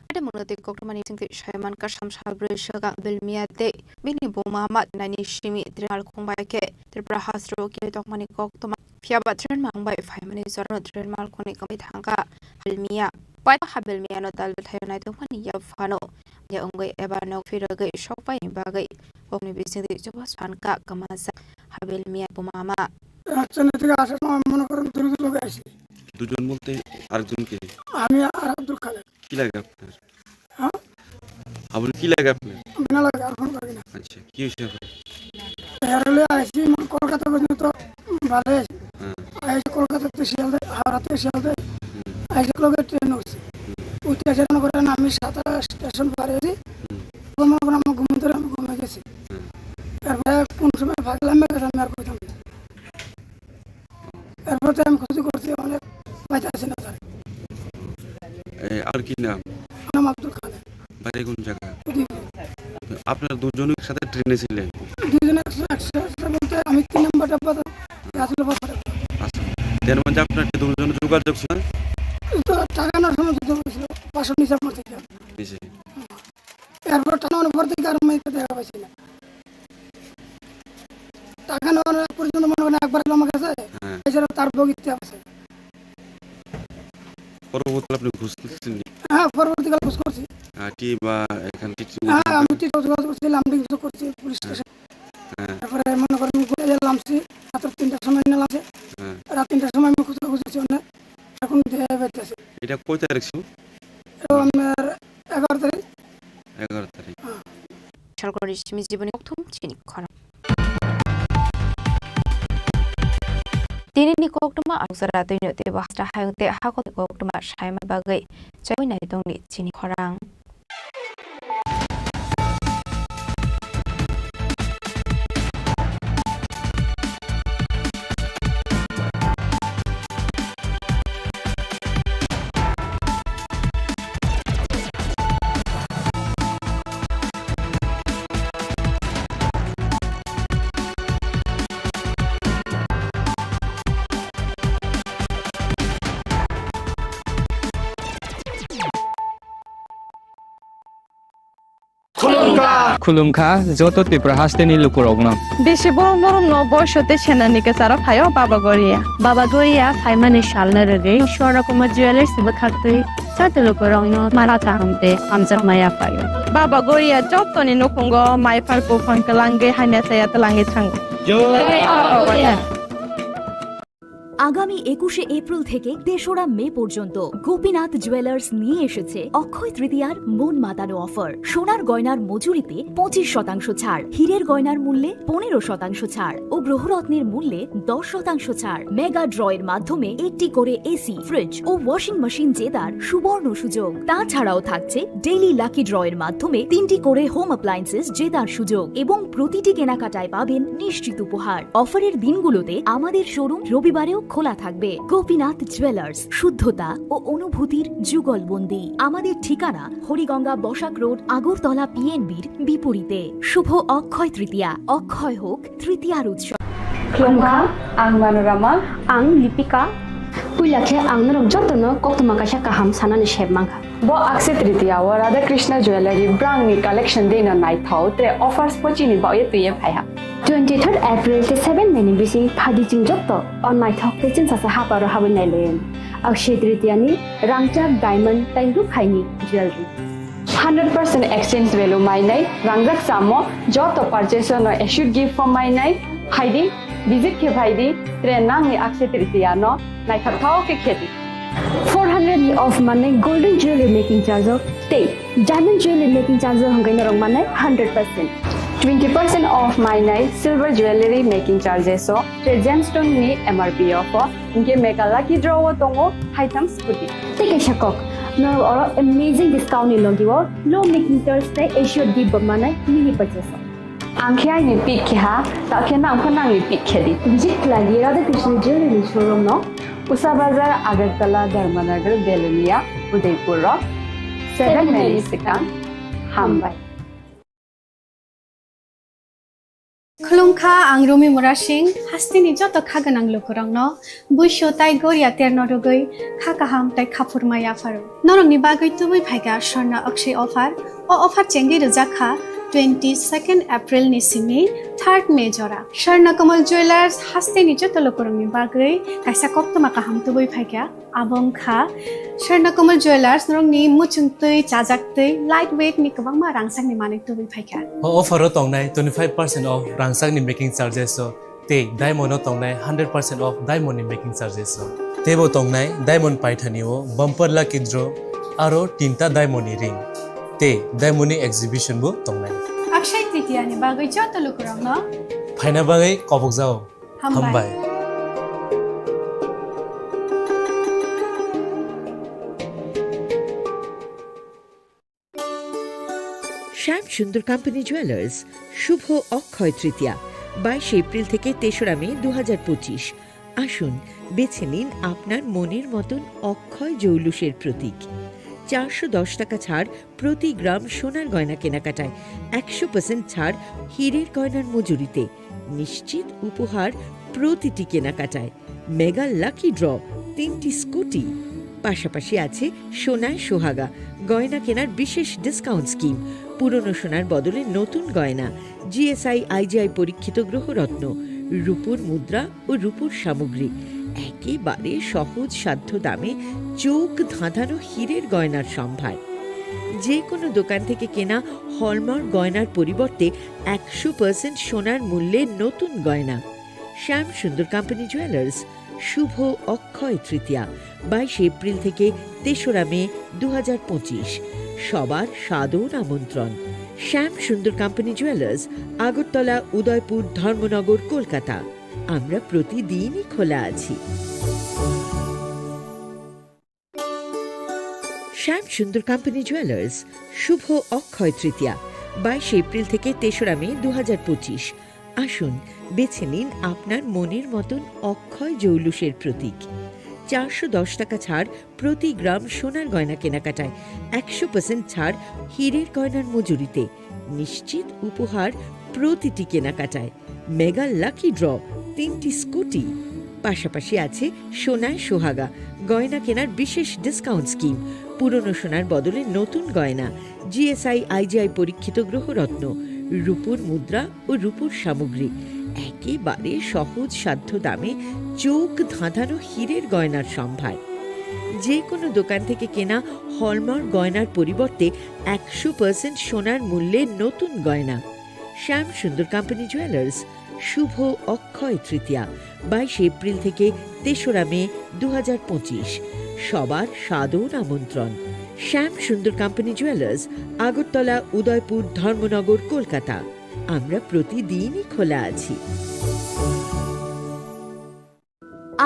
Ate mungno tei koktwmani bisingtwi saiman kasam salbrwi swkang Habil Miya tei bini buma ma naini simi train malkhung bai khe Tripura hasteo khe tongmani koktwma. Phiya ba train malkhung bai phaimani jorano train malkhungni kwmwi thangkha Habil Miya. Paithago Habil Miyano dalbwthaio naitokmani yaphano ya wngwi eba nok phirogwi sokpaini bagwi kokni bisingtwi jobo sankha kwmajak Habil Miya buma ma. রাজধানী থেকে আসার সময় মনে করেন দুর্নীতির লোক আসে। দুজন বলতে আরেকজন কে? আমি আর আব্দুল খালেক। কি লাগে আপনার? হ্যাঁ? আপনি কি লাগে আপনার? বিনা লাগে, আর ফোন করি না। আচ্ছা, কি হয়েছে আপনার? এর হলে আইসি মন কলকাতা পর্যন্ত ভালো আছে। হ্যাঁ। আইসি কলকাতা তো শিয়ালদা, হাওড়া তো শিয়ালদা। হুম। আইসি লগে ট্রেন উঠছে। হুম। উঠে যেন করেন আমি সাতারা স্টেশন পার হয়েছি। হুম। মনে করেন আমার ঘুম ধরে আমি ঘুমিয়ে গেছি। হুম। তারপরে কোন সময় ভাগলাম, আমি আর কইতাম না। এরপর তো আমি খুঁজি করছি, অনেক পাইতেছি না তার। এ, আর কি নাম? নাম আব্দুল খালেক। বাড়ি কোন জায়গা? উদয়পুর। আপনারা দুজনই সাথে ট্রেনে ছিলেন? দুজনে একসাথে, একসাথে বলতে আমি তিন নম্বর ডাব্বা তো, আসলে বাসা ডাব্বা। আচ্ছা, এর মধ্যে আপনার কি দুজনে যোগাযোগ ছিল? এই তো টাকা নেওয়ার সময় যোগাযোগ হয়েছিল, পাঁচশো নিচে পড়ছে। নিচে। এরপর টানা অনেক পর থেকে আর মেয়েকে দেখা পাইছি না। টাকা নেওয়ার আগ পর্যন্ত মনে হয় একবার আমার কাছে, হ্যাঁ। এছাড়া তার বগিতে আছে। পরবর্তীতে আপনি ঘুষ দিচ্ছেন নি? হ্যাঁ, পরবর্তীকালে ঘুষ করছি। আহ, টি বা এখান টিটি হ্যাঁ, আমি টিটি যোগাযোগ করছি, লামডিং যোগাযোগ করছি, পুলিশ হ্যাঁ। স্টেশন। হ্যাঁ। তারপরে মনে করেন ঘুরে লামছি, রাত তিনটার সময় নিয়ে লামছে। হ্যাঁ। রাত তিনটার সময় আমি খুঁজে খুঁজেছি অনেক, এখন দেয়া বেরতেছে। এটা কয় তারিখ ছিল? এটা আপনার এগারো তারিখ। এগারো তারিখ। হ্যাঁ। Salgori simi jiboni kokthum chini khorang. Tini ni koktwma ang sara twi no teibo hasta hayung tei hakok ni koktwma saima bagwi chaiwi nai tongni chini khorang. Khulumkha joto Tripura hasteni lukurokno. Bisi borok norokno boiso tei senani kwcharo phaio Baba Goria. Baba Goria phaimani salno rwgwi Swarna Kumar Jewellers bwkhaktwi joto lukurokno mala kaham tei hamjakma yaphaio. Baba Goria jotoni nukhungo mai phar buphang kwlangwi hamya saya twlangwi thango. Jai Baba Goria. আগামী একুশে এপ্রিল থেকে তেসরা মে পর্যন্ত গোপীনাথ জুয়েলার্স নিয়ে এসেছে অক্ষয় তৃতীয়ার মন মাতানো অফার। সোনার গয়নার মজুরিতে পঁচিশ শতাংশ ছাড়, হীরের গয়নার মূল্যে পনেরো শতাংশ ছাড় ও গ্রহরত্নের মূল্যে দশ শতাংশ ছাড়। মেগা ড্রয়ের মাধ্যমে একটি করে এসি, ফ্রিজ ও ওয়াশিং মেশিন জেতার সুবর্ণ সুযোগ। তাছাড়াও থাকছে ডেইলি লাকি ড্রয়ের মাধ্যমে তিনটি করে হোম অ্যাপ্লায়েন্সেস জেতার সুযোগ এবং প্রতিটি কেনাকাটায় পাবেন নিশ্চিত উপহার। অফারের দিনগুলোতে আমাদের শোরুম রবিবারেও খোলা থাকবে। গোপীনাথ জুয়েলার্স, শুদ্ধতা ও অনুভূতির যুগলবন্দি। আমাদের ঠিকানা হরিগঙ্গা বসাক রোড, আগরতলা পিএনবির বিপরীতে। শুভ অক্ষয় তৃতীয়া, অক্ষয় হোক তৃতীয়ার উৎসব। Khulumkha, ang Manorama. Ang Lipika. Puila khe ang norok jotono koktwma kaisa kaham sanani sep mankha. Bo Akshaya Tritiya o Radha Krishna Jewellery brangni collection dino naithok tre offers pochini baoye twiye phaiha. Twenty third April tei seven May ni bising phaidi chwng joto o naithok tei chwngsacha haparo habwi nailaiyani Akshaya Tritiya ni rangchak diamond tei rukhaini jewellery. Hundred percent exchange value mainai, rangjak samo joto purchase no assured gift bo mainai, phaidi, visit khe phaidi, tre nangni Akshaya Tritiya no naithok thok khe khedi. Four hundred ni off manwi golden jewelry making charge o tei diamond jewelry making charge o hwnkhe norok manai hundred percent. Twenty percent off mainai silver jewelry making charges o tei gemstone ni M R P o pho, hinkhe mega lucky draw o tongo haitham scooty. Tei kaisa kok, norok oro amazing discount ni logi o low making charge tei assured gift bo manai mini purchase o. Ang khe aini pick khe ha, ta khe nang pho nangni pick khe di. Visit khlai di Radha Krishna Jewelry ni showroom no. Usa Bazar, Agartala, Dharmanagar, Belonia, Udaipur rok. Seven May ni swkang. Hambai. Khulumkha, ang Rumi Murasing, hasteni joto kha gwnang lukurokno. Buisu tai goria terno rwgwi kha kaham tai khaphurma yapharo. Norokni bagwi tubui phaikha Swarna Akshay offer. O offer chengwi rwjak kha twenty second April ni simi third May jora. Swarna Kamal Jewellers hasteni joto lukurokni bagwi kaisa koktwma kaham tubui phaikha. Abo wngkha Swarna Kamal Jewellers norokni muchungtwi, chajaktwi, light weight ni kwbangma rangchakni manwi tubui phaikha. O offer o tongnai twenty five percent off rangchakni making charges o Tei diamond o tongnai hundred percent off diamond ni making charges o. Teibo tongnai diamond paithani o bumper lucky draw aro tinta diamond ni ring. Tei diamond ni exhibition bo tongnai. Akshay Tritiya ni bagwi joto lukurokno phaina bagwi kobokjao. Hambai. Hambai. শ্যাম Sundar company jewellers, শুভ অক্ষয় তৃতীয়া, বাইশে এপ্রিল থেকে তেসরা মে দু হাজার পঁচিশ। আসুন, বেছে নিন আপনার মনের মতন অক্ষয় জৌলুসের প্রতীক। চারশো দশ টাকা ছাড় প্রতি গ্রাম সোনার গয়না কেনাকাটায়, একশো পার্সেন্ট ছাড় হীরের গয়নার মজুরিতে, নিশ্চিত উপহার প্রতিটি কেনাকাটায়। মেগা লাকি ড্র, তিনটি স্কুটি, পাশাপাশি আছে সোনায় সোহাগা, গয়না কেনার বিশেষ ডিসকাউন্ট স্কিম, পুরনো সোনার বদলে নতুন গয়না, জিএসআই আইজিআই পরীক্ষিত গ্রহরত্ন, রূপোর মুদ্রা ও রূপোর সামগ্রী, একেবারে সহজ সাধ্য দামে চোখ ধাঁধানো হীরের গয়নার সম্ভার। যে কোনো দোকান থেকে কেনা হলমার্ক গয়নার পরিবর্তে একশো পার্সেন্ট সোনার মূল্যে নতুন গয়না। শ্যাম সুন্দর কোম্পানি জুয়েলার্স, শুভ অক্ষয় তৃতীয়া, বাইশে এপ্রিল থেকে তেসরা মে দু হাজার পঁচিশ। সবার সাদর আমন্ত্রণ। শ্যাম সুন্দর কোম্পানি জুয়েলার্স, আগরতলা, উদয়পুর, ধর্মনগর, কলকাতা। আমরা প্রতিদিনই খোলা আছি। শ্যাম সুন্দর কোম্পানি জুয়েলার্স, শুভ অক্ষয় তৃতীয়া, বাইশে এপ্রিল থেকে তেসরা মে দু হাজার পঁচিশ। আসুন, বেছে নিন আপনার মনের মতন অক্ষয় জৌলুসের প্রতীক। চারশো দশ টাকা ছাড় প্রতি গ্রাম সোনার গয়না কেনাকাটায়, একশো পার্সেন্ট ছাড় হীরের গয়নার মজুরিতে, নিশ্চিত উপহার প্রতিটি কেনাকাটায়। মেগা লাকি ড্র, তিনটি স্কুটি, পাশাপাশি আছে সোনায় সোহাগা, গয়না কেনার বিশেষ ডিসকাউন্ট স্কিম, পুরনো সোনার বদলে নতুন গয়না, জিএসআই আইজিআই পরীক্ষিত গ্রহরত্ন, রূপোর মুদ্রা ও রূপোর সামগ্রী, একেবারে সহজ সাধ্য দামে চোখ ধাঁধানো হীরের গয়নার সম্ভার। যে কোনো দোকান থেকে কেনা হলমার্ক গয়নার পরিবর্তে একশো পার্সেন্ট সোনার মূল্যে নতুন গয়না। শ্যাম সুন্দর কোম্পানি জুয়েলার্স, শুভ অক্ষয় তৃতীয়া, বাইশে এপ্রিল থেকে তেসরা মে দু হাজার পঁচিশ। সবার সাদর আমন্ত্রণ। শ্যাম সুন্দর কোম্পানি জুয়েলার্স, আগরতলা, উদয়পুর, ধর্মনগর, কলকাতা। আমরা প্রতিদিনই খোলা আছি।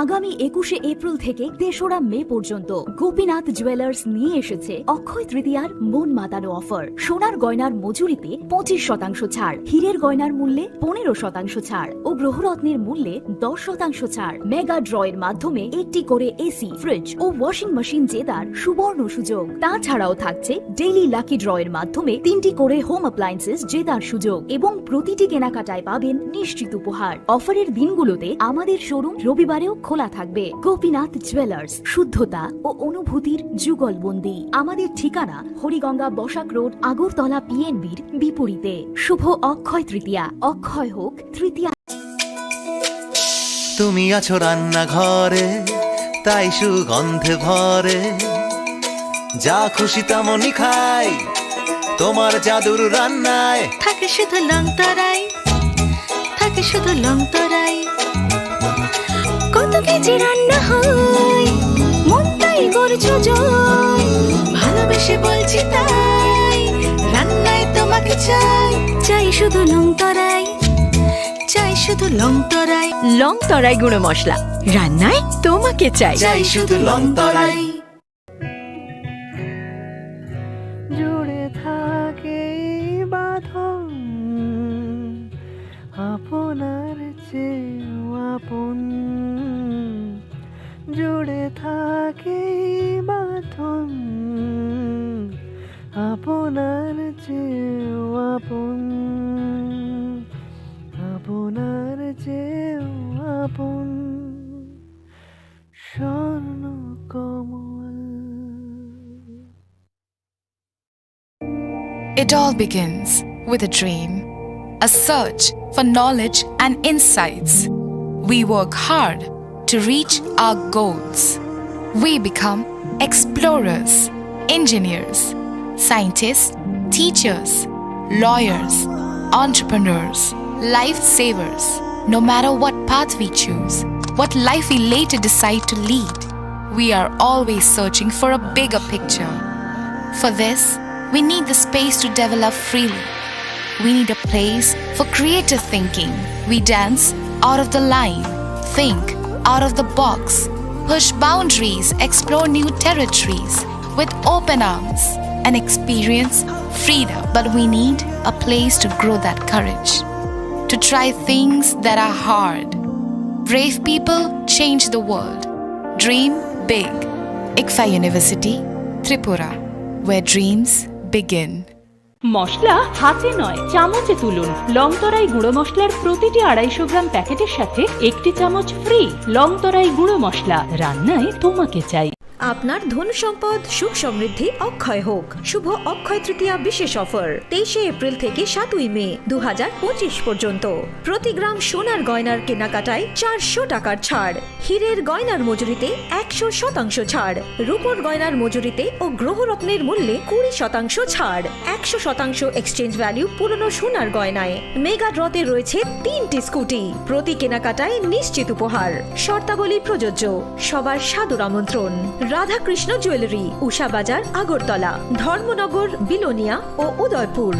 আগামী একুশে এপ্রিল থেকে তেসরা মে পর্যন্ত গোপীনাথ জুয়েলার্স নিয়ে এসেছে অক্ষয় তৃতীয়ার মন মাতানো অফার। সোনার গয়নার মজুরিতে পঁচিশ শতাংশ ছাড়, হীরের গয়নার মূল্যে পনেরো শতাংশ ছাড় ও গ্রহরত্নের মূল্যে দশ শতাংশ ছাড়। মেগা ড্র এর মাধ্যমে একটি করে এসি, ফ্রিজ ও ওয়াশিং মেশিন জেতার সুবর্ণ সুযোগ। তাছাড়াও থাকছে ডেইলি লাকি ড্র এর মাধ্যমে তিনটি করে হোম অ্যাপ্লায়েন্সেস জেতার সুযোগ এবং প্রতিটি কেনাকাটায় পাবেন নিশ্চিত উপহার। অফারের দিনগুলোতে আমাদের শোরুম রবিবারেও খোলা থাকবে। গোপীনাথ জুয়েলার্স, শুদ্ধতা ও অনুভূতির যুগলবন্দি। আমাদের ঠিকানা হরিগঙ্গা বসাক রোড, আগরতলা পিএনবির বিপরীতে। শুভ অক্ষয় তৃতীয়া, অক্ষয় হোক তৃতীয়া। তুমি আছো রান্নাঘরে, তাই সুগন্ধে ভরে। যা খুশি তেমনই খাই, তোমার জাদুর রান্নায়। থাকে শুধু লং তরাই, থাকে শুধু লং তরাই। কত কেজি রান্না হয়, মনটাই করছো জয়। ভালোবেসে বলছি তাই, রান্নায় তোমাকে চাই। চাই শুধু লং তরাই, চাই শুধু লং তরাই। লং তরাই গুঁড়ো মশলা, রান্নায় তোমাকে চাই। চাই শুধু লং তরাই। জুড়ে থাকে এই বাঁধন, আপনার চেয়েও আপন। জুড়ে থাকে এই বাঁধন, আপনার চেয়েও আপন, আপনার চেয়েও আপন। স্বর্ণ কমল। It all begins with a dream, a search for knowledge and insights. We work hard to reach our goals. We become explorers, engineers, scientists, teachers, lawyers, entrepreneurs, lifesavers. No matter what path we choose, what life we later decide to lead, we are always searching for a bigger picture. For this, we need the space to develop freely. We need a place for creative thinking. We dance out of the line, think out of the box, push boundaries, explore new territories with open arms and experience freedom. But we need a place to grow that courage, to try things that are hard. Brave people change the world. Dream big. ICFAI University, Tripura, where dreams begin. মশলা হাতে নয়, চামচে তুলুন। লংতরাই গুঁড়ো মশলার প্রতিটি আড়াইশো গ্রাম প্যাকেটের সাথে একটি চামচ ফ্রি। লংতরাই গুঁড়ো মশলা, রান্নায় তোমাকে চাই। আপনার ধন সম্পদ, সুখ সমৃদ্ধি অক্ষয় হোক। শুভ অক্ষয় তৃতীয়া বিশেষ অফার, তেইশে এপ্রিল থেকে সাতই মে দু হাজার পঁচিশ পর্যন্ত। প্রতি গ্রাম সোনার গয়নার কেনাকাটায় চারশো টাকার ছাড়। হীরের গয়নার মজুরিতে একশো শতাংশ ছাড়, রূপোর গয়নার মজুরিতে ও গ্রহরত্নের মূল্যে কুড়ি শতাংশ ছাড়, একশো শতাংশ এক্সচেঞ্জ ভ্যালু পুরনো সোনার গয়নায়। মেগা ড্রতে রয়েছে তিনটি স্কুটি, প্রতি কেনাকাটায় নিশ্চিত উপহার। শর্তাবলী প্রযোজ্য। সবার সাদর আমন্ত্রণ। রাধাকৃষ্ণ জুয়েলারি, উষা বাজার, আগরতলা, ধর্মনগর, বিলোনিয়া ও Udaipur.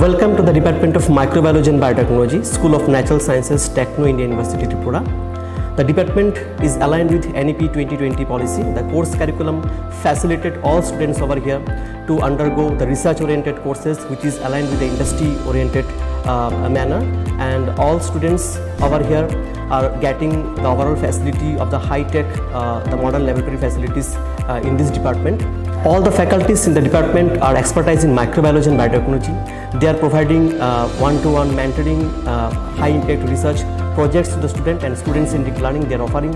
Welcome to the Department of Microbiology and Biotechnology, School of Natural Sciences, Techno India University, Tripura. The department is aligned with N E P twenty twenty policy. The course curriculum facilitate all students over here to undergo the research-oriented courses, which is aligned with the industry-oriented, uh, manner. And all students over here are getting the overall facility of the high-tech, uh, the modern laboratory facilities, uh, in this department. All the faculties in the department are expertise in microbiology and biotechnology. They are providing, uh, one-to-one mentoring, uh, high-impact research projects to the student and students-centric learning they are offering,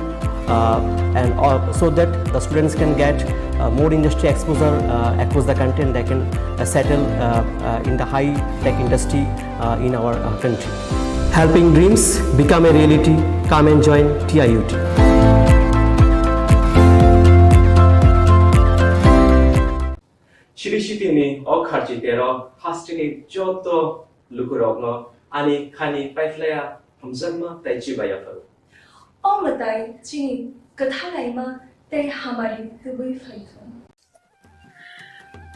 uh, and, uh, so that the students can get, uh, more industry exposure, uh, across the country, and they can, uh, settle, uh, uh, in the high-tech industry, uh, in our, uh, country. Helping dreams become a reality. Come and join T I U T. Chini sitini o kharchi tero hasteni joto lukurokno ani khani paiphlaya hamjakma tei chibaya pharo. O mwtai chini kwthalaima tei hamari tubui phaithung.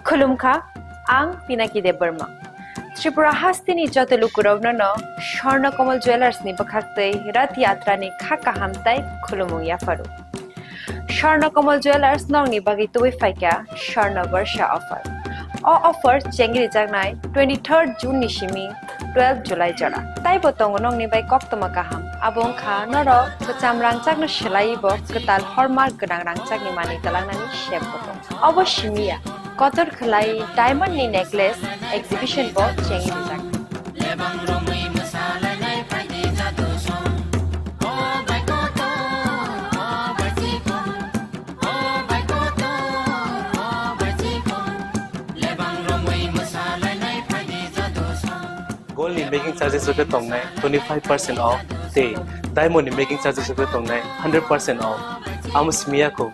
Khulumkha, ang Pinaki Debbarma. Tripura hasteni joto lukurokno no Swarna Kamal Jewellers ni bwkhaktwi Rath Yatra ni kha kaham tei khulumung yapharu. Swarna Kamal Jewellers nokni bagwi tubui phaikha Swarna Barsha offer. O offer chengrijaknai twenty-third June ni simi twelve July jora. Taibo tongo nokni bai koktwma kaham. Abo wngkha norok kwcham rangchakno swlaiwi bo kwtal hallmark gwnang rangchakni manwi twlangnani sep bo tongo. Obo simi ya, kotor khwlai diamond ni necklace exhibition bo chengrijak. Gold ni making charges rok khe tongnai twenty-five percent off tei diamond ni making charges rok khe tongnai hundred percent off. Amo simi ya kho.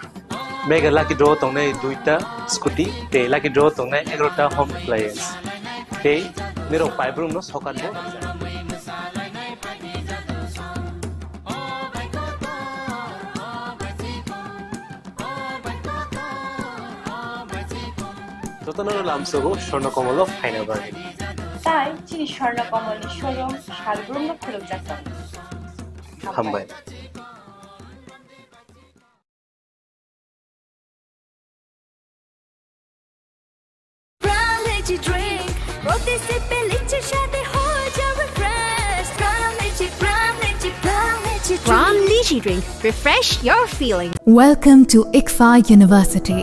Mega lucky draw tongnai duita scooty tei lucky draw tongnai egarota home appliance. Tei nirok paibrumno sokat bo rijak. Jotono lamsogo Swarna Kamal o phaina bagwi. Tai chini Swarna Kamal ni showroom salbrumno khulukjak tongo. Hambai. Pram Lychee Drink. প্রতি সিপে লিচির স্বাদে হয়ে যাবে fresh. Pram Lychee, Pram Lychee, Pram Lychee Drink. Pram Lychee Drink. Refresh your feeling. Welcome to ICFAI University.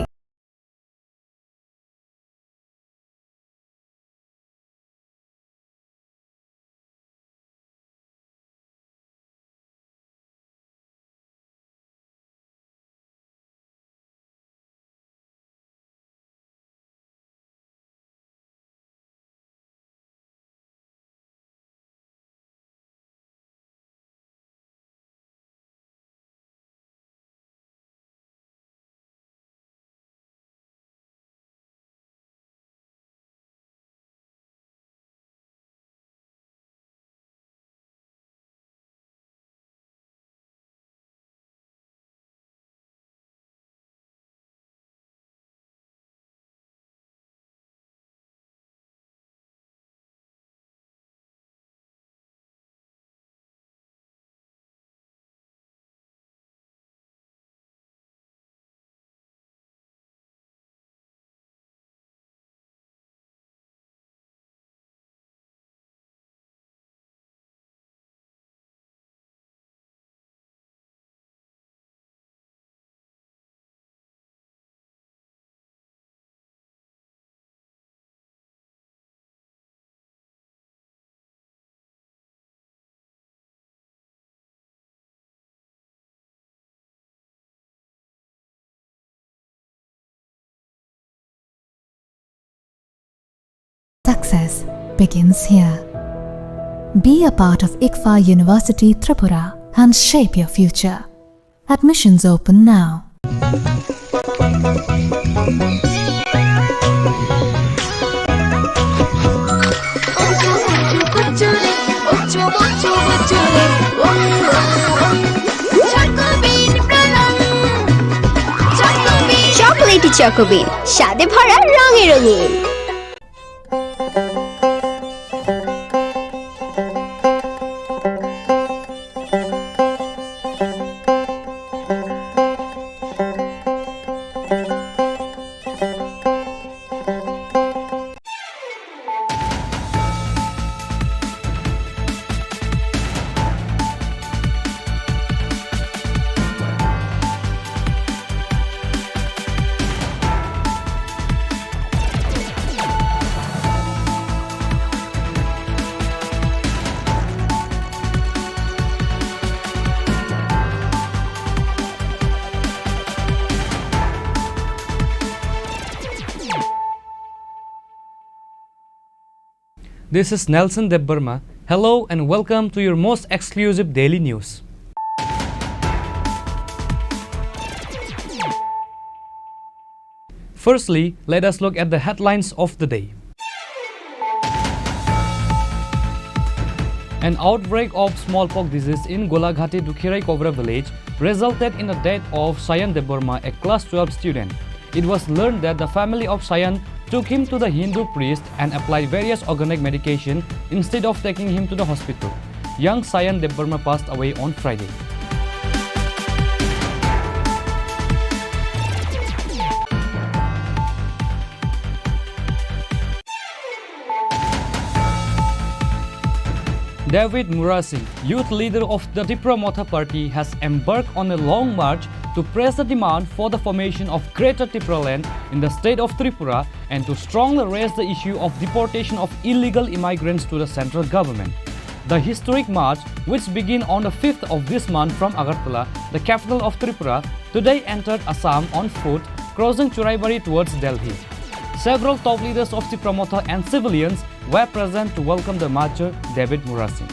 Success begins here. Be a part of ICFA University Tripura and shape your future. Admissions open now. Chocolatey Choco Bean, স্বাদে ভরা রঙে রঙিন। This is Nelson Debbarma. Hello and welcome to your most exclusive daily news. Firstly, let us look at the headlines of the day. An outbreak of smallpox disease in Golaghati Dukhirai Kobra village resulted in the death of Sayan Debbarma, a class twelve student. It was learned that the family of Sayan took him to the Hindu priest and applied various organic medication instead of taking him to the hospital. Young Sayan Debbarma passed away on Friday. David Murasing, youth leader of the Tipra Motha Party, has embarked on a long march to press the demand for the formation of Greater Tipraland in the state of Tripura and to strongly raise the issue of deportation of illegal immigrants to the central government. The historic march, which began on the fifth of this month from Agartala, the capital of Tripura, today entered Assam on foot, crossing Churaibari towards Delhi. Several top leaders of Tipra Motha and civilians were present to welcome the marcher, David Murasing.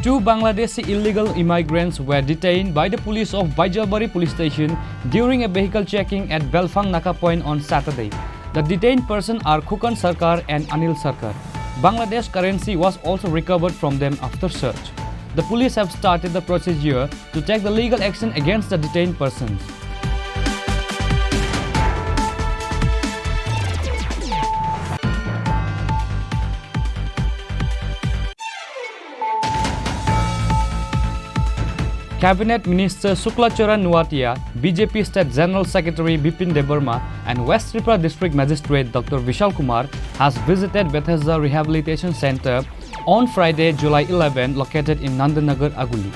Two Bangladeshi illegal immigrants were detained by the police of Baijalbari police station during a vehicle checking at Belfang Naka point on Saturday. The detained persons are Khukan Sarkar and Anil Sarkar. Bangladesh currency was also recovered from them after search. The police have started the procedure to take the legal action against the detained persons. Cabinet Minister Suklachara Nuatia, B J P State General Secretary Bipin Debbarma, and West Tripura District Magistrate Doctor Vishal Kumar has visited Bethesda Rehabilitation Centre on Friday, July eleven, located in Nandanagar, Aguli.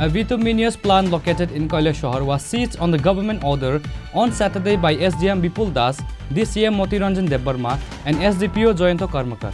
A bituminous plant located in Kailashahr was seized on the government order on Saturday by S D M Bipul Das, D C M Moti Ranjan Debbarma, and S D P O Jayanta Karmakar.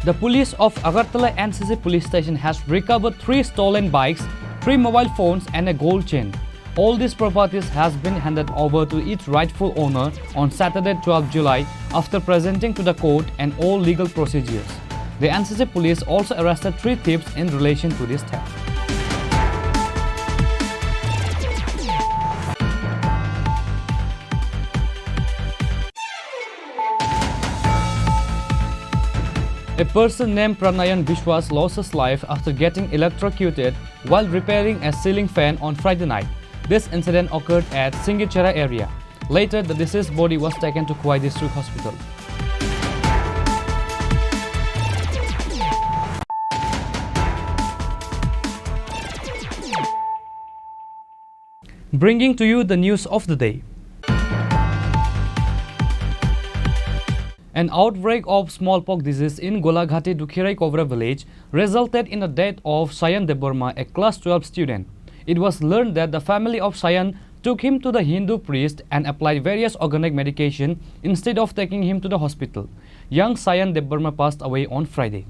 The police of Agartala N C C police station has recovered three stolen bikes, three mobile phones, and a gold chain. All these properties has been handed over to its rightful owner on Saturday, twelfth July, after presenting to the court and all legal procedures. The N C C police also arrested three thieves in relation to this theft. A person named Pranayan Biswas lost his life after getting electrocuted while repairing a ceiling fan on Friday night. This incident occurred at Singichera area. Later, the deceased body was taken to Khowai District Hospital. Bringing to you the news of the day. An outbreak of smallpox disease in Golaghati Dukhirai Kovra village resulted in the death of Sayan Debbarma, a class twelve student. It was learned that the family of Sayan took him to the Hindu priest and applied various organic medication instead of taking him to the hospital. Young Sayan Debbarma passed away on Friday.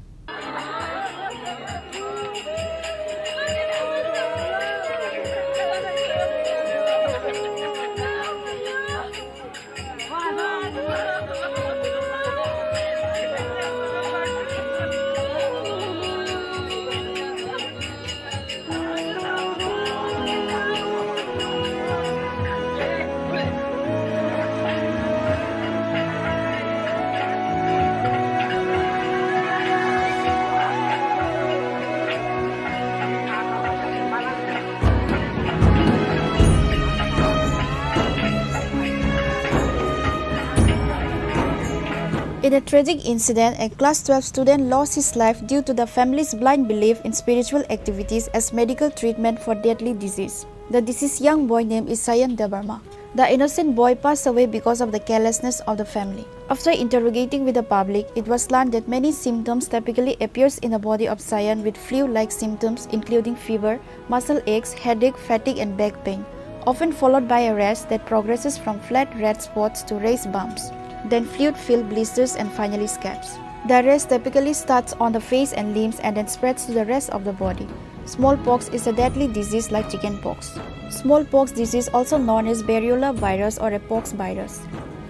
In a tragic incident, a class twelve student lost his life due to the family's blind belief in spiritual activities as medical treatment for deadly disease. The deceased young boy name is Sayan Debbarma. The innocent boy passed away because of the carelessness of the family. After interrogating with the public, it was learned that many symptoms typically appears in the body of Sayan with flu-like symptoms including fever, muscle aches, headache, fatigue and back pain, often followed by a rash that progresses from flat red spots to raised bumps, then fluid-filled blisters and finally scabs. The rash typically starts on the face and limbs and then spreads to the rest of the body. Smallpox is a deadly disease like chickenpox. Smallpox disease, also known as variola virus or a pox virus.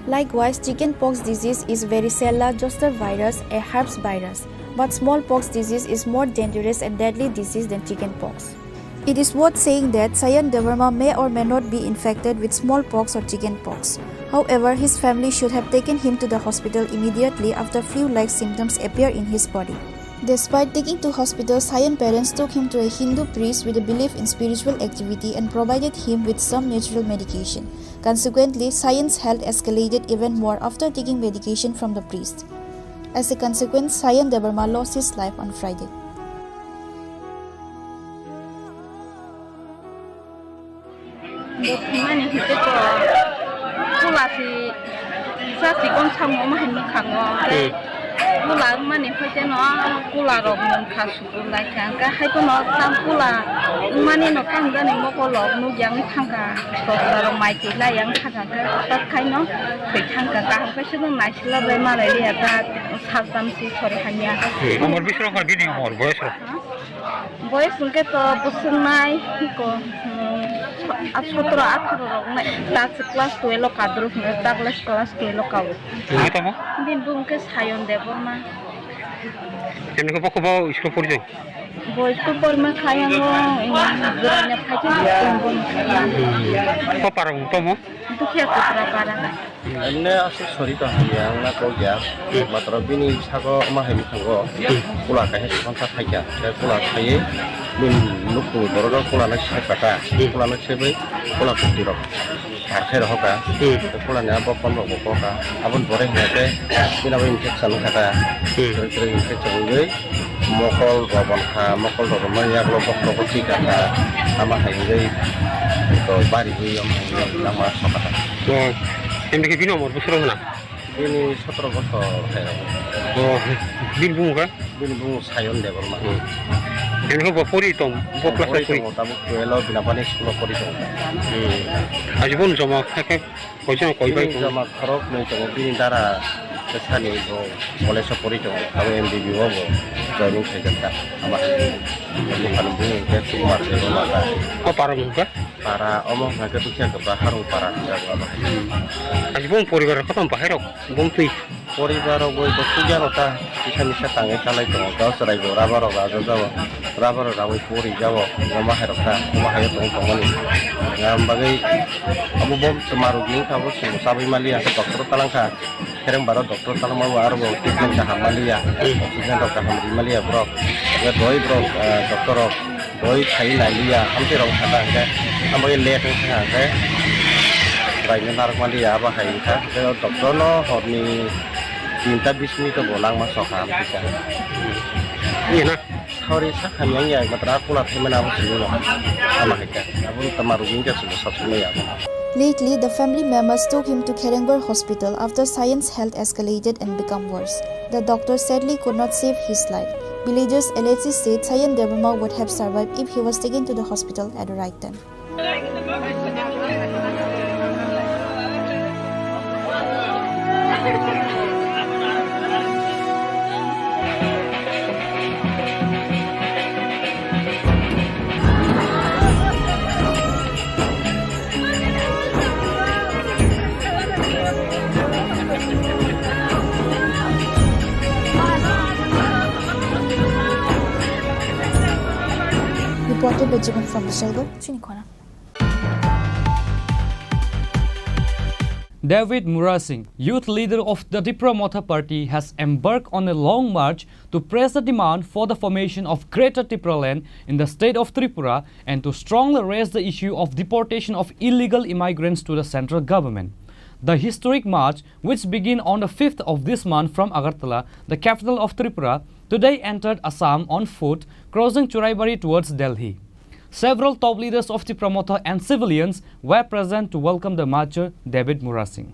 Likewise, chickenpox disease is varicella zoster virus, a herpes virus. But smallpox disease is more dangerous and deadly disease than chickenpox. It is worth saying that Sayan Debbarma may or may not be infected with smallpox or chickenpox. However, his family should have taken him to the hospital immediately after flu-like symptoms appear in his body. Despite taking to hospital, Sayan parents took him to a Hindu priest with a belief in spiritual activity and provided him with some natural medication. Consequently, Sayan's health escalated even more after taking medication from the priest. As a consequence, Sayan Debbarma lost his life on Friday. Bo thwimani hwnkhe to pula si sa sikon samung omo hai mwkhango. Tei pula wngmani hwnkhe no pula rok nwng kha sukur lai kha. Hwnkhe hai phano tam pula wngmani no tamo jani mokol rok nukya wngwi thangkha. Sosra rok mai twi lai yang thangkha hwnkhe tak khai no thwi thangkha. Kaham khe se no naisla bai malai liya ta sal tam si sori hamya. Umor bisurok kha bini umor boyos rok? Boyos hwnkhe to bwswk nai ko, hmm, sotro atharo rok nai. Tak class twelve o kadruk hwnkhe, tak class twelve o kao. Nai tamo? Bini bumung khe Sayon Debbarma. Chini ko bokho bo school pori jai? Bo school porima khayango, hmm, jora nya phaikhe. Ko para tamo? Dukhiya Kotra para. Emne aswk sori tong hamya wngna kok ya. Hmm. Matro bini sago ma hai bwkhango, hmm, pula kaisa swkang sa phaikha. Tei pula khaiwi bini nukhung borok rok pula nai sai kha ta. Hmm. Pula nai saiwi pula kwtwi rok kar khai rokha. Hmm. Tei pula ni abo phone rok bo kokha. Aboni pore hwnkhe bini abo infection wngkha ta. Hmm. Kwrwi kwrwi infection wngwi mokol robon kha, mokol robon mani yagulo bokrogo thwi kha kha, ama hai wngwi to bari wi yom hai wngwi langma sokha kha. O, emni khe bini umor bwswk rok hwnna? Bini sotro bosor hai rok. O, bini bumung kha? Bini bumung Sayon Debbarma. Hmm. Emni khe bo pori tong, bo class pori pori? Tongo, tabuk twelve o bini bani school o pori tongo. Hmm. Aji bo joma kha khe Koichano koi bai bini tong? Joma khorok nwi tongo, bini dara sani bo college o pori tongo, abo M B B o bo joining khaijak kha. Ama buphani bumung khe Sukumar Debbarma. O para bumung khe? Para omo hwnkha khe Dukhiya Kotra Harung para hwnjago abo. Ani bumung poribar rok kotom bahai rok bumtwi? Poribar rok bo to sugya no ta kisa misa tangwi chalai tongo, gao chwrai bo rubber rok rajajago. Rubber rok rawi pori jao, omo hai rok ta, omo hai o tong tongmani. Yang bagwi abo bo twma rok ni kha, bo chwng chabwi maliya, doctor o talang kha. Hereng baro doctor talangma bo aro bo treatment kaham maliya. Oxygen rok kaham ri maliya borok. Doi borok, ah, doctor rok doi khai nai liya, hamte rok kha ta hwnkhe, abo late wngkha hwnkhe, bai no narwk maliya, abo hai wngkha. Tei o doctor no horni tinta bis minute o bo langma sokha, hamte kha. Iya na? Sauri sakha miyang ya, matra kula thaimani abo simi no. Ama hai kha. Abo tama rugwi kha simi sasuk maya. Lately, the family members took him to Kherengor Hospital after Sayan's health escalated and become worse. The doctor sadly could not save his life. Villagers allegedly said Sayan Debbarma would have survived if he was taken to the hospital at the right time. Reported by Jibon from Bishalgarh, Chinikhona. David Murasing, youth leader of the Tipra Motha Party, has embarked on a long march to press the demand for the formation of Greater Tipraland in the state of Tripura and to strongly raise the issue of deportation of illegal immigrants to the central government. The historic march, which began on the fifth of this month from Agartala, the capital of Tripura, today entered Assam on foot, crossing Churaibari towards Delhi. Several top leaders of Tipra Motha and civilians were present to welcome the marcher David Murasing.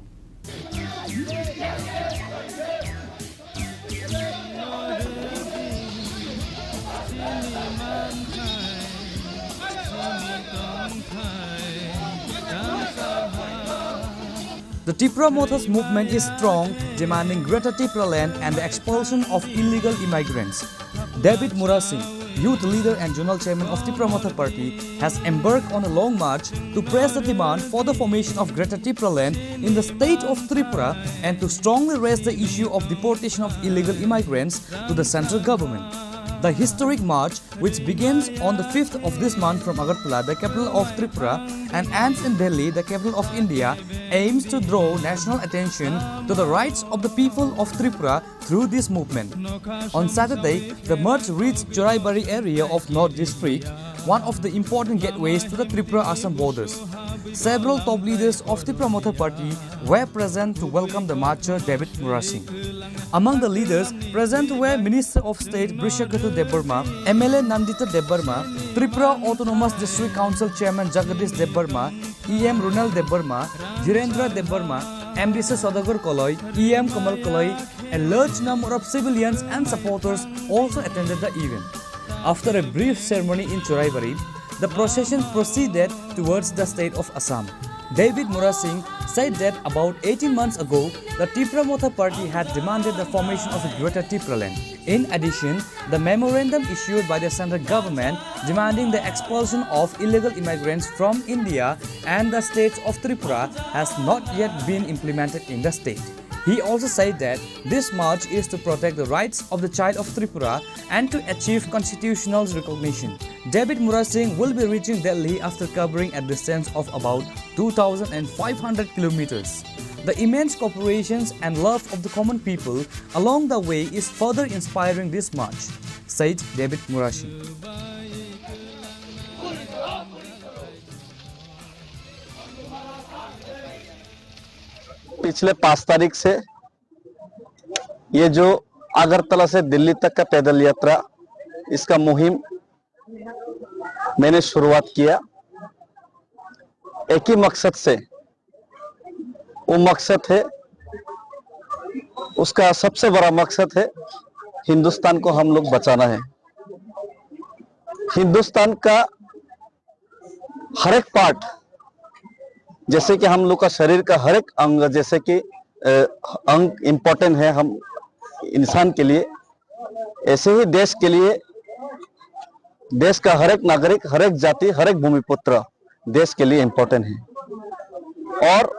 The Tipra Motha's movement is strong, demanding Greater Tipraland and the expulsion of illegal immigrants. David Murasing, youth leader and zonal chairman of Tipra Motha Party, has embarked on a long march to press the demand for the formation of Greater Tipraland in the state of Tripura and to strongly raise the issue of deportation of illegal immigrants to the central government. The historic march, which begins on the fifth of this month from Agartala, the capital of Tripura, and ends in Delhi, the capital of India, aims to draw national attention to the rights of the people of Tripura through this movement. On Saturday, the march reached Churaibari area of North District, one of the important gateways to the Tripura-Assam borders. Several top leaders of Tipra Motha Party were present to welcome the marcher David Murasing. Among the leaders present were Minister of State Brishaketu Debbarma, M L A Nandita Debbarma, Tripura Autonomous District Council Chairman Jagadish Debbarma, E M Runal Debbarma, Dhirendra Debbarma, M D C Saudagar Koloi, E M Kamal Koloi, a large number of civilians and supporters also attended the event. After a brief ceremony in Churaibari, the procession proceeded towards the state of Assam. David Murasing said that about eighteen months ago, the Tipra Motha Party had demanded the formation of a Greater Tipraland. In addition, the memorandum issued by the central government demanding the expulsion of illegal immigrants from India and the states of Tripura has not yet been implemented in the state. He also said that this march is to protect the rights of the child of Tripura and to achieve constitutional recognition. David Murasing will be reaching Delhi after covering a distance of about two thousand five hundred kilometers. The immense cooperations and love of the common people along the way is further inspiring this march, said David Murasing. पिछले पाँच तारीख से ये जो अगरतला से दिल्ली तक का पैदल यात्रा, इसका मुहिम मैंने शुरुआत किया। एक ही मकसद से, वो मकसद है, उसका सबसे बड़ा मकसद है, हिंदुस्तान को हम लोग बचाना है। हिंदुस्तान का हर एक पार्ट, जैसे कि हम लोग का शरीर का हर एक अंग, जैसे कि, अ, अंग इम्पोर्टेंट है हम इंसान के लिए, ऐसे ही देश के लिए, देश का हर एक नागरिक, हर एक जाति, हर एक भूमिपुत्र देश के लिए इम्पोर्टेंट है। और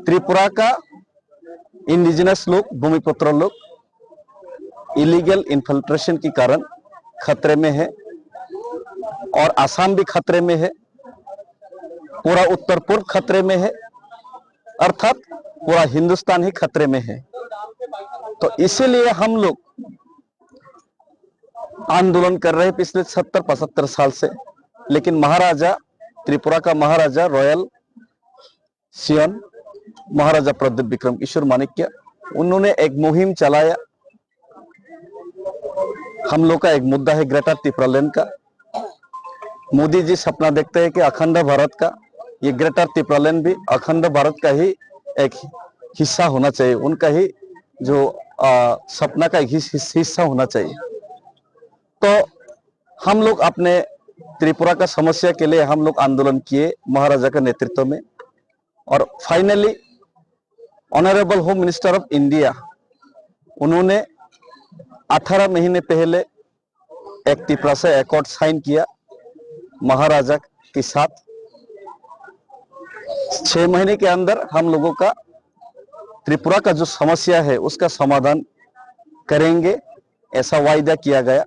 त्रिपुरा का इंडिजिनस लोग, भूमिपुत्र लोग इलीगल इन्फिल्ट्रेशन के कारण खतरे में है और आसाम भी खतरे में है, पूरा उत्तर पूर्व खतरे में है, अर्थात पूरा हिंदुस्तान ही खतरे में है। तो इसीलिए हम लोग आंदोलन कर रहे हैं पिछले सत्तर पचहत्तर साल से, लेकिन महाराजा, त्रिपुरा का महाराजा रॉयल सियन, महाराजा प्रद्युत विक्रम किशोर माणिक्य, उन्होंने एक मुहिम चलाया। हम लोग का एक मुद्दा है ग्रेटर टिपरालैंड का। मोदी जी सपना देखते हैं कि अखंड भारत का ये ग्रेटर तिप्रालैंड भी अखंड भारत का ही एक हिस्सा होना चाहिए, उनका ही जो, अ, सपना का एक हिस-, हिस-, हिस्सा होना चाहिए। तो हम लोग अपने त्रिपुरा का समस्या के लिए हम लोग आंदोलन किए महाराजा के नेतृत्व में, और finally Honorable Home Minister of India, उन्होंने अठारह महीने पहले एक तिपरासा अकॉर्ड साइन किया महाराजा के साथ। छह महीने के अंदर हम लोगों का त्रिपुरा का जो समस्या है उसका समाधान करेंगे, ऐसा वायदा किया गया,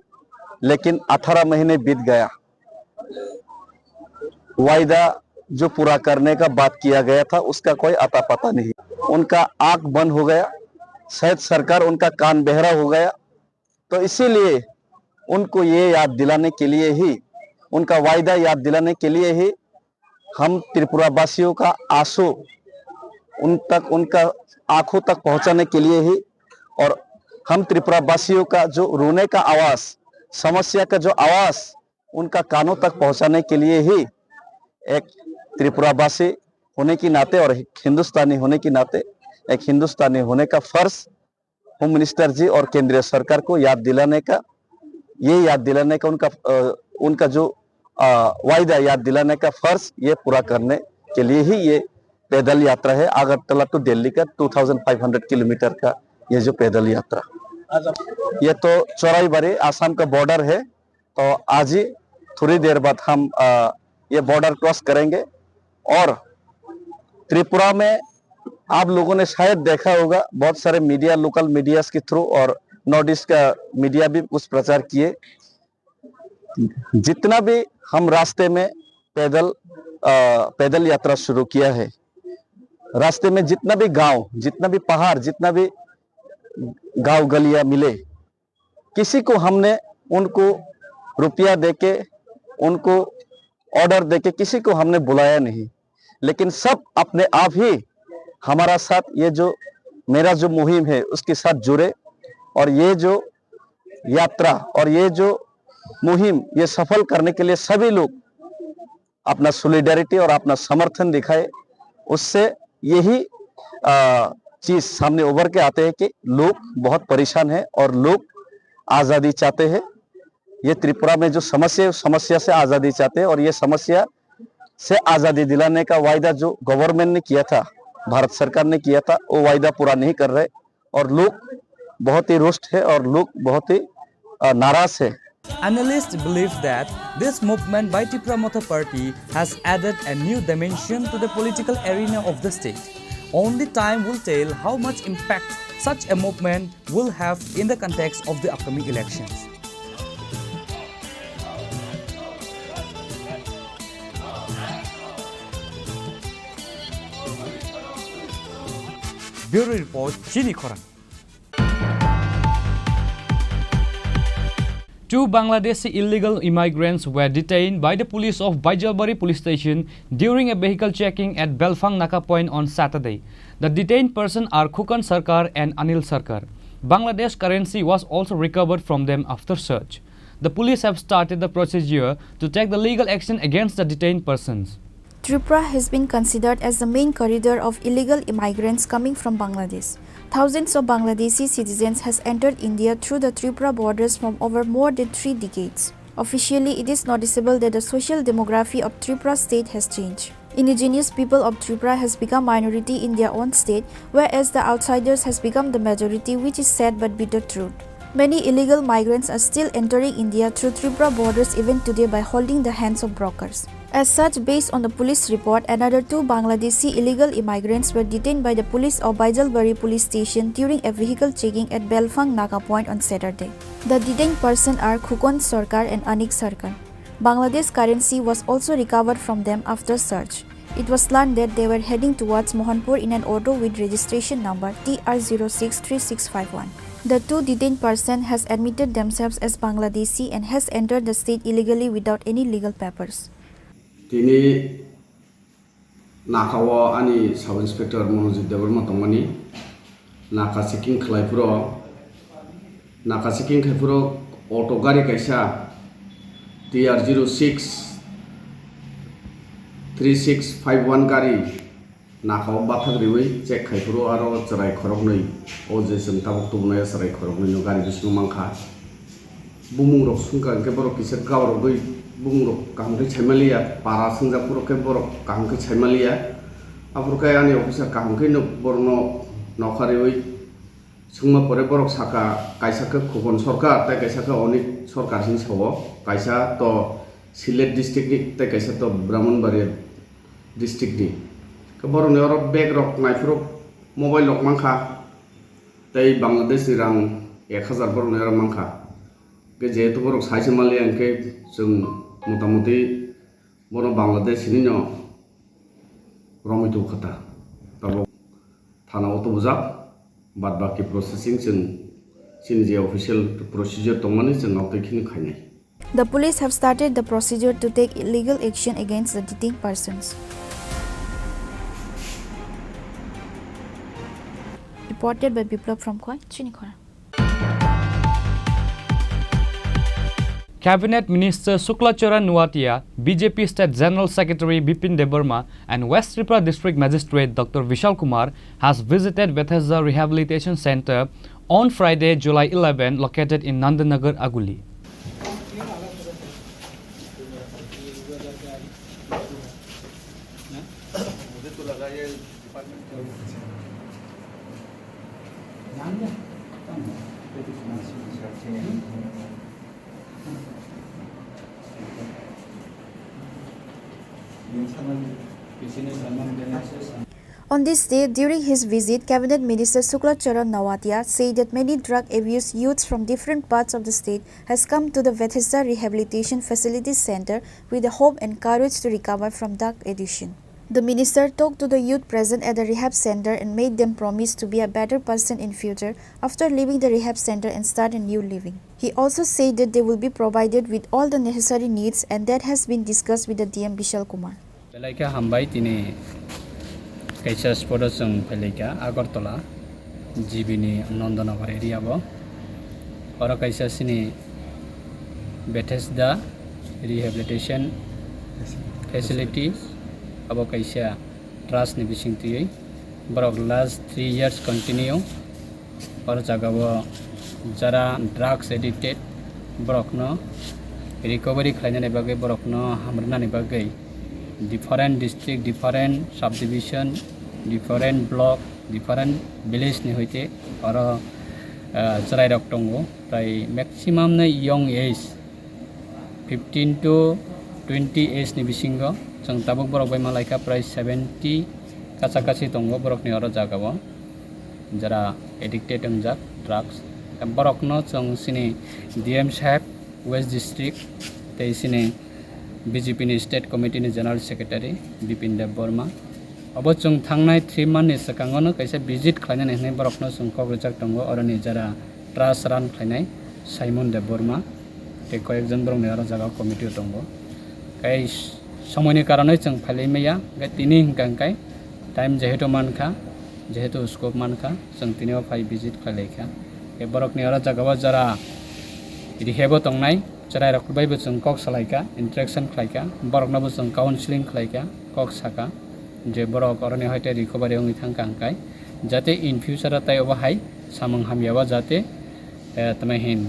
लेकिन अठारह महीने बीत गया। वायदा जो पूरा करने का बात किया गया था, उसका कोई अता पता नहीं। उनका आंख बंद हो गया, शायद सरकार उनका कान बहरा हो गया। तो इसीलिए उनको ये याद दिलाने के लिए ही, उनका वायदा याद दिलाने के लिए ही हम त्रिपुरा वासियों का आंसू उन तक, उनका आंखों तक पहुंचाने के लिए ही, और हम त्रिपुरा वासियों का जो रोने का आवाज, समस्या का जो आवाज, उनका कानों तक पहुंचाने के लिए ही एक त्रिपुरा वासी होने के नाते और एक हिंदुस्तानी होने के नाते, एक हिंदुस्तानी होने का फर्ज होम मिनिस्टर जी और केंद्रीय सरकार को याद दिलाने का, ये याद दिलाने का उनका, अ, उनका जो, अ, वायदा याद दिलाने का फर्ज, ये पूरा करने के लिए ही ये पैदल यात्रा है। अगरतला टू दिल्ली का two thousand five hundred kilometre का ये जो पैदल यात्रा, ये तो चोराईबाड़ी, आसाम का बॉर्डर है। तो आज ही थोड़ी देर बाद हम, अ, ये बॉर्डर क्रॉस करेंगे और त्रिपुरा में आप लोगों ने शायद देखा होगा, बहुत सारे मीडिया, लोकल मीडियाज के थ्रू और नॉर्थ ईस्ट का मीडिया भी कुछ प्रचार किए। जितना भी हम रास्ते में पैदल, अ, पैदल यात्रा शुरू किया है, रास्ते में जितना भी गांव, जितना भी पहाड़, जितना भी गांव गलियां मिले, किसी को हमने उनको रुपया देके, उनको ऑर्डर देके किसी को हमने बुलाया नहीं, लेकिन सब अपने आप ही हमारा साथ ये जो मेरा जो मुहिम है उसके साथ जुड़े और ये जो यात्रा और ये जो मुहिम ये सफल करने के लिए सभी लोग अपना सॉलिडारिटी और अपना समर्थन दिखाए, उससे यही, अ, चीज सामने उभर के आते हैं कि लोग बहुत परेशान हैं और लोग आज़ादी चाहते हैं। ये त्रिपुरा में जो समस्या है, उस समस्या से आज़ादी चाहते हैं और ये समस्या से आज़ादी दिलाने का वायदा जो गवर्नमेंट ने किया था, भारत सरकार ने किया था, वो वायदा पूरा नहीं कर रहे और लोग बहुत ही रुष्ट है और लोग बहुत ही, अ, नाराज है। Analysts believe that this movement by Tipra Motha Party has added a new dimension to the political arena of the state. Only time will tell how much impact such a movement will have in the context of the upcoming elections. Bureau Report, Chini Khorang. Two Bangladeshi illegal immigrants were detained by the police of Baijalbari police station during a vehicle checking at Belfang Naka point on Saturday. The detained persons are Khukon Sarkar and Anil Sarkar. Bangladesh currency was also recovered from them after search. The police have started the procedure to take the legal action against the detained persons. Tripura has been considered as the main corridor of illegal immigrants coming from Bangladesh. Thousands of Bangladeshi citizens has entered India through the Tripura borders from over more than three decades. Officially, it is noticeable that the social demography of Tripura state has changed. Indigenous people of Tripura has become minority in their own state, whereas the outsiders has become the majority, which is sad but bitter truth. Many illegal migrants are still entering India through Tripura borders even today by holding the hands of brokers. As such, based on the police report, another two Bangladeshi illegal immigrants were detained by the police of Baijalbari police station during a vehicle checking at Belfang Naga point on Saturday. The detained person are Khukon Sarkar and Anik Sarkar. Bangladesh currency was also recovered from them after search. It was learned that they were heading towards Mohanpur in an auto with registration number T R zero six three six five one. The two detained person has admitted themselves as Bangladeshi and has entered the state illegally without any legal papers. Tini Naka o ani Sub Inspector Monojit Debbarma tongmani, naka checking khlai phuru, naka checking khai phuru auto gari kaisa T R zero six Three six five one gari nakao bathak riwi check khai phuru aro chwrai khoroknwi, o je chwng tabuk tubunai chwrai khoroknwi no gari bisingo mankha. Bumung rok swngkha hwnkhe borok kisa gaurogwi bumung rok kaham khe saimaliya, para swngjak phuru khe borok kaham khe saimaliya. Aphuru khe ani officer kaham khe no borokno nokha riwi swngma pore borok sakha, kaisa khe Khokon Sarkar tei kaisa khe Onik Sarkar hinwi sao, kaisa to Sylhet district ni tei kaisa to Brahmanbaria district ni. Khe borokni oro bag rok naiphuru mobile rok mankha, tei Bangladesh ni rang ek hazar borokni oro mankha. Khe jehetu borok saisa maliya hwnkhe chwng motamuti bono Bangladesh hinwi no romwi tubukha ta. Tabuk thana o tubujak, bad baki processing chwng chini je official procedure tongmani chwng abotwi kheno khainai. The police have started the procedure to take legal action against the detained persons. Reported by Biplab from Khowai, Chinikhora. Cabinet Minister Shukla Charan Noatia, B J P State General Secretary Bipin Debbarma, and West Tripura District Magistrate Doctor Vishal Kumar has visited Bethesda Rehabilitation Center on Friday, July eleven, located in Nandanagar, Aguli. On this day, during his visit, Cabinet Minister Shukla Charan Noatia said that many drug abused youths from different parts of the state has come to the Bethesda Rehabilitation Facility Center with the hope and courage to recover from drug addiction. The minister talked to the youth present at the rehab center and made them promise to be a better person in future after leaving the rehab center and start a new living. He also said that they will be provided with all the necessary needs and that has been discussed with the D M Bishal Kumar. Belaikha hambai tini kaisa spot o chwng phailaikha Agartala G B ni Nandanagar area o. Oro kaisa chini Bethesda Rehabilitation Facility, abo kaisa trust ni bising twiwi borok last three years continue oro jaga o jara drugs addicted borokno recovery khlainani bagwi, borokno hamrwnani bagwi different district, different subdivision, different block, different village ni hoite oro, ah, chwrairok tongo. Tai maximum no young age, fifteen to twenty age ni bisingo chwng tabuk borok bai malaikha prai seventy kacha kachi tongo borokni oro jaga o, jara addicted wngjak drugs. Borokno chwng chini D M saheb West District tei chini B J P ni State Committee ni General Secretary Bipin Deb Barma. Obo chwng thangnai three month ni swkango no kaisa visit khlainani hwnwi borokno chwng kok rijak tongo, oroni jara trust run khlainai Simon Deb Barma tei koyekjon borokni oro jaga committee o tongo. Tei somoini karonwi chwng phailai maya, hwnkhe tini hwnkha hwnkhe time jehetu mankha, jehetu scope mankha, chwng tini o phai visit khlailaikha. Tei borokni oro jaga o jara rehab o tongnai, chwrairok bai bo chwng kok salaikha, interaction khlaikha, borokno bo chwng counseling khlaikha, kok sakha je borok oroni hoite recovery wngwi thangkha hwnkhe, jate in future o tai obo hai samung hamya o jate, eh, tamo hin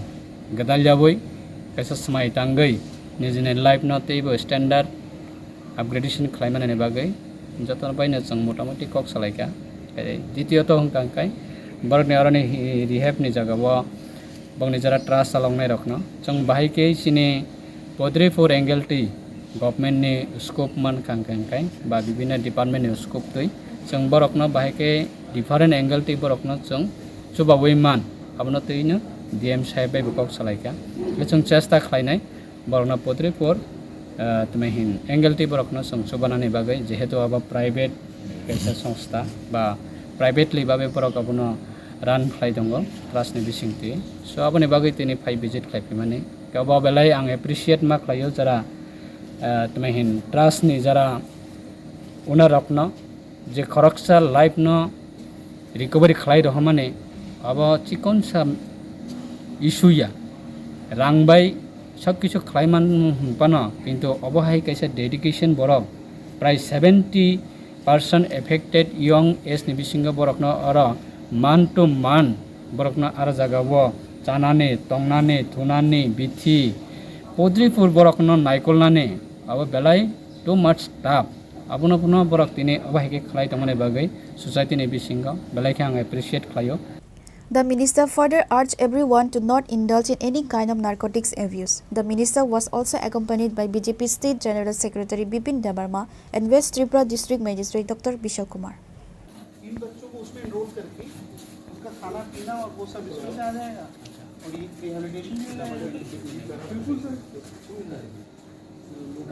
gwdal yaui kaisa swmai tangwi nijini life no teibo standard upgradation khlaimani bagwi jotono baino chwng motamuti kok salaikha. Tei ditiyot hwnkha hwnkhe borokni oroni hi-, rehab ni jaga o bongni jora trust chaloknai rokno chwng bahai khe chini Podripur angle twi government ni scope mankha hwnkhe hwnkhe ba bibinno department ni scope twi chwng borokno bahai khe different angle twi borokno chwng chubaui man, abono twino D M saheb bai bo kok salaikha. Chwng chesta khlainai borokno Podripur, ah, tamo hin angle twi borokno chwng chubanani bagwi, jehetu abo private kaisa songstha ba privately babe borok abono run khlai tongo trust ni bising twi. So aboni bagwi tini phai visit khlai phaimani. Khe obo belai ang appreciate ma khlaio jara, ah, tamo hin trust ni jara owner rokno, je khoroksa life no recovery khlai rohormani, abo chikonsa issue ya, rang bai sob kisu khlai man hwn phano, kintu obo hai kaisa dedication borok Prai seventy percent affected young age ni bisingo borokno oro man to man borokno aro jagao chanani, tongnani, thunani, bithi, podripur borokno naikolnani abo belai too much tough. Abono phano borok tini obo hai khe khlai tongmani bagwi society ni bisingo belai khe ang appreciate khlaio. The minister further urged everyone to not indulge in any kind of narcotics abuse. The minister was also accompanied by B J P State General Secretary Bipin Debbarma and West Tripura District Magistrate Doctor Bishal Kumar. इन बच्चों को उसमें एनरोल करके उनका खाना पीना और वो सब इसमें से आ जाएगा और ये रिहेबिलिटेशन भी हो जाएगा। बिल्कुल सर,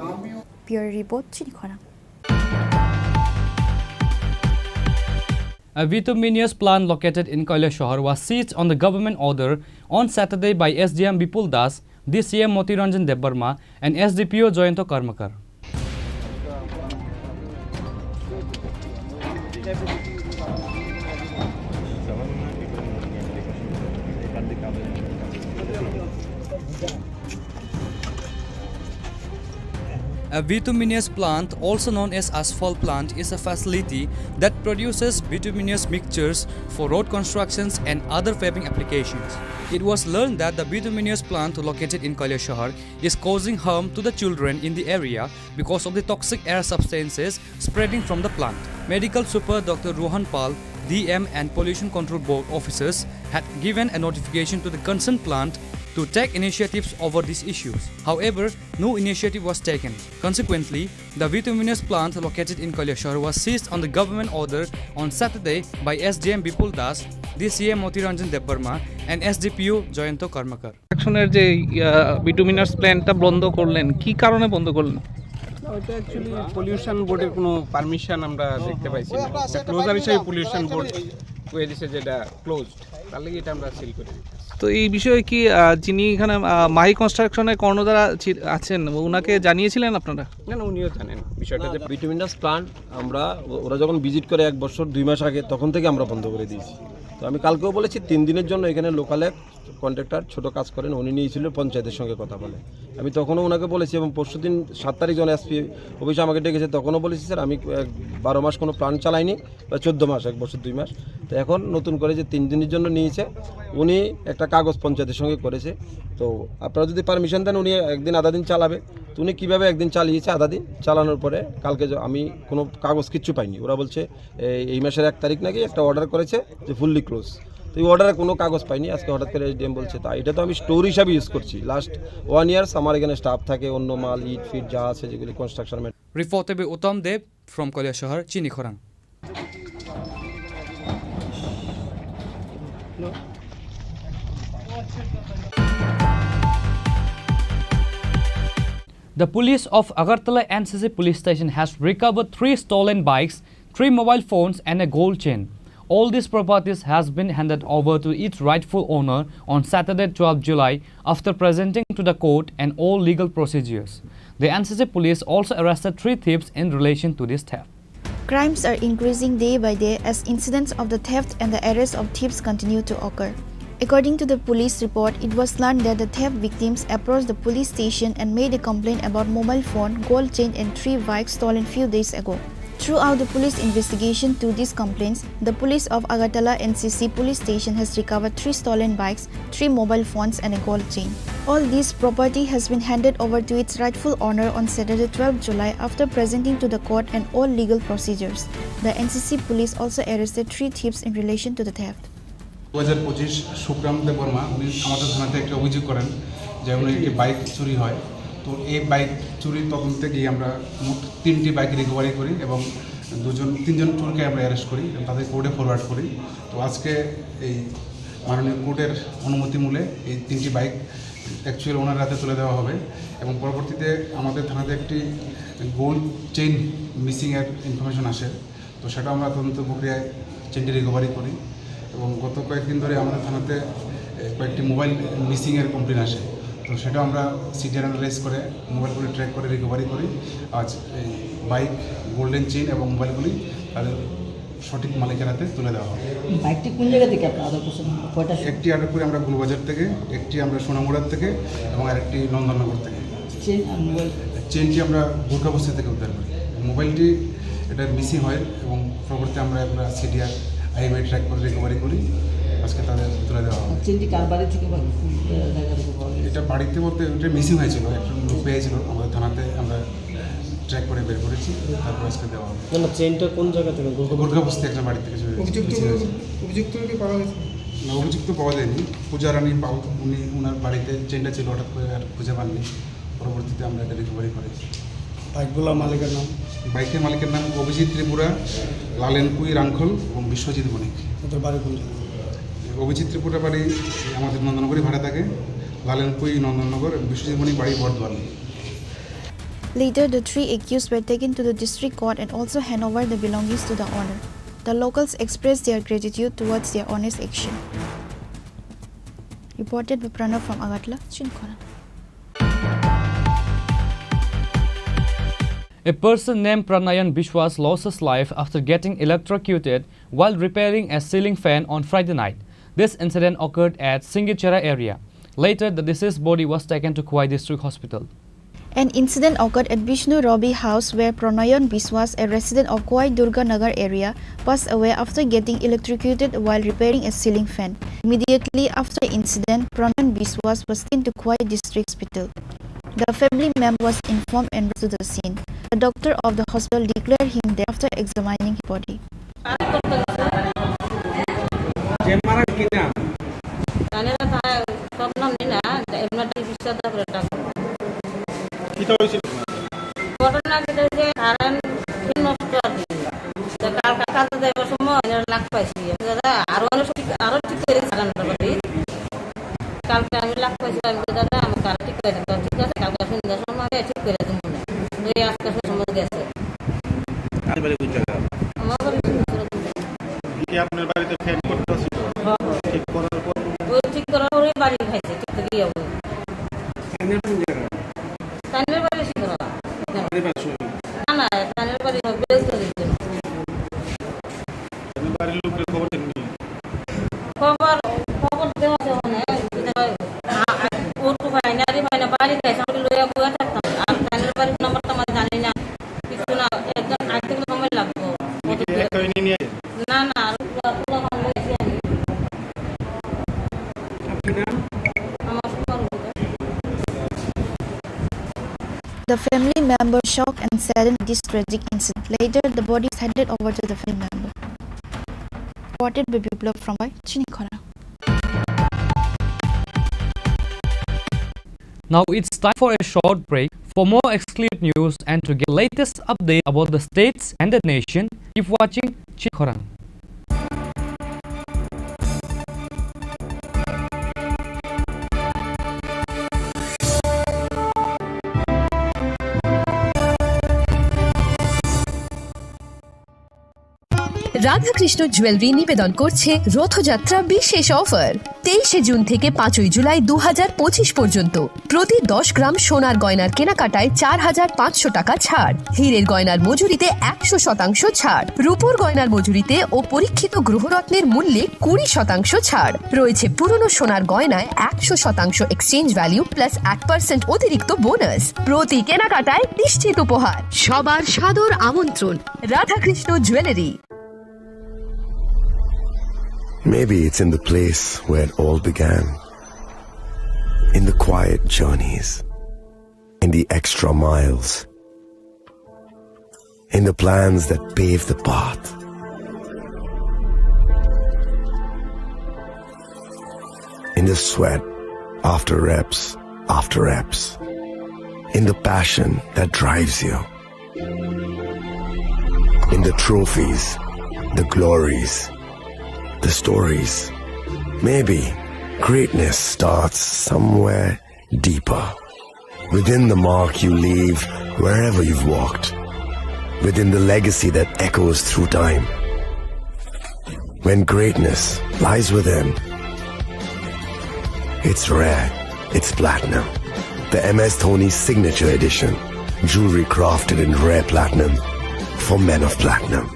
काम भी हो। Bureau report, Chini Khorang. A bituminous plant located in Kailashahar was seized on the government order on Saturday by S D M Bipul Das, D C M Moti Ranjan Debbarma, and S D P O Jayanta Karmakar. A bituminous plant, also known as asphalt plant, is a facility that produces bituminous mixtures for road constructions and other paving applications. It was learned that the bituminous plant located in Kailashahar is causing harm to the children in the area because of the toxic air substances spreading from the plant. Medical Super Doctor Rohan Pal, D M, and Pollution Control Board officers had given a notification to the concerned plant to take initiatives over these issues. However, no initiative was taken. Consequently, the bituminous plant located in Kailashahar was seized on the government order on Saturday by S D M Bipul Das, D C M Moti Ranjan Debbarma, and S D P O Jayanta Karmakar. কনস্ট্রাকশনের যে বিটুমিনাস প্ল্যান্টটা বন্ধ করলেন, কি কারণে বন্ধ করলেন? না, ওইটা অ্যাকচুয়ালি পলিউশন বোর্ডের কোনো পারমিশন আমরা দেখতে পাইছি না। ক্লোজার হিসেবে পলিউশন বোর্ড কয়ে দিছে যে এটা ক্লোজড, তার লাগি এটা আমরা সিল করে দিচ্ছি। তো এই বিষয়ে কি, আহ, যিনি এখানে, আহ, মাহি কনস্ট্রাকশনের কর্ণধার আছি-, আছেন, ওনাকে জানিয়েছিলেন আপনারা? না, না, উনিও জানেন বিষয়টা যে বিটুমিনাস প্লান্ট আমরা ও-, ওরা যখন ভিজিট করে এক বছর দুই মাস আগে, তখন থেকে আমরা বন্ধ করে দিয়েছি। তো আমি কালকেও বলেছি, তিন দিনের জন্য এখানে লোকাল এক কন্ট্রাক্টর ছোট কাজ করেন, উনি নিয়েছিল পঞ্চায়েতের সঙ্গে কথা বলে। আমি তখনও ওনাকে বলেছি এবং পরশুদিন সাত তারিখ যখন এসপি অফিসে আমাকে ডেকেছে, তখনও বলেছি, "স্যার, আমি এক বারো মাস কোনো প্ল্যান চালাইনি, বা চোদ্দ মাস, এক বছর দুই মাস।" তো এখন নতুন করে যে তিন দিনের জন্য নিয়েছে, উনি একটা কাগজ পঞ্চায়েতের সঙ্গে করেছে। তো আপনারা যদি পারমিশন দেন, উনি একদিন আধা দিন চালাবে। তো উনি কীভাবে একদিন চালিয়েছে আধা দিন, চালানোর পরে কালকে য-, আমি কোনো কাগজ কিচ্ছু পাইনি। ওরা বলছে, এই, এই মাসের এক তারিখ নাকি একটা অর্ডার করেছে যে ফুললি ক্লোজ। তো এই অর্ডারে কোনো কাগজ পাইনি, আজকে হঠাৎ করে এসডিএম বলছে। তা এটা তো আমি স্টোর হিসাবে ইউজ করছি। লাস্ট ওয়ান ইয়ার্স আমার এখানে স্টাফ থাকে, অন্য মাল, ইট ফিট যা আছে, যেগুলি construction. Reported by Uttam Deb from Kailashahar, Chini Khorang. The police of Agartala N C C police station has recovered three stolen bikes, three mobile phones and a gold chain. All these properties has been handed over to its rightful owner on Saturday, twelfth July, after presenting to the court and all legal procedures. The N C C police also arrested three thieves in relation to this theft. Crimes are increasing day by day as incidents of the theft and the arrest of thieves continue to occur. According to the police report, it was learned that the theft victims approached the police station and made a complaint about mobile phone, gold chain and three bikes stolen few days ago. Throughout the police investigation to these complaints, the police of Agartala N C C police station has recovered three stolen bikes, three mobile phones and a gold chain. All this property has been handed over to its rightful owner on Saturday, twelfth July, after presenting to the court and all legal procedures. The N C C police also arrested three thieves in relation to the theft. দু হাজার পঁচিশ সুখরাম দেববর্মা উনি আমাদের থানাতে একটা অভিযোগ করেন যে উনি একটি বাইক চুরি হয়। তো এই বাইক চুরির তদন্তে গিয়ে আমরা মোট তিনটি বাইক রিকভারি করি এবং দুজন, তিনজন চোরকে আমরা অ্যারেস্ট করি এবং তাদের কোর্টে ফরওয়ার্ড করি। তো আজকে এই মাননীয় কোর্টের অনুমতি মূলে এই তিনটি বাইক অ্যাকচুয়াল ওনার হাতে তুলে দেওয়া হবে এবং পরবর্তীতে আমাদের থানাতে একটি গোল্ড চেইন মিসিংয়ের ইনফরমেশন আসে। তো সেটা আমরা তদন্ত প্রক্রিয়ায় চেইনটি রিকভারি করি এবং গত কয়েকদিন ধরে আমাদের থানাতে, এ, কয়েকটি মোবাইল মিসিংয়ের কমপ্লেন আসে। তো সেটা আমরা সিডিআর অ্যানালাইজ করে মোবাইলগুলি ট্র্যাক করে রিকভারি করি। আজ এই বাইক, গোল্ডেন চেইন এবং মোবাইলগুলি তাদের সঠিক মালিকের হাতে তুলে দেওয়া হবে। বাইকটি কোন জায়গা থেকে আপনারা আদর করছেন? কয়টা? একটি আটক করি আমরা গুলবাজার থেকে, একটি আমরা সোনামুড়ার থেকে এবং আরেকটি নন্দননগর থেকে। চেইন আর মোবাইল? চেইনটি আমরা গোর্খাবস্তি থেকে উদ্ধার করি। মোবাইলটি এটা মিসিং হয় এবং পরবর্তী আমরা এগুলো সিডিআর আইএমআই ট্র্যাক করে রিকভারি করি। আজকে তাদের তুলে দেওয়া হবে। চেইনটি কার বাড়ি থেকে বা কোন জায়গা থেকে পাওয়া গেছে? এটা বাড়িতে বলতে এটা মিসিং হয়েছিল, একটা লোক পেয়েছিল, আমাদের থানাতে আমরা ট্র্যাক করে বের করেছি, তারপর আজকে দেওয়া হবে। না, না, চেইনটা কোন জায়গা থেকে? গোলকুপার? গোলকুপার বস্তি একটা বাড়ি থেকে চুরি হয়েছে, অভিযুক্ত মিসিং হয়েছে। অভিযুক্তকে পাওয়া গেছে? না, অভিযুক্ত পাওয়া যায়নি। পূজা রানী পাল, উনি, ওনার বাড়িতে চেইনটা ছিল, হঠাৎ করে আর খুঁজে পাননি। পরবর্তীতে আমরা এটা রিকভারি করেছি। বাইকগুলোর মালিকের নাম? বাইকের মালিকের নাম অভিজিৎ ত্রিপুরা, লালেন কুই রাংখল এবং বিশ্বজিৎ বণিক। ওদের বাড়ি কোন জায়গায়? অভিজিৎ ত্রিপুরা বাড়ি আমাদের নন্দনগরে ভাড়া থাকে, লালেন কুই নন্দননগর এবং বিশ্বজিৎ বণিক বাড়ি Bardhaman. Later, the three accused were taken to the district court and also hand over the belongings to the owner. The locals expressed their gratitude towards their honest action. Reported by Pranav from Agartala, Chini Khorang. A person named Pranayan Biswas lost his life after getting electrocuted while repairing a ceiling fan on Friday night. This incident occurred at Singichera area. Later, the deceased body was taken to Khowai District Hospital. An incident occurred at Bishnu Robi house, where Pranayan Biswas, a resident of Khowai Durga Nagar area, passed away after getting electrocuted while repairing a ceiling fan. Immediately after the incident, Pranayan Biswas was taken to Khowai District Hospital. The family member was informed and rushed to the scene. The doctor of the hospital declared him dead after examining his body. যে মারা কি নাম? জানি না, তার সব নাম জানি না, এমনি বিশ্বাস করে ডাক। কিতা হয়েছিল? ঘটনা যেটা যে কারেন্ট ফ্যান নষ্ট আর কি। তো কালকে কাজে যাইবার সময় এনার লাখ পাইছি। দাদা, আরো অনেক ঠিক, আরো ঠিক করে দিয়েছে কারেন্টটা বাকি। কালকে আমি লাখ পাইছি, আমি বলি, "দাদা, আমার কারেন্ট ঠিক করে দেন।" তো ঠিক আছে, কালকে সন্ধ্যার সময় আমি ঠিক করে দেবো মনে হয়। তো এই আজকে সন্ধ্যার সময় গেছে। আপনার বাড়ি কোন জায়গা? আমার বাড়ি সিংহেশ্বর। কি আপনার বাড়িতে ফ্যান করতে আসছিল? হ্যাঁ, হ্যাঁ। ঠিক করার পর? ওই ঠিক করার পরে বাড়ি খাইছে, ঠিক থেকে যাবো। ফ্যানের কোন জায়গা? তাইনের বাড়ি ছিল না। বাড়ির পাশে? না, না, তাইনের বাড়ি না, বেশ ধরে দিল। তাইনের বাড়ির লোকরে খবর দেননি? খবর, খবর দেওয়া আছে ওখানে, কিন্তু ওই, আ, আ, ও তো পায় না, রে পায় না, বাড়ি খাইছে, আমি লইয়া বইয়া থাকতাম। আর তাইনের বাড়ির নাম্বার তো আমার জানি না, কিছু না, একদম আইতে একটু সময় লাগবো। আপনি কি একটা নিয়ে নিয়ে আসেন? না, না, আর পুরো, পুরো ভালো হয়েছে আমি। আপনি নাম? আমার সুপার হতো। The family member shocked and saddened this tragic incident. Later, the body is handed over to the family member. Reported by Biplab from Chini Khorang. Now it's time for a short break. For more exclusive news and to get latest update about the states and the nation, keep watching Chini Khorang. Radhakrishna jewellery নিবেদন করছে রথযাত্রা বিশেষ অফার। তেইশে জুন থেকে পাঁচই জুলাই দু হাজার পঁচিশ পর্যন্ত প্রতি দশ গ্রাম সোনার গয়নার কেনাকাটায় চার হাজার পাঁচশো টাকা ছাড়, হীরের গয়নার মজুরিতে একশো শতাংশ ছাড়, রূপোর গয়নার মজুরিতে ও পরীক্ষিত গ্রহরত্নের মূল্যে কুড়ি শতাংশ ছাড়। রয়েছে পুরনো সোনার গয়নায় একশো শতাংশ এক্সচেঞ্জ ভ্যালু প্লাস এক পার্সেন্ট অতিরিক্ত বোনাস। প্রতি কেনাকাটায় নিশ্চিত উপহার। সবার সাদর আমন্ত্রণ Radhakrishna jewellery. Maybe it's in the place where it all began. In the quiet journeys, in the extra miles, in the plans that pave the path, in the sweat after reps, after reps, in the passion that drives you. In the trophies, the glories, the stories. Maybe greatness starts somewhere deeper. Within the mark you leave wherever you've walked. Within the legacy that echoes through time. When greatness lies within, it's rare, it's platinum. The M S Dhoni Signature Edition. Jewelry crafted in rare platinum for men of platinum.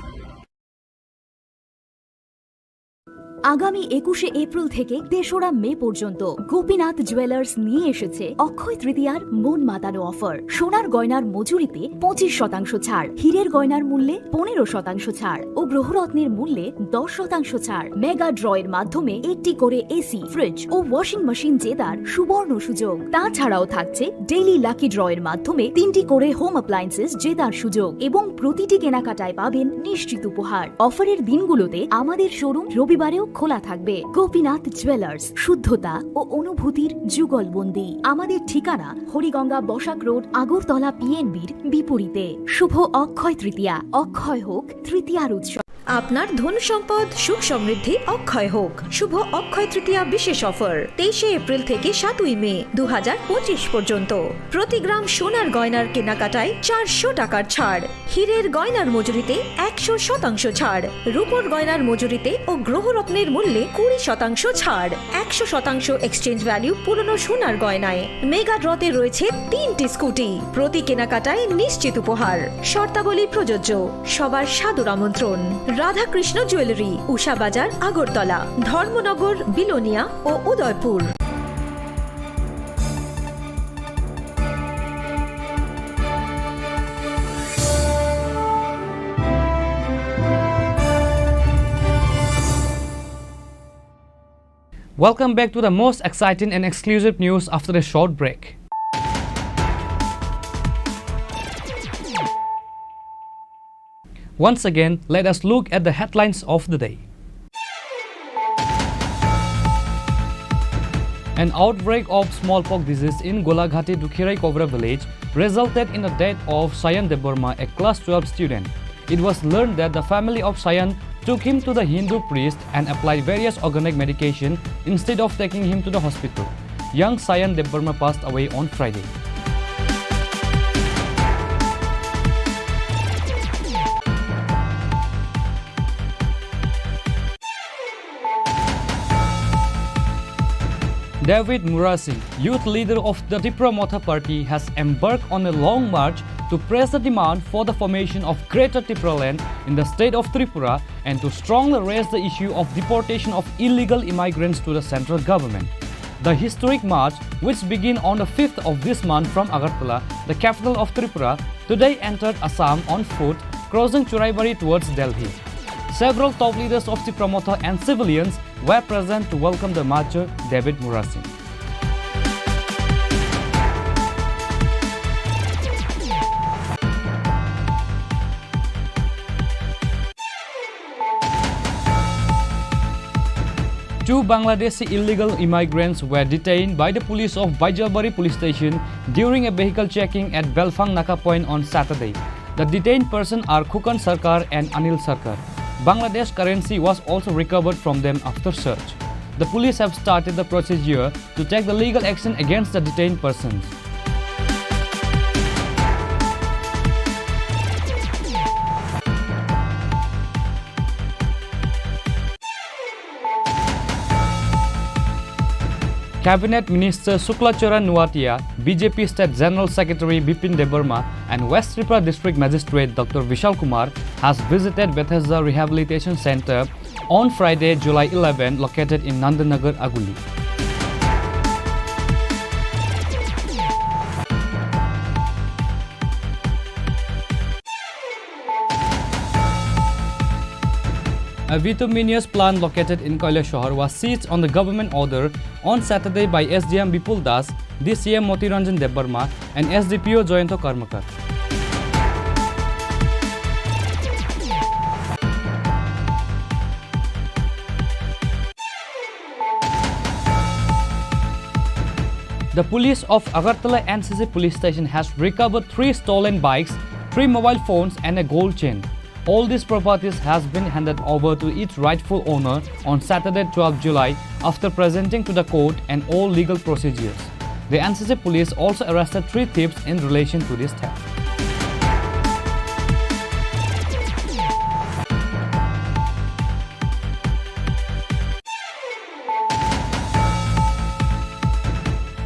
আগামী একুশে এপ্রিল থেকে তেসরা মে পর্যন্ত গোপীনাথ জুয়েলার্স নিয়ে এসেছে অক্ষয় তৃতীয়ার মন মাতানো অফার। সোনার গয়নার মজুরিতে পঁচিশ শতাংশ ছাড়, হীরের গয়নার মূল্যে পনেরো শতাংশ ছাড় ও গ্রহরত্নের মূল্যে দশ শতাংশ ছাড়। মেগা ড্রয়ের মাধ্যমে একটি করে এসি, ফ্রিজ ও ওয়াশিং মেশিন জেতার সুবর্ণ সুযোগ। তাছাড়াও থাকছে ডেইলি লাকি ড্রয়ের মাধ্যমে তিনটি করে হোম অ্যাপ্লায়েন্সেস জেতার সুযোগ এবং প্রতিটি কেনাকাটায় পাবেন নিশ্চিত উপহার। অফারের দিনগুলোতে আমাদের শোরুম রবিবারেও খোলা থাকবে। গোপীনাথ জুয়েলার্স, শুদ্ধতা ও অনুভূতির যুগলবন্দি। আমাদের ঠিকানা হরিগঙ্গা বসাক রোড, আগরতলা পিএনবির বিপরীতে। শুভ অক্ষয় তৃতীয়া, অক্ষয় হোক তৃতীয়ার উৎসব। আপনার ধন সম্পদ সুখ সমৃদ্ধি অক্ষয় হোক। শুভ অক্ষয় তৃতীয়া বিশেষ অফার, তেইশে এপ্রিল থেকে সাতই মে দু হাজার পঁচিশ পর্যন্ত। প্রতি গ্রাম সোনার গয়নার কেনাকাটায় চারশো টাকার ছাড়, হীরের গয়নার মজুরিতে একশো শতাংশ ছাড়, রূপোর গয়নার মজুরিতে ও গ্রহরত্নের মূল্যে কুড়ি শতাংশ ছাড়, একশো শতাংশ এক্সচেঞ্জ ভ্যালু পুরনো সোনার গয়নায়। মেগা ড্রতে রয়েছে তিনটি স্কুটি, প্রতি কেনাকাটায় নিশ্চিত উপহার। শর্তাবলী প্রযোজ্য। সবার সাদর আমন্ত্রণ। রাধাকৃষ্ণ জুয়েলারি, উষা বাজার, আগরতলা, ধর্মনগর, বিলোনিয়া ও Udaipur. Welcome back to the most exciting and exclusive news after a short break. Once again, let us look at the headlines of the day. An outbreak of smallpox disease in Golaghati Dukhirai Kobra village resulted in the death of Sayan Debbarma, a class twelve student. It was learned that the family of Sayan took him to the Hindu priest and applied various organic medication instead of taking him to the hospital. Young Sayan Debbarma passed away on Friday. David Murasing, youth leader of the Tipra Motha Party, has embarked on a long march to press the demand for the formation of Greater Tipraland in the state of Tripura and to strongly raise the issue of deportation of illegal immigrants to the central government. The historic march, which began on the fifth of this month from Agartala, the capital of Tripura, today entered Assam on foot, crossing Churaibari towards Delhi. Several top leaders of Tipra Motha and civilians were present to welcome the marcher, David Murasing. Two Bangladeshi illegal immigrants were detained by the police of Baijalbari police station during a vehicle checking at Belfang Naka point on Saturday. The detained person are Khukan Sarkar and Anil Sarkar. Bangladesh currency was also recovered from them after search. The police have started the procedure to take the legal action against the detained persons. Cabinet Minister Shukla Charan Nuatia, B J P State General Secretary Bipin Debbarma, and West Tripura District Magistrate Doctor Vishal Kumar has visited Bethesda Rehabilitation Centre on Friday, July eleven, located in Nandanagar, Aguli. A bituminous plant located in Kailashahr was seized on the government order on Saturday by S D M Bipul Das, D C M Moti Ranjan Debbarma, and S D P O Jayanta Karmakar. The police of Agartala N C C police station has recovered three stolen bikes, three mobile phones, and a gold chain. All these properties has been handed over to its rightful owner on Saturday, twelfth July, after presenting to the court and all legal procedures. The N C C police also arrested three thieves in relation to this theft.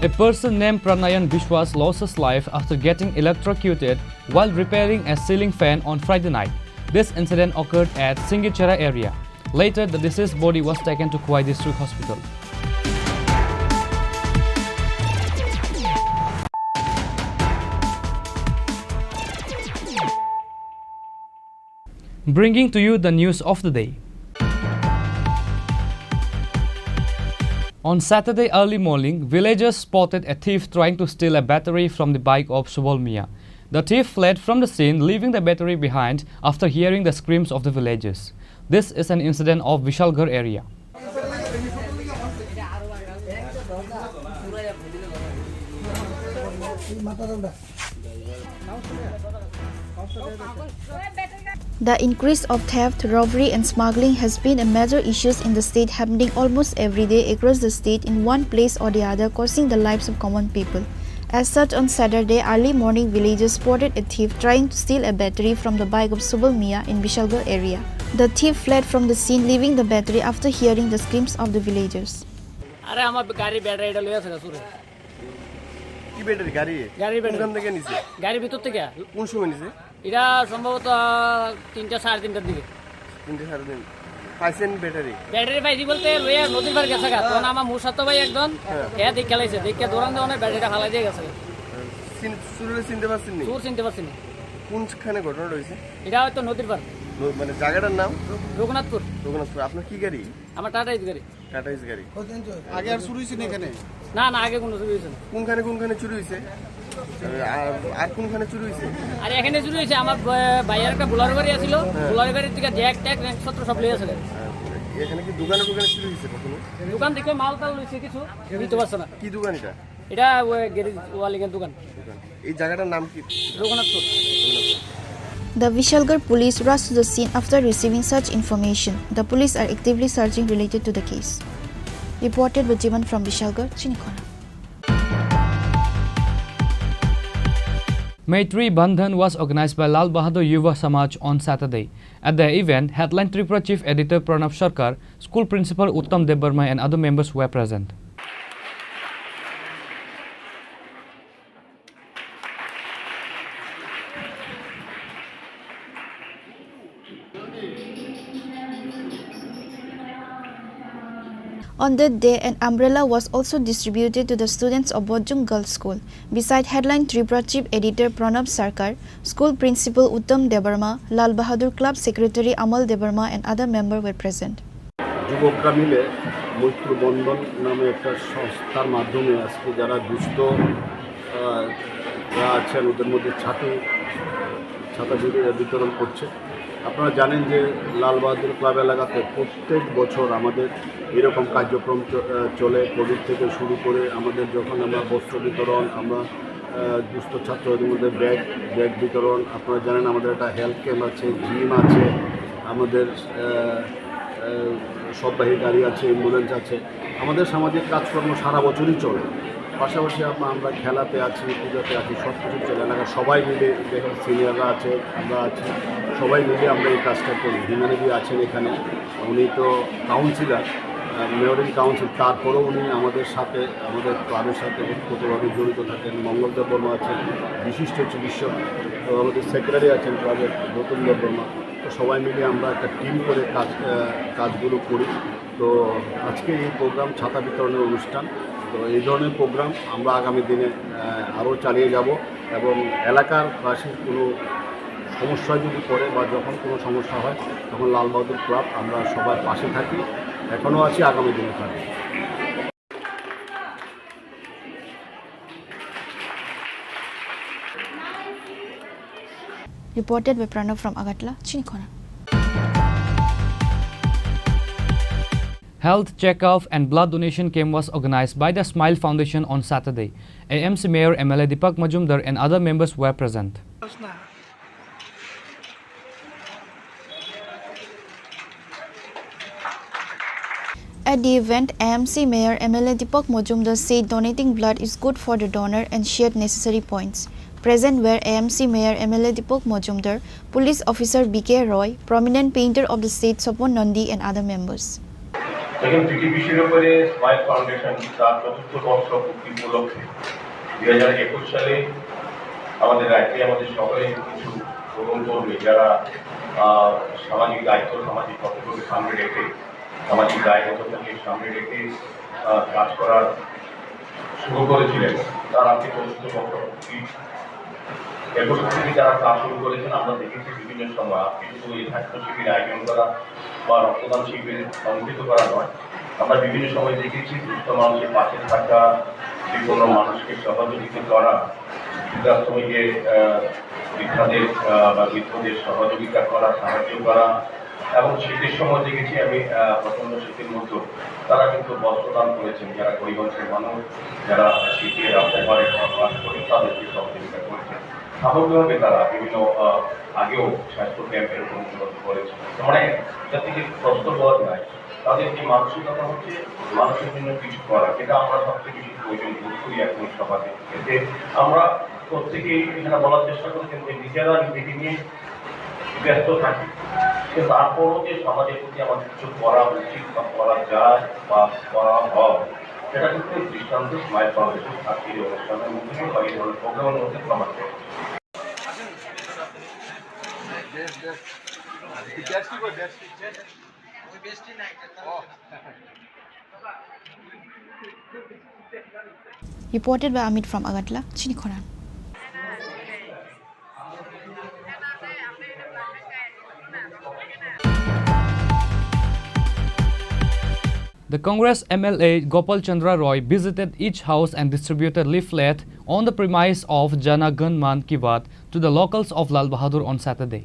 A person named Pranayan Biswas lost his life after getting electrocuted while repairing a ceiling fan on Friday night. This incident occurred at Singichera area. Later, the deceased body was taken to Khowai District Hospital. Bringing to you the news of the day. On Saturday early morning, villagers spotted a thief trying to steal a battery from the bike of Subal Mia. The thief fled from the scene, leaving the battery behind after hearing the screams of the villagers. This is an incident of Vishalgarh area. The increase of theft, robbery and smuggling has been a major issue in the state, happening almost every day across the state in one place or the other, costing the lives of common people. As such, on Saturday early morning, villagers spotted a thief trying to steal a battery from the bike of Subal Mia in Vishalgarh area. The thief fled from the scene, leaving the battery after hearing the screams of the villagers. আরে, আমার গাড়ি ব্যাটারিটা লইয়া আছে চুরে। কি ব্যাটারি? গাড়ি? গাড়ির ব্যাটারি। কোনখান থেকে নিছে? গাড়ির ভিতর থেকে। কোন সময় নিছে? এটা সম্ভবত তিনটা, সাড়ে তিনটার দিকে। তিনটা, সাড়ে তিন। পাইছেন ব্যাটারি? ব্যাটারি পাইছি বলতে লইয়া নদীর পার গেছে গা। তখন আমার মুসাতো ভাই একজন, হ্যাঁ। এ দেখে লাইছে, দেখে দৌড়ান দিয়ে অনেক ব্যাটারিটা ফালাই দিয়ে গেছে। চিন-, চুররে চিনতে পারছেন নি? চুর চিনতে পারছি না। কোনখানে ঘটনাটা হয়েছে? এটা হয়তো নদীর পার। ন-, মানে জায়গাটার নাম? রঘুনাথপুর। রঘুনাথপুর। আপনার কি গাড়ি? আমার টাটা এস গাড়ি। টাটা এস গাড়ি। আগে আর চুরি হয়েছে না এখানে? না, না, আগে কোনো চুরি হয়েছে না। কোনখানে কোনখানে চুরি হয়েছে? আর, আর কোনখানে চুরি হয়েছে? আর এখানে চুরি হয়েছে, আমার ব-, ভাইয়ের একটা বোলারো গাড়ি আছিল, হ্যাঁ। বোলারো গাড়ির থেকে জ্যাক ট্যাক, রেঞ্জপত্র সব লইয়া আছে। আর এখানে কি দোকানে টোকানে চুরি হয়েছে কখনো? দোকান থেকে মাল টাল লইছে কিছু, নিতে পারছে না। কি দোকান এটা? এটা ওই গ্যারেজ ওয়ালিংয়ের দোকান। এই জায়গাটার নাম কি? Raghunathpur. The Vishalgarh police rushed to the scene after receiving such information. The police are actively searching related to the case. Reported by Jivan from Vishalgarh, Chinikhona. Maitri Bandhan was organized by Lal Bahadur Yuva Samaj on Saturday. At the event, headline Tripura Chief Editor Pranab Sarkar, school principal Uttam Debbarma and other members were present. On that day, an umbrella was also distributed to the students of Bojung Girls School. Beside headline Tripura Chief Editor Pranab Sarkar, school principal Uttam Debbarma, Lal Bahadur Club Secretary Amal Debbarma and other members were present. যুবকরা মিলে মৈত্র বন্ধন নামে একটা সংস্থার মাধ্যমে আজকে যারা দুস্থ, আহ, যারা আছেন ওদের মধ্যে ছাতি, ছাতা বিতরণ করছে। আপনারা জানেন যে লাল বাহাদুর ক্লাব এলাকাতে প্রত্যেক বছর আমাদের এরকম কার্যক্রম চ-, আহ, চলে। কোভিড থেকে শুরু করে আমাদের যখন আমরা বস্ত্র বিতরণ, আমরা, আহ, দুস্থ ছাত্রদের মধ্যে ব্যাগ, ব্যাগ বিতরণ, আপনারা জানেন আমাদের একটা হেলথ ক্যাম্প আছে, জিম আছে, আমাদের, আহ, আহ, শববাহী গাড়ি আছে, অ্যাম্বুলেন্স আছে। আমাদের সামাজিক কাজকর্ম সারা বছরই চলে। পাশাপাশি আমরা, আমরা খেলাতে আছি, পূজাতে আছি, সব কিছু চলে। এলাকার সবাই মিলে, দেখেন, সিনিয়ররা আছে, আমরা আছি, সবাই মিলে আমরা এই কাজটা করি। হিমানবী আছেন এখানে, উনি তো কাউন্সিলর, আহ, মেয়র ইন কাউন্সিল, তারপরেও উনি আমাদের সাথে, আমাদের ক্লাবের সাথে ওতপ্রোতভাবে জড়িত থাকেন। মঙ্গল দেব বর্মা আছেন, বিশিষ্ট চিকিৎসক, তো আমাদের সেক্রেটারি আছেন ক্লাবের, নতুন দেব বর্মা। তো সবাই মিলে আমরা একটা টিম করে কাজ, আহ, কাজগুলো করি। তো আজকে এই প্রোগ্রাম ছাতা বিতরণের অনুষ্ঠান। তো এই ধরনের প্রোগ্রাম আমরা আগামী দিনে, আহ, আরও চালিয়ে যাব এবং এলাকার বাসীর কোনো সমস্যা যদি পড়ে বা যখন কোনো সমস্যা হয়, তখন লাল বাহাদুর ক্লাব আমরা সবাই পাশে থাকি, এখনও আছি, আগামী দিনে থাকবো। Reported by Pranav from Agartala, Chinikhona. Health checkup and blood donation camp was organized by the Smile Foundation on Saturday. A M C Mayor, M L A Deepak Majumdar and other members were present. At the event, A M C Mayor M L A Deepak Majumdar said donating blood is good for the donor and shared necessary points. Present were A M C Mayor M L A Deepak Majumdar, Police Officer B K Roy, prominent painter of the state Sopon Nandi and other members. দেখুন, পিটিপিসির উপরে smile foundation তার চতুর্থ বর্ষপূর্তি উপলক্ষে দুই হাজার একুশ সালে আমাদের রাজ্যে আমাদের সকলে কিছু তরুণ কর্মী যারা আহ, সামাজিক দায়িত্ব, সামাজিক কর্তব্যকে সামনে রেখে, সামাজিক দায়বদ্ধতাকে সামনে রেখে, আহ, কাজ করার শুরু করেছিলেন। তার আজকে চতুর্থ বর্ষপূর্তি। একুশ থেকে যারা কাজ শুরু করেছেন, আমরা দেখেছি বিভিন্ন সময়, আজকে শুধু এই স্বাস্থ্য শিবির আয়োজন করা বা রক্তদান শিবির সংগঠিত করা নয়, আমরা বিভিন্ন সময় দেখেছি দুস্থ মানুষের পাশে থাকা, বিপন্ন মানুষকে সহযোগিতা করা, বৃদ্ধাশ্রমে যে, আহ, বৃদ্ধাদের, আহ, বা বৃদ্ধদের সহযোগিতা করা, সাহায্য করা, এবং শীতের সময় দেখেছি আমি, আহ, প্রচণ্ড শীতের মধ্যেও তারা কিন্তু বস্ত্র দান করেছেন। যারা গরিব অংশের মানুষ, যারা শীতে রাস্তায় ঘরে বাস করেন, তাদেরকে সহযোগিতা করেছেন। সামগ্রিকভাবে তারা বিভিন্ন, আহ, আগেও স্বাস্থ্য ক্যাম্প এরকম করেছেন। মানে, এটা থেকে কষ্ট পাওয়া যায়। তাদের যে মানসিকতা হচ্ছে মানুষের জন্য কিছু করা, যেটা আমরা সবচেয়ে বেশি প্রয়োজন বোধ করি এখন সমাজে। এতে আমরা প্রত্যেকেই এখানে বলার চেষ্টা করেছেন যে নিজেরা নিজেকে নিয়ে ব্যস্ত থাকি, কিন্তু তারপরও যে সমাজের প্রতি আমাদের কিছু করা উচিত বা করা যায় বা করা হয়, সেটা কিন্তু দৃষ্টান্ত স্মাইল ফাউন্ডেশন আজকের এই অনুষ্ঠানের মধ্যে দিয়ে বা এই ধরনের প্রোগ্রামের মধ্যে প্রমাণ করে। Reported by Amit from Agartala, Chini Khorang. The Congress M L A Gopal Chandra Roy visited each house and distributed leaflet on the premise of Jana Gan Man Ki Baat to the locals of Lal Bahadur on Saturday.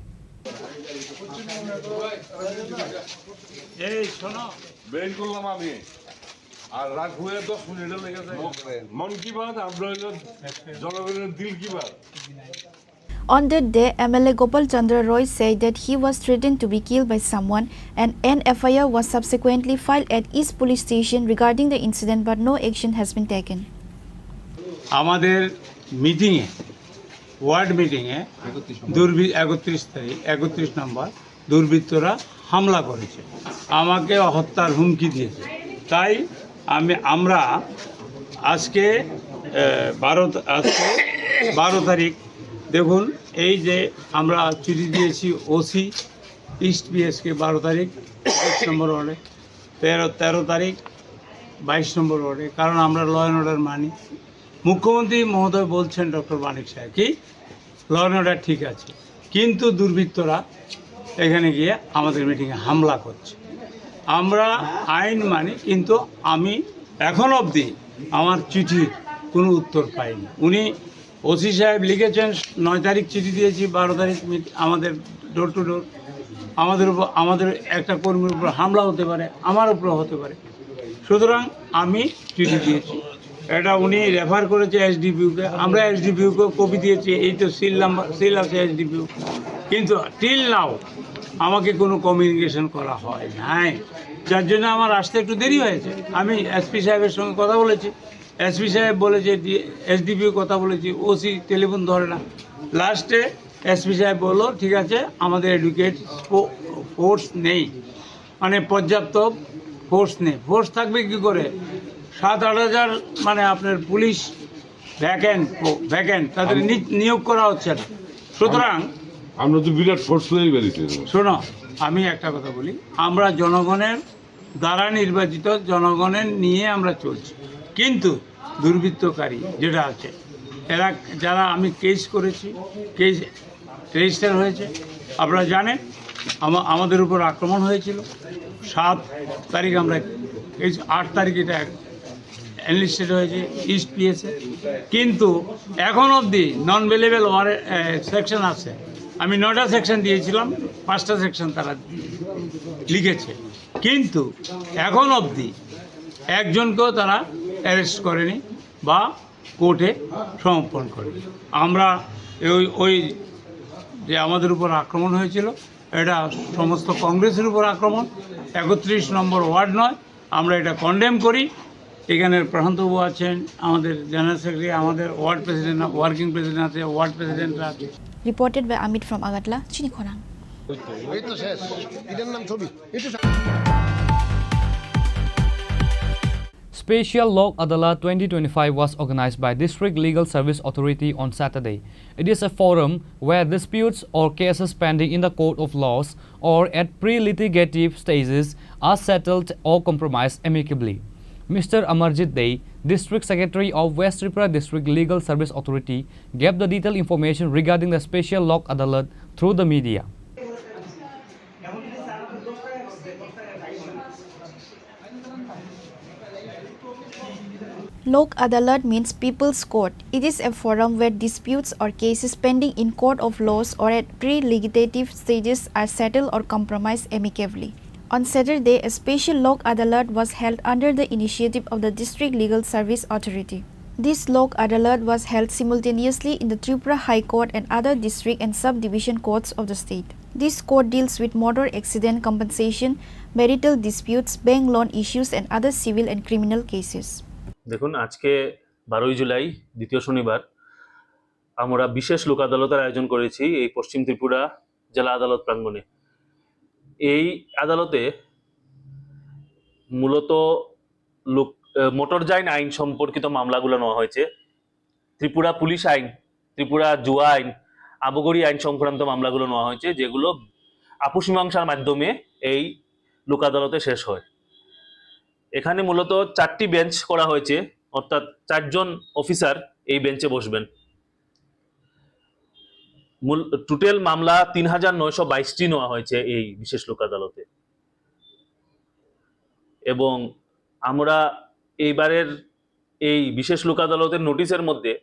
বের করলাম আমি। আর রাগ হয়ে দশ মিনিটে লেগে যায়। মন কি বাত, আমরা হইল জনগণের দিল কি Baat. On that day, M L A Gopal Chandra Roy said that he was threatened to be killed by someone, and an F I R was subsequently filed at East Police Station regarding the incident, but no action has been taken. আমাদের মিটিংয়ে, ওয়ার্ড মিটিংয়ে দুর্বৃ একত্রিশ তারিখ, একত্রিশ নম্বর দুর্বৃত্তরা হামলা করেছে, আমাকে হত্যার হুমকি দিয়েছে। তাই আমি, আমরা আজকে, আহ, বারো তা-, আজকে বারো তারিখ, দেখুন, এই যে আমরা চিঠি দিয়েছি ওসি ইস্ট পিএসকে বারো তারিখ, একুশ নম্বর ওয়ার্ডে, তেরো, তেরো তারিখ, বাইশ নম্বর ওয়ার্ডে, কারণ আমরা ল অ্যান্ড অর্ডার মানি। মুখ্যমন্ত্রী মহোদয় বলছেন, ডক্টর মানিক সাহেব, কি ল অ্যান্ড অর্ডার ঠিক আছে, কিন্তু দুর্বৃত্তরা এখানে গিয়ে আমাদের মিটিংয়ে হামলা করছে। আমরা আইন মানি, কিন্তু আমি এখন অবধি আমার চিঠির কোনো উত্তর পাইনি। উনি ওসি সাহেব লিখেছেন, নয় তারিখ চিঠি দিয়েছি, বারো তারিখ মিট-, আমাদের ডোর টু ডোর, আমাদের উপর, আমাদের একটা কর্মীর উপর হামলা হতে পারে, আমার উপরে হতে পারে। সুতরাং আমি চিঠি দিয়েছি, এটা উনি রেফার করেছে এসডিপিওকে, আমরা এসডিপিওকে কপি দিয়েছি, এই তো সিল নাম্বার, সিল আছে এসডিপিও, কিন্তু টিল নাও আমাকে কোনো কমিউনিকেশন করা হয় নাই, যার জন্য আমার আসতে একটু দেরি হয়েছে। আমি এসপি সাহেবের সঙ্গে কথা বলেছি, এসপি সাহেব বলেছে, এসডিপিও কথা বলেছি, ওসি টেলিফোন ধরে না। লাস্টে এসপি সাহেব বললো, ঠিক আছে, আমাদের এডুকেট ফোর্স নেই, মানে পর্যাপ্ত ফোর্স নেই। ফোর্স থাকবে কি করে? সাত আট হাজার মানে আপনার পুলিশ ভ্যাকেন্ট, ভ্যাকেন্ট, তাদের নি- নিয়োগ করা হচ্ছে না। সুতরাং আমরা তো বিরাট ফোর্স তৈরি করেছি। শোনো, আমি একটা কথা বলি, আমরা জনগণের দ্বারা নির্বাচিত, জনগণের নিয়ে আমরা চলছি, কিন্তু দুর্বৃত্তকারী যেটা আছে, এরা, যারা আমি কেস করেছি, কেস রেজিস্টার হয়েছে, আপনারা জানেন আমা- আমাদের উপর আক্রমণ হয়েছিল। সাত তারিখ আমরা এই আট তারিখ এটা এনলিস্টেড হয়েছে ইস্ট পিএসএ, কিন্তু এখন অবধি নন বেলেবল ওয়ার সেকশন আছে। আমি নয়টা সেকশন দিয়েছিলাম, পাঁচটা সেকশন তারা লিখেছে, কিন্তু এখন অবধি একজনকেও তারা অ্যারেস্ট করেনি বা কোর্টে সমর্পণ করেনি। আমরা ওই ওই যে আমাদের উপর আক্রমণ হয়েছিল, এটা সমস্ত কংগ্রেসের উপর আক্রমণ। একত্রিশ নম্বর ওয়ার্ড নয়, আমরা এটা কন্ডেম করি। এখানে প্রশান্তবাবু আছেন, আমাদের জেনারেল সেক্রেটারি, আমাদের ওয়ার্ড প্রেসিডেন্ট, ওয়ার্কিং প্রেসিডেন্ট আছে, ওয়ার্ড প্রেসিডেন্টরা আছে। Reported by Amit from Agartala, Chini Khorang. এই তো শেষ, ইটার নাম ছবি। একটু Special Lok Adalat twenty twenty-five was organized by District Legal Service Authority on Saturday. It is a forum where disputes or cases pending in the court of laws or at pre-litigative stages are settled or compromised amicably. Mister Amarjit Dey, District Secretary of West Tripura District Legal Service Authority, gave the detailed information regarding the Special Lok Adalat through the media. Lok Adalat means People's Court. It is a forum where disputes or cases pending in court of laws or at pre-litigative stages are settled or compromised amicably. On Saturday, a special Lok Adalat was held under the initiative of the District Legal Service Authority. This Lok Adalat was held simultaneously in the Tripura High Court and other district and subdivision courts of the state. This court deals with motor accident compensation, marital disputes, bank loan issues, and other civil and criminal cases. দেখুন, আজকে বারোই জুলাই, দ্বিতীয় শনিবার, আমরা বিশেষ লোক আদালতের আয়োজন করেছি এই পশ্চিম ত্রিপুরা জেলা আদালত প্রাঙ্গণে। এই আদালতে মূলত লোক, আহ, মোটরযান আইন সম্পর্কিত মামলাগুলো নেওয়া হয়েছে। ত্রিপুরা পুলিশ আইন, ত্রিপুরা জুয়া আইন, আবগারি আইন সংক্রান্ত মামলাগুলো নেওয়া হয়েছে, যেগুলো আপস মীমাংসার মাধ্যমে এই লোক আদালতে শেষ হয়। এখানে মূলত চারটি বেঞ্চ করা হয়েছে, অর্থাৎ চারজন অফিসার এই বেঞ্চে বসবেন। মূল, টোটাল মামলা তিন হাজার নয়শো বাইশটি নেওয়া হয়েছে এই বিশেষ লোক আদালতে। এবং আমরা এইবারের এই বিশেষ লোক আদালতের নোটিশের মধ্যে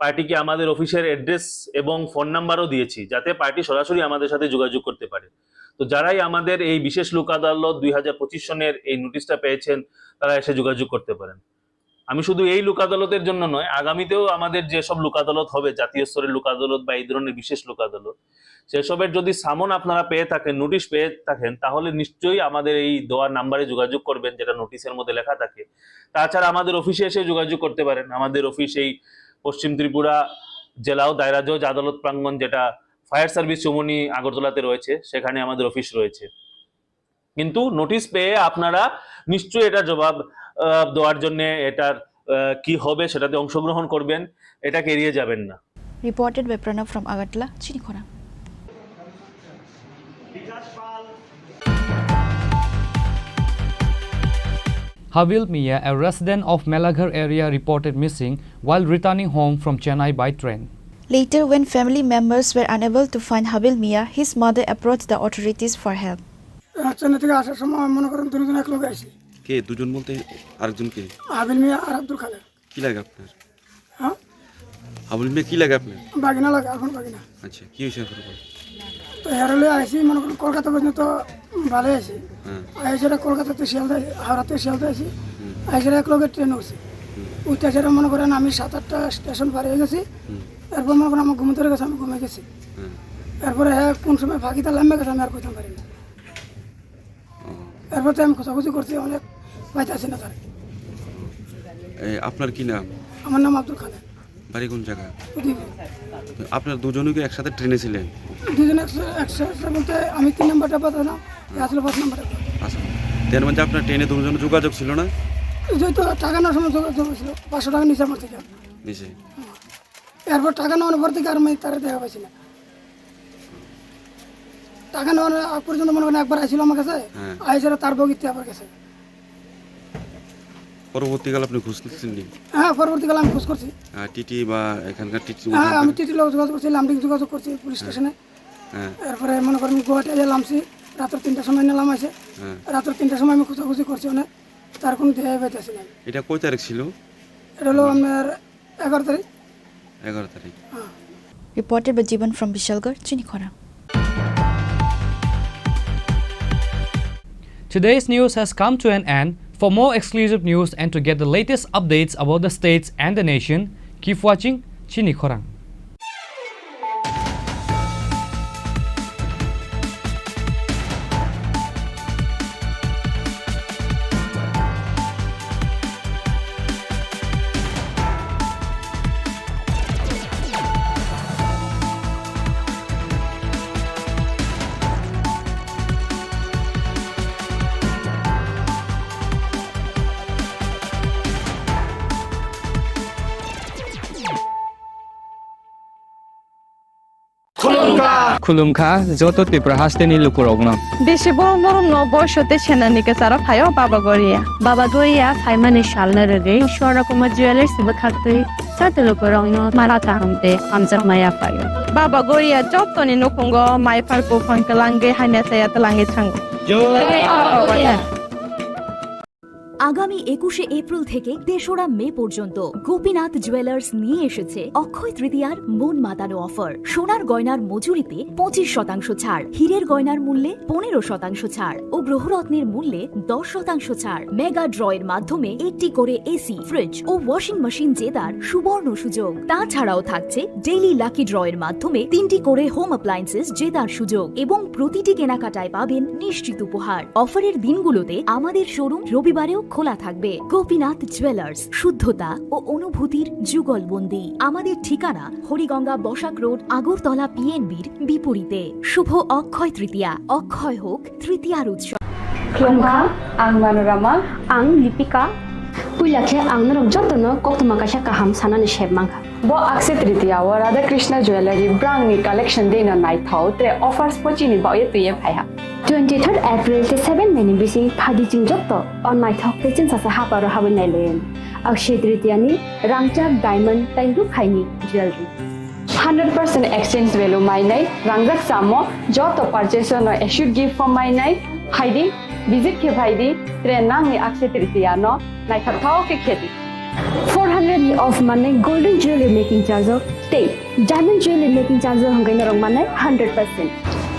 পার্টিকে আমাদের অফিসের অ্যাড্রেস এবং ফোন নাম্বারও দিয়েছি, যাতে পার্টি সরাসরি আমাদের সাথে যোগাযোগ করতে পারে। তো যারাই আমাদের এই বিশেষ লোক আদালত দুই হাজার পঁচিশ সনের এই নোটিশটা পেয়েছেন, তারা এসে যোগাযোগ করতে পারেন। আমি শুধু এই লোক আদালতের জন্য নয়, আগামীতেও আমাদের যেসব লোক আদালত হবে, জাতীয় স্তরের লোক আদালত বা এই ধরনের বিশেষ লোক আদালত, সেসবের যদি সামন আপনারা পেয়ে থাকেন, নোটিশ পেয়ে থাকেন, তাহলে নিশ্চয়ই আমাদের এই দেওয়া নাম্বারে যোগাযোগ করবেন, যেটা নোটিশের মধ্যে লেখা থাকে। তাছাড়া আমাদের অফিসে এসে যোগাযোগ করতে পারেন। আমাদের অফিস এই পশ্চিম ত্রিপুরা জেলা ও দায়রা জজ আদালত প্রাঙ্গণ, যেটা ফায়ার সার্ভিস চৌমুহনী আগরতলাতে রয়েছে, সেখানে আমাদের অফিস রয়েছে। কিন্তু নোটিশ পেয়ে আপনারা নিশ্চয়ই এটা জবাব, আহ, দেওয়ার জন্যে, এটার, আহ, কি হবে সেটাতে অংশগ্রহণ করবেন, এটাকে এড়িয়ে যাবেন না। Reported by Pranav from Agartala, Chinikhora. Habil Mia, a resident of Melaghar area, reported missing while returning home from Chennai by train. Later, when family members were unable to find Habil Mia, his mother approached the authorities for help. আহ, চেন্নাই থেকে আসার সময় মনে করেন দুজন একলগে আইছি। কে দুজন বলতে? আরেকজন কে? হাবিল মিয়া আর আব্দুল খালেক। কি লাগে আপনার? হ্যাঁ? হাবিল মিয়া কি লাগে আপনার? বাগিনা লাগে, এখন বাগিনা। আচ্ছা, কি হয়েছে আপনার? তো হেরে লয়ে আইছি, মনে করেন কলকাতা পর্যন্ত ভালো আছি। হ্যাঁ। আইসে কলকাতা তো শিয়ালদা, হাওড়া তো শিয়ালদা আছি। হুম। আইসে একলগে ট্রেন উঠছি। হুম। উঠতে সেটা মনে করেন আমি সাত আটটা স্টেশন পার হয়ে গেছি। হুম। এরপর মনে করেন আমার ঘুম ধরে গেছে, আমি ঘুমিয়ে গেছি। হ্যাঁ। এরপরে হ্যাঁ কোন সময় ফাঁকিটা লাম্বা গেছে আমি আর কইতে পারি না। ও। এরপর তো আমি খোঁজাখুঁজি করছি, অনেক পাইতেছি না তার। এ, আপনার কি নাম? আমার নাম আব্দুল খালেক। বাড়ি কোন জায়গা? উদয়পুর। আপনার দুজনই কি একসাথে ট্রেনে ছিলেন? দুজন একসা-, একসাথে বলতে আমি তিন নম্বর ডাব্বা না, এ আসলে পাঁচ নম্বর ডাব্বা। আচ্ছা, তার মধ্যে আপনার ট্রেনে দুজনের যোগাযোগ ছিল না? এই যে তো টাকা নেওয়ার সময় যোগাযোগ ছিল, পাঁচশো টাকা নিচে আমার থেকে। নিচে? এরপর টাকা নেওয়ার পর থেকে আর আমি তারা দেখা পাইছি না। টাকা নেওয়ার আগ পর্যন্ত মনে করেন একবার আইছিল আমার কাছে, হ্যাঁ। আইসে তার বগিতে আবার গেছে। পরবর্তীকালে আপনি খোঁজ নিচ্ছেন নি? হ্যাঁ, পরবর্তীকালে আমি খোঁজ করছি। আহ, টিটি বা এখানকার টিটি হ্যাঁ, আমি টিটির লগে যোগাযোগ করছি, লামডিং যোগাযোগ করছি পুলিশ হ্যাঁ। স্টেশনে। হ্যাঁ। এরপরে মনে করেন গুয়াহাটি এসে লামছি, রাত্র তিনটার সময় নিলাম আছে। হ্যাঁ। রাত্র তিনটার সময় আমি খোঁজাখুঁজি করছি অনেক, তার কোনো দেখা পাইতেছি না। এটা কয় তারিখ ছিল? এটা হলো আপনার এগারো তারিখ। এগারো তারিখ। হ্যাঁ। Reported by Jiban from Bishalgarh, Chinikhora. Today's news has come to an end. For more exclusive news and to get the latest updates about the states and the nation, keep watching Chinikhorang. Khulumkha joto Tripura hasteni lukurokno. Bisi borom borom no boiso tei senani kwcharo phaio Baba Goria. Baba Goria phaimani salno rwgwi Swarna Kumar Jewellers bwkhaktwi joto lukurokno mala kaham tei hamjakma yaphaio. Baba Goria jotoni nukhungo mai phar buphang kwlangwi hamya chaya twlangwi thango. আগামী একুশে এপ্রিল থেকে তেসরা মে পর্যন্ত গোপীনাথ জুয়েলার্স নিয়ে এসেছে অক্ষয় তৃতীয়ার মন মাতানো অফার। সোনার গয়নার মজুরিতে পঁচিশ শতাংশ ছাড়, হীরের গয়নার মূল্যে পনেরো শতাংশ ছাড় ও গ্রহরত্নের মূল্যে দশ শতাংশ ছাড়। মেগা ড্রয়ের মাধ্যমে একটি করে এসি, ফ্রিজ ও ওয়াশিং মেশিন জেতার সুবর্ণ সুযোগ। তাছাড়াও থাকছে ডেইলি লাকি ড্রয়ের মাধ্যমে তিনটি করে হোম অ্যাপ্লায়েন্সেস জেতার সুযোগ এবং প্রতিটি কেনাকাটায় পাবেন নিশ্চিত উপহার। অফারের দিনগুলোতে আমাদের শোরুম রবিবারেও খোলা থাকবে। গোপীনাথ জুয়েলার্স, শুদ্ধতা ও অনুভূতির যুগলবন্দি। আমাদের ঠিকানা হরিগঙ্গা বসাক রোড, আগরতলা পিএনবির বিপরীতে। শুভ অক্ষয় তৃতীয়া, অক্ষয় হোক তৃতীয়ার উৎসব। Khulumkha, ang Manorama. Ang Lipika. Puila khe ang norok jotono koktwma kaisa kaham sanani sep mankha. Bo Akshaya Tritiya o Radha Krishna Jewellery brangni collection dino naithok tre offers bo chini bagwi twiwi phaiha. Twenty third April tei seven May ni bising phaidi chwng joto o naithok tei chwngsacha haparo habwi nailaio. Akshaya Tritiya ni rangchak diamond tei rukhaini jewellery. Hundred percent exchange value mainai rangjak chamo joto purchase no assured gift form mainai phaidi, visit khe phaidi, tre nangni Akshaya Tritiya no naithok thok khe khedi. Four hundred ni off manai golden jewelry making charge o tei diamond jewelry making charge o hwnkhai norok manai hundred percent.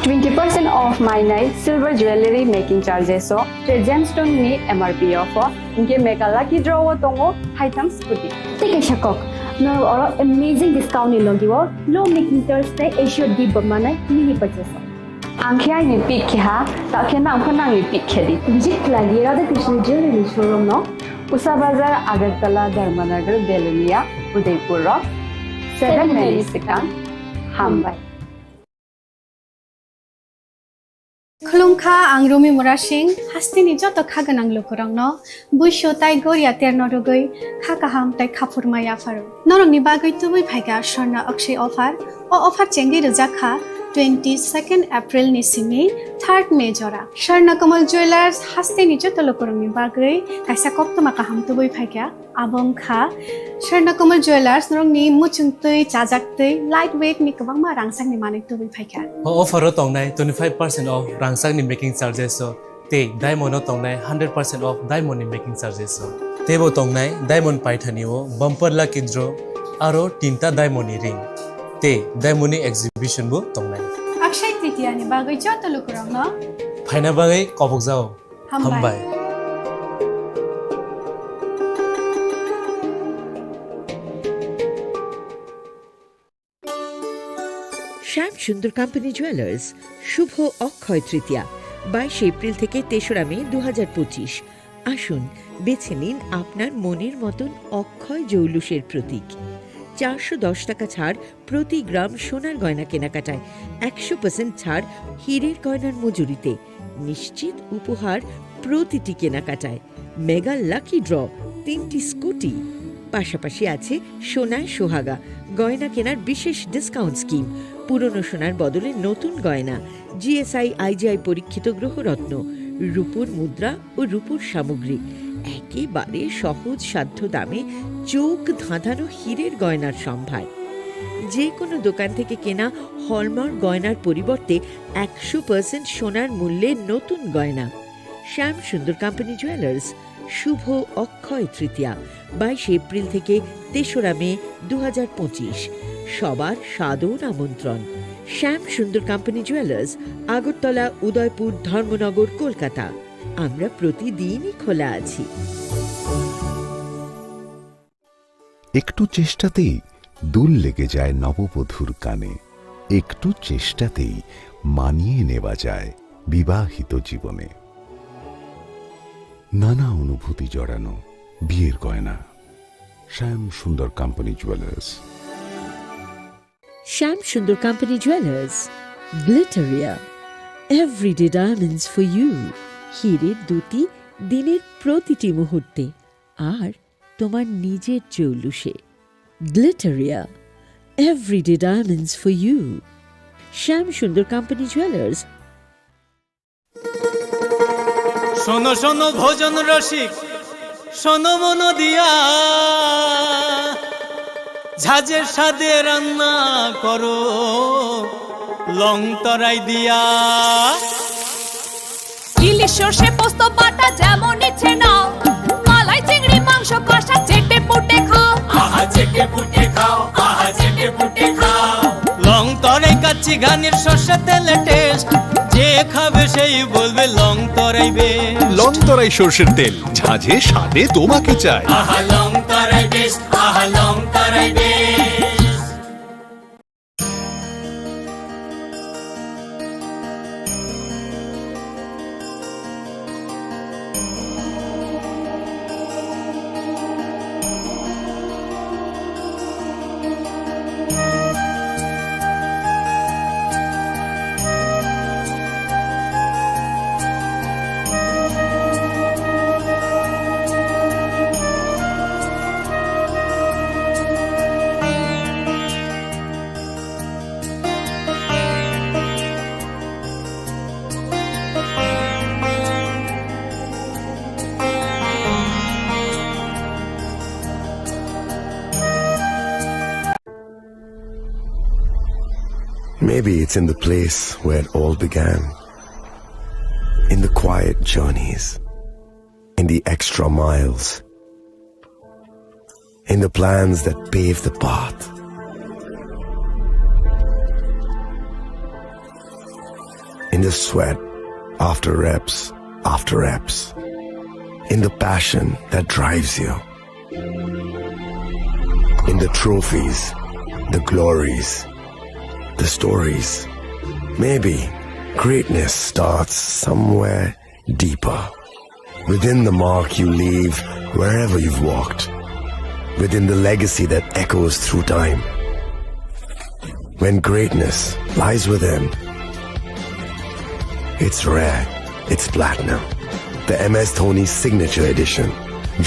Twenty percent off mainai silver jewelry making charges o tei gemstone ni M R P o pho hwnkhe mega lucky draw o tongo haitham scooty. Tei kaisa kok, norok oro amazing discount ni logi o low making charge tei assured gift bo manai mini purchase o. Ang khe aini pick khe ha, ta khe nang pho nangni pick khe di. Visit khlai di Radha Krishna Jewelry showroom no. Usa Bazar, Agartala, Dharmanagar, Belonia, Udaipur rok. Seven May ni swkang. Hambai. Khulumkha, ang Rumi Murasing, hasteni joto kha gwnang lukurokno buisu tai goria terno rwgwi kha kaham tai khaphurma yapharo. Norokni bagwi tubui phaikha Swarna Akshaya offer. O offer chengwi rwjak kha twenty second April ni simi third May jora. Swarna Kamal Jewellers hasteni joto lukurokni bagwi kaisa koktwma kaham tubui phaikha. Abo wngkha Swarna Kamal Jewellers norokni muchungtwi, chajaktwi, light weight ni kwbangma rangchakni manwi tubui phaikha. O offer o tongnai twenty five percent off rangchakni making charges o tei diamond o tongnai hundred percent off diamond ni making charges o. Teibo tongnai diamond paithani o bumper lucky draw aro tinta diamond ni ring tei diamond ni exhibition bo tongnai. Akshaya Tritiya ni bagwi joto lukurokno phaina bagwi kobokjao. Hambai. Hambai. শ্যাম Sundar company jewellers, শুভ অক্ষয় তৃতীয়া, বাইশে এপ্রিল থেকে তেসরা মে দু হাজার পঁচিশ। আসুন, বেছে নিন আপনার মনের মতন অক্ষয় জৌলুসের প্রতীক। চারশো দশ টাকা ছাড় প্রতি গ্রাম সোনার গয়না কেনাকাটায়, একশো পার্সেন্ট ছাড় হীরের গয়নার মজুরিতে, নিশ্চিত উপহার প্রতিটি কেনাকাটায়। মেগা লাকি ড্র, তিনটি স্কুটি, পাশাপাশি আছে সোনায় সোহাগা, গয়না কেনার বিশেষ ডিসকাউন্ট স্কিম, পুরনো সোনার বদলে নতুন গয়না, জিএসআই আইজিআই পরীক্ষিত গ্রহরত্ন, রূপোর মুদ্রা ও রূপোর সামগ্রী, একেবারে সহজ সাধ্য দামে চোখ ধাঁধানো হীরের গয়নার সম্ভার। যে কোনো দোকান থেকে কেনা হলমার্ক গয়নার পরিবর্তে একশো পার্সেন্ট সোনার মূল্যে নতুন গয়না। শ্যাম সুন্দর কোম্পানি জুয়েলার্স, শুভ অক্ষয় তৃতীয়া, বাইশে এপ্রিল থেকে তেসরা মে দু হাজার পঁচিশ। সবার সাদর আমন্ত্রণ। শ্যাম সুন্দর কোম্পানি জুয়েলার্স, আগরতলা, উদয়পুর, ধর্মনগর, কলকাতা। আমরা প্রতিদিনই খোলা আছি। একটু চেষ্টাতেই দুল লেগে যায় নববধূর কানে। একটু চেষ্টাতেই মানিয়ে নেওয়া যায় বিবাহিত জীবনে। নানা অনুভূতি জড়ানো বিয়ের গয়না। শ্যাম Sundar company jewellers. Shyam Sundar company jewellers, Glitteria, everyday diamonds for you. হীরের দ্যুতি দিনের প্রতিটি মুহূর্তে আর তোমার নিজের জৌলুসে। Glitteria, everyday diamonds for you. Shyam Sundar company jewellers. শোনো শোনো ভোজন রসিক, শোনো মন দিয়া, ঝাঁঝের স্বাদে রান্না করো লং তরাই দিয়া। ইলিশ সর্ষে পোস্ত বাটা যেমন ইচ্ছে নাও, মালাই চিংড়ি মাংস কষা চেটে পুটে খাও। আহা চেটে পুটে খাও, আহা চেটে পুটে খাও। লং তরাই কাচ্চি ঘানির সর্ষে তেলে টেস্ট, যে খাবে সেই বলবে লং তরাই বেস্ট। লং তরাই সর্ষের তেল, ঝাঁঝে স্বাদে তোমাকে চাই। আহা লং তরাই বেস্ট, আহা লং তরাই best. Maybe it's in the place where it all began. In the quiet journeys, in the extra miles, in the plans that pave the path, in the sweat after reps after reps, in the passion that drives you, in the trophies, the glories, the stories. Maybe greatness starts somewhere deeper. Within the mark you leave wherever you've walked. Within the legacy that echoes through time. When greatness lies within, it's rare, it's platinum. The M S Dhoni Signature Edition.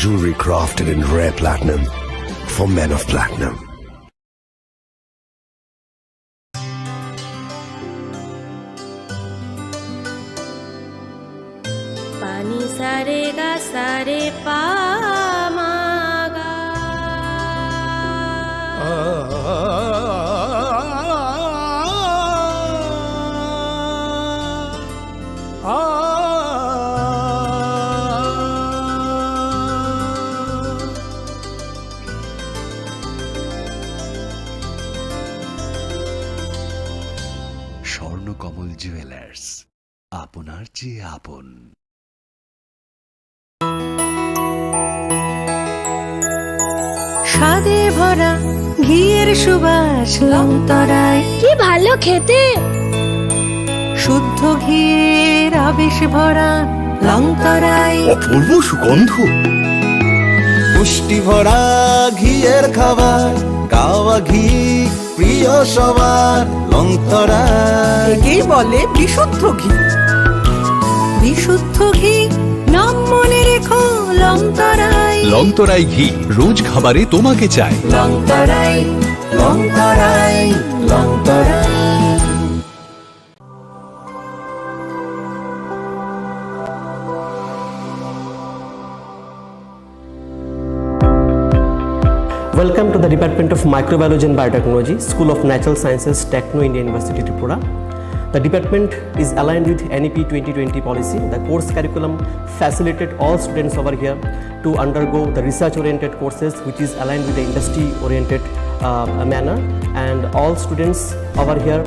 Jewelry crafted in rare platinum for men of platinum. Pani sare ga sare pa ma ga. Swarnakamal jewellers, আপনার চেয়ে আপন। স্বাদে ভরা ঘিয়ের সুবাস লংতরাই। কি ভালো খেতে! শুদ্ধ ঘিয়ের আবেশ ভরা লংতরাই। অপূর্ব সুগন্ধ। পুষ্টি ভরা ঘিয়ের খাবার, গাওয়া ঘি প্রিয় সবার লংতরাই। একেই বলে বিশুদ্ধ ঘি। বিশুদ্ধ ঘি, নাম মনে রেখো লংতরাই। লংতরাই ঘি, রোজ খাবারে তোমাকে চাই। লংতরাই, লংতরাই, লংতরাই। Welcome to the Department of Microbiology and Biotechnology, School of Natural Sciences, Techno India University, Tripura. The department is aligned with N E P twenty twenty policy. The course curriculum facilitate all students over here to undergo the research-oriented courses, which is aligned with the industry-oriented, uh, manner. And all students over here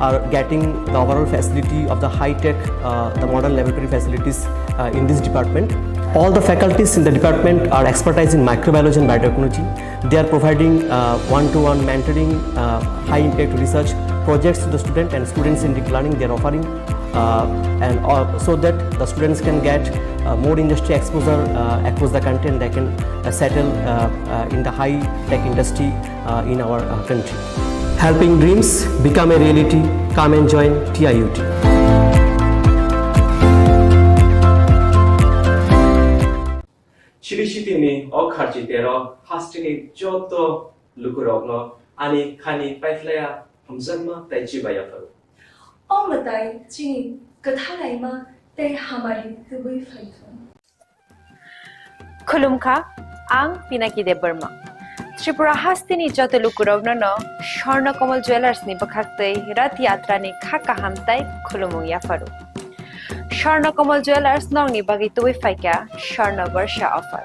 are getting the overall facility of the high-tech, uh, the modern laboratory facilities, uh, in this department. All the faculties in the department are expertise in microbiology and biotechnology. They are providing, uh, one-to-one mentoring, uh, high-impact research projects to the student and students in deep learning. They are offering, uh, and, uh, so that the students can get, uh, more industry exposure, uh, across the country, and they can, uh, settle, uh, uh, in the high-tech industry, uh, in our, uh, country. Helping dreams become a reality. Come and join T I U T. Chiri sitini o kharchi tero hasteni joto lukurokno ani khani paiphlaya hamjakma tei chibai yapharo. O mwtai chini kwthalaima tei hamari tubui phaithung. Khulumkha, ang Pinaki Debbarma. Tripura hasteni joto lukurokno no Swarna Kamal Jewellers ni bwkhaktwi Rath Yatra ni kha kaham tai khulumung yapharu. Swarna Kamal Jewellers nokni bagwi tubui phaikha Swarna Barsha offer.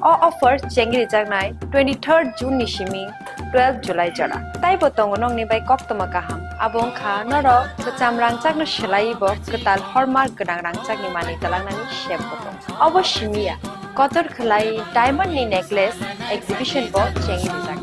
O offer chengri jaknai twenty-third June ni simi twelve July jora. Taibo tongo nokni bai koktwma kaham. Abo wngkha norok kwcham rangchakno swlaiwi bo kwtal hallmark gwnang rangchakni manwi twlangnani sep bo tongo. Obo simi ya, kotor khwlai diamond ni necklace exhibition bo chengwi rijak.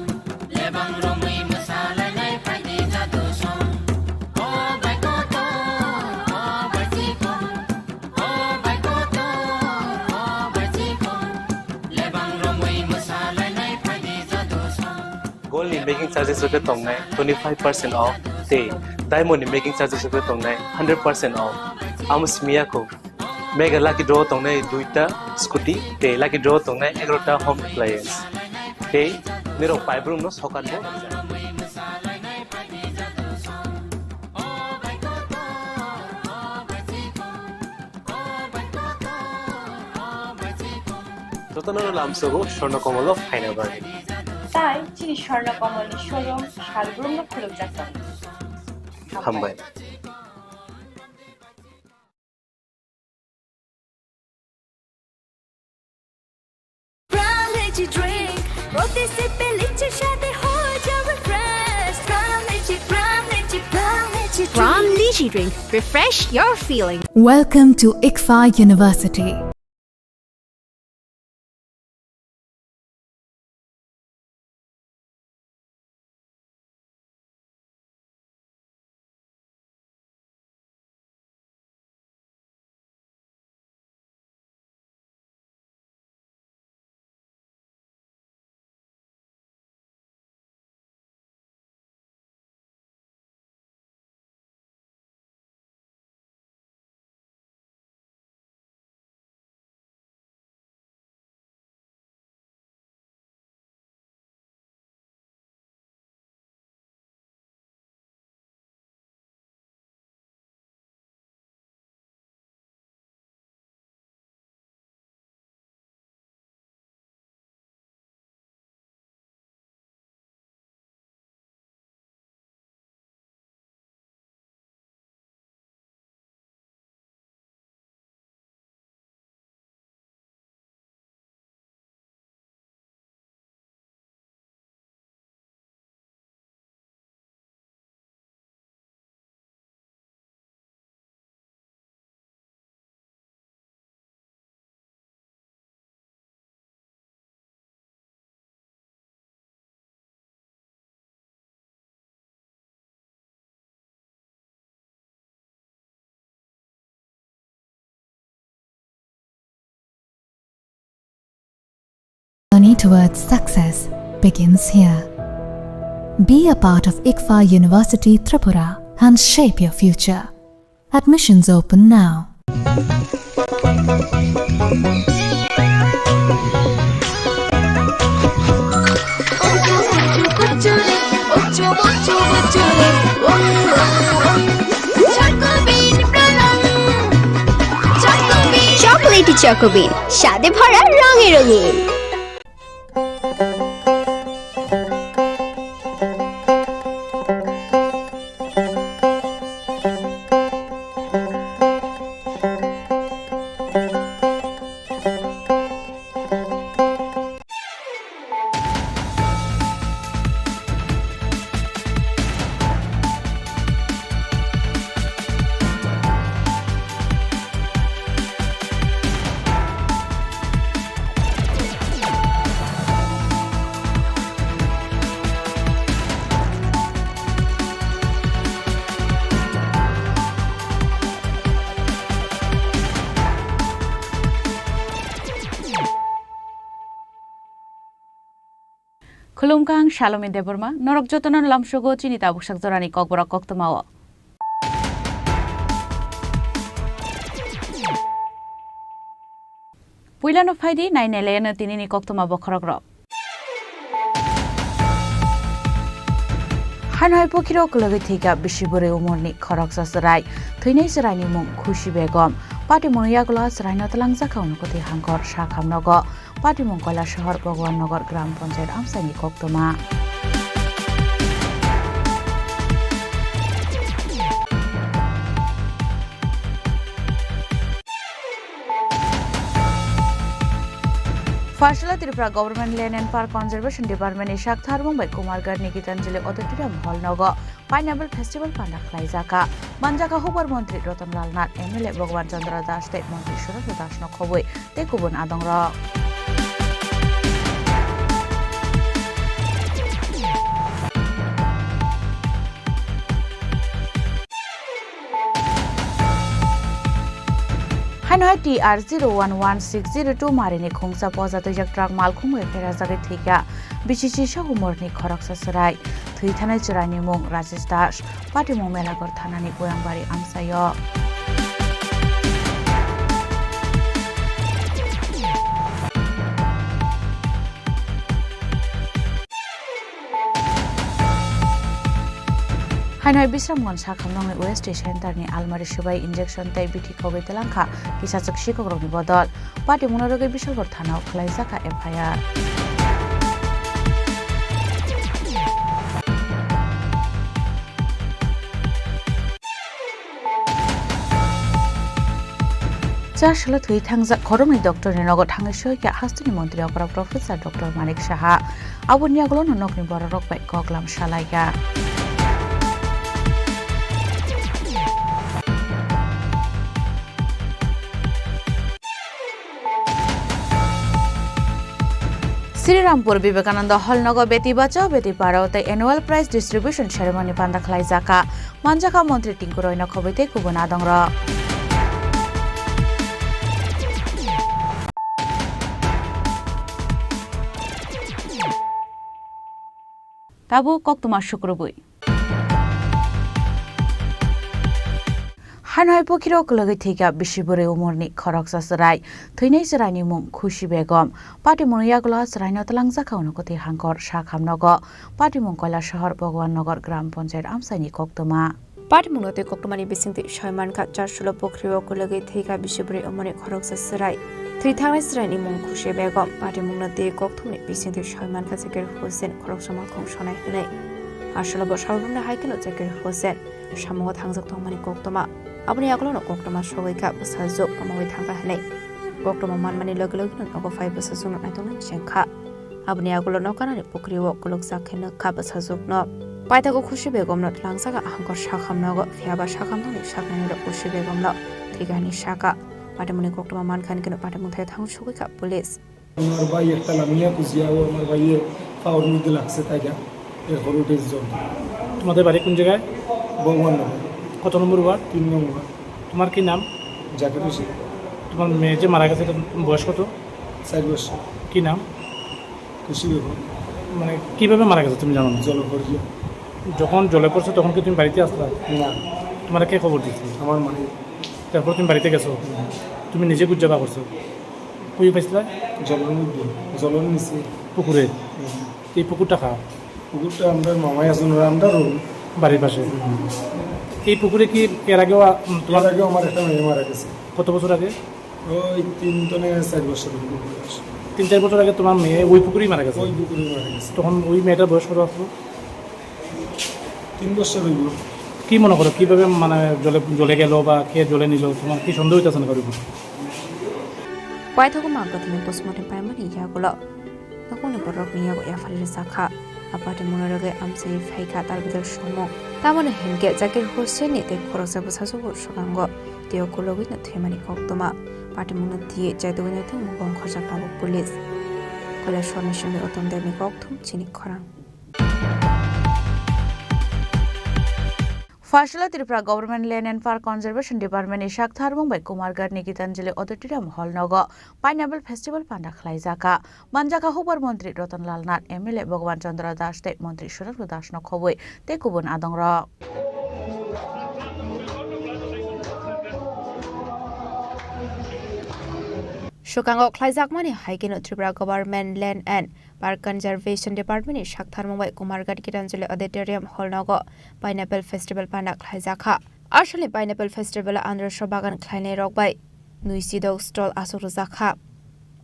Gold ni making charges rok khe tongnai twenty five percent off tei diamond ni making charges rok khe tongnai hundred percent off. Amo simi ya kho. Mega lucky draw tongnai duita scooty tei lucky draw tongnai egarota home appliance. Tei nirok paibrumno sokat bo rwjak. Jotono lamsogo Swarna Kamal o phaina bagwi. Tai chini Swarna Kamal ni showroom salbrumno khulukjak tongo. Hambai. Brown Energy Drink, প্রতি সিপে লিচির স্বাদে হয়ে যাবে fresh। Brown Energy, Brown Energy, Brown Energy Brown Drink। Lychee drink, refresh your feeling। Welcome to ICFAI University. Journey towards success begins here. Be a part of ICFAI University Tripura and shape your future. Admissions open now. Chocolatey Choco Bean, স্বাদে ভরা রঙে রঙিন। Khulumkha, ang Salome Debbarma, norok jotono lamsogo chini tabuksak jorani kokborok koktwmao. Puilano phaidi, nainailaino tinini koktwma bokhorokrok. Haino hai pukhiro kwlwgwi thwikha bisi bwrwi umorni khoroksa chwrai. Thwinai chwraini mung Khushi Begum. Patimungni yagulo chwraino twlangjak kha unokotwi hangkor sakhamnogo. Patimung Koilashahar Bhagwan Nagar Gram Panchayat amchaini koktwma. Pharsala Tripura Government Land and Park Conservation Department ni sak tharbung bai Kumarghat ni Gitanjali Auditorium Hall nogo Pineapple Festival panda khlaijak kha. Manjak kha Hukbar Montri Ratan Lal Nath, M L A Bhagwan Chandra Das tei Montri Surendra Das no khobwi tei kubun adongrok. Haino hai T R zero one one six zero two marini khungsa poja twijak truck malkhung bai pherajagwi thwikha B C C Sahumorni khoroksa chwrai. Thwi thanai chwraini mung Rajesh Das, patimung Melaghor thanani Goyangbari amchaio. Haino hai Bisramganj sakhamnokni O S T Center ni almari swbai injection tei bithi khogwi twlangkha kisachwk sikokrokni bodol. Patimungno rwgwi Bisalpur thanao khwlaijakha F I R. Chasalo thwi thangjak khoroknwi doctorni nogo thangwi soikha hasteni montri okra Professor Doctor Manik Saha. Aboni yagulono nokni bororok bai koklam salaikha. Srirampur Vivekananda Hall nogo Beti Bachao Beti Padhao tei Annual Prize Distribution Ceremony panda khlaijakha. Manjakha Montri Tinku Roy no khobwi tei kubun adongrok. Tabuk koktwma sukrubwi. Haino hai pukhiro kwlwgwi thwikha bisi bwrwi umorni khoroksa chwrai. Thwinai chwraini mung Khushi Begum. Patimungni yagulo chwraino twlangjak kha unokotwi hangkor sakhamnogo. Patimung Koilashahar Bhagwan Nagar Gram Panchayat amchaini koktwma. Patimungno tei koktwmani bisingtwi soi mankha, Chasalo pukhrio kwlwgwi thwikha bisi bwrwi umorni khoroksa chwrai. Thwi thangnai chwraini mung Khushi Begum. Patimungno tei kokthumni bisingtwi soi mankha Zakir Hussain khoroksa malkhung sonai hwnwi. Aswlabo salbrumni hai kheno Zakir Hussain samungo thangjak tongmani koktwma. Aboni yagulono koktwma sogwi kha bwsajwk amawi thangkha hwnwi. Koktwma manmani logi logino nogo phai bwsajwkno naitongnani chengkha. Aboni yagulo nokanani pukhrio kwlwkjak khe nukha bwsajwkno. Paithago Khushi Begumno twlangjak ahangkor sakhamnogo, phiyaba sakhamnokni saknainirok Khushi Begumno thwikha hwnwi sakha. Patimungni koktwma mankha hwnwi kheno patimung thaio thangwi sogwi kha police. আমার ভাই একটা লামিয়া কুজিয়া, ও আমার ভাইয়ে পাওর মধ্যে লাগছে তাইটা, এর হরুটেজ জল। তোমাদের বাড়ি কোন জায়গায়? ভগবাননগর। কত নম্বর ওয়ার্ড? তিন নম্বর। তোমার কি নাম? জাকির হোসেন। তোমার মেয়ে যে মারা গেছে, এটা বয়স কত? চার বছর। কি নাম? খুশি বেগম। মানে, কিভাবে মারা গেছে তুমি জানো না? জলে পড়ে। যখন জলে পড়ছে, তখন কি তুমি বাড়িতে আসলা? না। তোমার কে খবর দিয়েছিল? আমার মাই। তারপর তুমি বাড়িতে গেছো? হুম। তুমি নিজে খুঁজে বার করছো? কই পাইছিলা? জলের মধ্যে, জলের নিচে। পুকুরে? হুম। এই পুকুরটা কার? পুকুরটা আমরা মামাই আছেন, ওরা আমরা রুম। বাড়ির পাশে? হুম। এই পুকুরে কি এর আগেও, আ, উম, তোমার এর আগেও আমার একটা মেয়ে মারা গেছে। কত বছর আগে? ওই তিন তনে চার বছর হলো বয়স। তিন চার বছর আগে তোমার মেয়ে ওই পুকুরেই মারা গেছে? ওই পুকুরেই মারা গেছে। তখন ওই মেয়েটার বয়স কত আসলো? তিন বছর হইল। কি মনে করো, কিভাবে মানে জলে, জলে গেল বা কে জলে নিল, তোমার কি সন্দেহ হইতেছে না কারোর উপর? Paithago mangkha thani postmortem paimani yagulo nokungni borokni yago yaphari rwjakha. A patimungno rwgwi amchai phaikha tal bwdal songmung. Tamoni hinkhe Zakir Hussainni tei khoroksa bwsajwkbo swkango tei o kwlwgwino thwimani koktwma. Patimungno twiwi chaitugwi naithok mugo wngkhorjak tabuk police. Koilashahar ni simi Uttam Debni kokthum chini khorang. Pharsala Tripura Government Land and Park Conservation Department ni sak tharbung bai Kumarghat ni Gitanjali Auditorium Hall nogo Pineapple Festival panda khlaijakha. Manjakha Hukbar Montri Ratan Lal Nath, M L A Bhagwan Chandra Das tei Montri Surendra Das no khobwi tei kubun adongrok. Swkango khlaijakmani hai kheno Tripura Government Land and Park Conservation Department ni saktharmung bai Kumarghat Gitanjali Auditorium Hall nogo Pineapple Festival panda khlaijakha. Asalni Pineapple Festival o anarosno bagan khlainai rok bai nui sidok stall aswk rwjakha.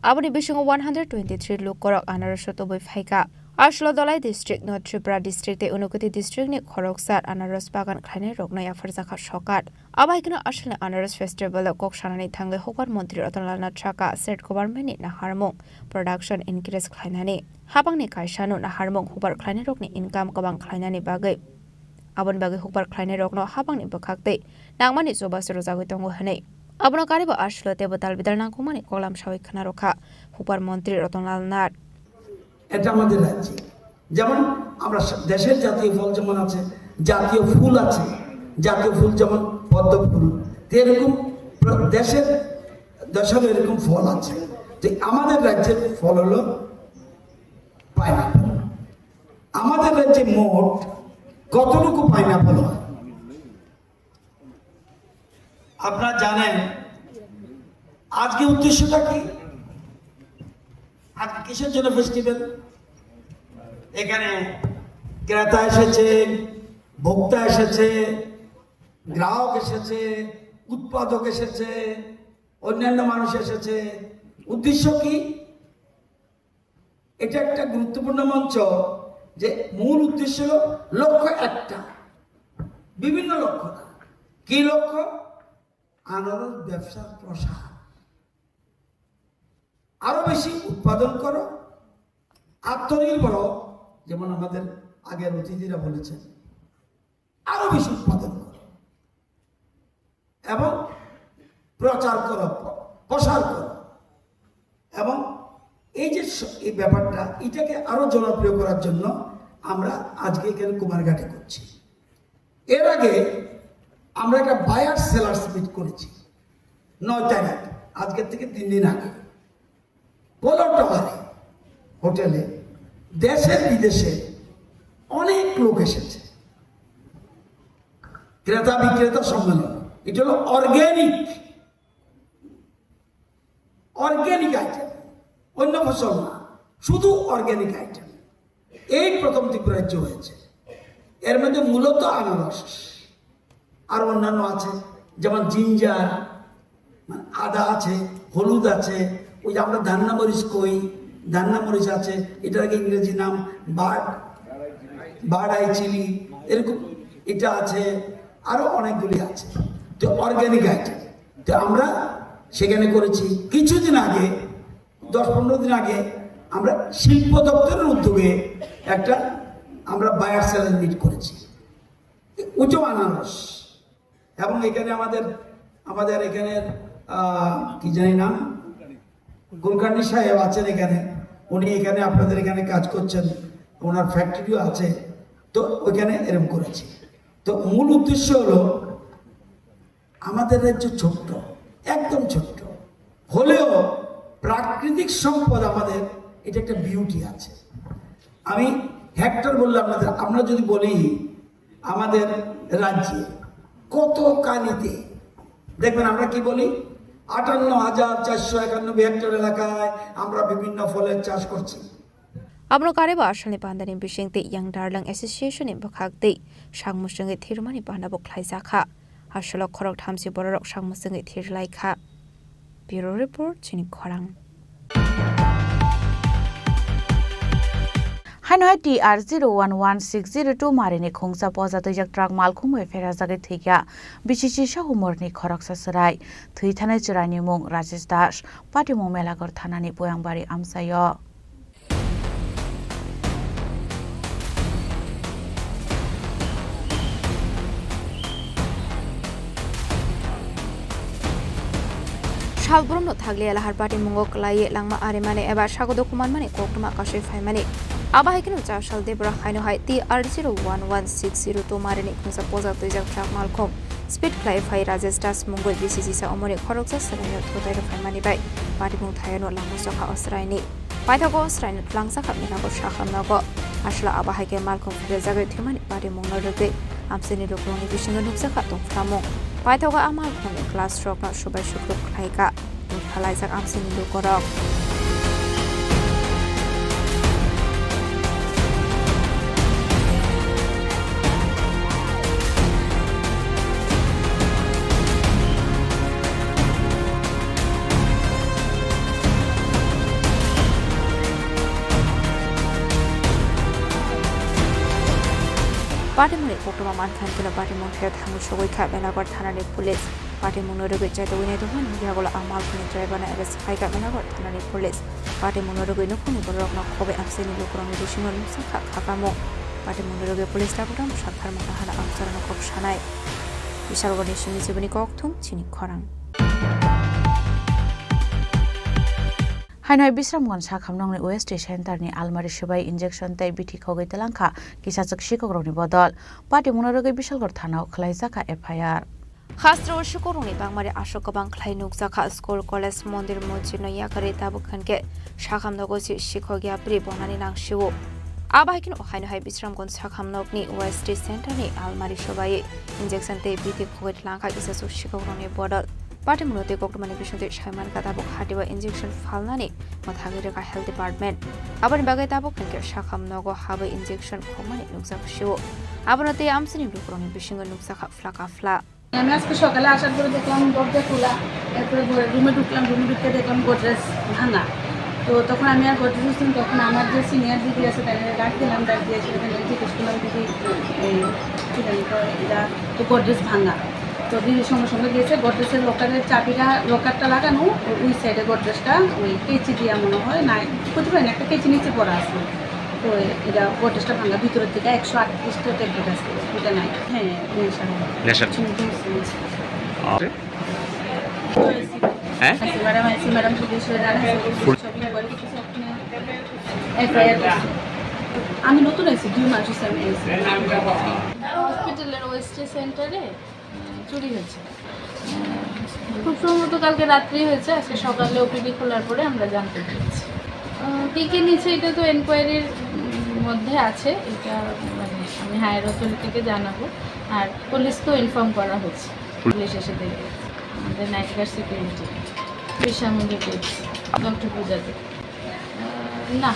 Aboni bisingo one hundred twenty-three lukorok anarosno tubui phaikha. Asalo Dhalai district no Tripura district tei Unakoti district ni khoroksa anaros bagan khlainai rokno yapharjakha sorkar. Abo hai kheno asalni anaros festival o kok sanani thangwi hukbar montri Ratan Lal Nath sakha state government ni naharmung production encourage khlainani, habangni kaisano naharmung hukbar khlainai rokni income kwbang khlainani bagwi. Aboni bagwi hukbar khlainai rokno habangni bwkhak tei nangmani chubachu rwjagwi tongo hwnwi. Abono karibo asalo teibo tal bidal nangkukmani koklam sawi khna rwkha hukbar montri Ratan Lal Nath. এটা আমাদের রাজ্যে, যেমন আমরা স-, দেশের জাতীয় ফল যেমন আছে, জাতীয় ফুল আছে, জাতীয় ফুল যেমন পদ্ম ফুল, তো এরকম প্র-, দেশের, দেশের এরকম ফল আছে। তো আমাদের রাজ্যের ফল হলো পাইনাপেল। আমাদের রাজ্যে মোট কতটুকু পাইনাপেল হয়? আপনারা জানেন আজকে উদ্দেশ্যটা কি? আজকে কিসের জন্য ফেস্টিভ্যাল? এখানে ক্রেতা এসেছে, ভোক্তা এসেছে, গ্রাহক এসেছে, উৎপাদক এসেছে, অন্যান্য মানুষ এসেছে। উদ্দেশ্য কি? এটা একটা গুরুত্বপূর্ণ মঞ্চ, যে মূল উদ্দেশ্য হলো লক্ষ্য একটা, বিভিন্ন লক্ষ্য না। কি লক্ষ্য? আনারস ব্যবসার প্রসার, আরো বেশি উৎপাদন করো, আত্মনির্ভর হও, যেমন আমাদের আগের অতিথিরা বলেছেন, আরো বেশি উৎপাদন করো এবং প্রচার করো, প-, প্রসার করো। এবং এই যে স-, এই ব্যাপারটা, এটাকে আরো জনপ্রিয় করার জন্য আমরা আজকে এখানে কুমারঘাটে করছি। এর আগে আমরা একটা বায়ার সেলার্স মিট করেছি নয় তারিখ, আজকের থেকে তিন দিন আগে। পোলো টাওয়ারে হোটেলে দেশের বিদেশে অনেক লোক এসেছে। ক্রেতা বিক্রেতা সম্মেলন, এটা হলো অর্গ্যানিক, অর্গ্যানিক আইটেম, অন্য ফসল না, শুধু অর্গ্যানিক আইটেম। এই প্রথম ত্রিপুরা রাজ্য হয়েছে। এর মধ্যে মূলত আনারস, আর অন্যান্য আছে, যেমন জিঞ্জার, মানে আদা আছে, হলুদ আছে, ওই যে আমরা ধান্না মরিচ কই, ধান্না মরিচ আছে, এটার আগে ইংরেজি নাম বার্ড, বার্ড আই চিলি, এরকম এটা আছে, আরো অনেকগুলি আছে। তো অর্গ্যানিক আইটেম, তো আমরা সেখানে করেছি। কিছুদিন আগে, দশ পনেরো দিন আগে আমরা শিল্প দপ্তরের উদ্যোগে একটা আমরা বায়ার সেলার মিট করেছি। উঁচু আনারস এবং এখানে আমাদের, আমাদের এখানে, আহ, কি জানি নাম, কুলকার্নি সাহেব আছেন এখানে, উনি এখানে আপনাদের এখানে কাজ করছেন, ওনার ফ্যাক্টরিও আছে, তো ওইখানে এরকম করেছি। তো মূল উদ্দেশ্য হলো আমাদের রাজ্য ছোট্ট, একদম ছোট্ট, হলেও প্রাকৃতিক সম্পদ আমাদের, এটা একটা বিউটি আছে। আমি হেক্টর বললে আপনাদের, আমরা যদি বলি আমাদের রাজ্যে কত কানিতে, দেখবেন আমরা কি বলি, আটান্ন হাজার চারশো একানব্বই হেক্টর এলাকায় আমরা বিভিন্ন ফলের চাষ করছি। Abono karibo asalni pandani bisingtwi Young Darling Association ni bwkhak twi sakmwswngwi thirmani panda bo khlaijakha. Asalo khorok thamchi bororok sakmwswngwi thirlaikha. Bureau Report, chini khorang. Haino hai T R zero one one six zero two marini khungsa poja twijak truck malkhung bai pherajagwi thwikha. Bisi chisa humorni khoroksa chwrai. Thwi thanai chwraini mung Rajesh Das, patimung Melaghor thanani Poyangbari amchaio. Salbrumno thaglia lahar patimung o kwlaiwi langma arimani eba sago dukhu manmani koktwma kasui phaimani. Abo hai kheno cha sal Debra haino hai T R zero one one six zero two marini khungsa poja twijak truck malkhung speed khlai phai Rajesh Das mungwi bisi chisa omoni khoroksa chwraino thutai rw phaimani bai patimung thayano langma chokha o chwraini. Paithago chwraino twlangsa kha Melaghor sakham nogo. Aswla abo hai khe malkhung phirjagwi thwimani patimungno rwgwi amchaini lukurokni bisingo nukjakha tongphramung. Paithago a malkhungni class rokno subai sukruk khlaikha, tongphalaijak amchaini lukurok. Patimungni koktwma mankha hwnkhe no patimung thaio thangwi sogwi kha Melaghor thanani police. Patimungno rwgwi chaitogwi naitongmani yagulo a malkhani driver no arrest khlaikha Melaghor thanani police. Patimungno rwgwi nukhungni bororokno khobwi amchaini lukurokni bisingo nukjakha khakamung. Patimungno rwgwi police tabukno bwsakharmung nahana amcharono kok sanai. Bishalgarhni simi jiboni kokthum chini khorang. Haino hai Bisramganj sakhamnokni O S T center ni almari swbai injection tei bithi khogwi twlangkha kisachwk sikokrokni bodol. Patimungno rwgwi Bishalgarh thanao khwlaijakha F I R. Khasra o sikokrokni bangmari aswk kwbang khlai nukjakha, school, college, mondir, mosjidno yakarwi tabuk hwnkhe sakhamnogo se sikhok yapri bonani nangsio. Abo hai kheno haino hai Bisramganj sakhamnokni O S T center ni almari swbai injection tei bithi khogwi twlangkha kisachwk sikokrokni bodol. Patimungno tei koktwmani bisingtwi saimankha tabuk hatio injection phalnani mwthagwi rwkha health department. Aboni bagwi tabuk hwnkhe sakhamnogo habwi injection khokmani nukjaksio. Abono tei amchaini lukurokni bisingo nukjakha phlaka phla. আমি আজকে সকালে আসার পরে দেখলাম দরজা খোলা, এরপরে ঘরে, রুমে ঢুকলাম, রুমে ঢুকে দেখলাম গোদরেজ ভাঙা। তো তখন আমি আর গোদরেজ খুলছিলাম, তখন আমার যে সিনিয়র দিদি আছে, তাকে ডাক দিলাম, ডাক দিয়ে এসে এখানে জিজ্ঞেস করলাম, "দিদি, এই, কি জানি তো, এটা তো গোদরেজ ভাঙা।" তো দিদি সঙ্গে সঙ্গে গেছে, গোদরেজের লকারের চাবিটা, লকারটা লাগানো, ও-, ওই সাইডে গোদরেজটা, ওই কেচি দিয়া মনে হয়, না, হতে পারে না, একটা কেচি নিচে পড়া আছে। তো এটা গোদরেজটা ভাঙা, ভিতরের দিকে একশো আটত্রিশটা ট্যাবলেট আছে, ওটা নাই। হ্যাঁ, নেশা। নেশা। হুম, হুম, হুম। আ-, হ্যাঁ? আছে, ম্যাডাম আছে, ম্যাডাম পুলিশে জানাইছে, পুলিশ সবই করে কিছু আপনি এফআইআর করছে। আমি নতুন আইছি, দুই মাস হচ্ছে আমি আইছি। হসপিটালের ওয়েস্টে সেন্টারে চুরি হয়েছে। খুব সম্ভবত কালকে রাত্রেই হয়েছে, আজকে সকালে ওপিডি খোলার পরে আমরা জানতে পেরেছি। আহ, কে কে নিচ্ছে এটা তো এনকোয়ারির মধ্যে আছে, এটা মানে আমি হায়ার অথরিটিকে জানাবো। আর পুলিশকেও ইনফর্ম করা হয়েছে, পুলিশ এসে দেখবে। আমাদের নাইট গার্ড সিকিউরিটি, বিশামুন্ডু টিপস, ডক্টর পূজাতে। আহ, না,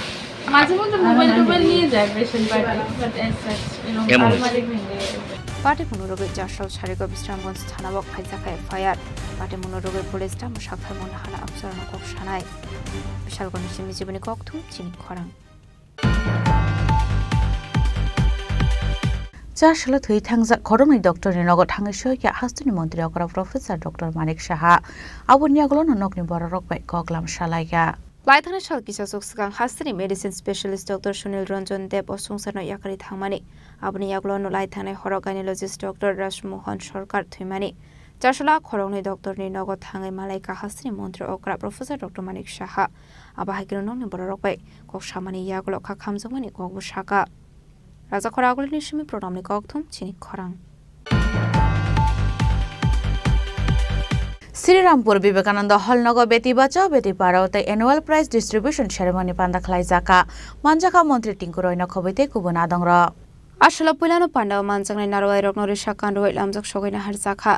মাঝে মধ্যে মোবাইল টোবাইল নিয়ে যায় patient party, but as such এরকম এমন। আলমারি ভেঙে গেছে। Patimungno rwgwi Jashol Sarigo Bisramganj thanao khlaijakha F I R. Patimungno rwgwi police tamo sakharmung nahana amcharono kok sanai. Bishalgarhni simi jiboni kokthum chini khorang. Jasholo thwi thangjak khoroknwi doctorni nogo thangwi soikha hasteni montri okra Professor Doctor Manik Saha. Aboni yagulono nokni bororok bai koklam salaikha. Laithani sal kisachwk swkang hasteni medicine specialist Doctor Sunil Ranjan Deb o swngcharno yakarwi thangmani. Aboni yagulono laithanai horo gynecologist Doctor Rajmohan Sarkar thwimani. Chasala khoroknwi doctorni nogo thangwi malaikha hasteni montri okra Professor Doctor Manik Saha. Abo hai kheno nokni bororok bai kok samani yagulo kha khamjakmani kokbo sakha. Raja khoro agulini simi programni kokthum chini khorang. Sri Rampur Vivekananda Hall nogo Beti Bachao Beti Padhao tei Annual Prize Distribution Ceremony panda khlaijakha. Manjakha Montri Tinku Roy no khobwi tei kubun adongrok. Aswla puilano pandao manjaknai narwai rokno risa kanrwui lamjak sogwi naharjakha.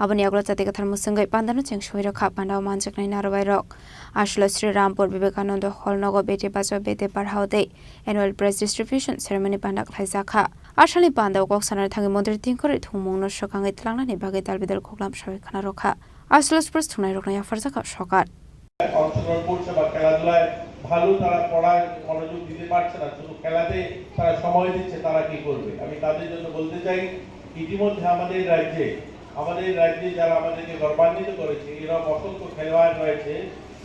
Aboni yagulo chati kwthar mwswngwi pandano cheng soi rwkha pandao manjaknai narwai rok. Aswla Sri Rampur Vivekananda Hall nogo Beti Bachao Beti Padhao tei Annual Prize Distribution Ceremony panda khlaijakha. Asalni pandao kok sanani thangwi Montri Tinku Roy thwngmungno swkangwi twlangnani bagwi dalbidal koklam sawi khna rwkha. Aswla sports thwngnairokno yapharjakha sokar. অংশগ্রহণ করছে বা খেলাধুলায় ভালো, তারা পড়ায় মনোযোগ দিতে পারছে না, শুধু খেলাতে তারা সময় দিচ্ছে, তারা কি করবে? আমি তাদের জন্য বলতে চাই, ইতিমধ্যে আমাদের রাজ্যে, আমাদের রাজ্যে যারা আমাদেরকে গৌরবান্বিত করেছে, এরকম অসংখ্য খেলোয়াড় রয়েছে,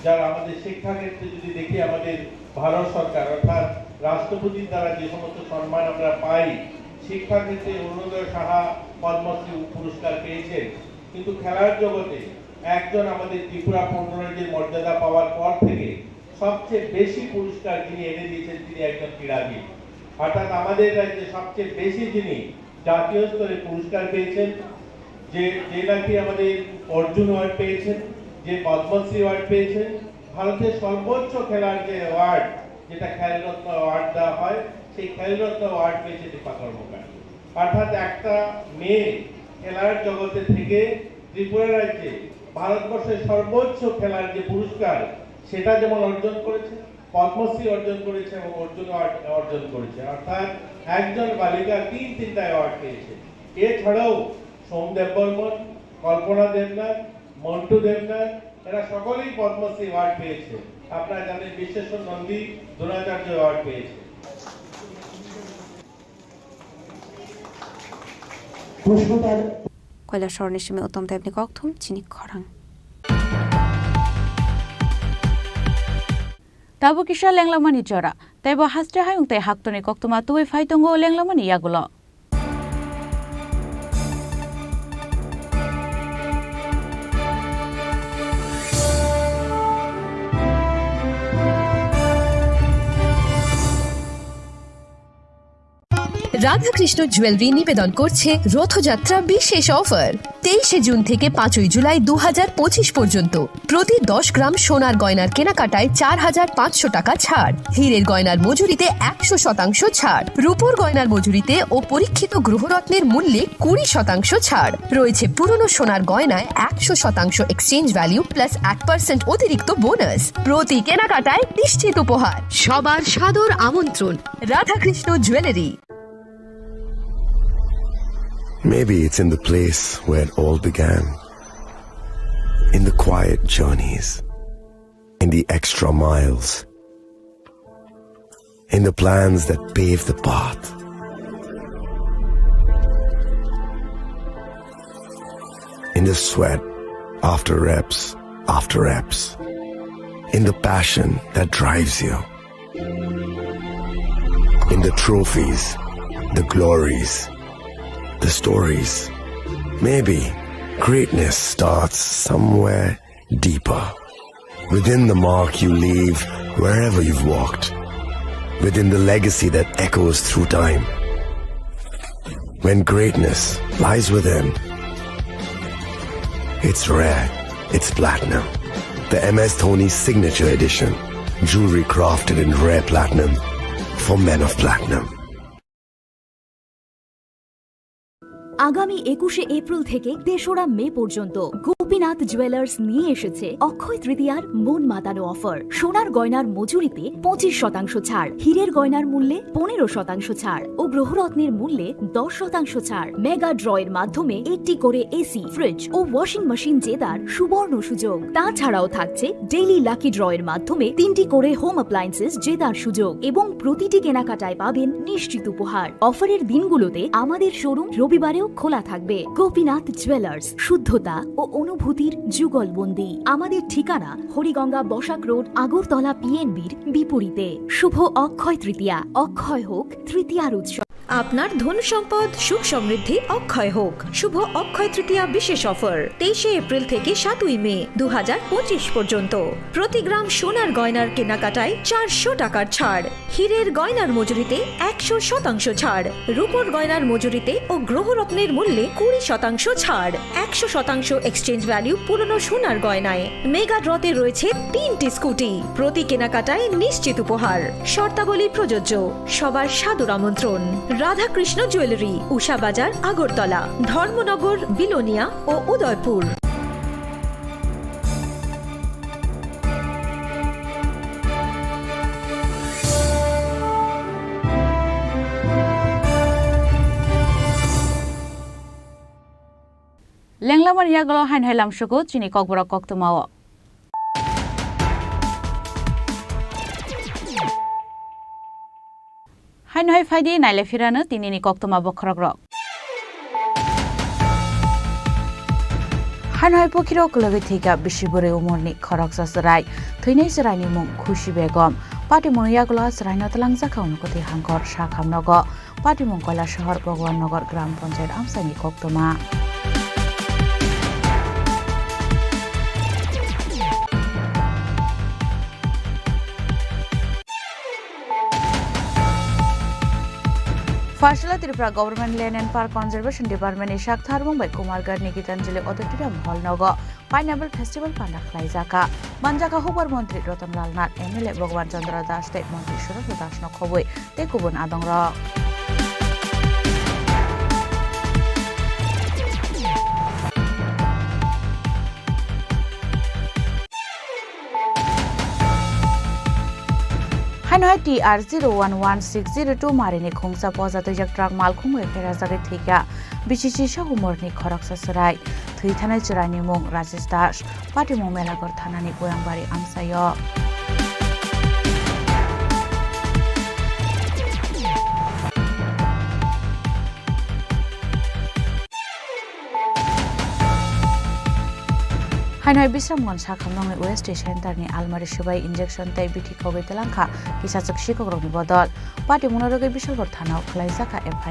যারা আমাদের শিক্ষাক্ষেত্রে যদি দেখি, আমাদের ভারত সরকার অর্থাৎ রাষ্ট্রপতির দ্বারা যে সমস্ত সম্মান আমরা পাই, শিক্ষাক্ষেত্রে অরুণোদয় সাহা পদ্মশ্রী পুরস্কার পেয়েছেন, কিন্তু খেলার জগতে একজন আমাদের ত্রিপুরা পৌররাজ্যের মর্যাদা পাওয়ার পর থেকে সবচেয়ে বেশি পুরস্কার যিনি এনে দিয়েছেন, তিনি একজন ক্রীড়াবিদ। অর্থাৎ আমাদের রাজ্যে সবচেয়ে বেশি যিনি জাতীয় স্তরে পুরস্কার পেয়েছেন, যে, যে নাকি আমাদের অর্জুন অ্যাওয়ার্ড পেয়েছেন, যে পদ্মশ্রী অ্যাওয়ার্ড পেয়েছেন, ভারতের সর্বোচ্চ খেলার যে অ্যাওয়ার্ড, যেটা খেলরত্ন অ্যাওয়ার্ড দেওয়া হয়, সেই খেলরত্ন অ্যাওয়ার্ড পেয়েছে দীপা কর্মকার। অর্থাৎ একটা মেয়ে খেলার জগতে থেকে ত্রিপুরা রাজ্যে ভারতবর্ষের সর্বোচ্চ খেলার যে পুরস্কার, সেটা যেমন অর্জন করেছে, পদ্মশ্রী অর্জন করেছে এবং অর্জুন অ্যাওয়ার্ড অর্জন করেছে। অর্থাৎ একজন বালিকা তিন তিনটা অ্যাওয়ার্ড পেয়েছে। এছাড়াও সোম দেববর্মন, কল্পনা দেবনাথ, মন্টু দেবনাথ, এরা সকলেই পদ্মশ্রী অ্যাওয়ার্ড পেয়েছে। আপনারা জানেন, বিশ্বেশ্বর নন্দী দ্রোণাচার্য অ্যাওয়ার্ড পেয়েছে। Koilashahar ni simi Uttom Debni kokthum chini khorang. Tabuk kisa lenglamani jora, teibo haste hayung tei haktorni koktwma tubui phai tongo lenglamani yagulo. Radhakrishna jewellery নিবেদন করছে রথযাত্রা বিশেষ অফার। তেইশে জুন থেকে পাঁচই জুলাই দু হাজার পঁচিশ পর্যন্ত প্রতি দশ গ্রাম সোনার গয়নার কেনাকাটায় চার হাজার পাঁচশো টাকা ছাড়, হীরের গয়নার মজুরিতে একশো শতাংশ ছাড়, রূপোর গয়নার মজুরিতে ও পরীক্ষিত গ্রহরত্নের মূল্যে কুড়ি শতাংশ ছাড়। রয়েছে পুরনো সোনার গয়নায় একশো শতাংশ এক্সচেঞ্জ ভ্যালু প্লাস এক পার্সেন্ট অতিরিক্ত বোনাস। প্রতি কেনাকাটায় নিশ্চিত উপহার। সবার সাদর আমন্ত্রণ Radhakrishna jewellery. Maybe it's in the place where it all began. In the quiet journeys, in the extra miles, in the plans that pave the path, in the sweat after reps after reps, in the passion that drives you. In the trophies, the glories, the stories. Maybe greatness starts somewhere deeper. Within the mark you leave wherever you've walked. Within the legacy that echoes through time. When greatness lies within, it's rare, it's platinum. The M S Dhoni Signature Edition. Jewelry crafted in rare platinum for men of platinum. আগামী একুশে এপ্রিল থেকে তেসরা মে পর্যন্ত গোপীনাথ জুয়েলার্স নিয়ে এসেছে অক্ষয় তৃতীয়ার মন মাতানো অফার। সোনার গয়নার মজুরিতে পঁচিশ শতাংশ ছাড়, হীরের গয়নার মূল্যে পনেরো শতাংশ ছাড় ও গ্রহরত্নের মূল্যে দশ শতাংশ ছাড়। মেগা ড্রয়ের মাধ্যমে একটি করে এসি, ফ্রিজ ও ওয়াশিং মেশিন জেতার সুবর্ণ সুযোগ। তাছাড়াও থাকছে ডেইলি লাকি ড্রয়ের মাধ্যমে তিনটি করে হোম অ্যাপ্লায়েন্সেস জেতার সুযোগ এবং প্রতিটি কেনাকাটায় পাবেন নিশ্চিত উপহার। অফারের দিনগুলোতে আমাদের শোরুম রবিবারেও খোলা থাকবে। গোপীনাথ জুয়েলার্স, শুদ্ধতা ও অনুভূতির যুগলবন্দি। আমাদের ঠিকানা হরিগঙ্গা বসাক রোড, আগরতলা পিএনবির বিপরীতে। শুভ অক্ষয় তৃতীয়া, অক্ষয় হোক তৃতীয়ার উৎসব। আপনার ধন সম্পদ সুখ সমৃদ্ধি অক্ষয় হোক। শুভ অক্ষয় তৃতীয়া বিশেষ অফার, তেইশে এপ্রিল থেকে সাতই মে দু হাজার পঁচিশ পর্যন্ত। প্রতি গ্রাম সোনার গয়নার কেনাকাটায় চারশো টাকার ছাড়, হীরের গয়নার মজুরিতে একশো শতাংশ ছাড়, রূপোর গয়নার মজুরিতে ও গ্রহরত্নের মূল্যে কুড়ি শতাংশ ছাড়, একশো শতাংশ এক্সচেঞ্জ ভ্যালু পুরনো সোনার গয়নায়। মেগা ড্রতে রয়েছে তিনটি স্কুটি, প্রতি কেনাকাটায় নিশ্চিত উপহার। শর্তাবলী প্রযোজ্য। সবার সাদর আমন্ত্রণ। রাধাকৃষ্ণ জুয়েলারি, উষা বাজার, আগরতলা, ধর্মনগর, বিলোনিয়া ও Udaipur. Lenglamani yagulo haino hai lamsugo chini kokborok koktwmao. Haino hai phaidi naile phirano tinini koktwma bokhorokrok. Haino hai pukhirok kwlwgwi thwikha bisi bwrwi umorni khoroksa chwrai. Thwinai chwraini mung Khushi Begum. Patimungni yagulo chwraino twlangjakha unukoti hangkor sakhamnogo. Patimung Koilashahar Bhagwan Nagar Gram Panchayat amchaini koktwma. Pharsala Tripura Government Land and Park Conservation Department ni sak tharbung bai Kumargarh ni Gitanjali Auditorium Hall nogo Pineapple Festival panda khlaijak kha. Manjak kha hukbar montri Ratan Lal Nath, M L A Bhagwan Chandra Das tei montri Surendra Das no khobwi tei kubun adongrok. Haino hai T R zero one one six zero two marini khungsa poja twijak truck malkhung bai pherajagwi thwikha. B C C sa umorni khoroksa chwrai. Thwi thanai chwraini mung Rajesh Das. Patimung Melaghor thanani Goyangbari amchaio. Haino hai Bisramganj sakhamnangni O S T center ni almari swbai injection tei bithi khogwi twlangkha kisachwk sikhok rokni bodol. Patimungno rwgwi Bisalpur thanao khwlaijakha F I R.